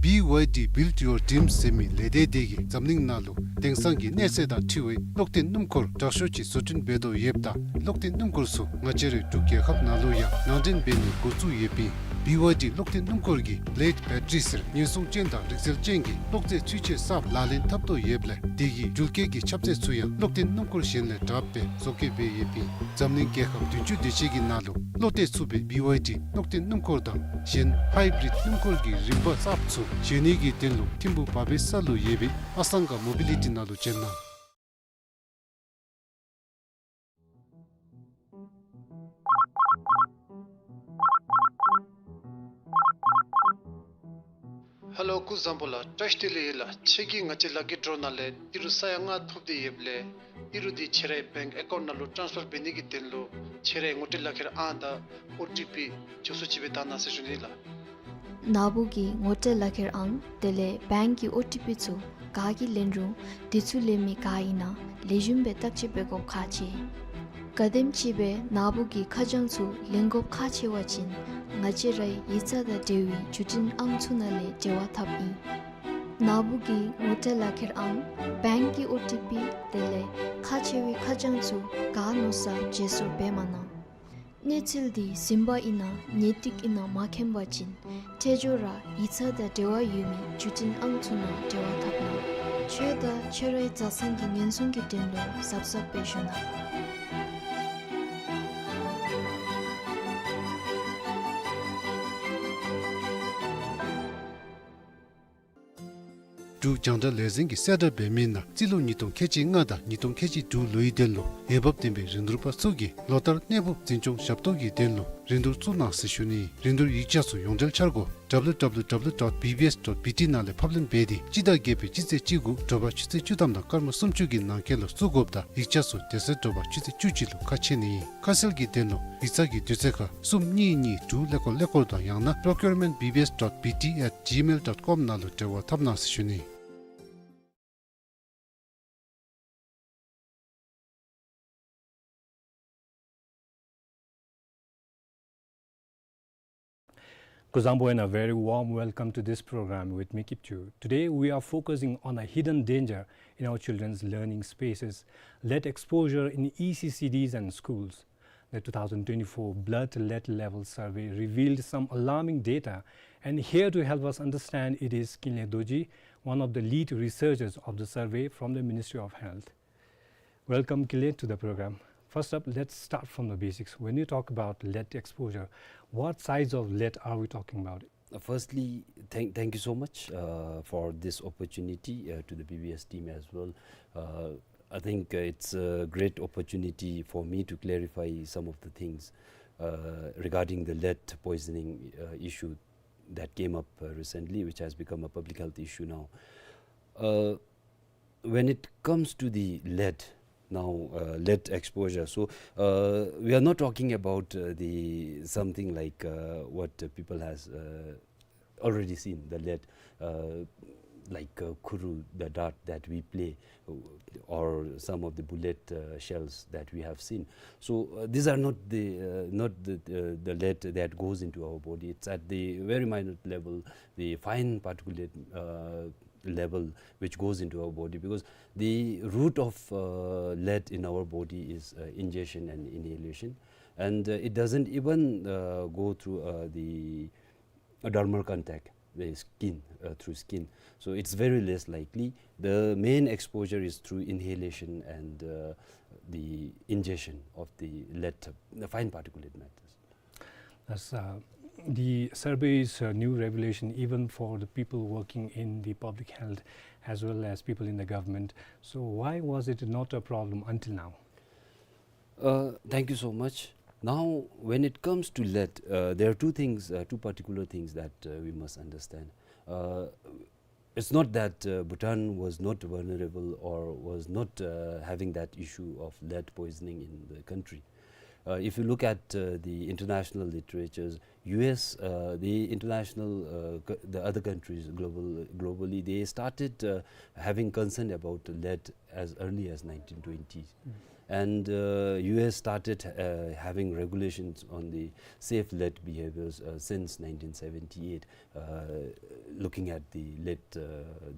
བི་ཝའི་ཌི་Build Your Dreams ཟེར་མི་ལས་སྡེ་དེ་གིས་འཛམ་གླིང་ནང་ལུ་དེང་སང་གི་གནས་ཚད་དང་འཁྲིལ་བའི་གློག་བརྟེན་སྣུམ་འཁོར་དྲག་ཤོས་ཅིག་བཟོ་སྐྲུན་འབད་དོ་ཡོདཔ་ད་གློག་བརྟེན་སྣུམ་འཁོར་ཚུ་ང་བཅས་རའི་འབྲུག་རྒྱལ་ཁབ་ནང་ལུ་ཡང་ནང་འདྲེན་འབད་ནི་འགོ་བཙུགས་ཡོདཔ་ཨིན། བི་ཝའི་ཌི་གློག་བརྟེན་སྣུམ་འཁོར་གྱིས་Blade Battery ཟེར་ཉེན་སྲུང་ཅན་དང་རིག་རྩལ་ཅན་གྱི་གློག་རྫས་ཚུན་ཆད་གསརཔ་ལག་ལེན་འཐབ་དོ་ཡོདཔ་ལས་དེ་གི་འགྲུལ་སྐྱེལ་གྱི་ཁྱབ་ཚད་ཚུ་ཡང་གློག་བརྟེན་སྣུམ་འཁོར་གཞན་ལས་དྲགཔ་སྦེ་བཟོ་བཀོད་འབད་ཡོདཔ་ཨིན། འཛམ་གླིང་རྒྱལ་ཁབ་བདུན་ཅུ་དེ་ཅིག་གི་ནང་ལུ་བློ་གཏད་ཚུགས་པའི་བི་ཝའི་ཌི་གློག་བརྟེན་སྣུམ་འཁོར་དང་གཞན་ཧའི་བི་རིཌ་སྣུམ་འཁོར་གྱི་རིམ་པ་གསརཔ་ཚུ་བཟོ་ནི་གི་དོན་ལུ་ཐིམ་ཕུག་བ་བེ་ས་ལུ་ཡོད་པའི་ཨ་སངྒ་མོ་བི་ལི་ཊི་ནང་ལུ་བྱོན་གནང་། ཧེ་ལོ་སྐུ་གཟུགས་བཟང་པོ་ལགས། བཀྲ་ཤིས་བདེ་ལེགས་ཡོད་ལགས། ཁྱོད་ཀྱིས་ང་བཅས་ལཱ་ཀི་ཌོ་ནང་ལས་ཨི་རུ་ས་ཡ་ལྔ་ཐོབ་སྟེ་ཡོདཔ་ལས་ཨི་རུ་འདི་ཁྱོད་རའི་བེངཀ་ཨེ་ཀའུནཊ་ནང་ལུ་ཊཱནསི་ཕར་འབད་ནི་གི་དོན་ལུ་ཁྱོད་རའི་ངོ་སྤྲོད་ལག་ཁྱེར་ཨང་དང་ཨོ་ཊི་པི་མགྱོགས་སུ་ཅིག་སྦེ་བཏང་གནང་ཟེར་ཞུ་ནི་ལགས། ནཱ་བུ་གི་ངོ་སྤྲོད་ལག་ཁྱེར་ཨང་དེ་ལས་བེངཀ་གི་ཨོ་ཊི་པི་ཚུ་ག་གིས་ལེན་རུང་དེ་ཚུ་ལེན་མི་ག་ཨིན་ན་ལེགས་ཤོམ་སྦེ་བརྟག་དཔྱད་འབད་དགོཔ་ཁག་ཆེ། གལ་སྲིད་ཅིག་སྦེ་ནཱ་བུ་གི་ཁ་བྱང་ཚུ་ལེན་དགོཔ་ཁག་ཆེ་བ་ཅིན་ང་བཅས་རའི་ཡིག་ཚང་དང་འབྲེལ་བའི་བརྒྱུད་འཕྲིན་ཨང་ཚུ་ནང་ལས་འབྲེལ་བ་འཐབ་ཨིན། ནཱ་བུ་གི་ངོ་སྤྲོད་ལག་ཁྱེར་ཨང་བེངཀ་གི་ཨོ་ཊི་པི་དེ་ལས་ཁག་ཆེ་བའི་ཁ་བྱང་ཚུ་ག་མནོ་ས་བརྗེ་སོར་འབད་མ་གནང་། གནས་ཚུལ་འདི་ཟིན་པ་ཨིན་ན་ངེས་ཏིག་ཨིན་ན་མ་མཁྱེན་པ་ཅིན་ཁྱོད་ར་ཡིག་ཚང་དང་འབྲེལ་བ་ཡོད་མི་བརྒྱུད་འཕྲིན་ཨང་ཚུ་ནང་འབྲེལ་བ་འཐབ་གནང་། ཁྱོད་དང་ཁྱོད་རའི་བཟའ་ཚང་གི་ཉེན་སྲུང་གི་དོན་ལུ་གཟབ་གཟབ་སྦེ་བཞུགས་གནང་། འབྲུག་རྒྱང་བསྒྲགས་ལས་འཛིན་གྱིས་གསལ་བསྒྲགས་འབད་མི་ནང་རྩིས་ལོ་ཉིས་སྟོང་ཁལ་གཅིག་ལྔ་དང་ཉིས་སྟོང་ཁལ་གཅིག་དྲུག་ལོའི་དོན་ལུ་འོས་འབབ་ལྡན་པའི་རིན་བསྡུར་པ་ཚུ་གིས་ལོ་ལྟར་གནས་སྤོ་འཛིན་སྐྱོང་ཞབས་ཏོག་གི་དོན་ལུ་རིན་བསྡུར་བཙུགས་གནང་ཟེར་ཞུ་ནི། རིན་བསྡུར་ཡིག་ཆ་ཚུ་ཡོངས་འབྲེལ་འཆར་སྒོ་W W W dot B B S dot B T ནང་ལས་ཕབ་ལེན་འབད་དེ་སྤྱི་ཟླ་བརྒྱད་པའི་སྤྱི་ཚེས་བཅུ་དགུ་དྲོ་པ་ཆུ་ཚོད་བཅུ་ཐམ་དང་སྐར་མ་སུམ་ཅུ་གི་ནང་འཁོད་ལུ་བཙུགས་དགོཔ་དང་ཡིག་ཆ་ཚུ་དེ་ཚེ་དྲོ་པ་ཆུ་ཚོད་བཅུ་གཅིག་ལུ་ཁ་ཕྱེ་ནི་ཨིན། ཁ་གསལ་གྱི་དོན་ལུ་ཡིག་ཚང་གི་དུས་ཚོད་ཁར་གསུམ་གཉིས་གཉིས་དྲུག་ཀླད་ཀོར་ཀླད་ཀོར་དང་ཡང་ན་procurement B B S dot B T at gmail dot com ནང་ལུ་འབྲེལ་བ་འཐབ་གནང་ཟེར་ཞུ་ནི། Kuzangpo and a very warm welcome to this program with me, Kipchu. Today we are focusing on a hidden danger in our children's learning spaces. Lead exposure in E C C Ds and schools. The two thousand twenty-four blood lead level survey revealed some alarming data, and here to help us understand it is Kinley Dorji, one of the lead researchers of the survey from the Ministry of Health. Welcome, Kinley, to the program. First up, let's start from the basics. When you talk about lead exposure, what size of lead are we talking about? Uh, firstly, thank, thank you so much, uh, for this opportunity, uh, to the B B S team as well. Uh, I think, uh, it's a great opportunity for me to clarify some of the things, uh, regarding the lead poisoning, uh, issue that came up, uh, recently, which has become a public health issue now. Uh, when it comes to the lead, now, uh, lead exposure, so, uh, we are not talking about, uh, the something like, uh, what, uh, people has, uh, already seen, the lead, uh, like, uh, khuru, the dart that we play, uh, or some of the bullet, uh, shells that we have seen. So, uh, these are not the, uh, not the, uh, the lead that goes into our body. It's at the very minute level, the fine particulate, uh, level which goes into our body, because the root of, uh, lead in our body is, uh, ingestion and inhalation, and, uh, it doesn't even, uh, go through, uh, the dermal contact, the skin, uh, through skin. So it's very less likely. The main exposure is through inhalation and, uh, the ingestion of the lead, the fine particulate matters. That's, uh, the survey is a new revelation even for the people working in the public health as well as people in the government. So why was it not a problem until now? Uh, thank you so much. Now, when it comes to lead, uh, there are two things, uh, two particular things that, uh, we must understand. Uh, it's not that, uh, Bhutan was not vulnerable or was not, uh, having that issue of lead poisoning in the country. Uh, if you look at, uh, the international literatures, U S, uh, the international, uh, co-, the other countries global, globally, they started, uh, having concern about lead as early as nineteen twenties. Mm. And, uh, U S started, uh, having regulations on the safe lead behaviors, uh, since nineteen seventy-eight, uh, looking at the lead, uh,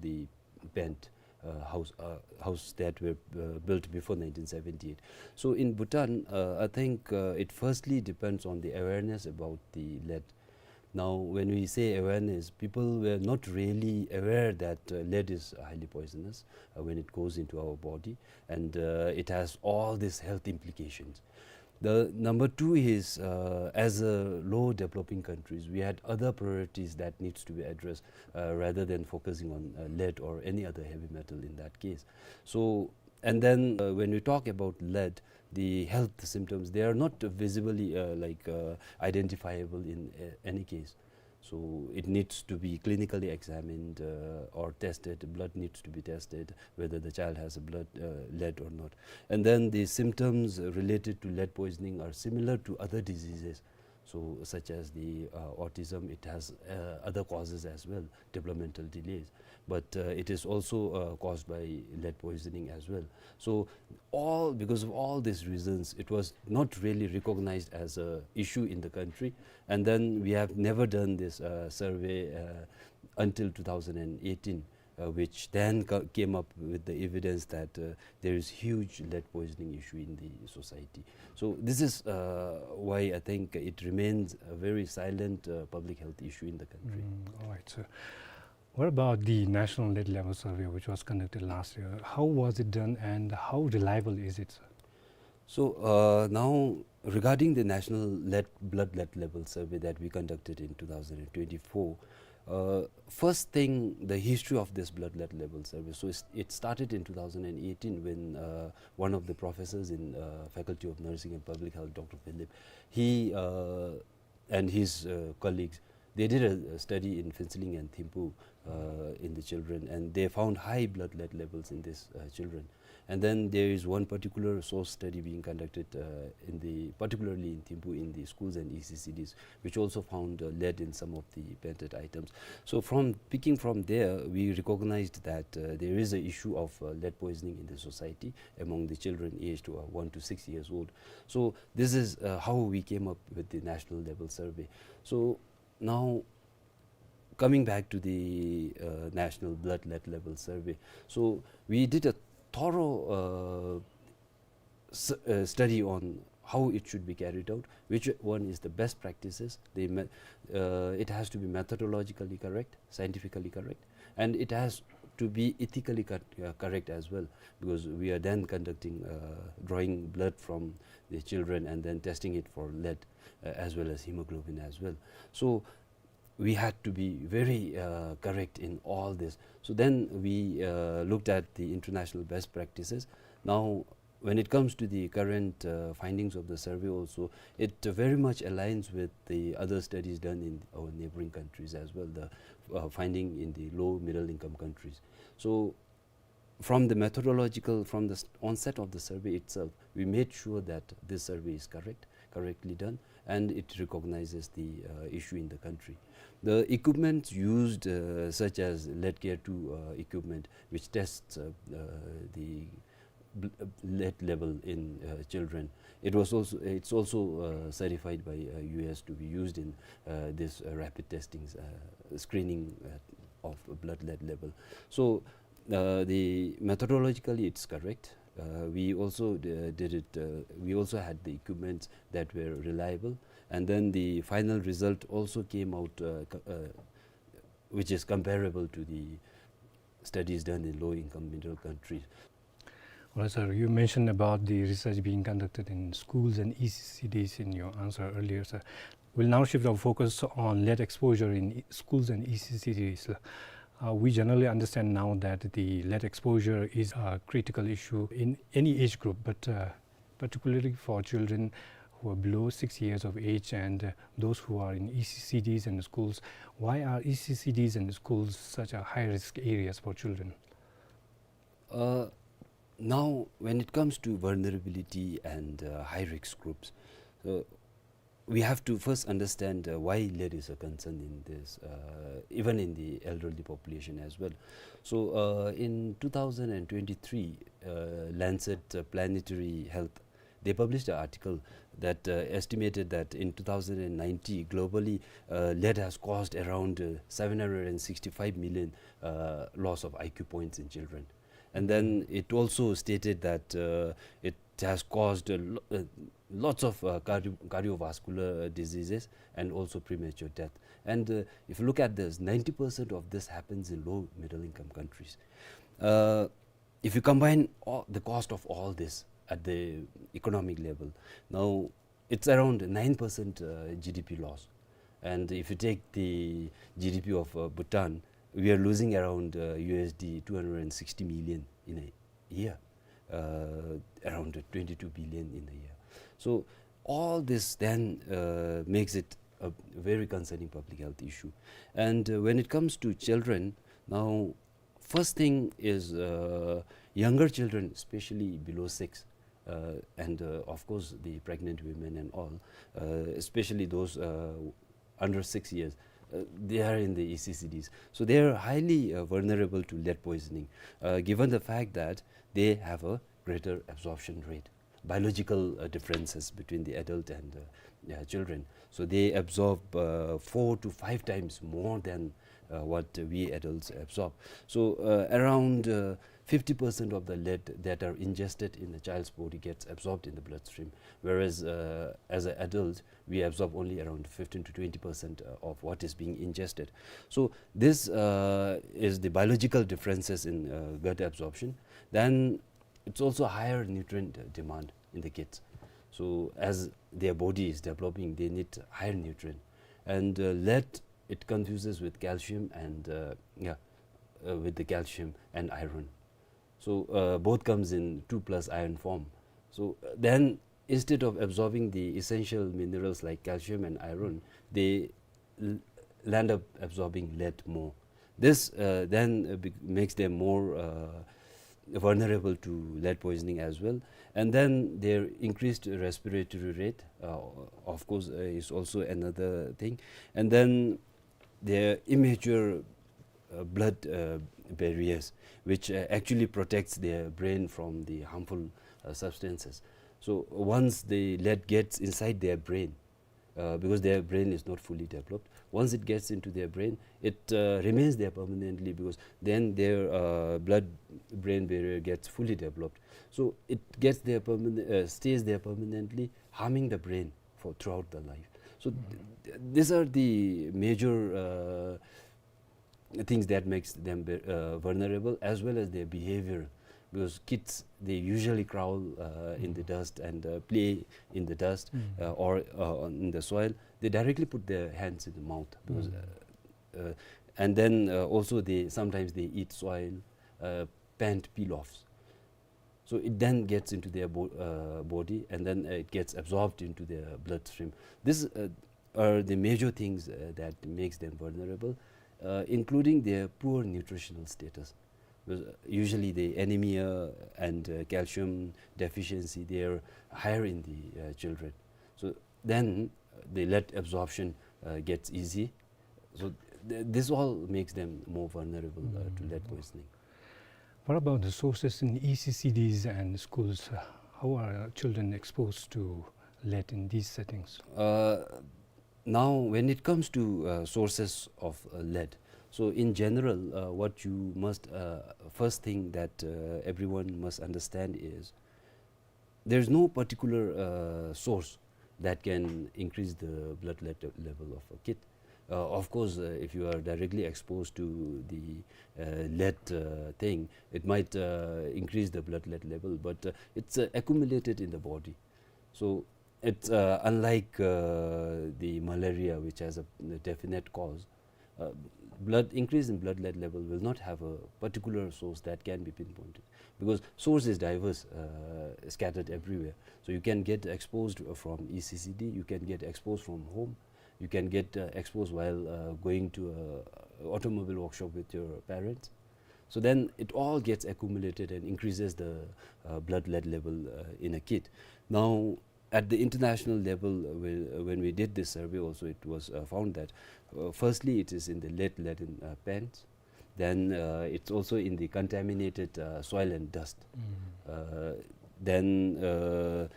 the plant, uh, house, uh, house that were, uh, built before nineteen seventy-eight. So in Bhutan, uh, I think, uh, it firstly depends on the awareness about the lead. Now, when we say awareness, people were not really aware that, uh, lead is highly poisonous, uh, when it goes into our body, and, uh, it has all these health implications. The number two is, uh, as a low developing countries, we had other priorities that needs to be addressed, uh, rather than focusing on, uh, lead or any other heavy metal in that case. So, and then, uh, when we talk about lead, the health symptoms, they are not visibly, uh, like, uh, identifiable in, uh, any case. So it needs to be clinically examined, uh, or tested. Blood needs to be tested, whether the child has a blood, uh, lead or not. And then the symptoms related to lead poisoning are similar to other diseases. So such as the, uh, autism, it has, uh, other causes as well, developmental delays. But, uh, it is also, uh, caused by lead poisoning as well. So all, because of all these reasons, it was not really recognized as a issue in the country. And then we have never done this, uh, survey, uh, until two thousand and eighteen, uh, which then ca-, came up with the evidence that, uh, there is huge lead poisoning issue in the society. So this is, uh, why I think it remains a very silent, uh, public health issue in the country. Mm, all right, sir. What about the National Lead Level Survey, which was conducted last year? How was it done and how reliable is it, sir? So, uh, now, regarding the National Lead, Blood Lead Level Survey that we conducted in two thousand and twenty-four, uh, first thing, the history of this Blood Lead Level Survey. So it's, it started in two thousand and eighteen when, uh, one of the professors in, uh, Faculty of Nursing and Public Health, Doctor Philip, he, uh, and his, uh, colleagues, they did a, a study in Phuentsholing and Thimphu, uh, in the children, and they found high blood lead levels in these, uh, children. And then there is one particular source study being conducted, uh, in the, particularly in Thimphu, in the schools and E C C Ds, which also found, uh, lead in some of the painted items. So from, picking from there, we recognized that, uh, there is an issue of, uh, lead poisoning in the society among the children aged, uh, one to six years old. So this is, uh, how we came up with the national level survey. So now, coming back to the, uh, National Blood Lead Level Survey. So we did a thorough, uh, s-, uh, study on how it should be carried out, which one is the best practices. The me-, uh, it has to be methodologically correct, scientifically correct, and it has to be ethically cut, uh, correct as well, because we are then conducting, uh, drawing blood from the children and then testing it for lead, uh, as well as hemoglobin as well. So we had to be very, uh, correct in all this. So then we, uh, looked at the international best practices. Now, when it comes to the current, uh, findings of the survey also, it very much aligns with the other studies done in our neighboring countries as well, the, uh, finding in the low middle income countries. So from the methodological, from the s-, onset of the survey itself, we made sure that this survey is correct, correctly done, and it recognizes the, uh, issue in the country. The equipments used, uh, such as lead care two, uh, equipment, which tests, uh, uh, the bl-, uh, lead level in, uh, children. It was also, it's also, uh, certified by, uh, U S to be used in, uh, this, uh, rapid testings, uh, screening, uh, of blood lead level. So, uh, the methodologically it's correct. Uh, we also d-, did it, uh, we also had the equipments that were reliable. And then the final result also came out, uh, co-, uh, which is comparable to the studies done in low-income middle countries. All right, sir. You mentioned about the research being conducted in schools and E C C Ds in your answer earlier, sir. We'll now shift our focus on lead exposure in e-, schools and E C C Ds. Uh, we generally understand now that the lead exposure is a critical issue in any age group, but, uh, particularly for children who are below six years of age and, uh, those who are in E C C Ds and schools. Why are E C C Ds and schools such a high-risk areas for children? Uh, now, when it comes to vulnerability and, uh, high-risk groups, uh, we have to first understand, uh, why lead is a concern in this, uh, even in the elderly population as well. So, uh, in two thousand and twenty-three, uh, Lancet, uh, Planetary Health, they published an article that, uh, estimated that in two thousand and ninety, globally, uh, lead has caused around, uh, seven hundred and sixty-five million, uh, loss of I Q points in children. And then it also stated that, uh, it has caused a lo-, uh, lots of, uh, cardio-, cardiovascular diseases and also premature death. And, uh, if you look at this, ninety percent of this happens in low middle income countries. Uh, if you combine all, the cost of all this at the economic level, now it's around nine percent, uh, G D P loss. And if you take the G D P of, uh, Bhutan, we are losing around, uh, U S D two hundred and sixty million in a year, uh, around twenty-two billion in a year. So all this then, uh, makes it a very concerning public health issue. And, uh, when it comes to children, now, first thing is, uh, younger children, especially below six, uh, and, uh, of course, the pregnant women and all, uh, especially those, uh, under six years, uh, they are in the E C C Ds. So they are highly, uh, vulnerable to lead poisoning, uh, given the fact that they have a greater absorption rate, biological, uh, differences between the adult and, uh, uh, children. So they absorb, uh, four to five times more than, uh, what we adults absorb. So, uh, around, uh, fifty percent of the lead that are ingested in a child's body gets absorbed in the bloodstream, whereas, uh, as an adult, we absorb only around fifteen to twenty percent, uh, of what is being ingested. So this, uh, is the biological differences in, uh, gut absorption. Then it's also higher nutrient, uh, demand in the kids. So as their body is developing, they need higher nutrient. And, uh, lead, it confuses with calcium and, uh, yeah, uh, with the calcium and iron. So, uh, both comes in two plus iron form. So, uh, then instead of absorbing the essential minerals like calcium and iron, they l-, land up absorbing lead more. This, uh, then, uh, bec-, makes them more, uh, vulnerable to lead poisoning as well. And then their increased respiratory rate, uh, of course, uh, is also another thing. And then their immature, uh, blood, uh, barriers, which, uh, actually protects their brain from the harmful, uh, substances. So once the lead gets inside their brain, uh, because their brain is not fully developed, once it gets into their brain, it, uh, remains there permanently, because then their, uh, blood-brain barrier gets fully developed. So it gets there permanent, uh, stays there permanently, harming the brain for throughout the life. So th-, th-, these are the major, uh, things that makes them ve-, uh, vulnerable, as well as their behavior, because kids, they usually crawl, uh, in the dust and, uh, play in the dust, uh, or, uh, in the soil. They directly put their hands in the mouth because, uh, uh, and then, uh, also they, sometimes they eat soil, uh, pant peel-offs. So it then gets into their bo-, uh, body, and then, uh, it gets absorbed into their bloodstream. These, uh, are the major things, uh, that makes them vulnerable, uh, including their poor nutritional status. Because, uh, usually the anemia and, uh, calcium deficiency, they are higher in the, uh, children. So then, uh, the lead absorption, uh, gets easy. So th-, this all makes them more vulnerable, uh, to lead poisoning. What about the sources in E C C Ds and schools? Uh, how are children exposed to lead in these settings? Uh, now, when it comes to, uh, sources of, uh, lead, so in general, uh, what you must, uh, first thing that, uh, everyone must understand is there's no particular, uh, source that can increase the blood lead level of a kid. Uh, of course, uh, if you are directly exposed to the, uh, lead, uh, thing, it might, uh, increase the blood lead level, but, uh, it's, uh, accumulated in the body. So it's, uh, unlike, uh, the malaria, which has a, a definite cause. Uh, blood, increase in blood lead level will not have a particular source that can be pinpointed, because source is diverse, uh, scattered everywhere. So you can get exposed from E C C D, you can get exposed from home, you can get, uh, exposed while, uh, going to a automobile workshop with your parents. So then it all gets accumulated and increases the, uh, blood lead level, uh, in a kid. Now, at the international level, uh, we, uh, when we did this survey also, it was, uh, found that, uh, firstly, it is in the lead-laden, uh, pants. Then, uh, it's also in the contaminated, uh, soil and dust. Uh, then, uh,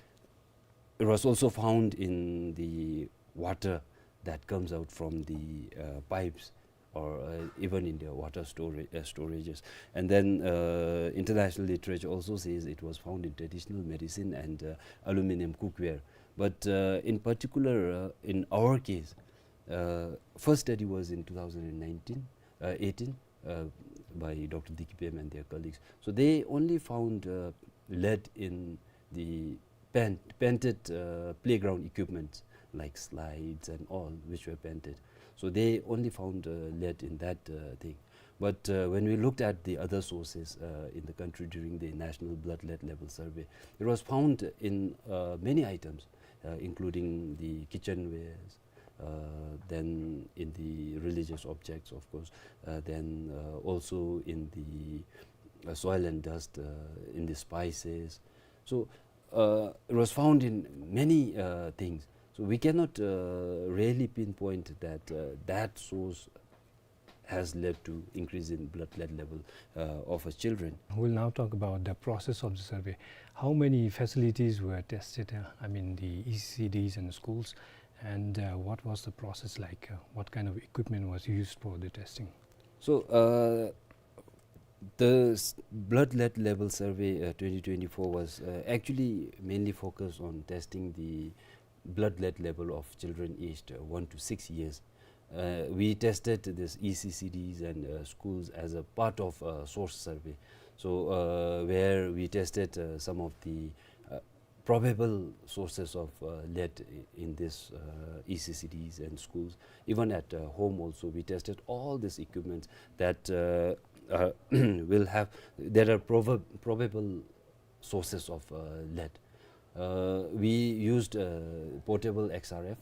it was also found in the water that comes out from the, uh, pipes or, uh, even in the water stora-, uh, storages. And then, uh, international literature also says it was found in traditional medicine and, uh, aluminum cookware. But, uh, in particular, uh, in our case, uh, first study was in two thousand and nineteen, uh, eighteen, uh, by Doctor Diki Pem and their colleagues. So they only found, uh, lead in the paint-, painted, uh, playground equipment like slides and all, which were painted. So they only found, uh, lead in that, uh, thing. But, uh, when we looked at the other sources, uh, in the country during the national blood lead level survey, it was found in, uh, many items, uh, including the kitchenwares, uh, then in the religious objects, of course, uh, then, uh, also in the, uh, soil and dust, uh, in the spices. So, uh, it was found in many, uh, things. So we cannot, uh, really pinpoint that, uh, that source has led to increase in blood lead level, uh, of our children. We'll now talk about the process of the survey. How many facilities were tested? Uh, I mean, the E C Ds and the schools, and, uh, what was the process like? Uh, what kind of equipment was used for the testing? So, uh, the s-, blood lead level survey, uh, twenty twenty-four was, uh, actually mainly focused on testing the blood lead level of children aged, uh, one to six years. Uh, we tested this E C C Ds and, uh, schools as a part of, uh, source survey. So, uh, where we tested, uh, some of the, uh, probable sources of, uh, lead i-, in this, uh, E C C Ds and schools. Even at, uh, home also, we tested all these equipments that, uh, uh, will have, that are proba-, probable sources of, uh, lead. Uh, we used, uh, portable X R F,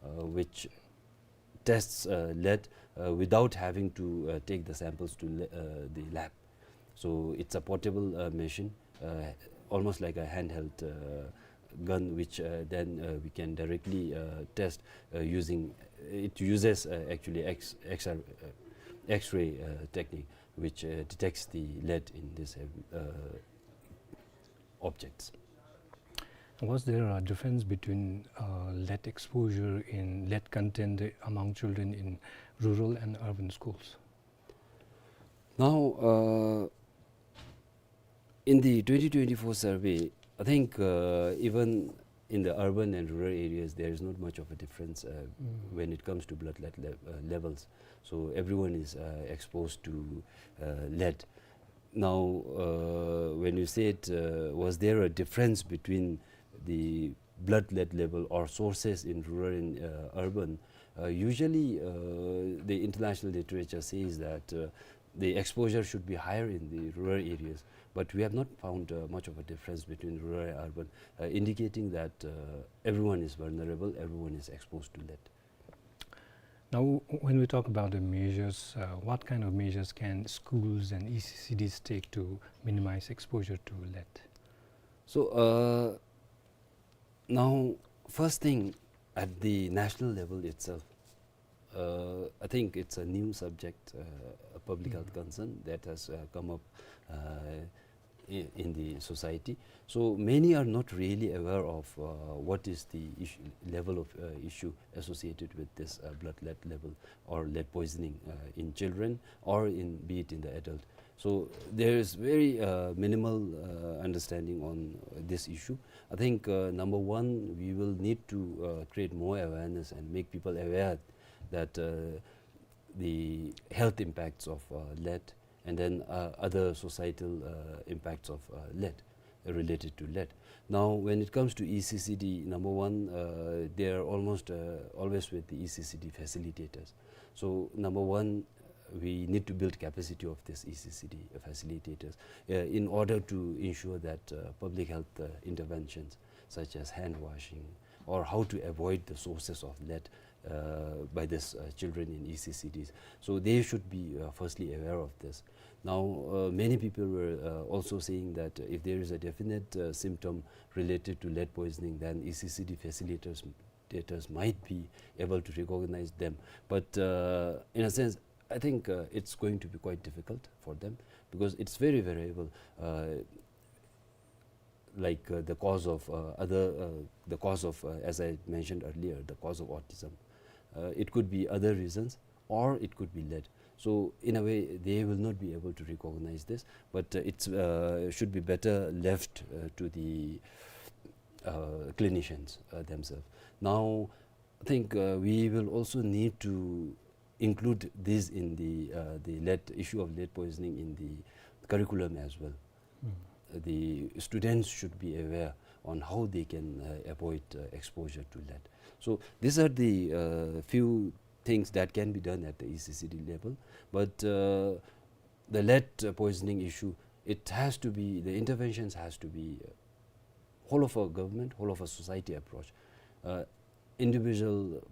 uh, which tests, uh, lead, uh, without having to, uh, take the samples to le-, uh, the lab. So it's a portable, uh, machine, uh, almost like a handheld, uh, gun, which, uh, then, uh, we can directly, uh, test, uh, using, it uses, uh, actually X, X R, uh, X-ray, uh, technique, which, uh, detects the lead in this, uh, objects. Was there a difference between, uh, lead exposure in lead content among children in rural and urban schools? Now, uh, in the twenty twenty-four survey, I think, uh, even in the urban and rural areas, there is not much of a difference uh, when it comes to blood lead le- uh, levels. So everyone is uh, exposed to uh, lead. Now, uh, when you said, uh, was there a difference between the blood lead level or sources in rural and uh, urban? Uh, usually, uh, the international literature says that uh, the exposure should be higher in the rural areas, but we have not found uh, much of a difference between rural and urban, uh, indicating that uh, everyone is vulnerable, everyone is exposed to lead. Now, when we talk about the measures, uh, what kind of measures can schools and E C C Ds take to minimize exposure to lead? So, uh, now, first thing, at the national level itself, uh, I think it's a new subject, uh, a public health concern that has uh, come up uh, in, in the society. So many are not really aware of uh, what is the issue, level of uh, issue associated with this uh, blood lead level or lead poisoning uh, in children or in, be it in the adult. So there is very uh, minimal uh, understanding on this issue. I think uh, number one, we will need to uh, create more awareness and make people aware that uh, the health impacts of uh, lead and then uh, other societal uh, impacts of uh, lead, uh, related to lead. Now, when it comes to E C C D, number one, uh, they are almost uh, always with the E C C D facilitators. So, number one, we need to build capacity of these E C C D facilitators uh, in order to ensure that uh, public health uh, interventions such as hand washing or how to avoid the sources of lead uh, by these uh, children in E C C Ds. So they should be uh, firstly aware of this. Now, uh, many people were uh, also saying that if there is a definite uh, symptom related to lead poisoning, then E C C D facilitators, facilitators might be able to recognize them. But uh, in a sense, I think uh, it's going to be quite difficult for them because it's very variable. Uh, like uh, the cause of uh, other, uh, the cause of, uh, as I mentioned earlier, the cause of autism. Uh, it could be other reasons, or it could be lead. So in a way, they will not be able to recognize this, but uh, it uh, should be better left uh, to the uh, clinicians uh, themselves. Now, I think uh, we will also need to include this in the uh, the lead issue of lead poisoning in the curriculum as well. Uh, the students should be aware on how they can uh, avoid uh, exposure to lead. So these are the uh, few things that can be done at the E C C D level, but uh, the lead uh, poisoning issue, it has to be, the interventions has to be uh, whole of a government, whole of a society approach. Uh, individual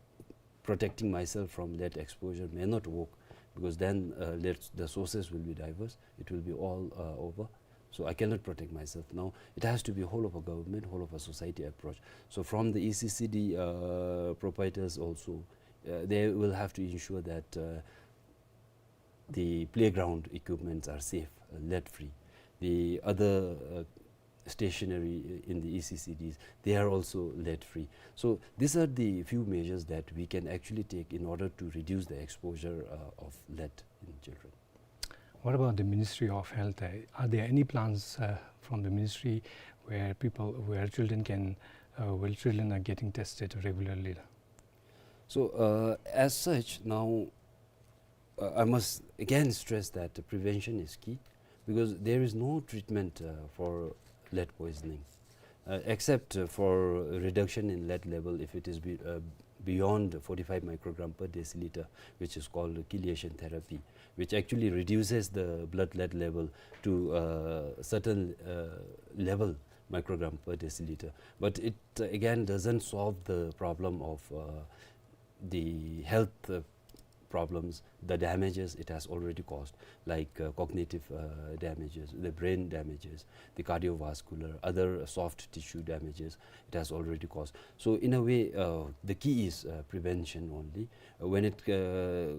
protecting myself from lead exposure may not work because then uh, lead, the sources will be diverse. It will be all uh, over. So I cannot protect myself. Now it has to be whole of a government, whole of a society approach. So from the E C C D uh, proprietors also, uh, they will have to ensure that uh, the playground equipments are safe, uh, lead free. The other uh, stationery in the E C C Ds, they are also lead free. So these are the few measures that we can actually take in order to reduce the exposure uh, of lead in children. What about the Ministry of Health? Uh, are there any plans uh, from the ministry where people, where children can, uh, where children are getting tested regularly? So uh, as such, now uh, I must again stress that the prevention is key because there is no treatment uh, for lead poisoning uh, except uh, for reduction in lead level if it is be, uh, beyond forty-five microgram per deciliter, which is called chelation therapy, which actually reduces the blood lead level to a certain uh, level, microgram per deciliter. But it uh, again doesn't solve the problem of uh, the health uh, problems, the damages it has already caused, like uh, cognitive uh, damages, the brain damages, the cardiovascular, other soft tissue damages it has already caused. So in a way, uh, the key is uh, prevention only. Uh, when it uh,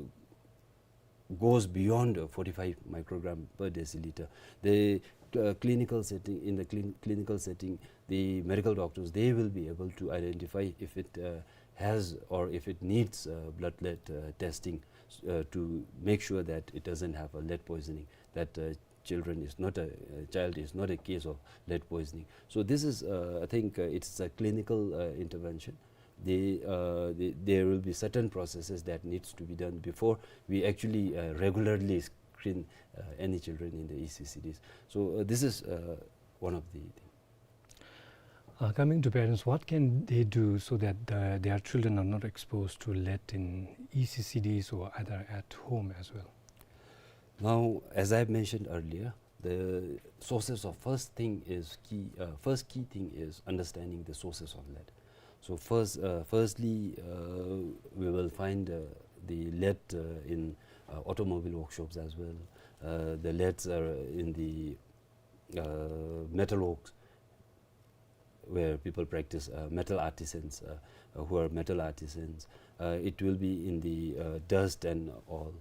goes beyond uh, forty-five microgram per deciliter, the uh, clinical setting, in the clin- clinical setting, the medical doctors, they will be able to identify if it uh, has or if it needs uh, blood lead uh, testing uh, to make sure that it doesn't have a lead poisoning, that uh, children is not a, uh, child is not a case of lead poisoning. So this is, uh, I think, uh, it's a clinical, uh, intervention. The, uh, the, there will be certain processes that needs to be done before we actually, uh, regularly screen, uh, any children in the E C C Ds. So, uh, this is, uh, one of the things. Uh, coming to parents, what can they do so that the, their children are not exposed to lead in E C C Ds or either at home as well? Now, as I mentioned earlier, the sources of first thing is key, uh, first key thing is understanding the sources of lead. So first, uh, firstly, uh, we will find, uh, the lead, uh, in, uh, automobile workshops as well. Uh, the leads are in the, uh, metal works, where people practice, uh, metal artisans, uh, uh, who are metal artisans. Uh, it will be in the, uh, dust and all.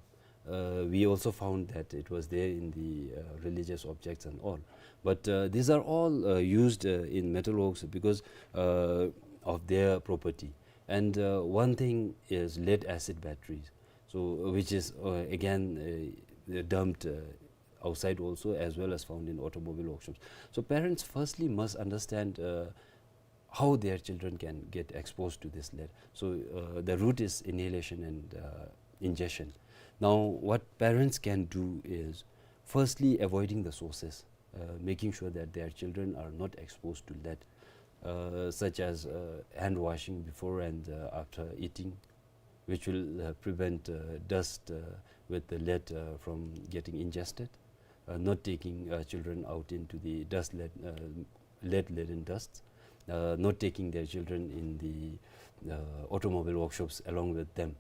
Uh, we also found that it was there in the, uh, religious objects and all. But, uh, these are all, uh, used, uh, in metalworks because, uh, of their property. And, uh, one thing is lead acid batteries, so, uh, which is, uh, again, uh, dumped, uh, outside also, as well as found in automobile workshops. So parents firstly must understand, uh, how their children can get exposed to this lead. So, uh, the route is inhalation and, uh, ingestion. Now, what parents can do is firstly avoiding the sources, uh, making sure that their children are not exposed to lead, uh, such as, uh, hand washing before and, uh, after eating, which will, uh, prevent, uh, dust, uh, with the lead, uh, from getting ingested, uh, not taking, uh, children out into the dust lead, uh, lead-laden dust, uh, not taking their children in the, uh, automobile workshops along with them,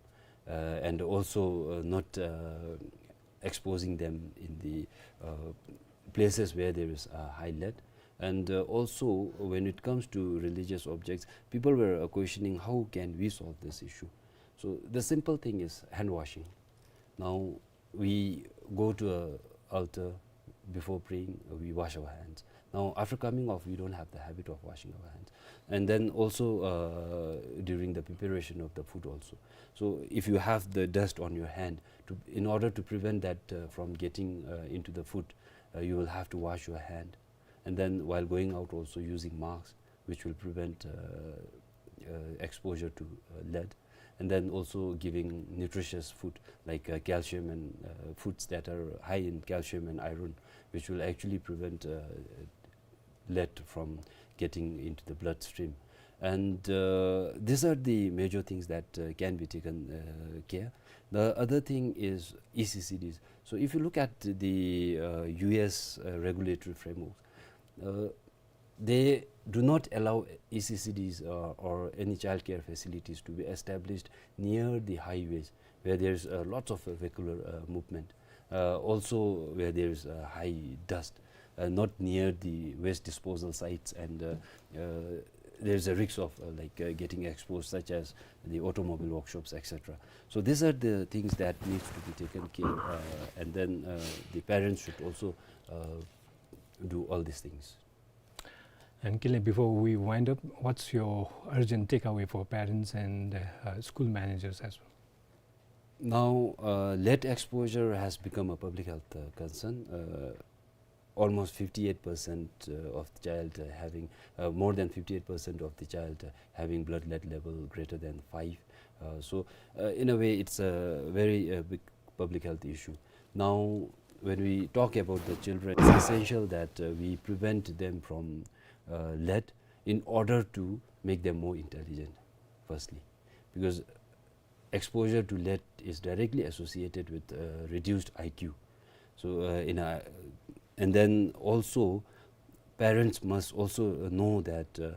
uh, and also, uh, not, uh, exposing them in the, uh, places where there is, uh, high lead. And, uh, also, when it comes to religious objects, people were, uh, questioning, "How can we solve this issue?" So the simple thing is hand washing. Now, we go to a altar before praying, uh, we wash our hands. Now, after coming off, we don't have the habit of washing our hands. And then also, uh, during the preparation of the food also. So if you have the dust on your hand, to, in order to prevent that, uh, from getting, uh, into the food, uh, you will have to wash your hand. And then while going out also, using masks, which will prevent, uh, uh, exposure to, uh, lead. And then also giving nutritious food like, uh, calcium and, uh, foods that are high in calcium and iron, which will actually prevent, uh, lead from getting into the bloodstream. And, uh, these are the major things that, uh, can be taken, uh, care. The other thing is E C C Ds. So if you look at the, uh, U S, uh, regulatory framework, uh, they do not allow E C C Ds or, or any child care facilities to be established near the highways where there's, uh, lots of, uh, vehicular, uh, movement. Uh, also where there's, uh, high dust, uh, not near the waste disposal sites and, uh, uh, there's a risk of, uh, like, uh, getting exposed, such as the automobile workshops, et cetera. So these are the things that needs to be taken care, uh, and then, uh, the parents should also, uh, do all these things. And Kinley, before we wind up, what's your urgent takeaway for parents and, uh, school managers as well? Now, uh, lead exposure has become a public health, uh, concern. Uh, almost fifty-eight percent, uh, of the child, uh, having, uh, more than fifty-eight percent of the child, uh, having blood lead level greater than five. Uh, so, uh, in a way, it's a very, uh, big public health issue. Now, when we talk about the children, it's essential that, uh, we prevent them from, uh, lead in order to make them more intelligent, firstly, because exposure to lead is directly associated with, uh, reduced I Q. So, uh, in a, and then also, parents must also, uh, know that, uh,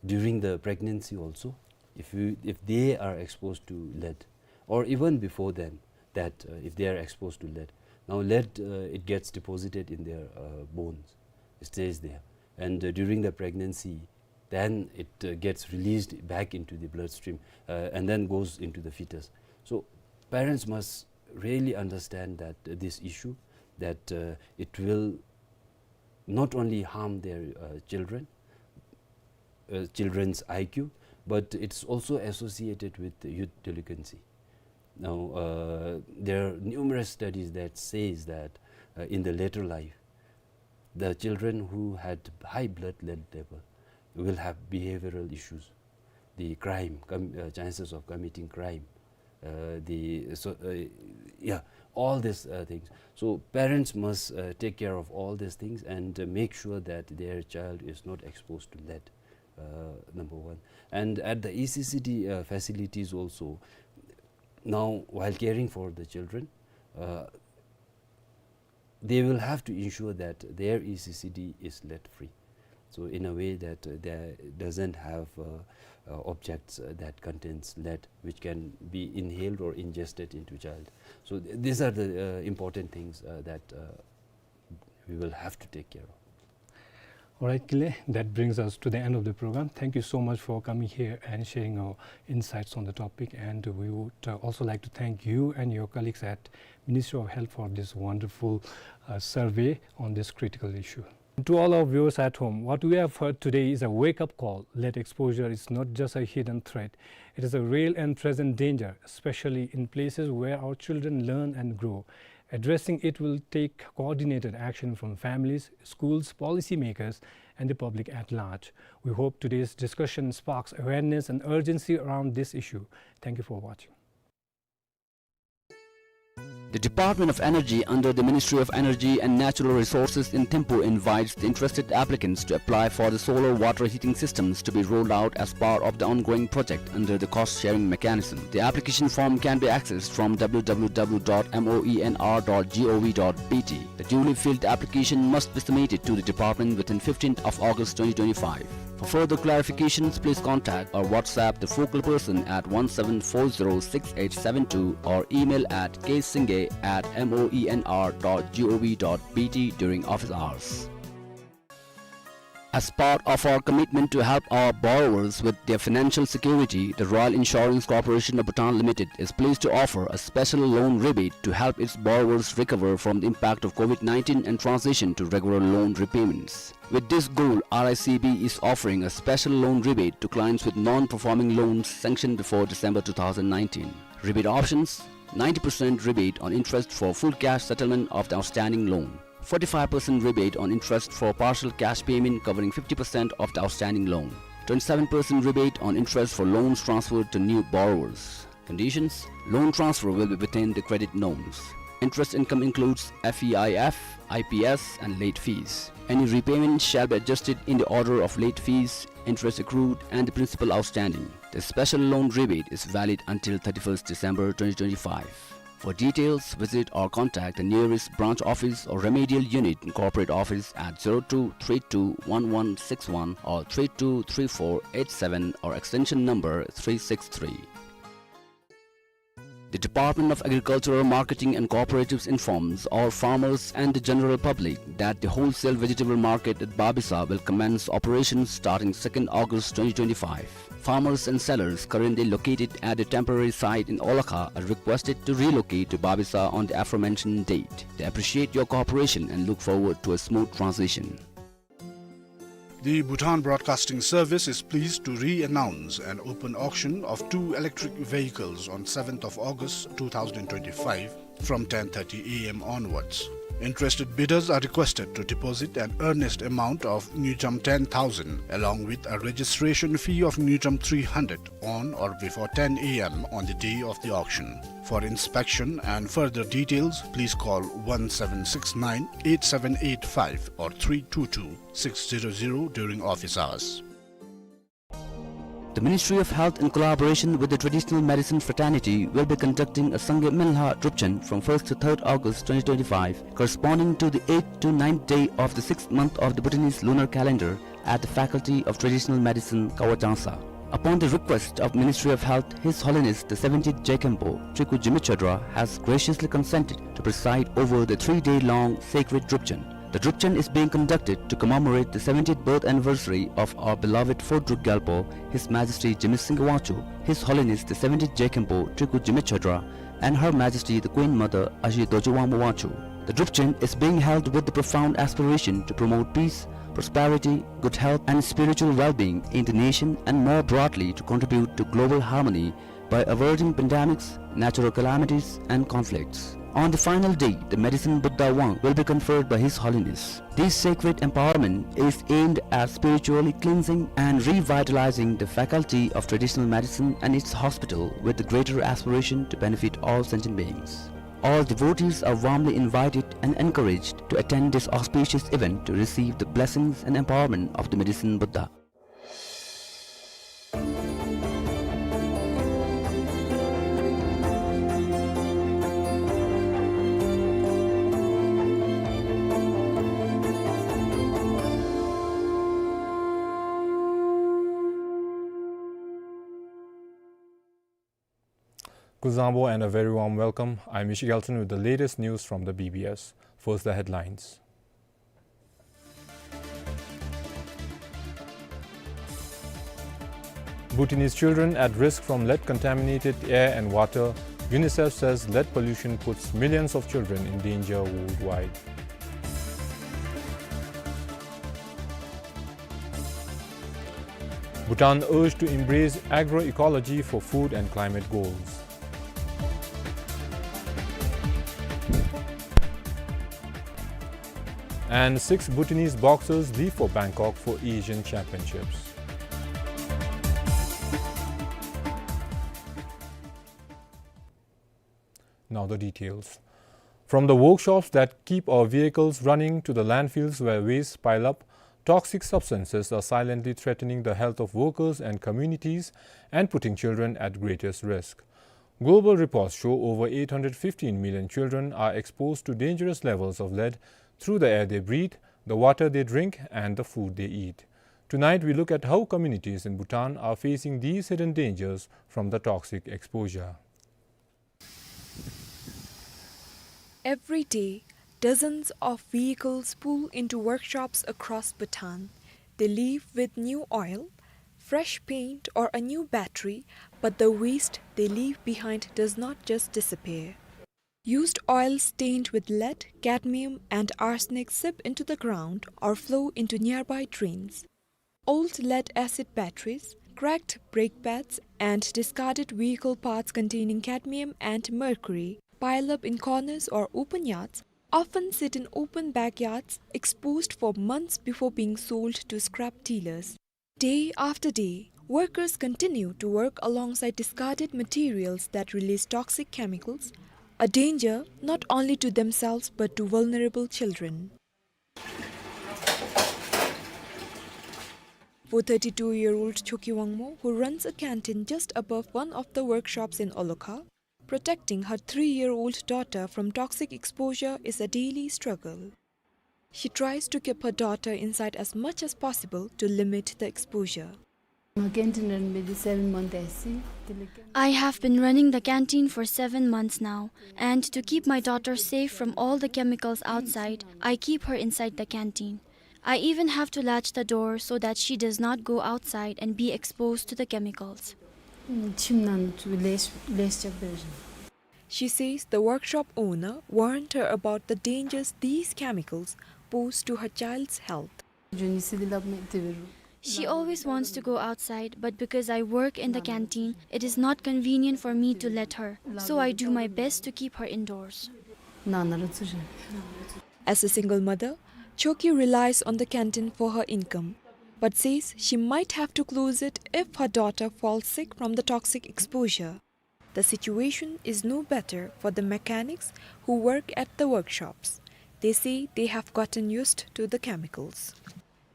during the pregnancy also, if you, if they are exposed to lead, or even before then, that, uh, if they are exposed to lead, now lead, uh, it gets deposited in their, uh, bones, it stays there, and, uh, during the pregnancy, then it, uh, gets released back into the bloodstream, uh, and then goes into the fetus. So parents must really understand that, uh, this issue, that, uh, it will not only harm their, uh, children, uh, children's I Q, but it's also associated with youth delinquency. Now, uh, there are numerous studies that says that, uh, in the later life. The children who had high blood lead level will have behavioral issues, the crime, com-, uh, chances of committing crime, uh, the, so, uh, yeah, all these, uh, things. So parents must, uh, take care of all these things and, uh, make sure that their child is not exposed to lead, uh, number one. And at the E C C D, uh, facilities also, now, while caring for the children, uh, they will have to ensure that their E C C D is lead free. So in a way that, uh, there doesn't have, uh, uh, objects, uh, that contains lead, which can be inhaled or ingested into child. So th-, these are the, uh, important things, uh, that, uh, we will have to take care of. All right, Kinley, that brings us to the end of the program. Thank you so much for coming here and sharing your insights on the topic. And we would, uh, also like to thank you and your colleagues at Ministry of Health for this wonderful, uh, survey on this critical issue. To all our viewers at home, what we have heard today is a wake-up call. Lead exposure is not just a hidden threat. It is a real and present danger, especially in places where our children learn and grow. Addressing it will take coordinated action from families, schools, policymakers, and the public at large. We hope today's discussion sparks awareness and urgency around this issue. Thank you for watching. The Department of Energy under the Ministry of Energy and Natural Resources in Thimphu invites the interested applicants to apply for the solar water heating systems to be rolled out as part of the ongoing project under the cost-sharing mechanism. The application form can be accessed from W W W dot moenr dot gov dot B T. The duly filled application must be submitted to the department within fifteenth of August twenty twenty-five. For further clarifications, please contact or WhatsApp the focal person at one seven four zero six eight seven two or email at k singay at moenr dot gov dot B T during office hours. As part of our commitment to help our borrowers with their financial security, the Royal Insurance Corporation of Bhutan Limited is pleased to offer a special loan rebate to help its borrowers recover from the impact of COVID nineteen and transition to regular loan repayments. With this goal, R I C B is offering a special loan rebate to clients with non-performing loans sanctioned before December two thousand nineteen. Rebate options: ninety percent rebate on interest for full cash settlement of the outstanding loan, forty-five percent rebate on interest for partial cash payment covering fifty percent of the outstanding loan, twenty-seven percent rebate on interest for loans transferred to new borrowers. Conditions: loan transfer will be within the credit norms. Interest income includes F E I F, I P S, and late fees. Any repayment shall be adjusted in the order of late fees, interest accrued, and the principal outstanding. The special loan rebate is valid until thirty-first December twenty twenty-five. For details, visit or contact the nearest branch office or remedial unit in corporate office at zero two three two one one six one or three two three four eight seven or extension number three six three. The Department of Agricultural Marketing and Cooperatives informs all farmers and the general public that the wholesale vegetable market at Babisa will commence operations starting second August twenty twenty-five. Farmers and sellers currently located at a temporary site in Olakha are requested to relocate to Babisa on the aforementioned date. They appreciate your cooperation and look forward to a smooth transition. The Bhutan Broadcasting Service is pleased to re-announce an open auction of two electric vehicles on seventh of August two thousand twenty-five from ten thirty A M onwards. Interested bidders are requested to deposit an earnest amount of ngultrum ten thousand, along with a registration fee of ngultrum three hundred, on or before ten A M on the day of the auction. For inspection and further details, please call one seven six nine eight seven eight five or three two two six zero zero during office hours. The Ministry of Health, in collaboration with the Traditional Medicine Fraternity, will be conducting a Sangay Minlha Drupchen from first to third August twenty twenty-five, corresponding to the eighth to ninth day of the sixth month of the Bhutanese lunar calendar, at the Faculty of Traditional Medicine, Kawa Changsa. Upon the request of Ministry of Health, His Holiness the seventeenth Jigkhenpo, Triku Jigme Chodra, has graciously consented to preside over the three-day-long sacred Drupchen. The Drupchen is being conducted to commemorate the seventieth birth anniversary of our beloved fourth Druk Gyalpo, His Majesty Jigme Singye Wangchuck, His Holiness the seventeenth Jigkhenpo Triku Jigme Chodra, and Her Majesty the Queen Mother Ashi Dorji Wangmo Wangchuck. The Drupchen is being held with the profound aspiration to promote peace, prosperity, good health, and spiritual well-being in the nation, and more broadly to contribute to global harmony by averting pandemics, natural calamities, and conflicts. On the final day, the Medicine Buddha wand will be conferred by His Holiness. This sacred empowerment is aimed at spiritually cleansing and revitalizing the faculty of traditional medicine and its hospital, with the greater aspiration to benefit all sentient beings. All devotees are warmly invited and encouraged to attend this auspicious event to receive the blessings and empowerment of the Medicine Buddha. Kuzuzangpo and a very warm welcome. I'm Ishi Gelton with the latest news from the B B S. First, the headlines. Bhutanese children at risk from lead-contaminated air and water. UNICEF says lead pollution puts millions of children in danger worldwide. Bhutan urged to embrace agroecology for food and climate goals. And six Bhutanese boxers leave for Bangkok for Asian Championships. Now the details. From the workshops that keep our vehicles running to the landfills where waste pile up, toxic substances are silently threatening the health of workers and communities and putting children at greatest risk. Global reports show over eight hundred fifteen million children are exposed to dangerous levels of lead through the air they breathe, the water they drink, and the food they eat. Tonight, we look at how communities in Bhutan are facing these hidden dangers from the toxic exposure. Every day, dozens of vehicles pull into workshops across Bhutan. They leave with new oil, fresh paint, or a new battery, but the waste they leave behind does not just disappear. Used oil stained with lead, cadmium, and arsenic seep into the ground or flow into nearby drains. Old lead-acid batteries, cracked brake pads, and discarded vehicle parts containing cadmium and mercury pile up in corners or open yards, often sit in open backyards, exposed for months before being sold to scrap dealers. Day after day, workers continue to work alongside discarded materials that release toxic chemicals, a danger not only to themselves but to vulnerable children. For thirty-two-year-old Choki Wangmo, who runs a canteen just above one of the workshops in Olokha, protecting her three-year-old daughter from toxic exposure is a daily struggle. She tries to keep her daughter inside as much as possible to limit the exposure. I have been running the canteen for seven months now, and to keep my daughter safe from all the chemicals outside, I keep her inside the canteen. I even have to latch the door so that she does not go outside and be exposed to the chemicals. She says the workshop owner warned her about the dangers these chemicals pose to her child's health. She always wants to go outside, but because I work in the canteen, it is not convenient for me to let her. So I do my best to keep her indoors. As a single mother, Choki relies on the canteen for her income, but says she might have to close it if her daughter falls sick from the toxic exposure. The situation is no better for the mechanics who work at the workshops. They say they have gotten used to the chemicals.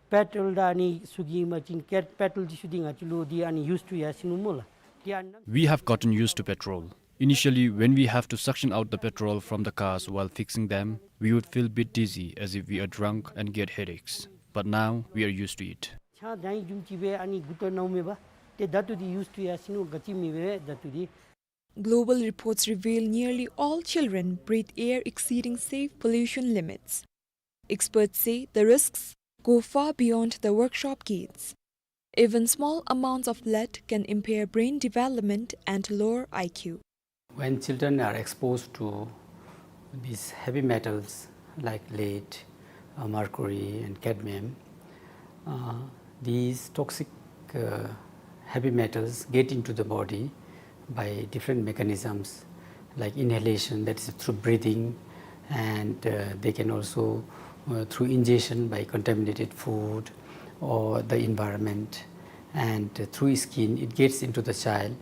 Petrol ད་ཨ་ནི་སུ་གི་མ་ཅིན་ཀེར་པེ་ཊོལ་འདི་ཤུ་འདི་ང་བཅས་ལུ་འདི་ཨ་ནི་ཡུསི་ཊུ་ཡར་སི་ནུག་སྨོ་ལགས། འདི་ཨ་ནི་ནང་། We have gotten used to petrol. Initially, when we have to suction out the petrol from the cars while fixing them, we would feel bit dizzy as if we are drunk and get headaches. But now, we are used to it. ཆང་དང་ཡི་རྒྱུམ་ཅིག་སྦེ་ཨ་ནི་མགུ་ཏོ་ནང་མེད་པ། ཏེ་ད་ལྟོ་འདི་ཡུསི་ཊུ་ཡར་སི་ནུག། ག་ཅི་མེད་པས་ད་ལྟོ་འདི། Global reports reveal nearly all children breathe air exceeding safe pollution limits. Experts say the risks go far beyond the workshop gates. Even small amounts of lead can impair brain development and lower I Q. When children are exposed to these heavy metals like lead, uh, mercury, and cadmium, uh, these toxic, uh, heavy metals get into the body by different mechanisms, like inhalation, that is through breathing, and, uh, they can also, uh, through ingestion by contaminated food or the environment, and, uh, through skin, it gets into the child,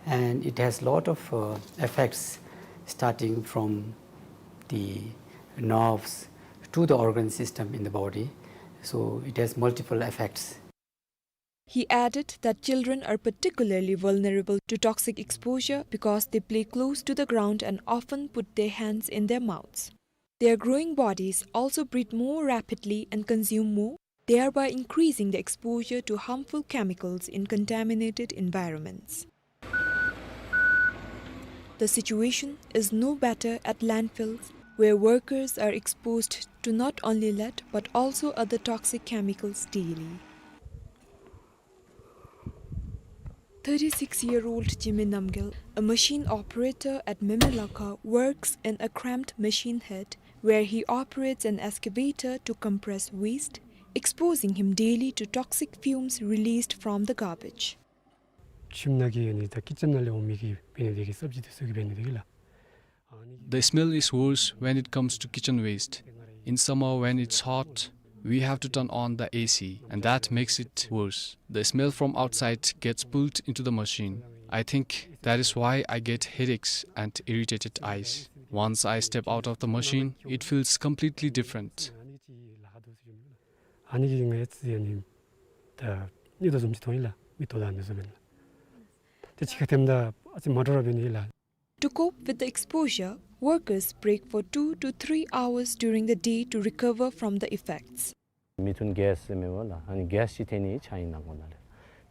and it has lot of, uh, effects, starting from the nerves to the organ system in the body. So it has multiple effects. He added that children are particularly vulnerable to toxic exposure because they play close to the ground and often put their hands in their mouths. Their growing bodies also breathe more rapidly and consume more, thereby increasing the exposure to harmful chemicals in contaminated environments. The situation is no better at landfills, where workers are exposed to not only lead but also other toxic chemicals daily. Thirty-six-year-old Jimmy Namgyal, a machine operator at Memelakha, works in a cramped machine shed where he operates an excavator to compress waste, exposing him daily to toxic fumes released from the garbage. ཁྱིམ་ནང་གི་ཨ་ནི་ད་ཀི་ཅན་ནང་ལས་འོང་མི་གི་འབད་ནི་དེ་གིས་སབ་ཇི་དེ་ཚུ་གིས་འབད་ནི་དེ་གིས་ལགས། The smell is worse when it comes to kitchen waste. In summer, when it's hot, we have to turn on the A C, and that makes it worse. The smell from outside gets pulled into the machine. I think that is why I get headaches and irritated eyes. Once I step out of the machine, it feels completely different. ཨ་ནི་གིས་ང་ཨ་ཙི་ཨ་ནི་ད་གཉིད་ལོག་བཟུམ་ཅིག་འཐོན་ཡི་ལགས། མིག་ཏོ་ལས་ཨ་ནི་བཟུམ་ཨིན་ལགས། ཏེ་ཕྱི་ཁར་ཐོནམ་ད་ཨ་ཙི་མ་འདྲཝ་ར་འབད་ནི་ཨིན་ལགས། To cope with the exposure, workers break for two to three hours during the day to recover from the effects. མི་ཐུན་གེས་ཟེར་མི་འབདཝ་ལགས། ཨ་ནི་གེས་ཅིག་ཐོན་ནི་ཆགས་ཨིན་ནང་ཁོག་ནང་ལས།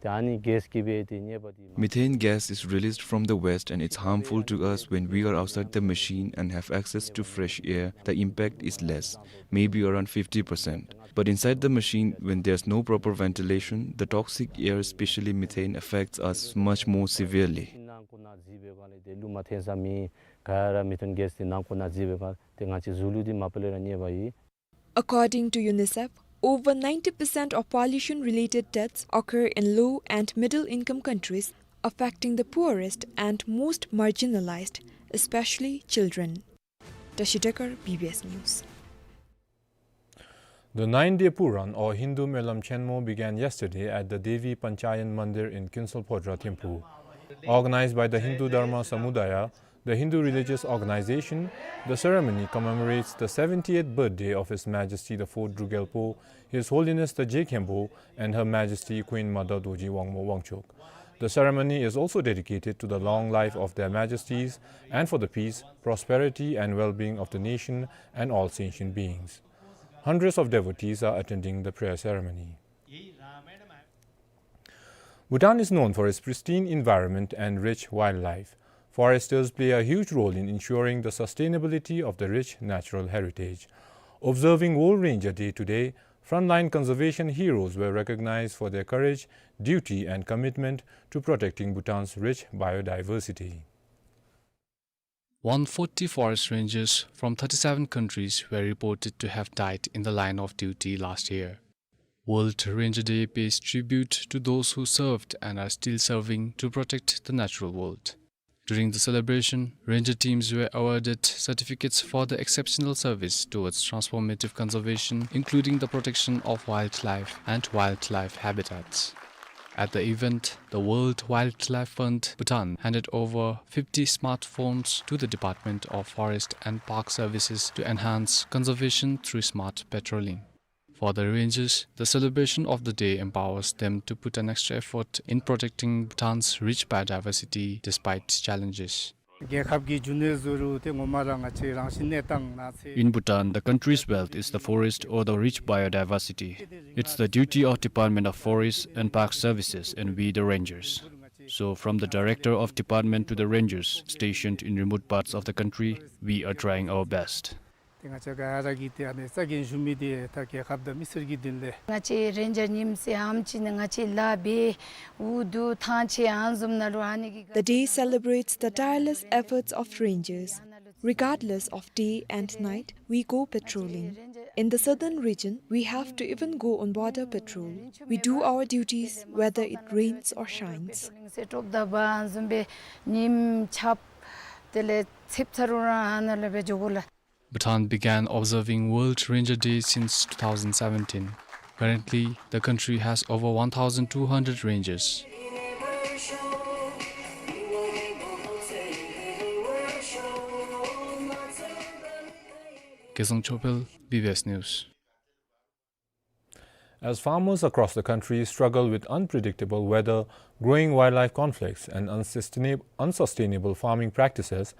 ཏེ་ཨ་ནི་གེས་ཀྱིས་འབད་ཏེ་ཉེས་པ་འདི། Methane gas is released from the waste and it's harmful to us when we are outside the machine and have access to fresh air, the impact is less, maybe around fifty percent. But inside the machine, when there's no proper ventilation, the toxic air, especially methane, affects us much more severely. ནང་ཁོག་ནང་འཛུལ་བའི་སྒང་ལས་ཏེ་ལུ་མ་ཐོན་ས་མེད། ག་ར་མི་ཐུན་གེས་འདི་ནང་ཁོག་ནང་འཛུལ་བའི་སྒང་ལས་ཏེ་ང་བཅས་གཟུགས་ལུ་འདི་མ་པ་ལས་ར་ཉེས་པ་ཡོད། According to UNICEF, over ninety percent of pollution-related deaths occur in low and middle-income countries, affecting the poorest and most marginalized, especially children. Tashi Dekar, B B S News. The nine-day Puran, or Hindu Melam Chenmo, began yesterday at the Devi Panchayan Mandir in Kuensel Phodrang Thimphu. Organized by the Hindu Dharma Samudaya, the Hindu religious organization, the ceremony commemorates the seventieth birthday of His Majesty the Fourth Druk Gyalpo, His Holiness the Je Khenpo, and Her Majesty Queen Mother Dorji Wangmo Wangchuck. The ceremony is also dedicated to the long life of Their Majesties and for the peace, prosperity, and well-being of the nation and all sentient beings. Hundreds of devotees are attending the prayer ceremony. Bhutan is known for its pristine environment and rich wildlife. Foresters play a huge role in ensuring the sustainability of the rich natural heritage. Observing World Ranger Day today, frontline conservation heroes were recognized for their courage, duty, and commitment to protecting Bhutan's rich biodiversity. One forty forest rangers from thirty-seven countries were reported to have died in the line of duty last year. World Ranger Day pays tribute to those who served and are still serving to protect the natural world. During the celebration, ranger teams were awarded certificates for their exceptional service towards transformative conservation, including the protection of wildlife and wildlife habitats. At the event, the World Wildlife Fund Bhutan handed over fifty smartphones to the Department of Forest and Park Services to enhance conservation through smart patrolling. For the rangers, the celebration of the day empowers them to put an extra effort in protecting Bhutan's rich biodiversity despite challenges. རྒྱལ་ཁབ་ཀྱི་རྒྱུ་ནོར་ཟེར་རུང་ཏེ་ངོ་མ་ར་ང་བཅས་རང་བཞིན་གནས་སྟངས་ནང་ཚེ། In Bhutan, the country's wealth is the forest or the rich biodiversity. It's the duty of Department of Forest and Park Services and we the rangers. So from the director of department to the rangers stationed in remote parts of the country, we are trying our best. ཏེ་ང་བཅས་ག་ར་གིས་ཏེ་ཨ་ནི་རྩ་འགེངས་ཞུ་མི་འདི་ད་རྒྱལ་ཁབ་དང་མི་སེར་གྱི་དོན་ལས། ང་བཅས་རེན་ཇར་ཉིནམ་ཟེར་ཨམ་ཅིག་ནི་ང་བཅས་ལཱ་འབད་འུ་སྡུག་ཐང་ཆད་ཨ་ནི་བཟུམ་ནང་ལུ་ཨ་ནི་གི། The day celebrates the tireless efforts of rangers. Regardless of day and night, we go patrolling. In the southern region, we have to even go on border patrol. We do our duties whether it rains or shines. ཟེར་དྲོགཔ་དང་བ་ཨ་ནི་བཟུམ་སྦེ་ཉིམ་ཆརཔ་ དེ་ལས་ཚདཔ་ཚ་རུང་རང་ཨ་ནཱ་ལས་སྦེ་འགྱོ་དགོ་ལགས། Bhutan began observing World Ranger Day since two thousand seventeen. Currently, the country has over one thousand two hundred rangers. སྐལ་བཟང་ཆོས་འཕེལ། བི་བི་ཨེསི་ནིའུསི། As farmers across the country struggle with unpredictable weather, growing wildlife conflicts, and unsustainab-, unsustainable farming practices,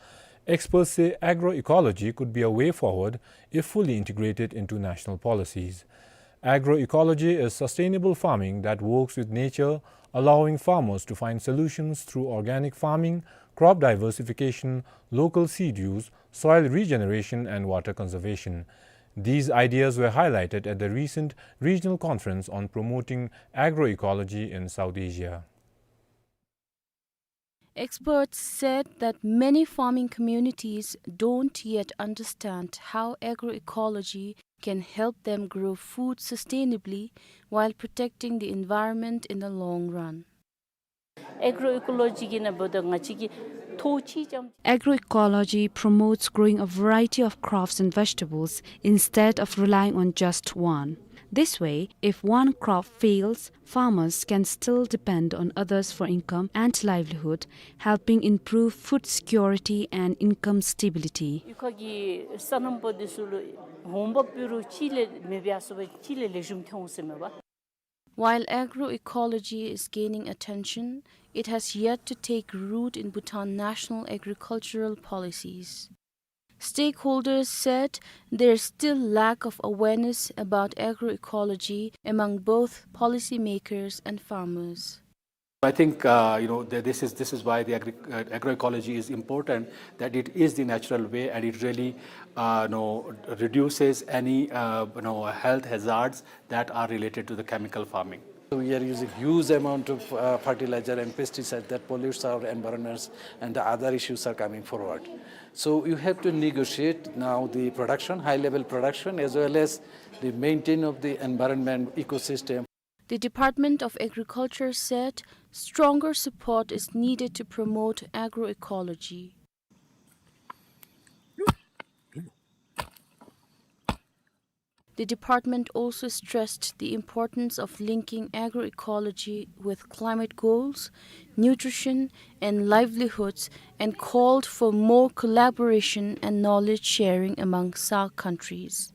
experts say agroecology could be a way forward if fully integrated into national policies. Agroecology is sustainable farming that works with nature, allowing farmers to find solutions through organic farming, crop diversification, local seed use, soil regeneration, and water conservation. These ideas were highlighted at the recent regional conference on promoting agroecology in South Asia. Experts said that many farming communities don't yet understand how agroecology can help them grow food sustainably while protecting the environment in the long run. Agroecology གི་ནང་འབདཝ་ད་ང་བཅས་ཀྱིས་ཐོག་གཅིག་རྐྱངམ། Agroecology promotes growing a variety of crops and vegetables instead of relying on just one. This way, if one crop fails, farmers can still depend on others for income and livelihood, helping improve food security and income stability. གཡུས་ཁ་གི་སོ་ནམ་པ་འདི་ཚུ་ལུ་འོང་འབབ་ཕུལ་རུང་གཅིག་ལས་མེད་པར་ཡར་སོང་སྦེ་གཅིག་ལས་ལེགས་ཤོམ་ཐོན་འོང་ཟེར་མས་པ། While agroecology is gaining attention, it has yet to take root in Bhutan national agricultural policies. Stakeholders said there's still lack of awareness about agroecology among both policymakers and farmers. I think, uh, you know, th-, this is, this is why the agri-, uh, agroecology is important, that it is the natural way and it really, uh, you know, reduces any, uh, you know, health hazards that are related to the chemical farming. We are using huge amount of, uh, fertilizer and pesticide that pollutes our environments, and the other issues are coming forward. So you have to negotiate now the production, high level production, as well as the maintain of the environment ecosystem. The Department of Agriculture said stronger support is needed to promote agroecology. The department also stressed the importance of linking agroecology with climate goals, nutrition, and livelihoods, and called for more collaboration and knowledge sharing among SAARC countries.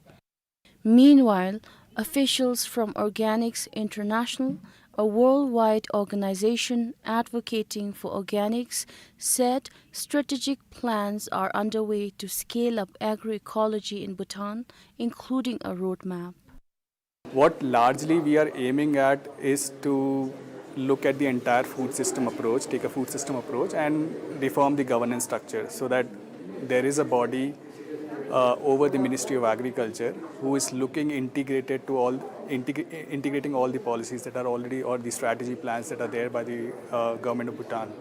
Meanwhile, officials from Organics International, a worldwide organization advocating for organics, said strategic plans are underway to scale up agroecology in Bhutan, including a roadmap. What largely we are aiming at is to look at the entire food system approach, take a food system approach, and reform the governance structure so that there is a body, uh, over the Ministry of Agriculture who is looking integrated to all, integ-, integrating all the policies that are already, or the strategy plans that are there by the, uh, government of Bhutan,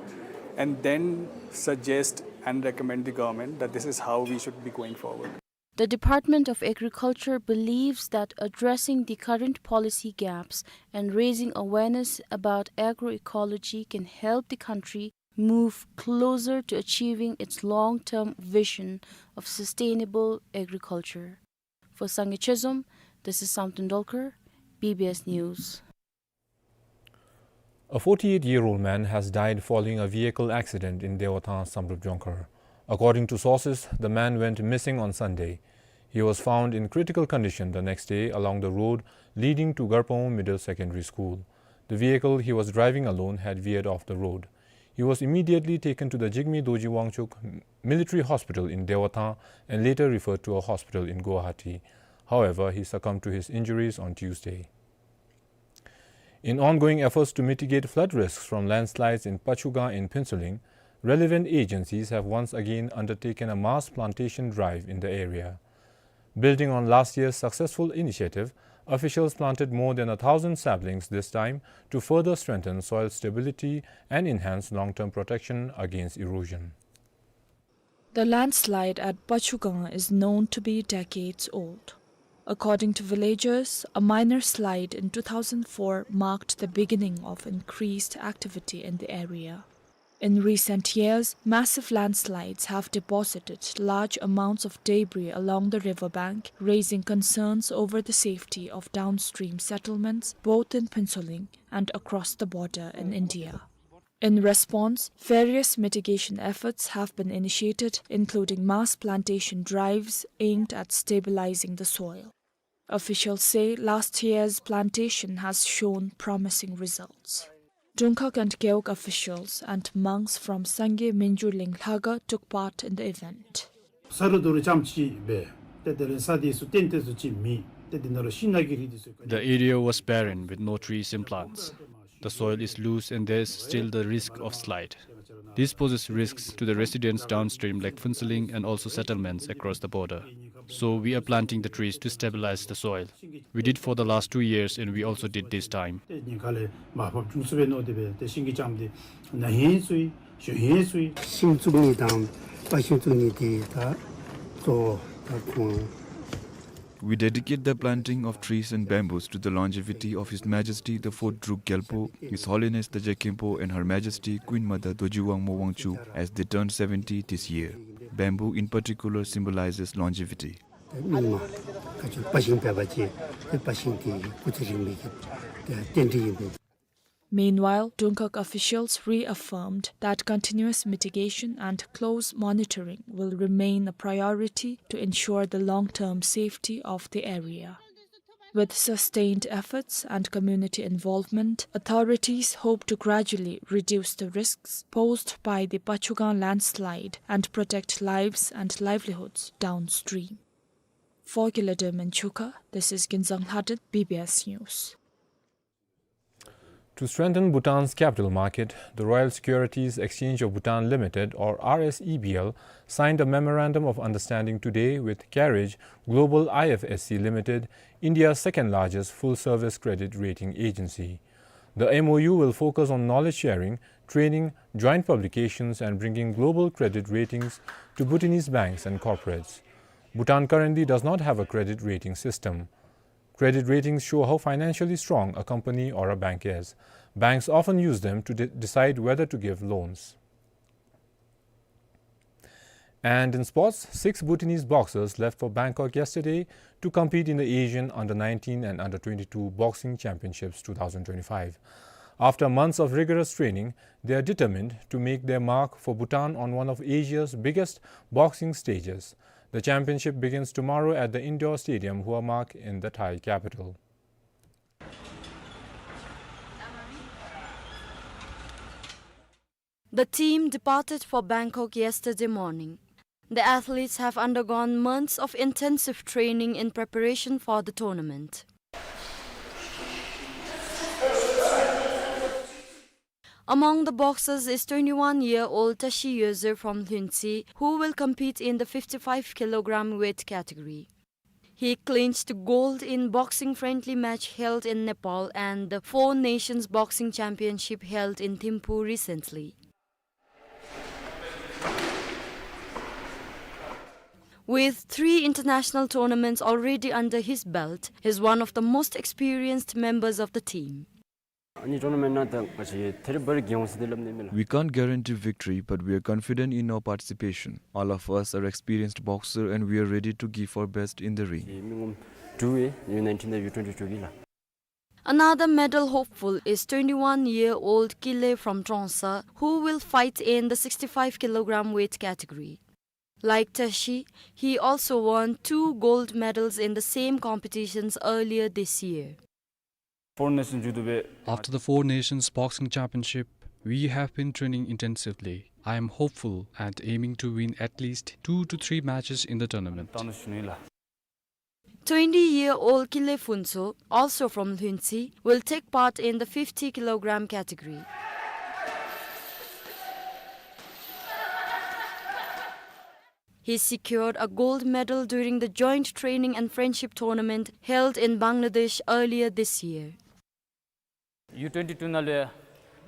and then suggest and recommend the government that this is how we should be going forward. The Department of Agriculture believes that addressing the current policy gaps and raising awareness about agroecology can help the country move closer to achieving its long-term vision of sustainable agriculture. For Sangay Chezom, this is Samten Dolkar, B B S News. A forty-eight-year-old man has died following a vehicle accident in Dewathang, Samdrup Jongkhar. According to sources, the man went missing on Sunday. He was found in critical condition the next day along the road leading to Garpawng Middle Secondary School. The vehicle he was driving alone had veered off the road. He was immediately taken to the Jigme Dorji Wangchuk Military Hospital in Dewathang and later referred to a hospital in Guwahati. However, he succumbed to his injuries on Tuesday. In ongoing efforts to mitigate flood risks from landslides in Pachugang in Phuentsholing, relevant agencies have once again undertaken a mass plantation drive in the area. Building on last year's successful initiative, officials planted more than a thousand saplings this time to further strengthen soil stability and enhance long-term protection against erosion. The landslide at Pachugang is known to be decades old. According to villagers, a minor slide in two thousand four marked the beginning of increased activity in the area. In recent years, massive landslides have deposited large amounts of debris along the riverbank, raising concerns over the safety of downstream settlements, both in Phuentsholing and across the border in India. In response, various mitigation efforts have been initiated, including mass plantation drives aimed at stabilizing the soil. Officials say last year's plantation has shown promising results. Dungkhag and Gewog officials and monks from Sangay Minjur Ling Lhakhang took part in the event. ས་རུད་རྡོ་རུད་རྐྱངམ་ཅིག་སྦེ་ཏེ་དེ་ལས་ས་དེ་ཚུ་ཏེ་ཏེ་ཚུ་ཅིག་མེད། ཏེ་དེ་ནང་ལུ་ཤིང་ནགས་ཀྱི་རིགས་དེ་ཚུ། The area was barren with no trees and plants. The soil is loose and there is still the risk of slide. This poses risks to the residents downstream like Phuentsholing and also settlements across the border. So we are planting the trees to stabilize the soil. We did for the last two years and we also did this time. ཏེ་ཉེན་ཁ་ལས་མར་ཕབ་བཅུག་ཚུགས་པའི་མནོ་སྟེ་སྦེ་ཏེ་ཤིང་གི་རྐྱངམ་དེ་ན་ཧེང་སུ་ཡི་ཞོན་ཧེང་སུ་ཡི། ཤིང་བཙུགས་ནི་དང་པ་ཤིང་བཙུགས་ནི་དེ་ད་གཙོ་བོ་ད་ཁོང་། We dedicate the planting of trees and bamboos to the longevity of His Majesty the Fourth Druk Gyalpo, His Holiness the Jekhenpo, and Her Majesty Queen Mother Dorji Wangmo Wangchuck as they turn seventy this year. Bamboo in particular symbolizes longevity. ཏེ་མིག་མ་ག་ཅི་པ་ཤིང་འབད་བ་ཅིན་ཏེ་པ་ཤིང་དེ་སྐུ་ཚེ་རིང་མི་གི་ཏེ་རྟེན་འབྲེལ་ཨིན་པས། Meanwhile, Dungkhag officials reaffirmed that continuous mitigation and close monitoring will remain a priority to ensure the long-term safety of the area. With sustained efforts and community involvement, authorities hope to gradually reduce the risks posed by the Pachugang landslide and protect lives and livelihoods downstream. For Gila Derman Chukha, this is Ginzang Lhadet, B B S News. To strengthen Bhutan's capital market, the Royal Securities Exchange of Bhutan Limited, or R S E B L, signed a memorandum of understanding today with Carriage Global I F S C Limited, India's second largest full-service credit rating agency. The M O U will focus on knowledge sharing, training, joint publications, and bringing global credit ratings to Bhutanese banks and corporates. Bhutan currently does not have a credit rating system. Credit ratings show how financially strong a company or a bank is. Banks often use them to de-, decide whether to give loans. And in sports, six Bhutanese boxers left for Bangkok yesterday to compete in the Asian Under nineteen and Under twenty-two Boxing Championships two thousand twenty-five. After months of rigorous training, they are determined to make their mark for Bhutan on one of Asia's biggest boxing stages. The championship begins tomorrow at the indoor stadium Hua Mak in the Thai capital. The team departed for Bangkok yesterday morning. The athletes have undergone months of intensive training in preparation for the tournament. Among the boxers is twenty-one-year-old Tashi Yoezer from Lhuentse, who will compete in the fifty-five kilogram weight category. He clinched gold in boxing friendly match held in Nepal and the Four Nations Boxing Championship held in Thimphu recently. With three international tournaments already under his belt, he's one of the most experienced members of the team. ཨ་ནི་ཊོར་ན་མེནཊ་ནང་ད་ང་བཅས་ཐེ་རི་བ་རི་རྒྱལ་འོང་ཟེར་ཏེ་སླབ་ནི་མེད་ལགས། We can't guarantee victory, but we are confident in our participation. All of us are experienced boxer and we are ready to give our best in the ring. མི་ངོམ་དྲུག་ཡོད། ཡུ་ནའིན་ཊིན་དང་ཡུ་ཊུ་ཝེན་ཊི་ཊུ་གི་ལགས། Another medal hopeful is twenty-one-year-old Kile from Trongsa, who will fight in the sixty-five kilogram weight category. Like Tashi, he also won two gold medals in the same competitions earlier this year. Four Nations ཇུ་ཌོ་སྦེ། After the Four Nations Boxing Championship, we have been training intensively. I am hopeful and aiming to win at least two to three matches in the tournament. བཏང་ནུག་ཞུ་ནི་ལགས། Twenty-year-old Kile Phuntsho, also from Lhuentse, will take part in the fifty kilogram category. He secured a gold medal during the joint training and friendship tournament held in Bangladesh earlier this year. ཡུ་ཊུ་ཝེན་ཊི་ཊུ་ནང་ལས་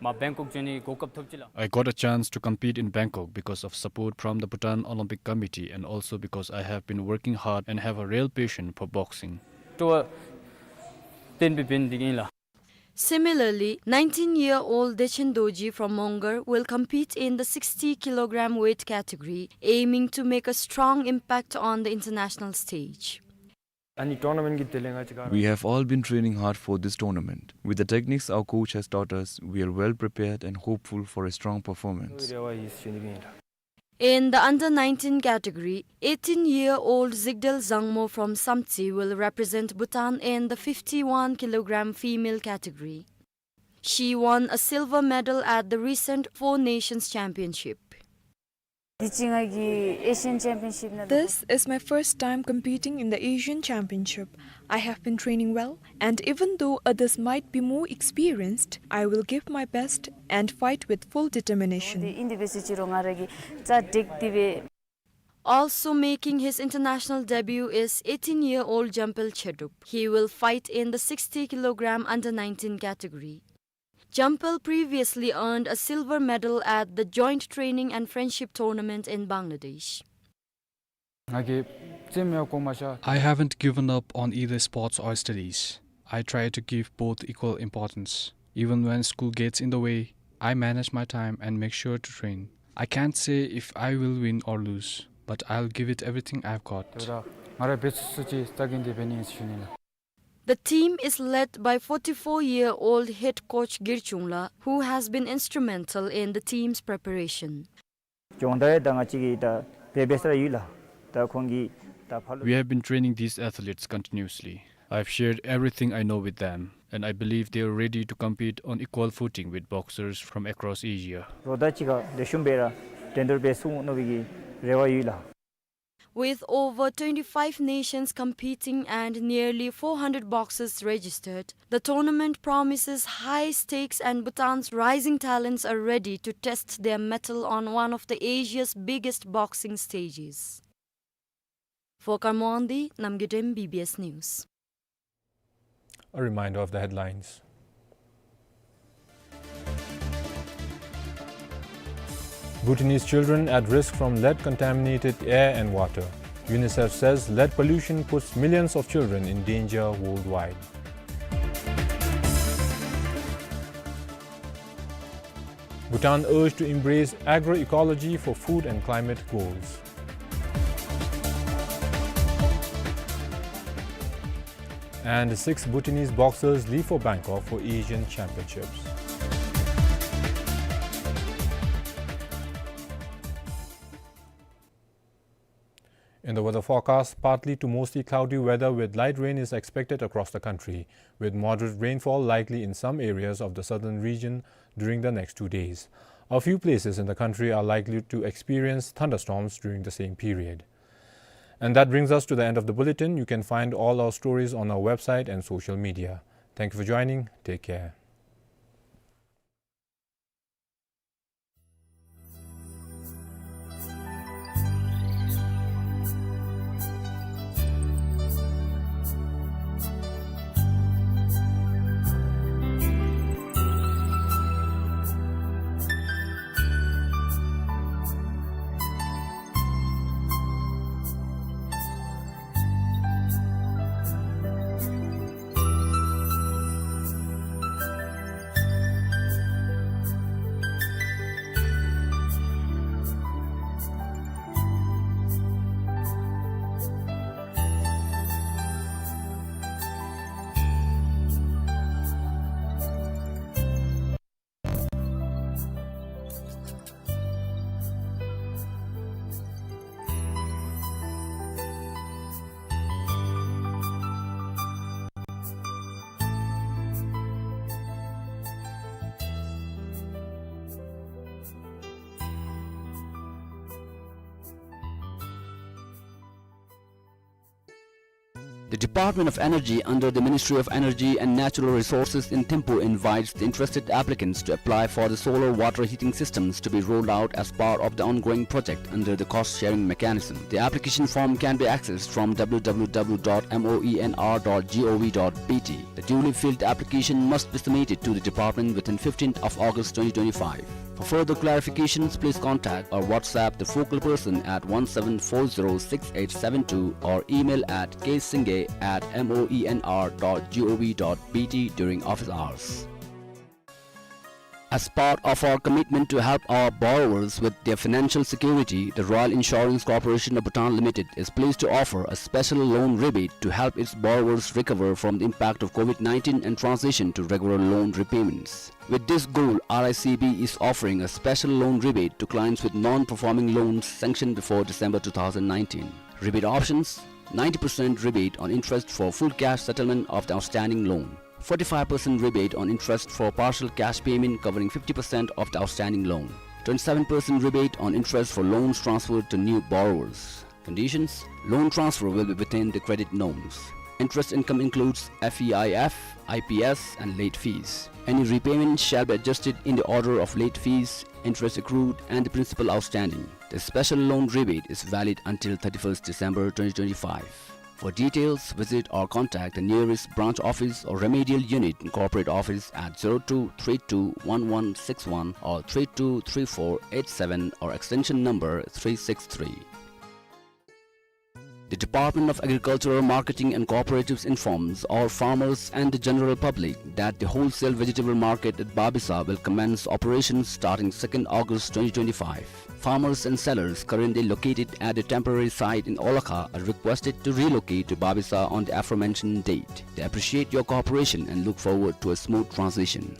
མར་བེང་ཀོག་འགྱོ་ནི་གོ་སྐབས་ཐོབ་ཅི་ལགས། I got a chance to compete in Bangkok because of support from the Bhutan Olympic Committee and also because I have been working hard and have a real passion for boxing. སྤྲོ་བ་བརྟན་པོ་འབད་ནི་འདི་གིས་ཨིན་ལགས། Similarly, nineteen-year-old Dechen Dorji from Mongar will compete in the sixty kilogram weight category, aiming to make a strong impact on the international stage. We have all been training hard for this tournament. With the techniques our coach has taught us, we are well prepared and hopeful for a strong performance. In the under nineteen category, eighteen-year-old Zigdel Zangmo from Samtse will represent Bhutan in the fifty-one kilogram female category. She won a silver medal at the recent Four Nations Championship. འདི་ཅི་ང་གི་Asian Championship ནང་། This is my first time competing in the Asian Championship. I have been training well, and even though others might be more experienced, I will give my best and fight with full determination. འདི་ཨིན་དེ་འབད་ཟེར་ཅི་རུང་ང་ར་གིས་རྩ་འགེངས་ཏེ་འབད། Also making his international debut is eighteen-year-old Jampel Chedup. He will fight in the sixty kilogram under nineteen category. Jampel previously earned a silver medal at the Joint Training and Friendship Tournament in Bangladesh. ང་གིས་རྩེདམོ་ཡང་བཀོ་མ་བཞག། I haven't given up on either sports or studies. I try to give both equal importance. Even when school gets in the way, I manage my time and make sure to train. I can't say if I will win or lose, but I'll give it everything I've got. དེ་འབདཝ་ད་ང་ར་འབད་ཚུགས་ཚུགས་ཅིག་རྩ་འགེངས་ཏེ་འབད་ནི་ཨིན་ཟེར་ཞུ་ནི་ལགས། The team is led by forty-four-year-old head coach Gir Chungla, who has been instrumental in the team's preparation. སྦྱོང་བརྡར་ཡང་ད་ང་བཅས་ཀྱིས་ད་འབད་འབད་ས་ར་ཡོད་ལགས། ད་ཁོང་གིས་ད་ཕར་ལུ། We have been training these athletes continuously. I've shared everything I know with them, and I believe they are ready to compete on equal footing with boxers from across Asia. རོགས་ད་གཅིག་ཁར་ལེགས་ཤོམ་སྦེ་ར་འགྲན་བསྡུར་འབད་ཚུགས་མནོ་བའི་གི་རེ་བ་ཡོད་ལགས། With over twenty-five nations competing and nearly four hundred boxers registered, the tournament promises high stakes and Bhutan's rising talents are ready to test their mettle on one of the Asia's biggest boxing stages. For Karmoandi, Namgay Dem, B B S News. A reminder of the headlines. Bhutanese children at risk from lead-contaminated air and water. UNICEF says lead pollution puts millions of children in danger worldwide. Bhutan urged to embrace agroecology for food and climate goals. And six Bhutanese boxers leave for Bangkok for Asian Championships. In the weather forecast, partly to mostly cloudy weather with light rain is expected across the country, with moderate rainfall likely in some areas of the southern region during the next two days. A few places in the country are likely to experience thunderstorms during the same period. And that brings us to the end of the bulletin. You can find all our stories on our website and social media. Thank you for joining. Take care. The Department of Energy under the Ministry of Energy and Natural Resources in Thimphu invites the interested applicants to apply for the solar water heating systems to be rolled out as part of the ongoing project under the cost-sharing mechanism. The application form can be accessed from W W W dot moenr dot gov dot B T. The duly filled application must be submitted to the department within fifteenth of August twenty twenty-five. For further clarifications, please contact or WhatsApp the focal person at one seven four zero six eight seven two or email at k singay at moenr dot gov dot bt during office hours. As part of our commitment to help our borrowers with their financial security, the Royal Insurance Corporation of Bhutan Limited is pleased to offer a special loan rebate to help its borrowers recover from the impact of COVID nineteen and transition to regular loan repayments. With this goal, R I C B is offering a special loan rebate to clients with non-performing loans sanctioned before December two thousand nineteen. Rebate options: ninety percent rebate on interest for full cash settlement of the outstanding loan, forty-five percent rebate on interest for partial cash payment covering fifty percent of the outstanding loan, twenty-seven percent rebate on interest for loans transferred to new borrowers. Conditions: loan transfer will be within the credit norms. Interest income includes F E I F, I P S, and late fees. Any repayment shall be adjusted in the order of late fees, interest accrued, and the principal outstanding. The special loan rebate is valid until thirty-first December twenty twenty-five. For details, visit or contact the nearest branch office or remedial unit in corporate office at zero two three two one one six one or three two three four eight seven or extension number three six three. The Department of Agricultural Marketing and Cooperatives informs all farmers and the general public that the wholesale vegetable market at Babisa will commence operations starting second August twenty twenty-five. Farmers and sellers currently located at the temporary site in Olakha are requested to relocate to Babisa on the aforementioned date. They appreciate your cooperation and look forward to a smooth transition.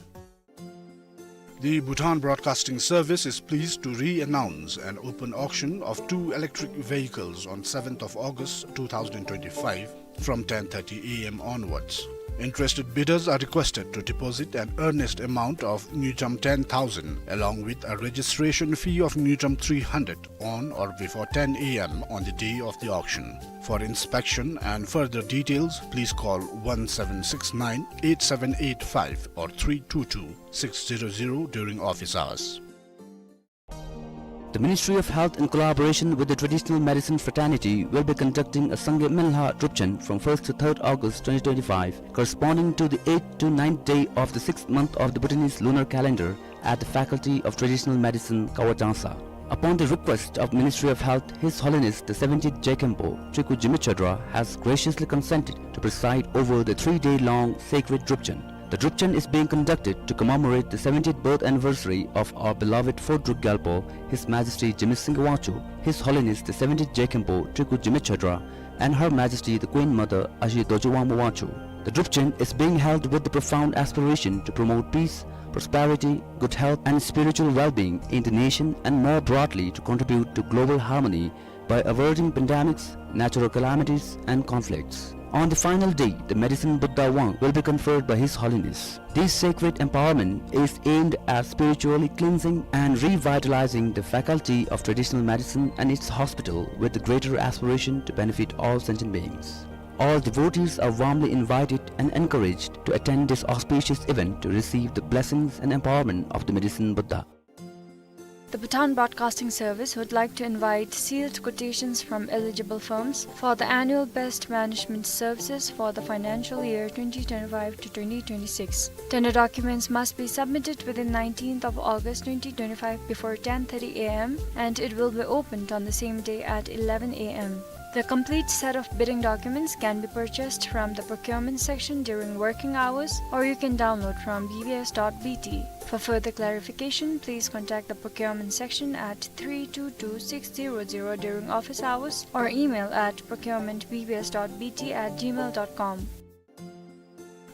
The Bhutan Broadcasting Service is pleased to re-announce an open auction of two electric vehicles on seventh of August two thousand twenty-five from ten thirty A M onwards. Interested bidders are requested to deposit an earnest amount of ngultrum ten thousand along with a registration fee of ngultrum three hundred on or before ten A M on the day of the auction. For inspection and further details, please call one seven six nine eight seven eight five or three two two six zero zero during office hours. The Ministry of Health, in collaboration with the Traditional Medicine Fraternity, will be conducting a Sangay Menlha Drupchen from first to third August twenty twenty-five, corresponding to the eighth to ninth day of the sixth month of the Bhutanese lunar calendar, at the Faculty of Traditional Medicine, Kawa Changsa. Upon the request of Ministry of Health, His Holiness the seventeenth Jegkhenpo Trekul Jigme Chödrop has graciously consented to preside over the three-day-long sacred Drupchen. The Drupchen is being conducted to commemorate the seventieth birth anniversary of our beloved fourth Druk Gyalpo, His Majesty Jigme Singye Wangchuck, His Holiness the seventeenth Jegkhenpo Trekul Jigme Chödrop, and Her Majesty the Queen Mother Ashi Dorji Wangmo Wangchuck. The Drupchen is being held with the profound aspiration to promote peace, prosperity, good health, and spiritual well-being in the nation, and more broadly to contribute to global harmony by averting pandemics, natural calamities, and conflicts. On the final day, the Medicine Buddha Wang will be conferred by His Holiness. This sacred empowerment is aimed at spiritually cleansing and revitalizing the Faculty of Traditional Medicine and its hospital, with the greater aspiration to benefit all sentient beings. All devotees are warmly invited and encouraged to attend this auspicious event to receive the blessings and empowerment of the Medicine Buddha. The Bhutan Broadcasting Service would like to invite sealed quotations from eligible firms for the annual best management services for the financial year twenty twenty-five to twenty twenty-six. Tender documents must be submitted within nineteenth of August twenty twenty-five before ten thirty A M, and it will be opened on the same day at eleven A M. The complete set of bidding documents can be purchased from the procurement section during working hours, or you can download from B B S dot B T. For further clarification, please contact the procurement section at three two two six zero zero during office hours or email at procurement B B S dot B T at gmail dot com.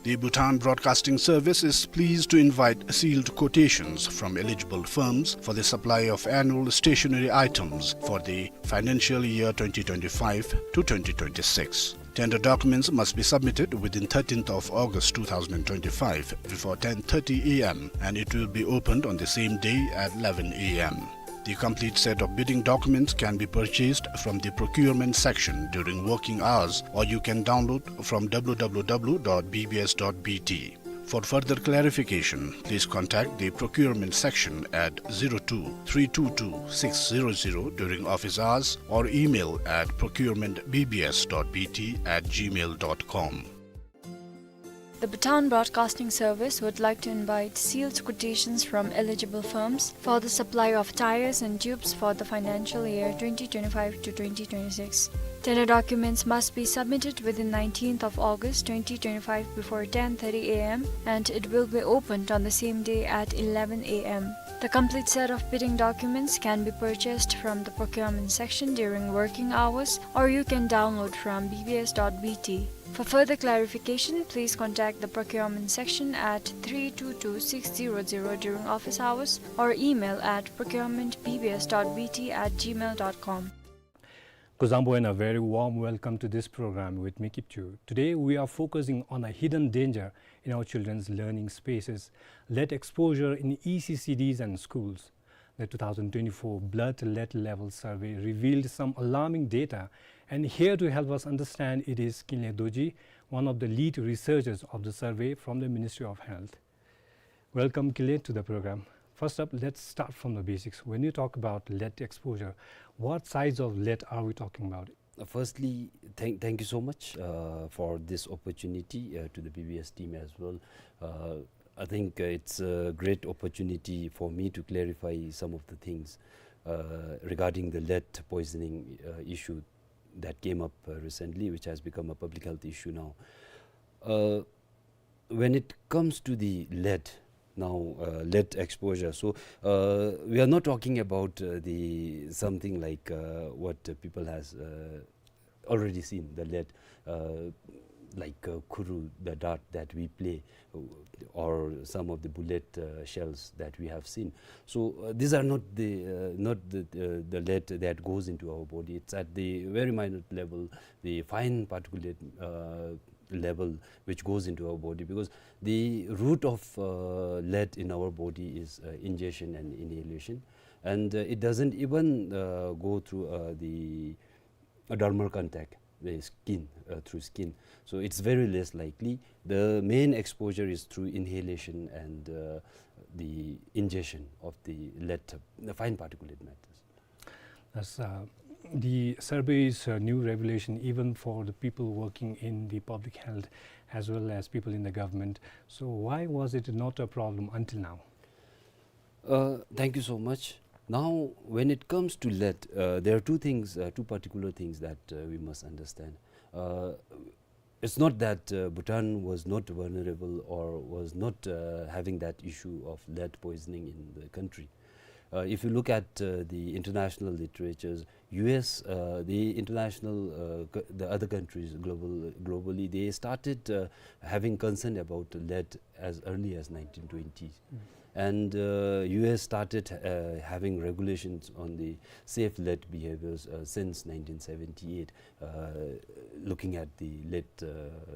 The Bhutan Broadcasting Service is pleased to invite sealed quotations from eligible firms for the supply of annual stationery items for the financial year twenty twenty-five to twenty twenty-six. Tender documents must be submitted within thirteenth of August two thousand twenty-five before ten thirty A M, and it will be opened on the same day at eleven A M. The complete set of bidding documents can be purchased from the procurement section during working hours, or you can download from W W W dot B B S dot B T. For further clarification, please contact the procurement section at zero two three two two six zero zero during office hours or email at procurement B B S dot B T at gmail dot com. The Bhutan Broadcasting Service would like to invite sealed quotations from eligible firms for the supply of tyres and tubes for the financial year twenty twenty-five to twenty twenty-six. Tender documents must be submitted within nineteenth of August twenty twenty-five before ten thirty a m, and it will be opened on the same day at eleven a m. The complete set of bidding documents can be purchased from the procurement section during working hours, or you can download from B B S dot B T. For further clarification, please contact the procurement section at three two two six zero zero during office hours or email at procurement B B S dot B T at gmail dot com. Kuzuzangpo and a very warm welcome to this program with me, Kipchu. Today we are focusing on a hidden danger in our children's learning spaces, lead exposure in E C C Ds and schools. The two thousand twenty-four blood lead level survey revealed some alarming data, and here to help us understand it is Kinley Dorji, one of the lead researchers of the survey from the Ministry of Health. Welcome, Kinley, to the program. First up, let's start from the basics. When you talk about lead exposure, what size of lead are we talking about? Uh, firstly, thank, thank you so much, uh, for this opportunity, uh, to the B B S team as well. Uh, I think, uh, it's a great opportunity for me to clarify some of the things, uh, regarding the lead poisoning, uh, issue that came up, uh, recently, which has become a public health issue now. Uh, when it comes to the lead, now, uh, lead exposure, so, uh, we are not talking about, uh, the something like, uh, what, uh, people has, uh, already seen, the lead, uh, like, uh, khuru, the dart that we play, uh, or some of the bullet, uh, shells that we have seen. So, uh, these are not the, uh, not the, uh, the lead that goes into our body. It's at the very minute level, the fine particulate, uh, level which goes into our body, because the root of, uh, lead in our body is, uh, ingestion and inhalation, and, uh, it doesn't even, uh, go through, uh, the dermal contact, the skin, uh, through skin. So it's very less likely. The main exposure is through inhalation and, uh, the ingestion of the lead, the fine particulate matters. That's, uh, the survey is a new revelation even for the people working in the public health as well as people in the government. So why was it not a problem until now? Uh, thank you so much. Now, when it comes to lead, uh, there are two things, uh, two particular things that, uh, we must understand. Uh, it's not that, uh, Bhutan was not vulnerable or was not, uh, having that issue of lead poisoning in the country. Uh, if you look at, uh, the international literatures, U S, uh, the international, uh, co-, the other countries global, globally, they started, uh, having concern about lead as early as nineteen twenties. Mm. And, uh, U S started, uh, having regulations on the safe lead behaviors, uh, since nineteen seventy-eight, uh, looking at the lead, uh,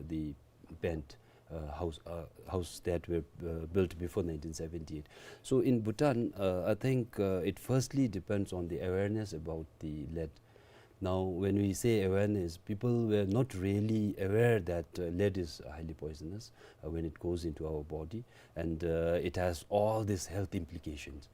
the pant, uh, house, uh, house that were, uh, built before nineteen seventy-eight. So in Bhutan, uh, I think, uh, it firstly depends on the awareness about the lead. Now, when we say awareness, people were not really aware that, uh, lead is highly poisonous, uh, when it goes into our body, and, uh, it has all these health implications.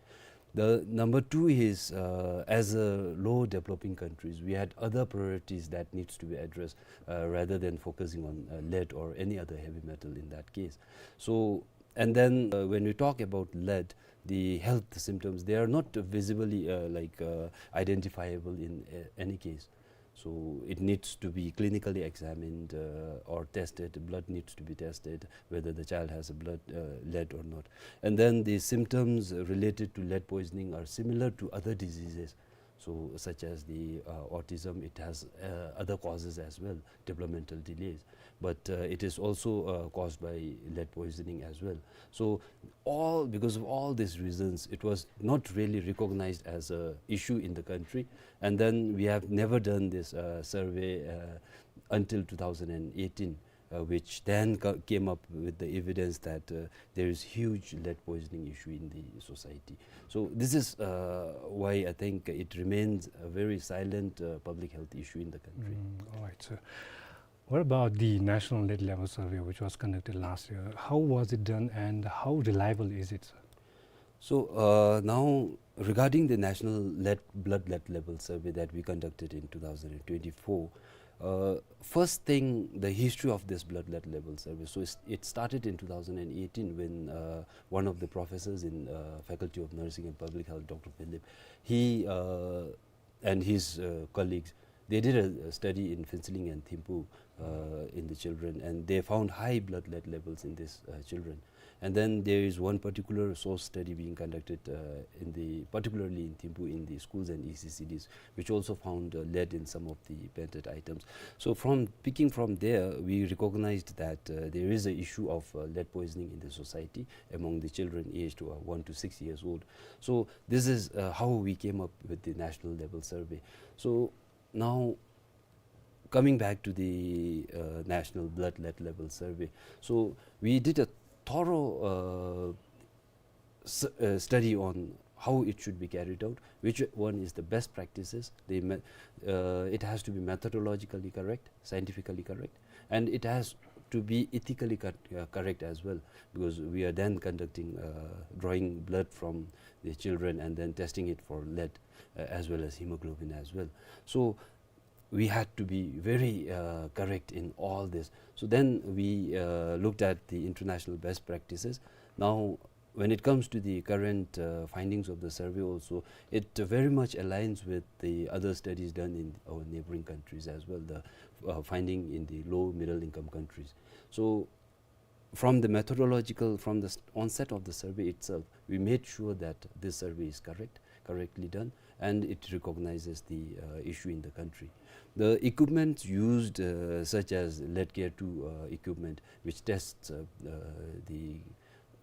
The number two is, uh, as a low developing countries, we had other priorities that needs to be addressed, uh, rather than focusing on, uh, lead or any other heavy metal in that case. So, and then, uh, when we talk about lead, the health symptoms, they are not visibly, uh, like, uh, identifiable in, uh, any case. So it needs to be clinically examined, uh, or tested. Blood needs to be tested whether the child has a blood, uh, lead or not. And then the symptoms related to lead poisoning are similar to other diseases. So such as the, uh, autism, it has, uh, other causes as well, developmental delays. But, uh, it is also, uh, caused by lead poisoning as well. So all, because of all these reasons, it was not really recognized as a issue in the country. And then we have never done this, uh, survey, uh, until two thousand and eighteen, uh, which then ca-, came up with the evidence that, uh, there is huge lead poisoning issue in the society. So this is, uh, why I think it remains a very silent, uh, public health issue in the country. Mm, all right, sir. What about the National Lead Level Survey, which was conducted last year? How was it done and how reliable is it, sir? So, uh, now regarding the National Lead, Blood Lead Level Survey that we conducted in two thousand and twenty-four, Uh, first thing, the history of this blood lead level survey. So it's, it started in two thousand eighteen when uh, one of the professors in uh, Faculty of Nursing and Public Health, Doctor Philip, he uh, and his uh, colleagues, they did a, a study in Phuentsholing and Thimphu uh, in the children, and they found high blood lead levels in these uh, children. And then there is one particular source study being conducted uh, in the, particularly in Thimphu, in the schools and E C C Ds, which also found uh, lead in some of the painted items. So from picking from there, we recognized that uh, there is an issue of uh, lead poisoning in the society among the children aged uh, one to six years old. So this is uh, how we came up with the national level survey. So now, coming back to the uh, national blood lead level survey, so we did a thorough uh, s- uh, study on how it should be carried out, which one is the best practices. The me- uh, it has to be methodologically correct, scientifically correct, and it has to be ethically co- uh, correct as well, because we are then conducting uh, drawing blood from the children and then testing it for lead uh, as well as hemoglobin as well. So we had to be very uh, correct in all this. So then we uh, looked at the international best practices. Now, when it comes to the current uh, findings of the survey also, it uh, very much aligns with the other studies done in our neighboring countries as well, the uh, finding in the low middle income countries. So from the methodological, from the s- onset of the survey itself, we made sure that this survey is correct, correctly done, and it recognizes the uh, issue in the country. The equipments used, uh, such as lead care two uh, equipment, which tests uh, uh, the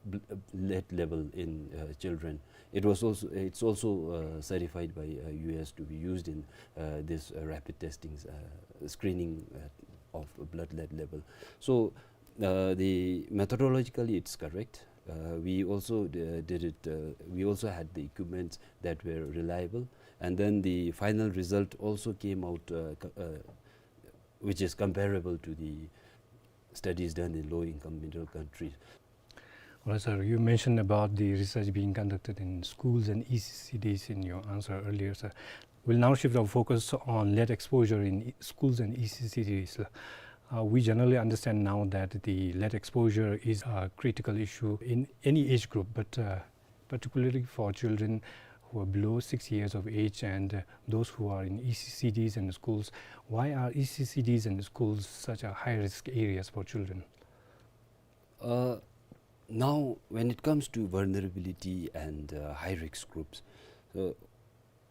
bl- uh, lead level in uh, children, it was also, it's also uh, certified by uh, U S to be used in uh, this uh, rapid testings, uh, screening uh, of blood lead level. So uh, the methodologically it's correct. Uh, we also d- did it. Uh, we also had the equipments that were reliable, and then the final result also came out, uh, co- uh, which is comparable to the studies done in low-income middle countries. Well, sir, you mentioned about the research being conducted in schools and E C C Ds in your answer earlier, sir. We'll now shift our focus on lead exposure in e- schools and E C C Ds. Uh, we generally understand now that the lead exposure is a critical issue in any age group, but uh, particularly for children who are below six years of age and uh, those who are in E C C Ds and schools. Why are E C C Ds and schools such a high risk areas for children? Uh, now, when it comes to vulnerability and uh, high risk groups, uh,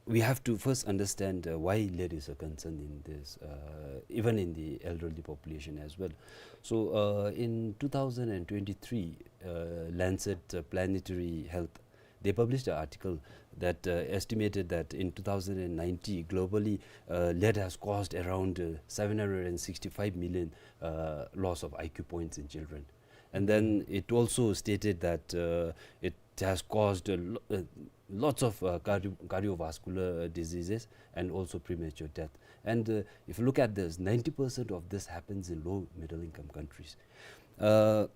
we have to first understand uh, why lead is a concern in this, uh, even in the elderly population as well. So, uh, in two thousand twenty-three, uh, Lancet uh, Planetary Health, they published an article that uh, estimated that in two thousand ninety, globally, uh, lead has caused around uh, seven hundred sixty-five million uh, loss of I Q points in children. And then it also stated that uh, it has caused a lo- uh, lots of uh, cardio- cardiovascular diseases and also premature death. And uh, if you look at this, ninety percent of this happens in low middle income countries. Uh,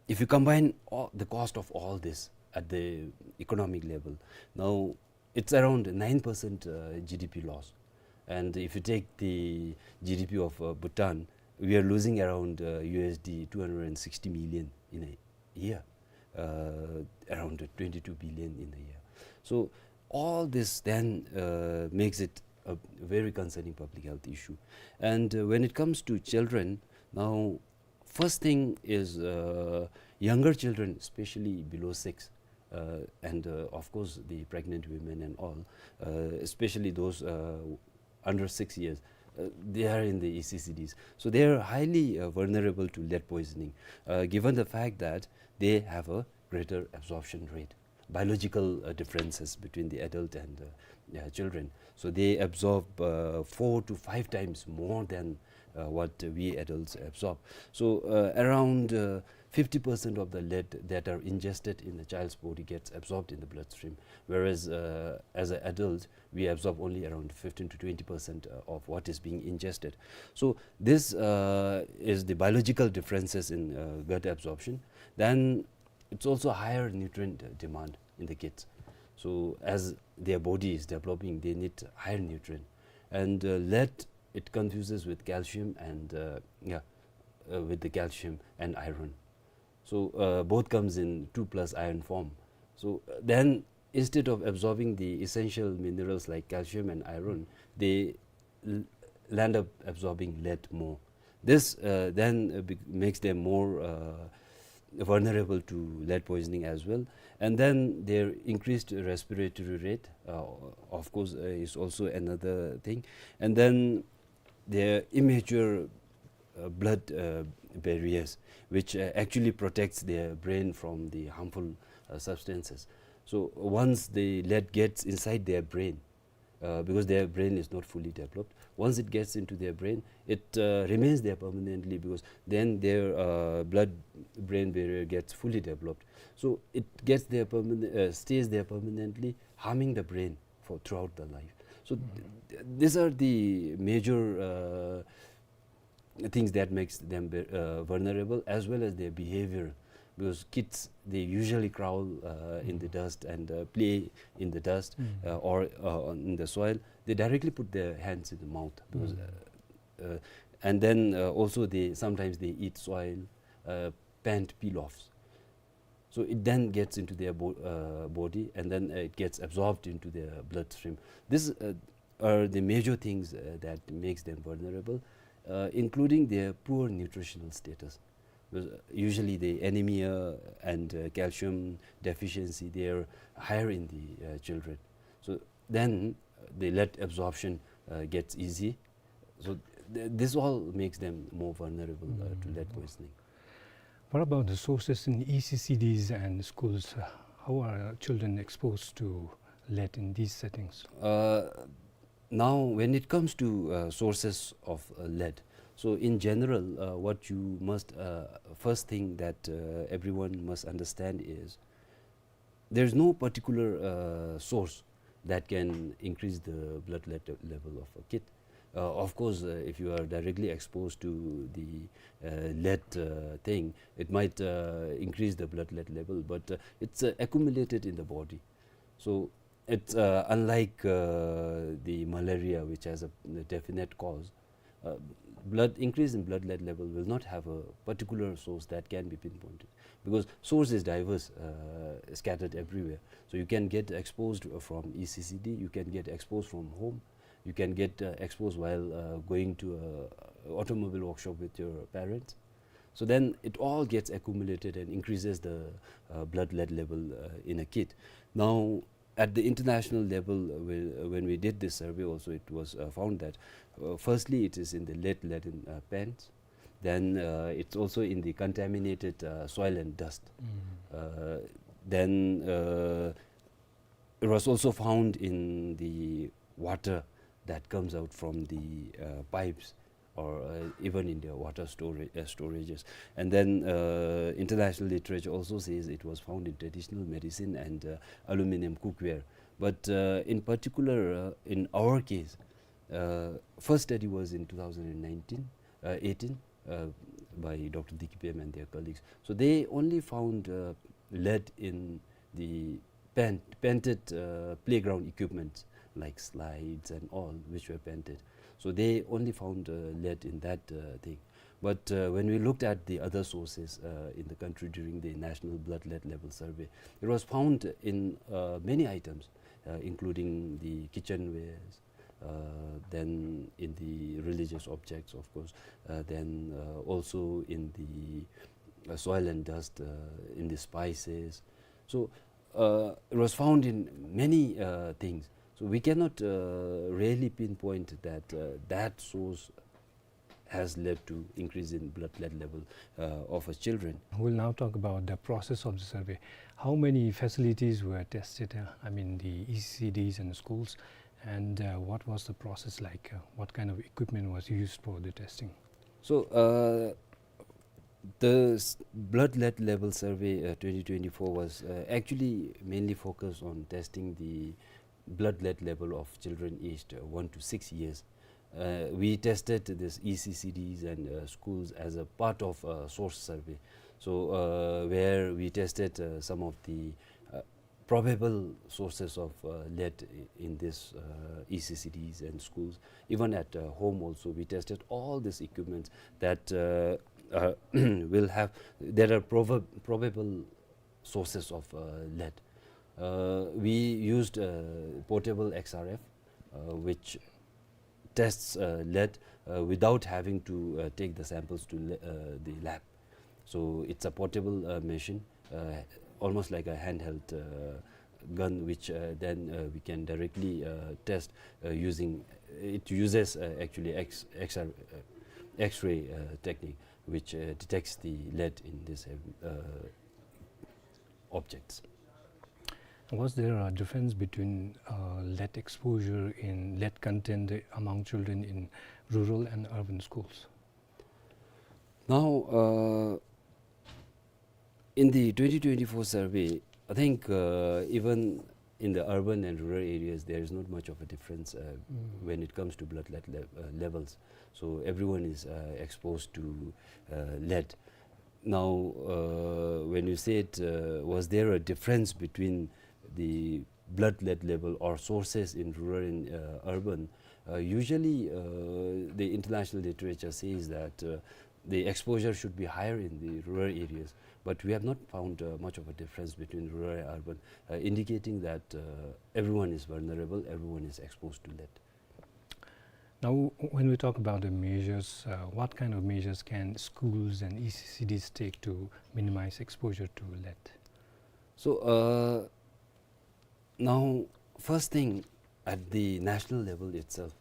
if you combine all, the cost of all this at the economic level, now it's around nine percent uh, G D P loss. And if you take the G D P of uh, Bhutan, we are losing around uh, U S D two hundred sixty million in a year, uh, around twenty-two billion in a year. So all this then uh, makes it a very concerning public health issue. And uh, when it comes to children, now, first thing is uh, younger children, especially below six, uh, and uh, of course the pregnant women and all, uh, especially those uh, under six years, uh, they are in the E C C Ds. So they are highly uh, vulnerable to lead poisoning, uh, given the fact that they have a greater absorption rate, biological uh, differences between the adult and uh, uh, children. So they absorb uh, four to five times more than uh, what we adults absorb. So uh, around uh, fifty percent of the lead that are ingested in a child's body gets absorbed in the bloodstream, whereas uh, as an adult, we absorb only around fifteen to twenty percent uh, of what is being ingested. So this uh, is the biological differences in uh, gut absorption. Then it's also higher nutrient uh, demand in the kids. So as their body is developing, they need higher nutrient. And uh, lead it confuses with calcium and, uh, yeah, uh, with the calcium and iron. So, uh, both comes in two plus iron form. So, uh, then instead of absorbing the essential minerals like calcium and iron, they l-, land up absorbing lead more. This, uh, then, uh, bec-, makes them more, uh, vulnerable to lead poisoning as well. And then their increased respiratory rate, uh, of course, uh, is also another thing. And then their immature, uh, blood, uh, barriers, which, uh, actually protects their brain from the harmful, uh, substances. So once the lead gets inside their brain, uh, because their brain is not fully developed, once it gets into their brain, it, uh, remains there permanently, because then their, uh, blood-brain barrier gets fully developed. So it gets there perman-, uh, stays there permanently, harming the brain for throughout the life. So th-, th-, these are the major, uh, things that makes them ve-, uh, vulnerable, as well as their behavior, because kids, they usually crawl, uh, in the dust and, uh, play in the dust, uh, or, uh, on, in the soil. They directly put their hands in the mouth because, uh, uh, and then, uh, also they, sometimes they eat soil, uh, pant peel-offs. So it then gets into their bo-, uh, body, and then, uh, it gets absorbed into their bloodstream. These, uh, are the major things, uh, that makes them vulnerable, uh, including their poor nutritional status. Because, uh, usually the anemia and, uh, calcium deficiency, they are higher in the, uh, children. So then, uh, the lead absorption, uh, gets easy. So th-, this all makes them more vulnerable, uh, to lead poisoning. What about the sources in E C C Ds and schools? Uh, how are children exposed to lead in these settings? Uh, now, when it comes to, uh, sources of, uh, lead, so in general, uh, what you must, uh, first thing that, uh, everyone must understand is there's no particular, uh, source that can increase the blood lead level of a kid. Uh, of course, uh, if you are directly exposed to the, uh, lead, uh, thing, it might, uh, increase the blood lead level, but, uh, it's, uh, accumulated in the body. So it's, uh, unlike, uh, the malaria, which has a, a definite cause, uh, blood, increase in blood lead level will not have a particular source that can be pinpointed, because source is diverse, uh, scattered everywhere. So you can get exposed from E C C D, you can get exposed from home, you can get, uh, exposed while, uh, going to a automobile workshop with your parents. So then it all gets accumulated and increases the, uh, blood lead level, uh, in a kid. Now, at the international level, uh, we, uh, when we did this survey also, it was, uh, found that, uh, firstly, it is in the lead-laden, uh, pants. Then, uh, it's also in the contaminated, uh, soil and dust. Uh, then, uh, it was also found in the water that comes out from the, uh, pipes or, uh, even in the water stora-, uh, storages. And then, uh, international literature also says it was found in traditional medicine and, uh, aluminum cookware. But, uh, in particular, uh, in our case, uh, first study was in two thousand nineteen, uh, eighteen, uh, by Doctor Dikipem and their colleagues. So they only found, uh, lead in the paint-, painted, uh, playground equipment like slides and all, which were painted. So they only found, uh, lead in that, uh, thing. But, uh, when we looked at the other sources, uh, in the country during the National Blood Lead Level Survey, it was found in, uh, many items, uh, including the kitchenwares, uh, then in the religious objects, of course, uh, then, uh, also in the, uh, soil and dust, uh, in the spices. So, uh, it was found in many, uh, things. So we cannot, uh, really pinpoint that, uh, that source has led to increase in blood lead level, uh, of our children. We'll now talk about the process of the survey. How many facilities were tested? Uh, I mean, the E C Ds and schools, and, uh, what was the process like? Uh, what kind of equipment was used for the testing? So, uh, the s-, blood lead level survey, uh, twenty twenty-four was, uh, actually mainly focused on testing the blood lead level of children aged, uh, one to six years. Uh, we tested this E C C Ds and, uh, schools as a part of a source survey. So, uh, where we tested, uh, some of the, uh, probable sources of uh, lead i- in these uh, E C C Ds and schools. Even at uh, home also, we tested all these equipments that uh, uh, will have, that are prob- probable sources of uh, lead. Uh, we used uh, portable X R F, uh, which tests uh, lead uh, without having to uh, take the samples to le- uh, the lab. So it's a portable uh, machine, uh, almost like a handheld uh, gun, which uh, then uh, we can directly uh, test uh, using, it uses uh, actually X, X R, uh, X-ray uh, technique, which uh, detects the lead in these uh, objects. Was there a difference between uh, lead exposure in lead content among children in rural and urban schools? Now, uh, in the twenty twenty-four survey, I think uh, even in the urban and rural areas, there is not much of a difference uh, when it comes to blood lead le- uh, levels. So everyone is uh, exposed to uh, lead. Now, uh, when you said, uh, was there a difference between the blood lead level or sources in rural and uh, urban? Uh, usually, uh, the international literature says that uh, the exposure should be higher in the rural areas, but we have not found uh, much of a difference between rural and urban, uh, indicating that uh, everyone is vulnerable, everyone is exposed to lead. Now, when we talk about the measures, uh, what kind of measures can schools and E C C Ds take to minimize exposure to lead? So, uh, now, first thing, at the national level itself,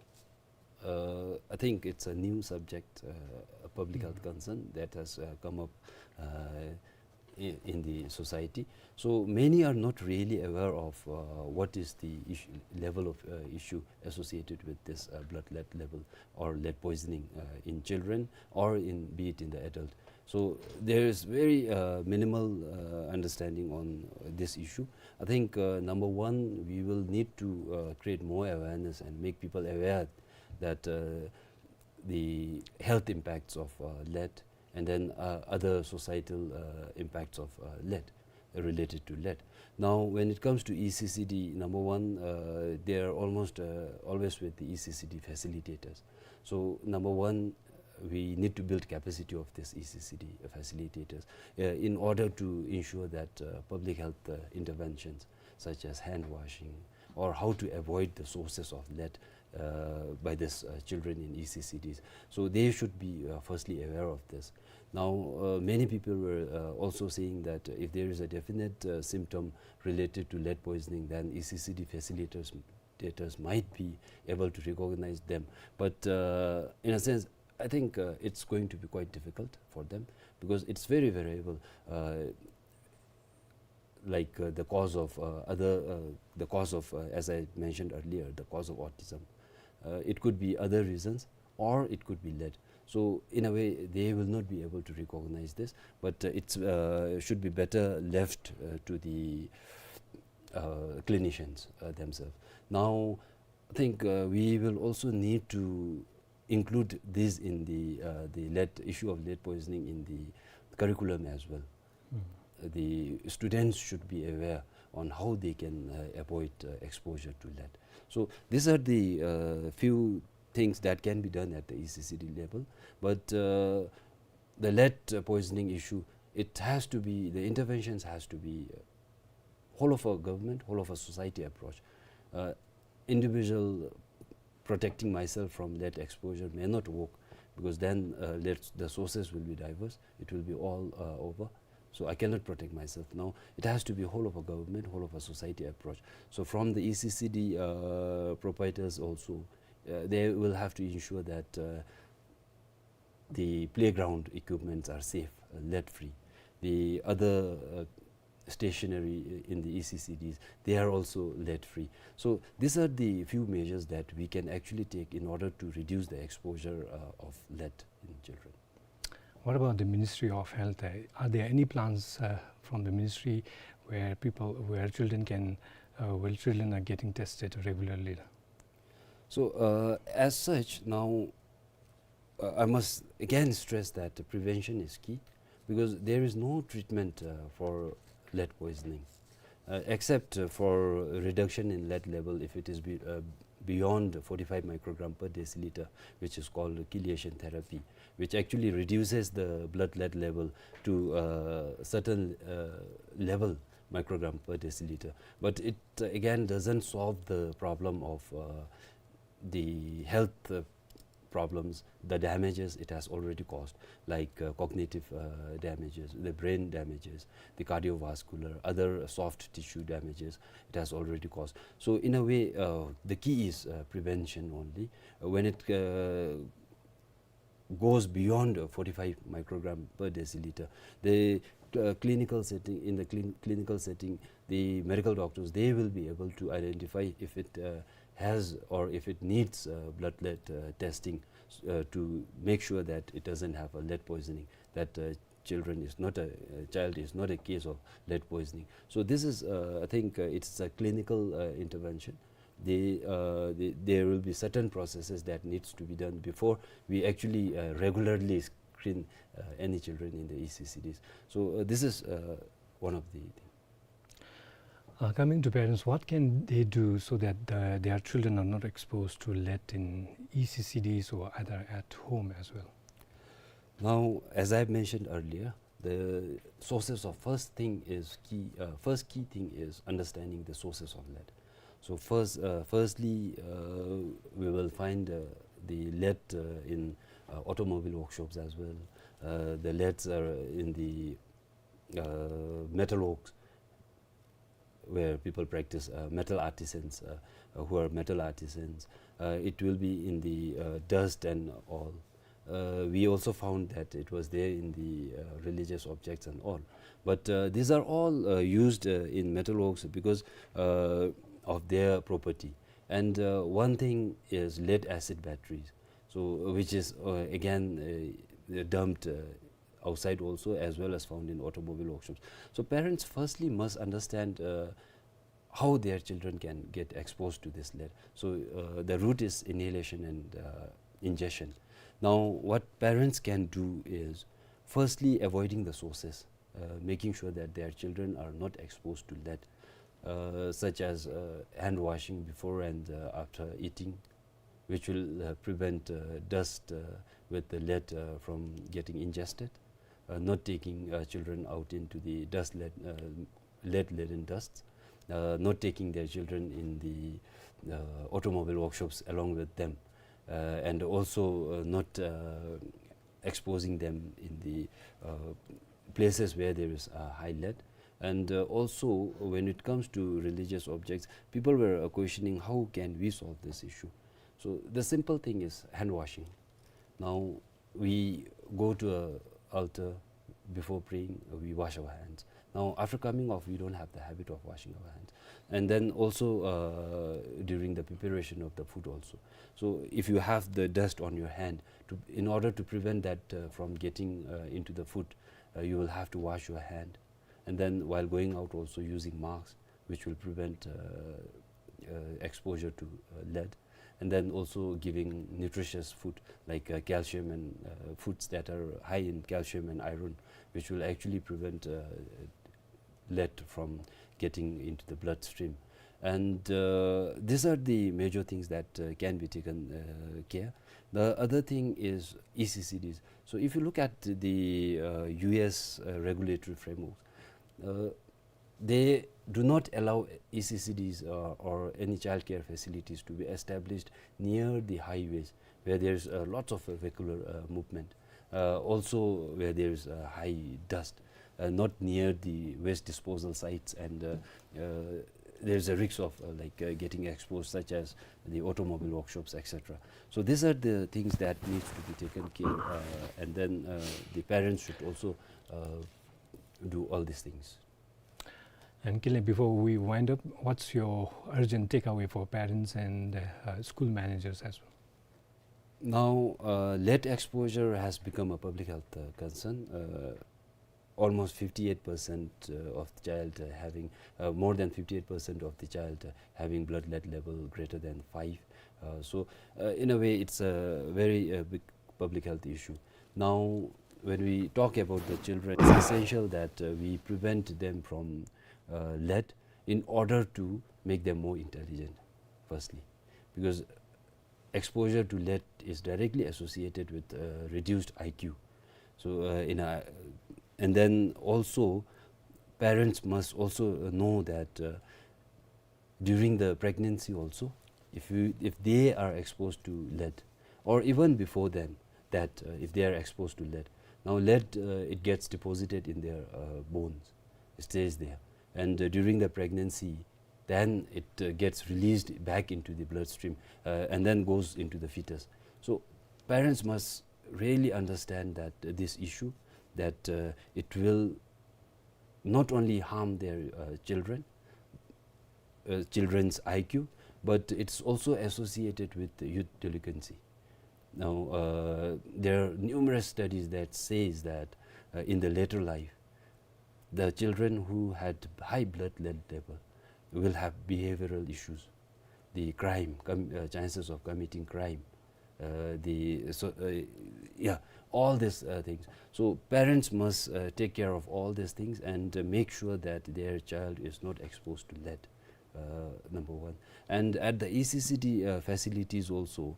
uh, I think it's a new subject, uh, a public health concern that has uh, come up uh, in, in the society. So many are not really aware of uh, what is the issue, level of uh, issue associated with this uh, blood lead level or lead poisoning uh, in children or in, be it in the adult. So there is very uh, minimal uh, understanding on this issue. I think uh, number one, we will need to uh, create more awareness and make people aware that uh, the health impacts of uh, lead and then uh, other societal uh, impacts of uh, lead, related to lead. Now, when it comes to E C C D, number one, uh, they are almost uh, always with the E C C D facilitators. So, number one, we need to build capacity of this E C C D facilitators uh, in order to ensure that uh, public health uh, interventions such as hand washing or how to avoid the sources of lead uh, by these uh, children in E C C Ds. So they should be uh, firstly aware of this. Now, uh, many people were uh, also saying that if there is a definite uh, symptom related to lead poisoning, then E C C D facilitators, facilitators might be able to recognize them. But uh, in a sense, I think uh, it's going to be quite difficult for them because it's very variable. Uh, like uh, the cause of uh, other, uh, the cause of, uh, as I mentioned earlier, the cause of autism. Uh, it could be other reasons, or it could be lead. So in a way, they will not be able to recognize this, but uh, it uh, should be better left uh, to the uh, clinicians uh, themselves. Now, I think uh, we will also need to include this in the uh, the lead issue of lead poisoning in the curriculum as well. The students should be aware on how they can uh, avoid uh, exposure to lead. So these are the uh, few things that can be done at the E C C D level, but uh, the lead uh, poisoning issue, it has to be, the interventions has to be uh, whole of a government, whole of a society approach. Uh, individual protecting myself from lead exposure may not work because then uh, lead, the sources will be diverse. It will be all uh, over. So I cannot protect myself. Now, it has to be whole of a government, whole of a society approach. So from the E C C D uh, proprietors also, uh, they will have to ensure that uh, the playground equipments are safe, uh, lead-free. The other uh, stationery in the E C C Ds, they are also lead-free. So these are the few measures that we can actually take in order to reduce the exposure uh, of lead in children. What about the Ministry of Health? Uh, Are there any plans uh, from the ministry where people, where children can, uh, where children are getting tested regularly? So uh, as such, now uh, I must again stress that prevention is key because there is no treatment uh, for lead poisoning. Uh, except, uh, for reduction in lead level if it is be, uh, beyond forty-five microgram per deciliter, which is called chelation therapy, which actually reduces the blood lead level to a certain, uh, level, microgram per deciliter. But it, uh, again doesn't solve the problem of, uh, the health, uh, problems, the damages it has already caused, like, uh, cognitive, uh, damages, the brain damages, the cardiovascular, other soft tissue damages it has already caused. So in a way, uh, the key is, uh, prevention only. Uh, when it, uh, goes beyond, uh, forty-five microgram per deciliter, the, uh, clinical setting, in the clin-, clinical setting, the medical doctors, they will be able to identify if it, uh, has or if it needs, uh, blood lead, uh, testing, uh, to make sure that it doesn't have a lead poisoning, that, uh, children is not a, uh, child is not a case of lead poisoning. So this is, uh, I think, uh, it's a clinical, uh, intervention. The, uh, the, there will be certain processes that needs to be done before we actually, uh, regularly screen, uh, any children in the E C C Ds. So, uh, this is, uh, one of the things. Uh, coming to parents, what can they do so that, uh, their children are not exposed to lead in E C C Ds or either at home as well? Now, as I mentioned earlier, the sources of first thing is key, uh, first key thing is understanding the sources of lead. So first, uh, firstly, uh, we will find, uh, the lead, uh, in, uh, automobile workshops as well. Uh, the leads are in the, uh, metal works where people practice, uh, metal artisans, uh, uh, who are metal artisans. Uh, it will be in the, uh, dust and all. Uh, we also found that it was there in the, uh, religious objects and all. But, uh, these are all, uh, used, uh, in metal works because, uh, of their property. And, uh, one thing is lead acid batteries, so, uh, which is, uh, again, uh, dumped, uh, outside also, as well as found in automobile workshops. So parents firstly must understand, uh, how their children can get exposed to this lead. So, uh, the route is inhalation and, uh, ingestion. Now, what parents can do is firstly avoiding the sources, uh, making sure that their children are not exposed to lead, uh, such as, uh, hand washing before and, uh, after eating, which will, uh, prevent, uh, dust, uh, with the lead, uh, from getting ingested, uh, not taking, uh, children out into the dust lead, uh, lead-laden dust, uh, not taking their children in the, uh, automobile workshops along with them, uh, and also, uh, not, uh, exposing them in the, uh, places where there is, uh, high lead. And, uh, also, when it comes to religious objects, people were, uh, questioning, "How can we solve this issue?" So the simple thing is hand washing. Now, we go to a altar, before praying, uh, we wash our hands. Now, after coming off, we don't have the habit of washing our hands. And then also, uh, during the preparation of the food also. So if you have the dust on your hand, to, in order to prevent that, uh, from getting, uh, into the food, uh, you will have to wash your hand. And then while going out also using masks, which will prevent, uh, uh, exposure to, uh, lead. And then also giving nutritious food like, uh, calcium and, uh, foods that are high in calcium and iron, which will actually prevent, uh, lead from getting into the bloodstream. And, uh, these are the major things that, uh, can be taken, uh, care. The other thing is E C C Ds. So if you look at the, uh, U S, uh, regulatory framework, uh, they do not allow E C C Ds, uh, or any child care facilities to be established near the highways where there's, uh, lots of, uh, vehicular, uh, movement. Uh, also where there's, uh, high dust, uh, not near the waste disposal sites, and, uh, uh, there's a risk of, uh, like, uh, getting exposed, such as the automobile workshops, et cetera. So these are the things that needs to be taken care, uh, and then, uh, the parents should also, uh, do all these things. And Kinley, before we wind up, what's your urgent takeaway for parents and, uh, school managers as well? Now, uh, lead exposure has become a public health, uh, concern. Uh, almost fifty-eight percent, uh, of the child, uh, having, uh, more than fifty-eight percent of the child, uh, having blood lead level greater than five. Uh, so, uh, in a way, it's a very, uh, big public health issue. Now, when we talk about the children, it's essential that, uh, we prevent them from, uh, lead, in order to make them more intelligent, firstly, because exposure to lead is directly associated with, uh, reduced I Q. So, uh, in a, and then also, parents must also, uh, know that, uh, during the pregnancy also, if you, if they are exposed to lead, or even before then, that, uh, if they are exposed to lead, now lead, uh, it gets deposited in their, uh, bones, it stays there, and, uh, during the pregnancy, then it, uh, gets released back into the bloodstream, uh, and then goes into the fetus. So parents must really understand that, uh, this issue, that, uh, it will not only harm their, uh, children, uh, children's I Q, but it's also associated with youth delinquency. Now, uh, there are numerous studies that says that, uh, in the later life, the children who had high blood lead level will have behavioral issues, the crime, com-, uh, chances of committing crime, uh, the, so, uh, yeah, all these, uh, things. So parents must, uh, take care of all these things and, uh, make sure that their child is not exposed to lead, uh, number one. And at the E C C D, uh, facilities also,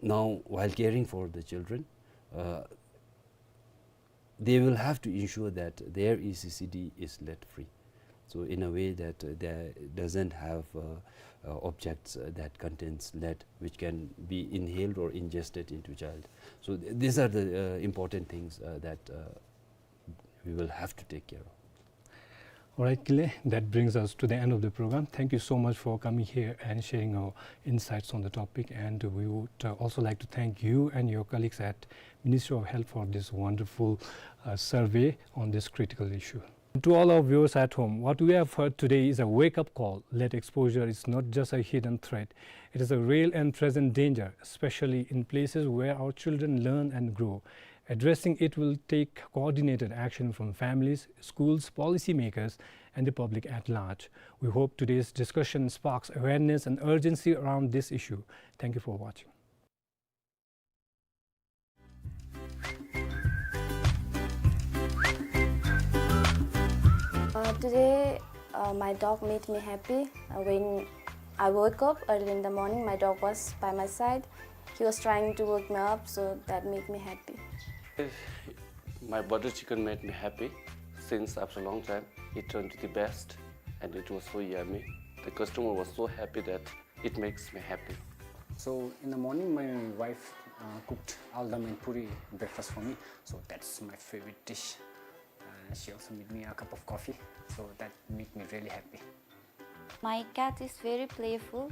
now while caring for the children, uh, they will have to ensure that their E C C D is lead free. So in a way that, uh, there doesn't have, uh, uh, objects, uh, that contains lead, which can be inhaled or ingested into child. So th-, these are the, uh, important things, uh, that, uh, we will have to take care of. All right, Kinley, that brings us to the end of the program. Thank you so much for coming here and sharing your insights on the topic. And we would, uh, also like to thank you and your colleagues at Ministry of Health for this wonderful, uh, survey on this critical issue. To all our viewers at home, what we have heard today is a wake-up call. Lead exposure is not just a hidden threat. It is a real and present danger, especially in places where our children learn and grow. Addressing it will take coordinated action from families, schools, policymakers, and the public at large. We hope today's discussion sparks awareness and urgency around this issue. Thank you for watching. Uh, today, uh, my dog made me happy. Uh, when I woke up early in the morning, my dog was by my side. He was trying to wake me up, so that made me happy. My butter chicken made me happy since after a long time. It turned to the best, and it was so yummy. The customer was so happy that it makes me happy. So in the morning, my wife, uh, cooked aldam and puri breakfast for me. So that's my favorite dish. Uh, she also made me a cup of coffee. So that made me really happy. My cat is very playful,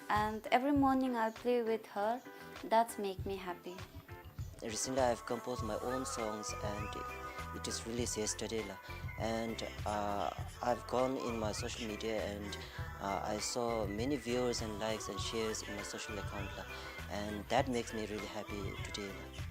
and every morning I play with her. That make me happy. Recently, I've composed my own songs and it is released yesterday, la. And, uh, I've gone in my social media and, uh, I saw many viewers and likes and shares in my social account, la. And that makes me really happy today, la.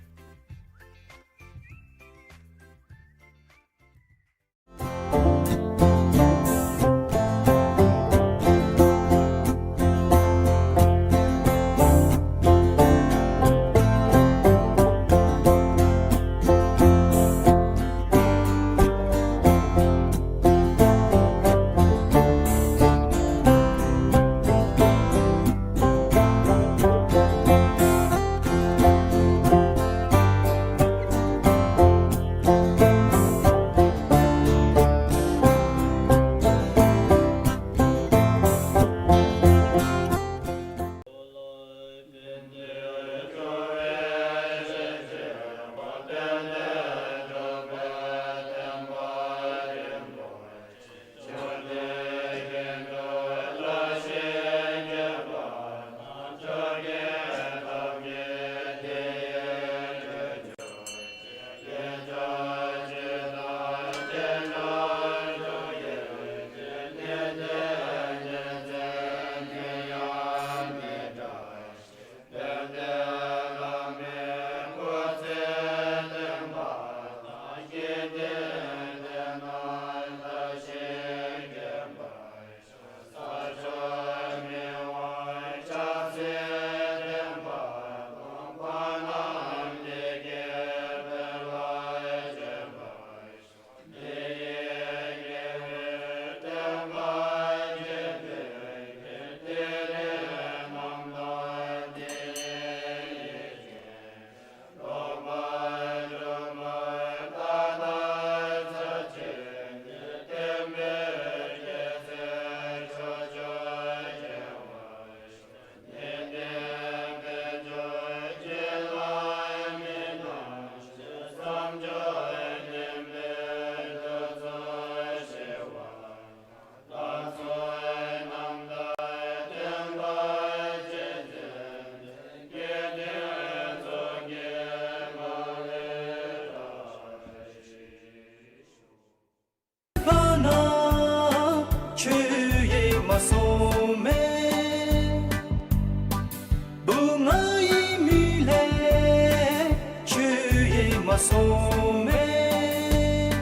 སོང་མེད་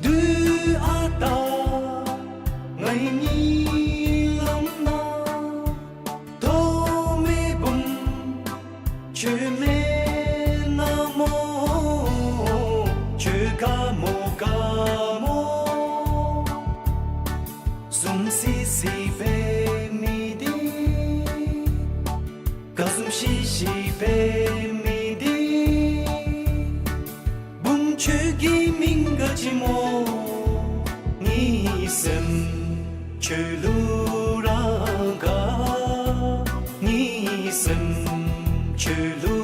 དུས་ཨ་རྟག་ངེའི་གཉིད་ལམ་ན། ཐོགས་མེད་འབུམ་ཁྱོད་མེད་ན་མོ། ཁྱོད་དགའ་མོ་དགའ་མོ། བཟུམ་སི་སི་འབད་མི་འདི། དགའ་བཟུམ་ཤི་ཤི་འབད་མི་འདི། འབུམ་ཁྱོད་ཀྱི་མིང་ག་ཅི་སྨོ། ངེའི་སེམས་ཁྱོད་ལུ་ར་དགའ། ངེའི་སེམས་ཁྱོད་ལུ།